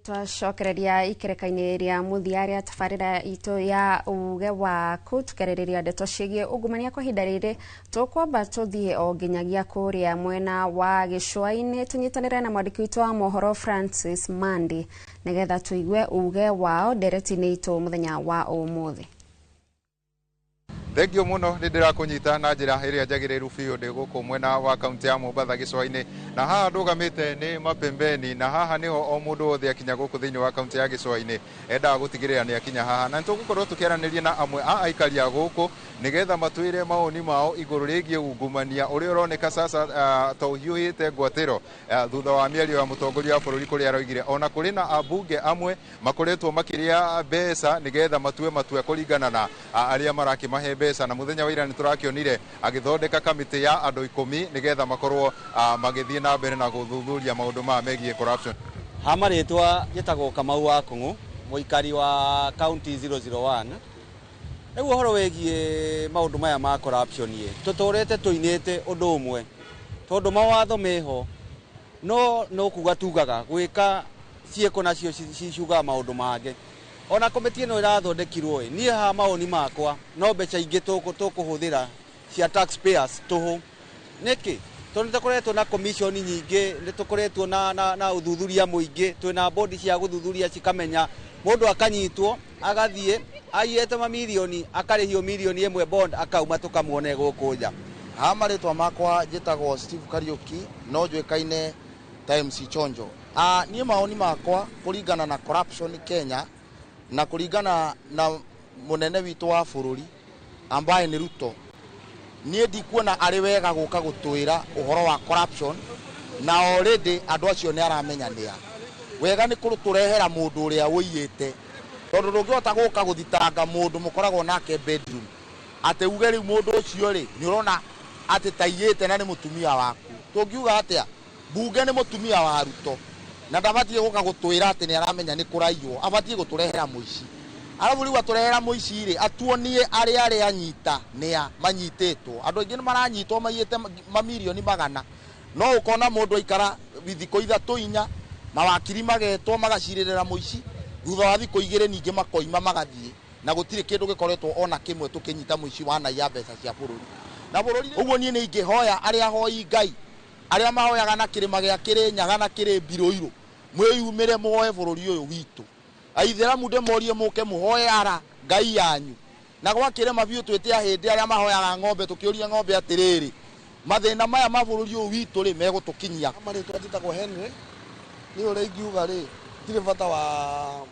Twacokereria ikereka-inĩ rĩa mũthia rĩa tabarĩra itũ ya uge waku, tũkerĩrĩria ndeto ciĩgiĩ ungumania. Kwa ihinda rĩrĩ tũkwamba tũthiĩ o nginyagia kũrĩa mwena wa gĩcũa-inĩ, tũnyitanĩre na mwandĩki witũ wa mohoro Francis Mandi, nĩgetha tũigue uge wao ndereti-inĩ itũ mũthenya wa ũmũthĩ. Thengio muno nĩ ndĩrakũnyita na njĩra ĩrĩa njagĩrĩru biũ ndĩ gũkũ mwena wa kaunti ya Mombatha gĩcũa-inĩ, na haha ndũgamĩte nĩ Mapembeni, na haha nĩho o mũndũ wothe akinya gũkũ thĩinĩ wa kaunti ya gĩcũa-inĩ endaga gũtigĩrĩra nĩ akinya haha, na nĩtũgũkorwo tũkĩaranĩria na amwe a aikari a gũkũ nĩgetha matwĩre mawoni mao igũrũ rĩgiĩ ungumania ũrĩa ũroneka sasa ta ũhiũhĩte ngwatĩro thutha wa mĩario ya mũtongoria wa bũrũri kũrĩa aroigire ona kũrĩ na ambunge amwe makoretwo makĩrĩa mbeca nĩgetha matue matua kũringana na arĩa marakĩmahe mbeca, na mũthenya wa ira nĩtũrakĩonire agĩthondeka kamĩtĩ ya andũ 10 nĩgetha makorwo magĩthiĩ na mbere na gũthuthuria maũndũ maya megiĩ corruption. Ha marĩtwa njĩtagwo Kamau wa Kũng'ũ, mũikari wa county 001. Rĩu ũhoro wĩgiĩ maũndũ maya ma corruption ĩ, tũtũrĩte tũinĩte ũndũ ũmwe tondũ mawatho meho no kuga tugaga gwĩka ciĩko nacio cicugaga maũndũ mangĩ. Ona komiti ĩno ĩrathondekirwo ĩ, niĩ ha mawoni makwa no mbeca ingĩ tũkũhũthĩra cia taxpayers tũhũ. Nĩkĩ? Tondũ nĩtũkoretwo na commission nyingĩ, nĩtũkoretwo na ũthuthuria mũingĩ, twĩna bodi cia gũthuthuria cikamenya mũndũ akanyitwo agathiĩ aiyĩte mamirioni akarĩhio mirioni ĩmwe bond akauma tũkamuone gũkũ nja. Ha marĩtwa makwa njĩtagwo Steve Kariuki no njũĩkaine ta MC Chonjo. Niĩ mawoni makwa kũringana na corruption Kenya na kũringana na mũnene witũ wa bũrũri ambaye nĩ Ruto, niĩ ndikuona arĩ wega gũka gũtwĩra ũhoro wa corruption na already andũ acio nĩ aramenya nĩa. Wega nĩ kũrũtũrehera mũndũ ũrĩa ũiyĩte, tondũ ndũngĩhota gũka gũthitanga mũndũ mũkoragwo nake bedroom atĩ uge rĩu mũndũ ũcio rĩ nĩ ũrona atĩ taiyĩte na nĩ mũtumia waku. Tũngiuga atĩa? Bunge nĩ mũtumia wa Ruto na ndabatiĩ gũka gũtwĩra atĩ nĩ aramenya nĩ kũraiywo, abatiĩ gũtũrehera mũici. Arabu rĩu atũrehera mũici rĩ, atuonie arĩa arĩa anyita nĩa manyitĩtwo. Andũ aingĩ nĩ maranyitwo maiyĩte mamirioni 100, no ũkona mũndũ aikara thikũ 3 4 mawakiri magetwo magacirĩrĩra mũici, thutha wa thikũ 2 ningĩ makoima magathiĩ na gũtirĩ kĩndũ gĩkoretwo ona kĩmwe tũkĩnyita mũici wanaiya mbeca cia bũrũri. Na bũrũri ũguo niĩ nĩ ingĩhoya arĩa ahoi Ngai arĩa mahoyaga na kĩrĩma gĩa Kĩrĩnyaga na kĩrĩ Mbirũirũ, mwĩyumĩre muoe bũrũri ũyũ witũ. Aithĩramu ndĩmorie mũke mũhoe ara Ngai yanyu. Na gwa kĩrĩma biũ twĩte ahĩndĩ arĩa mahoyaga ng'ombe tũkĩũria ng'ombe atĩrĩrĩ, mathĩna maya ma bũrũri ũyũ witũ rĩ megũtũkinyia. Marĩtwa njĩtagwo Henry, niĩ ũrĩa ingiuga rĩ ndirĩ bata wa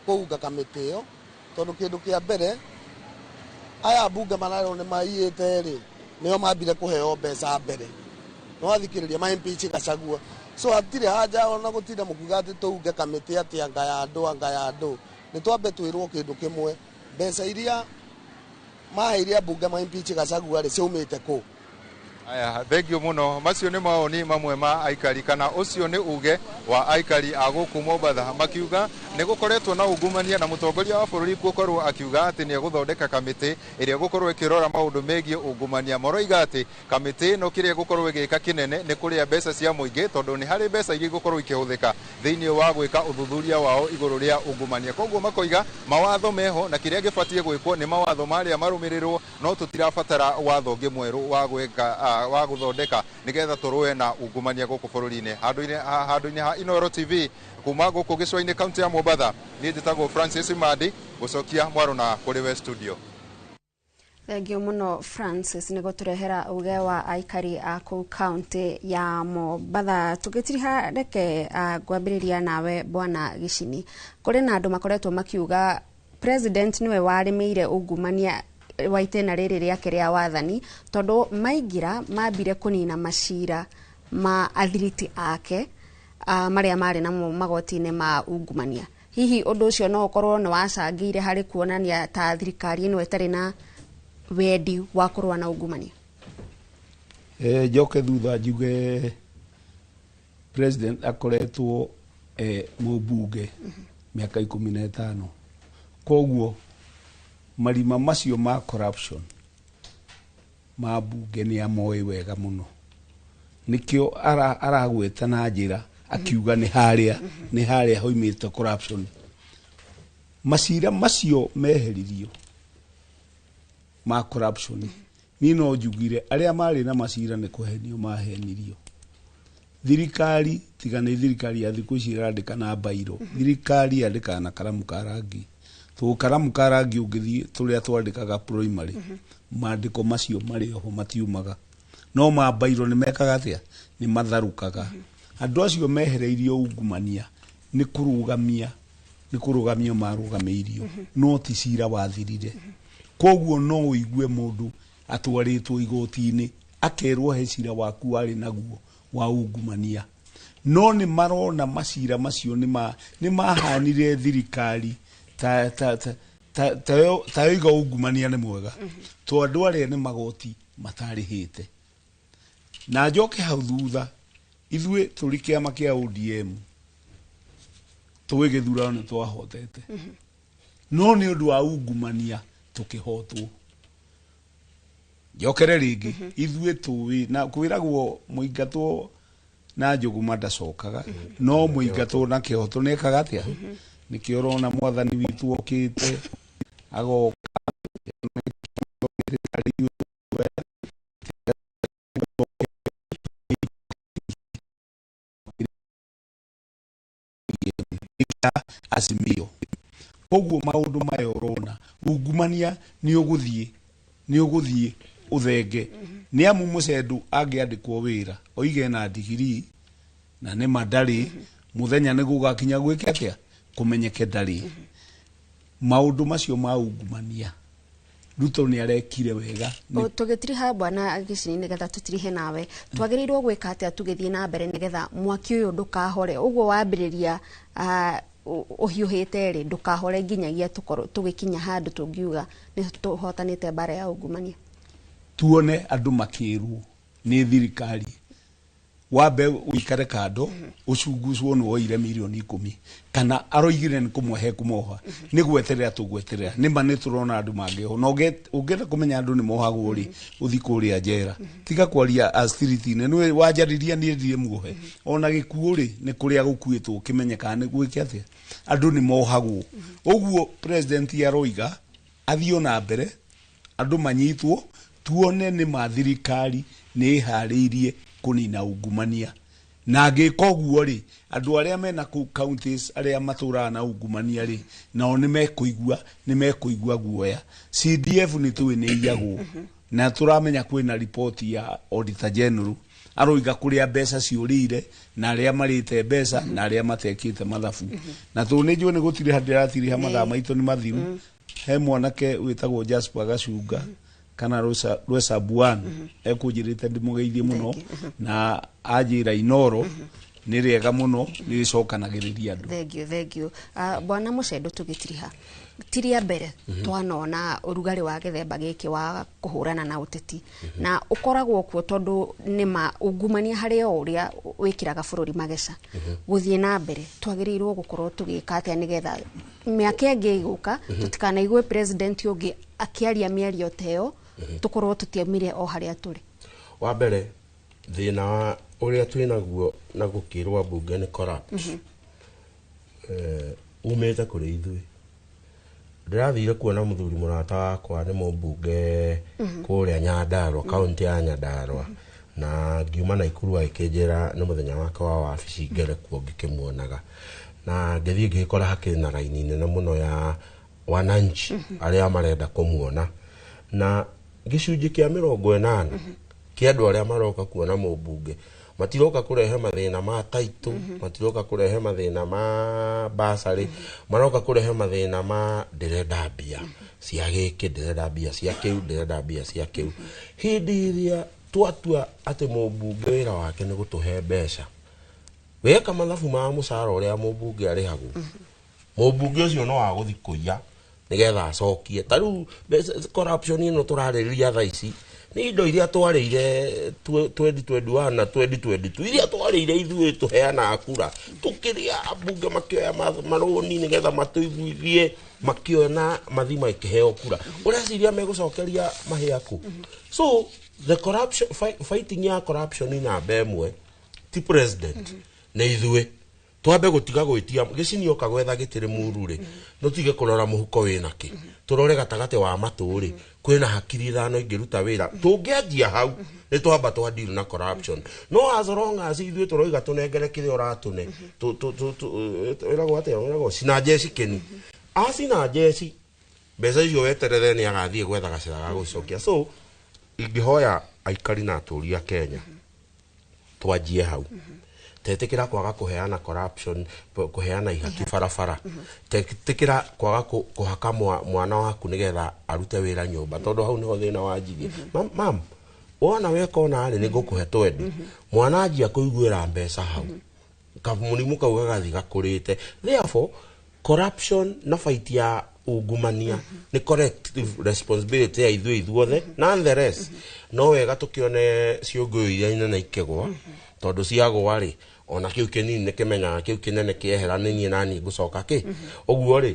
kũunga kamĩtĩ ĩyo tondũ kĩndũ kĩa mbere aya ambunge mararwo nĩ maiyĩte rĩ nĩo mambire kũheo mbeca mbere, no athikĩrĩria ma impeach Gachagua, so hatirĩ haja ona gũtinda mũkiuga atĩ tũunge kamĩtĩ atĩ anga ya andũ anga ya andũ. Nĩ twambe twĩrwo kĩndũ kĩmwe, mbeca iria maheire ambunge ma impeach Gachagua rĩ ciaumĩte kũ? Aya, thengio mũno. Macio nĩ mawoni mamwe ma aikari kana ũcio nĩ uge wa aikari a gũkũ Mombatha makiuga nĩ gũkoretwo na ungumania na mũtongoria wa bũrũri gũkorwo akiuga atĩ nĩ egũthondeka kamĩtĩ ĩrĩa ĩgũkorwo ĩkĩrora maũndũ megiĩ ungumania. Maroiga atĩ kamĩtĩ ĩno kĩrĩa ĩgũkorwo ĩgĩka kĩnene nĩ kũrĩa mbeca cia mũingĩ, tondũ nĩ harĩ mbeca iria igũkorwo ikĩhũthĩka thĩinĩ wa gwĩka ũthuthuria wao igũrũ rĩa ungumania. Koguo makoiga mawatho meho na kĩrĩa gĩbatiĩ gwĩkwo nĩ mawatho marĩa marũmĩrĩrwo, no tũtirabatara watho ũngĩ mwerũ wa gwĩka wa gũthondeka nĩgetha tũrũe na ungumania gũkũ bũrũri-inĩ. Handũ-inĩ ha Inooro TV kuma gũkũ gĩcũa-inĩ kaunti ya Mombatha, niĩ njĩtagwo Francis Mandi, gũcokia mwaro na kũrĩ we studio. Thengio mũno Francis nĩ gũtũrehera uge wa aikari a kũu kaunti ya Mombatha. Tũgĩtiriha reke ngwambĩrĩria nawe Bwana Gĩcini. Kũrĩ na andũ makoretwo makiuga president nĩwe warĩmĩire ungumania wa itĩna rĩrĩ rĩake rĩa wathani, tondũ maingĩra mambire kũnina macira ma athiriti ake marĩa marĩ namo magoti-inĩ ma ungumania. Hihi ũndũ ũcio no ũkorwo nĩ wacangĩire harĩ kuonania ta thirikari ĩno ĩtarĩ na wendi wa kũrũa na ungumania? Njoke thutha njuge president akoretwo mũmbunge mĩaka 15, koguo marima macio ma corruption ma mbunge nĩ amoĩ wega mũno, nĩkĩo aragweta na njĩra akiuga nĩ harĩa nĩ harĩa hoimĩte corruption. Macira macio meheririo ma corruption, niĩ no njugire arĩa marĩ na macira nĩ kũhenio mahenirio. Thirikari tiga nĩ thirikari ya thikũ ici ĩrandĩka na mbairũ, thirikari yandĩkaga na karamu ka rangi, Tũkaramu ka rangi ũngĩthiĩ tũrĩa twandĩkaga primary, mandĩko macio marĩ oho matiumaga, no mambairwo nĩ mekaga atĩa? Nĩ matharũkaga. Andũ acio mehereirio ungumania nĩ kũrũgamia, nĩ kũrũgamio marũgamĩirio, no ti cira wathirire. Koguo no ũigue mũndũ atwarĩtwo igoti-inĩ akerwo he cira waku warĩ naguo wa ungumania, no nĩ marona macira macio nĩ mahanire thirikari ta ta ta ta ta yoiga ungumania nĩ mwega, to andũ arĩa nĩ magoti matarĩhĩte. Na njoke hau thutha, ithuĩ tũrĩ kĩama kĩa ODM tũĩ gĩthurano nĩ twahotete, no nĩ ũndũ wa ungumania tũkĩhotwo. Njokere rĩngĩ, ithuĩ tũĩ na kwĩragwo mũingatwo na njũgũma ndacokaga, no mũingatwo na kĩhoto nĩekaga atĩa? Nĩkĩo ũrona mwathani witũ okĩte agoka. Azimio. Koguo maũndũ maya ũrona ungumania nĩ ũgũthiĩ ũthenge. Nĩ amu mũcendu angĩandĩkwo wĩra oige na digirii na nĩ ma ndarĩ, mũthenya nĩ gũgakinya gwĩke atĩa? Kũmenyeke ndarĩ. Maũndũ macio ma ungumania Ruto nĩ arekire wega. Tũgĩtiriha bwana Gĩcini nĩgetha tũtirihe nawe, twagĩrĩirwo gwĩka atĩa tũgĩthiĩ na mbere nĩgetha mwaki ũyũ ndũkahore? Ũguo wambĩrĩria ũhiũhĩte rĩ, ndũkahore nginyagia tũkorwo tũgĩkinya handũ tũngiuga nĩ tũhotanĩte mbara ya ungumania. Tuone andũ makĩrwo nĩ thirikari wambe ũikare kando ũcungucwo nĩ woire mirioni 10 kana aroigire nĩ kũmwehe kũmoha, nĩ gweterera tũgweterera. Nĩ ma nĩ tũrona andũ mangĩohwo, na ũngĩenda kũmenya andũ nĩ mohagwo rĩ, ũthi kũrĩa njera, tiga kwaria astriti-inĩ. Nĩ wanjariria niĩ ndirĩ muohe, ona gĩkuũ rĩ nĩ kũrĩa gũkuĩtwo kĩmenyekaga nĩ gwĩke atĩa, andũ nĩ mohagwo. Ũguo president aroiga athiĩ na mbere, andũ manyitwo, tuone nĩ ma thirikari nĩ ĩharĩirie kũnina ungumania. Na angĩka ũguo rĩ, andũ arĩa mena kũu counties arĩa matũraga na ungumania rĩ, nao nĩ mekũigua guoya. CDF nĩ tũĩ nĩ iyagwo, na tũramenya kwĩna ripoti ya Auditor General aroiga kũrĩa mbeca ciũrĩire na arĩa marĩte mbeca na arĩa matekĩte mathabu. Na tondũ nĩ njũĩ nĩ gũtiriha ndĩratiriha, mathaa maitũ nĩ mathiru. He mwanake wĩtagwo Jasper Gacunga kana Rwesa Buan ekũnjĩrĩte ndĩmũgeithie mũno, na anjĩra Inoro nĩ rĩega mũno, nĩ rĩcokanagĩrĩria andũ. Thank you, thank you. Bwana Mũcendo, tũgĩtiriha tiria mbere twanona ũrugarĩ wa gĩthemba gĩkĩ wa kũhũrana na ũteti, na ũkoragwo kuo tondũ nĩ ma ungumania harĩ o ũrĩa wĩkĩraga bũrũri mageca. Gũthiĩ na mbere twagĩrĩirwo gũkorwo tũgĩka atĩa nĩgetha mĩaka ĩngĩ ĩgũka tũtikanaigue president ũngĩ akĩaria mĩario ta ĩyo, tũkorwo tũtiaumire o harĩa tũrĩ? Wa mbere, thĩna wa ũrĩa twĩnaguo na gũkĩrwo mbunge nĩ corrupt, umĩte kũrĩ ithuĩ. Ndĩrathire kuona mũthuri mũrata wakwa nĩ mũmbunge kũrĩa Nyandarua, kaunti ya Nyandarua, na ngiuma Naikuru agĩkĩnjĩra nĩ mũthenya wake wa wabici ngere kuo ngĩkĩmuonaga, na ngĩthiĩ ngĩgĩkora hakĩrĩ na raini nene mũno ya wananchi arĩa marenda kũmuona, na gĩcunjĩ kĩa 80 kĩa andũ arĩa maroka kuona mũmbunge matiroka kũrehe mathĩna ma taitũ, matiroka kũrehe mathĩna ma basarĩ, maroka kũrehe mathĩna ma ndĩrenda mbia cia gĩkĩ, ndĩrenda mbia cia kĩu, ndĩrenda mbia cia kĩu. Hĩndĩ ĩrĩa twatua atĩ mũmbunge wĩra wake nĩ gũtũhe mbeca, weka mathabu ma mũcara ũrĩa mũmbunge arĩhagwo, mũmbunge ũcio no agũthi kũiya nĩgetha acokie. Ta rĩu corruption ĩno tũrarĩrĩria thaa ici nĩ indo iria twarĩire 2021 na 2022, iria twarĩire ithuĩ tũheanaga kura, tũkĩrĩa ambunge makĩoya marũni nĩgetha matũiguithie, makĩona mathi makĩheo kura. Ũreciria megũcokeria mahĩa kũ? So the corruption fighting ya corruption namba ĩmwe ti president, nĩ ithuĩ. Twambe gũtiga gwĩtia gĩcini oka gwetha gĩtĩrĩ muru rĩ, tũtige kũrora mũhuko wĩna kĩ, tũrore gatagatĩ wa matũ rĩ, kwĩna hakiri 5 ingĩruta wĩra. Tũngĩanjia hau nĩ twamba twa deal na corruption. No as long as ithuĩ tũroiga tũnengere kĩrĩa ũratũne, ĩragwo atĩa? Ĩragwo cina njeci kĩni. Acina njeci mbeca icio weterere nĩ agathiĩ gwetha gacĩra ga gũcokia. So ingĩhoya aikari na atũri a Kenya twanjie hau, tetĩkĩra kwaga kũheana corruption, kũheana ihaki barabara, tetĩkĩra kwaga kũhaka mwana waku nĩgetha arute wĩra nyũmba, tondũ hau nĩho thĩna wanjirie. Mam, wona weka ona rĩ, nĩngũkũhe twendi. Mwana anjia kũiguĩra mbeca hau, kamũrimũ kau gagathiĩ gakũrĩte. Therefore corruption na fight ya ungumania nĩ collective responsibility ya ithuĩ ithuothe. Nonetheless, no wega tũkĩone ciũngũyũ iria nene ikĩgwa, tondũ ciagwa rĩ, ona kĩu kĩnini nĩ kĩmenyaga kĩu kĩnene kĩehera nĩ niĩ naniĩ ngũcoka kĩ. Ũguo rĩ,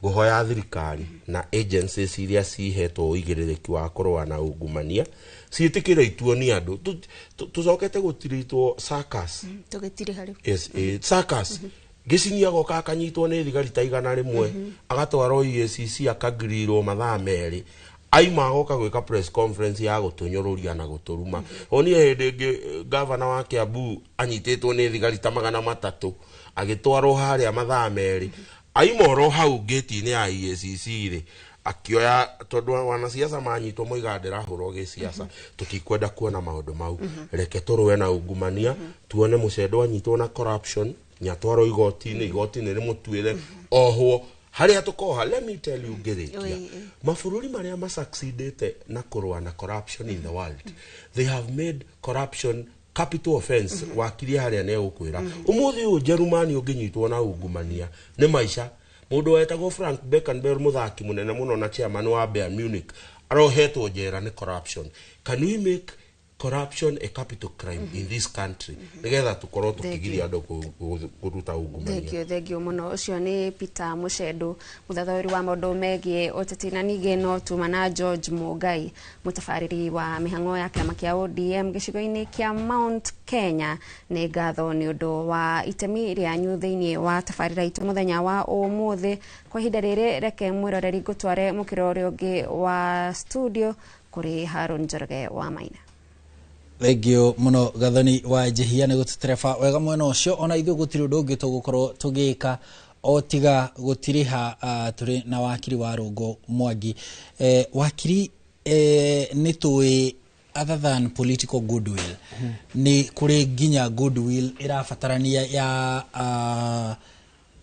ngũhoya thirikari na agencies iria cihetwo ũigĩrĩrĩki wa kũrũa na ungumania ciĩtĩkĩre ituo nĩ andũ. Tũcokete gũtiritwo circus. Tũgĩtirĩ rĩu. Yes, circus. Gĩcinia goka akanyitwo nĩ thigari ta 100, agatwarwo EACC, akagirirwo mathaa 2, aima agoka gwĩka press conference ya gũtũnyũrũria na gũtũruma. Onire hĩndĩ ĩngĩ gavana wa Kiambu anyitĩtwo nĩ thigari ta 300, agĩtwarwo harĩa mathaa 2, aima oro hau ngĩti-inĩ ya EACC rĩ, akĩoya, tondũ wanasiasa manyitwo moigaga ndĩrahũrwo gĩsiasa. Tũtikwenda kuona maũndũ mau. Reke tũrũe na ungumania, tuone Mũcendo anyitwo na corruption nyatwarwo igoti-inĩ, igoti-inĩ rĩmũtuĩre ohwo harĩa tũkoha. Let me tell you, ngĩrĩkia, mabũrũri marĩa masucceedĩte na kũrũa na corruption in the world, they have made corruption capital offense. Wakiri harĩa nĩ egũkwĩra ũmũthĩ ũyũ Njerumani ũngĩnyitwo na ungumania nĩ maica. Mũndũ wetagwo Frank Beckenbauer, mũthaki mũnene mũno na chairman wa Bayern Munich, arohetwo njera nĩ corruption. Can we make corruption a capital crime in this country nĩgetha tũkorwo tũkĩgiria andũ kũruta ungumania? Thengio, thengio mũno. Ũcio nĩ Peter Mũcendo, mũthathaũri wa maũndũ megiĩ ũteti, na ningĩ no tuma na George Mũngai, mũtabarĩri wa mĩhang'o ya kĩama kĩa ODM gĩcigo-inĩ kĩa Mount Kenya. Nĩ ngatho nĩ ũndũ wa itemi rĩanyu thĩinĩ wa tabarĩra itũ mũthenya wa ũmũthĩ. Kwa ihinda rĩrĩ, reke mwĩroreri ngũtware mũkĩro ũrĩa ũngĩ wa studio kũrĩ Haron Njoroge wa Maina. Thengio muno Gathoni wa Njihia nĩ gũtũtereba wega mwena ũcio. Ona ithuĩ gũtirĩ ũndũ ũngĩ tũgũkorwo tũgĩka o tiga gũtiriha. Tũrĩ na wakiri wa Rũngũ Mwangi. Wakiri, nĩ tũĩ other than political goodwill, nĩ kũrĩ nginya goodwill ĩrabatarania ya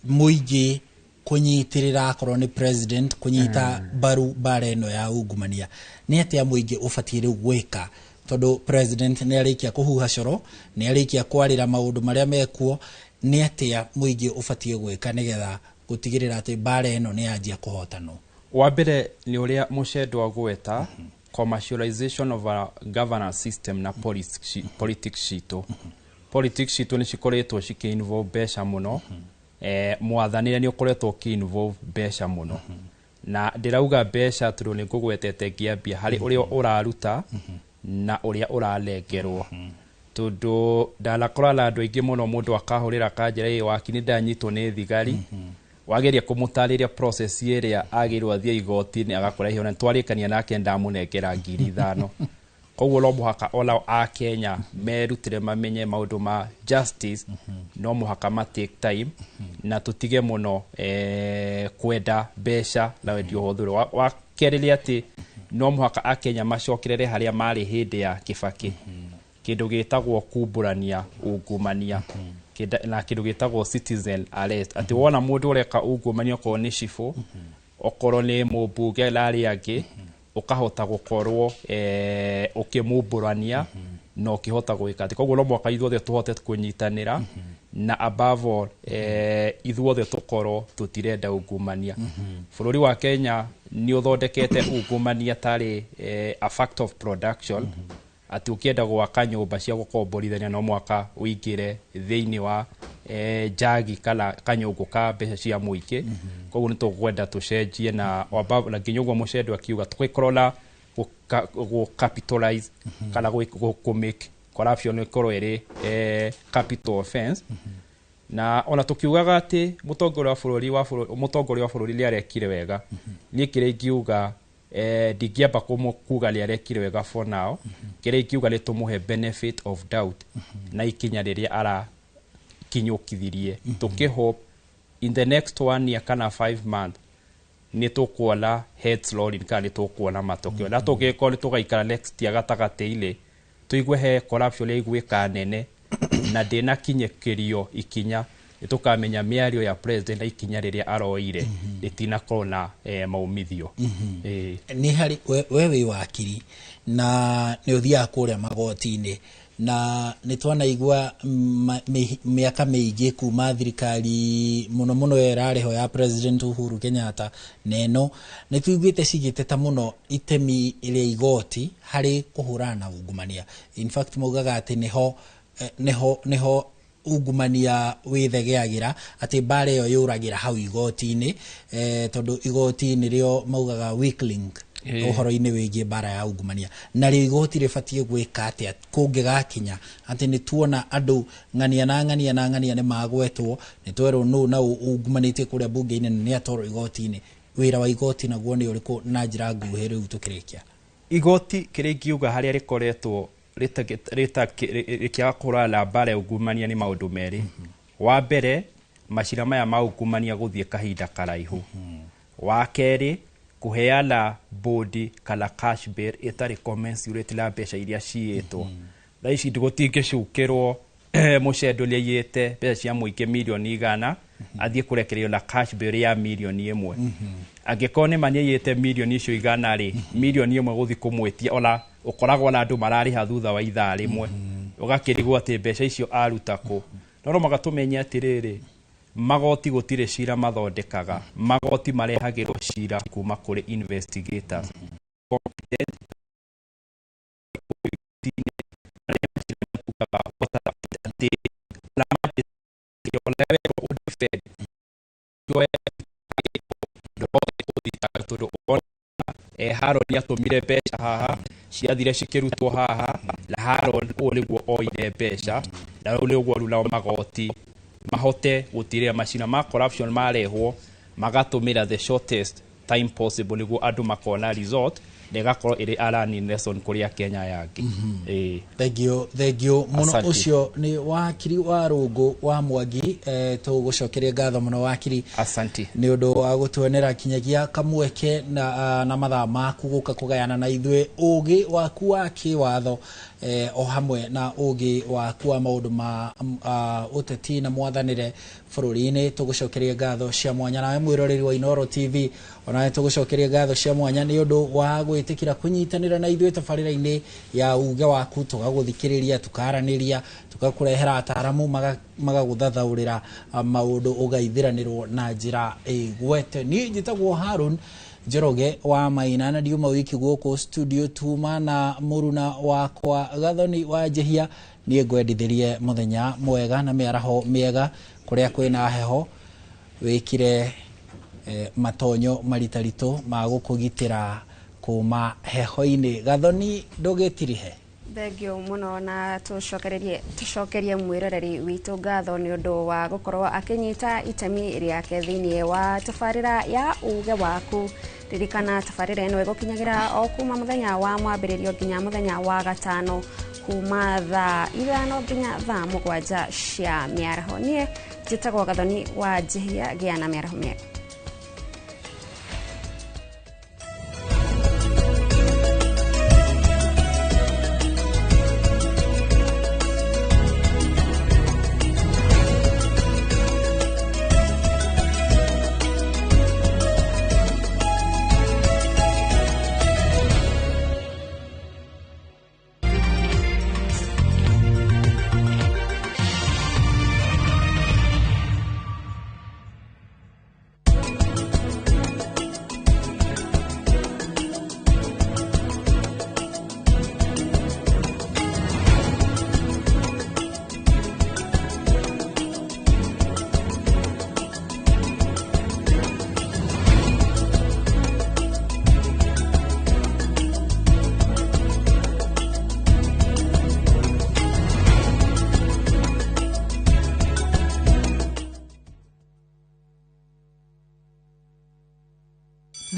mũingĩ kũnyitĩrĩra, akorwo nĩ president kũnyita mbaru mbara ĩno ya ungumania. Nĩ atĩa mũingĩ ũbatiĩ rĩu gwĩka, tondũ president nĩ arĩkia kũhuha coro, nĩ arĩkia kwarĩra maũndũ marĩa mekuo? Nĩ atĩa mũingĩ ũbatiĩ gwĩka nĩgetha gũtigĩrĩra atĩ mbara ĩno nĩ yanjia kũhotanwo? Wa mbere nĩ ũrĩa Mũcendo agweta, commercialization of a governance system na politics citũ. Politics citũ nĩ cikoretwo cikĩ-involve mbeca mũno. Mwathanĩre nĩ ũkoretwo ũkĩ-involve mbeca mũno, na ndĩrauga mbeca tondũ nĩ ngũgwetete ngĩambia harĩ ũrĩa ũraruta na ũrĩa ũrarengerwo, tondũ ndanakora na andũ aingĩ mũno, mũndũ akahũrĩra kanjĩra, "Ĩ waki, nĩ ndanyitwo nĩ thigari." Wageria kũmũtarĩria process ĩrĩa agĩrĩirwo athiĩ igoti-inĩ, agakora iheo na twarĩkania nake ndamũnengera 5,000. Koguo no mũhaka ona a Kenya merutĩre mamenye maũndũ ma justice, no mũhaka ma take time na tũtige mũno kwenda mbeca na wendi ũhũthũ. Wa kerĩ nĩ atĩ no mũhaka akenya macokerere harĩa marĩ hĩndĩ ya Kĩbakĩ, kĩndũ gĩtagwo kumbũrania ungumania na kĩndũ gĩtagwo citizen arrest, atĩ wona mũndũ ũreka ungumania, okorwo nĩ cibũ, okorwo nĩ mũmbunge na arĩa angĩ, ũkahota gũkorwo ũkĩmumbũrania na ũkĩhota gwĩka atĩ. Koguo no mũhaka ithuothe tũhote kũnyitanĩra, na above all ithuothe tũkorwo tũtirenda ungumania. Bũrũri wa Kenya nĩ ũthondekete ungumania tarĩ a fact of production, atĩ ũkĩenda gwaka nyũmba cia gũkomborithania no mũhaka ũingĩre thĩinĩ wa njagi kana kanyũngũ ka mbeca cia mũingĩ. Koguo nĩ tũkwenda tũcenjie na na nginya ũguo Mũcendo akiuga tũgĩkorwo na gũ capitalize kana gũ make corruption ĩkorwo ĩrĩ capital offense. Na ona tukiugaga atĩ mũtongoria wa bũrũri nĩ arekire wega, niĩ kĩrĩa ingiuga, ndingĩamba kuga nĩ arekire wega for now. Kĩrĩa ingiuga nĩ tũmũhe benefit of doubt na ikinya rĩrĩa arakinyũkithirie, tũkĩhope In the next 1 year kana 5 month nĩ tũkuona heads rolling kana nĩ tũkuona matokeo, na tũngĩkorwo nĩ tũgaikara next year gatagatĩ-inĩ tũigue he corruption yaiguĩka nene na ndĩnakinyĩkĩrio ikinya, nĩ tũkamenya mĩario ya president na ikinya rĩrĩa aroire rĩtinakorwo na maumithio. Nĩ harĩ we wĩ wakiri na nĩ ũthiaga kũrĩa magoti-inĩ, na nĩ twanaigua mĩaka mĩingĩ kuma thirikari mũno mũno ĩyo ĩrarĩho ya President Uhuru Kenyatta na ĩno nĩ tũiguĩte cigĩteta mũno itemi rĩa igoti harĩ kũhũrana na ungumania. In fact maugaga atĩ nĩho ungumania wĩthegeagĩra, atĩ mbara ĩyo yũragĩra hau igoti-inĩ, tondũ igoti nĩrĩo maugaga weak link ũhoro-inĩ wĩgiĩ mbara ya ungumania. Narĩo igoti rĩbatiĩ gwĩka atĩa kũngĩgakinya atĩ nĩ tuona andũ ng'ania na ng'ania na ng'ania nĩ magwetwo, nĩ twerwo nũ na ungumanĩtie kũrĩa bunge-inĩ na nĩ atwarwo igoti-inĩ? Wĩra wa igoti naguo nĩ ũrĩkũ na njĩra nguhĩ rĩu tũkĩrĩkia? Igoti kĩrĩa ingiuga harĩa rĩkoretwo rĩkĩaga kũhũrana na mbara ya ungumania nĩ maũndũ merĩ. Wa mbere, macira maya ma ungumania gũthiĩ kahinda karaihu. Wa kerĩ, kũheana bodi kana cash bail ĩtarĩ commensurate na mbeca iria ciĩtwo. Thaa ici gũtingĩcukĩrwo mũcendo nĩaiyĩte mbeca cia mũingĩ 100,000,000 athiĩ kũrekererio na cash bail ya 1,000,000. Angĩkorwo nĩ ma nĩaiyĩte 100,000,000 rĩ, 1,000,000 gũthiĩ kũmwĩtia, ona ũkoragwo na andũ mararĩha thutha wa ithaa rĩmwe, ũgakĩrigwo atĩ mbeca icio aruta kũ. No mũhaka tũmenye atĩrĩrĩ, magoti gũtirĩ cira mathondekaga, magoti marehagĩrwo cira kuma kũrĩ investigators competent tondũ Haron nĩatũmire mbeca haha ciathire cikĩrutwo haha, na Haron ũũ nĩguo oire mbeca, na rĩu nĩguo rĩu nao magoti mahote gũtirĩra macira ma corruption marehwo, magatũmĩra the shortest time possible nĩguo andũ makona result na ĩgakorwo ĩrĩ a learning lesson kũrĩ Akenya aya angĩ. Thank you mũno. Ũcio nĩ wakiri wa Rũngũ wa Mwangi. Tũgũcokeria ngatho mũno wakiri. Asante. Nĩ ũndũ wa gũtuonera kinyagia kamweke na mathaa maku gũka kũgayana na ithuĩ ũgĩ waku wa kĩwatho, o hamwe na ũgĩ waku wa maũndũ ma ũteti na mwathanĩre bũrũri-inĩ. Tũgũcokeria ngatho cia mwanya. Nawe mwĩroreri wa Inooro TV, onawe tũgũcokeria ngatho cia mwanya nĩ ũndũ wa gwĩtĩkĩra kũnyitanĩra na ithuĩ tabarĩra-inĩ ya uge waku, tũgagũthikĩrĩria, tũkaranĩria, tũgakũrehera ataramu magagũthathaũrĩra maũndũ ũgaithiranĩrwo na njĩra ĩgwete. Niĩ njĩtagwo Harun Njoroge wa Maina na ndiuma wiki gũkũ studio tuma na mũruna wakwa Gathoni wa Njehia. Niĩ ngwendithĩrie mũthenya mwega na mĩaraho mĩega kũrĩa kwĩna heho. Wĩkire matonyo maritaritũ ma gũkũgitĩra kuma heho-inĩ. Gathoni, ndũgĩtirihe. Thengio mũno, na tũcokerie mwĩroreri witũ ngatho nĩ ũndũ wa gũkorwo akĩnyita itemi rĩake thĩinĩ wa tabarĩra ya uge waku. Ririkana tabarĩra ĩno ĩgũkinyagĩra o kuma mũthenya wa mwambĩrĩrio nginya mũthenya wa gatano, kuma thaa 5 nginya thaa 7 cia mĩaraho. Niĩ njĩtagwo Gathoni wa Njihia. Gĩa na mĩaraho mĩega.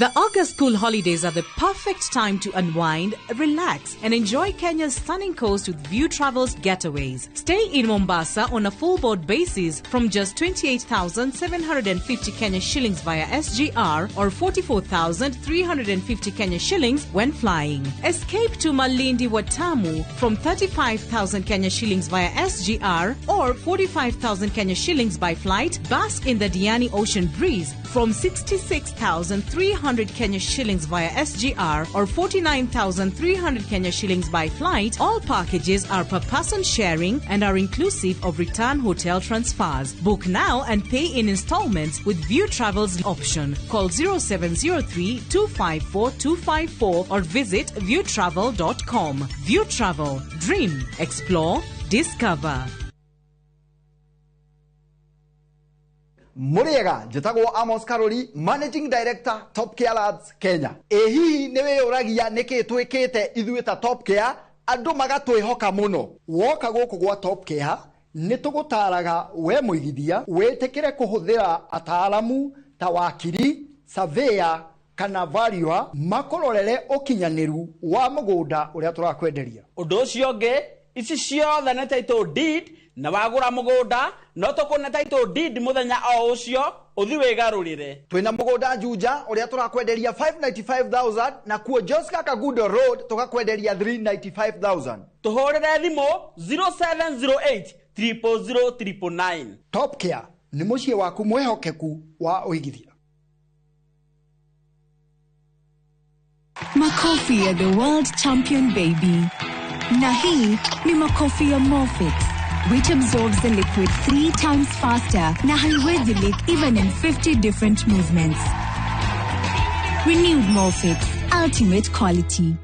The August school holidays are the perfect time to unwind, relax, and enjoy Kenya's stunning coast with View Travels getaways. Stay in Mombasa on a full board basis from just 28,750 Kenya shillings via SGR or 44,350 Kenya shillings when flying. Escape to Malindi Watamu from 35,000 Kenya shillings via SGR or 45,000 Kenya shillings by flight. Bask in the Diani Ocean breeze from 66,300 Kenya shillings via SGR or 49,300 Kenya shillings by flight. All packages are per person sharing and are inclusive of return hotel transfers. Book now and pay in installments with View Travels option. Call 0703 254 254 or visit viewtravel.com. View Travel. Dream, explore, discover. Muriega njĩtagwo Amos Karori, Managing Director, Top Care Lads Kenya. Ĩ hihi nĩ wĩyũragia nĩkĩ twĩkĩte ithuĩ ta Top Care andũ magatwĩhoka mũno? Woka gũkũ gwa Top Care nĩ tũgũtaraga we mũigithia wĩtĩkĩre kũhũthĩra ataaramu ta wakiri, surveyor kana valuer makũrorere ũkinyanĩru wa mũgũnda ũrĩa tũrakwenderia. Ũndũ ũcio ũngĩ, ici ciothe nĩ title deed, na wagũra mũgũnda no tũkũne title deed mũthenya o ũcio ũthi wĩgarũrĩre. Twĩna mũgũnda Juja ũrĩa tũrakwenderia 595,000 na kuo Joska Kagudo Road tũgakwenderia 395,000. Tũhũrĩre thimũ 0708 000 999. Top Care nĩ mũciĩ waku mwĩhokeku wa ũigithia. Makofi ya the world champion baby. Na hii ni makofi ya Morfix, which absorbs the liquid 3 times faster na haiwezi leak even in 50 different movements. Renewed Morfix, ultimate quality.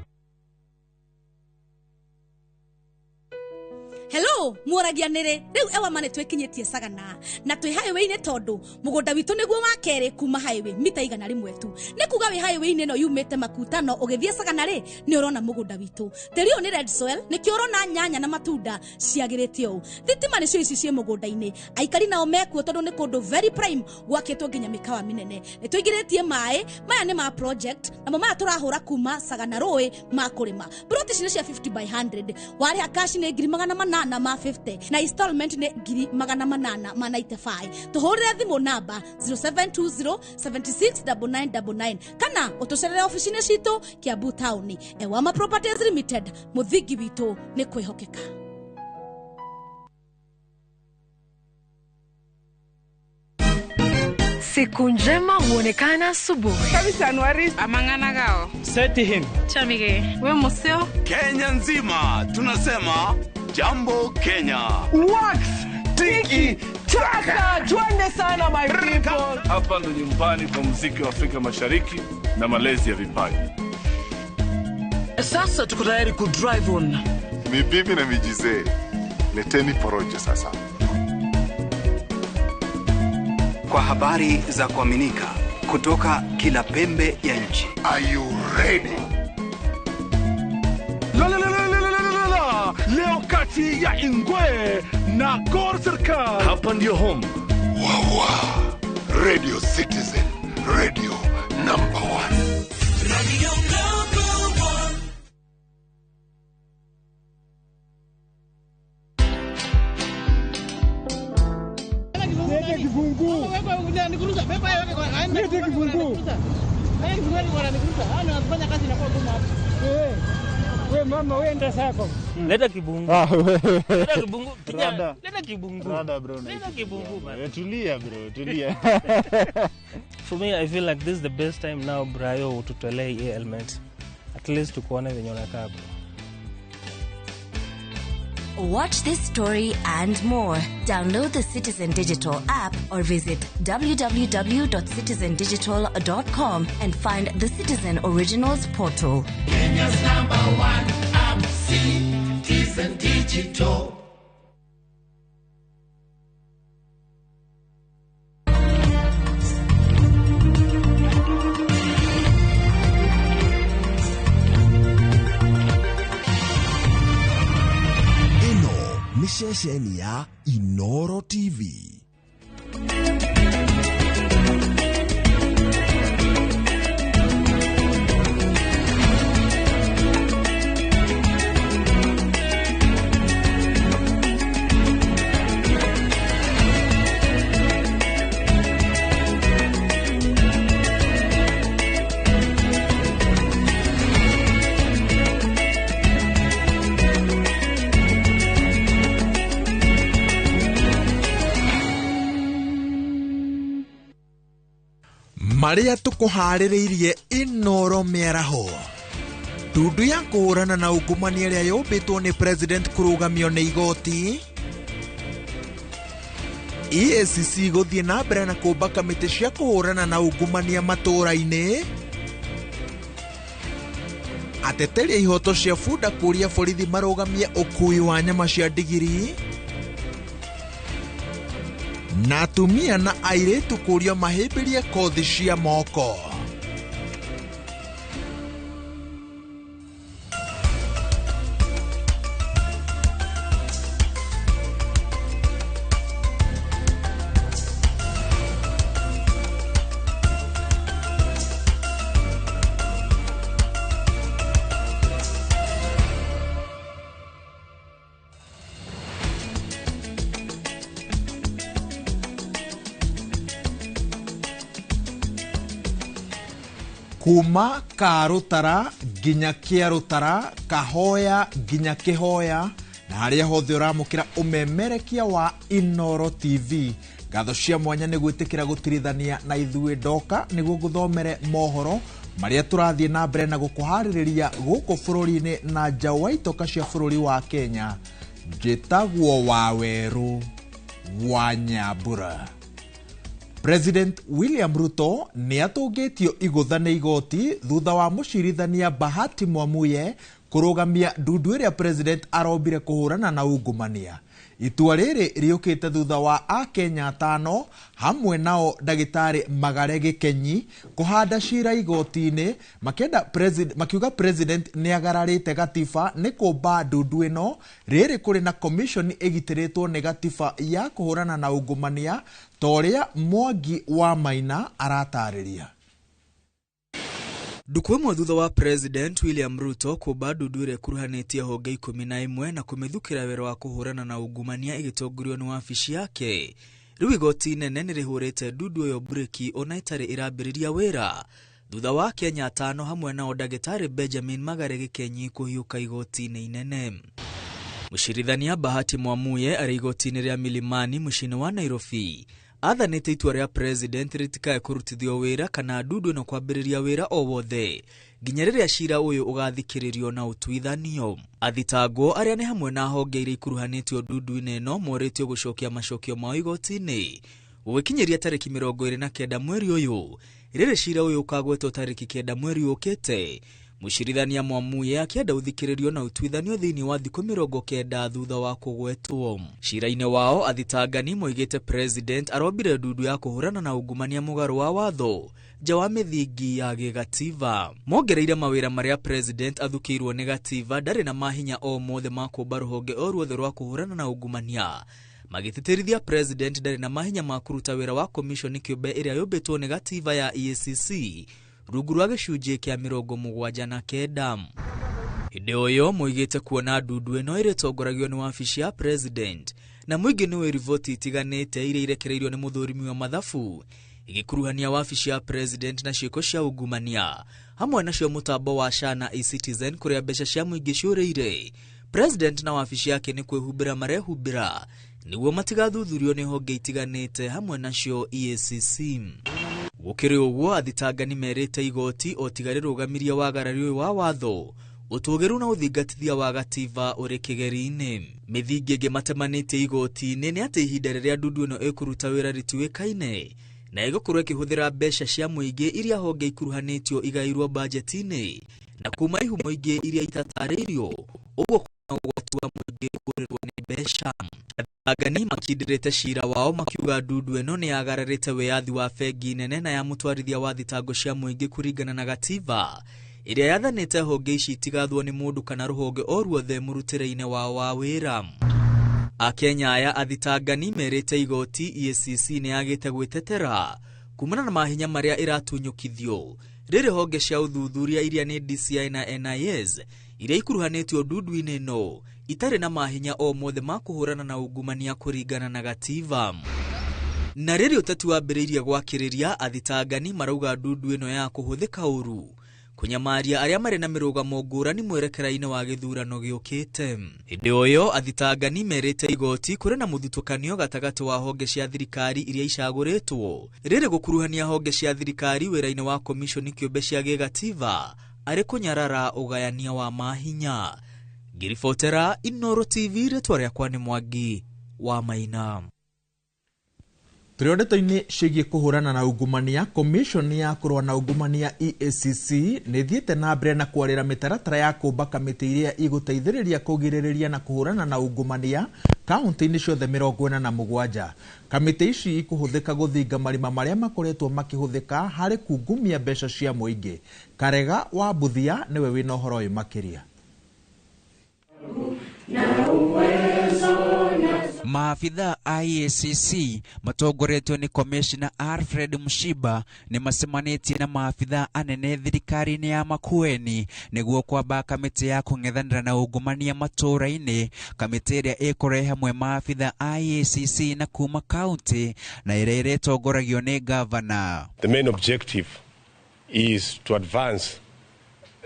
Hello, mworagia nĩrĩ rĩu ewa mane twĩkinyĩtie Sagana na twĩ highway-inĩ tondũ mũgũnda witũ nĩguo wa kerĩ kuma highway mita 100 tu. Nĩ kuga wĩ highway-inĩ ĩno yumĩte Makutano ũgĩthiĩ Sagana rĩ nĩ ũrona mũgũnda witũ. Tĩri ũyũ nĩ red soil, nĩkĩo ũrona nyanya na matunda ciagĩrĩte ũũ. Thitima nĩcio ici ciĩ mũgũnda-inĩ. Aikari nao mekuo tondũ nĩ kũndũ very prime gwakĩtwo nginya mĩkawa mĩnene. Nĩ tũingĩrĩtie maĩ, maya nĩ ma project namo maya tũrahũra kuma Sagana rũĩ ma kũrĩma. Plot ici nĩ cia 50 by 100. Warĩha cash nĩ 800 ma 50 na installment nĩ 800 ma 95. Tũhũrĩre thimũ namba 0720 76 9999 kana ũtũcerere ofici-inĩ citũ Kiambu Town. Ewama Properties Limited, mũthingi witũ nĩ kwĩhokeka. Siku njema huonekana asubuhi. Kabisa Anuari amangana gao. Seti him. Chamige. We museo. Kenya nzima tunasema Jambo Kenya. Wax tiki taka, twende sana my people. Hapa ndo nyumbani kwa muziki wa Afrika Mashariki na malezi ya vipaji. Sasa tuko tayari ku drive on. Mibibi na mijizee, leteni porojo sasa. Kwa habari za kuaminika kutoka kila pembe ya nchi. Are you ready? La la la la la la la. Leo kati ya Ingwe na Gor Serikal. Hapa ndio home. Wawa. Radio Citizen, radio number 1. Radio number 1. Lete kifungu. Lete kifungu. We mama we enda sako. Leta kibungu. Leta kibungu. Kijana, leta kibungu. Rada bro. Leta kibungu bana. Tulia bro, tulia. For me I feel like this is the best time now Brayo ututolee hii element. At least tukuone venye unakaa bro. Watch this story and more. Download the Citizen Digital app or visit www.citizendigital.com and find the Citizen Originals portal. Kenya's number 1 app, Citizen Digital. Ceceni ya Inoro TV. Marĩa tũkũharĩrĩirie Inoro mĩaraho. Ndundu ya kũhũrana na ungumania ĩrĩa yũmbĩtwo nĩ president kũrũgamio nĩ igoti. EACC gũthiĩ na mbere na kũmba kamĩtĩ cia kũhũrana na ungumania matũũra-inĩ. Ateteri a ihoto cia bunda kũũria borithi marũgamie ũkui wa nyama cia ndigiri. Na atumia na airĩtu kũũrio mahĩmbĩrie kothi cia moko. Kuma Karutara nginya Kĩarutara, Kahoya nginya Kĩhoya, na harĩa hothe ũramũkĩra ũmemerekia wa Inoro TV. Ngatho cia mwanya nĩ gwĩtĩkĩra gũtirithania na ithuĩ ndoka nĩguo ngũthomere mohoro marĩa tũrathiĩ na mbere na gũkũharĩrĩria gũkũ bũrũri-inĩ na nja wa itoka cia bũrũri wa Kenya. Njĩtagwo Wawerũ wa Nyambura. President William Ruto nĩ atũngĩtio igũtha nĩ igoti thutha wa mũcirithania Bahati Mwamuye kũrũgamia ndundu ĩrĩa president arombire kũhũrana na ungumania. Itua rĩrĩ rĩũkĩte thutha wa akenya atano hamwe nao ndagĩtarĩ Magare Gĩkenyi kũhanda cira igoti-inĩ makiuga president nĩ agararĩte gatiba nĩ kũmba ndundu ĩno rĩrĩ kũrĩ na commission ĩgitĩrĩtwo nĩ gatiba ya kũhũrana na ungumania ta ũrĩa Mwangi wa Maina aratarĩria. Ndukũ ĩmwe thutha wa President William Ruto kũmba ndundu ĩrĩa ĩkuruhanĩtie honge 11 na kũmĩthukĩra wĩra wa kũhũrana na ungumania ĩgĩtongorio nĩ wabici yake, rĩu igoti inene nĩ rĩhũrĩte ndundu ĩyo mburĩki ona ĩtarĩ ĩrambĩrĩria wĩra thutha wa Kenya atano hamwe nao ndagĩtarĩ Benjamin Magare Gĩkenyi kũhiũka igoti-inĩ inene. Mũcirithania Bahati Mwamuye arĩ igoti-inĩ rĩa Milimani mũciĩ-inĩ wa Nairobi athanĩte itua rĩa president rĩtikae kũrutithio wĩra kana ndundu ĩno kwambĩrĩria wĩra o wothe nginya rĩrĩa cira ũyũ ũgathikĩrĩrio na ũtuithanio. Athitangwo arĩa nĩ hamwe na honge iria ikuruhanĩtio ndundu-inĩ ĩno morĩtio gũcokia macokio mao igoti-inĩ gũgĩkinyĩria tarĩki 29 mweri ũyũ. Rĩrĩ cira ũyũ ũkagwetwo tarĩki 9 mweri ũkĩte. Mũcirithania Mwamuye akĩenda ũthikĩrĩrio na ũtuithanio thĩinĩ wa thikũ 90 thutha wa kũgwetwo. Cira-inĩ wao athitangani moigĩte president arombire ndundu ya kũhũrana na ungumania mũgarũ wa watho nja wa mĩthingi ya gĩgatiba. Mongereire mawĩra marĩa president athukĩirwo nĩ gatiba ndarĩ na mahinya o mothe ma kũmba rũhonge o ruothe rwa kũhũrana na ungumania, magĩtĩtĩrithia president ndarĩ na mahinya ma kũruta wĩra wa commission kĩũmbe ĩrĩa yũmbĩtwo nĩ gatiba ya EACC rungu rwa gĩcunjĩ kĩa 79. Hĩndĩ ũyũ moigĩte kuona ndundu ĩno ĩrĩtongoragio nĩ wabici ya president na mũingĩ nĩwe riboti itiganĩte iria irekereirio nĩ mũthũrimi wa mathabu igĩkuruhania wabici ya president na ciĩko cia ungumania hamwe nacio mũtambo wa SHA na eCitizen kũrĩa mbeca cia mũingĩ ciũrĩire. President na wabici yake nĩ kwĩhumbĩra marehumbĩra nĩguo matigathuthurio nĩ honge itiganĩte hamwe nacio EACC. Gũkĩrĩ ũguo athitangani merĩte igoti o tiga rĩrũgamirie wagarari ũyũ wa watho ũtũgĩru na ũthingatithia wa gatiba ũrĩ kĩgeri-inĩ. Mĩthingi ĩngĩ matemanĩtie igoti-inĩ nĩ atĩ ihinda rĩrĩa ndundu ĩno ĩkũruta wĩra rĩtiũĩkaine na ĩgũkorwo ĩkĩhũthĩra mbeca cia mũingĩ iria honge ikuruhanĩtio igairwo bajeti-inĩ na kuma ihumo ingĩ iria itatarĩirio, ũguo kwĩna ũgwati wa mũingĩ kũũrĩrwo nĩ mbeca. Athitangani makindĩrĩte cira wao makiuga ndundu ĩno nĩ yagararĩte wĩyathi wa bengi nene na ya mũtwarithia wa thitango cia mũingĩ kũringana na gatiba ĩrĩa yathanĩte honge ici itigathwo nĩ mũndũ kana rũhonge o ruothe mũrutĩre-inĩ wao wa wĩra. Akenya aya athitangani merĩte igoti EACC nĩ yagĩte gwĩtetera kumana na mahinya marĩa ĩratunyũkithio rĩrĩ honge cia ũthuthuria iria nĩ DCI na NIS iria ikuruhanĩtio ndundu-inĩ ĩno itarĩ na mahinya o mothe ma kũhũrana na ungumania kũringana na gatiba. Na rĩrĩ ũteti wambĩrĩirie gwakĩrĩria, athitangani marauga ndundu ĩno ya kũhũthĩka ũru Kũnyamaria arĩa marĩ na mĩrũgamo ngũrani mwerekera-inĩ wa gĩthurano gĩũkĩte. Hĩndĩ o ĩyo athitangani merĩte igoti kũrĩ na mũthutũkanio gatagatĩ wa honge cia thirikari iria icagũrĩtwo, rĩrĩ gũkuruhania honge cia thirikari wĩra-inĩ wa komishoni kĩũmbe cia gĩgatiba arĩ kũnyarara ũgayania wa mahinya. Ngĩribotera Inooro TV, rĩtwa rĩakwa nĩ Mwangi wa Maina. Tũrĩ o ndeto-inĩ ciĩgiĩ kũhũrana na ungumania, Commission ya kũrũa na ungumania EACC nĩ ĩthiĩte na mbere na kwarĩra mĩtaratara ya kũmba kamĩtĩ iria igũteithĩrĩria kũgirĩrĩria na kũhũrana na ungumania kaunti-inĩ ciothe 47. Kamĩtĩ ici ikũhũthĩka gũthinga marima marĩa makoretwo makĩhũthĩka harĩ kungumia mbeca cia mũingĩ. Karega wa Mbuthia nĩwe wĩna ũhoro ũyũ makĩria. Maabitha a EACC matongoretio nĩ Commissioner Alfred Mushiba nĩ macemanĩtie na maabitha anene thirikari-inĩ ya Makueni nĩguo kwamba kamĩtĩ ya kũng'ethanĩra na ungumania matũũra-inĩ, kamĩtĩ ĩrĩa ĩkũrehe hamwe maabitha a EACC na kuma kaunti na ĩrĩa ĩrĩtongoragio nĩ gavana. The main objective is to advance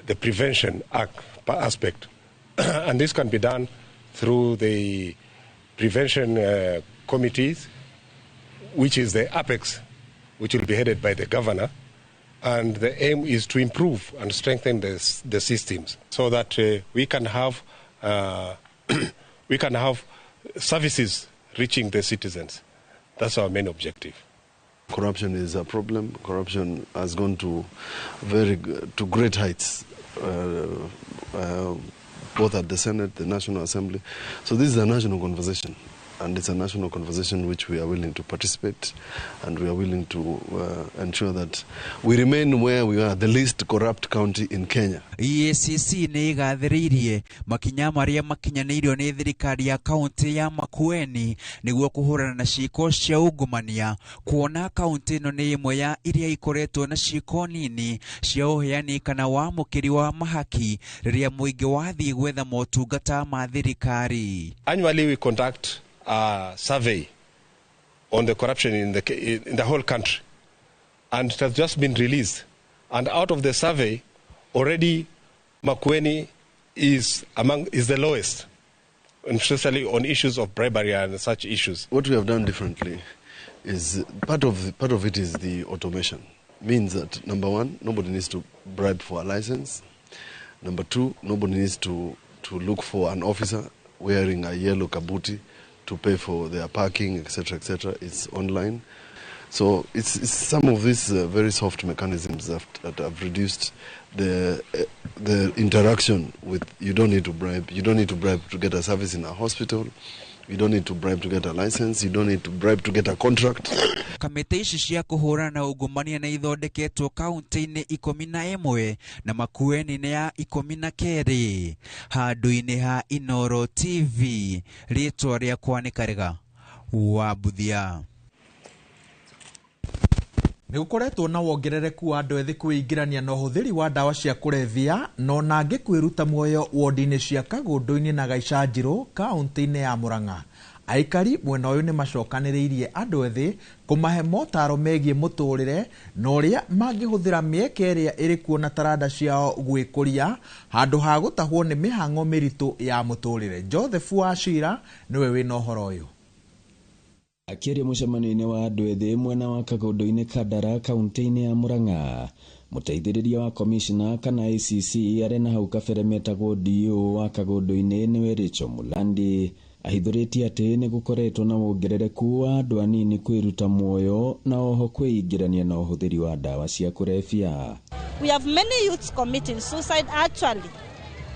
the prevention aspect and this can be done through the prevention committees, which is the apex, which will be headed by the governor, and the aim is to improve and strengthen the systems so that we can have services reaching the citizens. That's our main objective. Corruption is a problem. Corruption has gone to great heights, both at the Senate, the National Assembly. So this is a national conversation, and it's a national conversation which we are willing to participate, and we are willing to ensure that we remain where we are, the least corrupt county in Kenya. EACC nĩ ĩgathĩrĩirie makinya marĩa makinyanĩirio nĩ thirikari ya kaunti ya Makueni nĩguo kũhũrana na ciĩko cia ungumania, kuona kaunti ĩno nĩ ĩmwe ya iria ikoretwo na ciĩko nini cia ũheani kana wamũkĩri wa mahaki rĩrĩa mũingĩ wathiĩ gwetha motungata ma thirikari. Annually we conduct a survey on the corruption in the whole country, and it has just been released, and out of the survey already Makueni is the lowest, especially on issues of bribery and such issues. What we have done differently is part of it is the automation. Means that number one, nobody needs to bribe for a license. Number two, nobody needs to look for an officer wearing a yellow kabuti to pay for their parking, etc., etc. It's online. So it's some of these very soft mechanisms that have reduced the interaction with. You don't need to bribe. You don't need to bribe to get a service in a hospital. You don't need to bribe to get a license. You don't need to bribe to get a contract. Kamĩtĩ ici cia kũhũrana na ungumania nĩ ithondeketwo kaunti-inĩ 11 na Makueni nĩ ya 12. Handũ-inĩ ha Inooro TV, rĩtwa rĩakwa nĩ Karega wa Mbuthia. Nĩ gũkoretwo na wongerereku wa andũ ethĩ kwĩingĩrania na ũhũthĩri wa ndawa cia kũrebia na ona angĩ kwĩruta muoyo wodi-inĩ cia Kagũndũ-inĩ na Gaicanjirũ kaunti-inĩ ya Murang'a. Aikari mwena ũyũ nĩ macokanĩrĩirie andũ ethĩ kũmahe motaro megiĩ mũtũrĩre na ũrĩa mangĩhũthĩra mĩeke ĩrĩa ĩrĩ kuo na taranda ciao gwĩkũria handũ ha gũtahwo nĩ mĩhang'o mĩritũ ya mũtũrĩre. Joseph Wachira nĩwe wĩna ũhoro ũyũ. Akĩaria mũcemanio-inĩ wa andũ ethĩ mwena wa Kagũndũ-inĩ Kandara kaunti-inĩ ya Murang'a, mũteithĩrĩria wa komishona kana ACC arĩa na hau kabere metagwo DO wa Kagũndũ-inĩ nĩwe Rachel Mulandi ahithũrĩtie atĩ nĩ gũkoretwo na wongerereku wa andũ anini kwĩruta muoyo na oho kwĩingĩrania na ũhũthĩri wa ndawa cia kũrebia. We have many youths committing suicide. Actually,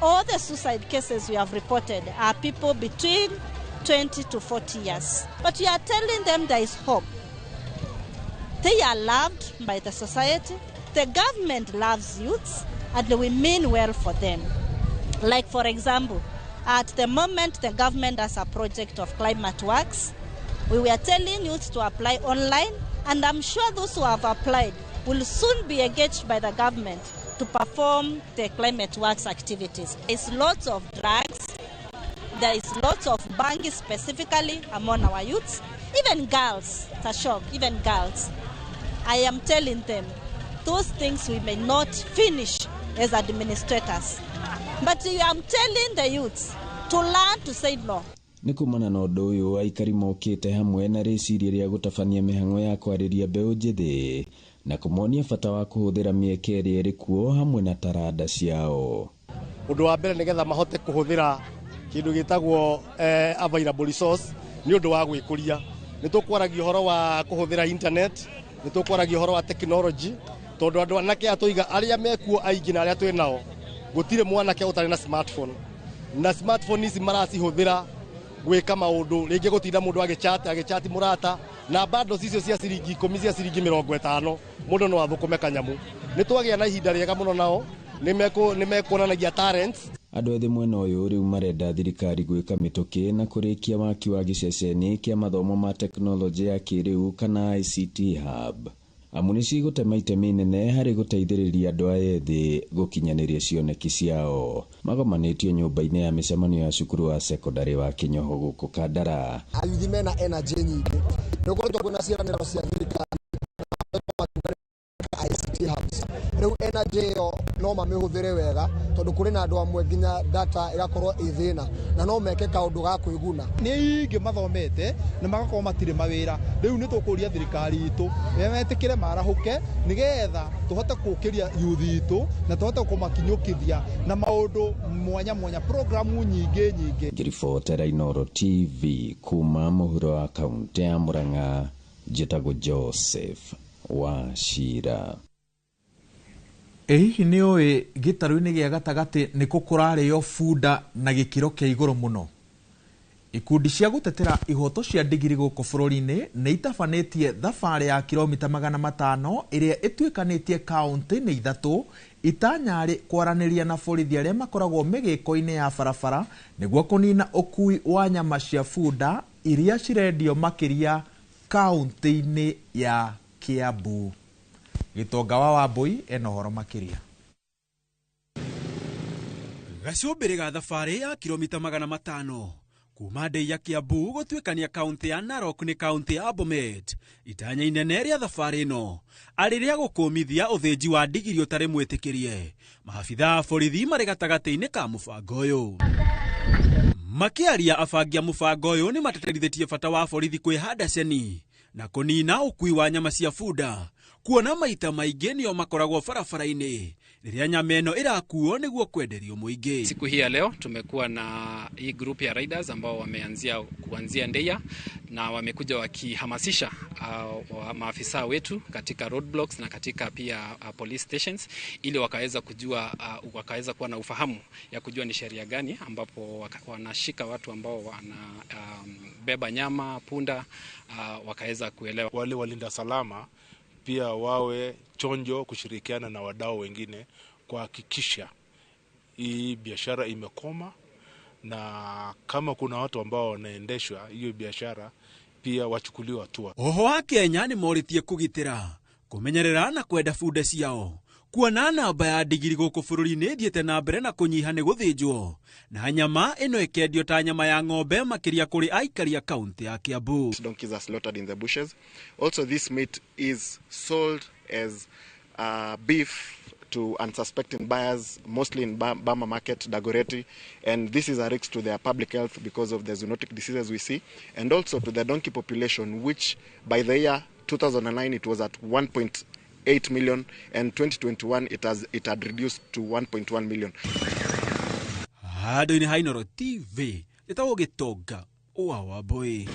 all the suicide cases we have reported are people between 20 to 40 years. But we are telling them there is hope. They are loved by the society. The government loves youths, and we mean well for them. Like, for example, at the moment the government has a project of climate works. We were telling youths to apply online, and I'm sure those who have applied will soon be engaged by the government to perform the climate works activities. There's lots of drugs. There is lots of bangi specifically among our youths, even girls, Tashok, even girls. I am telling them, those things we may not finish as administrators. But I am telling the youths to learn to say no. Nĩ kumana na ũndũ ũyũ, aikari mokĩte hamwe na rĩciria rĩa gũtabania mĩhang'o ya kwarĩria mbeũ njĩthĩ na kũmonia bata wa kũhũthĩra mĩeke ĩrĩa ĩrĩ kuo hamwe na taranda ciao. Ũndũ wa mbere, nĩgetha mahote kũhũthĩra kĩndũ gĩtagwo available resource nĩ ũndũ wa gwĩkũria. Nĩ tũkwaragia ũhoro wa kũhũthĩra internet, nĩ tũkwaragia ũhoro wa technology, tondũ andũ anake atũiga arĩa mekuo aingĩ na arĩa twĩ nao, gũtirĩ mwanake ũtarĩ na smartphone, na smartphone ici maracihũthĩra gwĩka maũndũ, rĩngĩ gũtinda mũndũ agĩchat, agĩchat mũrata na bundles icio cia ciringi 10, cia ciringi 50, mũndũ no athũkũme kanyamu. Nĩ twagĩa na ihinda rĩega mũno nao, nĩ mekuonanagia talents. Andũ ethĩ mwena ũyũ rĩu marenda thirikari gwĩka mĩtũkĩ na kũrĩkia waki wa gĩceceni kĩa mathomo ma tekinoronjĩ ya kĩrĩu kana ICT hub, amu nĩ cigũtema itemi inene harĩ gũteithĩrĩria andũ aya ethĩ gũkinyanĩria cioneki ciao. Magomanĩtio nyũmba-inĩ ya mĩcemanio ya cukuru wa sekondarĩ wa Kĩnyoho gũkũ Kandara. Ayuthi mena energy nyingĩ, nĩ gũkoretwo kwĩna ciĩranĩro cia thirikari ICT hubs. Rĩu energy ĩyo no mamĩhũthĩre wega, tondũ kũrĩ na andũ amwe nginya data ĩgakorwo ĩ thĩna na no meke kaũndũ ga kwĩguna. Nĩ aingĩ mathomete na magakorwo matirĩ mawĩra. Rĩu nĩ tũkũria thirikari itũ metĩkĩre marahũke, nĩgetha tũhote kũkĩria yuthi itũ na tũhote kũmakinyũkithia na maũndũ mwanya mwanya, programu nyingĩ nyingĩ. Ngĩribotera Inooro TV kuma mũhuro wa kaũntĩ ya Murang'a, njĩtagwo Joseph Wachira. Ĩ hihi nĩ ũĩ gĩtarũ-inĩ gĩa gatagatĩ nĩkũ kũrarĩo bunda na gĩkĩro kĩa igũrũ mũno? Ikundi cia gũtetera ihoto cia ndigiri gũkũ bũrũri-inĩ nĩ itabanĩtie thabarĩ ya kilomita 500 ĩrĩa ĩtuĩkanĩtie kaũntĩ-inĩ ithatũ, itanyarĩ kwaranĩria na borithi arĩa makoragwo mĩgĩko-inĩ ya barabara nĩguo kũnina ũkui wa nyama cia bunda iria cirendio makĩria kaũntĩ-inĩ ya Kiambu. Gĩtonga wa Wambui ena ũhoro makĩria. Gacũmbĩrĩ ga thabarĩ ya kilomita 500 kuma Ndeiya Kiambu gũtuĩkania kaũntĩ ya Narok nĩ kaũntĩ ya Bomet. Itanya inene rĩa thabarĩ ĩno arĩ rĩa gũkũmithia ũthĩnji wa ndigiri ũtarĩ mwĩtĩkĩrie. Maabitha a borithi marĩ gatagatĩ-inĩ ka mũbango ũyũ. Makĩaria, abangi a mũbango ũyũ nĩ mateterithĩtie bata wa borithi kwĩhanda ceni na kũnina ũkui wa nyama cia bunda, kuona maita maingĩ nĩo makoragwo barabara-inĩ rĩrĩa nyama ĩno ĩrakuo nĩguo kwenderio mũingĩ. Siku hii ya leo tumekuwa na hii group ya riders ambao wameanzia kuanzia Ndeia na wamekuja wakihamasisha maafisa wetu katika roadblocks na katika pia police stations, ili wakaweza kujua, wakaweza kuwa na ufahamu ya kujua ni sheria gani ambapo wanashika watu ambao wanabeba nyama punda, wakaweza kuelewa. Wale walinda salama pia wawe chonjo kushirikiana na wadau wengine kuhakikisha hii biashara imekoma, na kama kuna watu ambao wanaendeshwa hiyo biashara pia wachukuliwe hatua. Oho wa Kenya nĩ morĩtie kũgitĩra, kũmenyerera na kwenda bunda ciao, kuona namba ya ndigiri gũkũ bũrũri-inĩ ĩthiĩte na mbere na kũnyiha nĩ gũthĩnjwo na nyama ĩno ĩkendio ta nyama ya ng'ombe, makĩria kũrĩ aikari a kaũntĩ ya Kiambu. Donkeys are slaughtered in the bushes. Also, this meat is sold as beef to unsuspecting buyers, mostly in Bama Market, Dagoretti, and this is a risk to their public health because of the zoonotic diseases we see, and also to the donkey population, which by the year 2009 it was at 1.8 million, and 2021 it had reduced to 1.1 million. Handũ-inĩ ha Inooro TV ĩtagwo Gĩtonga wa Wambui.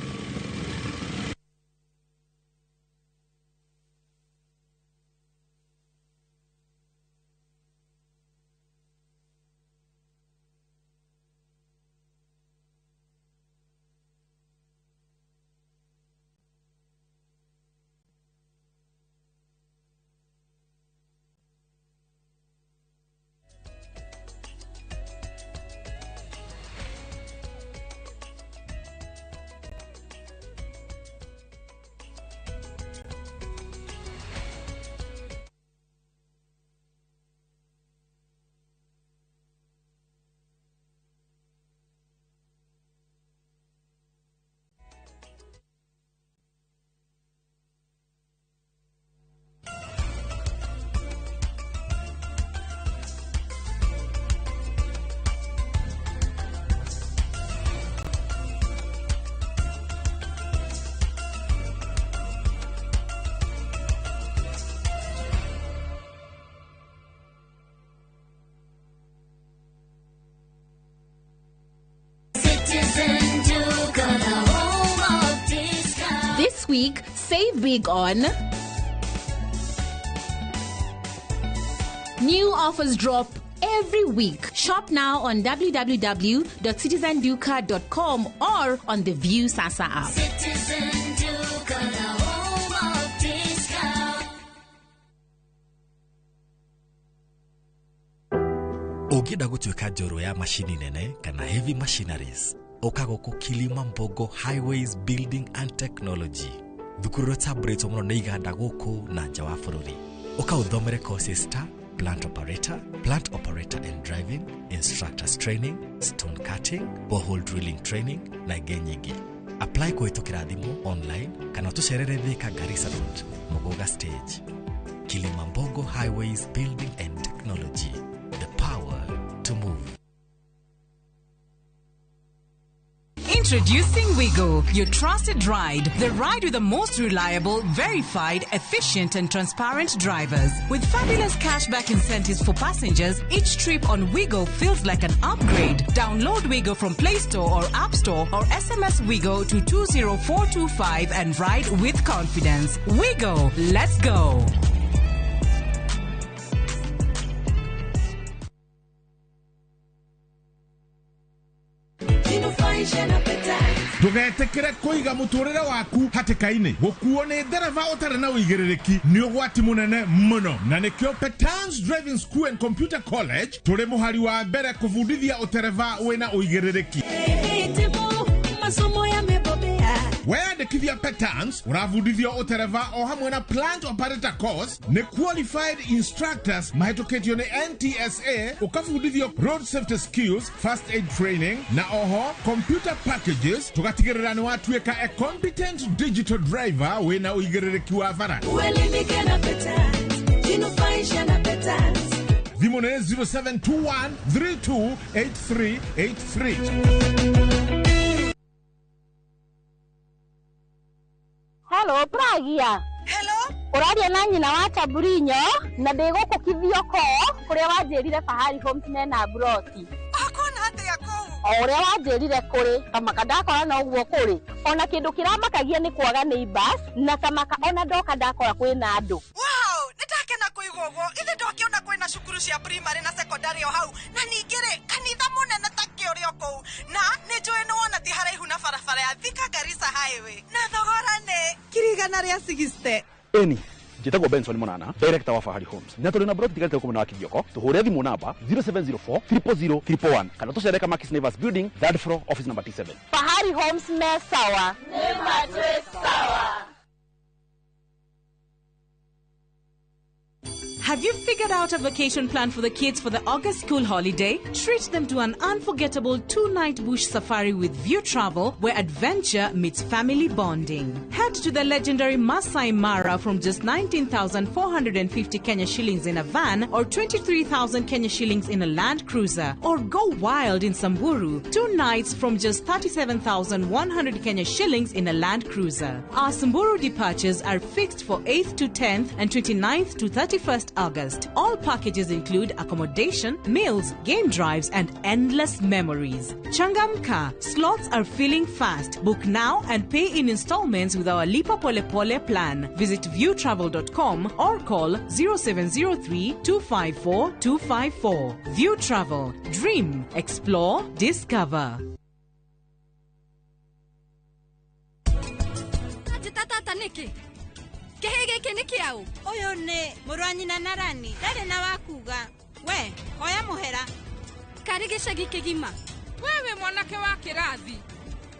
This week, save big on new offers drop every week. Shop now on www.citizenduka.com or on the View Sasa app. Citizen Duka, the home of discount. Ũngĩenda gũtuĩka njorua ya macini nene kana heavy machineries, ũka gũkũ Kilimambogo Highways Building and Technology, thukuru ũrĩa ũtambũrĩtwo mũno nĩ iganda gũkũ na nja wa bũrũri. Ũka ũthomere courses ta plant operator, plant operator and driving, instructors training, stone cutting, borehole drilling training na ingĩ nyingĩ. Apply kũhĩtũkĩra thimũ, online kana ũtũcerere Thika Garissa Road, Muguga Stage. Kilimambogo Highways Building and Technology, the power to move. Introducing Wigo, your trusted ride. The ride with the most reliable, verified, efficient, and transparent drivers. With fabulous cashback incentives for passengers, each trip on Wigo feels like an upgrade. Download Wigo from Play Store or App Store or SMS Wigo to 20425 and ride with confidence. Wigo, let's go. Ndũgetĩkĩre kũiga mũtũrĩre waku hatĩka-inĩ. Gũkuo nĩ ndereba ũtarĩ na ũigĩrĩrĩki nĩ ũgwati mũnene mũno, na nĩkĩo Petans Driving School and Computer College tũrĩ mũhari wa mbere kũbundithia ũtereba wĩna ũigĩrĩrĩki. Masomo yamebobea. Weyandĩkithia Petans ũrabundithio ũtereba o hamwe na plant operator course nĩ qualified instructors mahĩtũkĩtio nĩ NTSA, ũkabundithio road safety skills, first aid training na oho computer packages, tũgatigĩrĩra nĩ watuĩka a competent digital driver wĩna ũigĩrĩrĩki wa bara. Uelimike na Petans, jinufaishe na Petans. Thimũ nĩ 0721 328383. Hello, Pragia. Hello. Ũraria na nyina wa Taburinyo na ndĩ gũkũ Kithioko kũrĩa wanjĩrire Fahari Homes mena broti. Akona atĩa kũu? O ũrĩa wanjĩrire kũrĩ kamaka ndakora no ũguo kũrĩ. Ona kĩndũ kĩramakagia nĩ kwaga neighbors na kamaka ona ndoka ndakora kwĩna andũ. Wow, nĩndakena kũigua ũguo. Ithe ndokĩona kwĩna cukuru cia primary na secondary o hau na ningĩ rĩ kanitha mũnene ta kĩũrĩ o kũu na nĩ njũĩ nĩ wona ti haraihu na barabara ya Thika Garissa Highway na thogora nĩ 160,000. Eni njĩtagwo Benson Munana, director wa Fahari Homes, na tũrĩ na broti tigarĩte gũkũ mwena wa Kithioko. Tũhũre thimũ namba 0704 000 111 kana tũcere Kamakis Neighbors Building, third floor, office number T7. Fahari Homes me sawa. Nĩ matwĩ sawa. Have you figured out a vacation plan for the kids for the August school holiday? Treat them to an unforgettable 2-night bush safari with View Travel, where adventure meets family bonding. Head to the legendary Masai Mara from just 19,450 Kenya shillings in a van or 23,000 Kenya shillings in a Land Cruiser. Or go wild in Samburu, 2 nights from just 37,100 Kenya shillings in a Land Cruiser. Our Samburu departures are fixed for 8th to 10th and 29th to 31st August. All packages include accommodation, meals, game drives, and endless memories. Changamka, slots are filling fast. Book now and pay in installments with our Lipa Pole Pole plan. Visit viewtravel.com or call 0703 254 254. View Travel. Dream, explore, discover. Tata niki. Kĩhĩ gĩkĩ nĩ kĩaũ? Ũyũ nĩ mũrũ wa nyina na Rani, ndarĩ na wa kuuga. We, hoya mũhera. Karĩ gĩcagi kĩgima. We wĩ mwanake wa kĩrathi.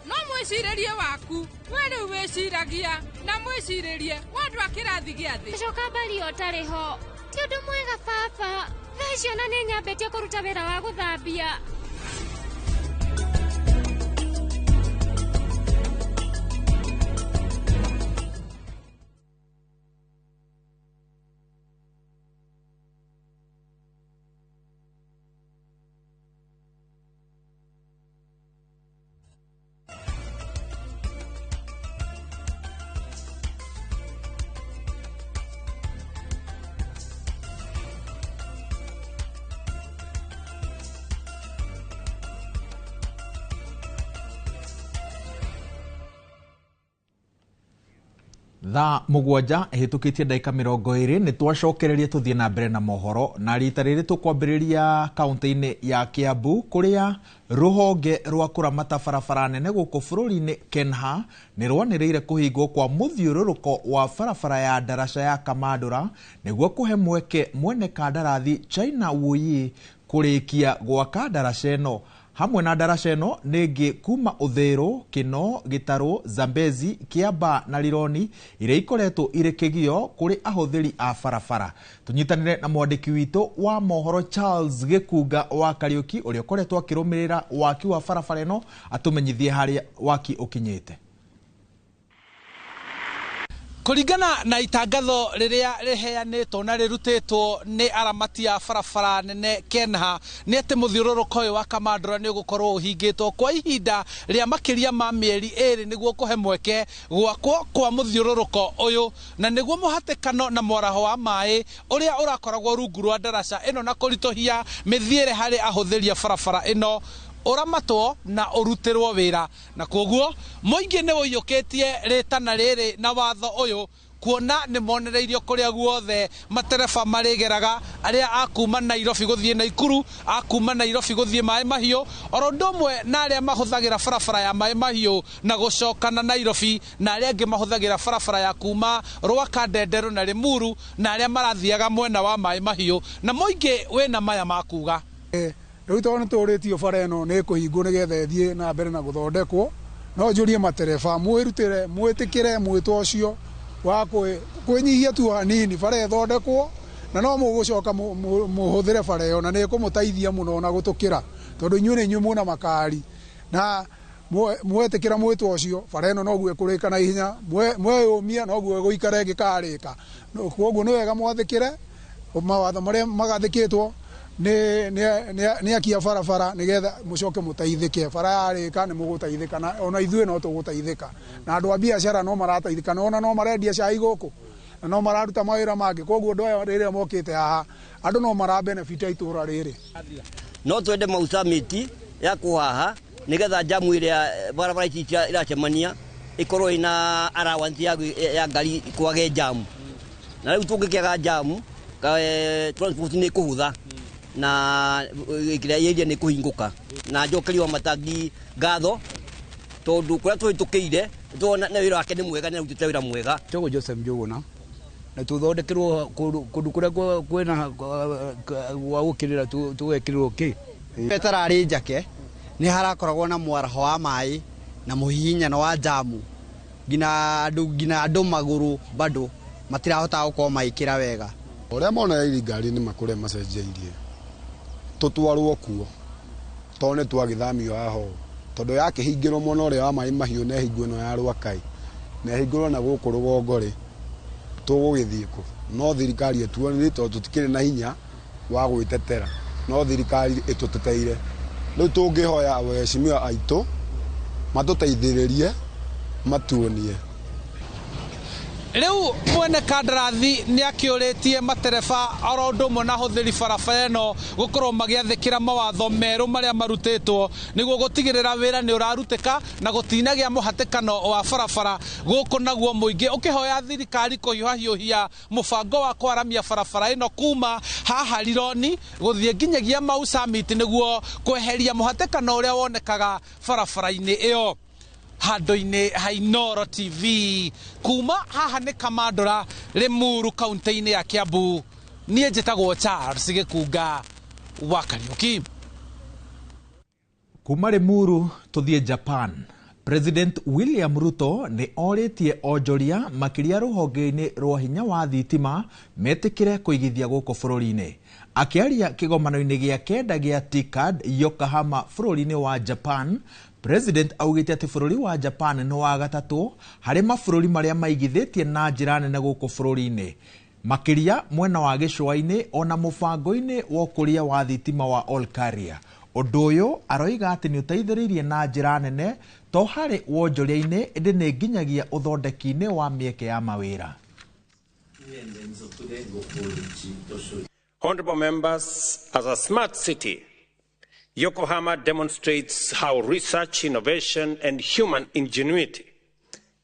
No mwĩcirĩrie waku, we rĩu wĩciragia na mwĩcirĩrie wa andũ a kĩrathi gĩa thĩ. Coka mbari ũtarĩ ho. Ti ũndũ mwega baba. Thaa ici ona nĩ nyambĩtie kũruta wĩra wa gũthambia. Thaa 7 ĩhĩtũkĩtie ndagĩka 20 nĩ twacokereria tũthiĩ na mbere na mohoro na rita rĩrĩ tũkwambĩrĩria kaunti-inĩ ya Kiambu kũrĩa rũhonge rwa kũramata barabara nene gũkũ bũrũri-inĩ KENHA nĩ rwanĩrĩire kũhingwo kwa mũthiũrũrũko wa barabara ya ndaraca ya Kamandũra nĩguo kũhe mweke mwene kandarathi China Wuyi kũrĩkia gwaka ndaraca ĩno. Hamwe na ndaraca ĩno nĩ ĩngĩ kuma Ũthĩrũ, Kĩno, Gĩtarũ, Zambezi, Kĩamba na Rironi iria ikoretwo irĩ kĩgio kũrĩ ahũthĩri a barabara. Tũnyitanĩre na mwandĩki witũ wa mohoro Charles Gĩkunga wa Kariũki ũrĩa ũkoretwo akĩrũmĩrĩra waki wa barabara ĩno atũmenyithie harĩa waki ũkinyĩte. Kũringana na itangatho rĩrĩa rĩheanĩtwo na rĩrutĩtwo nĩ aramati a barabara nene KENHA nĩ atĩ mũthiũrũrũko ũyũ wa Kamandũra nĩ ũgũkorwo ũhingĩtwo kwa ihinda rĩa makĩria ma mĩeri 2 nĩguo kũhe mweke gwakwo kwa mũthiũrũrũko ũyũ na nĩguo mũhatĩkano na mwaraho wa maĩ ũrĩa ũrakoragwo rungu rwa ndaraca ĩno na kũritũhia mĩthiĩre harĩ ahũthĩri a barabara ĩno ũramatwo na ũrutĩrwo wĩra. Na koguo mũingĩ nĩ ũiyũkĩtie rĩtana rĩrĩ na watho ũyũ kuona nĩ monereirio kũrĩa guothe matereba marĩgeraga arĩa a kuma Nairobi gũthiĩ Naikuru, a kuma Nairobi gũthiĩ Maĩ Mahiũ, oro ũndũ ũmwe na arĩa mahũthagĩra barabara ya Maĩ Mahiũ na gũcoka na Nairobi, na arĩa angĩ mahũthagĩra barabara ya kuma Rwaka Ndenderũ na Limuru, na arĩa marathiaga mwena wa Maĩ Mahiũ. Na mũingĩ wĩna maya makuga rĩu tondũ nĩ tũrĩtio bara ĩno nĩ ĩkũhingwo nĩgetha ĩthiĩ na mbere na gũthondekwo, no njũrie matereba mwĩrutĩre mwĩtĩkĩre mwĩto ũcio wa kwĩnyihia tu hanini bara ĩthondekwo, na no mũgũcoka mũhũthĩre bara ĩyo na nĩ ĩkũmũteithia mũno na gũtũkĩra tondũ inyuĩ nĩ inyuĩ mwĩna makari na mwetĩkĩra mwĩto ũcio bara ĩno noguo ĩkũrĩka na ihenya, mweyũmia noguo ĩgũikara ĩngĩkarĩka. Koguo nĩ wega mwathĩkĩre mawatho marĩa magathĩkĩtwo nĩ akia barabara nĩgetha mũcoke mũteithĩke. Bara yarĩka nĩ mũgũteithĩka na ona ithuĩ no tũgũteithĩka, na andũ a biacara no marateithĩka, na ona no marendia cai gũkũ na no mararuta mawĩra mangĩ. Koguo andũ aya rĩrĩa mokĩte haha andũ no marabenefita itũra rĩrĩ. No twende mauta mĩti ya kũhaha nĩgetha njamu ĩrĩa barabara ici iracemania ĩkorwo ĩna allowance ya ngari kwage njamu, na rĩu tũngĩkĩaga njamu transport nĩ ĩkũhũtha na kĩrĩa area nĩ kũhingũka. Na njokerio wa matangi ngatho tondũ kũrĩa tũhĩtũkĩire tuona na wĩra wake nĩ mwega, nĩ arutĩte wĩra mwega. Tũgũ Joseph Njuguna na tũthondekerwo kũndũ kũrĩa kwĩna gwa gũkĩrĩra tũgekĩrĩrwo kĩ ĩtararĩ njake nĩ harakoragwo na mwaraho wa maĩ na mũhihinyano wa njamu nginya andũ magũrũ bado matirahota gũkorwo magĩkĩra wega. Ũrĩa monereirie ngari nĩ makũrĩa macenjeirie tũtwarwo kuo tondũ nĩ twagĩthamio haha ũũ, tondũ yakĩhingĩrwo mwena ũrĩa wa Maĩ Mahiũ na ĩhingwo ĩno ya Rwakai na ĩhingũrwo na gũkũ rũgongo rĩ, tũgũgĩthiĩ kũ? No thirikari ĩtuonire tondũ tũtikĩrĩ na hinya wa gwĩtetera, no thirikari ĩtũteteire. Rĩu tũngĩhoya waheshimiwa aitũ matũteithĩrĩrie matuonie. Rĩu mwene kandarathi nĩ akĩũrĩtie matereba oro ũndũ ũmwe na ahũthĩri barabara ĩno gũkorwo magĩathĩkĩra mawatho merũ marĩa marutĩtwo nĩguo gũtigĩrĩra wĩra nĩ ũrarutĩka na gũtinagĩa mũhatĩkano wa barabara. Gũkũ naguo mũingĩ ũkĩhoya thirikari kũhiũhahiũhia mũbango wa kwaramia barabara ĩno kuma haha Rironi gũthiĩ nginyagia Mau Summit nĩguo kweheria mũhatĩkano ũrĩa wonekaga barabara-inĩ ĩyo. Handũ-inĩ ha Inooro TV kuma haha nĩ Kamandũra, Limuru, kaunti-inĩ ya Kiambu, niĩ njĩtagwo Charles Gĩkunga wa Kariũki. Kuma Limuru tũthiĩ Japan. President William Ruto nĩ orĩtie onjoria makĩria rũhonge-inĩ rwa hinya wa thitima metĩkĩre kũigithia gũkũ bũrũri-inĩ. Akĩaria kĩgomano-inĩ gĩa 9 gĩa TICAD Yokohama bũrũri-inĩ wa Japan, President augĩte atĩ bũrũri wa Japan nĩ wa gatatũ harĩ mabũrũri marĩa maigithĩtie na njĩra nene gũkũ bũrũri-inĩ, makĩria mwena wa gĩcũa-inĩ ona mũbango-inĩ wa ũkũria wa thitima wa Olkaria. Ũndũ ũyũ aroiga atĩ nĩ ũteithĩrĩirie na njĩra nene to harĩ wonjoria-inĩ ĩndĩ nĩ nginyagia ũthondeki-inĩ wa mĩeke ya mawĩra. Honorable members, as a smart city, Yokohama demonstrates how research, innovation, and human ingenuity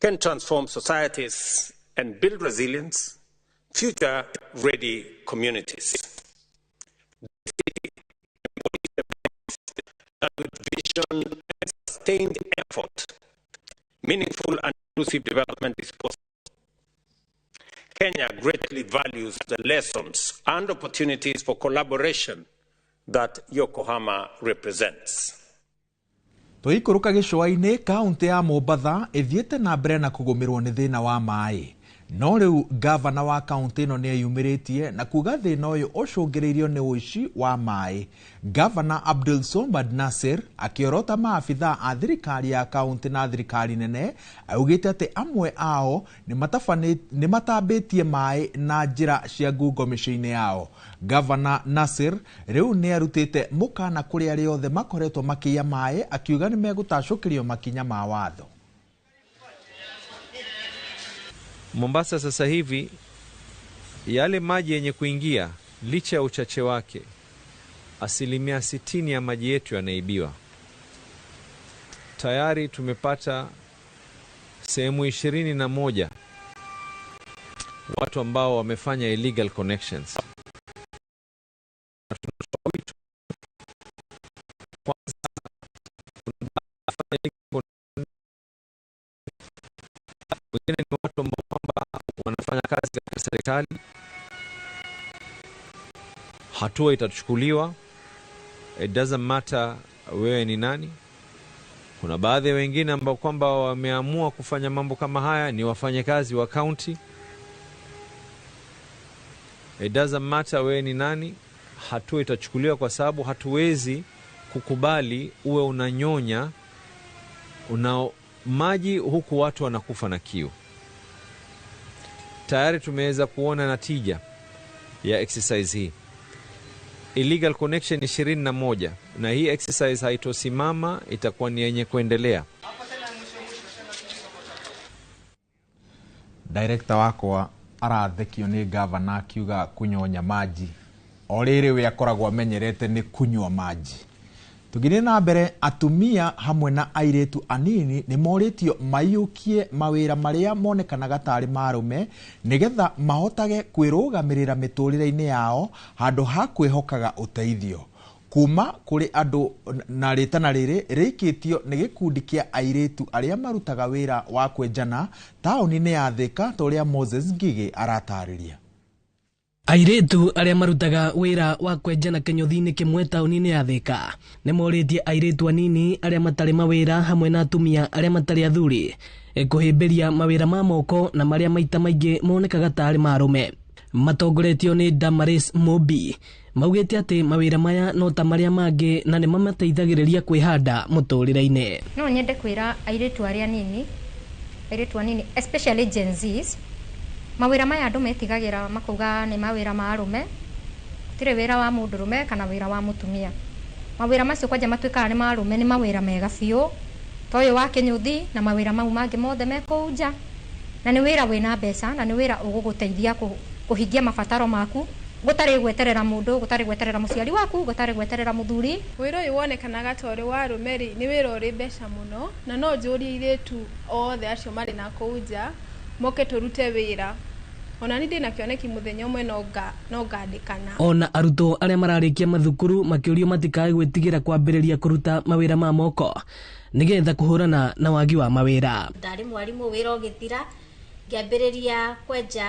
can transform societies and build resilience, future-ready communities. This city embodies the promise that with vision and sustained effort, meaningful and inclusive development is possible. Kenya greatly values the lessons and opportunities for collaboration that Yokohama represents. Tũikũrũka gĩcũa-inĩ kaũntĩ ya Mombatha ĩthiĩte na mbere na kũgũmĩrwo nĩ thĩna wa maĩ. No rĩu gavana wa kaũntĩ ĩno nĩ eyumĩrĩtie na kuga thĩna ũyũ ũcũngĩrĩirio nĩ ũici wa maĩ. Gavana Abdul Somad Nasir akĩorota maabithaa a thirikari ya kaũntĩ na thirikari nene augĩte atĩ amwe ao nĩ matambĩtie maĩ na njĩra cia ngungo mĩciĩ-inĩ yao. Gavana Nasir rĩu nĩ arutĩte mũkana kũrĩ arĩa othe makoretwo makĩiya maĩ akiuga nĩ megũtacũkĩrio makinya ma watho. Mombasa sasa hivi yale maji yenye kuingia licha ya uchache wake, 60% ya maji yetu yanaibiwa. Tayari tumepata sehemu 21 watu ambao wamefanya illegal connections. Kwanza wengine ni watu ambao kwamba wanafanya kazi katika serikali. Hatua itachukuliwa. It doesn't matter wewe ni nani. Kuna baadhi ya wengine ambao kwamba wameamua kufanya mambo kama haya ni wafanyakazi wa county. It doesn't matter wewe ni nani, hatua itachukuliwa kwa sababu hatuwezi kukubali uwe unanyonya una maji huku watu wanakufa na kiu. Tayari tumeweza kuona natija ya exercise hii. Illegal connection 21, na hii exercise haitosimama, itakuwa ni yenye kuendelea. Director wakwa arathekio nĩ gavana akiuga kunyonya maji o rĩrĩ we akoragwo amenyerete nĩ kunyua maji. Tũgĩthiĩ na mbere, atumia hamwe na airĩtu anini nĩ morĩtio maiyũkie mawĩra marĩa monekanaga tarĩ ma arũme nĩgetha mahotage kwĩrũgamĩrĩra mĩtũrĩre-inĩ yao handũ ha kwĩhokaga ũteithio kuma kũrĩ andũ. Na rĩtana rĩrĩ rĩikĩtio nĩ gĩkundi kĩa airĩtu arĩa marutaga wĩra wa kwenjana taũni-inĩ ya Thika, ta ũrĩa Moses Ngigĩ aratarĩria. Airĩtu arĩa marutaga wĩra wa kwenjana kĩnyũthi-inĩ kĩmwe taũni-inĩ ya Thika nĩ morĩtie airĩtu anini arĩa matarĩ mawĩra hamwe na atumia arĩa matarĩ athuri kũhĩmbĩria mawĩra ma moko na marĩa maita maingĩ monekaga tarĩ ma arũme. Matongoretio nĩ Damaris Mobi maugĩte atĩ mawĩra maya no ta marĩa mangĩ na nĩ mamateithagĩrĩria kwĩhanda mũtũrĩre-inĩ. No nyende kwĩra airĩtu arĩa anini, airĩtu anini especially Gen Zs, mawĩra maya andũ metigagĩra makauga nĩ mawĩra ma arũme, gũtirĩ wĩra wa mũndũrũme kana wĩra wa mũtumia. Mawĩra macio kwanja matuĩkaga nĩ ma arũme, nĩ mawĩra mega biũ ta ũyũ wa kĩnyũthi na mawĩra mau mangĩ mothe me kũu nja, na nĩ wĩra wĩna mbeca na nĩ wĩra ũgũgũteithia kũhingia mabataro maku gũtarĩ gweterera mũndũ, gũtarĩ gweterera mũciari waku, gũtarĩ gweterera mũthuri. Wĩra ũyũ wonekanaga ta ũrĩ wa arũme rĩ, nĩ wĩra ũrĩ mbeca mũno, na no njũrie airĩtu othe acio marĩ na kũu nja moke tũrute wĩra. Ona niĩ ndĩna kĩoneki mũthenya ũmwe no ngandĩkana. Ona arutwo arĩa mararĩkia mathukuru makĩũrio matikae gwĩtigĩra kwambĩrĩria kũruta mawĩra ma moko nĩgetha kũhũrana na wagi wa mawĩra. Ndarĩ mwarimũ wĩra ũgĩthira ngĩambĩrĩria kwenja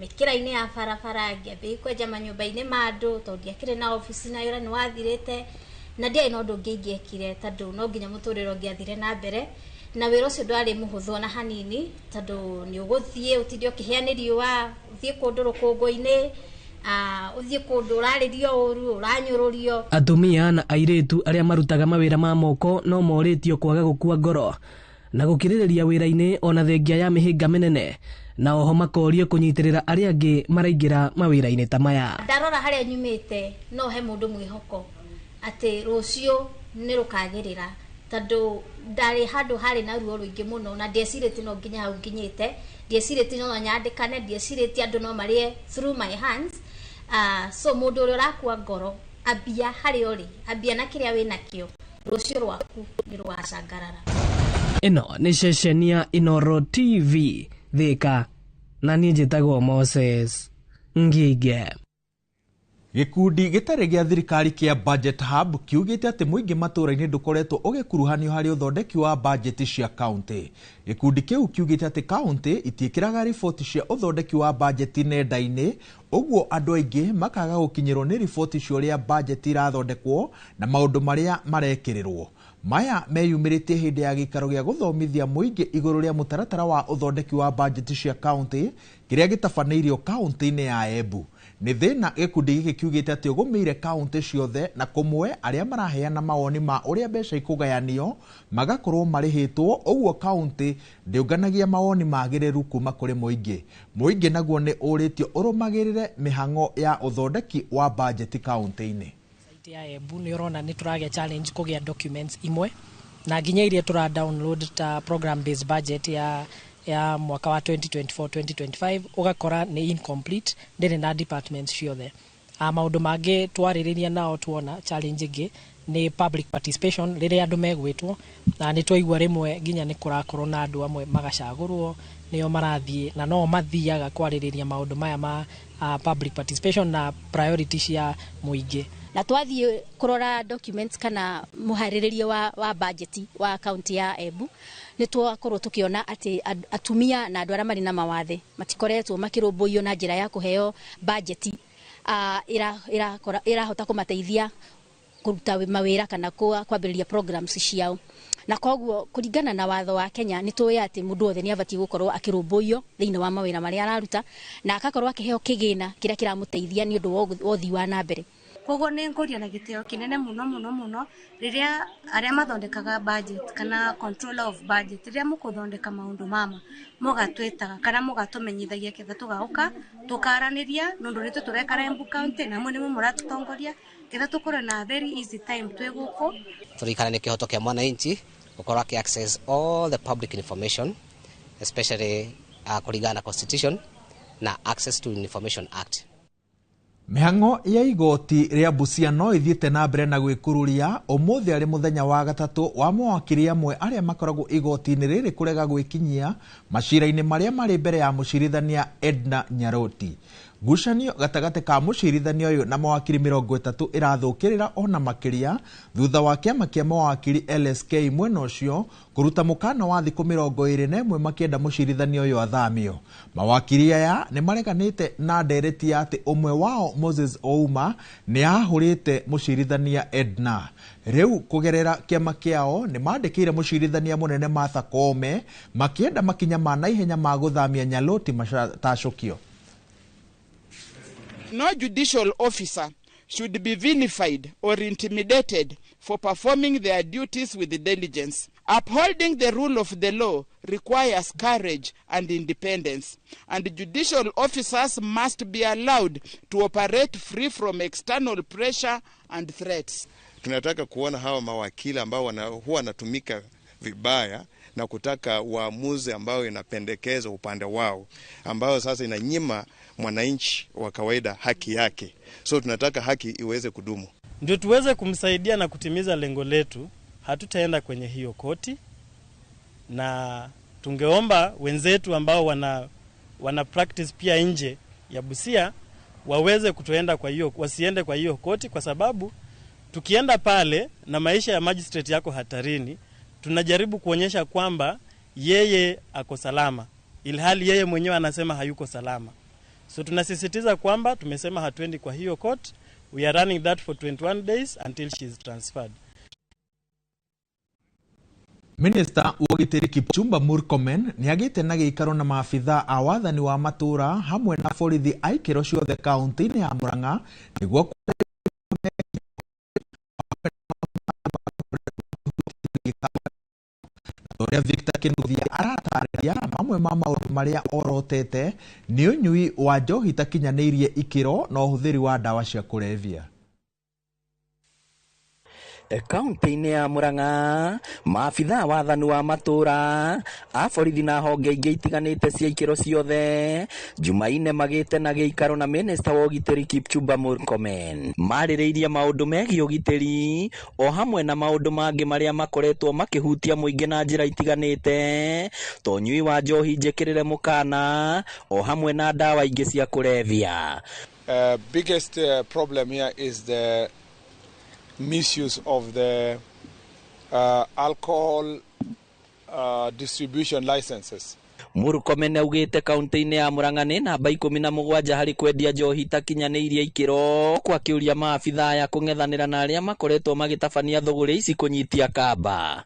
mĩkĩra-inĩ ya barabara, ngĩambĩrĩria kwenja manyũmba-inĩ ma andũ tondũ ndiakĩrĩ na obici na wĩra nĩ wathirĩte, na ndiarĩ na ũndũ ũngĩ ingĩekire tondũ no nginya mũtũrĩre ũngĩathire na mbere. Na wĩra ũcio ndwarĩ mũhũthũ ona hanini tondũ nĩ ũgũthiĩ ũtinde ũkĩhĩa nĩ riũa, ũthiĩ kũndũ rũkũngũ-inĩ, ũthiĩ kũndũ ũrarĩrio ũru, ũranyũrũrio. Atumia na airĩtu arĩa marutaga mawĩra ma moko no morĩtio kwaga gũkua ngoro na gũkirĩrĩria wĩra-inĩ ona thengia ya mĩhĩnga mĩnene, na oho makorio kũnyitĩrĩra arĩa angĩ maraingĩra mawĩra-inĩ ta maya. Ndarora harĩa nyumĩte no he mũndũ mwĩhoko atĩ rũciũ nĩ rũkagĩrĩra tondũ ndarĩ handũ harĩ na ruo rũingĩ mũno na ndiecirĩtie no nginya hau nginyĩte, ndiecirĩtie no nyandĩkane, ndiecirĩtie andũ no marĩe through my hands. So mũndũ ũrĩa ũrakua ngoro ambia harĩa ũrĩ, ambia na kĩrĩa wĩnakĩo, rũciũ rwaku nĩ rũgacangarara. Ĩno nĩ ceceni ya Inooro TV Thika. Na niĩ njĩtagwo Moses Ngige. Gĩkundi gĩtarĩ gĩa thirikari kĩa Budget Hub kiugĩte atĩ mũingĩ matũũra-inĩ ndũkoretwo ũgĩkuruhanio harĩ ũthondeki wa bajeti cia kaunti. Gĩkundi kĩu kiugĩte atĩ kaunti itiĩkĩraga riboti cia ũthondeki wa bajeti nenda-inĩ, ũguo andũ aingĩ makaga gũkinyĩrwo nĩ riboti cia ũrĩa bajeti irathondekwo na maũndũ marĩa marekĩrĩrwo. Maya meyumĩrĩtie hĩndĩ ya gĩikaro gĩa gũthomithia mũingĩ igũrũ rĩa mũtaratara wa ũthondeki wa bajeti cia kaunti kĩrĩa gĩtabanĩirio kaunti-inĩ ya Embu. Nĩ thĩna gĩkundi gĩkĩ kiugĩte atĩ ũgũmĩire kaunti ciothe na kũmwe arĩa maraheana mawoni ma ũrĩa mbeca ikũgayanio magakorwo marĩhĩtwo, ũguo kaunti ndĩũnganagia mawoni magĩrĩru kuma kũrĩ mũingĩ. Mũingĩ naguo nĩ ũrĩtio ũrũmagĩrĩre mĩhang'o ya ũthondeki wa bajeti kaunti-inĩ. Ya Embu nĩ ũrona nĩ tũragĩa challenge kũgĩa documents imwe na nginya iria tũra download ta program based budget ya mwaka wa 2024-2025 ũgakora nĩ incomplete, ndĩrĩ na departments ciothe. Maũndũ mangĩ twarĩrĩria nao tuona challenge ĩngĩ nĩ public participation rĩrĩa andũ megwĩtwo, na nĩ twaigua rĩmwe nginya nĩ kũrakorwo na andũ amwe magacagũrwo nĩo marathiĩ na no mathiaga kwarĩrĩria maũndũ maya ma public participation na priority cia mũingĩ. Na twathiĩ kũrora documents kana mũharĩrĩrie wa budget wa county ya Embu nĩ twakorwo tũkĩona atĩ atumia na andũ arĩa marĩ na mawathe matikoretwo makĩrũmbũiyo na njĩra ya kũheo budget ĩrahota kũmateithia kũruta mawĩra kana kwambĩrĩria programs ciao. Na koguo kũringana na watho wa Kenya nĩ tũĩ atĩ mũndũ wothe nĩ abatiĩ gũkorwo akĩrũmbũiyo thĩinĩ wa mawĩra marĩa araruta na akakorwo akĩheo kĩgĩna kĩrĩa kĩramũteithia nĩ ũndũ wa ũthii wa na mbere. Koguo nĩ ngũria na gĩtĩo kĩnene mũno mũno mũno rĩrĩa arĩa mathondekaga budget kana controller of budget rĩrĩa mũkũthondeka maũndũ mama mũgatwĩtaga kana mũgatũmenyithagia ketha tũgaũka tũkaranĩria nũndũ nĩtũ tũrekara Embu County na mwe nĩmwe mũratũtongoria ketha tũkorwo na very easy time twĩ gũkũ. Tũrikana nĩ kĩhoto kĩa mwananchi gũkorwo akĩ access all the public information especially kũringana na constitution na Access to Information Act. Mĩhang'o ya igoti rĩa Busia no ĩthiĩte na mbere na gwĩkururia ũmũthĩ arĩ mũthenya wa gatatũ wa mawakiri amwe arĩa makoragwo igoti-inĩ rĩrĩ kũrega gwĩkinyia macira-inĩ marĩa marĩ mbere ya mũcirithania Edna Nyaroti. Ngucanio gatagatĩ ka mũcirithania ũyũ na mawakiri 30 ĩrathũkĩrĩra ona makĩria thutha wa kĩama kĩa mawakiri LSK mwena ũcio kũruta mũkana wa thikũ 21 makĩenda mũcirithania ũyũ athamio. Mawakiri aya nĩ mareganĩte na ndereti ya atĩ ũmwe wao Moses Ouma nĩ ahũrĩte mũcirithania Edna. Rĩu kũgerera kĩama kĩao nĩ mandĩkĩire mũcirithania mũnene Martha Koome makĩenda makinya ma naihenya ma gũthamia Nyaloti matacũkio. No judicial officer should be vilified or intimidated for performing their duties with diligence. Upholding the rule of the law requires courage and independence, and judicial officers must be allowed to operate free from external pressure and threats. Tunataka kuona hawa mawakili ambao huwa wanatumika vibaya na kutaka uamuzi ambao inapendekeza upande wao, ambao sasa inanyima mwananchi wa kawaida haki yake. So tunataka haki iweze kudumu. Ndio tuweze kumsaidia na kutimiza lengo letu. Hatutaenda kwenye hiyo koti, na tungeomba wenzetu ambao wana practice pia nje ya Busia waweze kutoenda kwa hiyo, wasiende kwa hiyo koti, kwa sababu tukienda pale na maisha ya magistrate yako hatarini. Tunajaribu kuonyesha kwamba yeye ako salama, ilhali yeye mwenyewe anasema hayuko salama. So tunasisitiza kwamba tumesema hatuendi kwa hiyo court. We are running that for 21 days until she is transferred. Minister wa ũgitĩri Kipchumba Murkomen nĩagĩte na gĩikaro na maabithaa a wathani wa matũra hamwe na borithi a ikĩro ciothe kaunti-inĩ ya Murang'a nĩguo ũrĩa Victor Kinuthia aratarĩria mamwe ma maũndũ marĩa orotete nĩ ũnyui wa njohi itakinyanĩirie ikĩro na ũhũthĩri wa ndawa cia kũrebia. Kaunti-inĩ ya Murang'a, maabithaa wathani wa matũra a borithi na honge ingĩ itiganĩte cia ikĩro ciothe Jumaine magĩte na gĩikaro na minista wa ũgitĩri Kipchumba Murkomen marĩrĩirie maũndũ megiĩ ũgitĩri o hamwe na maũndũ mangĩ marĩa makoretwo makĩhutia mũingĩ na njĩra itiganĩte ta ũnyui wa njohi njĩkĩrĩre mũkana o hamwe na ndawa ingĩ cia kũrebia. Biggest problem here is the misuse of the alcohol distribution licenses. Murkomen augĩte kaunti-inĩ ya Murang'a nĩ namba 17 harĩ kwendia njohi itakinyanĩirie ikĩro kwa kĩũria maabithaa aya kũng'ethanĩra na arĩa makoretwo magĩtabania thũgũrĩ ici kũnyitia kamba.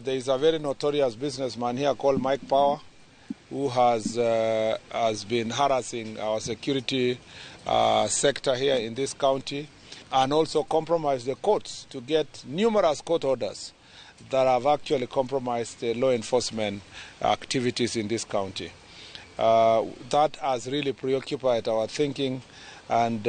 There is a very notorious businessman here called Mike Power who has been harassing our security sector here in this county and also compromised the courts to get numerous court orders that have actually compromised the law enforcement activities in this county. That has really preoccupied our thinking, and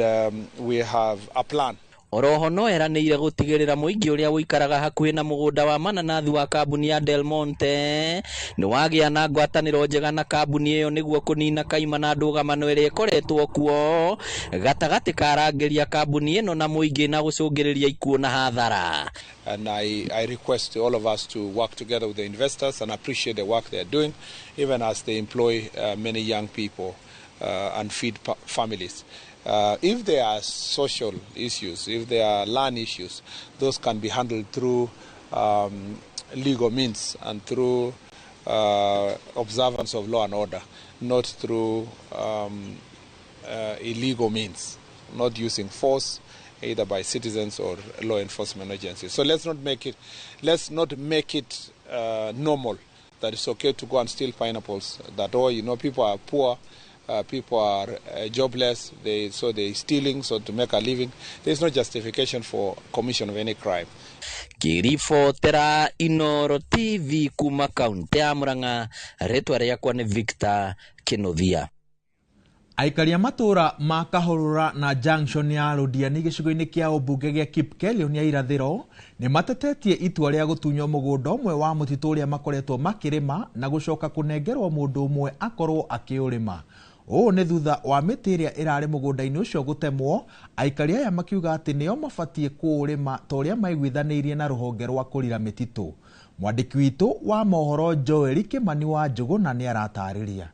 we have a plan. Oroho no eranĩire gũtigĩrĩra mũingĩ ũrĩa ũikaraga hakuhĩ na mũgũnda wa mananathi wa kambuni ya Del Monte nĩ wagĩa na ngwatanĩro njega na kambuni ĩyo nĩguo kũnina kaima na ndũgamano ĩrĩa ĩkoretwo kuo gatagatĩ ka arangĩri a kambuni ĩno na mũingĩ na gũcũngĩrĩria ikuũ na hathara. And I request all of us to work together with the investors and appreciate the work they are doing, even as they employ many young people and feed families. If there are social issues, if there are land issues, those can be handled through legal means and through observance of law and order, not through illegal means, not using force either by citizens or law enforcement agencies. So let's not make it normal that it's okay to go and steal pineapples. That, oh, you know, people are poor. People are jobless, so they're stealing so to make a living. There's no justification for commission of any crime. Kiribotera Inoro TV kuma kaunti ya Murang'a, rĩtwa rĩakwa nĩ Victor Kinuthia. Aikari a matũra ma Kahũrũra na junction ya Rũdiani gĩcigo-inĩ kĩa ũmbunge gĩa Kipkelion ya irathĩro nĩ matetetie itua rĩa gũtunywo mũgũnda ũmwe wa mũtitũ ũrĩa makoretwo makĩrĩma na gũcoka kũnengerwo mũndũ ũmwe akorwo akĩũrĩma. Ũũ nĩ thutha wa mĩtĩ ĩrĩa ĩrarĩ mũgũnda-inĩ ũcio gũtemwo, aikari aya makiuga atĩ nĩo mabatiĩ kũũrĩma ta ũrĩa maiguithanĩirie na rũhonge rwa kũrira mĩtitũ. Mwandĩki witũ wa mohoro Joel Kimani wa Njũgũna nĩ aratarĩria.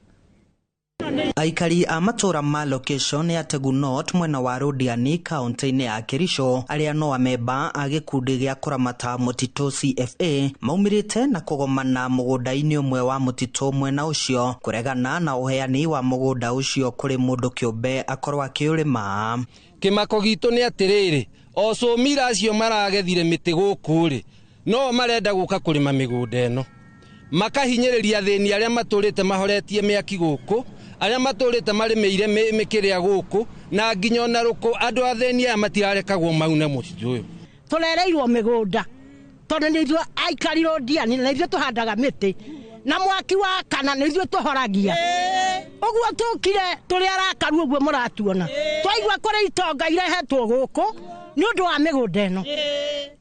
Aikari a matũra ma location ya Tegunot mwena wa Rũdiani kaunti-inĩ ya Kericho arĩa no amemba a gĩkundi gĩa kũramata mũtitũ CFA maumĩrĩte na kũgomana mũgũnda-inĩ ũmwe wa mũtitũ mwena ũcio kũregana na ũheani wa mũgũnda ũcio kũrĩ mũndũ kĩũmbe akorwo akĩũrĩma. Kĩmako gitũ nĩ atĩrĩrĩ, o cũmira acio maragethire mĩtĩ gũkũ rĩ, no marenda gũka kũrĩma mĩgũnda ĩno makahinyĩrĩria athĩni arĩa matũrĩte mahoretie mĩaki gũkũ, arĩa matũrĩte marĩmĩire mĩkĩrĩa gũkũ, na nginya ona rũkũ andũ athĩni aya matirarekagwo maune mũtitũ ũyũ. Tũrereirwo mĩgũnda tondũ nĩ ithuĩ aikari Rũdiani na ithuĩ tũhandaga mĩtĩ na mwaki wa kana nĩ ithuĩ tũhoragia. Ũguo tũkire tũrĩ arakaru ũguo mũratuona twaigua kũrĩ itonga irehetwo gũkũ nĩ ũndũ wa mĩgũnda ĩno,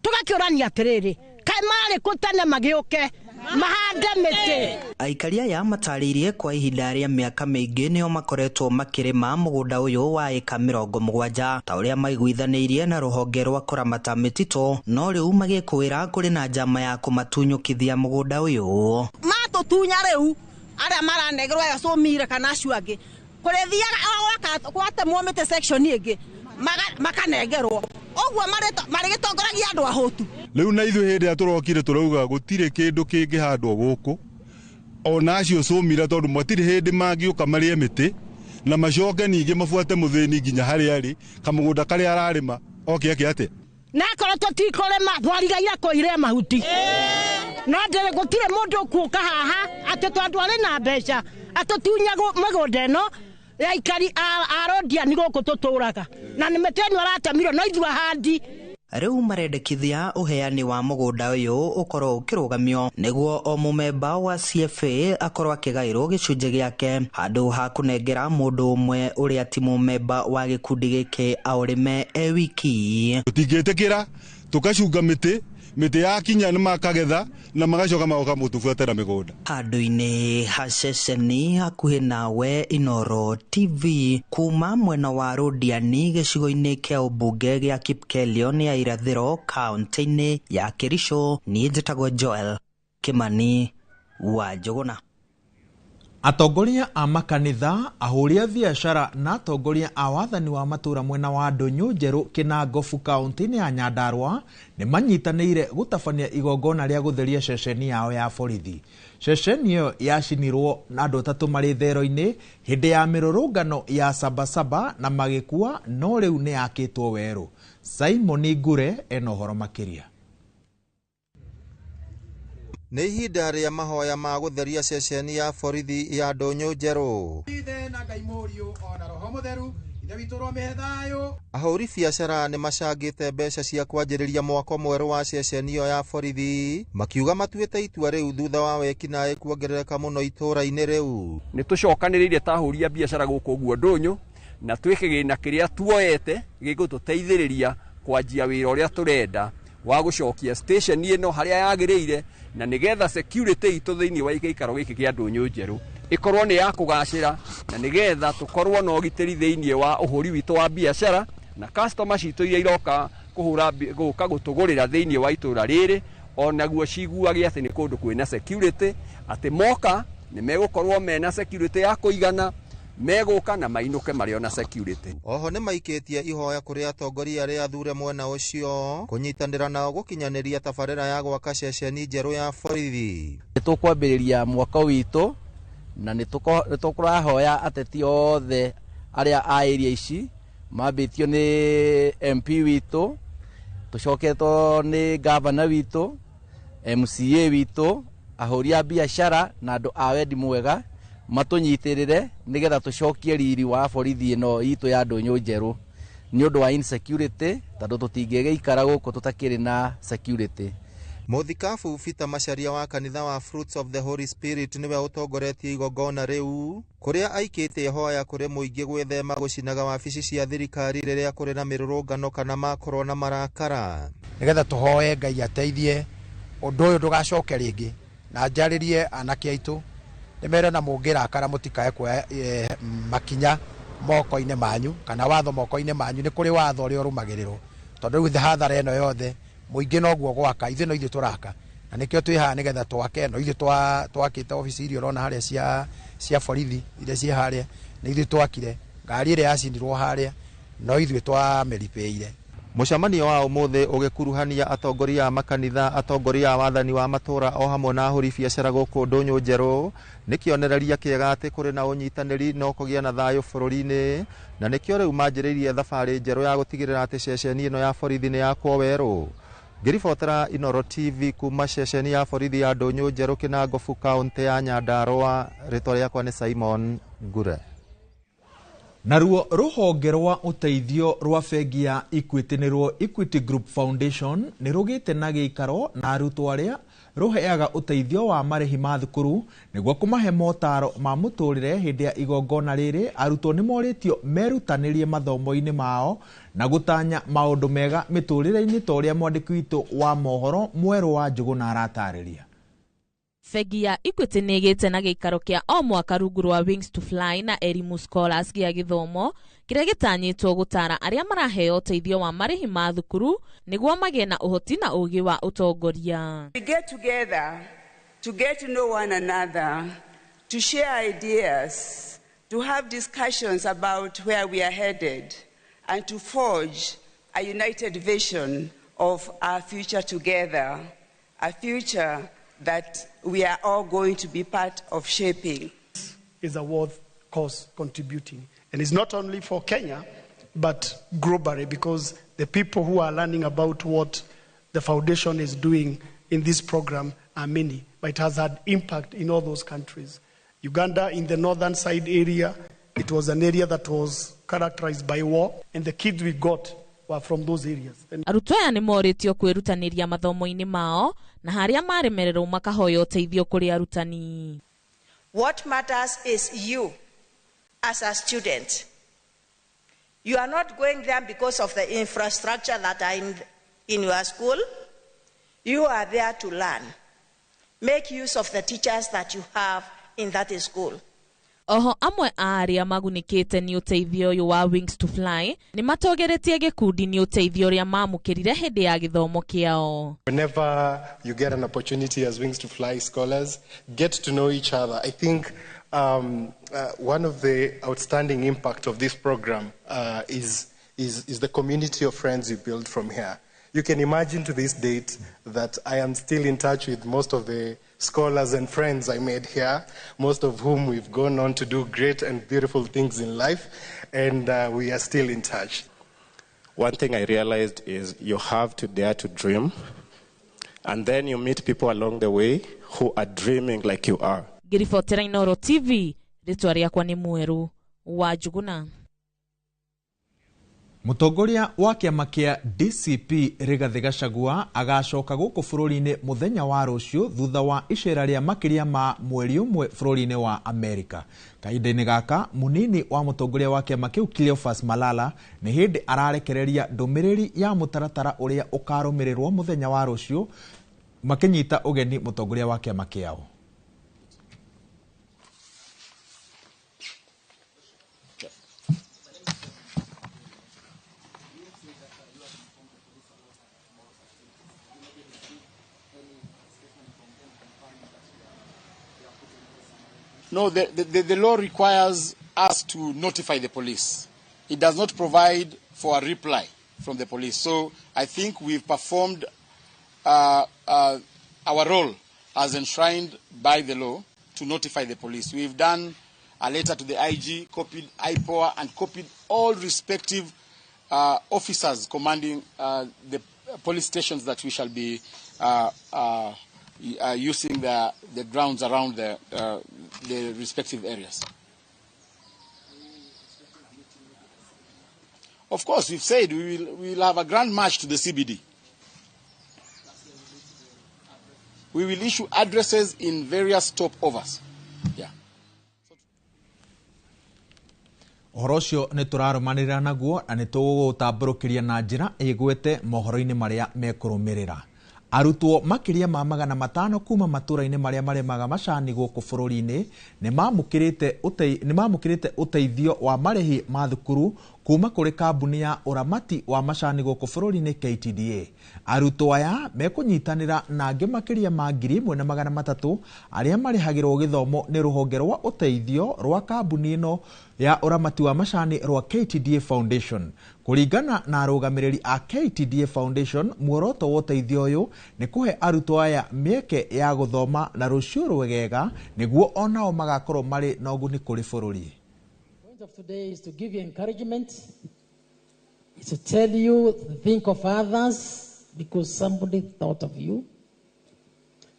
tũgakĩũrania atĩrĩrĩ, kaĩ marĩ kũ tene magĩũke mahande mĩtĩ. Aikari aya matarĩirie kwa ihinda rĩa mĩaka mĩingĩ nĩo makoretwo makĩrĩma mũgũnda ũyũ wa ĩka 70 ta ũrĩa maiguithanĩirie na rũhonge rwa kũramata mĩtitũ, no rĩu magĩkũĩra kũrĩ na njama ya kũmatunyũkithia mũgũnda ũyũ. Matũtunya rĩu arĩa maranegerwo aya cũmire kana acio angĩ kũrĩthiaga gwatemwo mĩtĩ section ĩngĩ makanengerwo ũguo marĩgĩtongoragia andũ ahũtu. Rĩu na ithuĩ hĩndĩ ĩrĩa tũrokire tũrauga gũtirĩ kĩndũ kĩngĩhandwo gũkũ ona acio cũmira tondũ matirĩ hĩndĩ mangĩũka marĩe mĩtĩ na macoke ningĩ mabuate mũthĩni nginya harĩa arĩ kamũgũnda karĩa ararĩma oke eke atĩa. Na akorwo tũtikũrĩma twarigaire kũire mahuti no ndĩrĩ gũtirĩ mũndũ ũkũka haha atĩ tondũ arĩ na mbeca atũtunya mĩgũnda ĩno ya aikari a Rũdiani gũkũ tũtũraga na nĩ mĩtĩ ĩno aratemirwo no ithuĩ ahandi. Rĩu marendekithia ũheani wa mũgũnda ũyũ ũkorwo ũkĩrũgamio nĩguo o mũmemba wa CFA akorwo akĩgaĩrwo gĩcunjĩ gĩake handũ ha kũnengera mũndũ ũmwe ũrĩa ti mũmemba wa gĩkundi gĩkĩ aũrĩme e wiki. Tũtingĩtĩkĩra Tũkacunga mĩtĩ, mĩtĩ yakinya nĩ makagetha na magacoka magoka mũtũbuatĩra mĩgũnda. Handũ-inĩ ha ceceni hakuhĩ nawe Inooro TV kuma mwena wa Rũdiani gĩcigo-inĩ kĩa ũmbunge gĩa Kipkelion ya irathĩro kaunti-inĩ ya Kericho, niĩ njĩtagwo Joel Kimani wa Njũgũna. Atongoria a makanitha, ahũri a biacara na atongoria a wathani wa matũra mwena wa Ndũnyũ Njerũ Kĩnangobu kaunti-inĩ ya Nyandarua nĩ manyitanĩire gũtabania igongona rĩa gũtheria ceceni yao ya borithi. Ceceni ĩyo yacinirwo na andũ atatũ marĩ thero-inĩ hĩndĩ ya mĩrũrũngano ya Sabasaba na magĩkua, no rĩu nĩ yakĩtwo werũ. Simon Ngure ena ũhoro makĩria. Nĩ ihinda rĩa mahoya ma gũtheria ceceni ya borithi ya Ndũnyũ Njerũ. Ahũri biacara nĩ macangĩte mbeca cia kwanjĩrĩria mwako mwerũ wa ceceni ĩyo ya borithi, makiuga matuĩte itua rĩu thutha wa wekinaĩ kuongerereka mũno itũũra-inĩ rĩu. Nĩ tũcokanĩrĩire ta ahũri a biacara gũkũ ũguo Ndũnyũ, na twĩ kĩgĩna kĩrĩa tuoete gĩgũtũteithĩrĩria kwanjia wĩra ũrĩa tũrenda wa gũcokia station ĩno harĩa yagĩrĩire, na nĩgetha security itũ thĩinĩ wa gĩikaro gĩkĩ kĩa Ndũnyũ Njerũ ĩkorwo nĩ ya kũgacĩra, na nĩgetha tũkorwo na ũgitĩri thĩinĩ wa ũhũri witũ wa biacara na customer citũ iria iroka kũhũra gũka gũtũgũrĩra thĩinĩ wa itũũra rĩrĩ, onaguo ciguage atĩ nĩ kũndũ kwĩna security, atĩ moka nĩ megũkorwo mena security ya kũigana, megũka na mainũke marĩ ona security. Oho nĩ maikĩtie ihoya kũrĩ atongoria arĩa athure mwena ũcio kũnyitanĩra nao gũkinyanĩria tabarĩra ya gwaka ceceni njerũ ya borithi. Nĩ tũkwambĩrĩria mwako witũ na nĩ tũkũrahoya ateti othe arĩa a area ici mambĩtio nĩ MP witũ, tũcoketwo nĩ governor witũ, MCA witũ, ahũri a biacara na andũ a wendi mwega matũnyitĩrĩre nĩgetha tũcokie riri wa borithi ĩno itũ ya Ndũnyũ Njerũ nĩ ũndũ wa insecurity, tondũ tũtingĩgĩikara gũkũ tũtakĩrĩ na security. Mũthikabu Peter Macharia wa kanitha wa Fruits of the Holy Spirit nĩwe ũtongoretie igongona rĩu, kũrĩa aikĩte ihoya kũrĩ mũingĩ gwĩthema gũcinaga wabici cia thirikari rĩrĩa kũrĩ na mĩrũrũngano kana makorwo na marakara. Nĩgetha tũhoe Ngai ateithie ũndũ ũyũ ndũgacoke rĩngĩ, na njarĩrie anake aitũ nĩmere na mũngĩrakara mũtikae kuoya makinya moko-inĩ manyu kana watho moko-inĩ manyu. Nĩ kũrĩ watho ũrĩa ũrũmagĩrĩrwo, tondũ rĩu hathara ĩno yothe mũingĩ noguo gwaka, ithuĩ no ithuĩ tũraka, na nĩkĩo twĩ haha nĩgetha twake. No ithuĩ twakĩte obici iria ũrona harĩa cia borithi iria ciĩ harĩa, nĩ ithuĩ twakire. Ngari ĩrĩa yacinirwo harĩa no ithuĩ twamĩribĩire. Mũcemanio wa ũmũthĩ ũgĩkuruhania atongoria a makanitha, atongoria a wathani wa matũũra o hamwe na ahũri biacara gũkũ Ndũnyũ Njerũ nĩ kĩonereria kĩega atĩ kũrĩ na ũnyitanĩri no kũgĩa na thayũ bũrũri-inĩ, na nĩkĩo rĩu manjĩrĩirie thabarĩ njerũ ya gũtigĩrĩra atĩ ceceni ĩno ya borithi nĩ yakwo werũ. Ngĩribotera Inooro TV kuma ceceni ya borithi ya Ndũnyũ Njerũ Kĩnangobu kaũntĩ ya Nyandarua, rĩtwa rĩakwa nĩ Simon Ngure. Naruo rũhonge rwa ũteithio rwa bengi ya Equity nĩruo Equity Group Foundation nĩ rũgĩte na gĩikaro na arutwo arĩa rũheaga ũteithio wa marĩhi ma thukuru nĩguo kũmahe motaro ma mũtũrĩre. Hĩndĩ ya igongona rĩrĩ arutwo nĩ morĩtio merutanĩrie mathomo-inĩ mao na gũtanya maũndũ mega mĩtũrĩre-inĩ, ta ũrĩa mwandĩki witũ wa mohoro Mwerũ wa Njũgũna aratarĩria. Bengi ya Equity nĩ ĩgĩte na gĩikaro kĩa o mwaka rungu rwa Wings to Fly na Elimu Scholars gĩa gĩthomo kĩrĩa gĩtanyĩtwo gũtara arĩa maraheo ũteithio wa marĩhi ma thukuru nĩguo magĩe na ũhoti na ũũgĩ wa ũtongoria. We get together to get to know one another, to share ideas, to have discussions about where we are headed, and to forge a united vision of our future together, a future that we are all going to be part of shaping. Is a worth cause contributing. And it's not only for Kenya, but globally, because the people who are learning about what the foundation is doing in this program are many, but it has had impact in all those countries. Uganda, in the northern side area, it was an area that was characterized by war, and the kids we got were from those areas. Arutwo aya nĩ morĩtio kwĩrutanĩria mathomo-inĩ mao na harĩa maremererwo makahoya ũteithio kũrĩ arutani. What matters is you as a student. You are not going there because of the infrastructure that are In your school, you are there to learn. Make use of the teachers that you have in that school. Oho amwe a arĩa magunĩkĩte nĩ ũteithio ũyũ wa Wings to Fly nĩ matogeretie gĩkundi nĩ ũteithio ũrĩa mamũkĩrire hĩndĩ ya gĩthomo kĩao. Whenever you get an opportunity as Wings to Fly scholars, get to know each other. I think one of the outstanding impact of this program is the community of friends you build from here. You can imagine to this date that I am still in touch with most of the scholars and friends I made here, most of whom we've gone on to do great and beautiful things in life, and we are still in touch. One thing I realized is you have to dare to dream, and then you meet people along the way who are dreaming like you are. Ngĩribotera Inooro TV, rĩtwa rĩakwa nĩ Mwerũ wa Njuguna. Mũtongoria wa kĩama kĩa DCP Rigathĩ Gachagua agacoka gũkũ bũrũri-inĩ mũthenya wa rũciũ thutha wa icera rĩa makĩria ma mweri ũmwe bũrũri-inĩ wa Amerika. Kahinda-inĩ gaka mũnini wa mũtongoria wa kĩama kĩu Cleophas Malala nĩ hĩndĩ ararekereria ndũmĩrĩri ya mũtaratara ũrĩa ũkarũmĩrĩrwo mũthenya wa rũciũ makĩnyita ũgeni mũtongoria wa kĩama kĩao. No, the law requires us to notify the police. It does not provide for a reply from the police. So I think we've performed our role as enshrined by the law to notify the police. We've done a letter to the IG, copied IPOA, and copied all respective officers commanding the police stations that we shall be using the grounds around the respective areas. Of course, we've said we will have a grand march to the CBD. We will issue addresses in various stopovers. Yeah. Ũhoro ũcio nĩ tũrarũmanĩrĩra naguo na nĩ tũgũgũtambũrũkĩria na njĩra ĩgwete mohoro-inĩ marĩa mekũrũmĩrĩra. Arutwo makĩria ma 500 kuma matũra-inĩ marĩa marĩmaga macani gũkũ bũrũri-inĩ nĩ mamũkĩrĩte ũteithio wa marĩhi ma thukuru kuma kũrĩ kambuni ya ũramati wa macani gũkũ bũrũri-inĩ KTDA. Arutwo aya mekũnyitanĩra na angĩ makĩria ma 1300 arĩa marĩhagĩrwo gĩthomo nĩ rũhonge rwa ũteithio rwa kambuni ĩno ya ũramati wa macani rwa KTDA Foundation. Kũringana na arũgamĩrĩri a KTDA Foundation, muoroto wa ũteithio ũyũ nĩ kũhe arutwo aya mĩeke ya gũthoma na rũciũ rwegega nĩguo onao magakorwo marĩ na ũguni kũrĩ bũrũri. The point of today is to give you encouragement, is to tell you to think of others because somebody thought of you.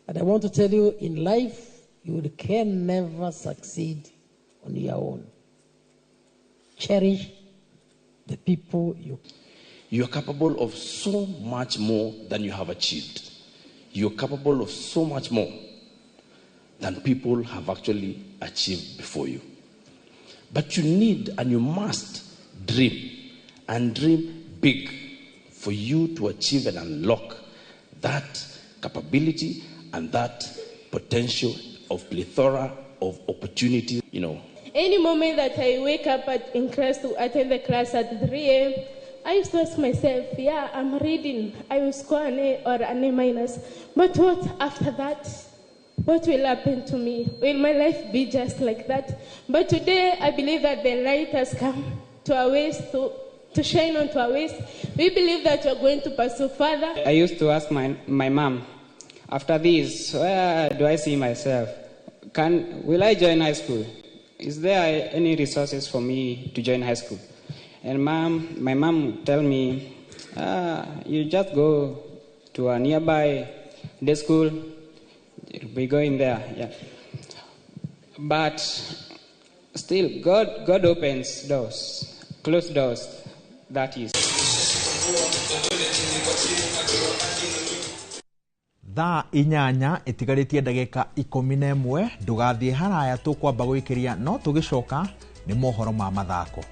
And I want to tell you, in life, you can never succeed on your own. Cherish the people you... You are capable of so much more than you have achieved. You are capable of so much more than people have actually achieved before you. But you need and you must dream, and dream big, for you to achieve and unlock that capability and that potential of plethora of opportunities, you know. Any moment that I wake up in class to attend the class at 3 a.m., I used to ask myself, yeah, I'm reading, I will score an A or an A minus. But what after that? What will happen to me? Will my life be just like that? But today, I believe that the light has come to our ways, to shine onto our ways. We believe that we are going to pursue further. I used to ask my mom, after this, where do I see myself? Will I join high school? Is there any resources for me to join high school? And my mom tell me, you just go to a nearby day school, we go in there, yeah. But still, God opens doors, closed doors, that is. Thaa 8 itigarĩtie ndagĩka 11 ndũgathiĩ haraya tũkwamba gwĩkĩria no tũgĩcoka nĩ mohoro ma mathako.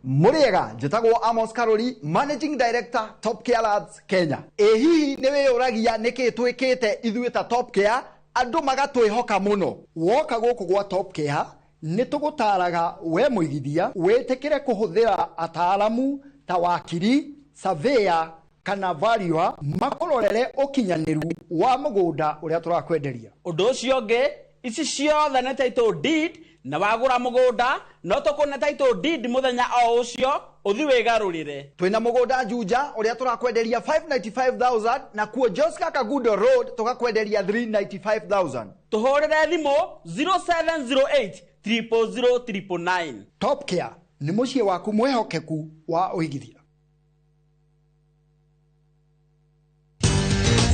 Mũrĩega, njĩtagwo Amos Karori, Managing Director, Top Care Labs Kenya. Ĩ hihi nĩ wĩyũragia nĩkĩ twĩkĩte ithuĩ ta Top Care andũ magatwĩhoka mũno? Woka gũkũ gwa Top Care nĩ tũgũtaraga we mũigithia wĩtĩkĩre kũhũthĩra ataaramu ta wakiri, surveyor kana valuer makũrorere ũkinyanĩru wa mũgũnda ũrĩa tũrakwenderia. Ũndũ ũcio ũngĩ, ici ciothe nĩ title deed, na wagũra mũgũnda no tũkũne title deed mũthenya o ũcio ũthi wĩgarũrĩre. Twĩna mũgũnda Juja ũrĩa tũrakwenderia 595,000, na kuo Joska Kagudo Road tũgakwenderia 395,000. Tũhũrĩre thimũ 0708 000 999. Top Care nĩ mũciĩ waku mwĩhokeku wa ũigithia.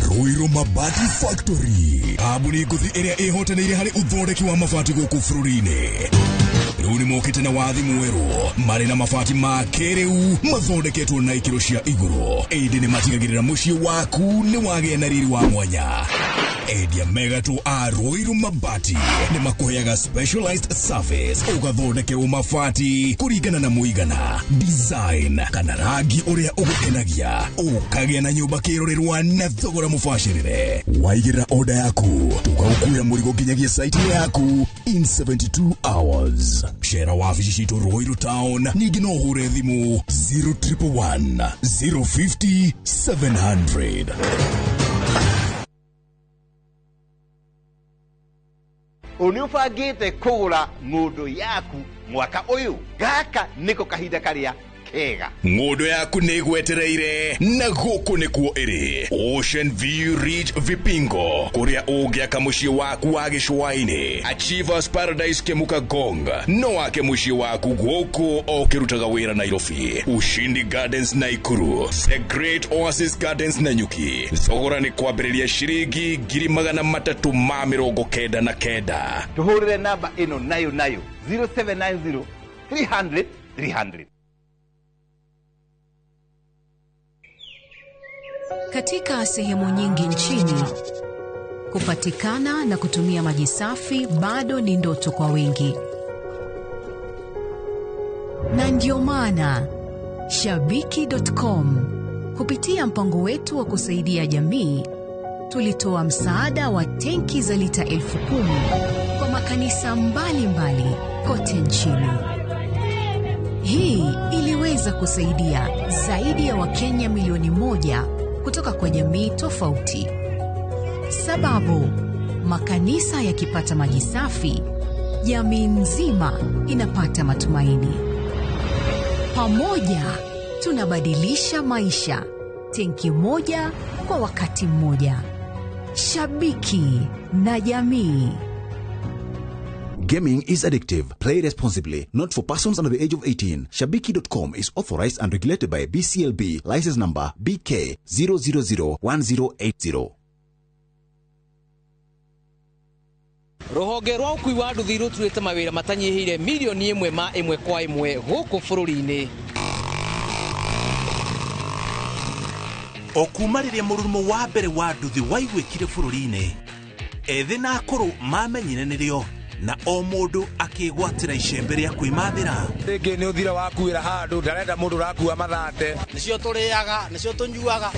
Ruiru Mabati Factory, kambuni ngũthi ĩrĩa ĩhotanĩire harĩ ũthondeki wa mabati gũkũ bũrũri-inĩ. Rĩu nĩ mokĩte na wathi mwerũ, marĩ na mabati ma kĩrĩu mathondeketwo na ikĩro cia igũrũ, ĩndĩ nĩ matigagĩrĩra mũciĩ waku nĩ wagĩa na riri wa mwanya. Endia megatũ a Ruiru Mabati nĩ makũheaga specialized service, ũgathondekerwo mabati kũringana na mũigana, design kana rangi ũrĩa ũgũkenagia, ũkagĩa na nyũmba kĩrorerwa na thogora mũbacĩrĩre. Waigĩrĩra order yaku, tũgagũkuĩra mũrigo nginyagia site yaku in 72 hours. Cera wabici citũ Ruiru Town, ningĩ no ũhũre thimũ 0111 050 700. Nĩ ũbangĩte kũgũra ng'ũndũ yaku mwaka ũyũ? Gaka nĩko kahinda karĩa kega. Ng'ũndũ yaku nĩ ĩgwetereire na gũkũ nĩkuo ĩrĩ. Ocean View Ridge Vipingo, kũrĩa ũngĩaka mũciĩ waku wa gĩcũa-inĩ. Achievers Paradise Kemuka Gong, no wake mũciĩ waku gũkũ o ũkĩrutaga wĩra Nairobi. Ushindi Gardens Naikuru, The Great Oasis Gardens Nanyuki. Thogora nĩ kwambĩrĩria ciringi 399,000. Tũhũrĩre namba ĩno nayo nayo 0790 300 300. Katika sehemu nyingi nchini, kupatikana na kutumia maji safi bado ni ndoto kwa wengi. Na ndio maana Shabiki.com kupitia mpango wetu wa kusaidia jamii tulitoa msaada wa tenki za lita 10,000 kwa makanisa mbalimbali kote nchini. Hii iliweza kusaidia zaidi ya Wakenya milioni 1 kutoka kwa jamii tofauti. Sababu, makanisa yakipata maji safi, jamii nzima inapata matumaini. Pamoja tunabadilisha maisha, tenki moja kwa wakati mmoja. Shabiki na jamii. Gaming is addictive. Play responsibly. Not for persons under the age of 18. Shabiki.com is authorized and regulated by BCLB. License number BK 0001080. Rũhonge rwa ũkui wa nduthi rũturĩte mawĩra matanyihĩire milioni 1 ma 1 kwa 1 gũkũ bũrũri-inĩ. O kuma rĩrĩa mũrurumo wa mbere wa nduthi waiguĩkire bũrũri-inĩ, ethĩ na akũrũ mamenyire nĩrĩo, na o mũndũ akĩgwatĩra icembe rĩa kwĩmathĩra. Rĩngĩ nĩ ũthira wakuĩra handũ, ndarenda mũndũ ũrakua mathate. Nĩcio tũrĩaga, nĩcio tũnyuaga.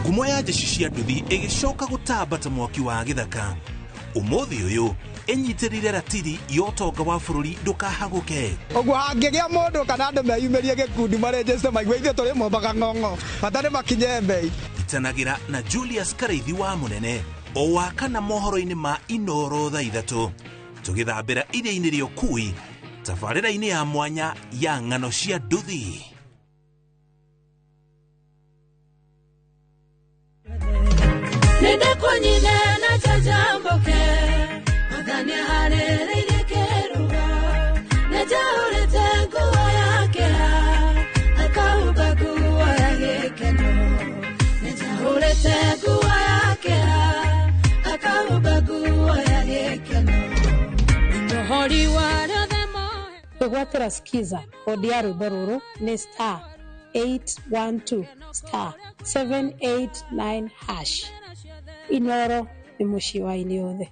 Ngumo ya njeci cia nduthi ĩgĩcoka gũtamba ta mwaki wa gĩthaka. Ũmũthĩ ũyũ ĩnyitĩrĩire ratiri ya ũtonga wa bũrũri ndũkahagũke. Ũguo hangĩgĩa mũndũ kana andũ meyumĩrie gĩkundi marĩnjĩte maigue ithuĩ tũrĩ mombaga ng'ong'o, bata nĩ makinye mbei. Itanagĩra na Julius Karaithi wa Mũnene o wa kana mohoro-inĩ ma Inoro thaa 3, tũgĩthambĩra iria-inĩ rĩa ũkui tabarĩra-inĩ ya mwanya ya ng'ano cia nduthi. Kwĩgwatĩra Skiza kodi ya rwĩmbo rũrũ nĩ star 812 star 789 hash. Inoro nĩ mũciĩ wa aini othe.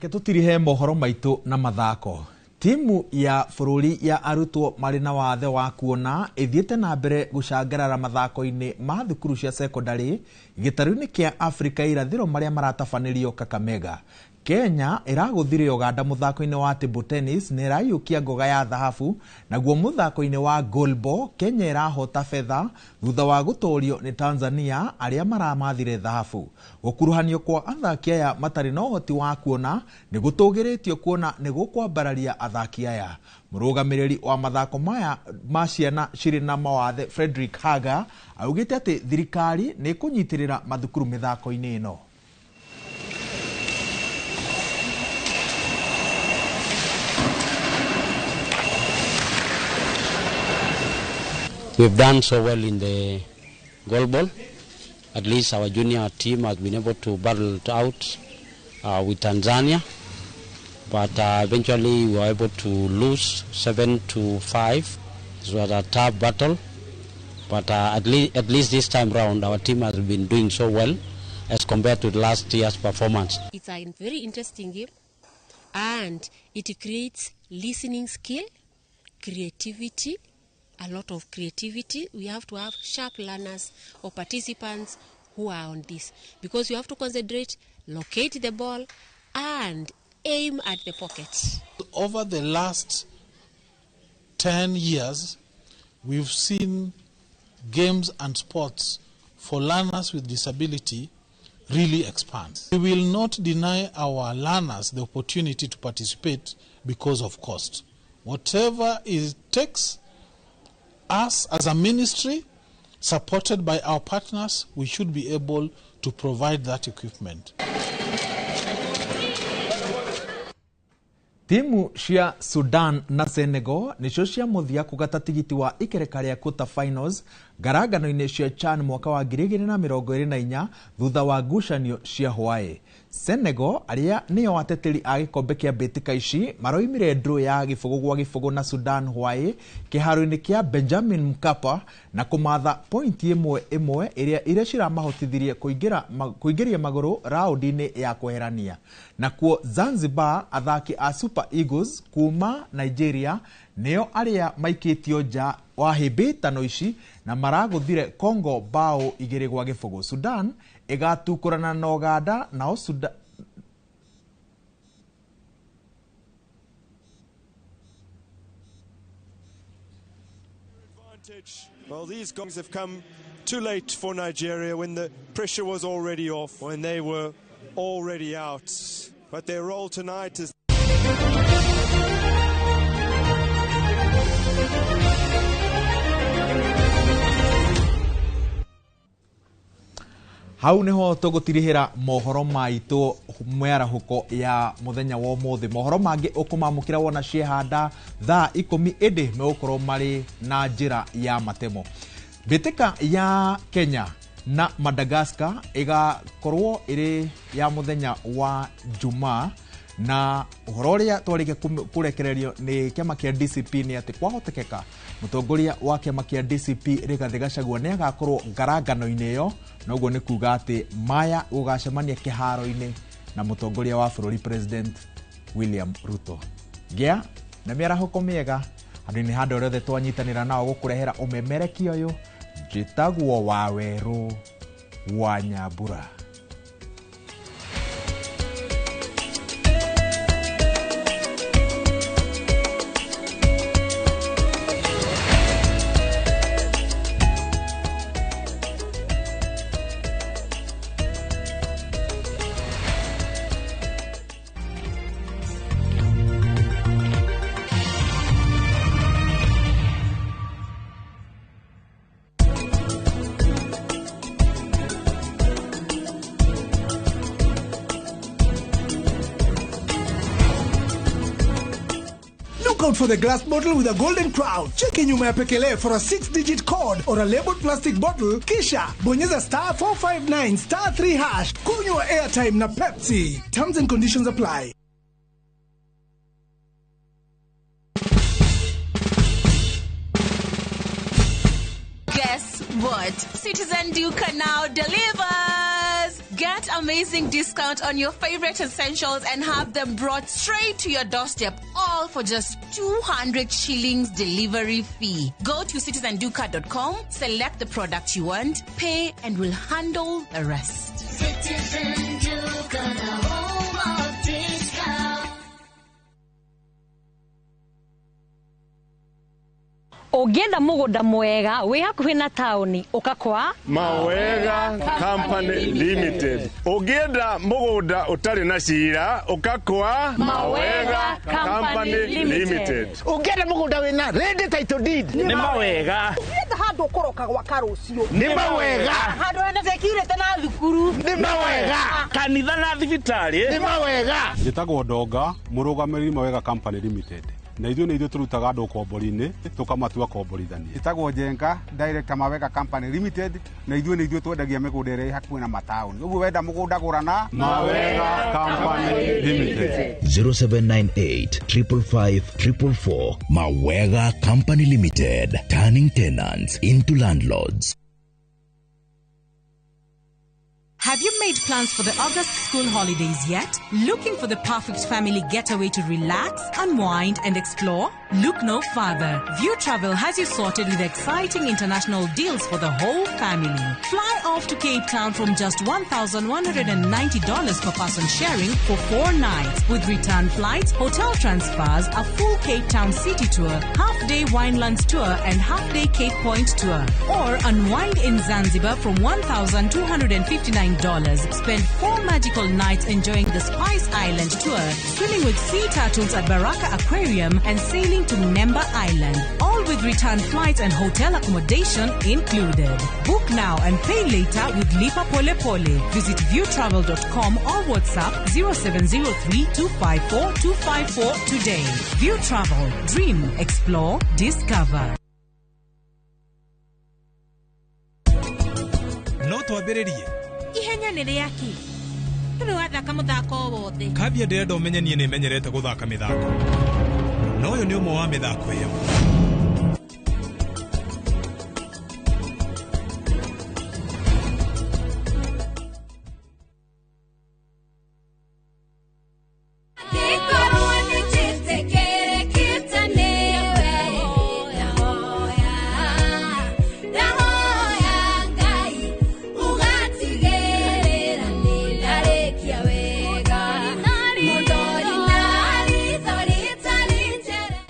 Reke tutirihe mohoro maitu na mathako. Timu ya bũrũri ya arutwo marĩ na wathe wa kuona ĩthiĩte na mbere gũcangarara mathako-inĩ ma thukuru cia sekondarĩ gĩtarũ-inĩ kĩa Afrika irathĩro marĩa maratabanĩrio Kakamega. Kenya ĩragũthire Uganda mũthako-inĩ wa table tennis na ĩraiyũkia ngoga ya thahabu, naguo mũthako-inĩ wa goalball Kenya ĩrahota betha thutha wa gũtoorio nĩ Tanzania arĩa maramathire thahabu. Gũkuruhanio kwa athaki aya matarĩ na ũhoti wa kuona nĩ gũtũgĩrĩtio kuona nĩ gũkwambararia athaki aya. Mũrũgamĩrĩri wa mathako maya ma ciana cirĩ na mawathe Frederick Haga augĩte atĩ thirikari nĩ ĩkũnyitĩrĩra mathukuru mĩthako-inĩ ĩno. We've done so well in the goalball. At least our junior team has been able to battle it out with Tanzania. But eventually we were able to lose 7-5. It was a tough battle. But at least this time round, our team has been doing so well as compared to last year's performance. It's a very interesting game, and it creates listening skill, creativity, a lot of creativity. We have to have sharp learners or participants who are on this, because you have to concentrate, locate the ball, and aim at the pocket. Over the last 10 years, we've seen games and sports for learners with disability really expand. We will not deny our learners the opportunity to participate because of cost. Whatever it takes, us as a ministry, supported by our partners, we should be able to provide that equipment. Timu cia Sudan na Senegal nicio cia mũthia kũgata tigiti wa ikereka rĩa quarter finals ngarangano-inĩ cia CHAN mwaka wa 2024 thutha wa ngucanio cia Hawaii. Senegal arĩa nĩo ateteri a gĩkombe kĩa mbĩtĩka ici maroimire draw ya 0-0 na Sudan Hawaii kĩharo-inĩ kĩa Benjamin Mkapa na kũmatha pointi 1-1 ĩrĩa ciramahotithirie kũingĩria magũrũ raũndi-inĩ ya kweherania. Nakuo Zanzibar athaki a Super Eagles kuma Nigeria nĩo arĩa maikĩtio nja wa hĩmbĩtano ici na maragũthire Congo bao 2-0. Sudan ĩgatukũrana na Uganda nao Sudan Well, these goals have come too late for Nigeria when the pressure was already off, when they were already out. But their role tonight is hau niho tũgũtirihĩra mohoro maitũ mĩarahũko ya mũthenya wa ũmũthĩ. Mohoro mangĩ ũkũmamũkĩra wona ciehanda thaa 10 ĩndĩ megũkorwo marĩ na njĩra ya matemo. Mbĩtĩka ya Kenya na Madagascar ĩgakorwo ĩrĩ ya mũthenya wa Jumaa, na ũhoro ũrĩa twarĩkia kũrekererio nĩ kĩama kĩa DCP nĩ atĩ kwahotekeka mũtongoria wa kĩama kĩa DCP Rigathĩ Gachagua nĩ agakorwo ngarangano-inĩ ĩyo, na ũguo nĩ kuga atĩ maya gũgacemania kĩharo-inĩ na mũtongoria wa bũrũri President William Ruto. Gĩa na mĩarahũko mĩega andũ-inĩ handũ rĩothe twanyitanĩra nao gũkũrehera ũmemereki ũyũ. Njĩtagwo Wawerũ wa Nyambura. Out for the glass bottle with a golden crown. Cheki nyuma ya pekele for a 6-digit code or a labeled plastic bottle. Kisha bonyeza star 459 star 3 hash. Kunywa airtime na Pepsi. Terms and conditions apply. Guess what? Citizen Duka now delivers. Get Get amazing discount on your favorite essentials and have them brought straight to your doorstep, all for just 200 shillings delivery fee. Go to citizenduka.com, select the product you want, pay, and we'll handle the rest. Citizen Duka, the home of discount. Ũngĩenda mũgũnda mwega wĩ hakuhĩ na taũni ũka kwa Mawega Company Limited. Ũngĩenda mũgũnda ũtarĩ na cira ũka kwa Mawega Company Limited. Ũngĩenda mũgũnda wĩna ready title deed Nĩ Mawega. Ũngĩenda handũ ũkũroka gwaka rũciũ Nĩ Mawega. Handũ hena security na thukuru Nĩ Mawega. Kanitha na thibitarĩ Nĩ Mawega. Njĩtagwo Ndonga, mũrũgamĩrĩri Mawega Company Limited. Na ithuĩ nĩ ithuĩ tũrutaga andũ ũkombori-inĩ tũkamatua komborithania. Ĩtagwo Njenga, director Mawega Company Limited, na ithuĩ nĩ ithuĩ twendagia mĩgũnda ĩrĩa ĩ hakuhĩ na mataũni. Ũguo wenda mũgũnda gũra na Mawega Company Limited. 0798 555 444. Mawega Company Limited, turning tenants into landlords. Have you made plans for the August school holidays yet? Looking for the perfect family getaway to relax, unwind, and explore? Look no further. View Travel has you sorted with exciting international deals for the whole family. Fly off to Cape Town from just $1,190 per person sharing for 4 nights, with return flights, hotel transfers, a full Cape Town city tour, half-day Winelands tour, and half-day Cape Point tour. Or unwind in Zanzibar from $1,259. Spend 4 magical nights enjoying the Spice Island tour, swimming with sea turtles at Baraka Aquarium, and sailing to Nemba Island. All with return flights and hotel accommodation included. Book now and pay later with Lipa Pole Pole. Visit viewtravel.com or WhatsApp 0703 254 254 today. View Travel. Dream, explore, discover. No twambĩrĩrie. Ihenya nĩ rĩaki. Ndũrĩ wathaka mũthako o wothe. Kambia ndĩrenda ũmenye niĩ nĩmenyerete gũthaka mĩthako. Na ũyũ nĩ ũmwe wa mĩthako ĩyo.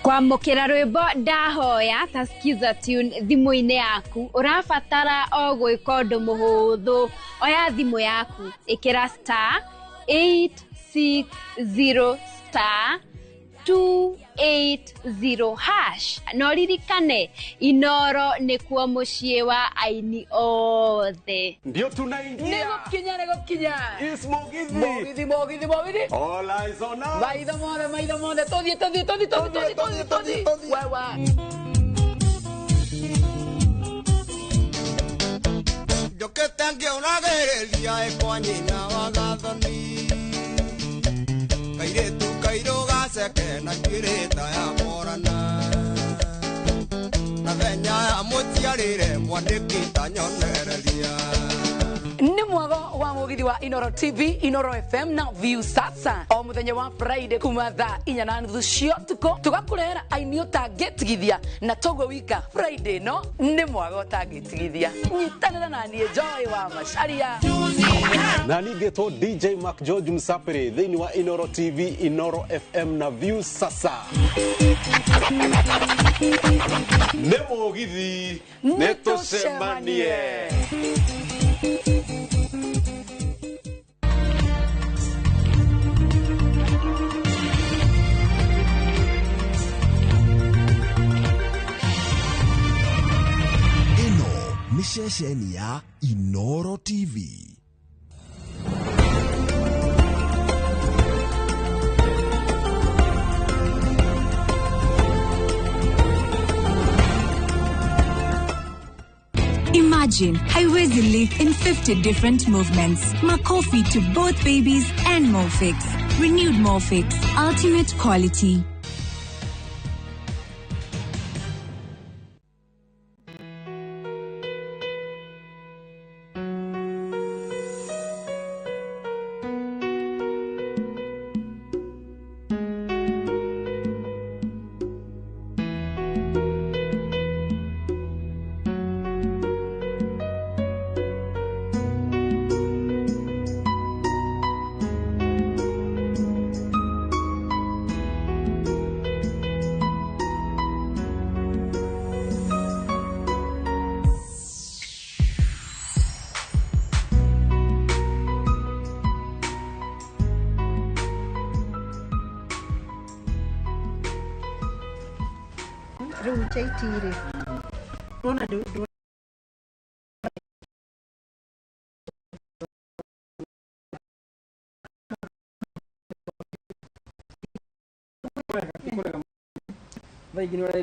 Kwamũkĩra rwĩmbo ndahoya ta skiza tune thimũ-inĩ yaku ũrabatara o gwĩka ũndũ mũhũthũ. Oya thimũ yaku, ĩkĩra star 860 star 280 hash. Na ũririkane Inoro nĩkuo mũciĩ wa aini othe. Ndio tunaingia. Nĩgũkinya, nĩgũkinya. Is Mugithi. Mugithi, Mugithi, Mugithi. All eyes on us. Maitho mothe, maitho mothe. Tũthiĩ, tũthiĩ, tũthiĩ, tũthiĩ, tũthiĩ, tũthiĩ, tũthiĩ. Wewe. Njũkĩte ngĩũragĩrĩria ĩkwa nyina wa gathoni. Kairĩtu kairũ gaceke na njuĩrĩ ta ya morana. Na thenya ya mũciarĩre mwandĩki ta nyonereria. Nĩ mwago wa mũgithi wa Inoro TV, Inoro FM na View Sasa. O mũthenya wa Friday kuma thaa 4:30 cia ũtukũ tũgakũrehera aini ũtangĩtigithia na toguo wika Friday no nĩ mwago ũtangĩtigithia. Nyitanĩra na niĩ Joy wa Macharia. Na ningĩtwo DJ Mark George Msapere thĩinĩ wa Inoro TV, Inoro FM na View Sasa. Nĩ mũgithi, nĩ tũcemanie. Ĩno nĩ ceceni ya Inoro TV. Imagine Haiwezi live in 50 different movements. Makofi to both babies and Molfix. Renewed Molfix. Ultimate quality. Chaiti rĩ nona ndũ Thaa ingĩ nĩ ũra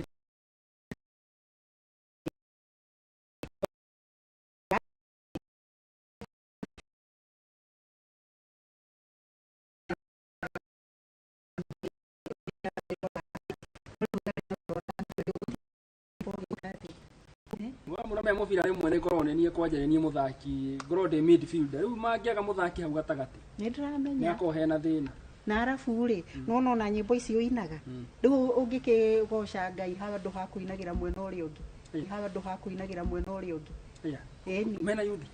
Mũramenya mũbira rĩmwe nĩ ngoragwo nĩ niĩ kwanja nĩ niĩ mũthaki ngoragwo ndĩ midfielder rĩu mangĩaga mũthaki hau gatagatĩ nĩ ndĩramenya nĩ akorwo hena thĩna. Na arabu rĩ, nona ona nyĩmbo ici ũinaga rĩu ũngĩkĩgoca Ngai handũ ha kũinagĩra mwena ũrĩa ũngĩ, handũ ha kũinagĩra mwena ũrĩa ũngĩ. Yeah. Ĩni. Mena yuthi.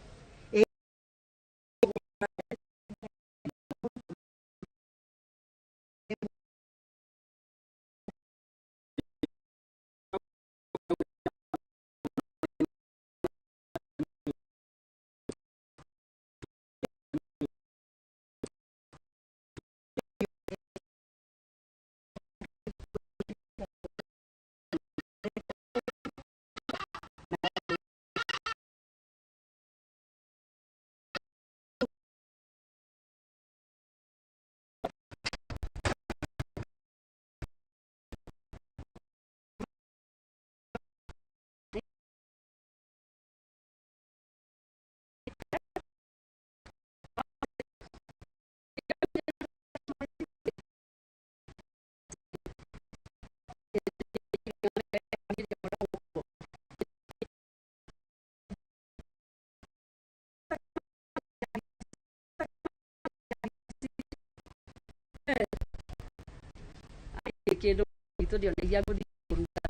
Kĩndũ gitũ ndionagia gũthiĩ kũruta.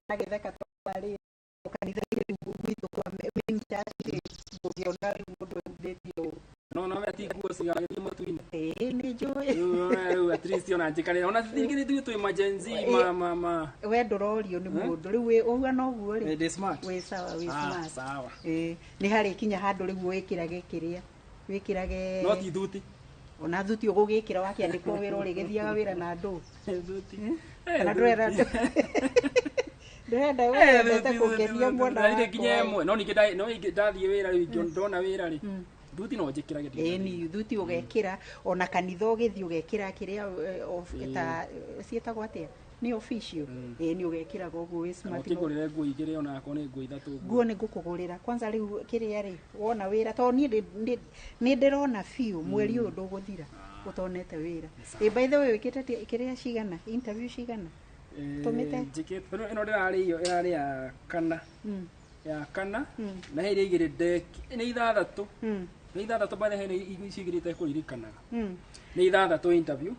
Agĩtheka twarĩ kanitha-inĩ rĩu gwitũ kwa main church rĩ, ũngĩona rĩu mũndũ ehumbĩte ũũ. No no we ti nguo cigagĩthiĩ matu-inĩ. Ĩĩ nĩ njũĩ. Rĩu at least ona njĩkarĩra ona thingĩ ithuĩ twĩ ma Gen Z ma ma ma. We ndũrorio nĩ mũndũ rĩu ũhuana ũguo rĩ. Ndĩ smart. Wĩ sawa, wĩ Ah, smart. sawa. Ĩĩ nĩ harĩ kinya handũ rĩu wĩkĩrage kĩrĩa wĩkĩrage. No ti thuti. Ona thuti ũgũgĩkĩra wakĩandĩkwo wĩra ũrĩgĩthiaga wĩra na andũ. Thuti. Kana ndũrenda ndũrenda wendete kũngenia mwana Na nginya wakwa. ĩmwe no ningĩ no ingĩ ndathiĩ wĩra rĩu ndona wĩra rĩ thuti no njĩkĩrage. Ĩni thuti ũgekĩra ona kanitha ũgĩthiĩ ũgekĩra kĩrĩa ta ciĩtagwo atĩa nĩ official. Ĩni ũgekĩraga ũguo wĩ smart. Ũkĩngũrĩre nguo igĩrĩ ona akorwo nĩ nguo ithatũ. Nguo nĩ ngũkũgũrĩra kwanza rĩu kĩrĩa rĩ wona wĩra tondũ niĩ nĩ ndĩrona biũ mweri ũyũ ndũgũthira ũtonete wĩra. Ĩ by the way wĩkĩte kĩrĩa cigana interview cigana? Tũmĩte? Njĩkĩte ĩno ndĩrarĩ ĩrarĩ ya kana. Ya kana na he iria igĩrĩ ndeki nĩ ithathatũ. Nĩ ithathatũ by the way nĩ icio igĩrĩ itekũririkanaga. Nĩ ithathatũ interview.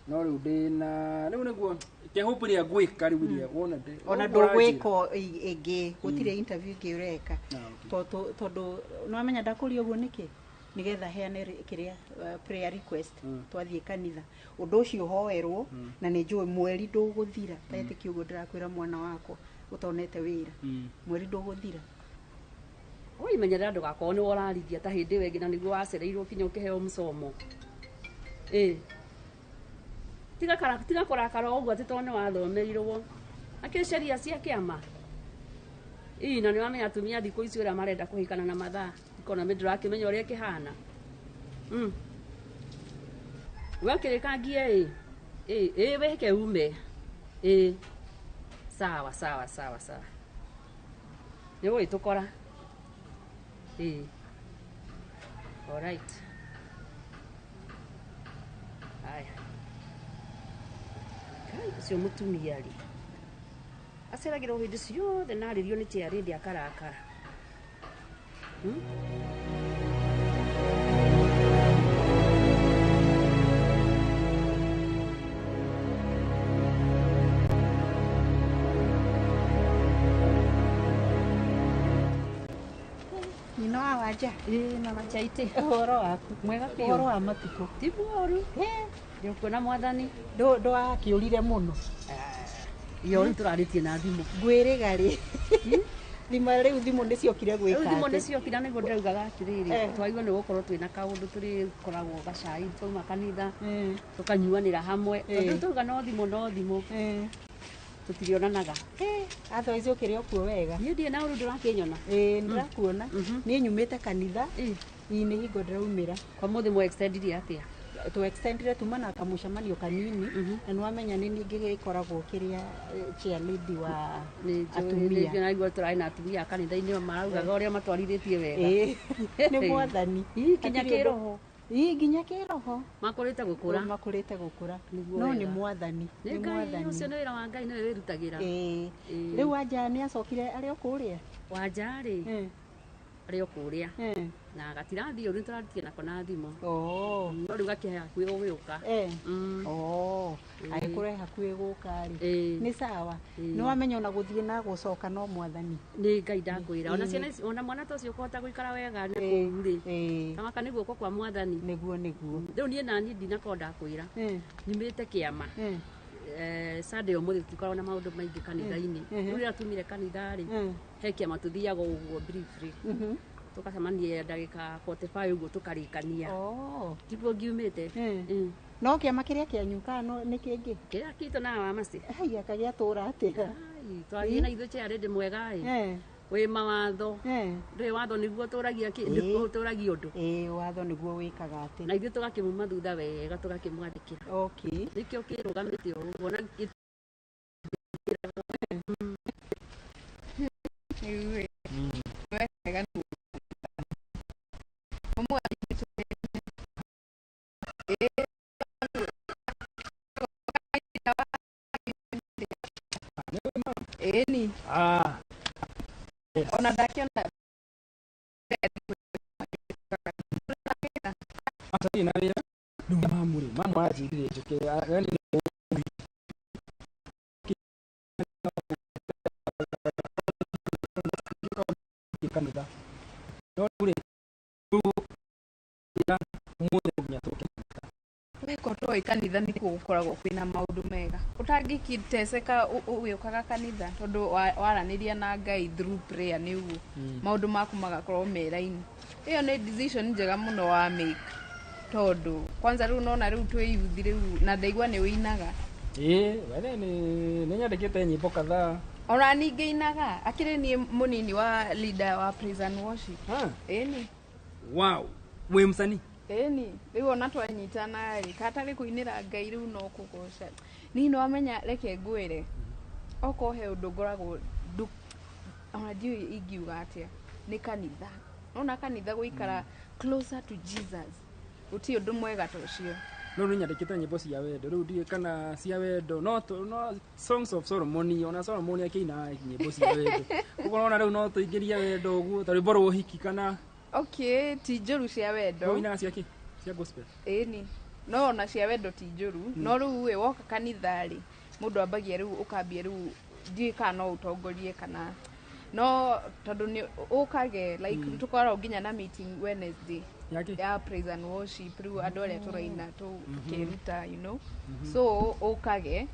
No rĩu ndĩna rĩu nĩguo kĩhope rĩa ngwĩka rĩu iria wona ndĩ. Ona ndũgwĩka ĩngĩ gũtirĩ interview ĩngĩ ũreka. Tondũ nĩwamenya ndakũria ũguo nĩkĩ? Nĩgetha heane kĩrĩa prayer request twathiĩ kanitha. Ũndũ ũcio ũhoerwo na nĩ njũĩ mweri ndũgũthira. Ta etĩkia ũguo ndĩrakwĩra mwana wakwa ũtonete wĩra. Mweri ndũgũthira. Ũimenyerera ndũgakorwo nĩwe ũrarithia ta hĩndĩ ĩyo ĩngĩ na nĩguo wacereirwo kinya ũkĩheo mũcomo. Ĩĩ. Tiga kara tiga kũrakara ũguo atĩ tondũ nĩ wathomeirwo. Akĩrĩ sheria cia kĩama. Ii na nĩ wamenya atumia thikũ ici ũrĩa marenda kũhikana na mathaa. Economy ndũrakĩmenya ũrĩa ĩkĩhana. We ũkĩrĩkangie ĩ. Ĩ ĩ wĩke ume. Ĩ. Sawa sawa sawa sawa. Nĩ ũgũgĩtũkora. Ĩ. All right. Haya. Kai ũcio mũtumia rĩ. Aceragĩrwo hĩndĩ ciothe na arĩrio nĩ chairlady akarakara. Nyina wa Wanja. Ĩĩ mama Chaitĩ. Ũhoro waku? Mwega biũ. Ũhoro wa matukũ? Ti mũru. Ndĩkuona mwathani. Ndwakĩũrire mũno. Iyo rĩu tũrarĩtie na thimũ. Ngwĩrĩga rĩ. Thimũ rĩu thimũ nĩciokire gwĩka Rĩu thimũ atĩ? nĩciokire nĩguo ndĩraugaga atĩrĩrĩ, twagĩrĩirwo nĩ gũkorwo twĩna kaũndũ tũrĩkoragwo gacai twauma kanitha, tũkanyuanĩra hamwe. Tondũ rĩu twauga no thimũ no thimũ. Tũtirionanaga. Otherwise ũkĩrĩ o kuo wega. Niĩ ndirĩ na ũru ndũrakĩnyona. Ĩĩ ndĩrakuona. Niĩ nyumĩte kanitha. Ĩĩ nĩ hingo ndĩraumĩra. Kwa mũthĩ mũ extendire atĩa? Tu extendire tuma na kamũcemanio kanini na nĩwamenya nĩ niĩ ngĩgĩkoragwo kĩrĩa chair lady wa atumia. Nĩ naigua tũrarĩ na atumia a kanitha-inĩ maraugaga ũrĩa matwarithĩtie wega. Ĩĩ nĩ mwathani. Nginya kĩroho. Ĩĩ nginya kĩroho. Makũrĩte gũkũra. Makũrĩte gũkũra. Nĩguo No nĩ wega. mwathani. Nĩ Ngai ũcio nĩ wĩra wa Ngai nĩwe wĩrutagĩra. Ĩĩ. Rĩu Wanja nĩ acokire arĩ o kũrĩa? Wanja rĩ arĩ o kũrĩa. Na gatirathiĩ ũru nĩtũraritie nako na thimũ. No rĩu gakĩhe hakuhĩ gũgĩũka. Agĩkorwo e hakuhĩ gũka rĩ. Nĩ sawa. Nĩ wamenya ona gũthiĩ na gũcoka no mwathani. Nĩ Ngai ndakwĩra. Ona ciana ici ona mwana ta ũcio ũkũhota gũikara wega na kũu rĩ. Kamaka nĩ guoko kwa mwathani. Nĩguo nĩguo. Rĩu niĩ naniĩ ndinakorwo ndakwĩra. Nyumĩte kĩama. Sunday ũmũthĩ tũtikoragwo na maũndũ maingĩ kanitha-inĩ. Rĩu rĩrĩa tumire kanitha rĩ, he kĩama tũthiaga ũguo briefly. Tũgacemania ndagĩka 45 ũguo tũkarĩkania. Tiguo ngiumĩte. No kĩama kĩrĩa kĩanyu kana no nĩ kĩngĩ? Kĩrĩa kitũ na wa Mercy. Haiya kagĩatũra atĩa? Twagĩire na ithuĩ chairlady mwega ĩ. Wĩ mawatho. Ndũĩ watho nĩguo ũtũragia nĩguo ũtũragia ũndũ. Ĩĩ watho nĩguo wĩkaga atĩ. Na ithuĩ tũgakĩmuma thutha wega tũgakĩmwathĩkĩra. Okay. Nĩkĩo kĩrũgamĩte o ũguo na Ĩni. Ona ndakiona Atarĩ na wĩra. Rĩu mamu rĩ, mamu anjĩrire njũke yani kanitha. No rĩu rĩ, rĩu ũmũthĩ nginya tũke. Weko toĩ kanitha nĩkuo gũkoragwo kwĩna maũndũ mega. Ũtangĩkĩteceka ũgĩũkaga kanitha tondũ waranĩria na Ngai through prayer nĩ ũguo. Maũndũ maku magakorwo me raini. Ĩyo nĩ decision njega mũno wa make tondũ kwanza rĩu nona rĩu twĩ youth rĩu na ndaigua nĩ wĩinaga. Ĩĩ, wethe nĩ nyandĩkĩte nyĩmbo kadhaa. Ona ningĩ inaga akĩrĩ niĩ mũnini wa leader wa praise and worship. Ĩni. Wow, wĩ msanii? Ĩni, rĩu ona twanyitana rĩ, katarĩ kũinĩra Ngai rĩu no kũgoca. Niĩ nĩ wamenya reke ngwĩre, okorwo he ũndũ ngoragwo ona ndiũĩ ingiuga atĩa, nĩ kanitha. Nona kanitha gũikara closer to Jesus. Gũtirĩ ũndũ mwega ta ũcio. No nĩ nyandĩkĩte nyĩmbo cia wendo, rĩu ndiũĩ kana cia wendo, no no Songs of Solomon, ona Solomon akĩina nyĩmbo cia wendo. Koguo nona rĩu no tũingĩrie wendo ũguo, ta rwĩmbo rwa ũhiki kana Okay, ti njũru cia wendo. No ũinaga cia kĩ? Cia gospel? Ĩni. No ona cia wendo ti njũru. No rĩu ĩ woka kanitha rĩ, mũndũ ambagia rĩu ũkambia rĩu ndiũĩ kana no ũtongorie kana no tondũ nĩ ũkage like tũkoragwo nginya na meeting Wednesday ya praise and worship rĩu andũ arĩa tũraina tũkeruta you know. So ũkage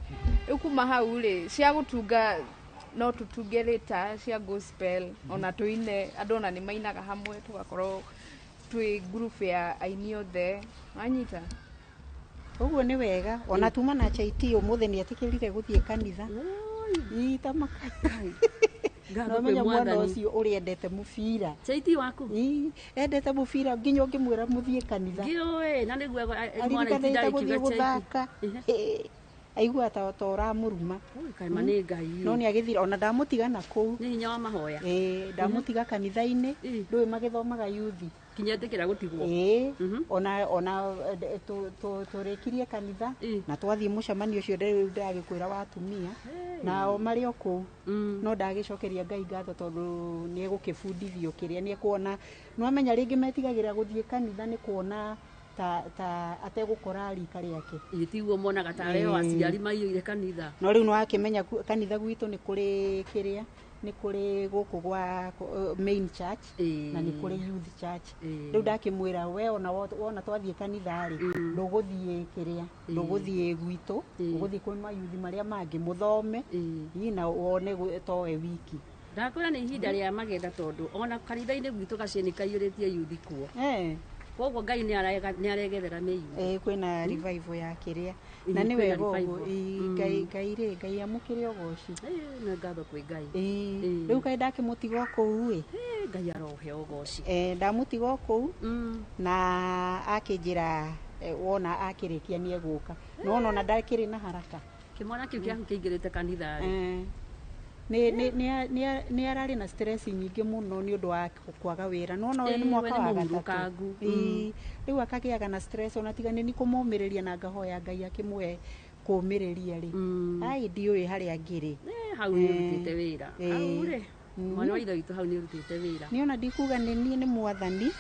rĩu kuma hau rĩ cia gũtunga no tutunge rĩta cia gospel ona tũine andũ ona nĩ mainaga hamwe tũgakorwo twĩ group ya aini othe wanyita. Ũguo nĩ wega ona tuma na chaiti ũmũthĩ nĩ etĩkĩrire gũthiĩ kanitha. Ii tamaka. Ngatho No kwĩ menya mwana Mwathani. ũcio ũrĩa endete mũbira. Chaiti waku? Ii, endete mũbira nginya ũngĩmwĩra mũthiĩ kanitha. Ngĩũĩ na nĩguo mwana Aririkanĩte itinda gũthiĩ rĩkiuga chaiti. gũthaka. Aigua ta ũramũruma. Kaima nĩ Ngai. No nĩ agĩthire ona ndamũtiga na kũu. Nĩ hinya wa mahoya. Ĩĩ, ndamũtiga kanitha-inĩ ndũĩ magĩthomaga yuthi. Kinya etĩkĩra gũtigwo. Ĩĩ, ona tũrĩkirie kanitha na twathiĩ mũcemanio ũcio rĩu ndagĩkwĩra wa atumia nao marĩ o kũu no ndagĩcokeria Ngai ngatho tondũ nĩ egũkĩbundithio kĩrĩa nĩ ekuona. Nĩwamenya rĩngĩ metigagĩra gũthiĩ kanitha nĩ kuona ta ategũkora rika rĩake. Ĩ tiguo monaga tarĩ o aciari maiyũire kanitha. No rĩu nĩwakĩmenya kanitha gwitũ nĩ kũrĩ kĩrĩa nĩ kũrĩ gũkũ gwa main church na nĩ kũrĩ youth church. Rĩu ndakĩmwĩra we ona wona twathiĩ kanitha rĩ ndũgũthiĩ kĩrĩa ndũgũthiĩ gwitũ ũgũthiĩ kwĩ mayuthi marĩa mangĩ mũthome ii na wone towe wiki. Ndakwĩra nĩ ihinda rĩa magetha tondũ ona kanitha-inĩ gwitũ gacĩni kaiyũrĩtie yuthi kuo. Koguo Ngai nĩ aregethera mĩyuthi. Kwĩna revival ya kĩrĩa na nĩ wega ũguo. Ngai Ngai rĩ Ngai amũkĩre ũgoci. Nĩ ngatho kwĩ Ngai. Rĩu kaĩ ndakĩmũtiga o kũu ĩ. Ngai arohe ũgoci. Ndamũtiga o kũu na akĩnjĩra wona akĩrĩkia nĩ egũka. No ona ndakĩrĩ na haraka. Kĩmwana kĩu gĩaku kĩingĩrĩte kanitha rĩ. Nĩ ararĩ na stress nyingĩ mũno nĩ ũndũ wa kwaga wĩra. Nĩwona ũyũ nĩ mwaka wa gatatũ. Rĩu akagĩaga na stress ona tiga nĩ kũmũmĩrĩria na ngahoya Ngai akĩmũhe kũmĩrĩria rĩ. Ai ndiũĩ harĩa ngĩrĩ. Hau nĩ ũrutĩte wĩra. Hau rĩ mwana wa ithe witũ hau nĩ ũrutĩte wĩra. Nĩ ona ndikuga nĩ niĩ nĩ Mwathani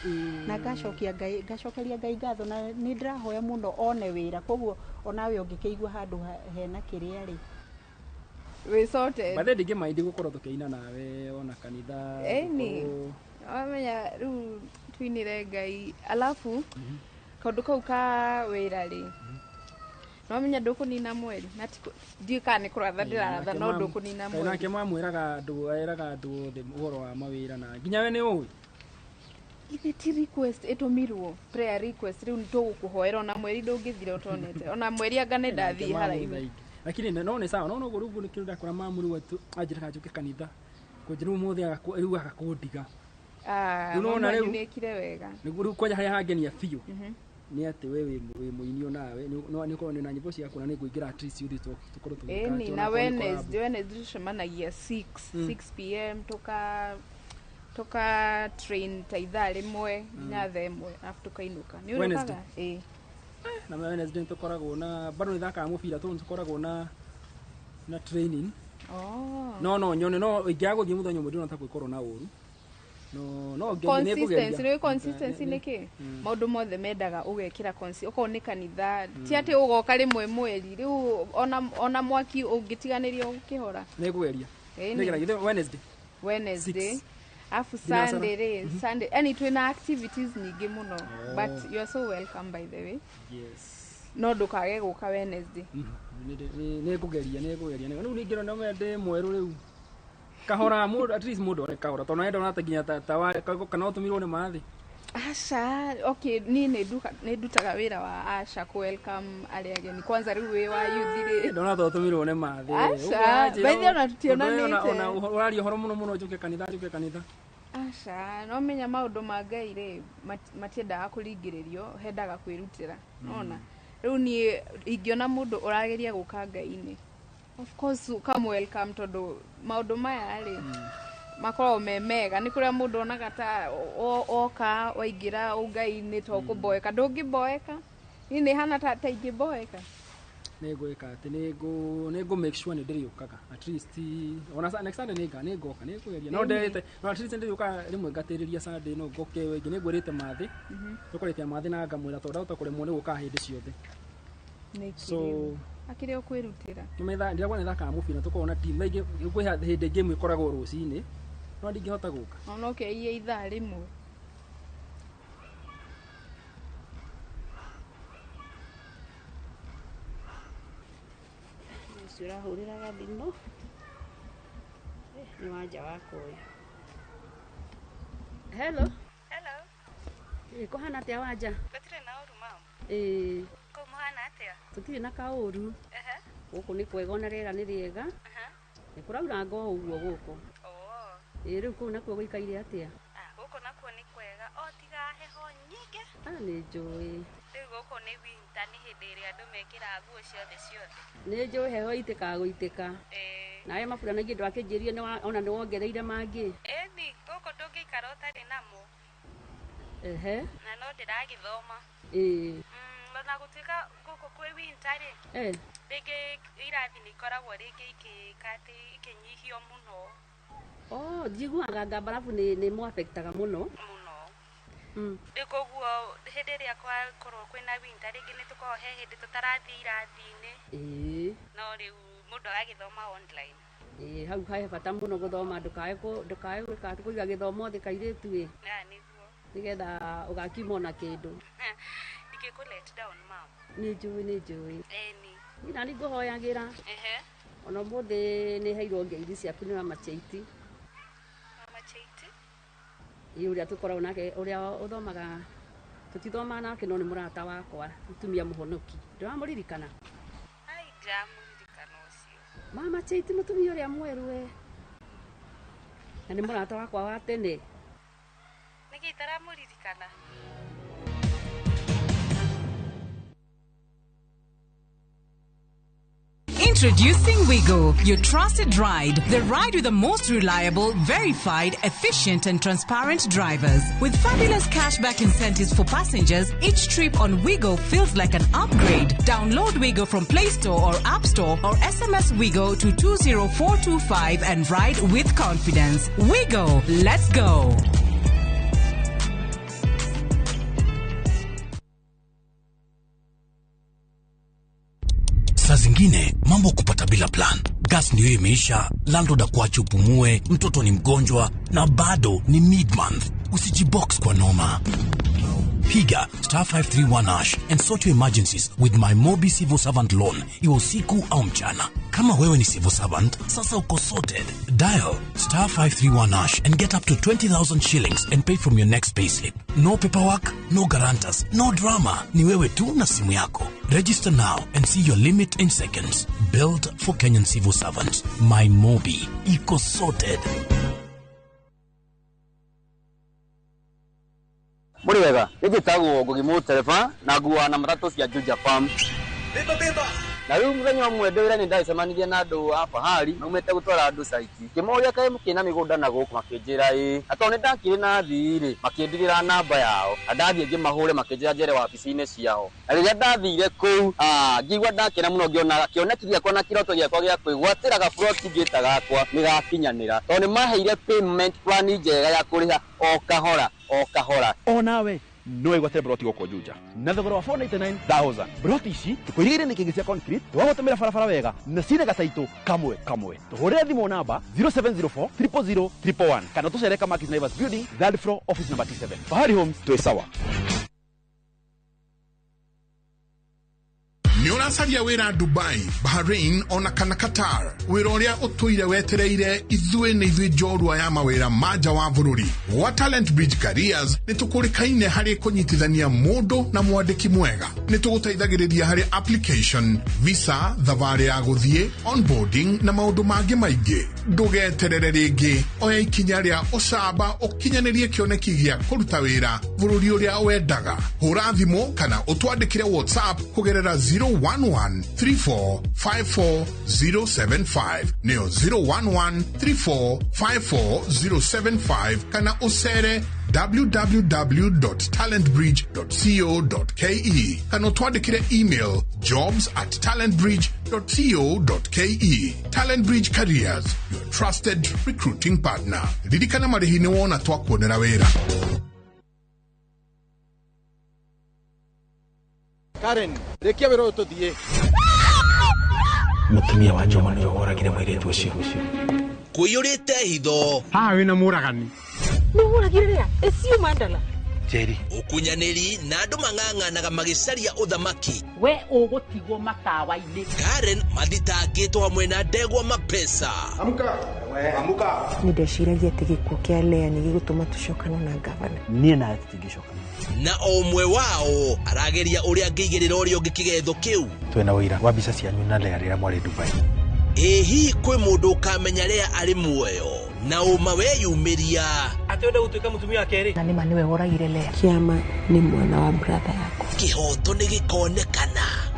na ngacokia Ngai ngacokeria Ngai ngatho na nĩ ndĩrahoya mũno one wĩra koguo onawe ũngĩkĩigua handũ hena kĩrĩa rĩ. We sorted. Bathe ndingĩmaindi gũkorwo tũkĩina nawe ona kanitha. Ĩni. Wamenya rĩu tuinire Ngai alafu kaũndũ kau ka wĩra rĩ nĩwamenya ndũkũnina mweri na ndiũĩ kana nĩ kũratha ndĩraratha no ndũkũnina mweri. Nake mamwĩraga andũ eraga andũ othe ũhoro wa mawĩra na nginya we nĩ ũĩ. Ithe ti request ĩtũmirwo prayer request rĩu tũgũkũhoera ona mweri ndũngĩthira ũtonete ona mweri anga nĩ ndathiĩ haraihu. Lakini no nĩ sawa no no rĩu nĩkĩo ndakora mamu rĩu anjĩraga njũke kanitha kũnjĩra ũmũthĩ rĩu agakũndiga. Rĩu nĩekire wega. Rĩu kwanja harĩa hangenia biũ nĩ atĩ we wĩ mũini onawe nĩ ũkorwo nĩ na nyĩmbo ciaku na nĩ ngũingĩra at least youth tũkorwo tũgĩka. Ĩni na Wednesday tũcemanagia 6 pm tuka train ta ithaa rĩmwe nginya thaa ĩmwe arabu tũkainũka. Nĩ ũrĩkaga? Ĩĩ. Na Wednesday tũkoragwo na bado nĩthakaga mũbira tondũ tũkoragwo na training. No nyone no ingĩaga gũthiĩ mũthenya ũmwe ndĩrona ta gwĩkorwo na ũru. No consistency nĩ consistency nĩ kĩ maũndũ mothe mendaga ũgekĩra okorwo nĩ kanitha ti atĩ ũgoka rĩmwe mweri rĩu ona mwaki ũngĩtiganĩrio ũkĩhora. Nĩ ngũgeria. Nĩngeragia Wednesday. Alafu Sunday rĩ Sunday yani twĩna activities nyingĩ mũno but you are so welcome by the way. Yes. No ndũkage gũka Wednesday. Nĩ ngũgeria rĩu ningĩ no ndĩ mwerũ rĩu kahora mũndũ at least mũndũ one kahora tondũ nĩ ndona ta nginya ta kana ũtũmirwo nĩ mathi. Aca okay niĩ nĩ ndutaga wĩra wa Asha ku welcome arĩa ageni kwanza rĩu wĩ wa youth rĩ ndona ta ũtũmirwo nĩ mathi. Aca by the ona tutionanĩte ona ũraria ũhoro mũno mũno njũke kanitha. Aca no menya maũndũ ma Ngai rĩ matiendaga kũringĩrĩrio hendaga kwĩrutĩra nona rĩu niĩ ingĩona mũndũ ũrageria gũka Ngai-inĩ of course come welcome tondũ maũndũ maya rĩ makoragwo me mega nĩ kũrĩa mũndũ onaga ta oka waingĩra ũngai-inĩ to kũboeka ndũngĩboeka niĩ nĩ hana ta ingĩboeka. Nĩ ngwĩka atĩ nĩ ngũ make sure nĩ ndĩrĩũkaga at least ona next Sunday nĩ ngoka nĩ ngũgeria no nderĩte no at least ndĩrĩũkaga rĩmwe ngatĩrĩria Sunday no ngoke wengĩ nĩ ngwĩrĩte mathĩ tũkorĩte mathĩ na ngamwĩra tondũ ndahota kũremwo nĩ gũka hĩndĩ ciothe. So akĩrĩ o kwĩrutĩra ndĩragwa nĩ thakaga mũbira tũkoragwo na team maingĩ kwĩ hĩndĩ game ĩkoragwo rũcinĩ no ndingĩhota gũka. Ona ũkeiya ithaa rĩmwe. Ũcio ũrahũrĩraga thimũ nĩ wanja wakwa ũyũ. Hello. Hello. Kũhana atĩa wanja? Gũtirĩ na ũru mama. Ĩĩ. Kũu mũhana atĩa? Atia? Tũtirĩ na kaũru. Gũkũ nĩ kwega ona rĩera nĩ rĩega. Nĩ kũraura ngo ũguo gũkũ. Ĩ rĩu kũu nakuo gũikaire atĩa? Gũkũ nakuo nĩ kwega o tiga heho nyingĩ. Nĩ njũĩ. Rĩu gũkũ nĩ winter, nĩ hĩndĩ ĩrĩa andũ mekĩraga nguo ciothe ciothe. Nĩ njũĩ heho itĩkaga gũitĩka. Nawe maburana ingĩ ndwakĩnjĩrire ona nĩ wongereire mangĩ. Ĩni, gũkũ ndũngĩikara ũtarĩ namo. Ehe. Na no ndĩragĩthoma. Ĩĩ. Ona gũtuĩka gũkũ kwĩ winter rĩ, rĩngĩ irathi nĩ ikoragwo rĩngĩ ikĩka atĩ ikĩnyihio mũno. Oh, njiguaga anga mbarabu nĩ mũafectaga mũno. Mũno. Rĩu koguo hĩndĩ ĩrĩa kwakorwo kwĩna winter rĩngĩ nĩ tũkoragwo he hĩndĩ tũtarathiĩ irathi-inĩ. Ĩĩ. No rĩu mũndũ agagĩthoma online. Ĩĩ, hau he bata mũno gũthoma ndũkae gwĩka atĩ kũiga gĩthomo thĩ kairĩtu ĩ. Na nĩguo. Nĩgetha ũgakiuma ona kĩndũ. Ndingĩkũ let down ma'am. Nĩ njũĩ, nĩ njũĩ. Ĩni. Niĩ nani ngũhoyagĩra. Ehe. Ona ũmũthĩ nĩ heirwo ngeithi ciaku nĩ Mama Cheiti. Mama Cheiti? Ĩĩ, ũrĩa tũkoragwo nake, ũrĩa ũthomaga, tũtithomaga nake no nĩ mũrata wakwa, mũtumia mũhonoki. Ndũramũririkana? Ai, ndiramũririkana ũcio. Mama Cheiti mũtumia ũrĩa mwerũ we. Na nĩ mũrata wakwa wa tene. Nĩkĩ itaramũririkana? Introducing Wigo, your trusted ride. The ride with the most reliable, verified, efficient and transparent drivers. With fabulous cashback incentives for passengers, each trip on Wigo feels like an upgrade. Download Wigo from Play Store or App Store or SMS Wigo to 20425 and ride with confidence. Wigo, let's go. Saa zingine mambo kupata bila plan. Gas ndio imeisha, landlord akuache upumue, mtoto ni mgonjwa na bado ni mid-month. Usijibox kwa noma. Piga star 531 hash and sort your emergencies with my Mobi Civil Servant Loan, iwe usiku au mchana. Kama wewe ni civil servant, sasa uko sorted. Dial star 531 hash and get up to 20,000 shillings and pay from your next payslip. No paperwork, no guarantors, no drama. Ni wewe tu na simu yako. Register now and see your limit in seconds. Built for Kenyan civil servants. My Mobi. Iko sorted. Muri wega, nĩnjĩtagwo Ngugi Mũtereba na nguaga na matatũ cia Juja Farm. Beba beba. Na rĩu mũthenya ũmwe ndĩ wĩra nĩ ndacemanirie na andũ a Fahari maumĩte gũtwara andũ caiti. Ngĩmoria kaĩ mũkĩrĩ na mĩgũnda na gũkũ makĩnjĩra ĩĩ. Na tondũ nĩ ndakĩrĩ na athii rĩ, makĩndigĩra namba yao. Na ndathiĩ ngĩmahũre makĩnjĩra njere wabici-inĩ ciao. Na rĩrĩa ndathire kũu, ngĩigua ndakena mũno ngĩona kĩoneki gĩakwa na kĩroto gĩakwa gĩa kwĩgwatĩra gaburoti ngĩta gakwa nĩ gakinyanĩra. Tondũ nĩ maheire payment plan njega ya kũrĩha o kahora o kahora. Onawe no wĩgwatĩre broti gũkũ Juja na thogora wa 499,000. Broti ici tũkũirigĩire nĩ kĩngĩ cia concrete twagũtũmĩra barabara wega na cina gataitũ kamwe kamwe. Tũhũrĩre thimũ namba 0704 000 111 kana tũcere Kamakis Naivas Building, third floor, office number T7. Fahari Homes, twĩ sawa. Nĩ ũracaria wĩra Dubai, Bahrain ona kana Qatar. Wĩra ũrĩa ũtũire wetereire ithuĩ nĩ ithuĩ njorua ya mawĩra ma nja wa bũrũri. Gwa Talent Bridge Careers nĩ tũkũrĩkaine harĩ kũnyitithania mũndũ na mwandĩki mwega. Nĩ tũgũteithagĩrĩria harĩ application, visa, thabarĩ ya gũthiĩ, onboarding na maũndũ mangĩ maingĩ. Ndũgeterere rĩngĩ, oya ikinya rĩa ũcamba ũkinyanĩrie kĩoneki gĩa kũruta wĩra bũrũri ũrĩa wendaga. Hũra thimũ kana ũtwandĩkĩre WhatsApp kũgerera 011 34 54 075 nĩyo 011 34 54 075 kana ũcere www.talentbridge.co.ke kana ũtwandĩkĩre email jobs@talentbridge.co.ke. Talent Bridge Careers, your trusted recruiting partner. Ririkana marĩhi nĩ wona twakuonera wĩra. Karen, rĩkia wĩra ũyũ tũthiĩ. Mũtumia wa Njoma nĩwe woragire mũirĩtu ũcio. Kũiyũrĩte hitho. Haha wĩna mũragani. Nĩ mũragire rĩa? Ĩcio Mandala. Njeri. Ũkunyanĩri na andũ mang'ang'anaga magĩcaria ũthamaki. We ũgũtigwo matawa-inĩ. Karen mathitangĩtwo hamwe na ndegwa mapesa. Amuka. Amuka. Nĩ ndeciragia atĩ gĩkuũ kĩa Lea nĩ gĩgũtũma tũcokane na ngavana. Niĩ nawe tũtingĩcokana. Na o ũmwe wao arageria ũrĩa angĩigĩrĩra ũrĩa ũngĩ kĩgetho kĩu. Twĩna ũira wa mbica cianyu na Lea rĩrĩa mwarĩ Dubai. Ĩ hihi kwĩ mũndũ ũkamenya Lea arĩ muoyo na ũma weyumĩria. Atĩ wenda gũtuĩka mũtumia wa kerĩ. Na nĩma nĩwe woragire Lea. Kĩama nĩ mwana wa brother yakwa. Kĩhoto nĩ gĩkonekana.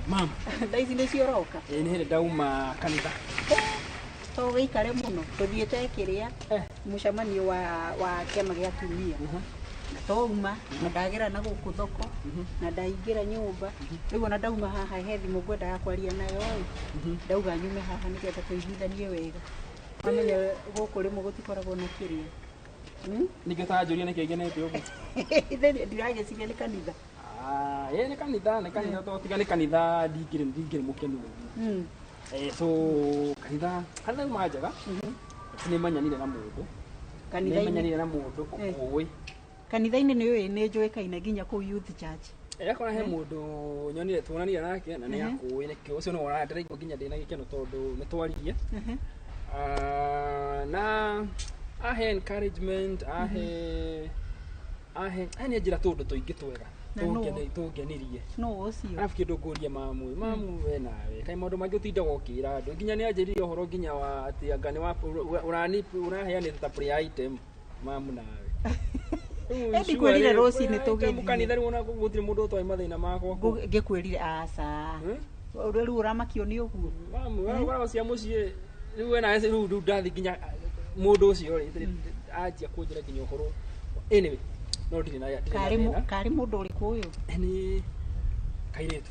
Mam. Thaa ici nĩcio ũroka? Ĩĩ nĩ hĩndĩ ndauma kanitha. To gĩikare mũno tũthiĩte kĩrĩa mũcemanio wa kĩama gĩa atumia. Na twauma na ndagera na gũkũ thoko na ndaingĩra nyũmba. Rĩu ona ndauma haha he thimũ ngwendaga kwaria nayo ĩ. Ndauga nyume haha nĩgetha tũiguithanie wega. Wamenya gũkũ rĩmwe gũtikoragwo na kĩrĩa. Nĩkĩo ũtanjũria nĩkĩĩ ngenete ũguo? Ndiragĩciria nĩ kanitha. Ĩĩ nĩ kanitha to tiga nĩ kanitha ndingĩrĩ mũkenu ũguo. So kanitha uma njega. Nĩ manyanire na mũndũ. Kanitha-inĩ? Nĩ manyanire na mũndũ ũkũĩ. Kanitha-inĩ nĩ ũĩ nĩ njũĩkaine nginya kũu youth church. Akora he mũndũ nyonire tuonanire nake na nĩ akũĩ nĩkĩo ũcio nĩwe ũrandĩraigua nginya ndĩna gĩkeno tondũ nĩ twaririe. Na ahe encouragement ahe ahe njĩra tũndũ tũingĩ twega. Tũngenirie. No ũcio. Arabu kĩndũ ngũrie mamu we nawe kaĩ maũndũ mangĩ ũtindaga ũkĩra andũ nginya nĩ anjĩrire ũhoro nginya wa atĩ anga nĩ ũraheanĩte ta prayer item mamu nawe. Ndikwĩrire rũcinĩ tũgĩthiĩ. Kanitha rĩu ona gũtirĩ mũndũ ũtoĩ mathĩna makwa. Ngĩkwĩrire aca. Rĩu ũramakio nĩ ũguo. Mamu ũkoragwo cia mũciĩ rĩu we nawe rĩu ndathiĩ nginya mũndũ ũcio rĩ anjia kũnjĩra nginya ũhoro anyway. No ndirĩ na Karĩ mũndũ ũrĩkũ ũyũ? Nĩ kairĩtu.